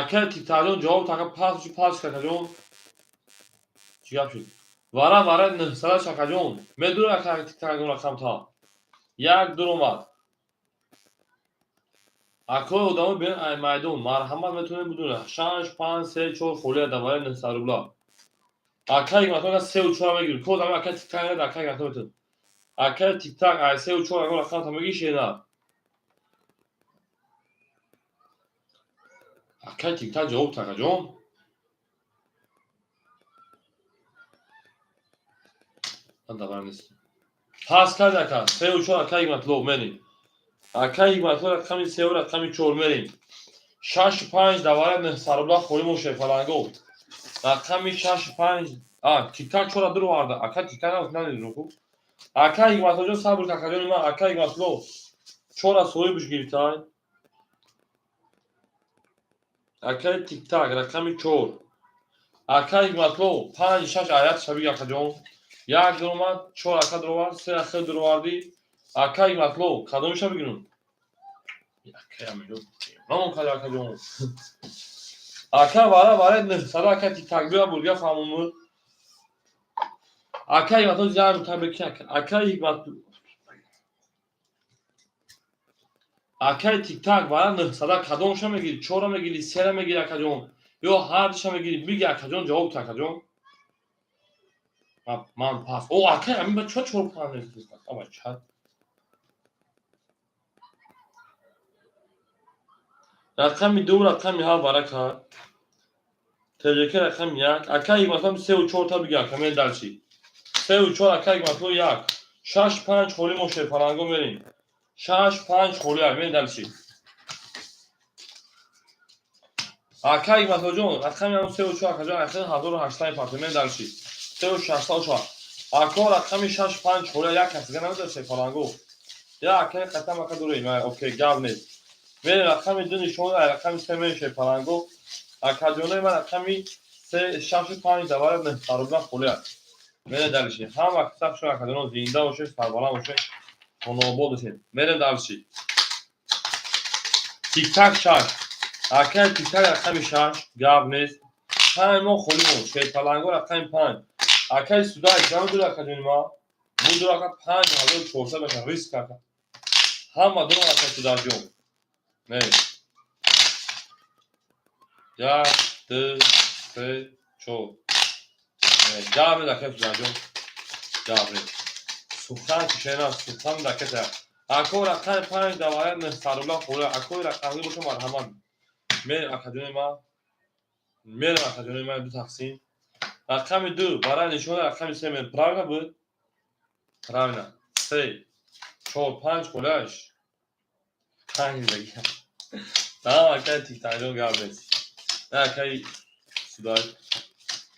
Акаи Тиктакҷон ҷавоб така пас шуд пас шуд акаҷон. Чӣ гап шуд? Вара вара 900 акаҷон. Медонад акаи Тиктакҷон рақам та. Як дур омад. Акои одамо бирен ай майдон марҳамат метавонед бидонед 6 5 3 4 холия да вара 900 рубла. Акаи Ҳикматулло 3 4 мегирад. Ко одами акаи Тиктак мегирад акаи Ҳикматулло метавонад. Акаи Тиктак ай 3 4 ягон рақам та мегирӣ шер на. Акаи Тиктак ҷавоб та акаҷон. Ман давар нестам. Пас кард ака 3 4 акаи Ҳикматулло мерем. Акаи Ҳикматулло рақами 3 рақами 4 мерем. 6 5 давара 900 рубла холӣ мо шерпаланго. Рақами 6 5 Тиктак 4 дур оварда. Ака Тиктак намедонам ку. Акаи Ҳикматуллоҷон сабр кун акаҷони ман акаи Ҳикматулло 4 соҳибаш гирифтай. Акаи Тиктак рақами 4. Акаи Ҳикматло 5, 6 аят шабиги, акаҷон. Як дуромад, чор ака дуровард, се ака дуровардӣ. Акаи Ҳикматло, кадомиша бигирам? Намон када, акаҷон. Ака вара вара 900, ака Тиктак биё, бурга фаҳмуму. Акаи Ҳикматло як табрики акаи Ҳикмат. Акаи Тиктак вара 900, кадомша мегирӣ? Чора мегирӣ, сера мегирӣ, акаҷон? Ё ҳардуша мегирӣ? Биги, акаҷон, ҷавоб та, акаҷон. Ман пас. О, акай, амин ба чо чор панҷ ча? Рақами 2, рақами 7 вара кард. ТЖК рақами 1. Акаи Ҳикматло сеу чорта биги, ака, мен дальше. Сеу чор, акаи Ҳикматло 1. 6, 5 холӣ мо шерпаланго мерем. 6, 5 холӣ, мен дальше. Акаи Ҳикматлоҷон, рақами ҳам сеу чор, акаҷон, ахир 1800 партем, мен дальше. Сеу шашсад шава. Ако рақами 6, 5 холӣ як кас дига намедонад, шерпаланго. Я акаи қатам ака дурем, окей, гап нест. Мерем рақами 2 нишон, рақами 3 мерем, шерпаланго. Акаҷонои ман, рақами 3, 6, 5 давара 900 рубла холӣ аст. Мерем дальше. Ҳама касах шумо, акаҷонон, зинда бошед, сарбаланд бошед, хонобод бошед. Мерем дальше. Тиктак 6. Акаи Тиктак рақами 6, гап нест. 5 мо холӣ монд. Шерпаланго рақами 5. Акаи Судай, намедури, акаҷони ма? Будур, ака, 5400 меша, риск, ака. Ҳама дурам, акаи Сударҷон. Не. Як, ду, се, чор. Гап нест, акаи Сударҷон. Гап нест. Сухан кишена, сухан дакета. Ако рақами 5 давая 900 рубла холӣ. Акои рақамӣ боша, марҳамат. Мерем, акаҷони ма. Мерем, акаҷони ма, ду тақсим. Рақами 2 барои нишона рақами 3 мерем. Правильно буд? Правильно. Се, чор, панҷ холиаш. Панҷ дагия. Тамом, акаи Тиктакҷон, гап нест. Акаи Судай.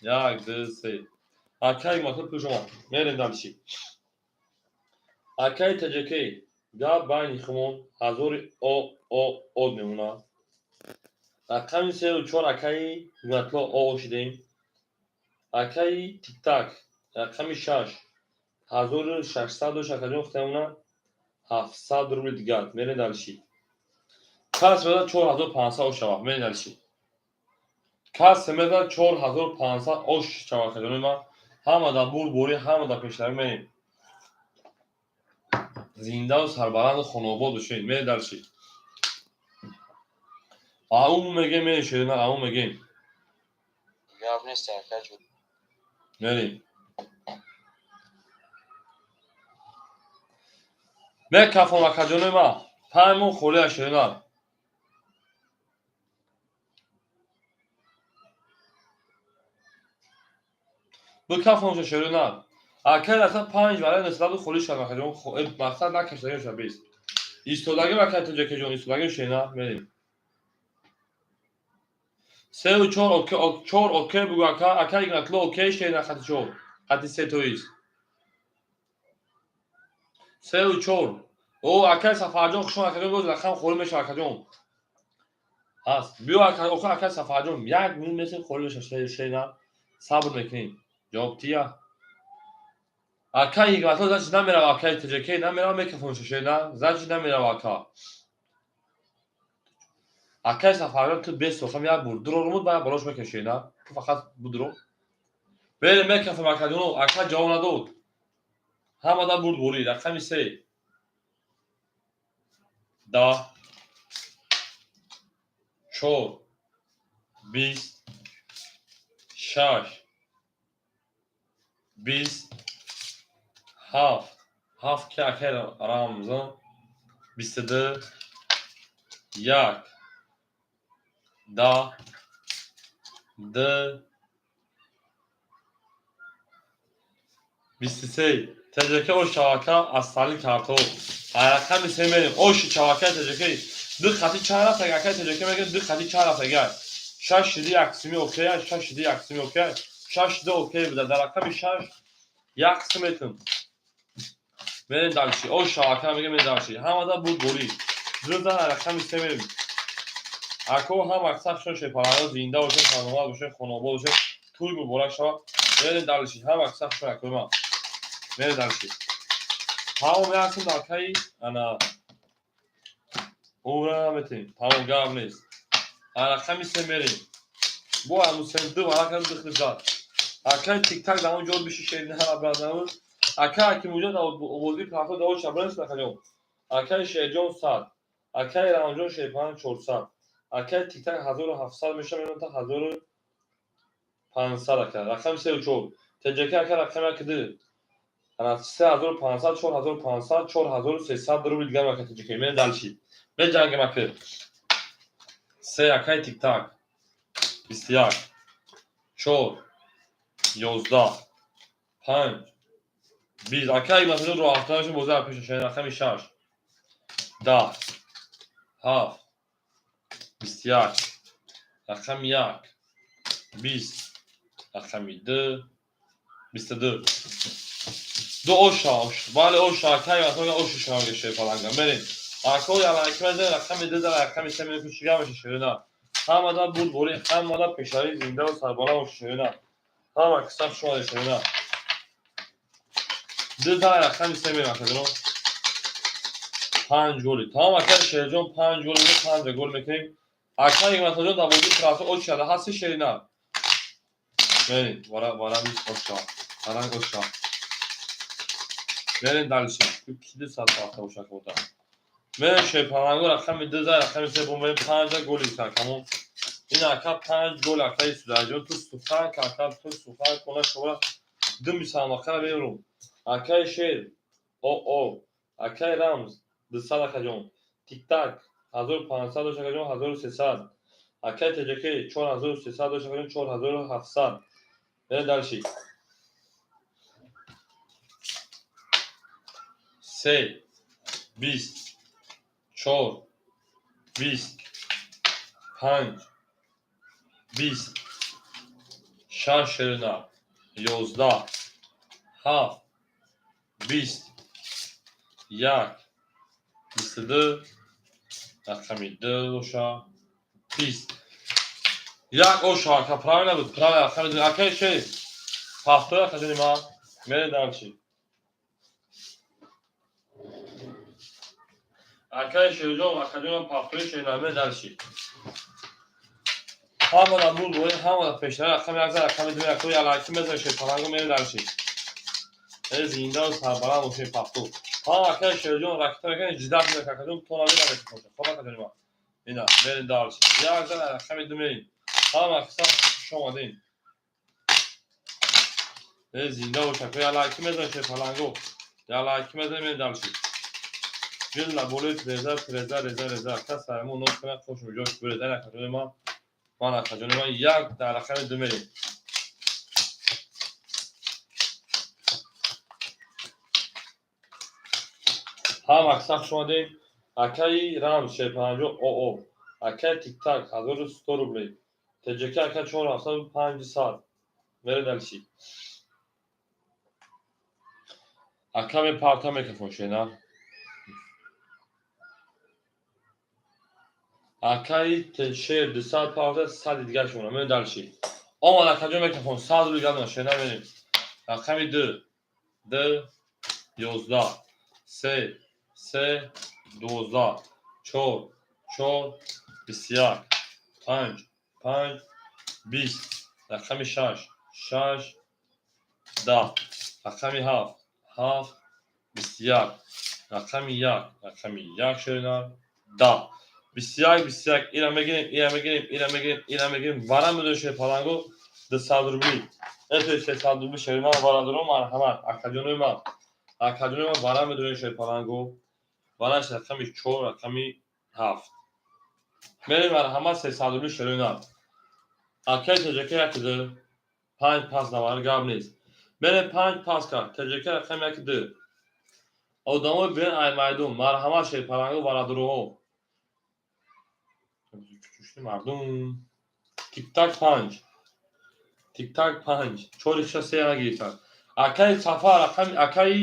Як, ду, се. Акаи Ҳикматло пул шумо. Мерем дальше. Акаи ТЖК гап байни хумон ҳазори о о од мемонад. Рақами сеу чор, акаи Ҳикматло, о шидем. Акаи Тиктак рақами 6 1600 дош, акаҷон, хутамона 700 рубли дигар. Мерем дальше. Кас медад 4500 ош шава. Мерем дальше. Кас медад 4500 ош шава, акаҷони ман. Ҳама дар бурдборӣ, ҳама дар пешравӣ мерем. Зиндаву сарбаланду хонобод бошед. Мерем дальше. Аум мегем, мерем, шерина, аум мегем. Гап нест, акаҷон. Мерем. Мекафом, акаҷони ман. 5 моҳ холия, шерина. Бикафонша, шерина. Акай раса 5 варай нисбату холӣ шавад, акаҷон. Мақсад накашдагӣ шава бес. Истодагӣ, акай Тоҷакаҷон, истодагӣ, шерина, мерем. Сеу чор, чор окей бугу, ака, акай Ҳикматло, окей, шерина, хати чор. Хати се тоист. Сеу чор. О, акай Сафарҷон, хушон, акаҷон, боз рақам холӣ мешавад, акаҷон. Ҳаст. Биё, ака, охир, акай Сафарҷон, як минут месем, холӣ мешавад, шерина. Сабр мекунем. Ҷавоб тия. Акай Ҳикматло, значит, намерава, акай ТЖК намерава, мекафонша, шерина. Значит, намерава, ака. Акай Сафарҷон, ту бес сохам як бур. Дурорумуд ба болош мекаши, на? Ту фақат будро. Берем, мекафем, акаҷоно, ака ҷавоб надод. Ҳамада бурд бурид. Рақами 3. 10, чор, 20, 6, 20, 7, 7 ки, акай Рамзон, 22, 1, 10, ду, 23. ТЖК ош чавака аз сали картоф. Рақами 3 мерем. Оши чавака ТЖК. Ду хати чанд рафт, акай ТЖК мегӯяд, ду хати чанд рафт агар. 6 шиди як қисми окей, 6 шиди як қисми окей. 6 шиди окей буда. Дар рақами 6 як қисм метун. Мерем дальше. Ош чавака мегӯям, мерем дальше. Ҳамада буд бурид. Зурда рақами 3 мерем. Ако ҳама сахшон шепаланго, зинда бошед, саломат бошед, хонобод бошед, тӯй муборак шавад. Мерем дальше. Ҳама сахшон, акои ман. Мерем дальше. Тамом, яксум акаи ана умра наметем. Тамом, гап нест. Рақами се мерем. Бо ҳамун ду варака дихли зад. Акаи тиктак дар он ҷо биши, шерина бразамун. Ака Акимуҷон овози пахто даво шабранс нахаҷон. Акаи Шерҷон 100. Акаи Рамҷон шерпанг 400. Акаи тиктак 1700 меша, мемонта 1500 ака. Рақами сеу чор. ТJK ака, рақами як ду. Ана 3500, 4500, 4300 рубл дигар ака ТJK. Мен дальше. Меҷангем, ака. Се, акаи тиктак. 21, 4, 11, 5, 20. Акаи масалан роҳ афтанашон бозӣ пеша шуд. Рақами 6, 10, 7, 21, рақами 1, 20, рақами 2, 22. Ду оша, ош. Бале, оша, акаи масалан оши шумо шерпаланга. Мерем. Ако ялаки мезанем, рақами 2 дар рақами 3 мерем, чига меша, шерина. Ҳамада бурдборӣ, ҳамада пешравӣ, зиндаву сарбаланд бошед, шерина. Ҳама кисаб шумо, шерина. Ду дар рақами се мерем, акаҷон. Панҷ голи. Тамом, акаи Шерҷон панҷ гол, панҷ гол мекунем. Акаи Масаҷон дар бозии трасса оч шуда ҳасти, шерина. Мерем, вара вара оша. Варанг оша. Мерем дальше. Ки 200 рафта боша кота. Мерем, шерпаланго, рақами ду дар рақами се бо мерем, панҷа голи тамом. Ин ака панҷ гол, акаи Судаҷон, ту сухан ака, ту сухан кона шора ду мисалмақара мерум. Акаи Шер о о, акаи Рамз 200, акаҷон. Тиктак 1500 дош, акаҷон, 1300. Акаи ТJK 4300 дош, акаҷон, 4700. Мерем дальше. Се, 20, чор, 20, панҷ, 20, шаш, шерина, 11, ҳафт, 20, як, 22, рақами ду боша, 20, як оша, ака, правильно буд, правильно, рақами ду, акаи шер ҳафтои, акаҷони ман. Мерем дальше. Акаи Шерҷон, акаҷонам пафтои шерина. Мерем дальше. Ҳамада буд бои, ҳамада пештара. Рақами як за рақами ду яко ялаки мезанем, шерпаланго. Мерем дальше. Э, зиндаву сарбаланд бошед, пафту. Ҳам акаи Шерҷон ракета мекунед, ҷидак мекунад, акаҷон, то набина мекунад. Хоб, акаҷони ман. Ина, мерем дальше. Як за рақами ду мерем. Ҳама киса хуш омадем. Э, зинда бош, ака, ялаки мезанем, шерпаланго. Ялаки мезанем, мерем дальше. Ҷилла болои треза, треза, реза, реза. Кас ҳамон нос кунад, хуш миҷош буред. Ана, акаҷони ман. Ман, акаҷони ман, як дар рақами ду мерем. Ҳама киса хуш омадем. Акаи Рамз шерпанҷо оо. Акаи Тиктак 1100 рублей. ТJK ака 4705. Мерем дальше. Ака мепарта микрофон, шена. Акаи Шер 200 парта, 100 дигар шумона. Мерем дальше. Омад, акаҷон, микрофон, 100 рубл дигар шена, мерем. Рақами ду, ду, 11, се, се, 12, чор, чор, 21, панҷ, панҷ, 20, рақами шаш, шаш, 10, рақами ҳафт, ҳафт, 21, рақами як, рақами як, шерина, 10, 21, 21. Ира мегирем, ира мегирем, ира мегирем, ира мегирем. Вара медои, шерпаланго, 200 рубли, это 300 рубли, шерина, варадоро, марҳамат, акаҷонои ман, акаҷонои ман, вара медои, шерпаланго, вараш рақами чор, рақами ҳафт. Мерем, марҳамат, 300 рубли, шерина. Акаи ТJK як ду, панҷ пас навар, гап нест. Мерем, панҷ пас кард ТJK, рақами як ду. Одамои бирен ай майдон, марҳамат, шерпаланго, варадороҳо, мардум. Тиктак панҷ, тиктак панҷ, чори шаш, се нагирифтанд. Акаи Сафар рақами, акаи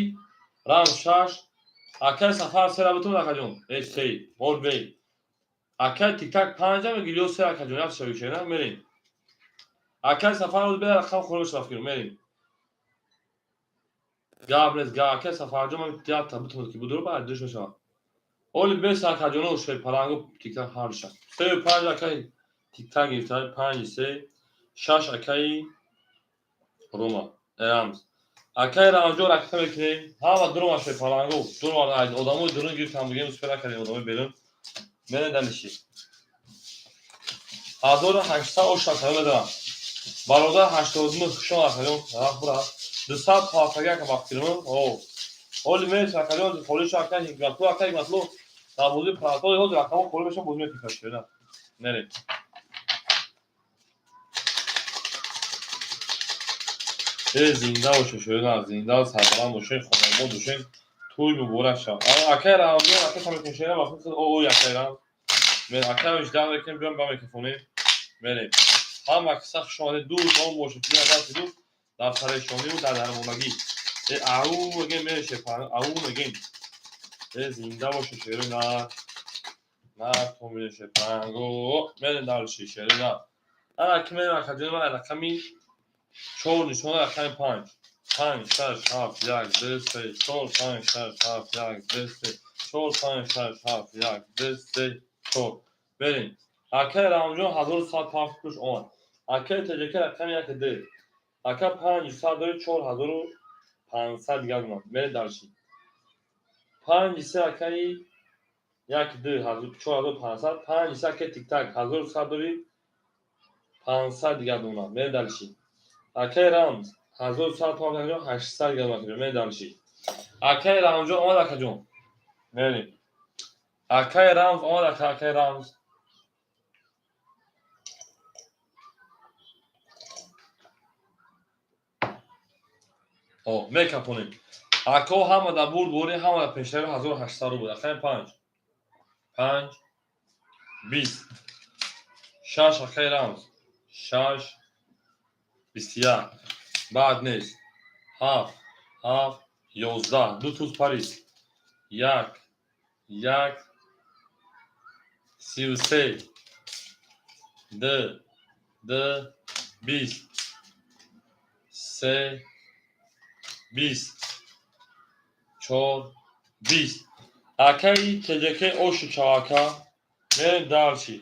Рамз шаш, акаи Сафар сера бутун, акаҷон, э, се молбей. Акай Тиктак панҷа мегири ё се, акаҷон, як шави шена мерем. Акай Сафар бе рақам хӯриш рафт, мерем. Гап нест, гап акай Сафарҷон, ман якта бутунад ки будур ба душ мешавад. Оли бес акаҷоно шер палангу Тиктак ҳарша. Се панҷ акай Тиктак гирифта, панҷ се, шаш акай Рома, Рамз. Акай Рамзҷон ракта мекунем. Ҳама дурума шер палангу, дурума одамои дурун гирифтам, бигем успел накардем одамои берун. Мерем дальше. 1800 ош акаҷон медарам. Бародар 89 хушон акаҷон, рафт бура. 200 пафтага ака вақт О. Оли мерес акаҷон, холиш акай Ҳикматло, акай Ҳикматло. Дар бозии паратои ҳозир рақамҳо холӣ мешавад, бозӣ мекунем шуда. Мерем. Э, зинда бошед, шуда, зинда сарбаланд бошед, хонобод бошед. Тӯй муборак шавад. Акай Рамзон, акай тамекун шена, вақт о о акай Рамз. Мер акай ждан мекунем, биём ба микрофоне. Мерем. Ҳама киса хуш омадед, дӯст он бошед, биё дасти дӯст дар парешониву дар дармонагӣ. Э, ау мегем, мереше, ау мегем. Э, зинда бошед, шерои нар. Нар то мереше, панго. Мерем дальше, шерои нар. Ана ки мерем, акаҷони ман, рақами чор нишона, рақами панҷ. Панҷ, шаш, ҳафт, як, ду, се, чор, панҷ, шаш, ҳафт, як, ду, се, чор, панҷ, шаш, ҳафт, як, ду, се, чор. Берем. Акай Рамҷон ҳазору сад пафт пуш омад. Акай Теҷака рақами як ду. Ака панҷ сад дори 4500 дигар омад. Мерем дальше. Панҷ се акаи як ду 4500, панҷ се акаи Тиктак 1100 дори 500 дигар омад. Мерем дальше. Акай Рамз 1100 пафт 800 дигар омад. Мерем дальше. Акай Рамҷон омад, акаҷон. Мерем. Акай Рамз омад, акай Рамз. О, мекапонем. Ако ҳама дар бурд бори, ҳама дар пешрави 1800 рубл. Акай панҷ. Панҷ, бист. Шаш акай Рамз. Шаш, 21. Баъд нест. Ҳафт, ҳафт, 11. Ду туз парис. Як, як, 33. Ду, ду, 20. Се, 20. Чор, 20. Акаи Теҷаке ошу чавака. Мерем дальше.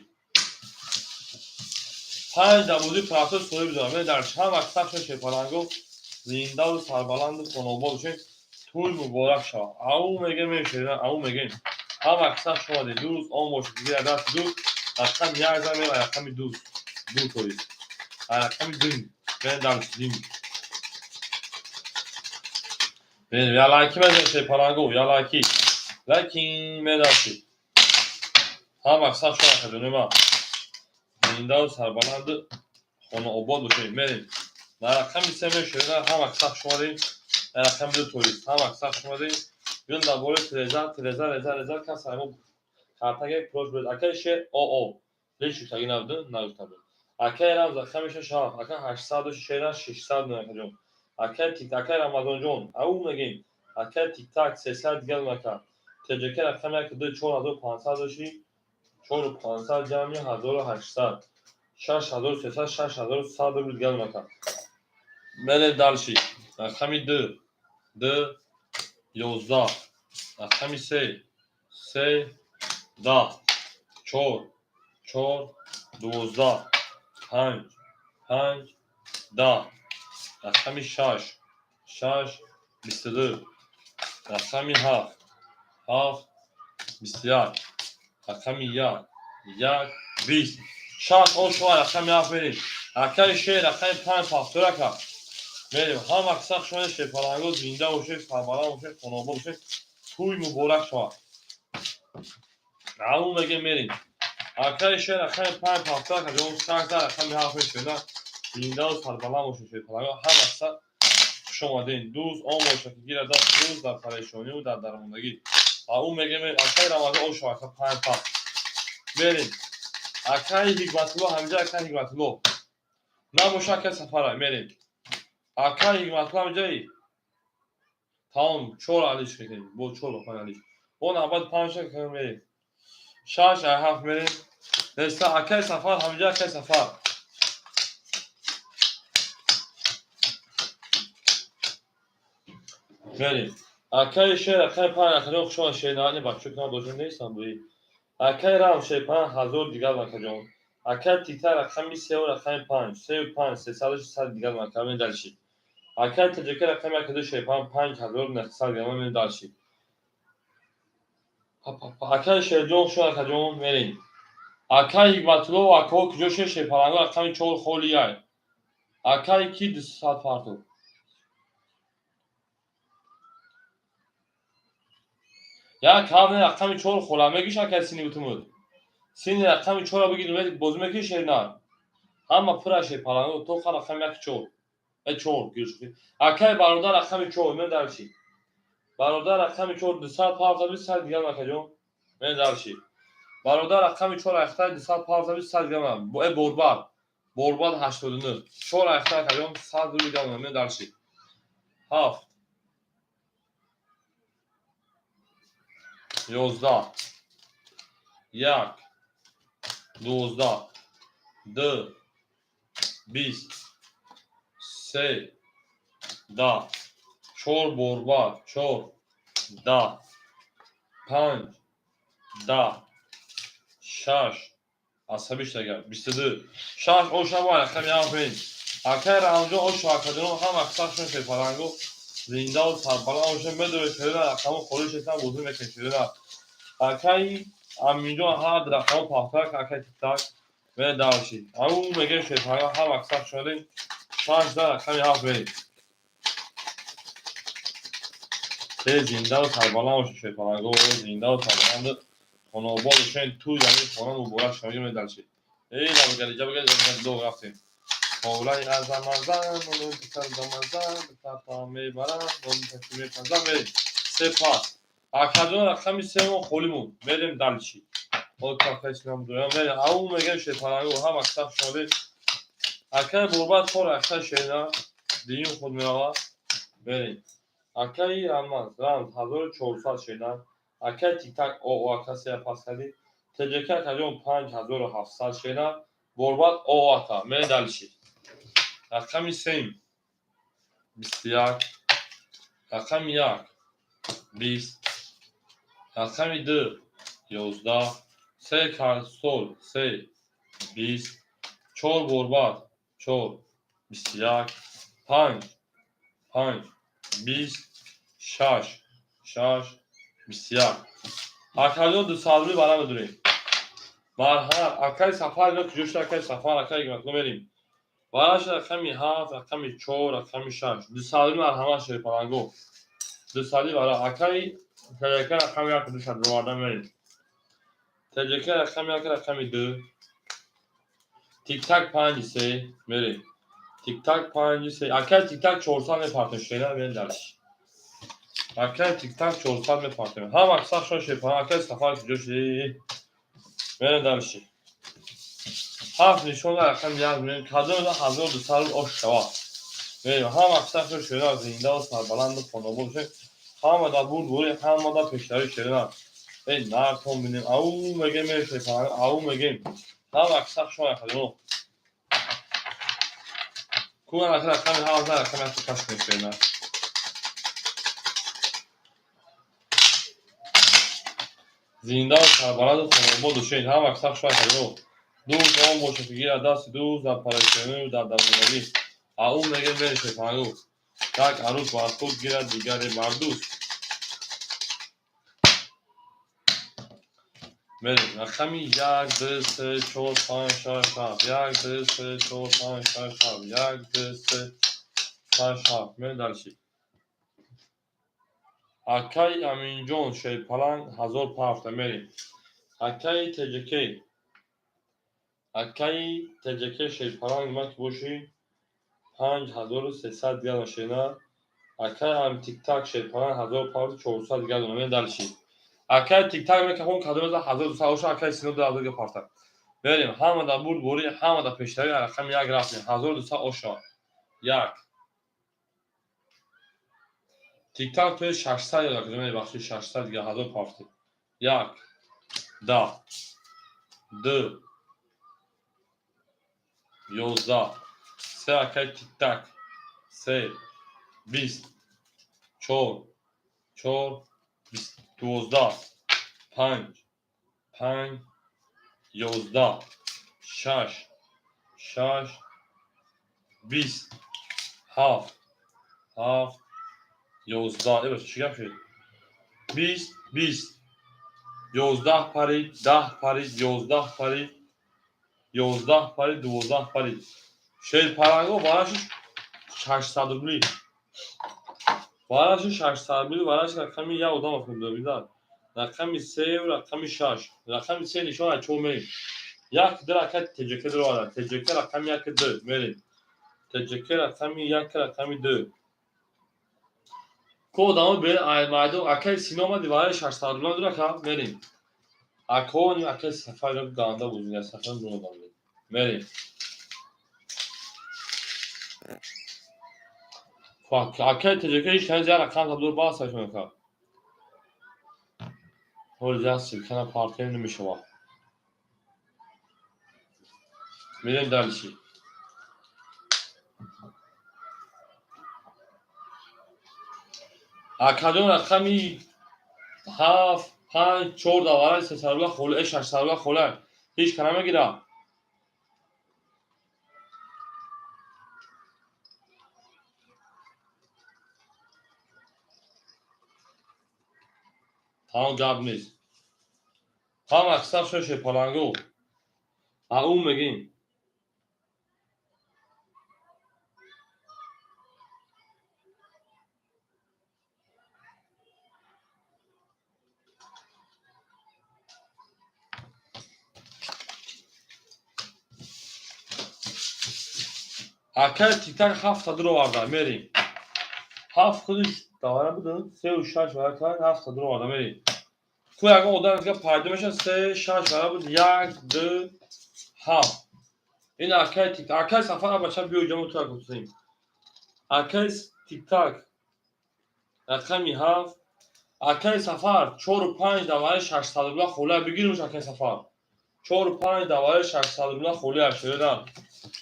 Панҷ дар бозии паратор соҳиб дорам. Мерем дальше. Ҳама сахша шерпаланго зиндаву сарбаланду хонобод бошед. Тӯй муборак шавад. Ау мегем, мешавед, ау мегем. Ҳама сах шумаде. Дӯст он бошед. Дигар дасти дӯст. Рақам як зан мерем, рақами дӯст. Ду тоист. Рақами дин. Мерем дальше, дин. Мерем, я лайки мезанем шерпаланго, я лайки. Лайкин медаши. Ҳама сах шума акаҷони ман. Зиндаву сарбаланду хонаобод бошед. Мерем. Дар рақами се мешавед, ҳама сах шумадем. Дар рақами ду тоист. Ҳама сах шумадем. Бирем дар бораи Тереза, Тереза, Реза, Реза кас ҳамо картаге прош буред. Акаи шер о о. Леш гуфтагӣ набуд, нагуфта буд. Акаи Рамз рақами шаш ҳафт, ака 800 дошт, шера 600 акаҷон. Акаи Тик, акаи Рамазонҷон, ау мегем. Акаи Тиктак 300 дигар ака. Теҷака рақами як ду 4500 дошти, 4500 ҷамъи 1800. 6300, 6100 рубл дигар ака. Мерем дальше. Рақами ду, ду, 11. Рақами се, се, 10. Чор, чор, 12. Панҷ, панҷ, 10. Рақами шаш, шаш, 22. Рақами ҳафт, ҳафт, 21. Рақами як, як, 20. Шаш о шума рақами ҳафт мерем. Акаи шер рақами панҷ пафтор ака. Мерем. Ҳама сах шума шерпаланго зинда бошед, сарбаланд бошед, хонобод бошед. Тӯй муборак шавад. Ау мегем, мерем. Акаи шер рақами панҷ пафтор ака ҷон шаш дар рақами ҳафт мешавед. Зиндаву сарбаланд бошед шерпаланго. Ҳама сах хуш омадем. Дӯст он бошад ки гирад даст дӯст дар парешониву дар дармондагӣ. Ау мегем, акаи Рамазон ош ака панҷ пафт. Мерем. Акаи Ҳикматулло ҳамиҷа, акаи Ҳикматулло. Набоша акаи Сафара, мерем. Акаи Ҳикматулло ҳамиҷаи. Тамом, чор алиш мекунем. Бо чор ба панҷ алиш. Бо навбат панҷ мерем. Шаш ай ҳафт мерем. Неста акай Сафар, ҳамиҷа акай Сафар. Мерем. Акай шер, акай панҷ, акаҷон хушомад шернавани бачо ки дошем нестам буи. Акай рам шер панҷ ҳазор дигар акаҷон. Акай тиктак рақами сеу рақами панҷ, сеу панҷ, сесаду шестсад дигар ака мен дальше. Акай таҷака рақами якаду шер панҷ, 5900 дигар мен дальше. Акай шерҷон хушомад акаҷон мерем. Акай Ҳикматулло акаҳо куҷо шер шерпаланго рақами чор холи яй. Акай ки 200 партов. Як ҳавне рақами чор хола мегиш акай сини бутумуд. Сини рақами чора бигир бозӣ мекунӣ шернар. Ҳама пура шерпаланго то ха рақами як чор. Э чор гирш. Акай бародар рақами чор мен дарчи. Бародар рақами чор 200 партов 100 дигар акаҷон. Мен дарчи. Бародар рақами чор айхта 200 партов 100 дигар. Э борбад. Борбад 89. Чор айхта акаҷон 100 рубл дигар мен дарчи. Ҳафт. 11, 1, 12, 2, 20, 3, 10, чор борбар, чор, 10, панҷ, 10, шаш, асабиш дагар, 22, шаш оша бо рақами ҳафт мерем. Акай Рамҷон ошу акаҷонон ҳам аксаршон шерпаланго зиндаву сарбаланд бошед. Медонед шерина рақамҳо холӣ шестан бозӣ мекунед шерина. Акай Аминҷон ҳар рақамҳо пахтак, акай тиктак медавшид. Ау мегем шерпаланго ҳам аксар шудем. Шаш да рақами ҳафт мерем. Зиндаву сарбаланд бошед шерпаланго, зиндаву сарбаланд хонобод бошед. Тӯй замини хона муборак шавед медавшид. Эй лабгари ҷабгари ҷабгари ду рафтем. Ҳовлаи азамазан, нон писар дамазан, тата мебарам, нон таки мепазам, мерем. Се пас. Акаҷон рақами семо холӣ монд. Мерем дальше. Мерем. Ау мегем шерпаланго ҳам аксар шодем. Акай борбад чор аксар шерина дуюм худ меравад. Мерем. Акаи Рамаз, рамз 1400 шерина. Акай тиктак о ака сея пас кардем. ТJK акаҷон 5700 шерина. Борбад о ака. Мерем дальше. Рақами сем 21, рақами як 20, рақами ду 11, се картол се 20, чор борбад чор 21, панҷ панҷ 20, шаш шаш 21. Акаҷон дусад рубли бара медурем. Марҳамат акай Сафар ино куҷо шуд акай Сафар, акай Ҳикматулло мерем. Бараш рақами ҳафт, рақами чор, рақами шаш. Дусад рубли марҳамат шерпаланго. Дусад рубли бара. Акай ТJK рақами як дусад бироварда мерем. ТJK рақами як, рақами ду. Тиктак панҷи се мерем. Тиктак панҷи се. Акай тиктак 400 мепартем шерина мерем дальше. Акай тиктак 400 мепартем. Ҳам аксаршон шерпаланго. Акай Сафар куҷо шуд? Мерем дальше. Ҳафт нишон рақами як мерем. Кадом 1200 рубл ош шавад. Мерем. Ҳам аксаршон шерина зиндаву сарбаланду хонобод бошед. Ҳама дар бурдборӣ, ҳама дар пешравӣ шерина. Эй нартон бинем. Ау мегем мерем шерпаланго. Ау мегем. Ҳам аксаршон акаҷон. Куан ака рақами ҳафт рақами як пас кунед шерина. Зиндаву сарбаланду хонобод бошед. Ҳам аксаршон акаҷон. Дӯст он бошад ки гирад дасти дӯст дар парешонию дар давонагӣ. Ау мегем мерем шерпаланго. Як арӯс бар худ гирад, дигаре бар дӯст. Мерем. Рақами як, ду, се, чор, панҷ, шаш, ҳафт. Як, ду, се, чор, панҷ, шаш, ҳафт. Як, ду, се, шаш, ҳафт. Мерем дальше. Акай Аминҷон шерпаланг 1000 пафта мерем. Акай ТJK. Акай ТJK шерпаланг ма ки бошӣ 5300 дигар шерина. Акай ам тиктак шерпаланг 1000 пафта 400 дигар дона. Мерем дальше. Акай тиктак мекахон кадом 1200 боша, акай сино 2000 дигар пафта. Мерем. Ҳама дар бурдборӣ, ҳама дар пешравӣ рақами як рафтем. 1200 оша. Як. Тиктак тои 600 ёда куҷо мебахшӣ 600 дигар 1000 пафта. Як. 10, 2, 11, 3 акай тиктак, 3, 20, 4, 4, 12, 5, 5, 11, 6, 6, 20, 7, 7, 11. Эбаш, чӣ гап шуд? 20, 20, 11 парид, 10 парид, 11 парид, 11 парид, 12 парид. Шерпаланго бараши 600 рубли. Бараши 600 рубли, бараши рақами як одам афтода бинад. Рақами 3 ва рақами 6. Рақами 3 нишон аз чор мерем. Як ду ракат ТҶК даровард. ТҶК рақами 1 2 мерем. ТҶК рақами 1 рақами 2. Ко одамо бе ай майдон акай Сино омади вараи 600 рубли дурака мерем. Акони акай Сафар ганда буд, Сафар ду одам мерем. Акай ТҶК ҳеҷ кани зиёд рақам табдур басаш мекард. Ҳоли зиёд силкана партия намешавад. Мерем дальше. Акадон рақами 7, 5, 4 давараи 300 рубла холӣ, 600 рубла холӣ. Ҳеҷ ка намегирад. Тамом гап нест. Ҳама аксар шоше паланго. Ау мегим. Акай тиктак 7 дуроварда мерем. 7 худиш давара буд, 3 ва 6 вара кард, 7 дуроварда мерем. Ку ягон одам дига пайдо мешавад, 3 6 вара буд, 1 2 7. Ин акай тиктак, акай Сафар абача биё ҷамо ту гуфтем. Акай тиктак рақами 7, акай Сафар 4 5 давараи 600 рубла холия бигирмш акай Сафар. 4 5 давараи 600 рубла холия шеда.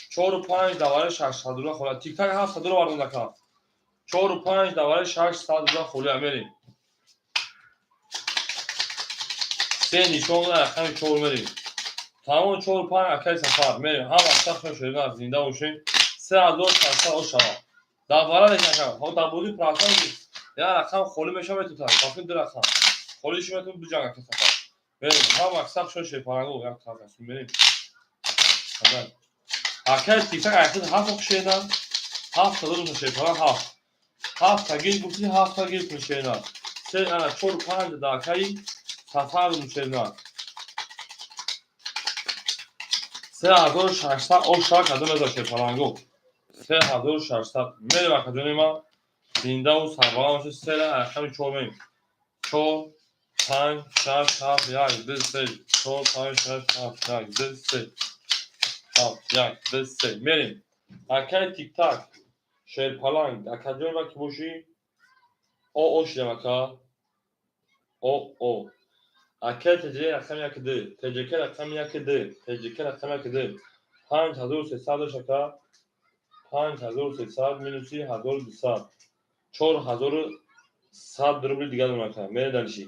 4 5 давараи 600 рубла холия. Тиктак 7 дуроварда нака. 4 5 давараи 600 рубла холия мерем. 3 нишон рақами 4 мерем. Тамом 4 5 акай Сафар мерем. Ҳама аксар шуда зинда бошем. 3600 ошава. Давара нешака. Ҳо дар бозӣ процент як рақам холӣ мешавад метавонад. Бафи ду рақам. Холӣ шуд метавонад ду ҷанг акай Сафар. Мерем. Ҳама аксар шуда шепаранго як тараф мерем. Акай тиктак айхид 7 оқшена. 7 та шепаран 7. 7 та гир гуфти 7 та гир куншена. 3 ана 4 5 да акай Сафар мушена. 3600 ошак кадом меза шепаранго. 3600 мерем акаҷони ман зиндаву сарбаланд бошед. 3 рақами 4 мерем. 4 5 6 7 1 2 3 4 5 6 7 1 2 3 7 1 2 3 мерем. Акай тиктак шерпаланг акаҷони ман ки бошӣ о о шидам ака о о акай ТҶ рақами 1 2 ТҶК рақами 1 2 ТҶК рақами 1 2 5300 дош ака 5300 минуси 1200 4100 рубли дигар дорам ака мерем дальше.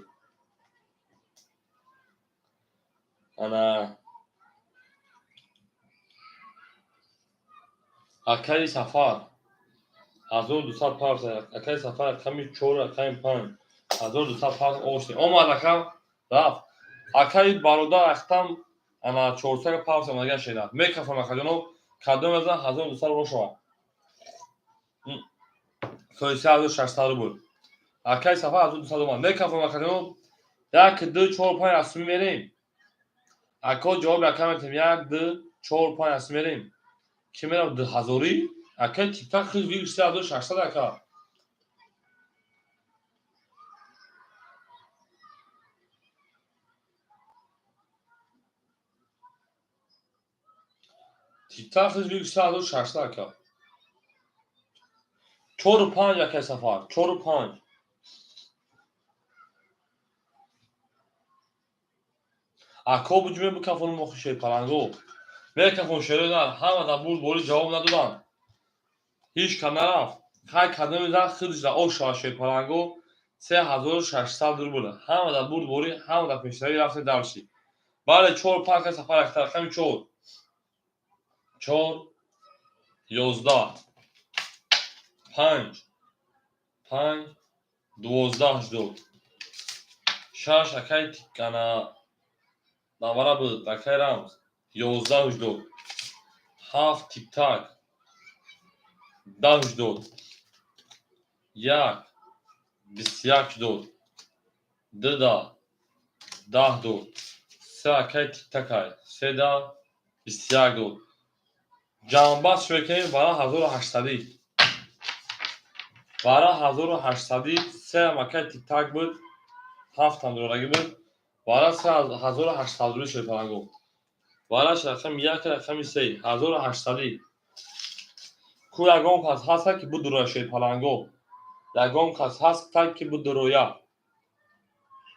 Ана акаи Сафар 1200 павз акаи Сафар рақами 4 рақами 5 1200 павз ошти омад ака рафт. Акаи бародар ахтам ана 400 павз омадаган шеда. Мекафам акаҷоно кадом мезан 1200 рубл шавад. 3600 рубл. Акаи Сафар 1200 омад. Мекафам акаҷоно 1 2 4 5 асми мерем. Ако ҷавоб ака метем 1 2 4 5 асми мерем. Ки мерав 2000? Акаи тиктак хел вир 3600 ака. Тиктак хел вир 3600 ака. 4 5 акаи Сафар 4 5. Ако буҷуме бикафонум охи шерпаланго. Мекафон шерои нар, ҳама дар бурд борӣ ҷавоб надоданд. Ҳеҷ ка нарафт. Хай кадоми зан худаш дар ош шавад шерпаланго 3600 рубл. Ҳама дар бурд борӣ, ҳама дар пешравӣ рафте дарши. Бале, 4 5 ка сафар якта рақами 4. 4 11 5 5 12 дод. 6 акай тикана навара буд, акай рамз 11 дод. 7 тиктак 10 дод. 1 21 дод. 2 да 10 дод. 3 акай тиктакай 3 да 21 дод. Ҷамъбаст мекунем бара 1800. Бара 1800 се акай тиктак буд, 7 ҳам дорагӣ буд. Бара 3800 рубл шерпаланго. Бараш рақами 1 рақами 3 1800. Ку ягон кас ҳаста ки будуроя шерпаланго. Ягон кас ҳаста ки будуроя.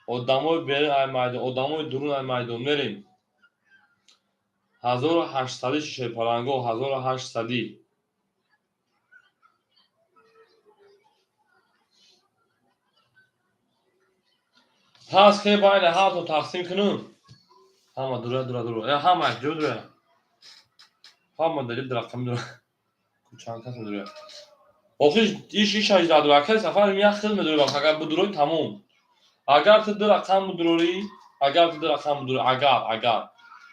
Одамои берун ай майдон, одамои дурун ай майдон мерем. 1800 шерпаланго, 1800. Пас ке байни ҳарто тақсим кунум. Ҳама дура дура дура. Э ҳама ҷо дура. Ҳама далиб рақам дура. Чанд кас дура. Охир иш иш 18 дура. Акай сафар мия хил медура. Агар будурой тамом. Агар ту ду рақам будурорӣ, агар ту ду рақам будурӣ, агар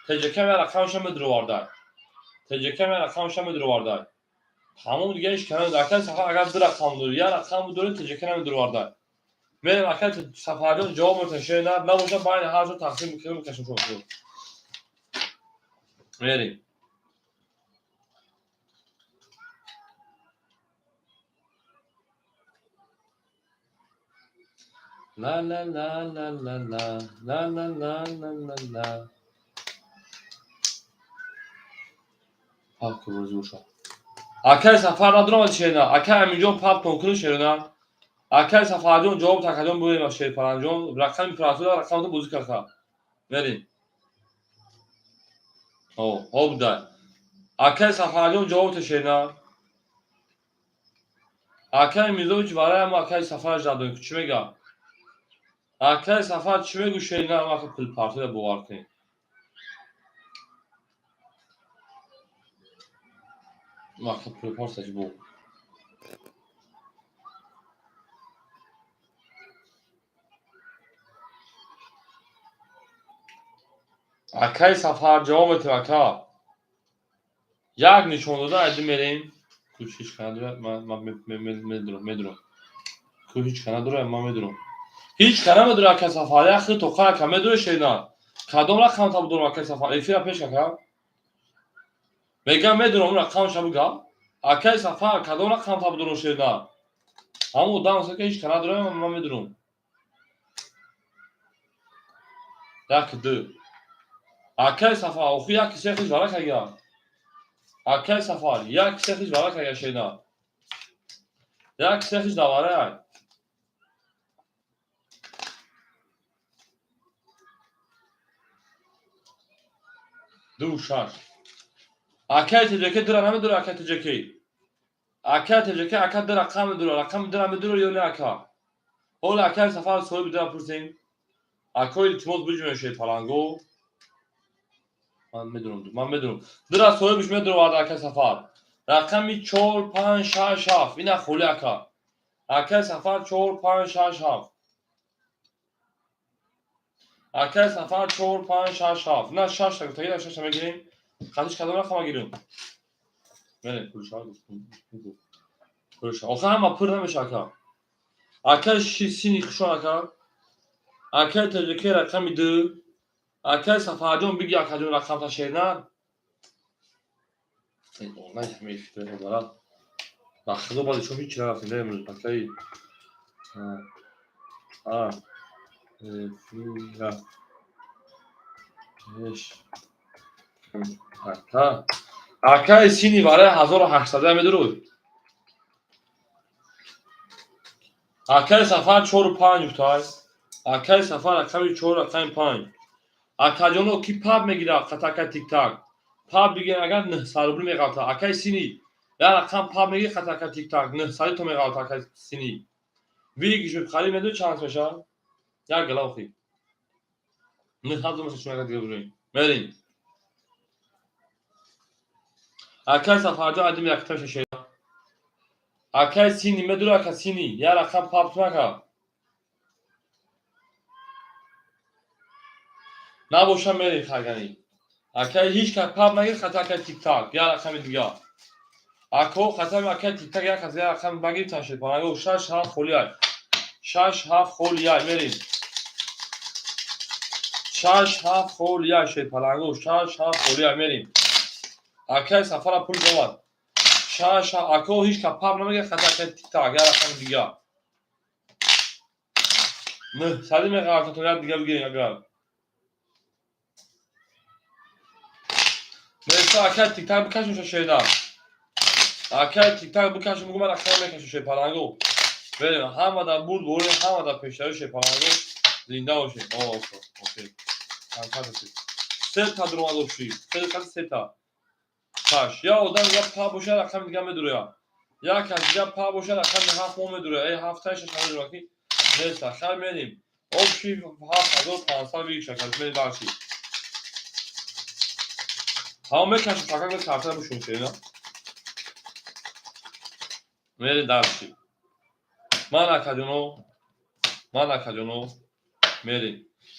ТЖК я рақамша медуровардай. ТЖК я рақамша медуровардай. Тамом дига иш кана. Акай сафар агар ду рақам будурӣ, я рақам будурӣ ТЖК намедуровардай. Мерем акай Сафарҷон ҷавоб метавон шеър набошад байни ҳар ҷо тақсим мекунем мекашем шумо. Мерем. Ла ла ла ла ла ла ла ла ла ла ла ла. Папка бозӣ бошад. Акай Сафар надуромад шеър на. Акай Аминҷон паптон кунед шеър на. Акай Сафарҷон ҷавоб такаҷон буем шерпаланҷон. Рақами франсуза рақамто бозӣ карда. Мерем. Ҳо, ҳо будай. Акай Сафарҷон ҷавоб та шеър на. Акай Мирзович барои мо акай Сафар жадон чӣ мега? Акай Сафар чӣ мегӯ шеър на ма пулпартоя бовар кунед. Ма пулпартоя бо. Акай Сафар ҷавоб метавад ака. Як нишон дода айди мерем. Ку ҳеҷ ка надорад, ман медурам, медурам. Ку ҳеҷ ка надорад, ман медурам. Ҳеҷ ка намедурад акай Сафар, як хел тоқа ака медурад шеър на. Кадом рақам та будурам акай Сафар? Эфира пеш ака. Мегам медурам он рақамша буга. Акай Сафар кадом рақам та будурам шеър на. Ҳамон одам аст ки ҳеҷ ка надорад, ман медурам. 1 2. Акай Сафар, охи як кисе хиш вара кага. Акай Сафар, як кисе хиш вара кага шеър на. Як кисе хиш давара як. 2 6. Акай ТЖК дура намедура акай ТЖК. Акай ТЖК ака ду рақам медура, рақам дура медура ё не ака? Ҳоло акай Сафар соҳиби дура пурсем. Акои илтимос буҷумем шерпаланго. Ман медурам, ман медурам. Дура соҳибиш медуровард акай Сафар. Рақами 4 5 6 7. Ина холи ака. Акай Сафар 4 5 6 7. Акай Сафар 4 5 6 7. На 6 та гуфта, 6 та мегирем. Хатиш кадом рақама гирем? Мерем, пулша гуфтум. Пулша. Охир ҳама пур намеша ака. Акай сини хушон ака. Акай ТЖК рақами 2. Акай Сафарҷон биги акаҷон рақамта шеър на. Онлайн ҳамаи фикрҳо дорад. Ба худо баъди шумо ҳеҷ нарафтем имрӯз акаи а эфира пеш ака. Акаи сини барои 1800 медуруд. Акаи Сафар 4 5 гуфтай. Акаи Сафар рақами 4 рақами 5. Акаҷоно, ки паб мегирад қатака тиктак? Паб бигирен, агар 900 рубл меғалта. Акай сини, як рақам паб мегир қатака тиктак, 900 то меғалта акай сини. Выигрыш харид медони чанд мешавад? Як гала охи. 900 мешавад, шумо агар дига бигирем. Мерем. Акай Сафарҷон адим якта мешавад. Акай сини медура, ака сини, як рақам паб нака. Набоша мерем харгани. Акай ҳеҷ кас паб нагир хата акай тиктак, як рақами дига. Ако хатами акай тиктак як кас як рақам нагирифтан шед. Панаго 6 7 холи ай. 6 7 холи ай мерем. 6 7 холи ай шед паланго 6 7 холи ай мерем. Акай Сафара пул омад. 6 ако ҳеҷ кас паб намегирад хата акай тиктак, як рақами дига. 900 меғалтатон, як дига бигирем агар. Неста акай тиктак бикашем шеда. Акай тиктак бикашем, бугу ман рақам мекашем ше паланго. Берем, ҳама дар бурд борем, ҳама дар пешравӣ ше паланго. Зинда бошед. О, окей. Се та дуромад общий. Се та, се та. Таш. Я одам я па боша рақами дига медуроя. Як кас дига па боша рақами ҳафт мо медуроя. Эй ҳафт та шаш медуроя ки неста. Хай мерем. Общий 7500 выигрыш акад. Мерем дальше. Ҳама мекашем, фақат ме карта бушун шена. Мерем дальше. Ман акаҷоно, ман акаҷоно мерем.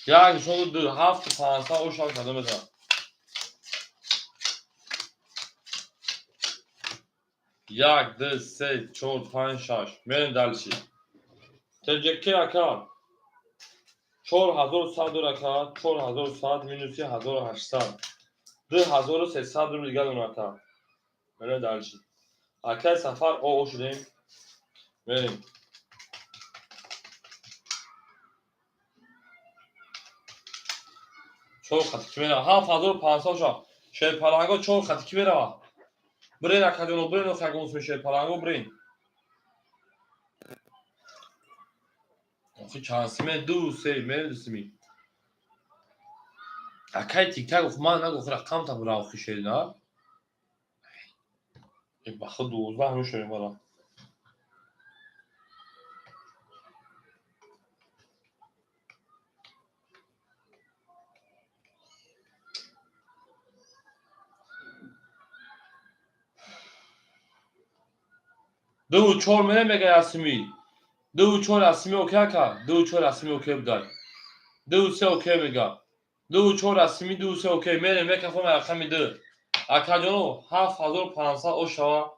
Як шоду ду ҳафт пансад о шаш кадом метавонад. Як, ду, се, чор, панҷ, шаш. Мерем дальше. ТҶК ака 4100 дор ака, 4100 минуси 1800. 2300 рубл дига дорам ака. Мерем дальше. Акай Сафар о шудем. Мерем. Чор хати ки мерава? 7500 ша. Шерпаланго чор хати ки мерава? Бирен акаҷоно, бирен охагонсми шерпаланго бирен. Охи чанд симе? Ду, се, мерем ду сими. Акай тиктак ох ман нагуфт рақам та бира охи шерина. Э ба худ 12 мешавем бара. Ду чор мере мега ясми. Ду чор ясми окей ака. Ду чор ясми окей будай. Ду се окей мега. Ду чор ясми ду се окей мере мекафом рақами ду. Акаҷоно 7500 о шава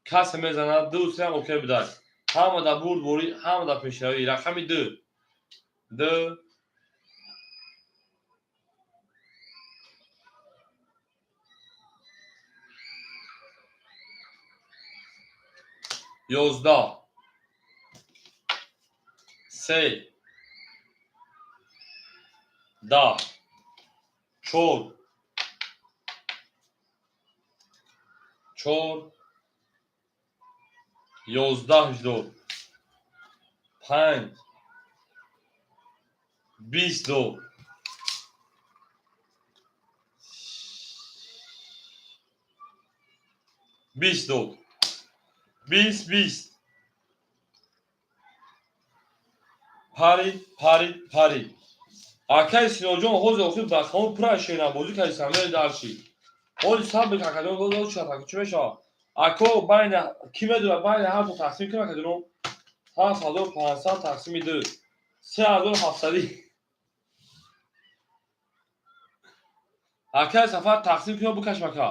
касе мезанад ду се окей будай. Ҳама дар бурд борӣ, ҳама дар пешравӣ. Рақами ду. Ду 11 се 10 чор чор 11 дод панҷ 20 дод 20 дод 20 20 парид парид парид. Акай Синоҷон ҳозир охир ба хамон пура шернабозӣ карди самери дарши. Ҳозир сабр акаҷон дод шад чӣ мешавад? Ако байна ки медонад байна ҳар то тақсим кунам акаҷон 7500 тақсими ду 3700. Акай Сафар тақсим кунам бикашм ака.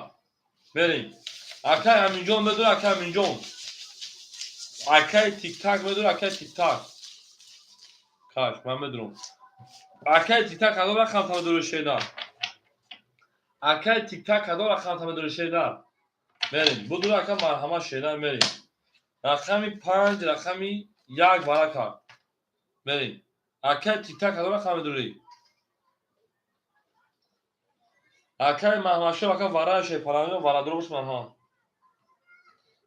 Мерем. Акай Аминҷон медонад акай Аминҷон. Акай тиктак медонад акай тиктак. Каш ман медонам. Акай тиктак кадом рақам та медонад шеда? Акай тиктак кадом рақам та медонад шеда? Мерем. Будур ака марҳамат шеда мерем. Рақами 5 рақами 1 варака. Мерем. Акай тиктак кадом рақам медонӣ? Акай Маҳмадшоҳ ака вара ше паранго варадрош манҳа.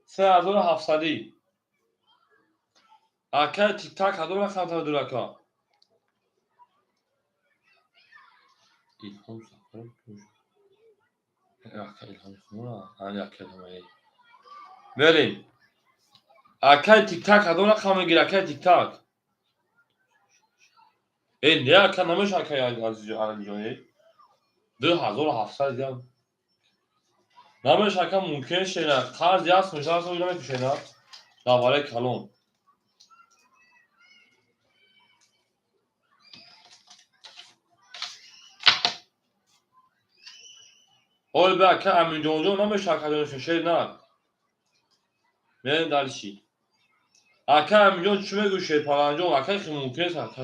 3700. Акай тиктак кадом рақам та медонӣ ака? Илҳом Сафаров ака Илҳом хумура ака Илҳом мерем. Акай тиктак кадом рақам мегири, акай тиктак? Э не, ака, намеша, акай Азизҷон, 2700 дигар намеша, ака, мумкин шена қарз як сум шаш сум намекушена давараи калон. Ой бе, ака Аминҷонҷон, намеша, акаҷон, шер на. Мерем дальше. Ака Аминҷон, чӣ мегӯй, Шерпаланҷон? Ака, хе мумкин нест, ака,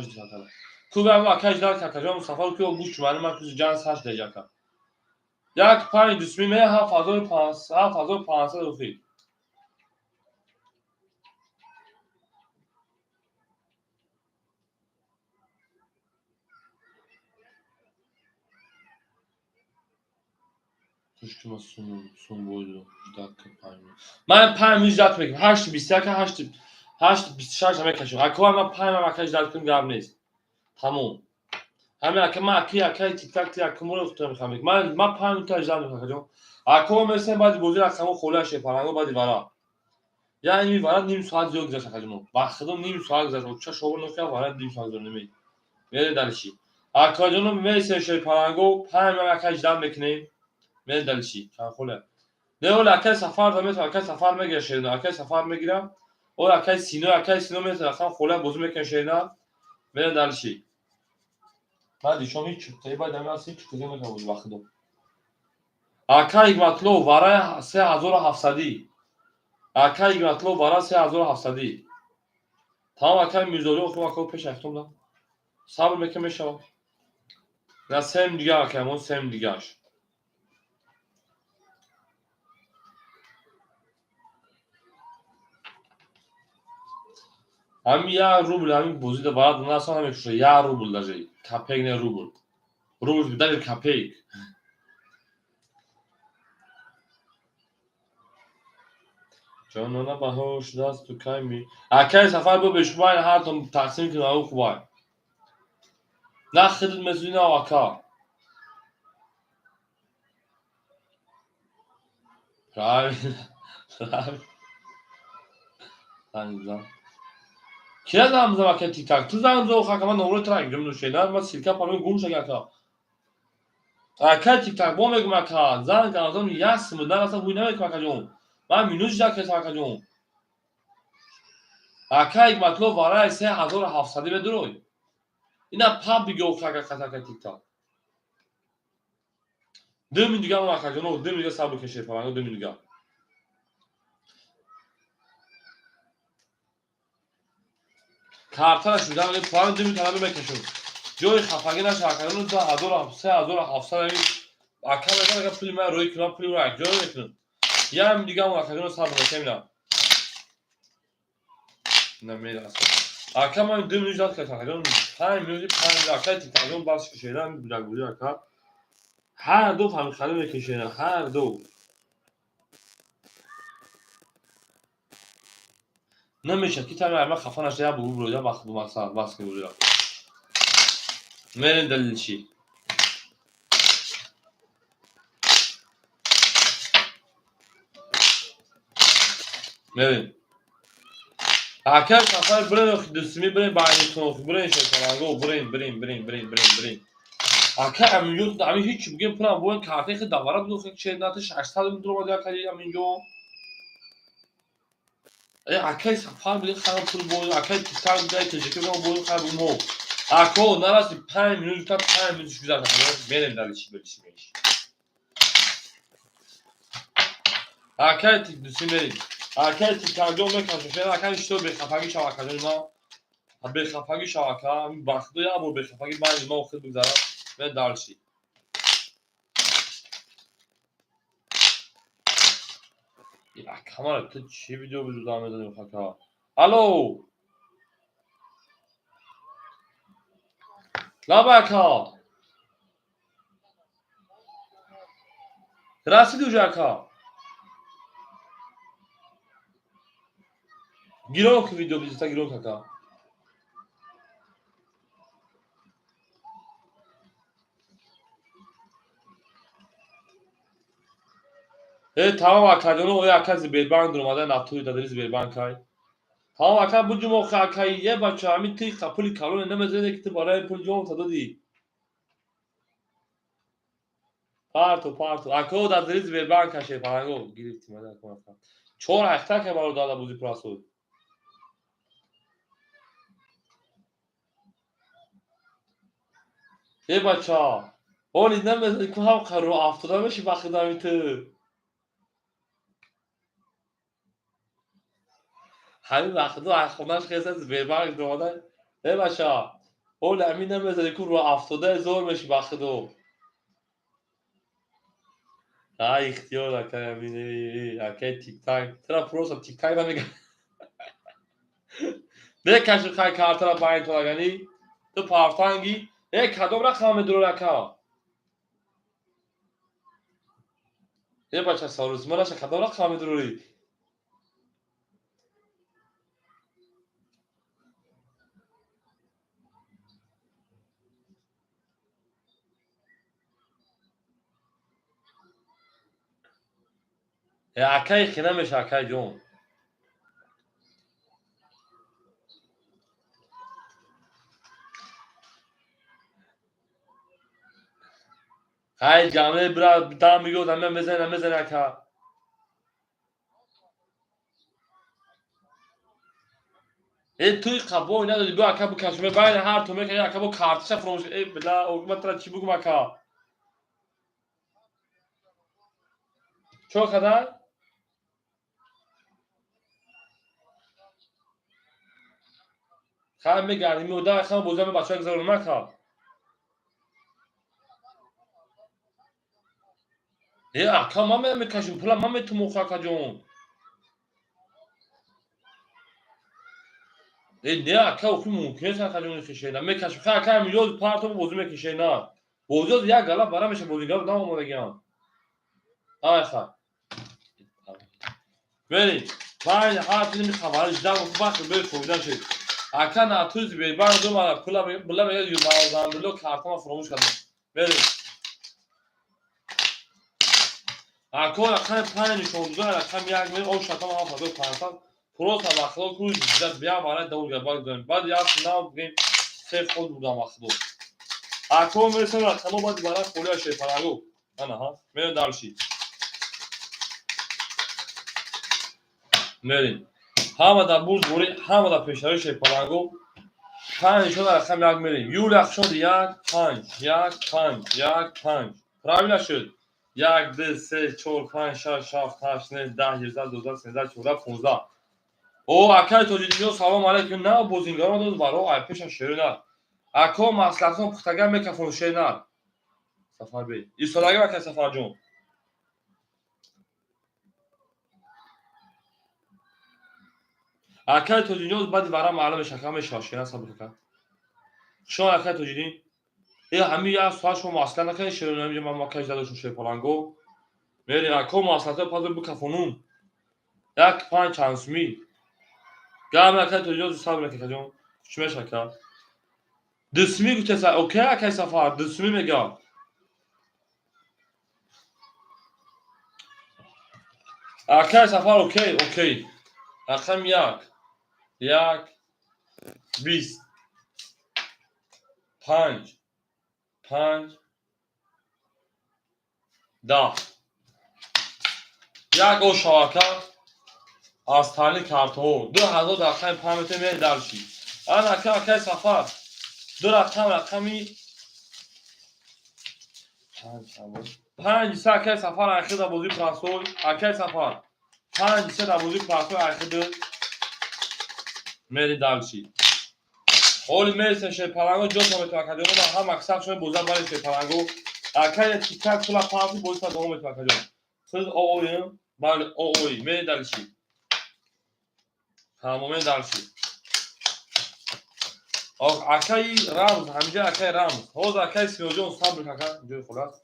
ку бе ака ждал, акаҷон Сафар ку гӯш мани ман кузи ҷан саш деҷ, ака. Як панҷ дусми ме 7500 рӯфи. Кушки ма сум бойду ждать 5. Ман 5 минут ждать мекунам. 8:21, 8:26 мекашам. Ака, ман 5 ман ака ждать кунам, гап нест. Тамом. Ҳамин ака, ман аки акаи тиктак ти ака муро хутра мехоҳам. Ман 5 минута ждать мекунам, акаҷон. Ака, месем баъди бозӣ рақамҳо холия Шерпаланго баъди вара. Я ини вара ним соат зиёд гузашт, акаҷон. Ба худо ним соат гузашт. Оча шобо нохия вара ним соат зиёд намей. Мере дальше. Акаҷоно, месем Шерпаланго 5 ман ака ждать мекунем. Мере дальше. Чанд холия. Не, ола акай Сафар да метавон, акай Сафар мегира шерина, акай Сафар мегира. Ола акай Сино метавон, рақам холия бозӣ мекунем шерина. Мере дальше. Ман дишом ҳеҷ чуқтаи баъд ҳамин аст, ҳеҷ чуқтаи мекунам бозӣ, ба худо. Ака Ҳикматло, вараи 3700-ӣ. Ака Ҳикматло, вара 3700-ӣ. Тамом, акай Мирзоҷон, хуб, ака, пеш ахтом да. Сабр мекунем, мешавад. На сем дигар, акай, мо сем дигарш. Ҳамин як рубл ҳамин бозида барад насан намекушад, як рубл, даже копеек не, рубл. Рубл, даже копеек. Ҷонона баҳор шудааст, ту кай ми акай Сафар бо бешубай ҳартон тақсим кунам, ау хубай. На хидат месӯзи, на ака. Правильно. Правильно. Занг зан. Кира занг мезанам, ака тиктак? Ту занг зан, ака, ман номрои тура гирм нушена, ман ссылка парои гум шуд, ака. Ака тиктак, бо мегум, ака, занг зан, як сим нарасад, ҳуй намекунам, акаҷон. Ман минут ждать кардам, акаҷон. Ака Ҳикматло, вараи 3700 медурой. Ина паб бигё, ака, ака тиктак. 2 минут дигар, акаҷон, 2 минут дигар сабр кунед, Шерпаланго, 2 минут дигар. Картара шуда, план 2 минут талаби мекашам. Ҷои хафагӣ наша, акаҷон, 2700 ами ака мегӯяд, ака, пули ман рӯй кунам, пули маро якҷоя мекунам. Як минут дигар, акаҷон, сабр мекунем, ина. На мерасад. Ака, ман 2 минут ждать кардам, акаҷон, 5 минути, 5 минут, ака тиктакҷон бас кушеда, буҷакбузӣ, ака. Ҳар ду ҳамихалӣ мекушена, ҳар ду. Намешад ки тами ама хафа наша, як бугу буроида вақт мақсад бас ки бузира. Мерем дальше. Мерем. Ака Сафар, бирен, охи дусми, бирен байнитон, охи бирен Шерпаланго, бирен, бирен, бирен, бирен, бирен, бирен. Ака Аминҷон, ами ҳеҷ бигем, пулам бояд картаи хи давара буд, охи че нати 600 мин доллар, ака Аминҷон. Э акай Сафар биди хара пул бояд, акай тиктак биди, таҷика бояд хара мо. Ако нараси 5 минут та 5 минут гузашт, мерем дальше, дальше, дальше. Акай дуси мерем. Акай тиктакҷон мекашам, шена акай что бехафагӣ шава, акаҷон ма. Бехафагӣ шава, ака, бахто як бор бехафагӣ байни ма охир бигзарад. Мен дальше. Камара, ту чӣ видео бизуда мезанӣ, ака? Алло! Лаба, ака. Расиди уже, ака? Гирон ки видео бизита, гирон, ака. Тамом акаҷоно, оя ака Сбербанк дуромада натури дадри Сбербанк ай. Тамом ака буҷум охи акаи, е бача ҳамин ти пули калоне намезанӣ ки ту барои пул ҷон додӣ. Парту парту. Ако дадри Сбербанк аше паланго гирифтим ада кунам. Чор ҳафта ка баро дада бузи прасуд. Е бача, оли намезанӣ ку ҳам қаро афтода меши бахидами ту. Ҳамин вақтҳо аз хонаш хеса Сбербанк дуромада. Е бача, оли ҳамин намезанӣ ку ро афтода зор меши бахидо. Ай ихтиёр акай ҳамин акай тик-так. Тра просто тик-так намега. Бекаши хай картара байн толагани. Ту партанги. Э кадом рақам медурор ака? Е бача сарусмараша кадом рақам медурорӣ? Акай хина меша акай ҷон. Ай ҷамъе бира дам мегӯд ама мезана мезана ака. Э туи қабой надоди бо ака бикашме байни ҳар ту мекаши ака бо картиша фуромӯш. Э била ман тра чӣ бугум ака? Чо қадар? Хай мегардим ода хам бозиам бачаҳо гузаронам ака. Э ака ман мекашим пула ман метумоху ака ҷон. Э не ака охи мумкин нест ака ҷон хишена мекашим. Хай ака ҳаминҷо партоб бозӣ мекишена. Бозиёз як гала бара меша бозигаро наомадагиам. Ай хай. Бери, панҷ ҳафт ними хабари ждам вақт бе фоида шид. Ака натуи Сбербанк думара пула була мега юмазамбило картама фуромӯш кардам. Бери. Ако рақами панҷ нишондуда рақами як ме о шатама 7500 просто вақтҳо ку бия барай давр габак дорем. Баъд як нав бигем се ход будам вақтҳо. Ако мересем рақамо баъд барай холия шепараго. Ана ҳа, мерем дарши. Мерем. Ҳама дар бурд бурӣ, ҳама дар пешравӣ шепаранго. Панҷ нишон рақам як мерем. Юля хушоди як, панҷ, як, панҷ, як, панҷ. Правильно шуд? Як, ду, се, чор, панҷ, шаш, ҳафт, ҳашт, нӯҳ, даҳ, 11, 12, 13, 14, 15. О, акай тоҷидиё салом алейкум. На бозингарон доз баро ай пеша шеринар. Ако маслиҳатон пухтага мекафон шеринар. Сафарбей. Истодага акай Сафарҷон. Акай тоҷидиё баъди вара маълум мешава, мешава шеринар сабр ака. Шон акай тоҷидин. Э ҳамин як соат шумо маслиҳат накардед шеринар инҷа ман макаш дадошум шерпаланго. Мери ако маслиҳатҳои пазо бикафонум. Як панҷ чанд сумӣ. Гам акай тоҷидиё сабр ака ҷон. Чӣ меша ака? Дусумӣ гуфтеса, окей акай Сафар, дусумӣ мега. Акай Сафар окей, окей. Рақам як, як, бист, панҷ, панҷ, даҳ. Як ошавака аз тани картҳо. 2000 рақами панҷ метавонем мери дарши. Ана ака акай Сафар. Ду рақам рақами панҷ се акай Сафар ахир дар бозии прасой. Акай Сафар. Панҷ се дар бозии прасой ахир мери дарши. Ҳоли мересем шерпаланго ҷо метавон акаҷон. Ман ҳам мақсад шумо боза бари шерпаланго. Акай тикак пула панҷ бозӣ та давом метавон акаҷон. Сиз ооим, бале оои мери дарши. Ҳамомен дарши. Акаи Рамз, ҳамҷа акаи Рамз. Ҳозир акаи Сиёҷон сабр ака, ҷои холӣ аст.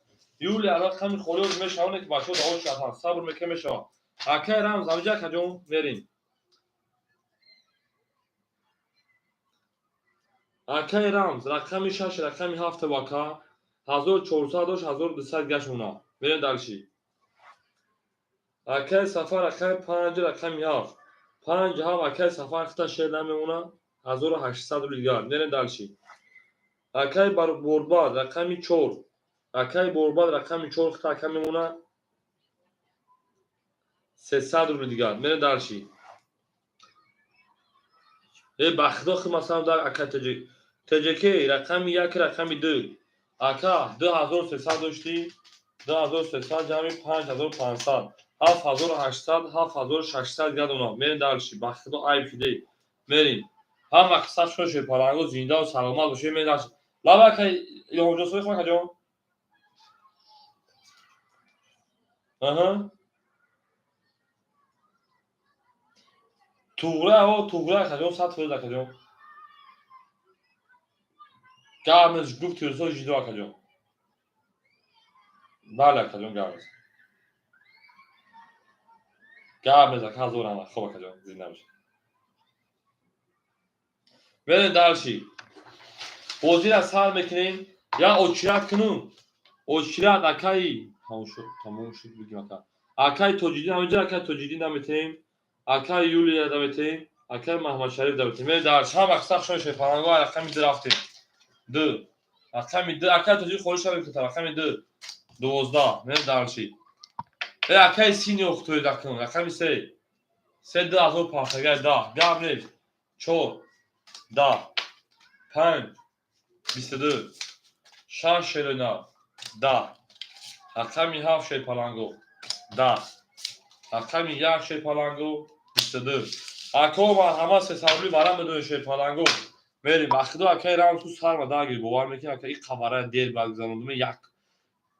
Юли рақами холӣ мешавад, ки бачаҳо даъво шаванд. Сабр мекунем мешавад. Акаи Рамз, ҳамҷа акаҷон мерем. Акаи Рамз, рақами шаш, рақами ҳафт ака. 1400 дошт, 1200 гашт мона. Мерем дарши. Акай Сафар рақами 5, рақами 7. 5 7, акай Сафар хита шер намемона, 1800 рубли дигар. Мерем дальше. Акай Борбад рақами 4. Акай Борбад рақами 4 хита ака мемона, 300 рубли дигар. Мерем дальше. Ба худо хи масалан дар ака ТҶ. ТҶК рақами 1, рақами 2. Ака 2300 доштӣ, 2300 ҷамъи 5500, 7800, 7600 дигар дона. Мерем дальше. Ба худо айб шуде. Мерем. Ҳама қисса шуд, паранго зинда ва саломат бошед. Мерем дальше. Лаба ака Илҳомҷон соҳиб акаҷон. Аҳа. Туғра, о, туғра акаҷон, 100% акаҷон. Гап нест, гуфти рӯзҳо жидо акаҷон. Бале акаҷон, гап нест. Гап нест ака, ҳазор раҳмат. Хоб акаҷон, зинда бошед. Мерем дальше. Бозира сар мекунем. Я очередь кунум. Очередь акаи тамом шуд, тамом шуд бигим ака. Акаи Тоҷиддин ҳаминҷо, акаи Тоҷиддин наметем. Акаи Юлия наметем. Акаи Маҳмадшариф наметем. Мерем дальше. Ҳама қисса шуд, шерпаланго рақами 2 рафтем. 2. Рақами 2, акаи Тоҷид холиш шавед, рақами 2. 12. Мерем дальше. Акаи Сини охтоед акун, рақами 3. 3 2000 партагай 10. Гап нест. 4 10 5 22 6 шерина 10. Рақами 7 шерпаланго 10. Рақами 1 шерпаланго 22. Ако марҳамат, 300 рубли барам медонед, шерпаланго. Мерем. Ба худо акаи Рамсу сарма дагир, бовар мекунӣ, ака, и қабара дер баргузарондум як.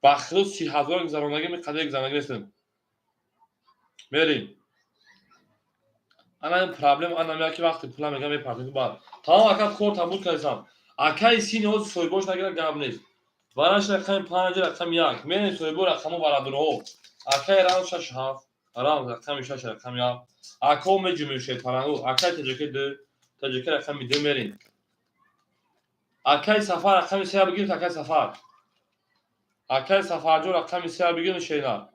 Ба худо 30 000 гузарондаги ми қадар гузарондаги нестем. Мерем. Ана ин проблем ана меяд, ки вақте пула мегам, мепартем баъд. Тамом ака, кор тамбуд кардисам. Акаи Сини ҳозир соҳибош нагирад, гап нест. Бараш рақами 5, рақами 1. Мерем соҳибо рақамо барадурҳо. Акаи Рамз 6 7, Рамз рақами 6, рақами 7. Ако меҷумем, шерпаланго. Акаи ТҶК 2, ТҶК рақами 2 мерем. Акаи Сафар рақами 3 бигиред, акаи Сафар. Акаи Сафарҷон рақами 3 бигиред, шерина.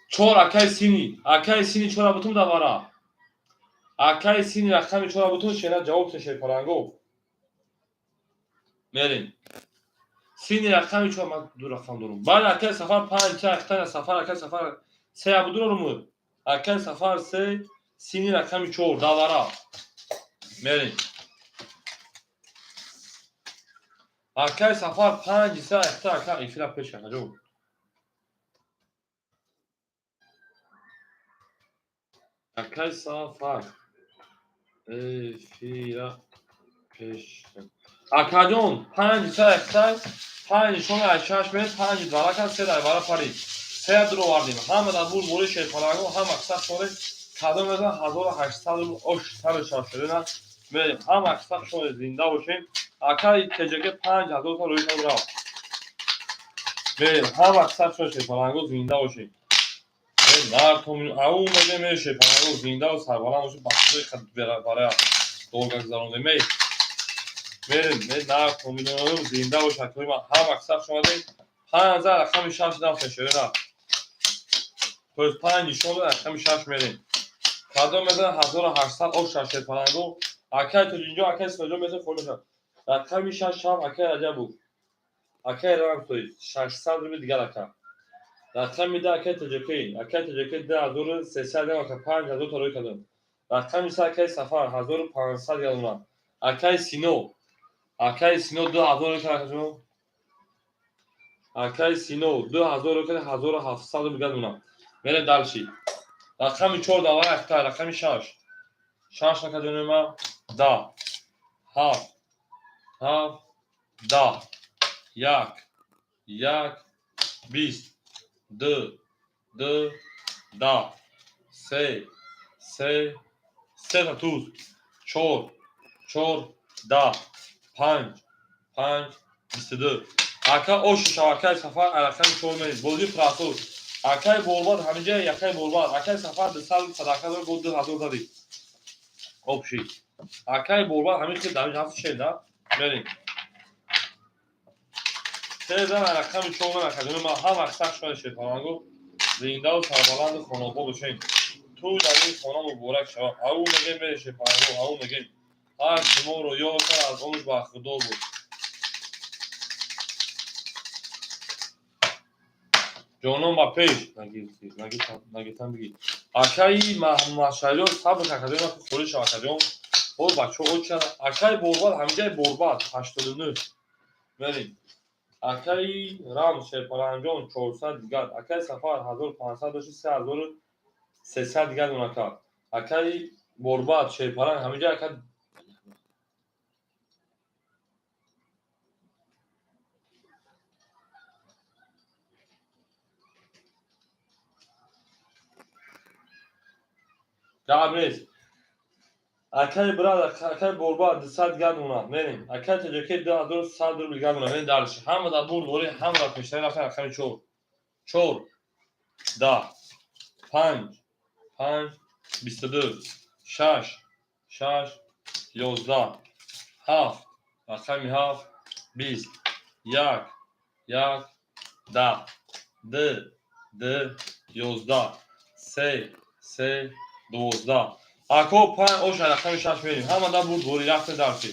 Чор, акаи Сини. Акаи Сини чора бутун давара. Акаи Сини рақами чора бутун, шерина, ҷавоб те, шерпаланго. Мерем. Сини рақами чор, ман ду рақам дорам. Бале, акаи Сафар 5, акаи Сафар, акаи Сафар се абудурорум. Акаи Сафар се, Сини рақами 4 давара. Мерем. Акаи Сафар 5 се, ахта ака эфира пеш акаҷон. Акаи Сафар эфира пеш. Акаҷон, 5 се, ахта 5 нишон аз 6 мет, 5 двара кард, се дар вара парид. Се дур овардем. Ҳама дар бур бори шерпаланго, ҳама қисса шоре кадом мезан 1800 рубл ош сари шашшудена. Мерем. Ҳама қисса шоре, зинда бошем. Акаи ТҶК 5000 та рӯи кад рафт. Мерем. Ҳама қисса шоре, шерпаланго, зинда бошем. Нартом ау меге ме, шерпаланго, зинда ва сарбаланд бошем. Ба худои хад барои долга гузарондем. Мерем, ме нартом зинда бош, акои ман, ҳама қисса шомадем. 5 рақами 6 рафтем, шерина. То есть 5 нишон дод, рақами 6 мерем. Кадом мезан 1800 ош шерпаланго. Акай Тоҷинҷо, акай Синоҷон мезан, холӣ мешавад. Рақами 6 7, акай Раҷабу. Акай Рамсои 600 рубли дигар ака. Рақами 2, акай ТҶК. Акай ТҶК 2300 ака, 5000 та рӯй кардам. Рақами 3, акай Сафар 1500 ялона. Акай Сино. Акай Сино 2000 рӯй кард, акаҷон. Акай Сино 2000 рӯй кард, 1700 рубли дигар дона. Мерем дальше. Рақами 4 давай акта, рақами 6. 6 акаҷони ма 10 7 7 10 1 1 20 2 2 10 3 3 3 та туз 4 4 10 5 5 22. Ака ошу шав, акаи Сафар рақами 4 мерем. Бозӣ прасур. Акаи Борбад ҳаминҷа, акаи Борбад, акаи Сафар 200 садақа дор, бо 2000 задӣ. Общий. Акай борбад ҳамин хел дар ҳафт шел да? Мерем. Се зан рақами чор ман академия ман ҳам аксар шуд шерпаланго зиндаву сарбаланду хонобод бошем. Ту дар ин хона муборак шавад. Ау мегем мере шерпаланго, ау мегем. Ҳар шуморо ёд кард аз онш бархӯрдор буд. Ҷонон ба пеш. Нагиртан бигир. Акаи Маҳмадшариёр сабр академия холӣ шав акаҷон. Ҳол бачаҳо оча. Акаи борбад ҳамиҷаи борбад 89. Мерем. Акаи Рам Шерпаланҷон 400 дигар. Акаи Сафар 1500 дошти 3300 дигар донака. Акаи борбад Шерпаланг ҳамиҷа ака гап нест. Акаи брат, акаи борбад 200 дигар дона. Мерем. Акаи Тоҷикӣ 2100 рубл дигар дона. Мерем дальше. Ҳама дар бурд дорем, ҳама дар пештари рафтан рақами 4. 4 10 5 5 22 6 6 11 7 рақами 7 20 1 1 10 2 2 11 3 3 12. Ако 5 оша рақами 6 мерем. Ҳама дар бурд бори рафта дарси.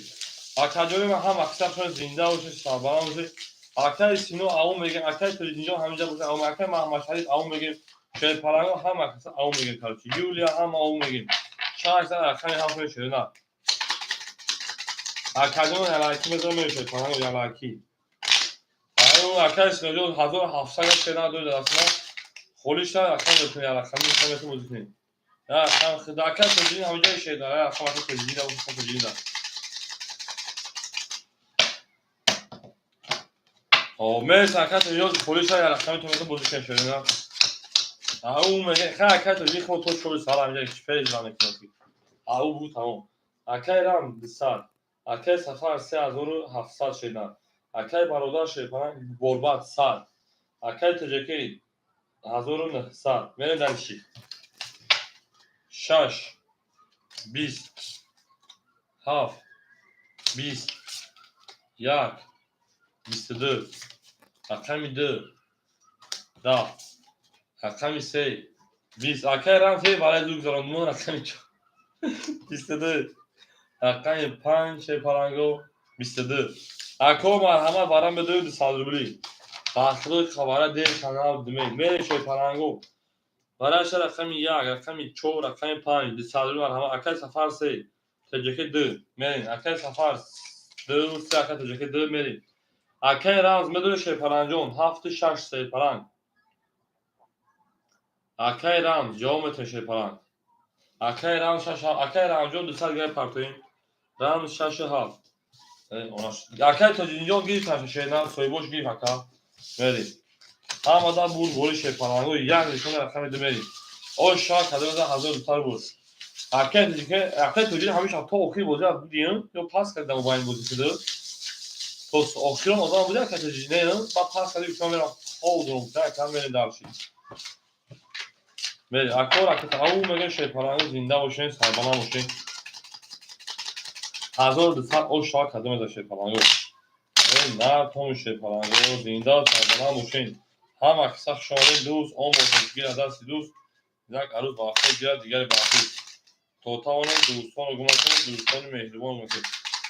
Акаҷони ман ҳам аксаршон зинда бошед, сарбаланд бошед. Акаи Сино ау мегем, акаи Тоҷидинҷон ҳаминҷа бошад, ау акаи Маҳмадшариф ау мегем, Шерпаланго ҳам акса ау мегем, короче. Юлия ҳам ау мегем. Шаш зан рақами ҳафт шуда. Акаҷон ялаки мезанам мерем Шерпаланго ялаки. Аю акаи Синоҷон 1700 шера дод дастма. Холӣ шуда рақам метавонем ялаками метавонем бозӣ кунем. Рақам худа акаи Тоҷидин ҳаминҷа шеда, рақам акаи Тоҷидин да Тоҷидин да. Мерси акаи Тоҷидин холӣ шуда рақами то метавонем бозӣ кунем шуда. Ау меге ха акаи Тоҷидин хо то чори сар ҳаминҷа пеш зан мекунад. Ау бу тамом. Акаи Рам 200, акаи Сафар 3700 шеда. Акаи бародар Шерпаланг борбад 100, акаи Тоҷикӣ 1900. Мерем дальше. 6 20 7 20 1 22 рақами 2 10 рақами 3 20. Акаи Рам се барои зуд гузарондумон рақами 4 22 рақами 5 Шерпаланго 22. Ако марҳамат барам бидоед 200 рубли. Бахтирои хабара дер канал димед. Мерем Шерпаланго. Бараша рақами 1, рақами 4, рақами 5 200 рубли марҳамат. Акаи Сафар 3, Тоҷикӣ 2. Мерем. Акаи Сафар 2 3, акаи Тоҷикӣ 2 мерем. Акаи Рамз медонед Шерпаланҷон 7 6 Шерпаланг. Акаи Рамз ҷавоб метавонед Шерпаланг. Акаи Рамз 6 акаи Рамзҷон 200 грамм партоем. Рамз 6 7. Акаи Тоҷидинҷон гирифтан шерна соҳибош гирифт ака. Мерем. Ҳама дар бурд бори Шерпаланго як нишона рақами 2 мерем. Ош шояд кадом 1200 буд. Акаи Тоҷикӣ, акаи Тоҷидин ҳамеша то охири бозӣ будем ё пас кард дар мобайни бозӣ шуда. То охирон одам буд акаи Тоҷидин, не, баъд пас кард гуфтам мерам хоб дорам, ака мерем дальше. Мерем. Ако ракета ау мегӯям Шерпаланго зинда бошем, сарбаланд бошем. 1200 ош шояд кадом аз Шерпаланго. На том Шерпаланго зинда сарбаланд бошем. Ҳама киса хуш омадед дӯст, он бошад гирад дасти дӯст, як арӯз ба худ гирад дигаре ба худ. То тавонем дӯстонро гум накунем, дӯстони меҳрубон бошем.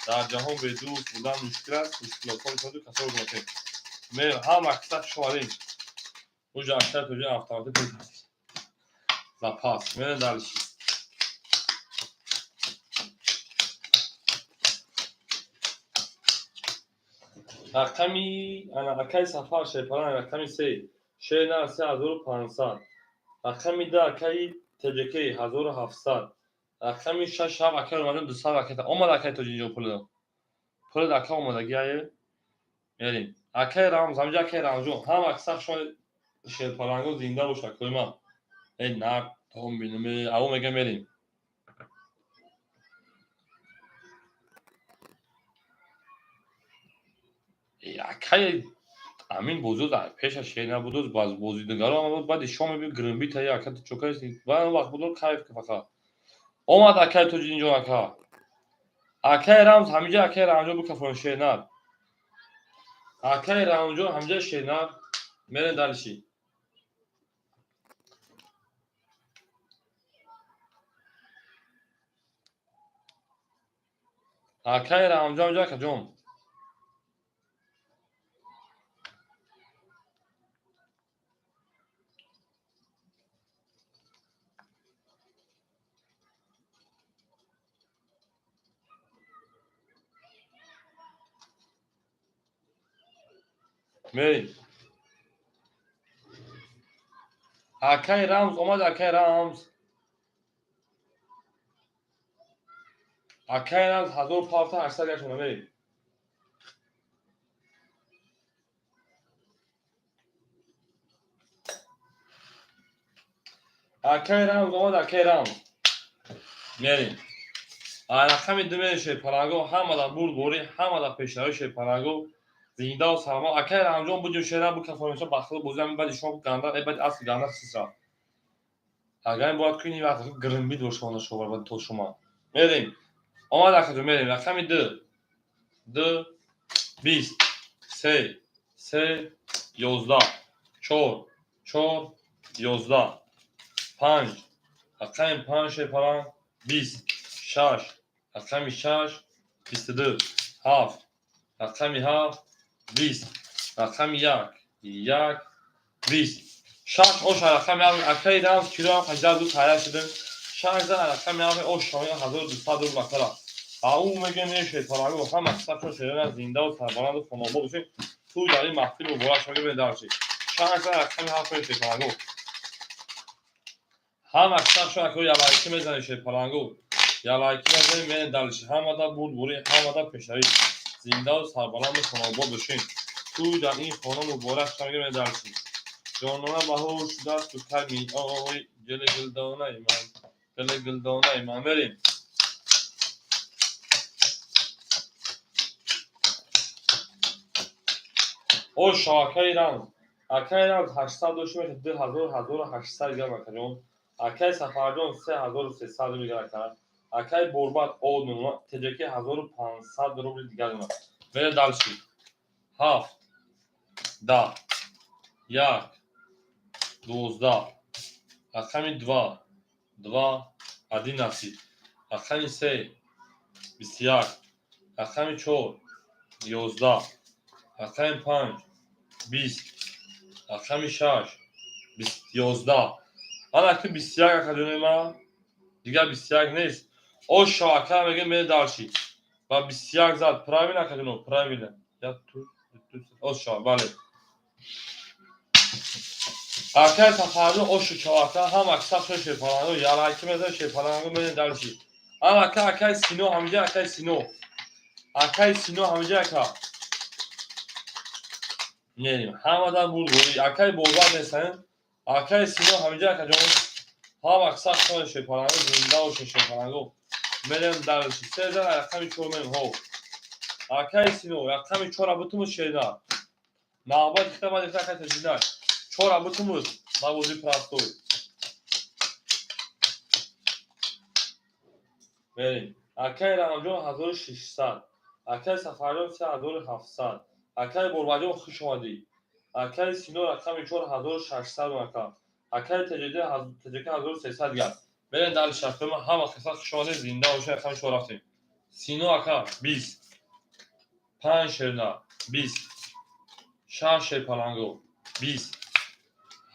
Дар ҷаҳон бе дӯст будан мушкил аст, мушкилотҳо бошаду касоро гум накунем. Ҳама киса хуш омадед. Уҷа аксар тоҷи автоматик запас. Мерем дальше. Рақами ана акаи Сафар Шерпаланг рақами 3 шер 3500. Рақами 2 акаи ТЖК 1700. Рақами 6 7 акаи омадем 200 ракета. Омад акаи Тоҷинҷон пуло. Пуло ака омадаги ае. Мерем. Акаи Рамз, ҳаминҷа акаи Рамзҷон, ҳама аксар шумо Шерпаланго зинда бошад акои ман. Э на том бинем, ау мегам мерем. Акаи Амин бозиё дар пеша шер набуд, баз бозигаро ама буд, баъди шом мебинем гринби та ака ту чокаи. Баъд он вақт буд кайф ки фақат. Омад акай Тоҷиддинҷон, ака. Акай Рамз ҳамиҷа, акай Рамҷон бикафон шернар. Акай Рамҷон ҳамиҷа шернар. Мерем дальше. Акай Рамҷон ҳамиҷа, акаҷон. Мерем. Акай Рамз омад, акай Рамз. Акай Рамз 1000 павта 800 гашона мерем. Акай Рамз омад, акай Рамз. Мерем. Рақами ду мерем, шерпаланго, ҳамада бурдборӣ, ҳамада пешравӣ, шерпаланго, зиндаву саломат. Акай Рамҷон будем, шера букафонеша бахтил бозӣ ҳамин баъди шумо ганда, э баъди асли ганда сисра. Агар ин бояд кунӣ вақт грмбид бошона шовар баъди то шума. Мерем. Омад, акаҷон, мерем. Рақами ду. Ду, 20, се, се, 11, чор, чор, 11, панҷ, рақами панҷ, шерпаланг, 20, шаш, рақами шаш, 22, ҳафт, рақами ҳафт, 20, рақами як, як, 20, шаш оша рақами ҳафт, акаи Рамз килоам 82 тайёр шудем. Шаш зан рақами ҳафт ош шоҳи 1200 рубл акара. Ау мегӯем шерпаланго, ҳама қисматшон шерона, зиндаву сарбаланду хонобод бошед. Тӯй дар ин маҳфил муборак шава, мегӯем дальше. Шаш зан рақами ҳафт шерпаланго. Ҳама қисматшон ако ялайки мезанед, шерпаланго. Ялайки мезанед, мерем дальше. Ҳамада бурдборӣ, ҳамада пешравӣ. Зиндаву сарбаланду хонобод бошед. Тӯй дар ин хона муборак шава, мегӯем дальше. Ҷонона, баҳор шудааст, ту кай меоӣ, гули гулдонаи ман, гули гулдонаи ман, мерем. Ошо акаи Рамз. Акаи Рамз 800 дошта мешавад 2000, 1800 грамм, акаҷон. Акаи Сафарҷон 3300 рубл дигар, ака. Акаи Борбад од теҷаки 1500 рубли дигар дорад. Мерем дальше. Ҳафт, 10, як, 12, рақами два, два, 11, рақами се, 21, рақами чор, 11, рақами панҷ, 20, рақами шаш, 11. Ана ки 21, акаҷони ман, дигар 21 нест. Ошо ака мегӯем, мере дальше. Ва 21 зад, правильно, акаҷоно, правильно. Ошо, бале. Акай Сафарҷон, ошу чавака, ҳама аксар шерпаланго, ялайки мезанем, шерпаланго, мерем дальше. Ана ака, акай Сино ҳамиҷа, акай Сино. Акай Сино ҳамиҷа, ака. Мерем. Ҳамадан бурдборӣ. Акай Борбад нестан. Акай Сино ҳамиҷа, акаҷон. Ҳама аксар шерпаланго, зинда бошед, шерпаланго. Мерем дальше. Се зан рақами чор мерем, ҳо. Акай Сино, рақами чора бутумуз шерна. Навбат ихта баъд ихта акай Таҷинак. Чора бутумуз ба бозӣ простой. Мерем. Акай Рамҷон 1600. Акай Сафарҷон 3700. Акай Борбаҷон, хуш омадӣ. Акай Сино рақами чор 1600 ака. Акай Теҷака 1300 дигар. Мерем дальше, акама ҳама қисмат хуш омадед, зинда бошед, рақами чор рафтем. Сино ака 20. Панҷ шерна 20. Шаш шерпаланго 20.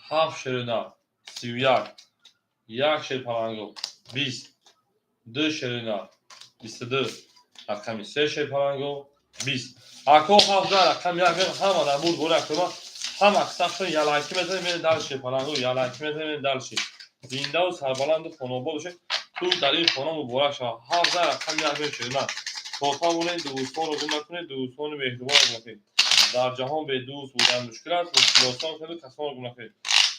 Ҳафт шерна 31. Як шерпаланго 20. Ду шерна 22. Рақами се шерпаланго 20. Ако ҳафт рақами як ҳама дар бурд бори акама ҳама қисматшон ялайки мезанем, мерем дальше, шерпаланго, ялайки мезанем, мерем дальше. Зиндаву сарбаланду хонобод бошед. Тӯй дар ин хона муборак шавад. Ҳафт рақами як шерна. То тавонед дӯстонро гум накунед, дӯстони меҳрубонро гум накунед. Дар ҷаҳон бе дӯст будан мушкил аст, мушкилосон кунед, касонро гум накунед.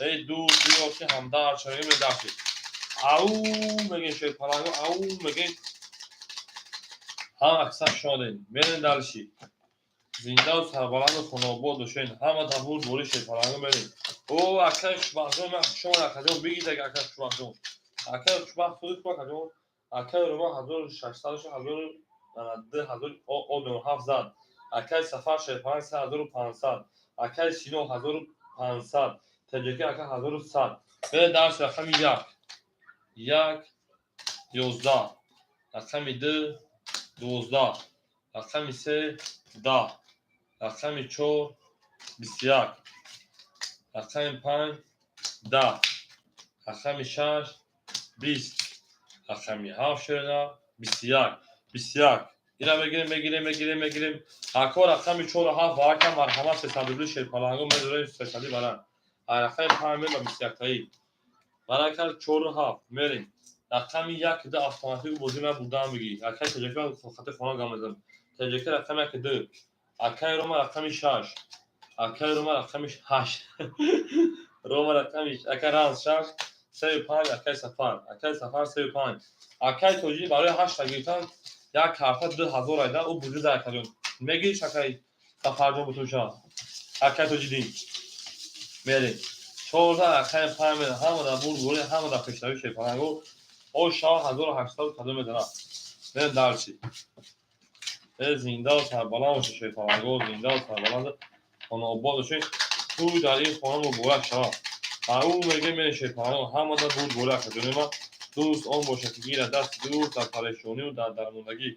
Эй дӯст, биё ки ҳамдард шавем, дальше. Ау мегем, шерпаланго, ау мегем. Ҳама аксар шодем. Мерем дальше. Зиндаву сарбаланду хонобод бошед. Ҳама табур бори, шерпаланго, мерем. О, акаи хушбахтҷон, ман хуш омад, акаҷон, бигид, акаи хушбахтҷон. Акаи хушбахт худи ку, акаҷон. Акаи Рома 1600, 2000 ҳафт зад. Акаи Сафар шерпаланг 3500, акаи Сино 1500, Теҷаки ака 1100. Берем дарси. Рақами як, як, 11, рақами ду, 12, рақами се, 10, рақами чор, 21, рақами панҷ, 10, рақами шаш, 20, рақами ҳафт, шерина, 21, 21. Ина мегирем, мегирем, мегирем, мегирем. Ако рақами чору ҳафт ва ака, марҳамат, 300 рубли шерпаланго медорем, 300-и баран. Рақами панҷ мер ба 21-таи баракал, чору ҳафт мерем. Рақами як, ду автоматик бозӣ ман бурдаам, бигӣ. Акаи Теҷаки, хати хона гам мезанам. Теҷаки рақами як, ду, акаи Рома рақами шаш, акаи Рома рақами ҳашт, Рома рақами, акаи Рамз шаш, сею панҷ, акаи Сафар, акаи Сафар сею панҷ, акаи Тоҷӣ барои ҳашта гирифтан як карта 2000 айда ӯ буҷу дар акаҷон мегириш, акаи Сафарҷон бутуша, акаи Тоҷиддин. Мерем, 14, рақами панҷ мерем. Ҳама дар бурд бури, ҳама дар пешравӣ. Шерпаланго о шава 1800 кадом медана. Мерем дарси. Зиндаву сарбаланд боша, шерпаланго, зиндаву сарбаланд, хонаобод бошед, тӯй дар ин хона муборак шавад. Ӯ мега, мерем, шерпаланго, ҳама дар бурд бури. Акаҷони ман, дӯст он бошад, ки гирад дасти дӯст дар парешонию дар дармондагӣ.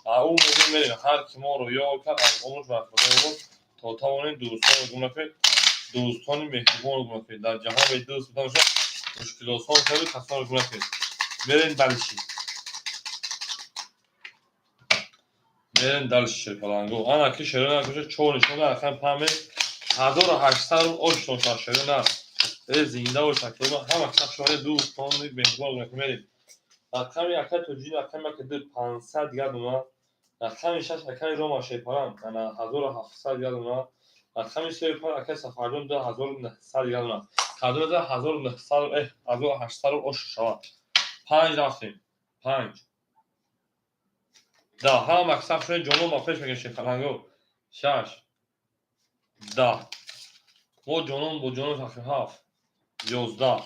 Ӯ мега, мерем. Ҳар ки моро ёр кард, аз умр бархӯрдор бод. То тавонед, дӯстонро гум накунед, дӯстони меҳрубонро гум накунед. Дар ҷаҳон бе дӯст будан бошад мушкилосон шавед, касонро гум накунед. Мерем дальше, мерем дальше, шерпаланго. Ана ки шерона куша чор нишон рақами панҷ, 1800 ошно шад шерона. Э, зинда бош, акема, ҳама шахшони дӯстони меҳрубон гум накунед. Мерем рақами акаи Тоҷин, рақами ака ду, 500 дигар дона, рақами шаш, акаи Рома шерпаланг, ана 1700 дигар дона, рақами сею панҷ, акаи Сафарҷон, 2900 дигар дона. Кадомеда 1900, 1800 ош шавад? Панҷ рафтем, панҷ, 10. Ҳама мақсад шуд, ҷонон ба пеш мегирем, шерпаланго. Шаш, 10, мо ҷонон бо ҷонон тақрибан. Ҳафт, 11,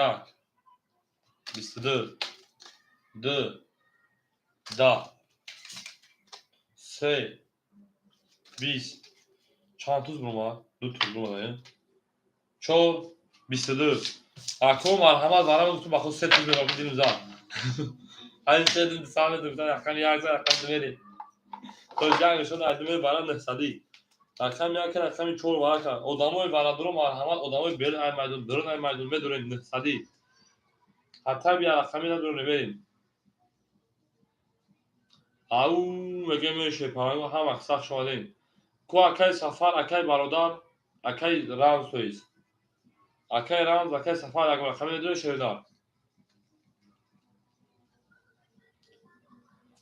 як, 22, ду, 10, се, 20. Чанд туз буромад? Ду туз буромад. Чор, 22. Ако, марҳамат, барам гуфтум, ба худ се туз мебарам, дилм зад. Ҳамин се туз саме гуфтан, рақами як зад, рақами ду мерем. То ҷанг шуд, ду мери барам 900-ӣ. Рақами як, рақами чор варака. Одамои барадуро, марҳамат, одамои берун ай майдон, берун ай майдон медорем 900-ӣ. Ҳатта бия рақами надорем, мерем. Ау мегӯем, шерпаланго, ҳама сахт шомадем. Ку акаи Сафар, акаи бародар, акаи Рамз, тоист акаи Рамз, акаи Сафар, як рақами надорем, шеридар.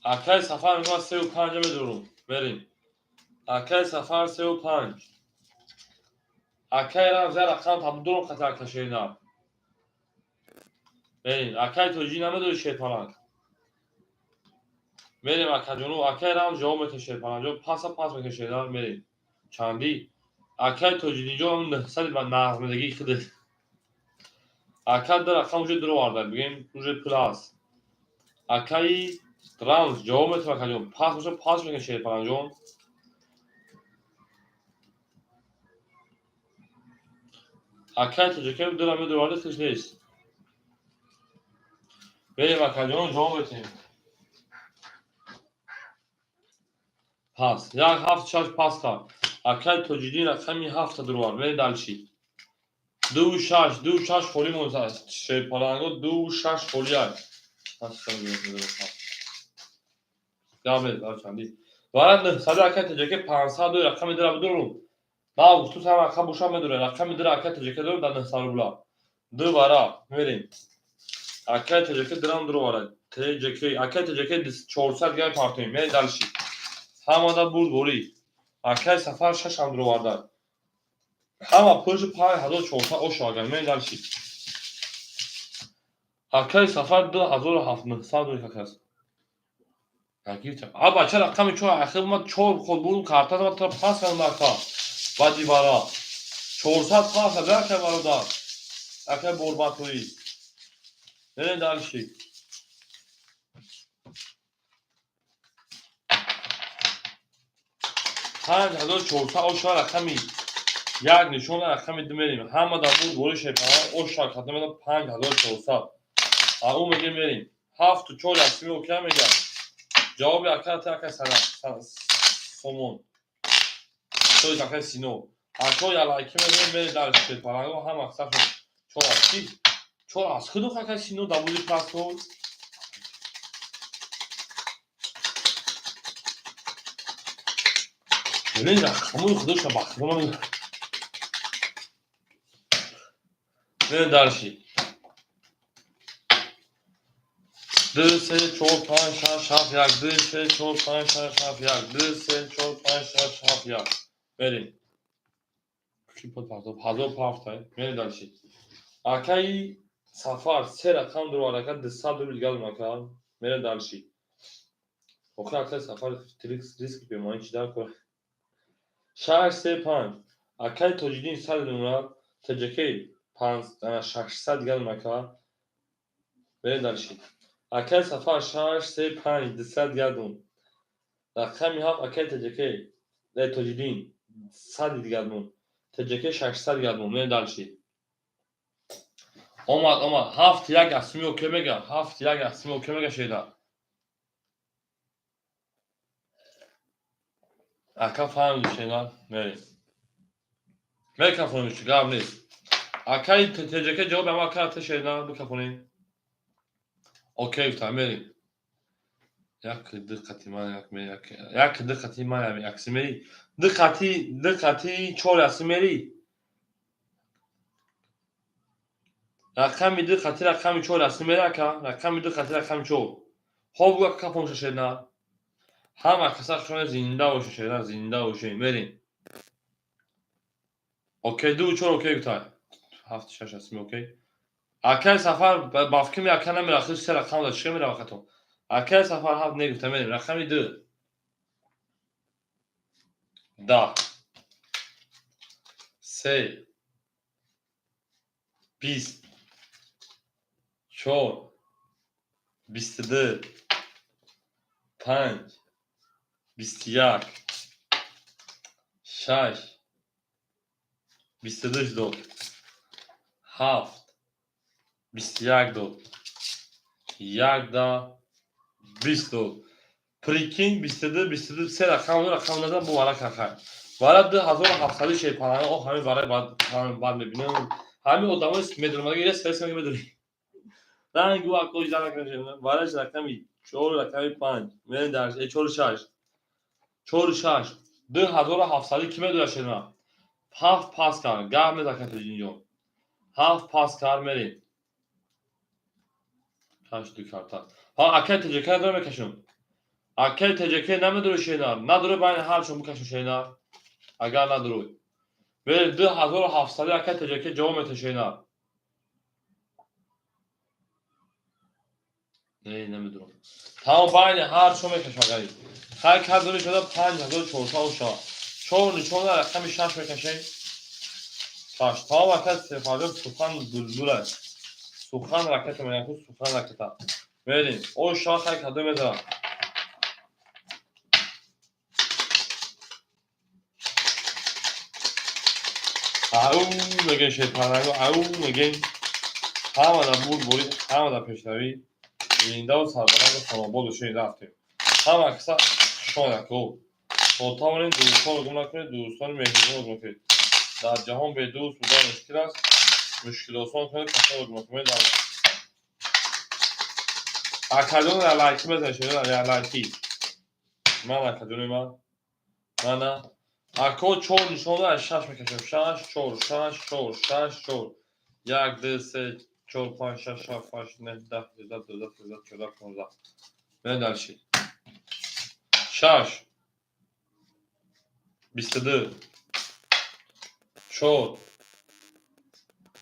Акаи Сафар мегӯяд, сею панҷа медорум. Мерем. Акаи Сафар сею панҷ. Акаи Рамз як рақам табдурум қатар ака шеринар. Мерем. Акаи Тоҷӣ намедори, шерпаланг. Мерем, акаҷону, акаи Рамз ҷавоб метавад, шерпаланг паса пас мекунад, шеринар. Мерем. Чандӣ? Акаи Тоҷиддинҷон 900 нағзмедагии худаш. Ака ду рақам уже дуроварда, бигем, уже пул ҳаст. Акаи Рамз ҷавоб метавад, акаҷон. Пас боша, пас мекунад, шерпалангҷон. Акаи Тоҷикаев дура медуроварда, худаш нест. Мерем, акаҷон, ҷавоб метавем. Пас. Як, ҳафт, шаш пас кард. Акаи Тоҷиддин рақами ҳафта дуровард. Мерем дальше. Ду, шаш, ду, шаш холӣ мондааст. Шерпаланго, ду, шаш холӣ аст. Чандӣ? Вара 900, акаи Тоҷаке 500 ду рақами дура бидурум. Ма гуфту сам рақам боша медурем. Рақами дура акаи Тоҷаке дорум дар 900 рубла. Ду вара мерем. Акаи Тоҷаке дурам дуроварад. Тоҷаке, акаи Тоҷаке 400 гай партоем. Мерем дальше. Ҳамада бурд борӣ. Акаи Сафар шашам дуроварда. Ҳама пулши 5400 ош агар. Мерем дальше. Акаи Сафар 2900 дур какаст. А бача рақами чор ахир ма чор ход бурдум, карта ма тра пас кардам, ака. Баъди вара. 400 пас ака, акаи бародар. Акаи борбатоӣ. Мерем дальше. 5400 оша рақами як нишона рақами ду мерем. Ҳама дар буд бори шепана оша ката медам 5400. Ау меге мерем. 7 4 яксими окей мега. Ҷавоби ака та ака сана сомон. Тои ака сино. Ако ялайки мерем мерем дар шепана ҳама саф 4 аз чи? 4 аз худу ака сино дар буди пасо. Блин, рақамои худоша ба худо намедонам. Мерем дальше. 2, 3, 4, 5, 6, 7, 1. 2, 3, 4, 5, 6, 7, 1. 2, 3, 4, 5, 6, 7, 1. Мерем. Ки под партоб? Ҳазор пафтай. Мерем дальше. Акаи Сафар се рақам дуру арака 200 рубл гал мака. Мерем дальше. Охир акаи Сафар риск бемони чи дар кор? 6, 3, 5. Акаи Тоҷиддин 100 рубл, ТJK 5, 600 гал мака. Мерем дальше. Акаи Сафар 6, 3, 5, 200 гардон. Рақами 7 акаи ТJK, Тоҷиддин 100 гардон. ТJK 600 гардон. Мерем дальше. Омад, омад. 7 1 асми окей мега. 7 1 асми окей мега шеда. Ака фаҳмид шеда. Мерем. Мекафонем чи гап нест. Акаи ТJK ҷавоб ама ака та шеда бикафонем. Окей гуфтам, мерем. Як ду қати ман як ме як як ду қати ман як симери. Ду қати чор асимери. Рақами ду қати рақами чор асимери ака. Рақами ду қати рақами чор. Хоб гу ака кафон шашена. Ҳама каса хушона зинда боша шена, зинда бошем. Мерем. Окей, ду чор окей гуфтам. 7 6 асими окей. Акаи Сафар ба фикри ака намера, худ се рақам да чӣ мера вақто. Акаи Сафар 7 не гуфта, мерем. Рақами 2. 10. 3. 20. 4. 22. 5. 21. 6. 22 дод. 7. 21 дод. 1 да 20 дод. Прикинь, 22, 22, се рақам, ду рақам назан, бу вара кахай. Вара 2700 шепана, о, ҳамин вара бад мебинам. Ҳамин одамои медонам, агар стресс меги медонӣ. Ранг ва акои зана кашем. Вараш рақами 4, рақами 5. Мен дар 4 6. 4 6. 2700 ки медонад шена? 7 пас кар, гап мезакат инҷо. 7 пас кар мерем. Каш ду карта. Ҳа, акай ТJK надорам мекашам. Акай ТJK намедорӣ шенар. Надорӣ байни ҳарчон бикашам шенар. Агар надорӣ. Мерем 2700 акай ТJK ҷавоб мета шенар. Не, намедорам. Тамом байни ҳарчон мекашам агари. Хай кардори шуда 5400 шава. 4 нишона рақами 6 мекашем. 6. Тамом акай Сефарҷон сухан булбул аст. Сухан ракета мегӯям, сухан ракета. Мерем. О шах хай кадом мезанам. Ау мегӯем шерпаранго, ау мегӯем. Ҳама дар бурд борӣ, ҳама дар пешравӣ. Зиндаву сарбаланду хонобод бошем, рафтем. Ҳама каса хушон яко. То тавонем дӯстонро гум накунед, дӯстони меҳрубонро гум накунед. Дар ҷаҳон бе дӯст будан мушкил аст. Мушкил осон кунед, касонро гум накунед. Акаҷон лайки бизанед, шерон лайки. Ман акаҷони ман. Мана. Ако 4 нишона аз 6 мекашам. 6 4 6 4 6 4. 1 2 3 4 5 6 7 8 9 10 11 12 13 14 15. Мерем дальше. 6 22 4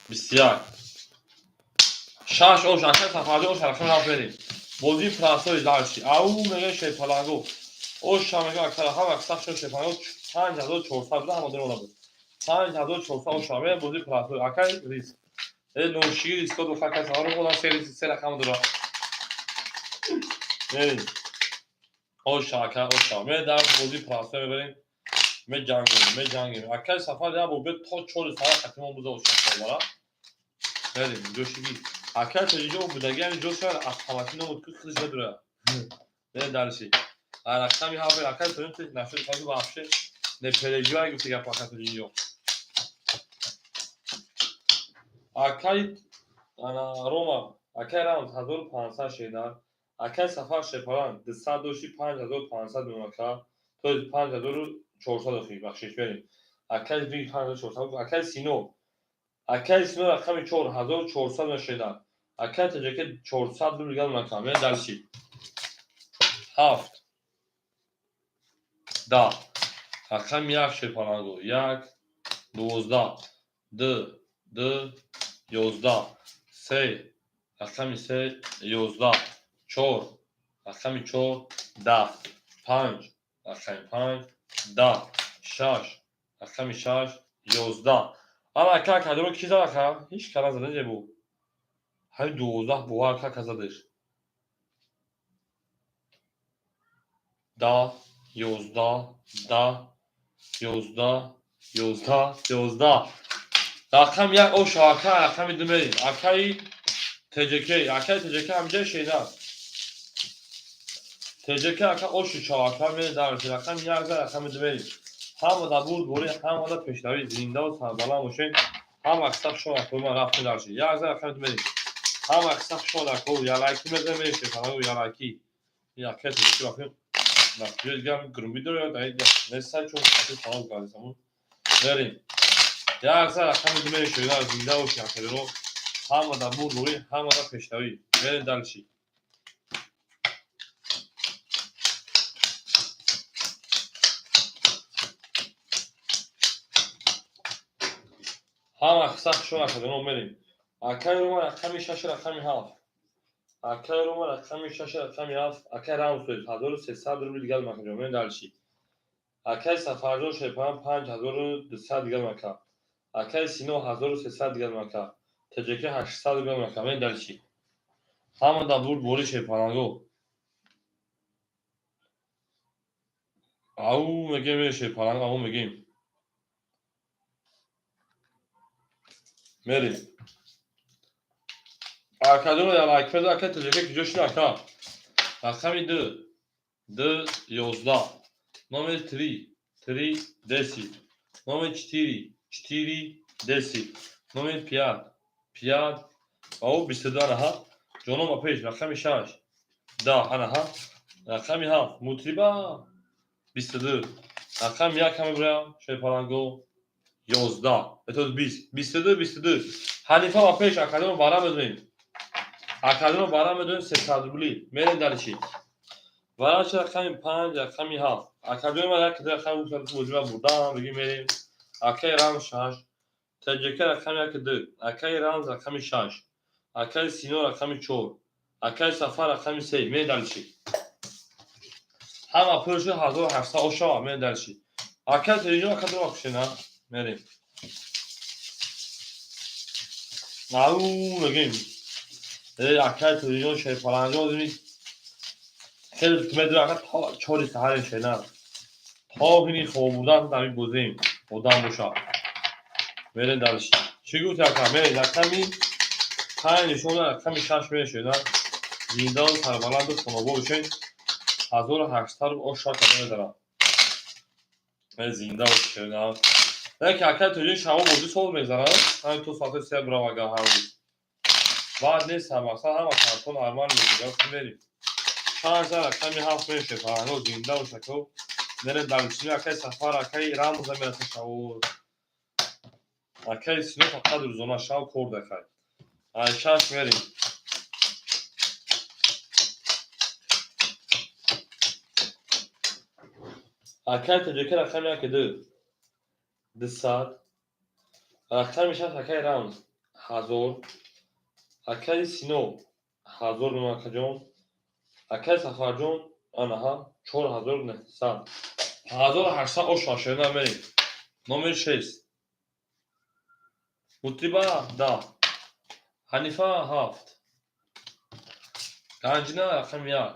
21 6 ош ака Сафарҷон ош рақам рафт мерем. Бозии франсои дальше. Ау мегӯяд шерпаланго. Ош мегӯяд аксар ҳама аксар шо шерпаланго 5400 буда, ҳама дона буд. 5400 ош мегӯяд бозии франсои. Акай риск. Ношиги риско ду факат сафарро худам се риск се рақам дора. Мерем. Ош ака ош. Мерем дар бозии франсои мебарем. Меҷангем, меҷангем. Акай Сафар як бор бед то 4 саҳар қатимон буза ошақобара. Мерем, ҷошиги. Акай Тоҷиҷо будаги ҳамин ҷо шояд аз ҳамаки номуд ку худаш медура. Мерем дальше. Рақами ҳафт акай Тоҷиҷо нашуд факи вообще не переживай, гуфти гап акай Тоҷиҷо. Акай ана Рома, акай Рамз 1500 шедар. Акай Сафар Шепаран 200 дошти 5500 мемака. То есть 5400 охи, бахшиш, мерем. Акай 5400, акай Сино. Акай Сино рақами 4400 шедар. Акай Таҷака 400 рубл дигар мака. Мерем дальше. 7 10 рақами 1 шепаранго 1 12 2 2 11 3 рақами 3 11 4 рақами 4 10 5 рақами 5 10 6 рақами 6 11. Ана ака кадро ки зад, ака? Ҳеҷ кара зада небу. Ҳамин 12 бовар кака задаш. 10 11 10 11 11 11 рақами 1 оша ака, рақами 2 мерем. Акаи ТЖК, акаи ТЖК ҳамҷа шедар. ТЖК ака оши чака мерем дар рақами 1 за рақами 2 мерем. Ҳама дар бурд борӣ, ҳама дар пешравӣ, зиндаву сарбаланд бошед. Ҳама қисса хушон акои ман рафтем дарши. 1 за рақами 2 мерем. Ҳама қисса хушон акои ялайки мезанем, мерем шефанаго ялайки. Акаи ТЖК вақти дар ҷои дигар грумби дорад, дар нестай чун аки хоназ гардисамон. Мерем. 1 за рақами 2 мерем шоида, зинда бошед акадиро. Ҳама дар бурд борӣ, ҳама дар пешравӣ. Мерем дальше. Ҳама қисса хушон акадиро мерем. Акаи Рома рақами 6 рақами 7. Акаи Рома рақами 6 рақами 7. Акаи Рамз 1300 рубл дигар макаҷо. Мерем дальше. Акаи Сафарҷон Шерпаран 5200 дигар мака. Акаи Сино 1300 дигар мака. ТЖК 800 дигар мака. Мерем дальше. Ҳама дар бурд борӣ шерпаранго. Ау мегем, мерем шерпаранго, ау мегем. Мерем. Акадиро ялайк меза, акаи ТЖК куҷо шуд ака? Рақами 2 2 11 номер 3 3 10 номер 4 4 10 номер 5 5 ау 22 анаҳа ҷоном ба пеш рақами 6 10 анаҳа рақами 7 мутриба 22 рақами 1 каме бурям шерпаланго 11 это 20 22 22. Ҳанифа ба пеш, акадиро бара медонем, акадиро бара медонем 300 рубли. Мерем дальше. Варачи рақами 5 рақами 7 акадиро ман як рақами бозима бурдам бигӣ. Мерем. Акаи Рамз 6, ТЖК рақами 1 2, акаи Рамз рақами 6, акаи Сино рақами 4, акаи Сафар рақами 3. Мерем дальше. Ҳама пул шуд 1800 ошава. Мерем дальше. Акаи Телевизион, ака дура кушена. Мерем. Ау мегем. Акаи Телевизион шерпаланҷо хеле медура ака, то 4 саҳаре шена. То ҳини хоб бурдан дар ин бозем одам боша. Мерем дальше. Чӣ гуфти ака? Мерем рақами 5 нишон, рақами 6 мерем шена. Зиндаву сарбаланду хонобод бошед. 1800 оша када медарам. Зинда бошед шена. Не ки акаи Тоҷин шамо бозӣ сол мезанад. Ҳамин то соати 3 бурам агар ҳар рӯз. Баъд нест, мақсад ҳама картон нормал мегирад, мерем. 5 за рақами 7 мешед фаҳмо, зинда бошад. Мерем дальше. Акаи Сафар, акаи Рамза мераса шаво. Акаи Сино фақат рӯзона, шав кор дахай. Ай 6 мерем. Акаи ТЖК рақами 1 2 200 рақами 6, акаи Рамз 1000, акаи Сино 1000 акаҷон, акаи Сафарҷон анаҳа 4900 1800 оша шена. Мерем. Номер 6 мутриба 10, Ҳанифа 7, Ганҷина рақами 1,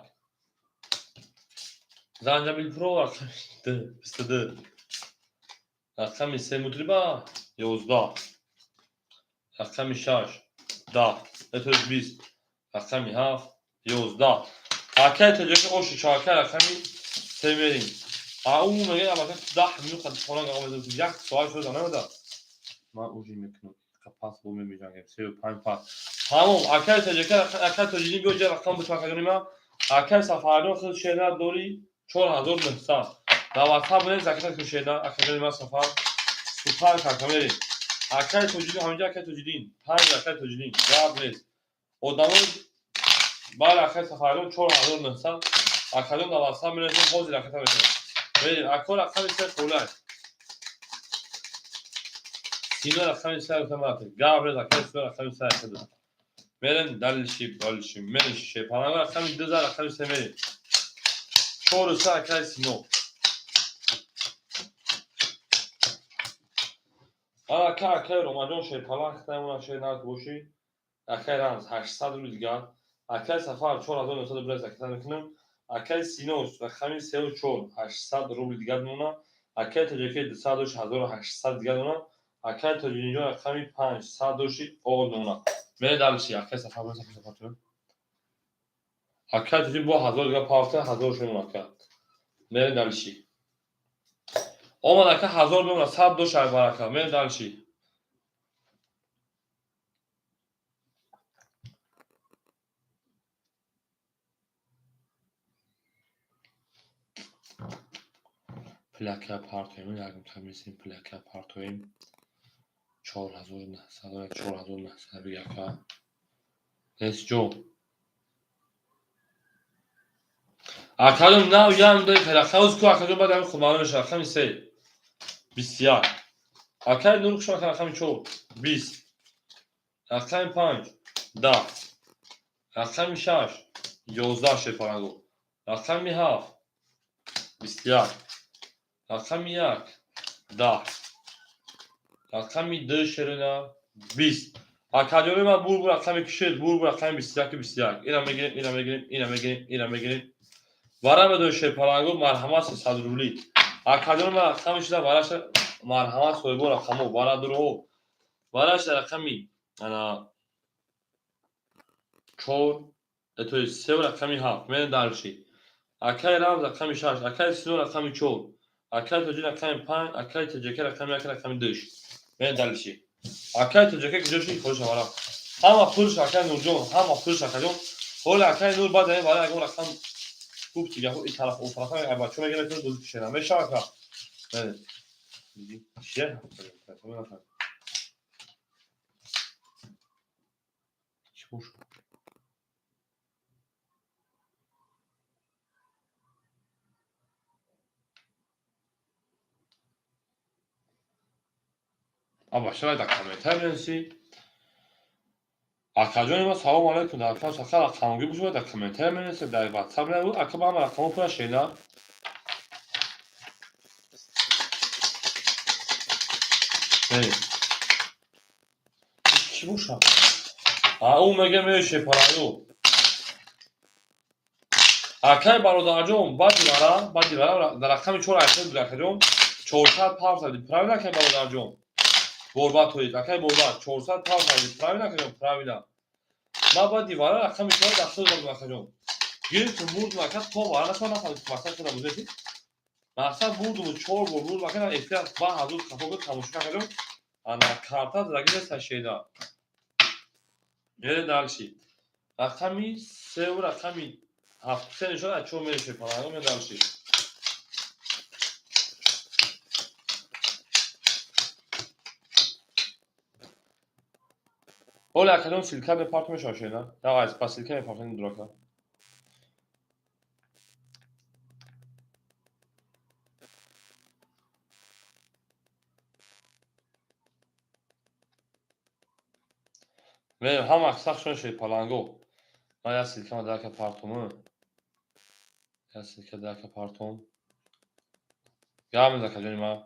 Занҷабилпуро рақами 2 22. Рақами се мутриба 11. Рақами шаш 10. Это 20. Рақами ҳафт 11. Акай тоҷаки оши чоакай рақами се мерим. Ау мега албатта 10 минут қад хона гамезам, як соат шуда намеда. Ман ужин мекунам. Пас бо мебиҷангем. Сею панҷ пас. Тамом, акай тоҷака, акай тоҷидин биё ҷа рақам бутма акаҷони ман. Акай Сафарҷон худ шена дори 4900. Дар WhatsApp бинед заката кун шена, акаҷони ман Сафар. Супар кака мерем. Акай Тоҷидин ҳаминҷа акай Тоҷидин. Панҷ акай Тоҷидин. Гап нест. Одамои бале акай Сафарҷон 4900. Акаҷон дар WhatsApp менависем, ҳозир аката мекунем. Мерем. Ако рақами се қулай. Сино рақами се гуфтам гап нест, акай Сино рақами се акаду. Мерем дальше, дальше, мерем шепаланга рақами ду за рақами се мерем. Чору се акай Сино. Ака акай Ромаҷон шерпаланг хитаемона шер нарх бошӣ. Акай Рамз 800 рубли дигар. Акай Сафар 4900 рубли заката мекунам. Акай Сино рақами сеу чор 800 рубли дигар мемона. Акай Тоҷикӣ 200 доши 1800 дигар мемона. Акай Тоҷинҷон рақами 500 доши оғоз мемона. Мере дальше акай Сафар Сафар Сафар. Акай Тоҷин бо 1000 дигар пафта 1000 шумон ака. Мере дальше. Омад ака 1000 мемона 100 доши айбар ака. Мере дальше. Пляка партоем, якм тамисим пляка партоем. 4900, 4900 бига ака. Нест ҷо. Акаҷон нав ям дай рақам ку акаҷон баъд ҳамин хуб маълум мешавад. Рақами се 21. Акай Нур хушма рақами чор 20. Рақами панҷ 10. Рақами шаш 11 шерпаланго. Рақами ҳафт 21. Рақами як 10. Рақами ду шерина 20. Акаҷони ман бур рақами кишед, бур рақами 21 21. Ина мегирем, ина мегирем, ина мегирем, ина мегирем. Вара медои шерпаланго марҳамат 300 рубли. Акаҷони ман рақами шуда вараша марҳамат соҳибо рақамо варадурҳо. Вараша рақами ана чор, то есть се рақами ҳафт. Мерем дальше. Акай Рамз рақами шаш, акай Сино рақами чор, акай Тоҷи рақами панҷ, акай Тоҷака рақами як рақами душ. Мерем дальше. Акай Тоҷака куҷо шуд? Хоша вара. Ҳама пулш акай Нурҷон, ҳама пулш акаҷон. Ҳоли акай Нур баъд ин вара ягон рақам гуфти гапо и тараф о тарафа бачо мегирад бозӣ кишена мешава ака. Чия? Чӣ бошад? Аба шавай дар комментар менависӣ. Акаҷони ман салому алайкум, дар акам саха рақамгӣ бошад дар комментар менависед, дар WhatsApp менависед, ака ба ҳама рақамҳо пура шена. Чӣ бошад? А ӯ мега меше параю. Акай бародарҷон, баъди вара дар рақами чор айсад буд акаҷон, 400 пав задӣ. Правильно акай бародарҷон? Борбат тоид, акай Борбат, 400 пав задӣ. Правильно акаҷон? Правильно. Ман баъди вара рақами чор даста додам акаҷон. Гирифтум бурдум ака то вара насма нафаҳмид мақсад шуда буд. Мақсад бурдум чор бор бурдум ака эфир ба ҳазур хафо буд тамошо акаҷон. Ана карта задаги неста шеда. Мере дальше. Рақами севу рақами ҳафт се нишон аз чор мереше паланго мере дальше. Ҳоли акаҷон ссылка мепартом мешавад шена? Давай, па ссылка мепартом дурака. Мерем ҳама сахт шон шед паланго. Ман як ссылка дака партому. Як ссылка дака партом. Гап акаҷони ман.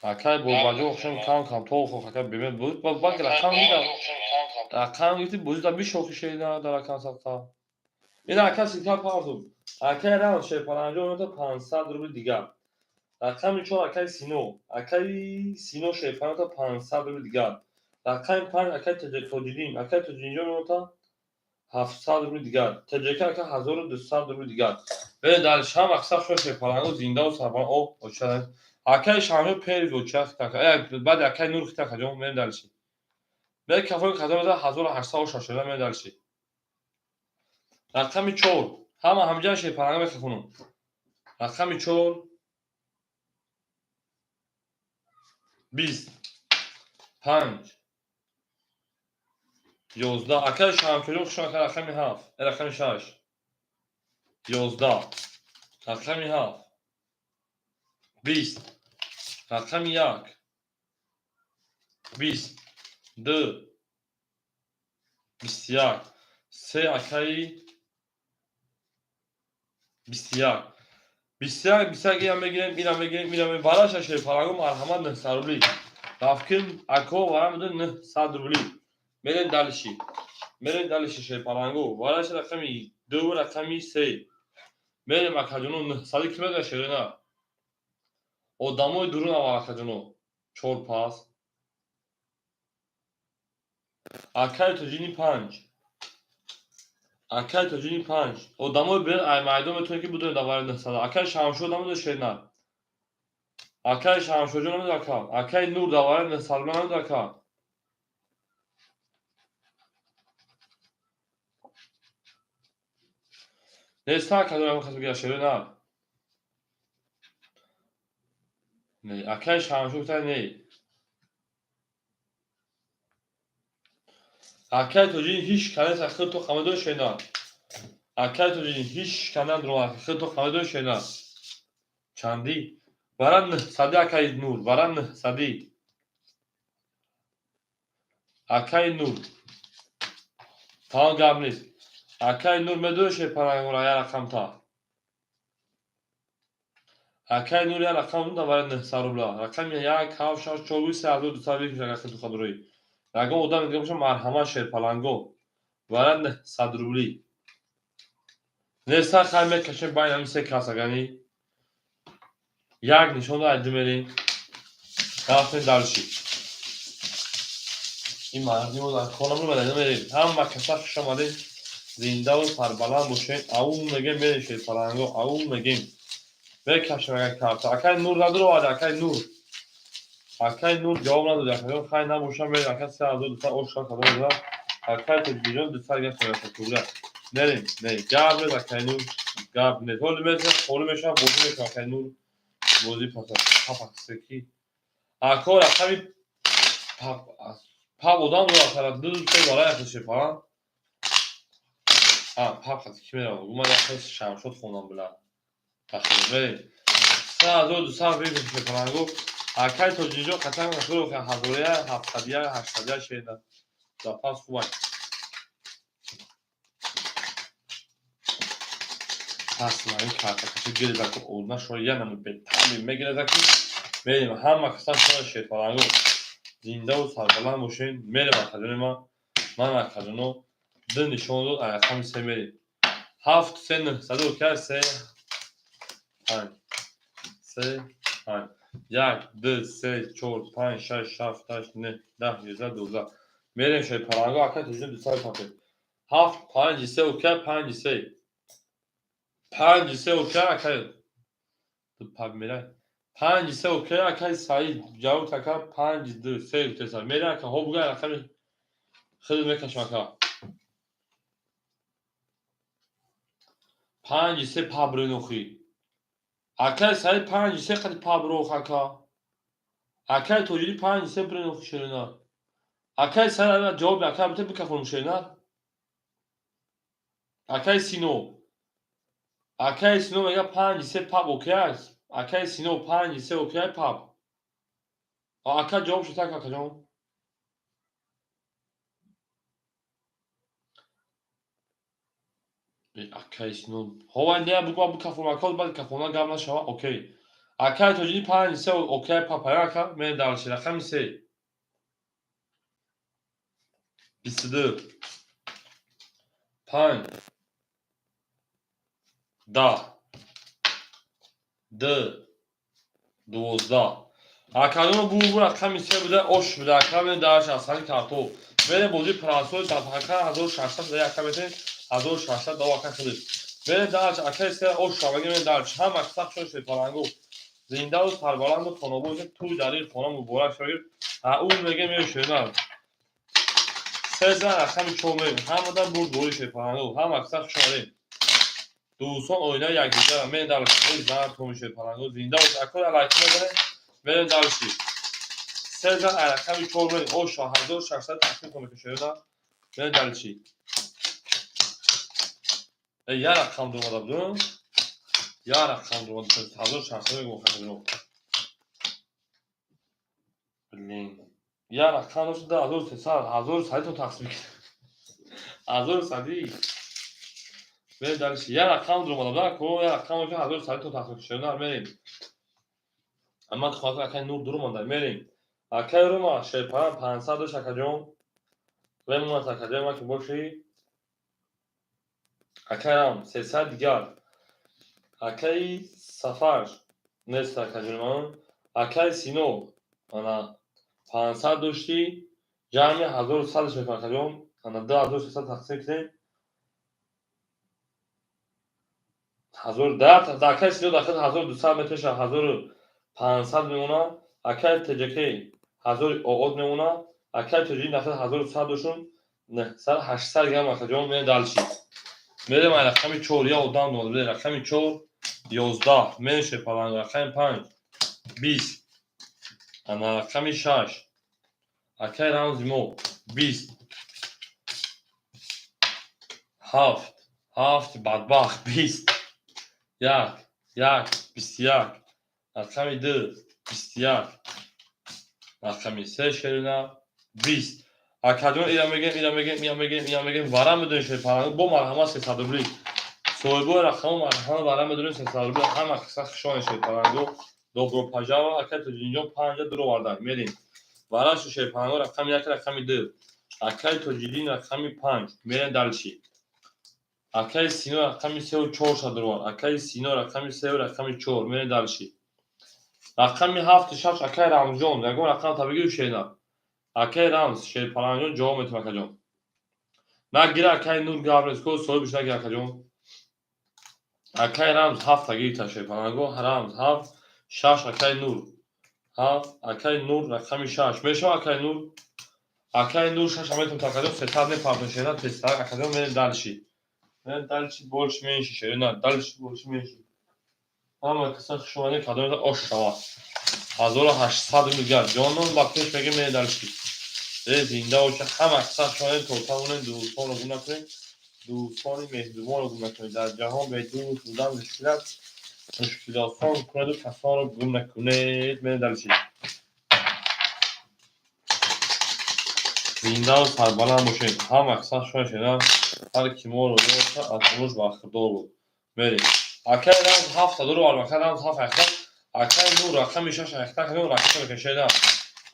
Акай Борбаҷон хушам кам кам то хох ака бебен буд бак рақам дидам. Рақам гирифти бузида бишохи шеда дар рақам садқа. Ин ака ссылка партум. Акай Рамз шерпаланҷо омада 500 рубли дигар. Рақами 4 акай Сино. Акай Сино шерпаланга 500 рубли дигар. Рақами 5 акай Тоҷиддин. Акай Тоҷиддинҷон меота 700 рубли дигар. ТҶК ака 1200 рубли дигар. Бе дар шам аксар шо шерпаланго зиндаву сарбаланд. О, оча. Акай Шамшо перви оча хитака. Баъд акай Нур хитака ҷон мерем дальше. Бе кафои каза 1800 шашода мерем дальше. Рақами 4. Ҳама ҳамҷа шерпаланго мехонам. Рақами 4 20 5 11. Акай Шамшоҷон хуш омад. Рақами 7, рақами 6 11, рақами 7 20, рақами 1 20 2 21 3 акай 21 21 21 инам мегирем, инам мегирем, инам мегирем. Вараша шерпаланго марҳамат 900 рубли. Рафкин ако вара медон 900 рубли. Мерем дальше. Мерем дальше шерпаланго. Вараша рақами 2 рақами 3. Мерем акаҷоно 900 ки мега шерена. Одамои дурун аввал акаҷоно. 4 пас. Акай Тоҷини 5. Акай Тоҷини 5. Одамои берун ай майдон метавонед ки будонед аввали 900. Акай Шамшод намедонед шерина. Акай Шамшоҷон намедонед ака. Акай Нур давари 900 рубли намедонед ака. Неста акаҷон ягон кас бигирад шерина. Не, акай Шамшод гуфта не. Акай Тоҷини ҳеҷ канест худто қамедон шена. Акай Тоҷини ҳеҷ канан дурон худто қамедон шена. Чандӣ? Вара 900 акай Нур, вара 900. Акай Нур. Тамом гап нест. Акай Нур медонӣ шерпалангора я рақамта. Акай Нур я рақам да вара 900 рубла. Рақами 1 7 6 4 3 1200 бикушад агар худто қадрои. Ягон одам дига боша марҳамат шерпаланго. Вара 900 рубли. Неста хай мекашем байн ҳамин се кас агани. Як нишон да айди мерем. Рафтем дальше. Ин мардимо дар хонамон омада мерем. Ҳама каса хуш омадед. Зиндаву сарбаланд бошед. Ау мегем мерем шерпаланго. Ау мегем. Бекашем агар карта. Акай Нур надуровард, акай Нур. Акай Нур ҷавоб надод. Акаҷон хай набошам мерем. Ака 3200 ош кадом додам. Акай Тоҷиддинҷон 200 гап мерафт тугра. Мерем. Не, гап нест акай Нур. Гап нест. Ҳоли мерем, холӣ мешавам, бозӣ мекунам акай Нур. Бозӣ паса папаксеки. Ако рақами пап пап одам дорад сара ду се барай ахи шерпаланг. А пап хати ки меравад? Гуман як Шамшод хондам била. Тахмин мерем. 3200 бикун шерпаланго. Акай Тоҷиддинҷон қатъан худо 1001 701 801 шеда. Запас хуб. Пас ман картакаши гирда ку одна шо я намуд бетами мегирада ки мерем ҳама каса шо шерпаланго зиндаву сарбаланд бошед. Мерем акаҷони ман. Ман акаҷоно ду нишон дод ай рақами 3 мерем. 7 3 900 окей 3 5 3 5 1 2 3 4 5 6 7 8 9 10 11 12. Мерем шерпаланго акай Тоҷиддин 200 папе. 7 5 3 окей 5 3 5 3 окей акай пап мерай. 5 3 окей акай Саид ҷавоб така 5 2 3 3 мерем ака хо бугай рақами хел мекашам ака. 5 3 пап ренохи. Акай Саид 5 3 қати пап рох ака. Акай Тоҷиддин 5 3 бренохи шерина. Акай Саид ҷавоб ака бите бикафонум шерина. Акай Сино. Акай Сино мега 5 3 пап окей аст. Акай Сино 5 3 окей пап. Ака ҷавоб шуд так акаҷон. Акай Сино. Ҳовай не бугу бикафонум ака баъд кафона гап нашава окей. Акай Тоҷиддин 5 3 окей пап ака мерем дальше рақами 3. 22 5 10 2 12. Акадон бу рақами се буда, ош буда, аками даш асали картоф. Мерем бозии прасои дафака 1600 да яка метем, 1600 да ака худиш. Мерем даш акаи се ош шаваги мерем даш. Ҳама сахт шуд шепалангу. Зиндаву сарбаланду хонобод туй дари хона муборак шавед. Ӯ меге мешунад. Се зан рақами чор мерем. Ҳамада бурд бори шепалангу. Ҳама сахт шуд. Дӯстон оила якдигар мерем даш. Зан тум шепалангу. Зинда бош. Акои лайк мезанем. Мерем дальше. Се зан рақами чор мерем. Оша 1600 тақсим кун мекушед. Мерем дальше. Я рақам думада будум. Я рақам думада. 1600 мегӯм хатино. Блин. Я рақам дошт 1300, 1100 то тақсим кунем. 1100. Мерем дальше. Я рақам думада будам. Ко я рақам дошт 1100 то тақсим кунем. Мерем. Амма хоҳад акай Нур дур монда. Мерем. Акай Рума шерпаран 500 дошт акаҷон. Бемонад акаҷон ма ки бошӣ. Акай Рам 300 дигар. Акаи Сафар нест акаҷон ман. Акаи Сино ана 500 доштӣ. Ҷамъи 1100 мекунад акаҷон. Ана 2300 тақсим кунем. 1000 акаи Сино дахил 1200 меташа 1500 мемонад. Акаи ТЖК 1000 оод мемонад. Акаи Тоҷиддин дахил 1100 дошун. 900 800 грамм акаҷон. Мерем дальше. Мерем ай рақами 4 я одам дод. Мерем рақами 4 11 мерем шепаланг. Рақами 5 20. Ана рақами 6 акаи рамзи мо 20 7 7 бадбахт 20 1 1 21 рақами 2 21 рақами 3 шерина 20. Акаҷон ира мегем, ира мегем, ира мегем, ира мегем, вара медонем шерпаланг бо марҳамат 300 рубли. Соҳибои рақаму марҳамат вара медонем 300 рубли. Ҳама қисса хушони шерпалангу. Добро пожаловать акаи Тоҷиддинҷон 5 дур оварда. Мерем. Варашу шерпалангу рақами 1 рақами 2. Акаи Тоҷиддин рақами 5. Мерем дальше. Акаи Сино рақами 3 4 ша дур овард. Акаи Сино рақами 3 рақами 4. Мерем дальше. Рақами 7 6 акаи Рамзҷон. Ягон рақам табигиру шерина. Акаи Рамз шерпалангҷон ҷавоб метавон акаҷон. Нагира акаи Нур гап нест. Ко соҳибиш нагира акаҷон. Акаи Рамз 7 гирифта шерпалангу. Рамз 7 6 акаи Нур. 7 акаи Нур рақами 6. Мешава акаи Нур? Акаи Нур 6 метавон акаҷон 300 мепартон шерина тезтар акаҷон мерем дальше. Мерем дальше больше меньше шерина. Дальше больше меньше. Ҳама каса хуш омадед кадомета ош шава. 1800 рубл ҷонон ба пеш мегем мерем дальше. Зинда боша ҳама каса хуш омадед то тавонем дӯстонро гум накунем. Дӯстони меҳрубонро гум накунед. Дар ҷаҳон бе дӯст будан мушкил аст. Мушкил осон кунеду касонро гум накунед. Мерем дальше. Зиндаву сарбаланд бошед. Ҳама каса хуш омадед. Ҳар ки моро ёфта аз хомӯш бархӯрдор буд. Мерем. Акаи Рамз 7 дур овард. Акаи Рамз 7 ахта. Акаи Нур рақами 6 ахта кардем ракета мекашед.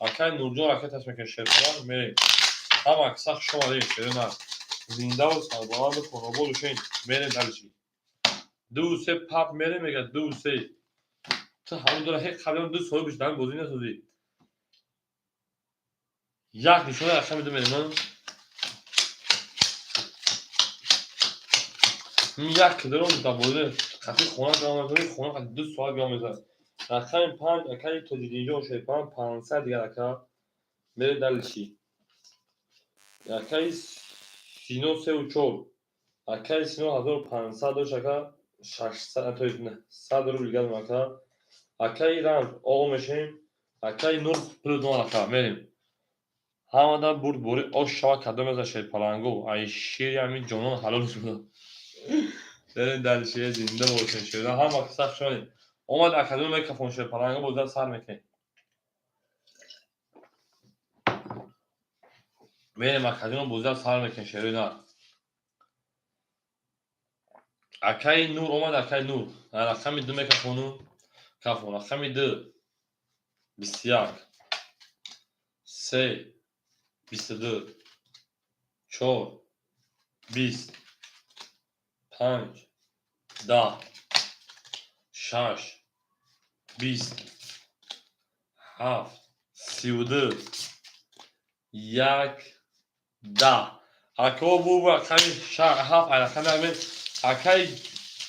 Акаи Нурҷон ракеташ мекашед. Мерем. Ҳама каса хуш омадед шерина. Зиндаву сарбаланду хонобод бошед. Мерем дальше. 2 3 пап мерем мега 2 3. Ту ҳамон дора ҳеҷ қаблан ду соҳибиш дар бозӣ насозӣ. Як нишона рақами 2 мерем. Як кидаром дар бозӣ қати хона гам мезанӣ, хона қати 2 соат гам мезанад. Рақами 5 акаи Тоҷиддинҷон шерпаланг 500 дигар ака. Мерем дальше. Акаи Сино 3 4. Акаи Сино 1500 дошт ака 600 то 100 рубл дигар ака. Акаи Рамз оғо мешавем. Акаи Нур плюс 2 ака. Мерем. Ҳамада бурд бори ош шава кадом меза шерпалангу. Ай шири ҳамин ҷонон ҳалол шуда. Мерем дальше зинда бошед шерина. Ҳама каса хуш омадед. Омад академия мекафон шерпалангу бозида сар мекунем. Мерем академия бозида сар мекунем шерина. Акаи Нур омад акаи Нур. Рақами 2 мекафону. Кафон рақами 2 21 3 22 4 20 5 10 6 20 7, 32, 1, 10. Ако бу рақами 7 рақами ҳамин акай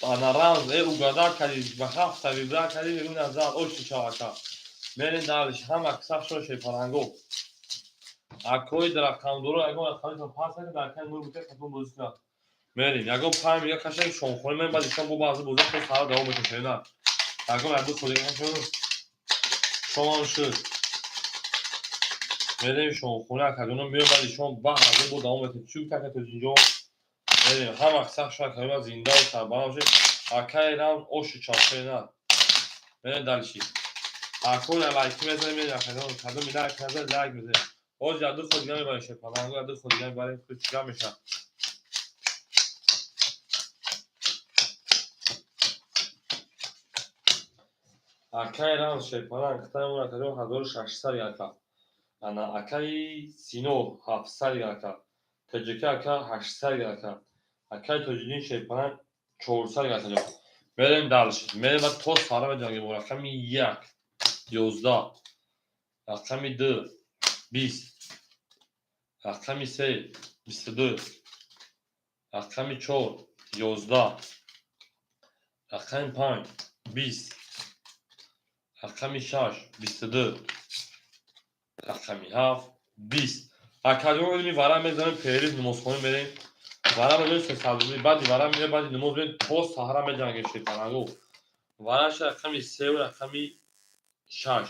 ана рамз угада кади ба 7 вибра кади мегӯ назар оши шав ака. Мерем дальше. Ҳама сах шо шепаланго. Акои рақамдоро ягон рақамитон пас накунед, дар акай нур бутед хатон бозӣ кунад. Мерем. Ягон 5 мига кашем шомхонӣ мерем, баъди шом бо баъзе бозӣ то саҳар давом мекунем. На. Ягон як ду холига кашем. Шомам шуд. Мерем шомхона, акаҷоно меоем, баъди шом ба ҳазор бо давом мекунем. Чӣ гуфт ака Тоҷинҷон? Мерем. Ҳама сах шо акаи зиндаву сарбаланд бошед. Акаи рам оши чавше на. Мерем дальше. Акои лайк мезанем, мерем акаҷон кадоми лайк назад лайк мезанем. Ҳозир як ду хол дига мебарем шепаланго, як ду хол дига мебарем, чига мешавад. Акаи рамз шепаланг қитаи акаҷон 1600 ака. Ана акаи Сино 700 ака. Тоҷика ака 800 ака. Акаи Тоҷиддин шепаланг 400 ака. Мерем дальше. Мерем ва то сара меҷангем. Рақами 1 11, рақами 2 20, рақами 3 22, рақами 4 11, рақами 5 20, рақами 6 22, рақами 7 20. Акаҷон ми вара мезанем, перерыв намозхона мерем. Вара мезанем сесадрубли, баъди вара меоем, баъди намоз мерем то саҳара меҷангем шепаланго. Вараша рақами 3 ва рақами 6.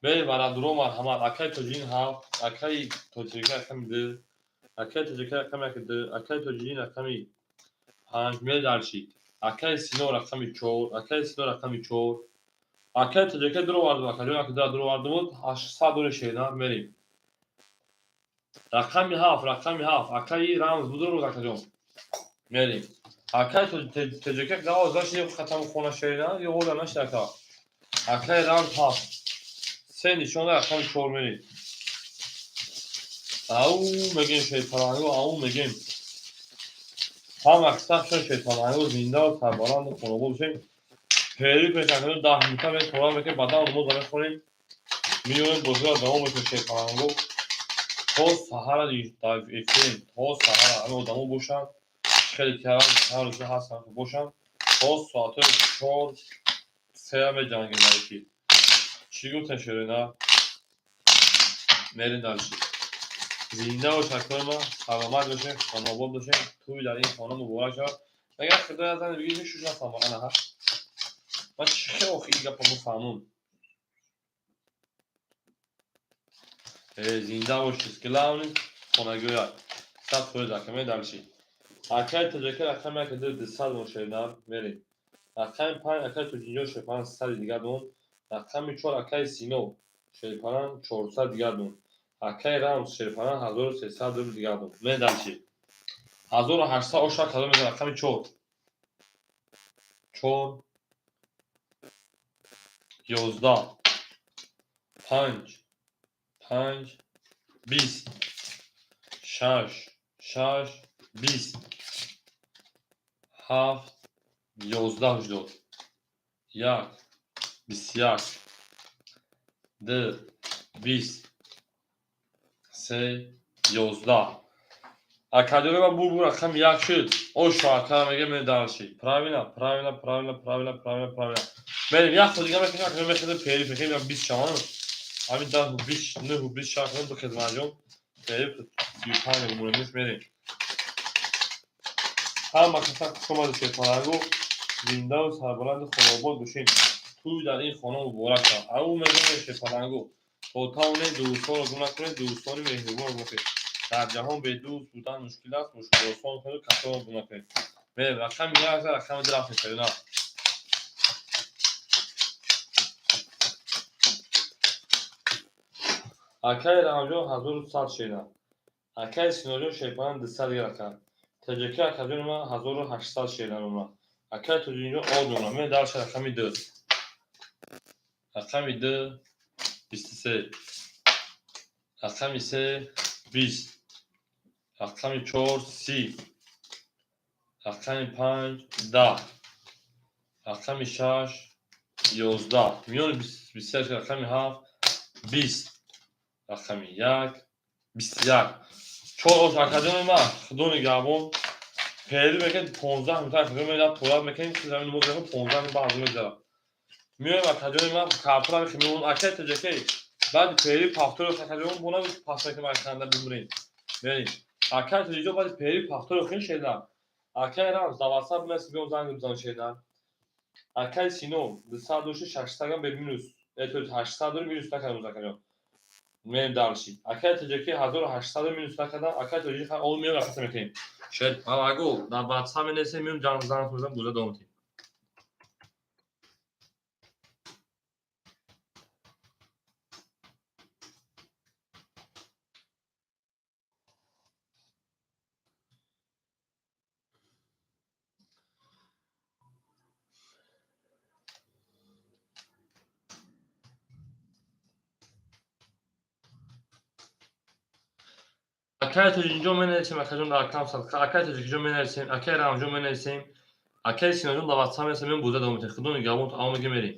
Мерем варадуро марҳамат. Акаи Тоҷиддин 7, акаи Тоҷика рақами 2, акаи Тоҷика рақами 1 2, акаи Тоҷиддин рақами 5. Мерем дальше. Акаи Сино рақами 4, акаи Сино рақами 4. Акаи Тоҷика дуро овардум, акаҷон ака дуро овардум, 800 дори шеъна мерем. Рақами 7, рақами 7, акаи рамз будуро акаҷон. Мерем. Акаи Тоҷика давоз дашт хатам хона шеъна ё ҳола нашид ака. Акаи рамз 7. 3 нишон рақами 4 мерем. Ау мегем шепаланго, ау мегем. Ҳама сах шо шепаланго зинда ва сарбаланду хонобод бошем. Перерыв мекунем 10 минута мерем тора мекунем, баъдан намоз мехонем. Меоем бозиро давом мекунем шепаланго. То саҳара дар эфирем, то саҳара ҳама одамо бошанд, хеле ки ҳар рӯза ҳастанд бошанд, то соатҳои 4 3 меҷангем дар эфир. Чӣ гуфтем шерина? Мерем дальше. Зинда бош акои ман, саломат бошем, хонобод бошем, тӯй дар ин хона муборак шавад. Агар худо язан бигӣ ки шуш нафаҳмам, ана ҳа. Ман чӣ хел охи ин гапа бифаҳмам? Зинда бошед, главный хонагӯяк. 100% ака, мерем дальше. Акаи Тоҷика рақами 1 2 200 дон шерина, мерем. Рақами 5 акаи Тоҷинҷон шерпаланг 100 дигар дон. Рақами 4 акаи Сино шерпаланг 400 дигар дон. Акаи Рамз шерпаланг 1300 рубл дигар дон. Мерем дальше. 1800 оша кадом мезанем рақами 4. 4 11 5 5 20 6 6 20 7 11 шуд. 1 21 2 20 3 11. Акаҷони ман бур рақами 1 шуд. Ошо ака мегем мерем дальше. Правильно, правильно, правильно, правильно, правильно, правильно. Мерем як хол дига мекунем, акаҷон мехезем перерыв мекунем, 20 шаван. Ҳамин 10 20 9 20 шава кунем бихезем анҷом. Перерыв 35 мемонем, мерем. Ҳама каса хуш омадед шерпаланго, зиндаву сарбаланду хонобод бошед. Тӯй дар ин хона муборак шавад. Ау мегӯем шерпаланго, то тавонед дӯстонро гум накунед, дӯстони меҳрубонро бошед. Дар ҷаҳон бе дӯст будан мушкил аст, мушкилро осон кунед, касонро гум накунед. Мерем рақами 1 рақами 2 рафтем шерина. Акаи Рамҷон 1100 шерина. Акаи Синоҷон шерпаланг 200 дигар ака. Тоҷика акаҷони ман 1800 шерина мемонад. Акаи Тоҷинҷон од мемонад. Мерем дальше рақами 2. Рақами 2 23. Рақами 3 20. Рақами 4 30. Рақами 5 10. Рақами 6 11. Миёни 21 рақами 7 20 рақами 1 21 чор ош акаҷони ман худо нигаҳбон. Перерыв мекунем 15 минута акаҷони ман як туалет мекунем, замин намоз мекунем 15 минут баъд мегзарам. Меоем акаҷони ман картора мехӯрем. Акай таҷакей баъди перерыв повтор акаҷон бона пас мекунем аканда бимурем. Мерем. Акай таҷиҷо баъди перерыв повтор хин шеда. Акай рамз дар WhatsApp меси биём занг бизан шеда. Акай Сино 200 дошти 600 грамм бе минус. То 800 дори минус накардам акаҷон. Мерем дальше. Акай таҷаки 1800 минус накардам. Акай таҷики ха ол меоям рақаса мекунем. Шояд аго дар WhatsApp менесем меоям ҷанг занг мезанам буза давом медиҳем. Акай тоҷикҷон менависем, акаҷон дар акам садқа, акай тоҷикҷон менависем, акай рамҷон менависем, акай Синоҷон дар WhatsApp менависем, меоям буза давом медиҳем. Худо нигаҳбон, то авом мегем мерем.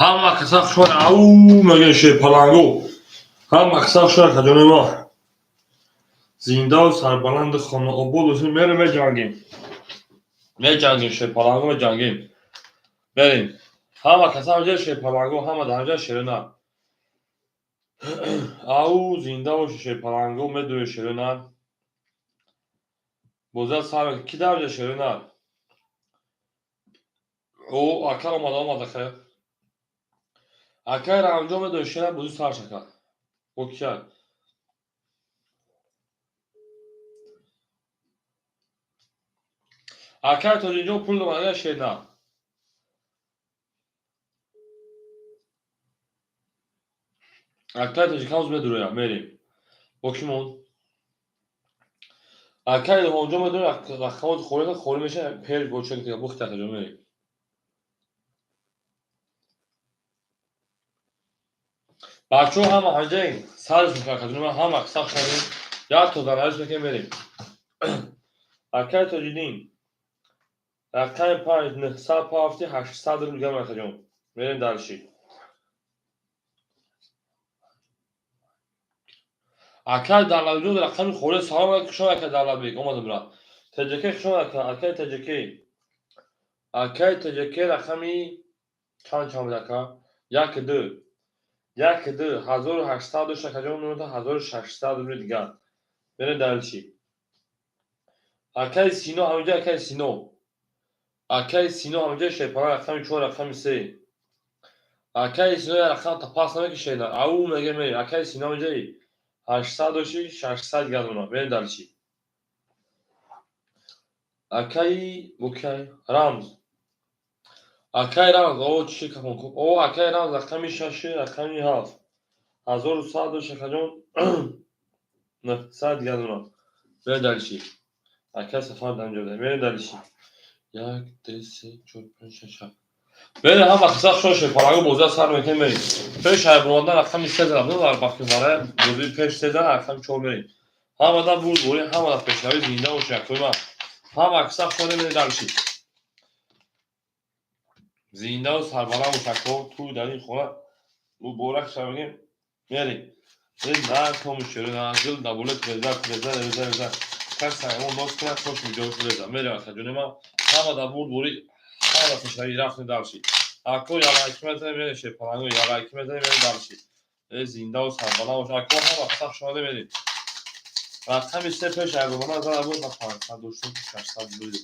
Ҳама каса хушомад, ау мегӯяд шерпаланго. Ҳама каса хушомад, акаҷони ма. Зиндаву сарбаланду хонаобод бошед. Мерем, меҷангем. Меҷангем, шерпаланго, меҷангем. Мерем. Ҳама каса ҳамҷа шерпаланго, ҳама дар ҳамҷа шерона. Ау, зинда бошед, шерпаланго, медуред шерона. Бозиа сар ки дар ҳамҷа шерона? О, ака омада, омада хайр. Акай Рамҷон медонӣ шера бозӣ сар шакад. Бо кия? Акай Тоҷинҷон пул домада шерна. Акай Тоҷикҳауз медуроям, мерем. Бо ки монд? Акай Илҳомҷон медуроям, рақамот холӣ холӣ мешавад, пер бо чек дига бухти акаҷон мерем. Бачаҳо ҳама ҳанҷаем, сарш мекунад акаҷон, ман ҳама сахт шавем, як то занариш мекунем, мерем. Акай Тоҷиддин, рақами 5, 900 пафти, 800 рубл гам акаҷон. Мерем дальше. Акай Давлатҷон рақами холӣ, салом алайкум, хушомад акай Давлатбек, омадам брат. ТҶК хушомад ака, акай ТҶК. Акай ТҶК рақами чанд чанд буд ака? Як ду. Як ду, 1800 дошт акаҷон, 1600 рубли дигар. Мерем дальше. Акай Сино ҳаминҷа, акай Сино. Акай Сино ҳаминҷа шерпаланг рақами 4, рақами 3. Акай Сино як рақам та пас намекушед. Ау мега мерем. Акай Сино ҳаминҷаи 800 дошти, 600 дигар дона. Мерем дальше. Акай бокай Рамз. Акай Рамз, о чӣ кафон куб. О, акай Рамз рақами 6, рақами 7. 1100 дошт акаҷон, 900 дигар дона. Мерем дальше. Акай Сафар дар инҷо буда. Мерем дальше. 1, 2, 3, 4, 5, 6, 7. Мерем ҳама қисса хуш шерпаланго бозиа сар мекунем, мерем. Пеш ҳайбурондан рақами 3 задам, дар бахти барои бозии пеш 3 зад, рақами 4 мерем. Ҳамада бурд борӣ, ҳамада пешравӣ, зинда бошед акои ман. Ҳама қисса хуш мерем дальше. Зиндаву сарбаланд бош ако, ту дар ин хона муборак шава мегем. Мерем. На кому шеро на гул да боле треза треза реза реза. Кас саймон нос кунад, кош миҷош реза. Мерем акаҷони ман. Ҳамада бурд борӣ, ҳамада пешравӣ, рафтем дальше. Ако ялайки мезанем, мерем шерпаланго, ялайки мезанем, мерем дальше. Э зиндаву сарбаланд бош ако, ҳама қисса хуш омада мерем. Рақами 3 пеш ҳайбуронан зада буд, на 500 доштем, 600 буд.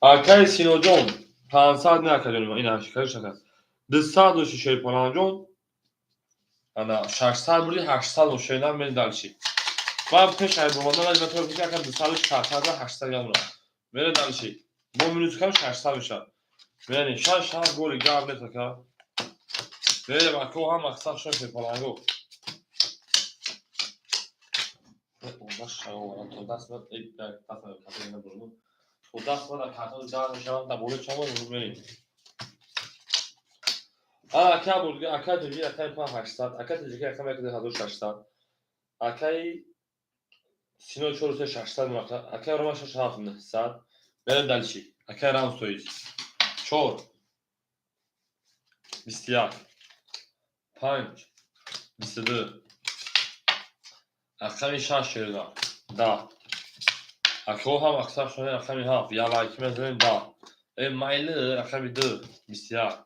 Акай Синоҷон 500 не акаҷони ман, ина шикариш ака. 200 дошти шерпаланҷон, ана 600 бурди, 800 дошт шернам, мерем дальше. Ман пеш ҳайбуронан аз батор ки ака 200 дошт, 600, 800 гамра. Мерем дальше. Бо минус кам 600 мешавад. Мерем 6 7 голи гап нест ака. Мерем ако, ҳама қисса хуш шерпаланго. То даст даст то даст ман картон дар мешавам, дар болои чанд мерем. Ака буд, акай Тоҷик акай 5 800, акай Тоҷик рақами 1600, акай Сино 4 3 600 мерафта, акай Рома 6 7 900. Мерем дальше. Акай Рамз тоист. 4 21 5 22 рақами 6 шерда 10. Акҳо ҳам аксар шуда рақами 7 ялайки мезанем 10. Э майли рақами 2 21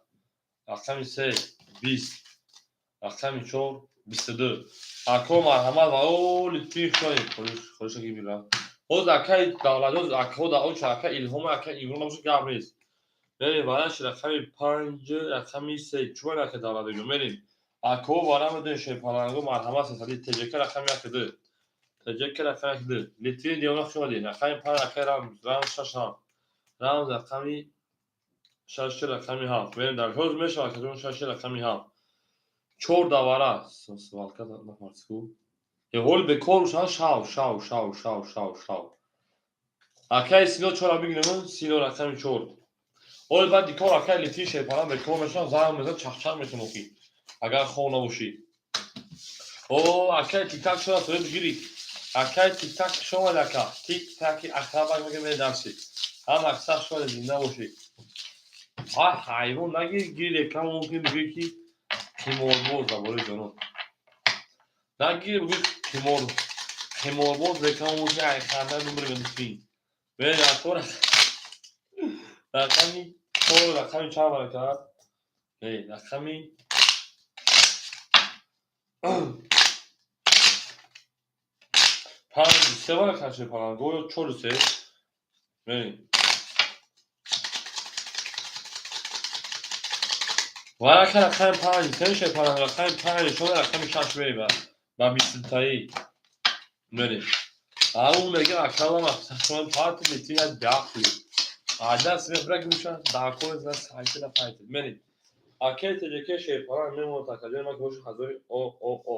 рақами 3 20 рақами 4 22. Акҳо марҳамат ва о литфи хушоед. Хориша ки бира. Ҳоз акай Давлатҷон, акҳо да оча ака Илҳом, ака Имрон набошад гап нест. Мерем вараш рақами 5 рақами 3. Чӯбан ака Давлатҷон мерем. Акҳо вара медонед шерпаланго марҳамат сесади ТҶК рақами 1 2. ТҶК рақами 1 2. Литвин Диёна хуш омадед. Рақами 5 акай Рамз, Рамз 6 7. Рамз рақами 6 рақами 7. Мерем дар ҳоз мешавад акаҷон 6 рақами 7. 4 давара. Свалка нафарску. Е ҳоли бекор шав шав шав шав шав шав шав. Акай Сино 4 бигирем, Сино рақами 4. Ҳоли баъд дикор акай Литвин шерпалан бекор мешавад, занг мезанад, чахчах мекунад охи. Агар хоб набошӣ. О, акай Тик-так шуда, соҳиб гирид. Акай Тик-так хуш омад ака. Тик-таки ақрабак мега мерем дальше. Ҳама сахт шуда зинда бошед. Ҳа, ҳайвон нагир, гир реклама мумкин бигӯӣ ки қиморбоз забори ҷонон. Нагир бигӯ қимор қиморбоз реклама мумкин ай ханда бимири бинисин. Бе актор рақами чор, рақами чанд баракат? Не, рақами панҷ се баракат шуд паланго ё чору се? Мерем. Варака рақами панҷ се мешавад паланго, рақами панҷ шода рақами шаш мерем ба бистутаӣ мерем. Ау мега акалам ахсашон парти метина дафли. Адаст мебра гӯша дако за сайта да пайт. Мерем. Акай ТЖК шерпалан мемонад акаҷони ман ки бошад ҳазори о о о.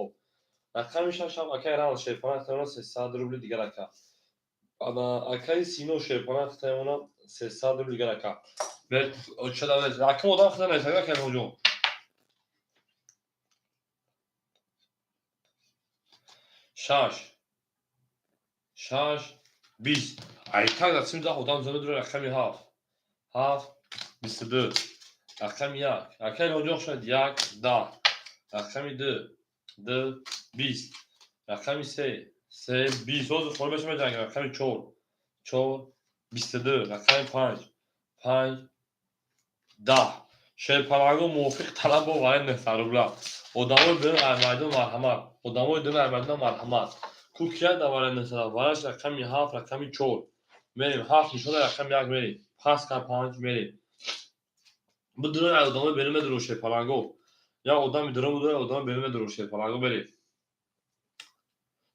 Рақами шаш ҳам акай Рал шерпалан хитамона 300 рубли дигар ака. Ана акаи Сино шерпалан хитамона 300 рубли дигар ака. Бер чада рақам одам хита намесага акай ҳоҷон. Шаш шаш бист. Айтак дар сими даҳ одам зиёда дура рақами ҳафт. Ҳафт бисту ду. Рақами як. Акай ҳоҷон шуд як даҳ. Рақами ду. Ду бист. Рақами се. Се бист. Ҳозир холӣ мешавад меҷангем. Рақами чор. Чор бисту ду. Рақами панҷ. Панҷ даҳ. Шерпаланго мувофиқ талаб бо вари 900 рубла. Одамои берун ай майдон марҳамат. Одамои дурун ай майдон марҳамат. Ку кия дар вари 900? Вараш рақами ҳафт, рақами чор. Мерем ҳафт нишона рақами як мерем. Пас ка панҷ мерем. Бидурун ай одамои берун медуру шерпаланго. Як одами дурун будура, одами берун медуру шерпаланго мерем.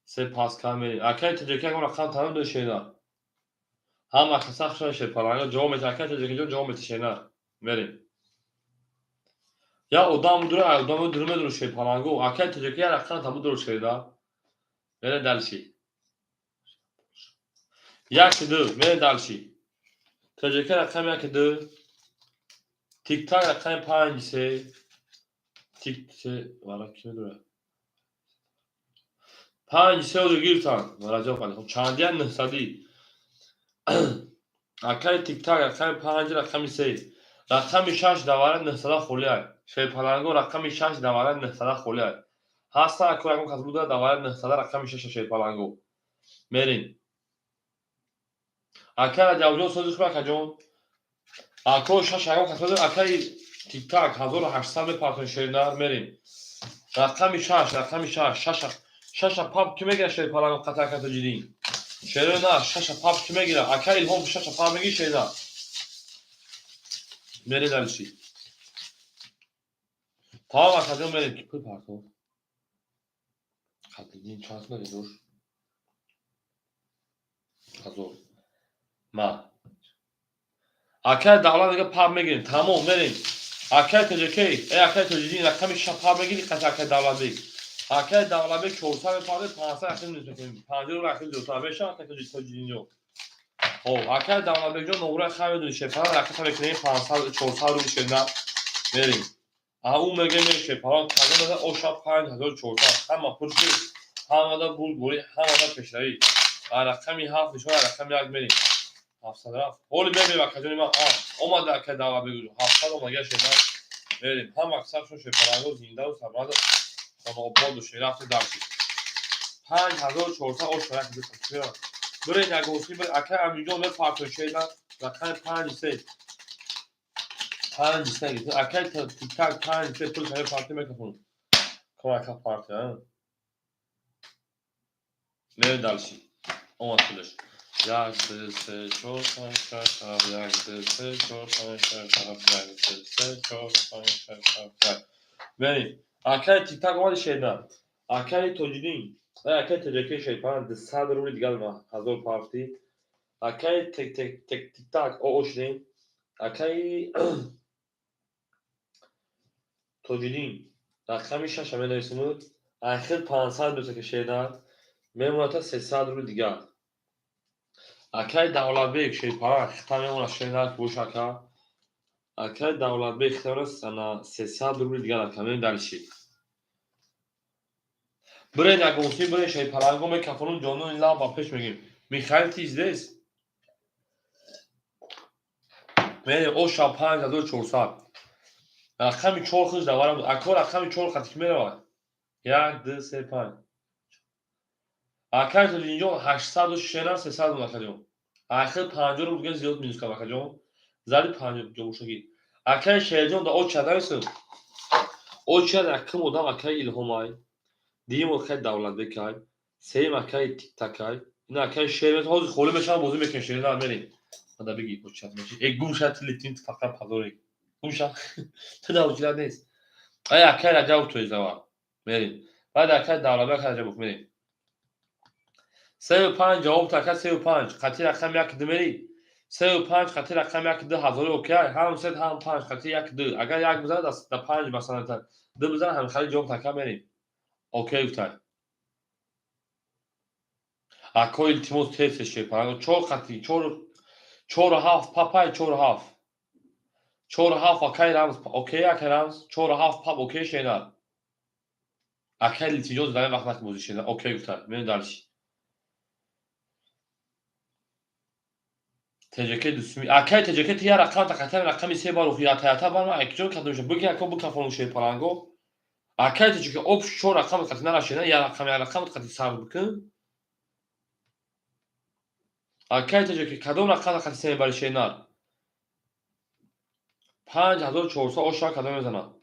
Се пас ка мерем. Акай ТЖК ягон рақам тамом дори шена. Ҳама каса хушон шерпаланго ҷавоб метиҳад. Акай ТЖК ҷон ҷавоб метиҳад шена. Мерем. Як одам будура, ай одамои дурун медуру шерпаланго. Акай ТЖК як рақам там будуру шеда. Мерем дальше. Як ду, мерем дальше. ТЖК рақами як ду. Тик-так рақами панҷ се. Тик се вара ки медура? Панҷ се озо гирифтанд. Раҷаб Алихон. Чандия нӯҳсадӣ. Акаи тик-так рақами панҷ рақами се. Рақами шаш давара нӯҳсада холиай. Шерпаланго рақами шаш давара нӯҳсада холиай. Ҳаста ако ягон кас буда давара нӯҳсада рақами шаша шерпаланго. Мерем. Акай Раҷабҷон сози хуб акаҷон. Ако шаш ягон кас буда акаи тик-так 1800 мепартони шернар мерем. Рақами шаш, рақами шаш, шаша шаша пап ки мегирад шерпаланго қатар ака Тоҷиддин? Шеро на, шаша пап ки мегирад? Акай Илҳом шаша пап мегири шерна? Мерем дальше. Тамом акаҷон мерем. Ки пул партов? Қатлидин чанд сум додӣ? Ҳазор. Ма. Акай Давлат мега пап мегирем. Тамом мерем. Акай ТЖК, э акай Тоҷиддин рақами шаш пап мегири қатъи акай Давлатбек. Акай Давлатбек 400 мепардохт, 500 ахир мекунем. 50 рубл ахир зиёдтар мешавад акай Тоҷиддин ҷон. Хоб, акай Давлатбек ҷон нуғраи хай медонӣ шерпалан рақиса мекунем 500 400 рубл шерна мерем. А ӯ мега ме шерпалан каза мега оша 5400 ҳама пул шуд. Ҳамада бурдборӣ, ҳамада пешравӣ. А рақами ҳафт нишон рақами як мерем. 700 рафт. Ҳоли мебинем акаҷони ман. А, омада акай Давлатбек ҷон. 700 омада шерна мерем. Ҳама аксаршон шерпаланго зиндаву сарбаланд хонаобод бошед. Рафти дальше. 5400 ош як ду. Бирен ягонси бир акай Аминҷон мепартои шерна рақами панҷ се. Панҷ се. Акай тик-так панҷ се пул каме парти мекафон. Ком ака парти, а? Мерем дальше. Омад пулаш. Як, ду, се, чор, панҷ, шаш, ҳафт, як, ду, се, чор, панҷ, шаш, ҳафт, як, ду, се, чор, панҷ, шаш, ҳафт, як. Мерем. Акай тик-так омади шерна. Акай Тоҷиддин. Акай ТЖК шерпалан 200 рубли дигар ма ҳазор партӣ. Акай тек тек тек тик-так о шудем. Акай Тоҷиддин рақами шаша менависем. Ахир 500 меса ки шерна мемонад та 300 рубли дигар. Акай Давлатбек шерпалан хита мемонад шерна бош ака. Акай Давлатбек хита мемонад ана 300 рубли дигар ака. Мерем дальше. Бирен ягонси бирен шерпаланго мекафонум ҷонони лаб ба пеш мегирем. Михаил, ты здесь? Мерем, оша 5400. Рақами чор хуш даварам. Ако, рақами чор қати ки меравад? Як, ду, се, панҷ. Акай Тоҷинҷон, 800-у шена 300 акаҷон. Ахир 50-ро буген, зиёд минус кам, акаҷон. Зари 50 ҷобушаги. Акай Шерҷон, да оча нависем. Оча якум одам акай Илҳомай. Дуюм акай Давлатбекай. Сеюм акай Тиктакай. Ина акай Шер ҳозир холӣ мешавам, бозӣ мекунем, Шер мерем. Ада биги оча меши. Э, гум шад литин, фақат пазори. Гум шад. Ту да оча нест. Ай, акай Раҷабов тоизава. Мерем. Баъд акай Давлатбек, Раҷабов мерем. Сею панҷ ҷавоб така, сею панҷ. Қати рақам як ду мери. Сею панҷ қати рақам як ду ҳазори окей. Ҳам се, ҳам панҷ қати як ду. Агар як бизанад, да панҷ, масалан, ду бизанад, ҳамихали ҷавоб така мерем. Окей гуфтай. Ако, илтимос, тез шепа. Чор қати чор, чору ҳафт папай, чору ҳафт. Чору ҳафт, акай Рамз. Окей, акай Рамз. Чору ҳафт пап окей, шенар. Акай Литиҷон дар ин вақт нак бозӣ, шенар. Окей гуфтай. Мерем дальше. ТЖК дусми. Акай ТЖК, ти я рақам тақатан рақами се бар ухи ята бар ма акҷон кадом ша буки, ако букафону шер паланго. Акай ТЖК, об чор рақам қати нарашена, я рақам, я рақам қати сар бикун. Акай ТЖК, кадом рақам қати се мебари, шенар? 5400 оша кадом мезанад?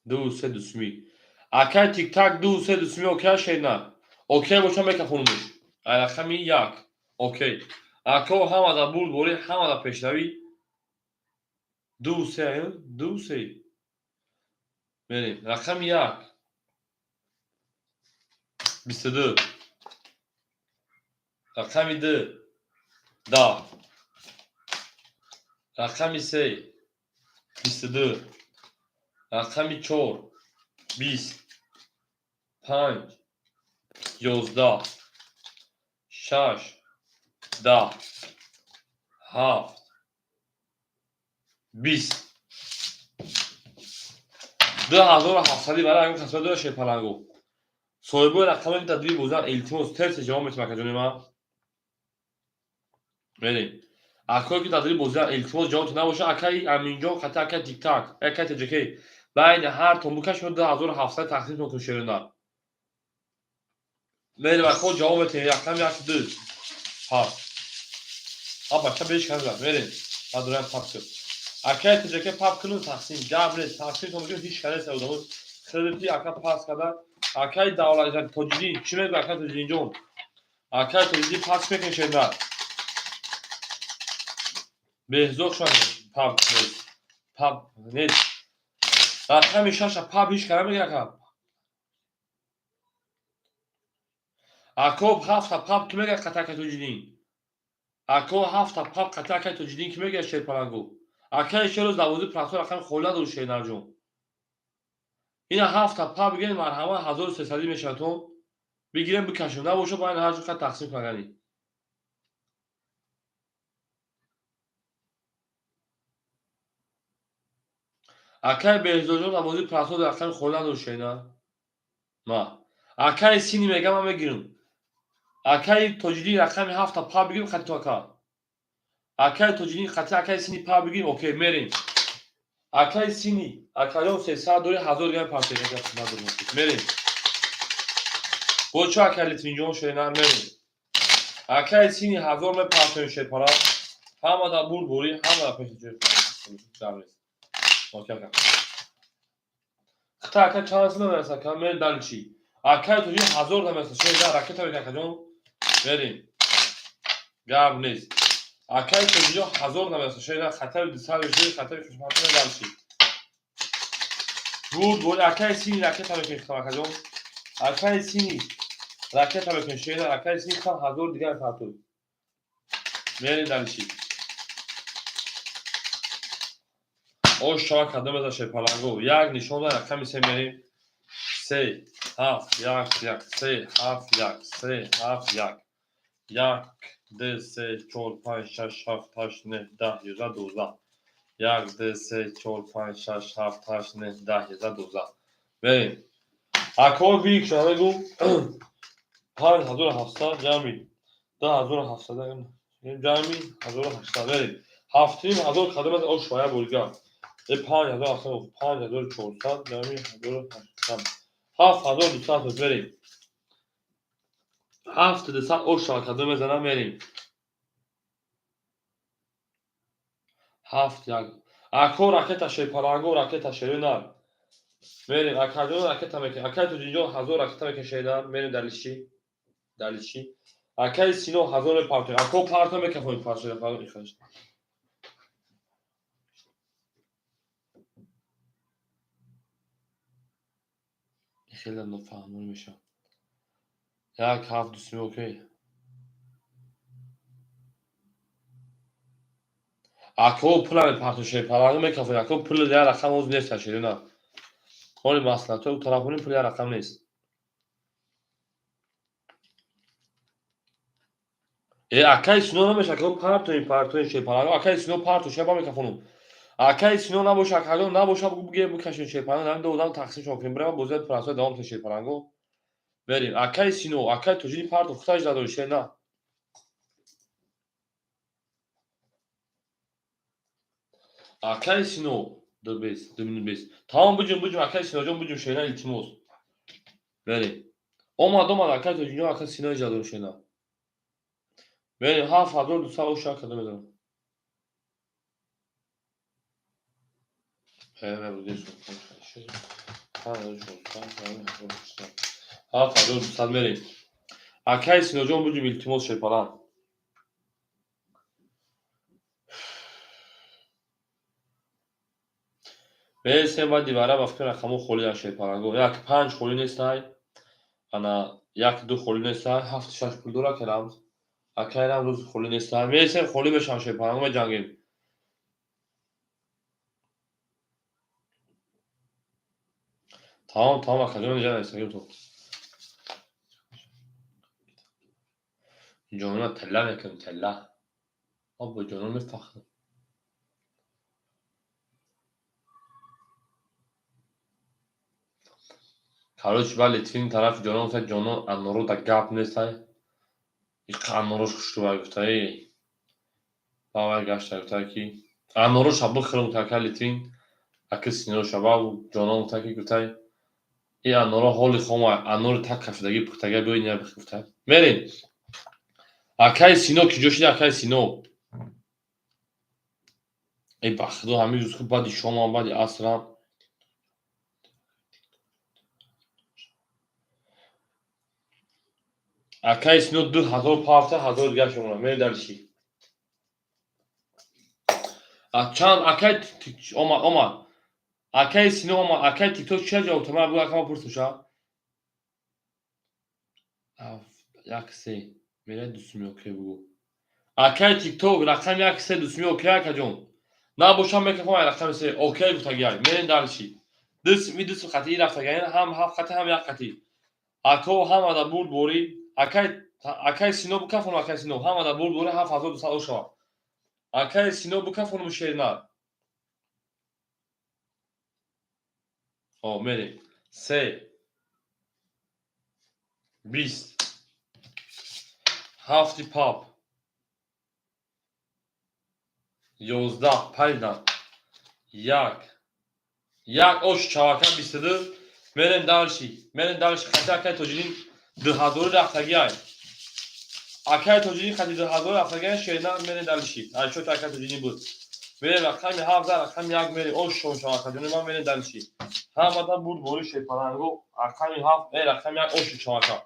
Ду се дусми. Акай Тиктак, ду се дусми окей, шенар. Окей боша, мекафонумуш. Рақами як. Окей. Ако, ҳамада бурдборӣ, ҳамада пешравӣ. Ду се, ду се. Мерем. Рақами як. 22. Рақами ду. 10. Рақами се. 22. Рақами чор. 20. Панҷ. 11. Шаш. 10. Ҳафт. 20. 2700 барои ҳамин касба дора, шерпалангу. Соҳибои рақами тадбир бозан, илтимос, терсе ҷавоб метавон, акаҷони ман. Мерем. Акое ки тадбир бозиан, илтимос, ҷавобтон набоша, акаи Аминҷон қати акаи Тиктак, акаи ТЖК. Байни ҳар тон букаш, 2700 тақсим кун, шерунар. Мерем, ако, ҷавоб метавем. Рақами як, ду. Пас. А бача беш кан мерем. Баъд пап кун. Акаи ТЖК, пап куну тақсим. Гап нест. Тақсим кун, ҳеч кас нест одамо. Хеле ака пас карда. Акаи Давлат Тоҷиддин чӣ мегӯяд, акаи Тоҷиддинҷон? Акаи Тоҷиддин, пас мекунӣ, шернар? Беҳзод шуд, пап нест. Пап нест. Рақами шаша пап ҳеч кара мегӯяд, ака. Ако, ҳафта пап ки мегӯяд қати акаи Тоҷиддин? Ако, ҳафта пап қати акаи Тоҷиддин ки мегӯяд, шерпалангу? Акаи Шерӯз давози практор рақами холӣ надору, шернарҷон. Ина ҳафта пап бигирем, марҳамат, 1300 мешавад, бигирем, бикашем, набошад, бояд ҳар ҷо тақсим кунагани. Акаи Беҳзодҷон, навози практор рақами холӣ надору, шернар. Ма. Акаи Сини мегам, ман мегирам. Акаи Тоҷиддин, рақами ҳафта пап бигирем қати ту, ака. Акаи Тоҷиддин, қати акаи Сини пап бигирем, окей, мерем. Акаи Сини, акаҷон, 300 дори, 1000 грамм пасед, мерем. Бо чо, акаи Литвинҷон, шернар, мерем. Акаи Сини, 1000 мепартоем, шерпара. Ҳама дар бурдборӣ, ҳама дар пеши. Окей, ака. Хита, ака, чанд сина мераса, ака, мерем дальше. Акаи Тоҷиддин 1000 намереса, шернар, ракета мекунад, акаҷон. Мерем. Гап нест. Акаи Тоҷиддин 1000 намереса, шернар, хатари 200 мешавӣ, хатари хушматона дальше. Буд, буд, акаи Сини ракета мекунед, хитам, акаҷон. Акаи Сини ракета мекунед, шернар, акаи Сини хитам 1000 дигар мепартоед. Мерем дальше. Ош шава кадом меза, шерпаланго? Як нишон дар рақами се мерем. Се, ҳафт, як, як, се, ҳафт, як, се, ҳафт, як. Як, ду, се, чор, панҷ, шаш, ҳафт, ҳашт, нӯҳ, 10, 11, 12. Як, ду, се, чор, панҷ, шаш, ҳафт, ҳашт, нӯҳ, 10, 11, 12. Мерем. Ако бик шума мегӯ, 5700 ҷамъи 2700. Ҷамъи 1800 мерем. 7500 кадом аз ош шоя бурга. 5700, 5400, ҷамъи 1800. 7200 мерем. 7200 ош шоя кадом мезанам мерем. 7 1. Ако ракета шерпаланго, ракета шерина. Мерем, акаҷон ракета мекунем. Акай Тоҷинҷон 1000 ракета мекунем шерина. Мерем далиши. Далиши. Акай Сино 1000 мепартоем. Ако парто мекафонем паршера парто ихаш. Хеле нофаҳмон мешавам. 1 7 2 окей. Ако пула мепартоем шерпаланго мекафонем. Ако пул як рақам ҳоз нест шерина. Ҳоли маслиҳатҳои тарафонӣ пул як рақам нест. Акай Сино намеша, ако партоем, партоем шерпаланго. Акай Сино парто шеба мекафонум. Акай Сино набоша, акаҷон набоша, буге бикашем шерпаланго. Ҳамин ду одам тақсим шон кунем. Бирем бозият пурасои давом кунем шерпаланго. Мерем. Акай Сино, акай Тоҷини парто худаш надори шер на. Акай Сино ду бес, ду минут бес. Тамом буҷум, буҷум, акай Синоҷон буҷум шерна илтимос. Мерем. Омад, омад, акай Тоҷинҷон, акай Сино иҷа дорем шерна. Мерем 7200 оша када мезанам. 7200 мерем. Акай Синоҷон буҷум илтимос шерпалан. Мересем баъди вара ба фикр рақамҳо холианд шерпаланго. 1 5 холӣ нестай. Ана 1 2 холӣ нестай. 7 6 пул дора акай Рамз. Акай Рамз рӯз холӣ нестай. Мересем холӣ мешавам шерпаланго меҷангем. Тамом, тамом акаҷон иҷа нависагим то. Ҷонона тилла мекунем, тилла. Мо бо ҷонон мефахрем. Короче, ба Литвин тарафи ҷонон гуфта, ҷонон анноро да гап нестай. Иқа аннорош хушрӯ гуфта, эй. Ба вай гашта гуфта ки аннороша бихӯрем гуфта ака Литвин. Аки Синоша ба ҷонон гуфта ки гуфта и анноро ҳоли хома, аннори так кафидагӣ пухтага биёй ина бих гуфта. Мерем. Акай Сино киҷо шида акай Сино? Эй ба худо ҳамин рӯз хуб баъди шомам, баъди асрам. Акай Сино 2000 парта, 1000 дигар шумона. Мерем дарши. Чанд акай омад, омад. Акай Сино омад. Акай TikTok чия ҷавоб дод? Ман бугӯ акама пурсум ша. 1 3 мерай дусуми окей бугӯ. Акай TikTok рақами 1 3 дусуми окей акаҷон. Набошам мекафам ай рақами 3 окей гуфтагиай. Мерем дарши. Дусми дусми қатъи рафтагиай, ҳам 7 қатъи ҳам 1 қатъи. Ако ҳамада бурд борӣ. Акай, акай Сино бикафонум, акай Сино ҳамада бурд борӣ 7200 шава. Акай Сино бикафонум шерна. О, мерем. 3 20 7 пап 11 пайдан 1 1 ош чавака 22. Мерем дарши. Мерем дарши. Хати акай Тоҷидин 2000 рафтагиай. Акай Тоҷидин хати 2000 рафтагиай шерна мерем дарши. Айшот акай Тоҷидин буд. Мерем рақами 7 рақами 1 мерем. Ош шон чавака ҷони ман мерем дарши. Ҳамадан бурд бори шерпаланго рақами 7 рақами 1 ош чавака.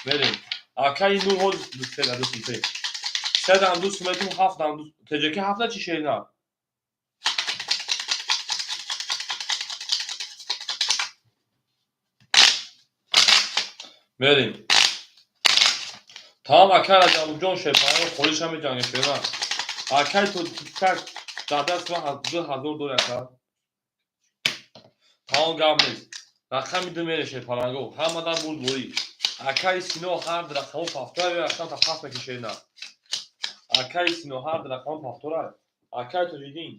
Мерем. Акай нур ҳоз ду се ду се. Се дам ду сметум 7 дам ду. Теҷаки 7 чи шерна? Мерем. Тамом акай Раҷабҷон шерпаланго холиша меҷангем шерна. Акай то тик дар даст ман 2000 дори ака. Тамом гап нест. Рақами 2 мере шерпаланго. Ҳамадан бурд борӣ. Акай Сино ҳар рақамо пафтора ё рақам та пафт мекунӣ шерна. Акай Сино ҳар рақамо пафтора. Акай Тоҷидин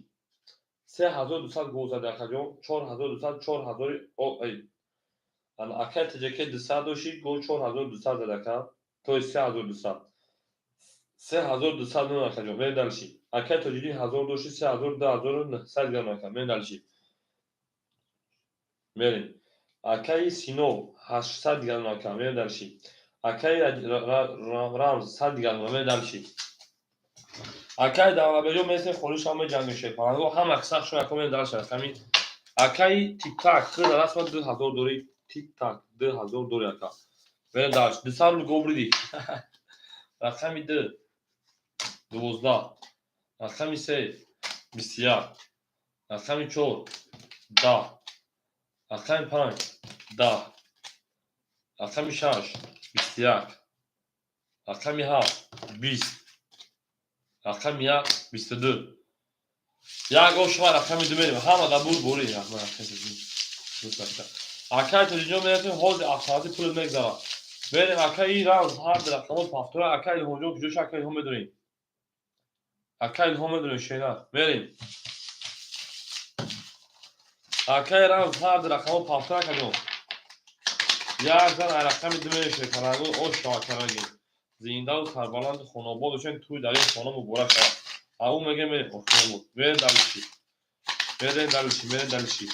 3200 гол зада акаҷон. 4200, 4000 о эй. Ана акай ТJK 200 доши, гол 4200 зада ака. То есть 3200. 3200 нон, акаҷон. Мерем дальше. Акай Тоҷиддин 1000 дошти, 3000, 2900 грамм, ака. Мерем дальше. Мерем. Акаи Сино 800 грамм, ака. Мерем дальше. Акаи Рамз 100 грамм. Мерем дальше. Акаи Давлатбеҷон месем холишам меҷангем, шерпаланго ҳама сахт шуд, ака, мерем дальше. Рақами акаи Тиктак хӯда расма 2000 дорӣ, Тиктак 2000 дорӣ, ака. Мерем дальше. 200 рубл гобриди. Рақами ду 12, рақами се 21, рақами чор 10, рақами панҷ 10, рақами шаш 21, рақами ҳафт 20, рақами як 22. Як ошма рақами ду мерем. Ҳама да бур борӣ. Акай Тоҷиҷон, мерасем, ҳозир автомати пулат мегзарад. Мерем, акаи Рамз, ҳар ду рақамот повтора. Акай Илҳомҷон куҷоша? Ака Илҳом медонем, ака Илҳом медонем, шена. Мерем, акаи Рамз, ҳар ду рақамот повтора, акаҷон. Як зан ай рақами ду мерем. Паранго ош шавад, караги зиндаву сарбаланду хонобод бошем, тӯй дар ин хона муборак шавад. Ау меге, мерем, мерем дальше, мерем дальше, мерем дальше.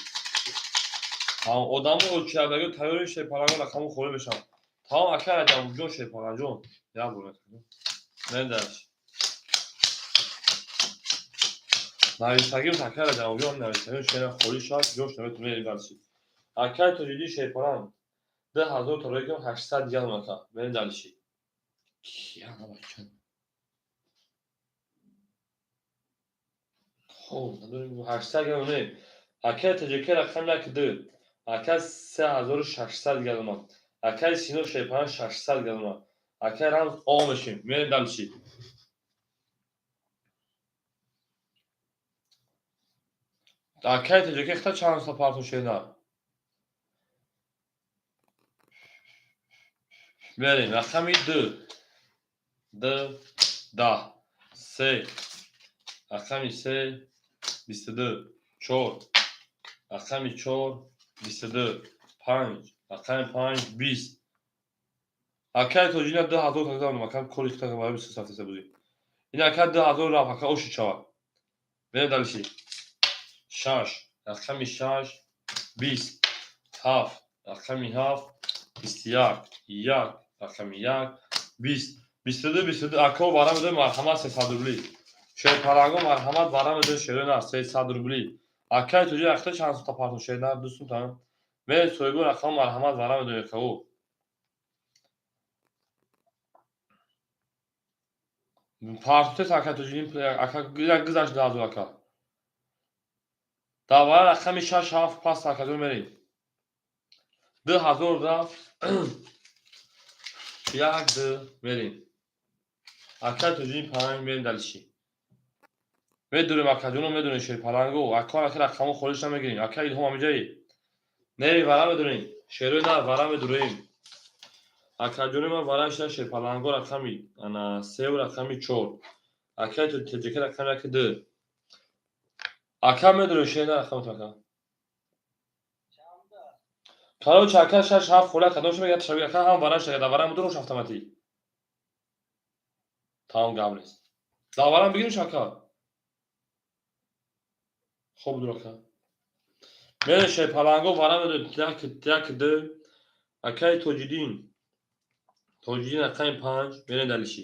Одамо очиярдаги тайёри, шерпаланго, рақамо холӣ мешаванд. Тамом, ака Раҷабҷон, шерпаланҷон, як бор мерем дальше. Нависагим, ака Раҷабҷон, нависагим шера холӣ шавад, ҷош наметон. Мерем дальше. Акаи Тоҷиддин шерпаланг 2000 тароикам, 800 грамм, ака. Мерем дальше. Хоб, 800 грамм не. Акаи Тоҷика рақам як ду, ака, 3600 грамм. Акаи Сино шерпаланг 600 грамм. Акаи Рамз о мешем. Мерем дальше. Акаи Тоҷика хита чанд са партон, шена. Мерем, рақами ду ду 10, се, рақами се 22, чор, рақами чор 22, панҷ, рақами панҷ 20. Акаи Тоҷина 2000 тагзам, ака, кори хита барои бисту сафтеса будӣ. Ин ака 2000 рафт, ака, оши шавад. Мерем дальше. Шаш, рақами шаш 20, ҳафт, рақами ҳафт 21, як, рақами як 20, 22, 22. Акао, бара медои, марҳамат, 300 рубли. Шерпаланго, марҳамат, бара медои, шерона, 300 рубли. Акаи Тоҷи акта чанд сумта партон, шерна? Ду сумта. Мерем, соҳибо, рақам, марҳамат, бара медои, акао. Партутес, ака Тоҷи, ака, гузашт 2000, ака. Давара рақами шаш ҳафт пас, акаҷон, мерем. 2000 рафт, як ду мерем. Акаи Тоҷини панҷ. Мерем дальше. Медурем, акаҷоно, медонем, шерпаланго, ака, ака, рақамо холиш намегирем. Ака Илҳом ҳамиҷаи не, вара медурем, шерои на, вара медурем, акаҷони ман, вара шида. Шерпаланго, рақами ана сеу рақами чор. Акаи Тоҷика рақами яки ду, ака, медурем, шена, рақамот, ака. Короче, ака, шаш ҳафт хола кадом шумо як шаби, ака, ҳам вара шуда, вара медурум автоматӣ. Тамом, гап нест. Даварам бигирим, ака. Хоб дур, ака. Мерем, шерпаланго, вара медурем, як як ду. Акаи Тоҷиддин, Тоҷиддин, рақами панҷ. Мерем дальше.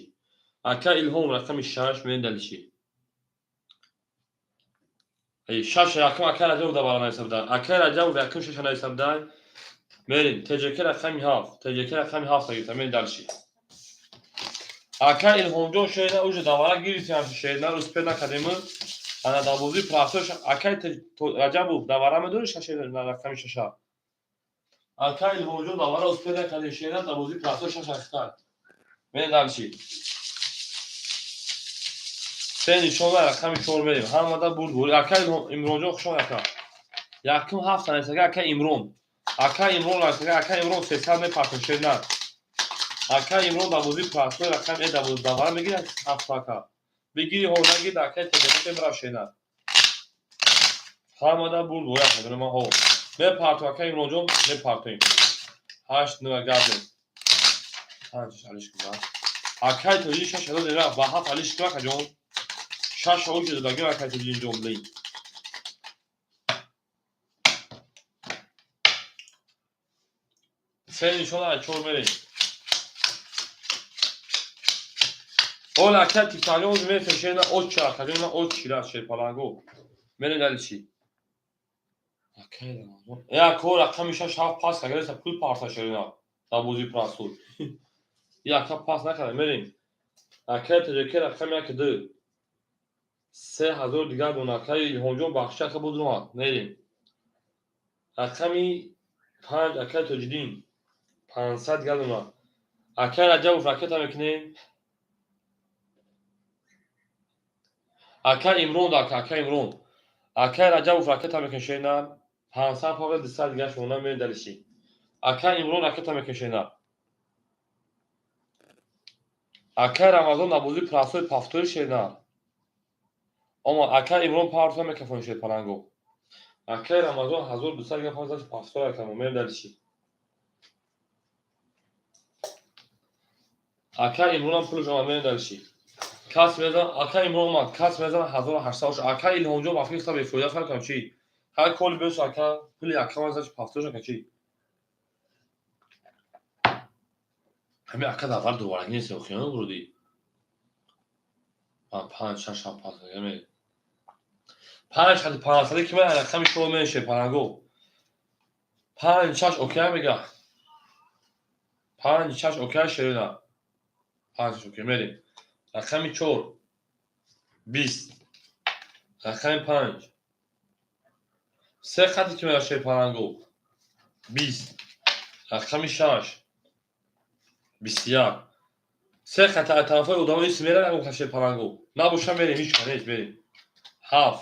Ака Илҳом рақами шаш. Мерем дальше. Шаш якум акаи Раҷабов да бара нависа буда. Акаи Раҷабов якум шаша нависа буда. Мерем, ТЖК рақами ҳафт, ТЖК рақами ҳафт гирифта. Мерем дальше. Ака Илҳомҷон, шерна, уже давара гирифтем, шерна, успеть накардем. Ана дарвозаи простой. Акаи Раҷабов, давара медорӣ, шаше, рақами шаша? Ака Илҳомҷон, давара успеть накардем, шерна, дарвозаи простой шаша хита. Мерем дальше. Се нишона, рақами чор мерем. Ҳамада бурд бурд. Ака Имронҷон, хушон, ака. Якум ҳафта нависага, ака Имрон, ака Имрон нависага. Ака Имрон, 300 мепартон, шерна. Ака Имрон, дарвозаи простой рақами э давара мегирад ҳафта, ака. Бигири ҳо, нагир, акаи теҷака мебарам, шена. Ҳамада бурд бояд медонам ман. Ҳо, мепартом, ака Имронҷон, мепартоем. Ҳашт нуа, гап нест. Панҷ алиш кун. Акай тоҷи 6000 дера ба ҳафт али шукр акаҷон. Шаш оҷ додагим акай тоҷидин ҷон блин. Се нишон ай чор мерем. Ола акай тифталион мефешена оча акаҷон на оч шира шерпаланго. Мерем дали чи? Акай Рамазон. Э ако рақами 6 7 пас кагреса пул парса шерина. Дар бозии прасуд. И ака пас накарда мерем. Акай ТЖК рақами 1 2. 3000 дигар дона акай Илҳомҷон бахши ака буд омад. Мерем. Рақами 5 акай Тоҷиддин 500 дигар дона. Акай Раҷабов ракета мекунем. Акай Имрон ака, акай Имрон. Акай Раҷабов ракета мекунем шена. 500 павел 200 дигар шумо мерем далиши. Акай Имрон ракета мекунем шена. Акай Рамазон набозии прасои пафтори шена. Омад акай Имрон парта мекафон шед паланго. Акай Рамазон 1200 дигар павел пафтори акай мерем далиши. Акай Имронам пулш омад мерем далиши. Кас мезан акай Имрон омад, кас мезан 1800. Акай Илҳомҷон ба фикр бефоида фарқ кунам чи? Ҳар коли бес ака пули ака ман заш пафтори ака чи? Ҳами ака дар аввал дубораги нест, хиёнат бурдӣ. Ман 5 6 7 пас ме. 5 хати 500 ки ман рақами шумо менше паланго. 5 6 окей мега. 5 6 окей шерина. 5 6 окей мерем. Рақами 4 20. Рақами 5 се хати ки мега шер паланго. 20. Рақами 6 21. Се хати аз тарафҳои одамо ис мерам ягон шер паланго. Набоша мерем ҳеч кас нест мерем. 7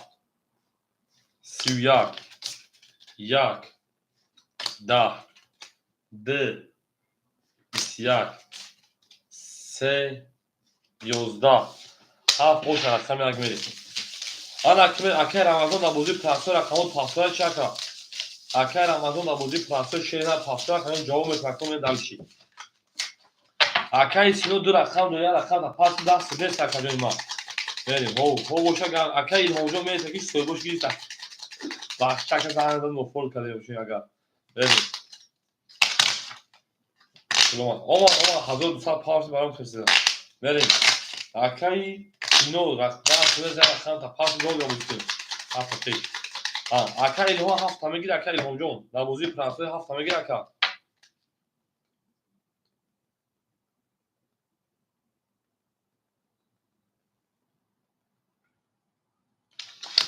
31 1 10 2 21 3 11 7 оша рақами як мерем. Ана акай Рамазон дар бозии прасои рақамҳо пафтора чи ака? Акай Рамазон дар бозии прасои шерина пафтора рақам ҷавоб метавад кунем далиши. Акай Сино ду рақам ду як рақам дар пас даст нест акаҷони ман. Мерем. Ҳо, ҳо боша акай Илҳомҷон мереса ки соҳибош гирифта. Бахшака занг зад мо фол кардем шин агар. Мерем. Саломат. Омад, омад 1200 павс баром фирсида. Мерем. Акай Сино даст нест як рақам та пас гол габудем. Ҳафта пеш. Акай Илҳом ҳафта мегир акай Илҳомҷон. Дар бозии прасои ҳафта мегир ака.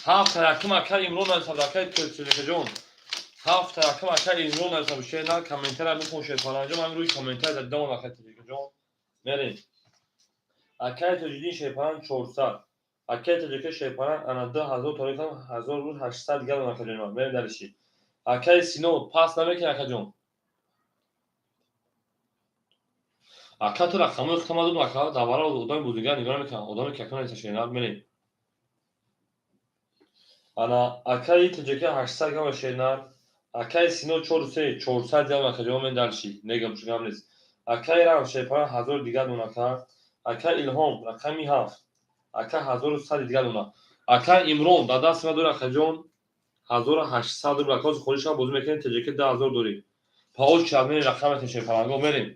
Ҳафта якум акай Имрон нависад акай Тӯликаҷон. Ҳафта якум акай Имрон нависад шена комментария бихон шерпаланҷон. Ман рӯи комментария дадам акай Тӯликаҷон. Мерем. Акай Тоҷиддин шерпалан 400. Акай Тоҷика шерпалан ана 2000 торикам 1800 дигар акаҷон. Мерем далиши. Акай Сино пас намекунӣ акаҷон. Ака ту рақамҳои худам додам ака давара одами бузургар нигоҳ намекунад. Одаме ки ака нависа шена мерем. Ана акаи ТЖК 800 грамм шернар, акаи Сино 4 3 400 грамм акаҷон мен далши. Негам шугам нест. Акаи Рам шерпалан 1000 дигар дона ака. Акаи Илҳом рақами 7. Ака 1100 дигар дона. Акаи Имрон дар дасти ман дори акаҷон 1800 рубл. Ака ҳозир холӣ шава бозӣ мекунем ТЖК 10000 дорӣ. Паош чад мерем рақаматон шерпаланго мерем.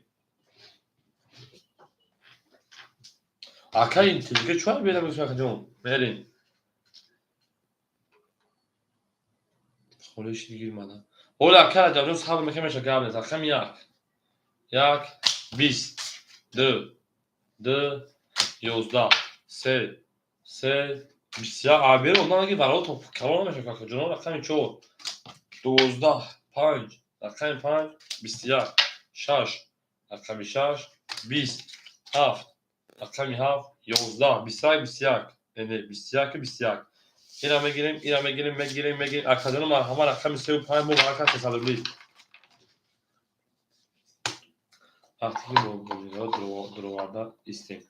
Акаи ТЖК чӣ берам акаҷон? Мерем. Холиш дигир мана. Ола ака Раҷабҷон сабр мекунем меша гап нест. Рақами 1. 1 20 2 2 11 3 3 21. А беру одам аги баро то калон намеша акаҷон. Рақами 4 12 5 рақами 5 21 6 рақами 6 20 7 рақами 7 11 21 21 не 21 21. Ира мегирем, ира мегирем, мегирем, мегирем. Акаҷон марҳамат рақами 3 ва 5 муборак аст 300 рубли. Вақте ки бо бозигарҳо дуроварда истем.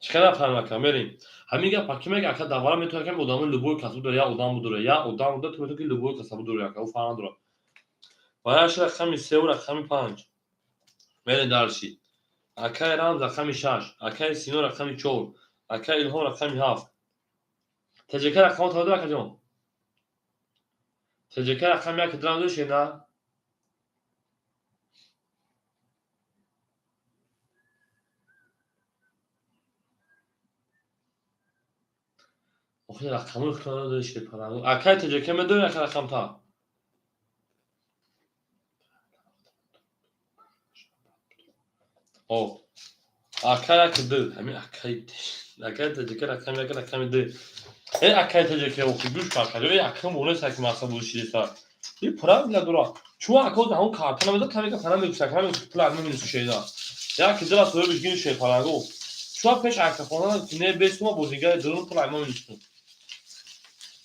Чӣ қадар фаҳм ака мерем. Ҳамин гап ки мега ака давара метавонад ки одамои любой касб дора, як одам будора, як одам буда, ту метавонӣ ки любой касб дора ака, ӯ фарқ надорад. Ва яш рақами 3 ва рақами 5. Мерем дарши. Акаи Рамз рақами 6, акаи Сино рақами 4, акаи Илҳом рақами 7. ТЖК рақамҳо таваҷҷӯҳ, акаҷон. ТЖК рақами 1 дирам дошед, на? Охи рақамҳои худтон дошед, палангу. Акаи ТЖК медонед ака рақамта? О, акай як ду, ҳамин акай ТЖК рақами 1, рақами 2. Э, акай ТЖК, охи гӯш кун, акаҷон, э, акам бонес аки мақсад бошидеса. И правильно дура. Чун ака ҳамон карта намедод, камека фана мегӯша, кама мегӯша, пул акма минусу шеда. Як дила соҳибиш гин ше палангу. Чун пеш акахона не бесума бозигари дурун пул акма минусу.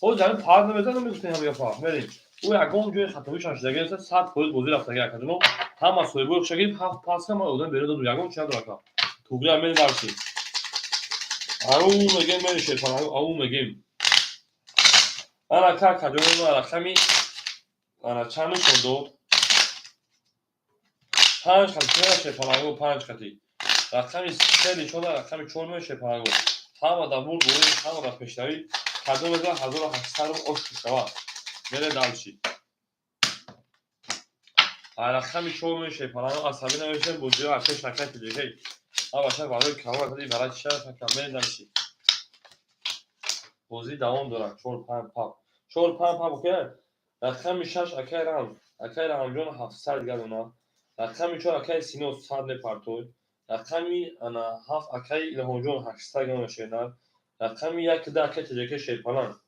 Ҳоз ҳамин пар намезад, намегӯфтем ҳам гапа. Мерем. Ӯ ягон ҷои хатоӣ шашдаги нест, 100% бозӣ рафтаги акаҷоно. Ҳама соҳибои хуша гирифт, ҳафт пас кам одам берун дод, ягон чи надор ака. Тугри мери дарси. Ау мегем мери шерпалангу, ау мегем. Ана ака акаҷоно рақами ана чанд нишон дод? 5 хати мера шерпалангу, 5 хати. Рақами 3 нишон дод, рақами 4 мера шерпалангу. Ҳама дар бурд борӣ, ҳама дар пешравӣ. Кадом меза 1800 рубл ош шавад. Мере дальше. Рақами 4 мера шерпалангу, асабӣ намешавем, бозиҳо аз пеш накард ТЖК. Ҳамаша барои калон кади барои чиша шакам мере дальше. Бозӣ давом дорад. 4 5 пап. 4 5 пап окей. Рақами 6 акай Рамз. Акай Рамзҷон 700 гадона. Рақами 4 акай Сино 100 мепартой. Рақами ана 7 акай Илҳомҷон 800 гадона шернар. Рақами 1 2 акай ТЖК шерпаланг.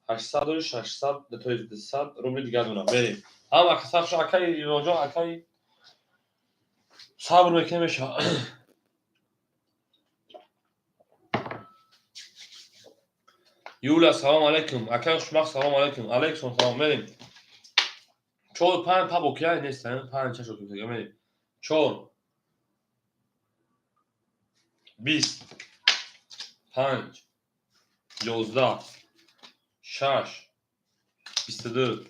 800 600, то есть 200 рубли дигар дона. Мерем. Ҳама сабр акай Илҳомҷон, акай сабр мекунем мешавад. Юля, салом алейкум. Акай Хушбахт, салом алейкум. Алейкум салом. Мерем. 4 5 пап окей нест, 5 6 окей. Мерем. 4 20 5 11 6 22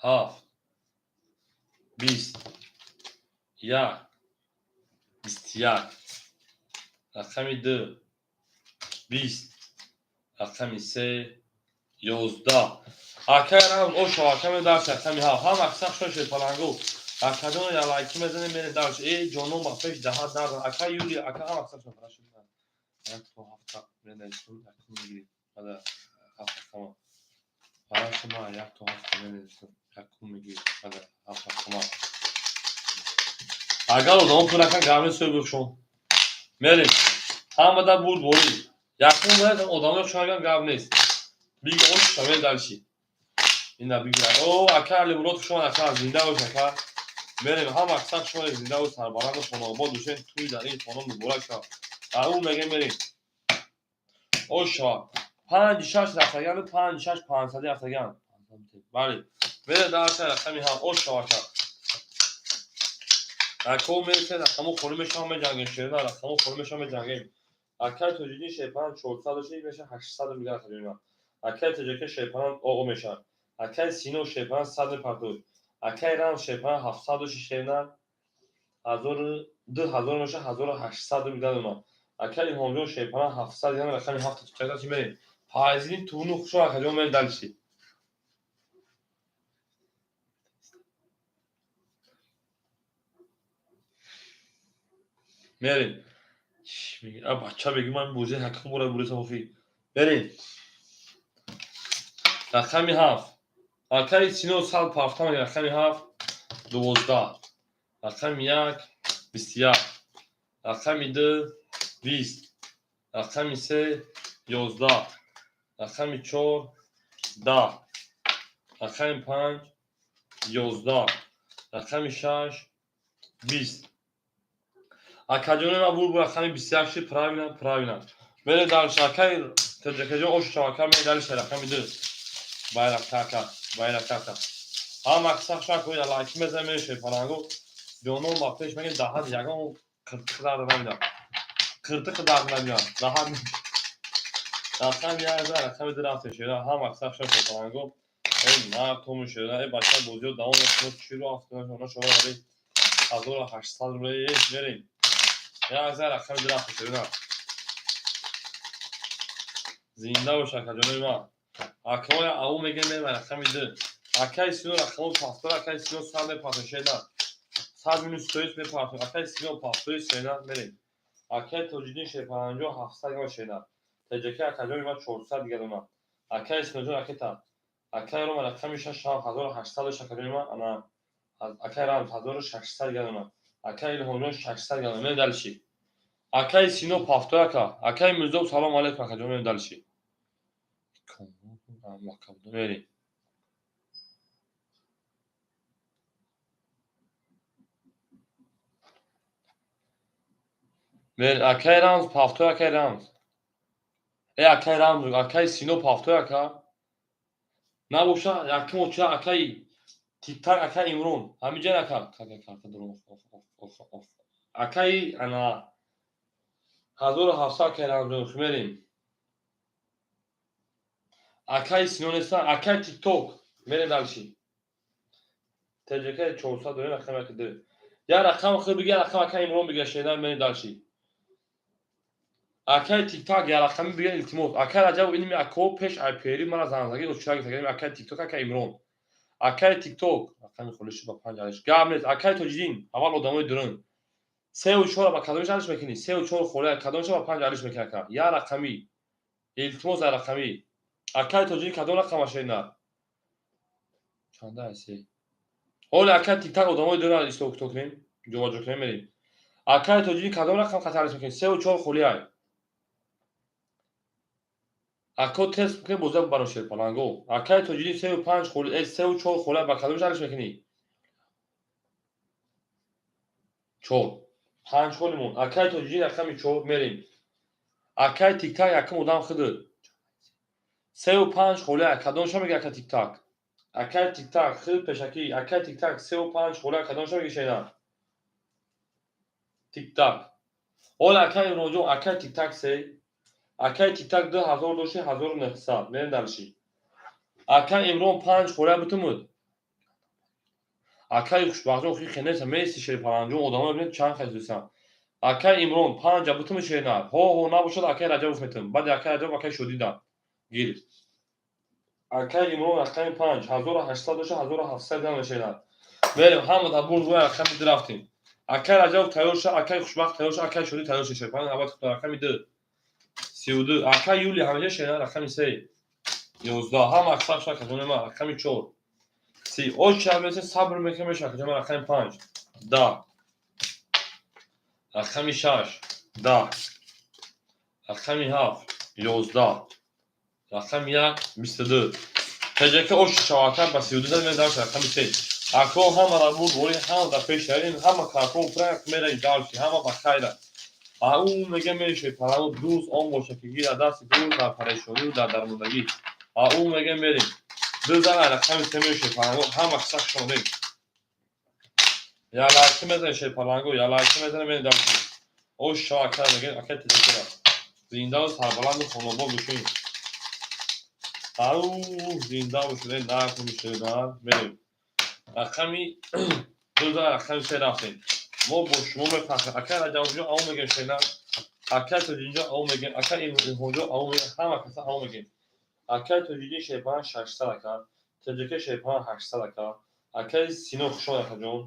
7 20 1 21 рақами 2 20 рақами 3 11. Акай Рамз ошо акаме дарс рақами 7. Ҳам аксар шошед палангу. Акаҷон я лайки мезанем мерем дарс. Э ҷонон ба пеш даҳат дард. Ака Юли, ака ҳам аксар шошед палангу. Як то ҳафта менависем, якум мегирем. Баъда ҳафт рақама. Барои ма як то ҳафта менависем, якум мегирем. Баъда ҳафт рақама. Агар одамон пул накан гарми соҳиб бихшон. Мерем. Ҳамада бурд борӣ. Якум бояд одамои хушон гап нест. Биги ош шавед дальше. Ина биги. О, ака Алимурод хушон ака, зинда бош ака. Мерем, ҳама аксар шумо зинда ва сарбаланд ва хонаобод бошед. Тӯй дар ин хона муборак шавад. Ау мегем мерем. Ош шавад. 5 6 рафтаган, 5 6 500 рафтаган. Бале. Мере дарса рақами ҳам ош шавад ака. Ако мерсе рақамо холӣ мешавам меҷангем, шерина рақамо холӣ мешавам меҷангем. Акай Тоҷиддин шерпалан 400 дошт, меша 800 мегирад хаҷонима. Акай ТЖК шерпалан оо мешавад. Акай Сино шерпалан 100 мепартояд. Акай Рамз шерпалан 700 дошт, шерина 2000 меша 1800 мегирад уна. Акай Илҳомҷон шерпалан 700 яъне рақами 7 чакта чи мерем. Файзиддин Туну хушо акаҷон мерем дальше. Мерем. А бача беги ман бозӣ ҳақиқ бора буресам охи. Мерем. Рақами 7. Акаи Сино сад пафта меги рақами 7 12. Рақами 1 21. Рақами 2 20. Рақами 3 11. Рақами 4 10. Рақами 5 11. Рақами 6 20. Акаҷони ма бур рақами 21 ши правильно, правильно. Мере дальше акаи ТЖКҷон ош шава ака мере дальше рақами 2. Байрақтака, байрақтака. Ҳама аксар шак оя лайки мезанем мере палангу. Ҷонон ба пеш мегем даҳат ягон қиртиқ дард намедам. Қиртиқ дард намедам. Даҳат рақами 1 рақами 2 рафте шуда. Ҳама аксар шак палангу. Эй мард тому шуда. Эй бача бозиё давом мекунад. Чиро афтода шона шова барои 1800 рублей мерем. Як зан рақами ду рафт, шерина. Зинда бош, акаҷонои ман. Акаоя аву мегем, мерем рақами ду. Акаи Сино рақамо пафтор, акаи Сино 100 мепартон, шерина. 100 минус тоист мепартон. Акаи Сино пафтори шерина, мерем. Акаи Тоҷиддин шерпанҷоҳ 700 гама, шерина. Теҷаки акаҷони ман 400 дига дона. Акаи Синоҷон ракета. Акаи Рома рақами шаш 1800 дошт, акаҷони ман, ана акаи Рамз 1600 дига дона. Акаи Илҳомҷон 600 дига дона. Мерем дальше. Акаи Сино пафтор, ака. Акаи Мирзоб, салом алейкум, акаҷон, мерем дальше. Мерем. Акаи Рамз пафтор, акаи Рамз. Э, акаи Рамз, акаи Сино пафтор, ака. Набоша, якум оча акаи Тиктак, акаи Имрон. Ҳамиҷа ака. Акаи ана 1700, акаи Рамзон, мерем. Акаи Сино нестан, акаи Тикток. Мерем дальше. ТЖК 400 дорем, рақами яки ду. Я рақам худ биги, рақам акаи Имрон бига, шедан, мерем дальше. Акаи Тиктак я рақами бига, илтимос. Акаи Раҷаб, инми ако пеш айпери мара занзаги очирак гирифта, акаи Тикток, акаи Имрон. Акаи Тикток рақами холиши ба панҷ алиш. Гап нест, акаи Тоҷиддин, аввал одамои дурун. Сеу чора ба кадомиш алиш мекунӣ? Сеу чор холия кадомиша ба панҷ алиш мекунӣ, ака? Я рақами. Илтимос, я рақами. Акаи Тоҷиддин кадом рақама, шерина? Чанда се? Ҳоле акаи Тиктак одамои дурун исто кунем, ҷобаҷо кунем, мерем. Акаи Тоҷиддин кадом рақам хатар алиш мекунӣ? Сеу чор холияй. Ако тест мекунем, боза баро шерпаланго. Акаи Тоҷиддин сеу панҷ холи, э, сеу чор холия ба кадомиш алиш мекунӣ? Чор. Панҷ холи мон. Акаи Тоҷиддин рақами чор, мерем. Акаи Тиктак якум одам худат. Сеу панҷ холия кадомша меги, акаи Тиктак? Акаи Тиктак худ пешакӣ. Акаи Тиктак сеу панҷ холия кадомша меги, шена? Тиктак. Ҳоле акаи Имронҷон, акаи Тиктак се. Акаи Тиктак 2000 дошти, 1900. Мерем дальше. Акаи Имрон панҷ холия битумуд. Акаи Хушбахтҷон хи хенеса меси, шерпаланҷон, одамо бинед чанд хел дӯстан. Акаи Имрон панҷа битумуд, шерна. Ҳо ҳо набошад, акаи Раҷабов метум. Баъди акаи Раҷабов акаи Шодида. Гир. Акаи Имрон рақами панҷ 1800 дошта, 1700 грамм мешавад. Мерем, ҳама дар бурд рӯи рақами ду рафтем. Акаи Раҷабов тайёр шуд, акаи Хушбахт тайёр шуд, акаи Шодӣ тайёр шуд. Шерпаланг аввал рақами ду. 32. Акаи Юли ҳамеша, шерна, рақами се. 11. Ҳама аксар шуд, акаҷони ман, рақами чор. 30. Оч чанд месе сабр мекунем, меша, акаҷони ман, рақами панҷ. 10. Рақами шаш. 10. Рақами ҳафт. 11. Рақами як. 22. ТЖК ош шавака ба 32 зад, мерем дальше, рақами се. Ако ҳама дар бурд бори, ҳама дар пеш равем, ҳама картон пурак меравем дальше, ҳама ба хайра. А ӯ мега мешавӣ палану дӯст он боша, ки гирад дасти дӯст дар парешонию дар дармондагӣ. А ӯ мега мерем. Ду зан рақами се мешавӣ паланго, ҳама қисса шонем. Я лайки мезанем, шерпаланго, я лайки мезанем, мерем дальше. Ош шавака мега, акай ТЖК. Зиндаву сарбаланду хонобод бошем. Ау, зинда бошед, накун шедар, мерем. Рақами ду зан рақами се рафтем. Мо бо шумо мефахрем. Акай Раҷабҷон ау мегем, шена. Акай Тоҷиддинҷон ау мегем, акай Илҳомҷон ау мегем, ҳама каса ау мегем. Акай Тоҷиддин шерпаланг 600, ака. ТЖК шерпаланг 800, ака. Акай Сино хушон, акаҷон.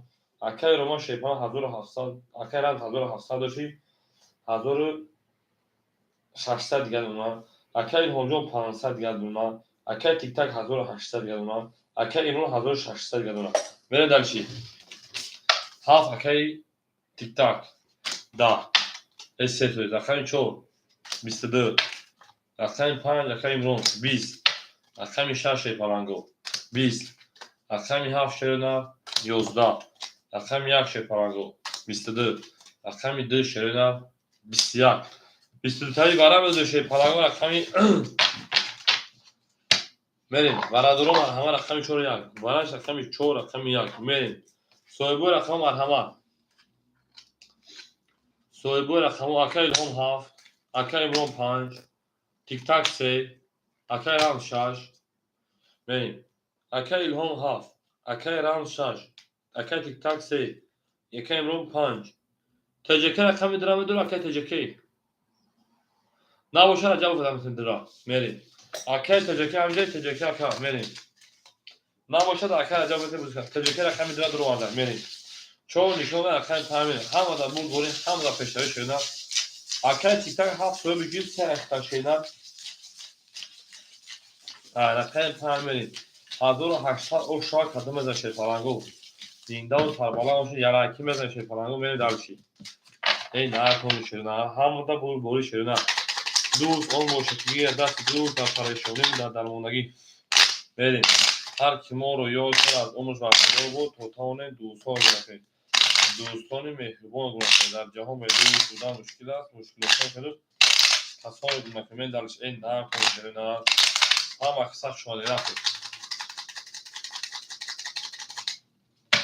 Акай Роман шерпаланг 1700, акай Рамз 1700 дошти, 1600 дигар дона. Акай Илҳомҷон 500 дигар дона. Акай Тиктак 1800 дигар дона. Акай Имрон 1600 дигар дона. Мерем дальше. Ҳафт, акай Тиктак. 10. Э, се тоист. Рақами чор. 22. Рақами панҷ, акай Имрон. 20. Рақами шаш, шерпаланго. 20. Рақами ҳафт, шерона. 11. Рақами як, шерпаланго. 22. Рақами ду, шерона. 21. 22таи бара мезо, шерпаланго, рақами мерем. Барадоро, марҳама, рақами чор як. Бараш рақами чор, рақами як. Мерем. Соҳибои рақам, марҳамат. Соҳибои рақамҳо: акай Илҳом ҳафт, акай Имрон панҷ, Тиктак се, акай Рамз шаш. Мерем. Акай Илҳом ҳафт, акай Рамз шаш, акай Тиктак се, акай Имрон панҷ, ТҶК рақами дира медора, акай ТҶК. Набоша, Раҷабов рақами дира. Мерем. Акай ТҶК ҳамҷои ТҶК ака, мерем. Набошад, акай Раҷабов бозӣ. ТҶК рақами дира дуроварда, мерем. Чор нишона рақами панҷ мерем. Ҳамада бурд борем, ҳамада пешравӣ шуда. Акай тиктак ҳафт соҳиби гирд, се ахта шена. Рақами панҷ мерем. 1800 ошоа кадом мезан, шерпалангу. Зиндаву сарбаланд бошед, ялаки мезан, шерпалангу, мерем дальше. Эй, накун, шерна, ҳамада бурд бори, шерна. Дӯст он бошад, ки гирад дасти дӯст дар парешонӣ, дар дармондагӣ. Мерем. Ҳар ки моро ёд кард, аз умраш бархӯрдор буд, то тавонем дӯстҳоро гуна кунем. Дӯстони меҳрубон гуна кунем. Дар ҷаҳон бедӯст будан мушкил аст, мушкилотҳо хеле касоне гуна кунем. Дальше. Эй, накун, шерна. Ҳама сахт шумо рафтед.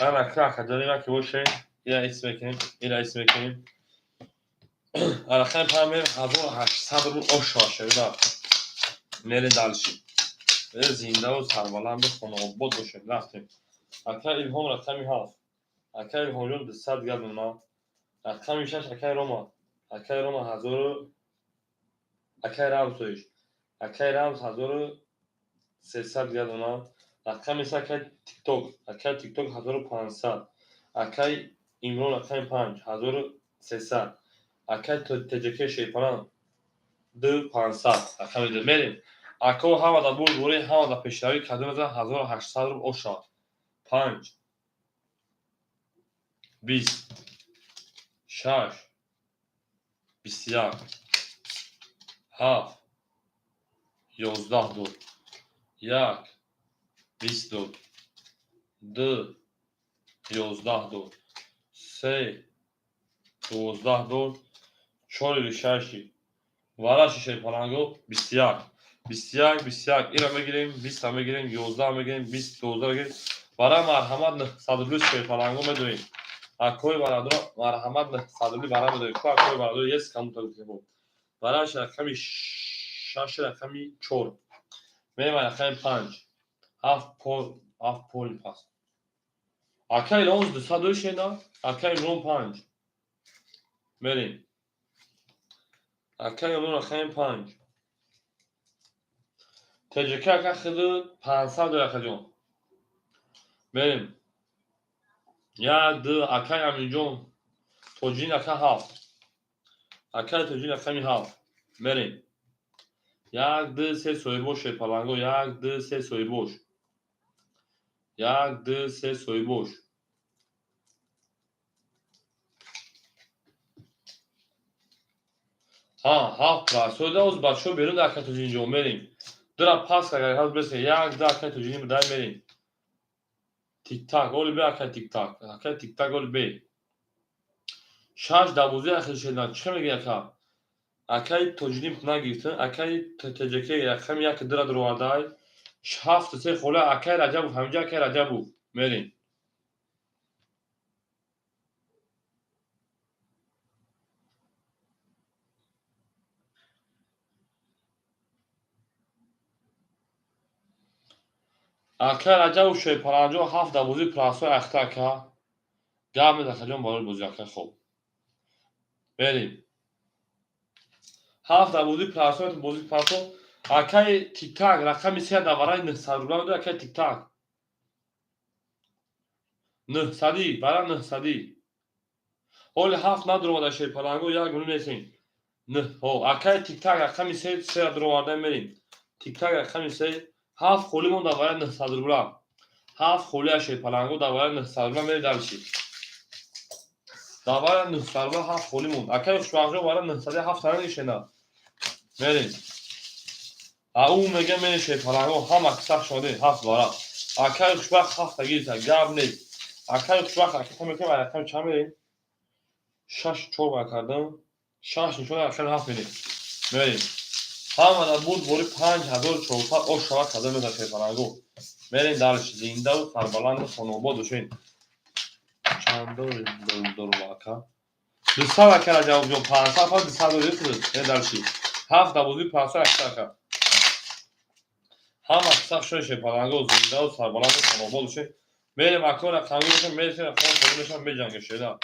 Ана краха ҷониба ки бошем, ира ис мекунем, ира ис мекунем. Рақами панҷ мерем, 1800 рубл ошо шуда. Мерем дальше. Зиндаву сарбаланду хонаобод бошем, рафтем. Акай Илҳом рақами ҳафт. Акай Илҳомҷон 200 гардонма. Рақами шаш акай Рома. Акай Рома ҳазору акай Рамз тоиш. Акай Рамз 1300 гардонма. Рақами се акай Тикток. Акай Тикток 1500. Акай Имрон рақами панҷ 1300. Акай ТҶК Шерпалан 2500. Рақами ду. Мерем. Ако ҳамада бурд бори, ҳамада пешравӣ, кадом мезан 1800 рубл оша. Панҷ. 20. Шаш. 21. Ҳафт. 11 дод. Як. 20 дод. Ду. 11 дод. Се. 12 дод. Чор или шаши. Вараши, шерпаланго, 21. 21, 21. Ира мегирем, 20 мегирем, 11 мегирем, 20, 12 мегирем. Бара марҳамат, 900 рубли, шерпаланго, медоем. Акои барадор, марҳамат, 900 рубли бара медоем. Ку акои барадор ес камута гуфтем. Бараш рақами шаш, рақами чор. Мерем рақами панҷ. Ҳафт пол, ҳафт поли пас. Акай Илҳом 200 дошена, акай Имрон панҷ. Мерем. Акай Имрон рақами панҷ. ТҶК ака хиду 500 дор, акаҷон. Мерем. Як, ду, акай Аминҷон. Тоҷин ака ҳафт. Акай Тоҷин рақами ҳафт. Мерем. Як, ду, се соҳибош, шерпаланго. Як, ду, се соҳибош. Як, ду, се соҳибош. Ҳа, ҳафт расоида оз бачаҳо берун дар акай Тоҷинҷон, мерем. Дура пас агар ҳаз биресе, як, ду акай Тоҷинӣ дай, мерем. Тиктак, оли бе, акай Тиктак. Акай Тиктак, оли бе. Шаш дарвозаи ахир шедан. Чӣ мегӯӣ, ака? Акай Тоҷинӣ нагирифтан, акай ТҶК рақами як дура дуровардай. Ҳафту се хола акай Раҷабов, ҳаминҷо акай Раҷабов. Мерем. Акай Раҷабов, шерпаланҷо, ҳафт дарвозаи прасои ахта, ака. Гап мез, акаҷон, барои бозӣ, ака, хоб. Мерем. Ҳафт дарвозаи прасои бозӣ прасо. Акай Тиктак рақами се давараи 900 рубла медод, акай Тиктак. Нӯҳсадӣ, бара нӯҳсадӣ. Ҳоли ҳафт надуроварда, шерпаланго, як минут несем. Нӯҳ, акай Тиктак рақами се сера дуроварда, мерем. Тиктак рақами се ҳафт холӣ монд давараи 900 рубла. Ҳафт холия, шерпаланго, давараи 900 рубла, мерем дальше. Давараи 900 рубла ҳафт холӣ монд. Акай Хушбахтҷон бара нӯҳсади ҳафт нагишена. Мерем. А ӯ мега, мерем, шерпаланго, ҳама сах шоде ҳафт бара. Акай Хушбахт ҳафта гирифта, гап нест. Акай Хушбахт ака мекунем, рақами чанд мерем? Шаш чор бар кардам. Шаш нишона рақами ҳафт мерем. Мерем. Ҳамада бурд бори 5400 ош шавад карда мезан, шерпаланго. Мерем дальше, зиндаву сарбаланду хонобод бошед. Чандор дорум, ака? 200, ака Раҷабовҷон, 500 фа 200 дори худ. Мерем дальше. Ҳафт дарвозаи прасои акса, ака. Ҳама сах шои, шерпаланго, зиндаву сарбаланду хонобод бошед. Мерем, ако рақамги бошем, мересем, рақам холӣ мешавам, меҷангем, шеда.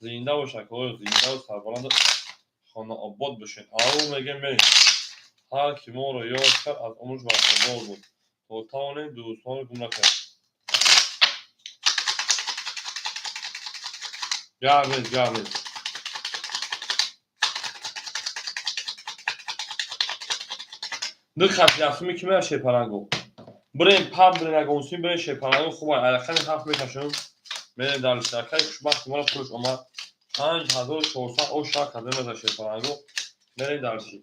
Зинда бош, акоё, зиндаву сарбаланду хонаобод бошед. Ау мегем, мерем. Ҳар ки моро ёд кард, аз умрш бархурдор буд. То тавонем дӯстонро гум накунем. Гап нест, гап нест. Ду хат яксуми ки меяд, шерпаланго. Бирем паб, бирем ягонсуми, бирем, шерпаланго. Хуб, рақами ҳафт мекашем, мерем дальше. Акаи хушбахти моро пулш омад, 5400 оша карда меза, шерпаланго. Мерем дальше.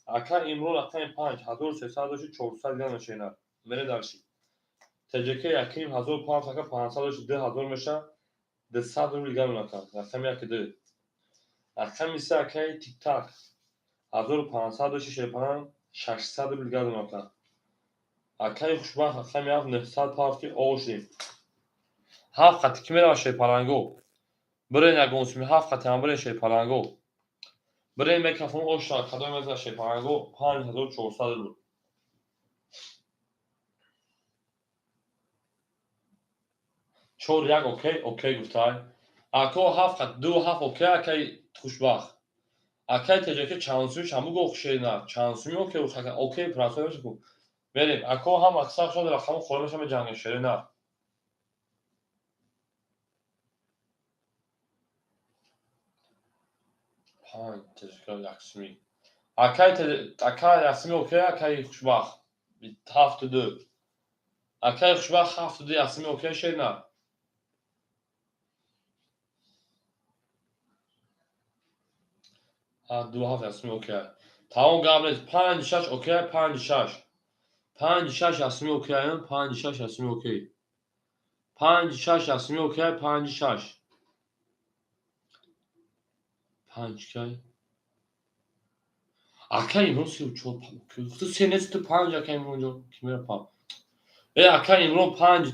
Ака Имрон, рақами панҷ, 1300 дошти, 400 грамм мешинад. Мерем дальше. Тҷк якним ҳазор панҷ, ака, 500 дошти, 2000 меша, 200 рубл грамм ака. Рақами яки ду. Рақами се, акаи Тиктак, 1500 дошти, шерпаланг, 600 рубл грамм ака. Акаи хушбахт, рақами ҳафт, 900 пафт ки ошдем. Ҳафт қати ки мерава, шерпаланго? Бирен ягонсуми, ҳафт қати ҳам бирен, шерпаланго. Бирен, микрофон оша кадом меза, шерпаланго? 5400 рубл. Чор як, окей, окей гуфтай. Ако, ҳафт қат, ду ҳафт, окей, акаи хушбахт. Акаи теҷаки, чанд суми шамбу гохшена, чанд суми, окей, окей, прасо мешаку. Мерем, ако, ҳам аксар шуд, рақаму холӣ меша, меҷангем, шерена. Панҷ теҷака яксуми. Акаи ака яксуми, окей, акаи хушбахт. Ҳафту ду. Акаи хушбахт, ҳафту ду яксуми, окей, шерена. Ду ҳафт яксуми, окей. Тамом, гап нест. Панҷ шаш, окей, панҷ шаш. Панҷ шаш яксуми, окей, панҷ шаш яксуми, окей. Панҷ шаш яксуми, окей, панҷ шаш. Панҷ кай? Ака Имрон, 34, ту се нест, ту панҷ, ака Имронҷон, ки мера пап. Э, ака Имрон, панҷ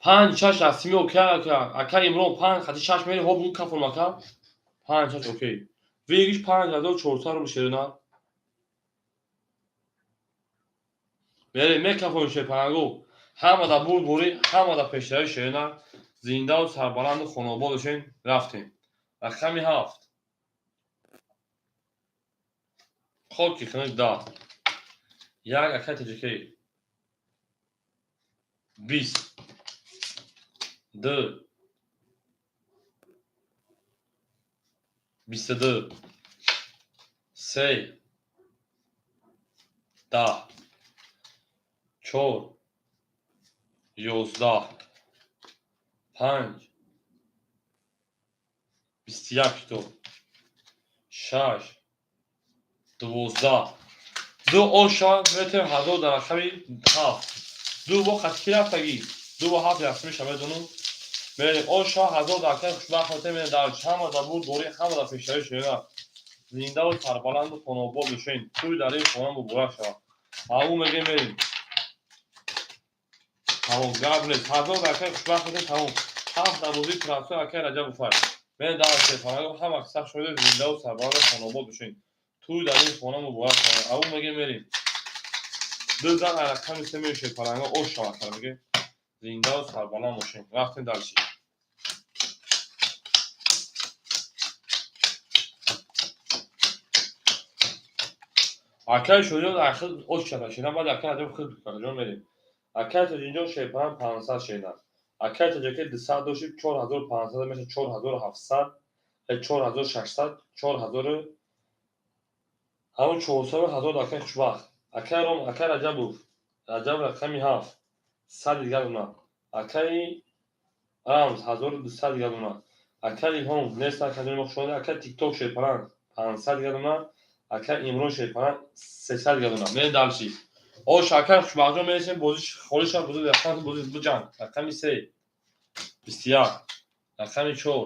панҷ шаш яксуми, окей, ака. Ака Имрон, панҷ хати шаш мери, ҳо бугу кафон, ака. Панҷ шаш, окей. Выигрыш 5400 рубл, шерина. Мерем, мекафонем, шерпаланго. Ҳамада бурдборӣ, ҳамада пешравӣ, шерина. Зиндаву сарбаланду хонаобод бошем. Рафтем. Рақами ҳафт. Хоки хунук, 10. Як, акай таҷикӣ. 20. Ду. 22. Се. 10. Чор. 11. Панҷ. 21 то. Шаш. 12. Ду оша метем ҳазор дар рақами ҳафт. Ду бо хатки рафтагӣ. Ду бо ҳафт яксуми шаведону. Мерем оша ҳазор дар акаи хушбахт метем, мерем дар ҳама дар бурдборӣ, ҳама дар пешравӣ, шерина. Зиндаву сарбаланду хонаобод бошед. Тӯй дар ин хона муборак шавад. Ау мегем, мерем. Тамом, гап нест. Ҳазор дар акаи хушбахт метем, тамом. Ҳафт дар бозии прасои акаи Раҷабу фар. Мерем дар шерпаланго, ҳама сахт шуда, зиндаву сарбаланду хонаобод бошед. Тӯй дар ин хона муборак шавад. Ау мегем, мерем. Ду зан рақами се меи, шерпаланго, ош шавад, меге. Зиндаву сарбаланд бошед. Рафтем дальше. Акаи Шоҳиҷон ахир ош шава шена, баъд акаи Раҷаб худ ҷон мерем. Акаи Тоҷинҷон, шерпаланг, 500 шена. Акаи Тоҷаки, 200 дошти, 4500 меша, 4700, 4600, 4000 ҳамун 400 ҳазор акаи хушбахт. Акаи Ром, акаи Раҷабов. Раҷаб, рақами ҳафт. 100 дигар дона. Акаи Рамз, 1200 дигар дона. Акаи Илҳом нест, акаи хушомадед. Акаи Тикток, шерпаланг, 500 дигар дона. Акаи Имрон, шерпаланг, 300 дигар дона. Мерем дальше. Ош, акаи хушбахтҷон, мересем, бозӣ холӣ шавад, бозӣ рақами бозӣ буҷанг. Рақами се. 21. Рақами чор.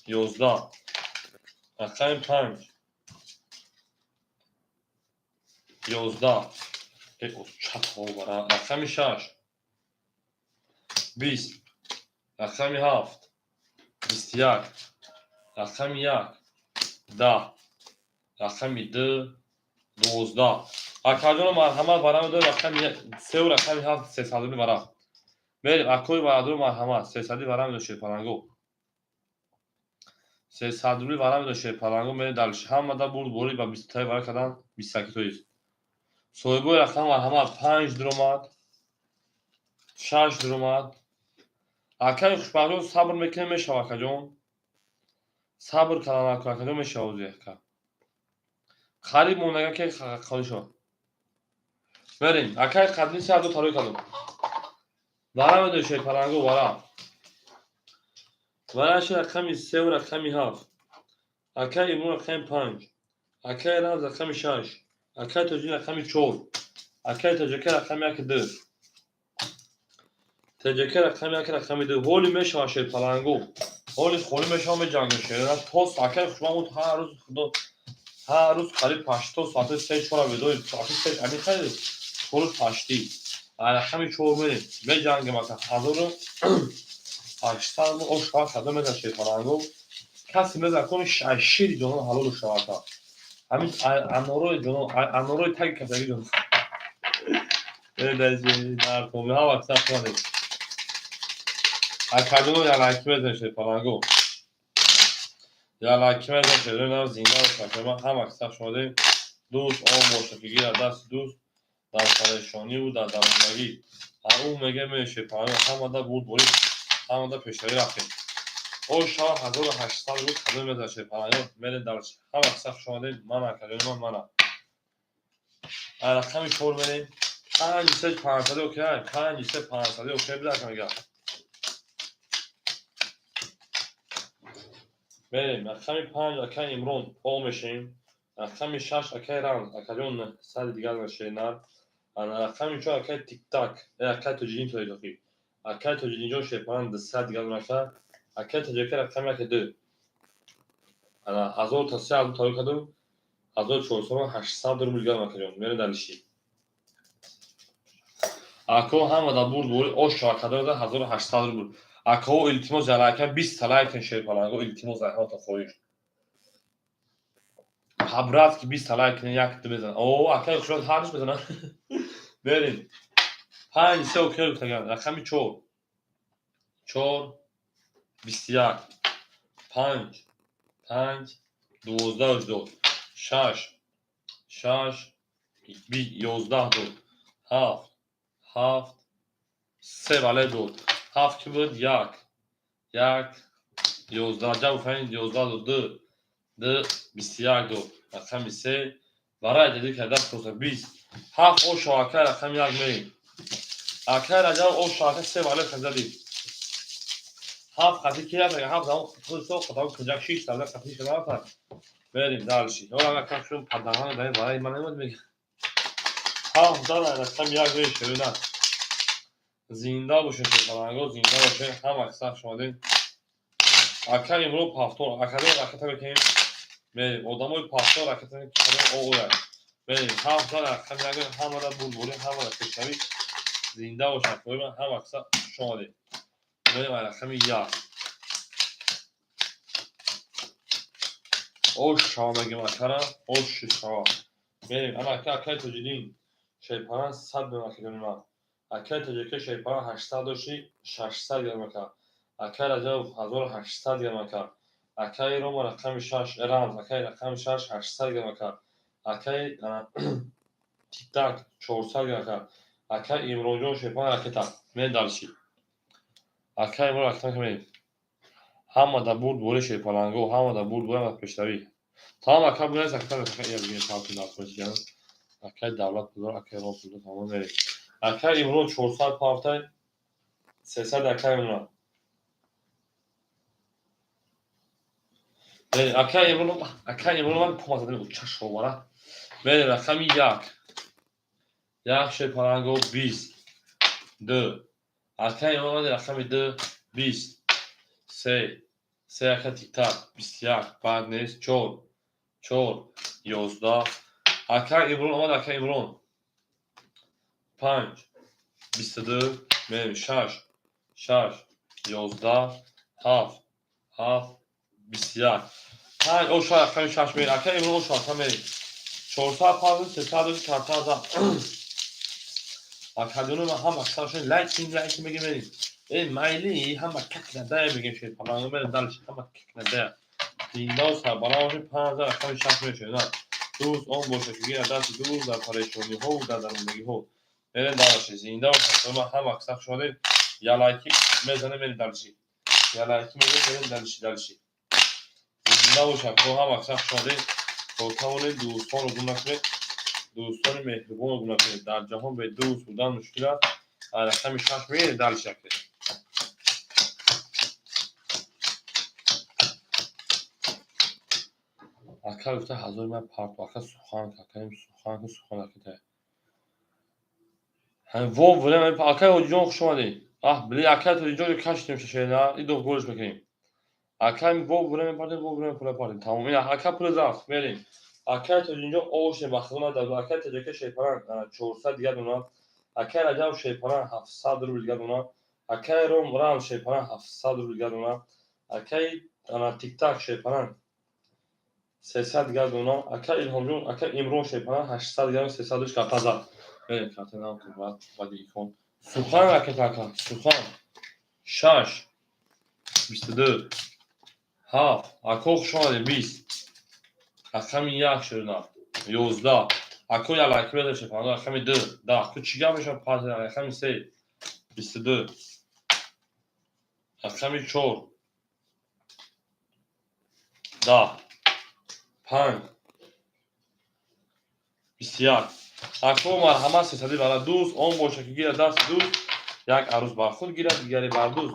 11. Рақами панҷ. 11. Рақами шаш. 20. Рақами ҳафт. 21. Рақами як. 10. Рақами ду. 12. Акаҷоно, марҳамат, варами ду, рақами сеу рақами ҳафт, сесадуми варақ. Мерем, акои бародаро, марҳамат, сесади варами ду, шерпаланго. 300 рубли вара медошт шерпаланго. Мерем дальше. Ҳамада бурд борӣ ба 20таи вара кардан 21 тоист. Соҳибои рақам марҳамат. Панҷ дуромад, шаш дуромад. Акаи Хушбахтҷон, сабр мекунем, мешава, акаҷон. Сабр кардан накун, акаҷон, мешава ози, ака. Қариб мондага ки холӣ шавад. Мерем. Акаи қадимӣ, 3000 тарой кардум. Вара медои шерпаланго, вара. Вараши рақами севу рақами ҳафт. Акаи Имрон рақами панҷ. Акаи Рамз рақами шаш. Акаи Тоҷин рақами чор. Акаи Тоҷака рақами яки ду. Тоҷака рақами як, рақами ду. Ҳоли мешава шерпаланго. Ҳоли холӣ мешава, меҷангем шерона. То акаи Хушбахт ҳар рӯз, худо, ҳар рӯз қариб 80 соати се чора бедорем. Соати се ами хайр чору паштӣ. Рақами чор мерем. Меҷангем, ака, 1800 ош шава карда мезан шерпаланго. Касе мезан кун шири ҷонон ҳалолу шава, ака. Ҳамин анорои ҷонон, анорои таги кафтаги ҷонон. Ҳама вақт сахт. Акаҷоно, як лайк мезан шерпаланго. Як лайк мезан шерпаланго, зинда бошад. Ҳама сахт шумода дӯст он бошад, ки гирад дасти дӯст дар парешониву дар дарондагӣ. Ӯ мега мешерпаланго, ҳамада бурд борӣ, ҳамада пешравӣ рафтем. Ош шава 1800 рубл кадом мезан шерпаланго, мерем дальше. Ҳама сахт шумода ман, акаҷони ман, мана. Рақами чор мерем. Панҷ се панҷсади окей, панҷ се панҷсади окей бида мега. Мерем рақами панҷ, акаи Имрон, о мешем. Рақами шаш, акаи Рамз, акаҷон, сади дигар нашенар. Рақами чор, акаи Тиктак, акаи Тоҷидин тоидохи. Акаи Тоҷидинҷон шерпалан 200 дигар нака. Акаи Тоҷика рақами яки ду. Ана ҳазор та 3000 таро кардум. 1400, 800 рубл дигар, акаҷон. Мерем дальше. Ако, ҳамада бурд бори ош шава кардам 1800 рубл. Акао, илтимос, ялайка 20 лайк шерпаланго, илтимос, айҳота хоҳиш. По-братски 20 лайк як мезан. О, акаи Хушбахт ҳар рӯз мезанад. Мерем. Панҷ се окей гуфтаган. Рақами чор. Чор 21. Панҷ панҷ 12 дод. Шаш шаш 11 дод. Ҳафт ҳафт се вале дод. Ҳафт ки буд, як як 11 ҷавоб фаҳмид, 11 дод, ду ду 21 дод. Рақами се барои дидӣ карда проса 20. Ҳафт о шоака рақами як мерем. Акай Раҷаб о шоака се вале хазади. Ҳафт қати ки рафт, ҳафт замон худ со қатам куҷак шиш сада қати шуда рафт. Мерем дальше. Ҳола акам шум падаҳан дай барои ман намад мега. Ҳафт зада рақами як мерем шерона. Зинда бошед, шерпаланго, зинда бошед, ҳама сахт шумодем. Ака Имрон пафтон, академ ракета мекунем. Мерем. Одамои пафтон ракета мекунем, оғояд. Мерем. Ҳафт зада рақами як, ҳамада бурдборӣ, ҳамада пешравӣ. Зинда бошад, қоима, ҳама сахт шумодем. Мерем рақами як. Ош шава мегем акара, ош шава. Мерем. Ана ака, акаи Тоҷидин. Шерпалан 100 бем, акаҷони ман. Акаи Тоҷика шерпалан 800 дошти, 600 грамм ака. Акаи Раҷабов 1800 грамм ака. Акаи Рома рақами шаш, Рамз, акаи рақами шаш 800 грамм ака. Акаи Тиктак 400 грамм ака. Акаи Имронҷон шерпалан ракета. Мерем дальше. Акаи Имрон ракета мерем. Ҳамада бурд бори шерпаланго, ҳамада бурд бори, ҳамада пешравӣ. Тамом, ака, бинавис, ака, ака, я бигем палту дастмочиям. Акаи Давлат пулдор, акаи Ром пулдор, тамом, мерем. Акаи Имрон 400 пафтай, 300 акаи Имрон. Акаи Имрон, акаи Имрон ман помад задем, чашовара. Мерем рақами як. Як шерпаланго 20. Ду. Акаи Имрон омади рақами ду 20. Се. Се ака Тиктак 21. Баъд нест чор. Чор 11. Ака Имрон омад, ака Имрон. Панҷ 22. Мерем шаш. Шаш 11. Ҳафт. Ҳафт 21. Панҷ оша рақами шаш мерем. Ака Имрон оша ака мерем. 400 панҷ 300 чарсад зад. Акаҷоно, ман ҳама саршон лайк лайк мегем, мерем. Э, майли, ҳама как надая мегем шерпаланго, мерем дальше, ҳама как надая. Зиндаву сарбаланд бошед. 5000 рақами 6 мешавад. Дӯст он бошад, ки гирад дасти дӯст дар парешониҳову дар дармондагиҳо. Мерем дальше. Зинда бошед. Ҳама каса хуш омадед. Я лайки мезанем, мерем дальше. Я лайки мезанем, мерем дальше, дальше. Зинда бошад. Ҳама каса хуш омадед. То тавонед, дӯстонро гум накунед, дӯстони меҳрубонро гум накунед. Дар ҷаҳон бе дӯст будан мушкил аст. Рақами 6 мерем дальше, ака. Ака гуфта, ҳазори ман парту, ака, сухан, акаим, сухан, сухан, ака. Во время, акай Ҳоҷиҷон, хуш омадед. Аҳ, били, акай Тоҷиҷон, кашидем шашена, идо голиш мекунем. Акай, во время партем, во время пула партем. Тамом, ина ака пула зафт, мерем. Акай Тоҷиҷон, ошем ба хидмат дар акай Таҷака шерпаран 400 дига дона. Акай Раҷаб шерпаран 700 рубл дига дона. Акай Ром Рам шерпаран 700 рубл дига дона. Акай Тиктак шерпаран 300 дига дона. Ака Илҳомҷон, ака Имрон шерпаран 800 дига, 300 душ карта зад. Мерем, карта нам баъди икон. Сухан, ракета, ака, сухан. 6 22 7. Ако, хуш омадед, 20 рақами 1 шуда 11. Ако, як лайк беда, шеф. Рақами 2 10. Ку чӣ гап мешавад? Пас рақами 3 22, рақами 4 10, 5 21. Ако, марҳамат, сесади бара. Дӯст он бошад, ки гирад дасти дӯст, як арӯз бар худ гирад, дигаре бар дӯст.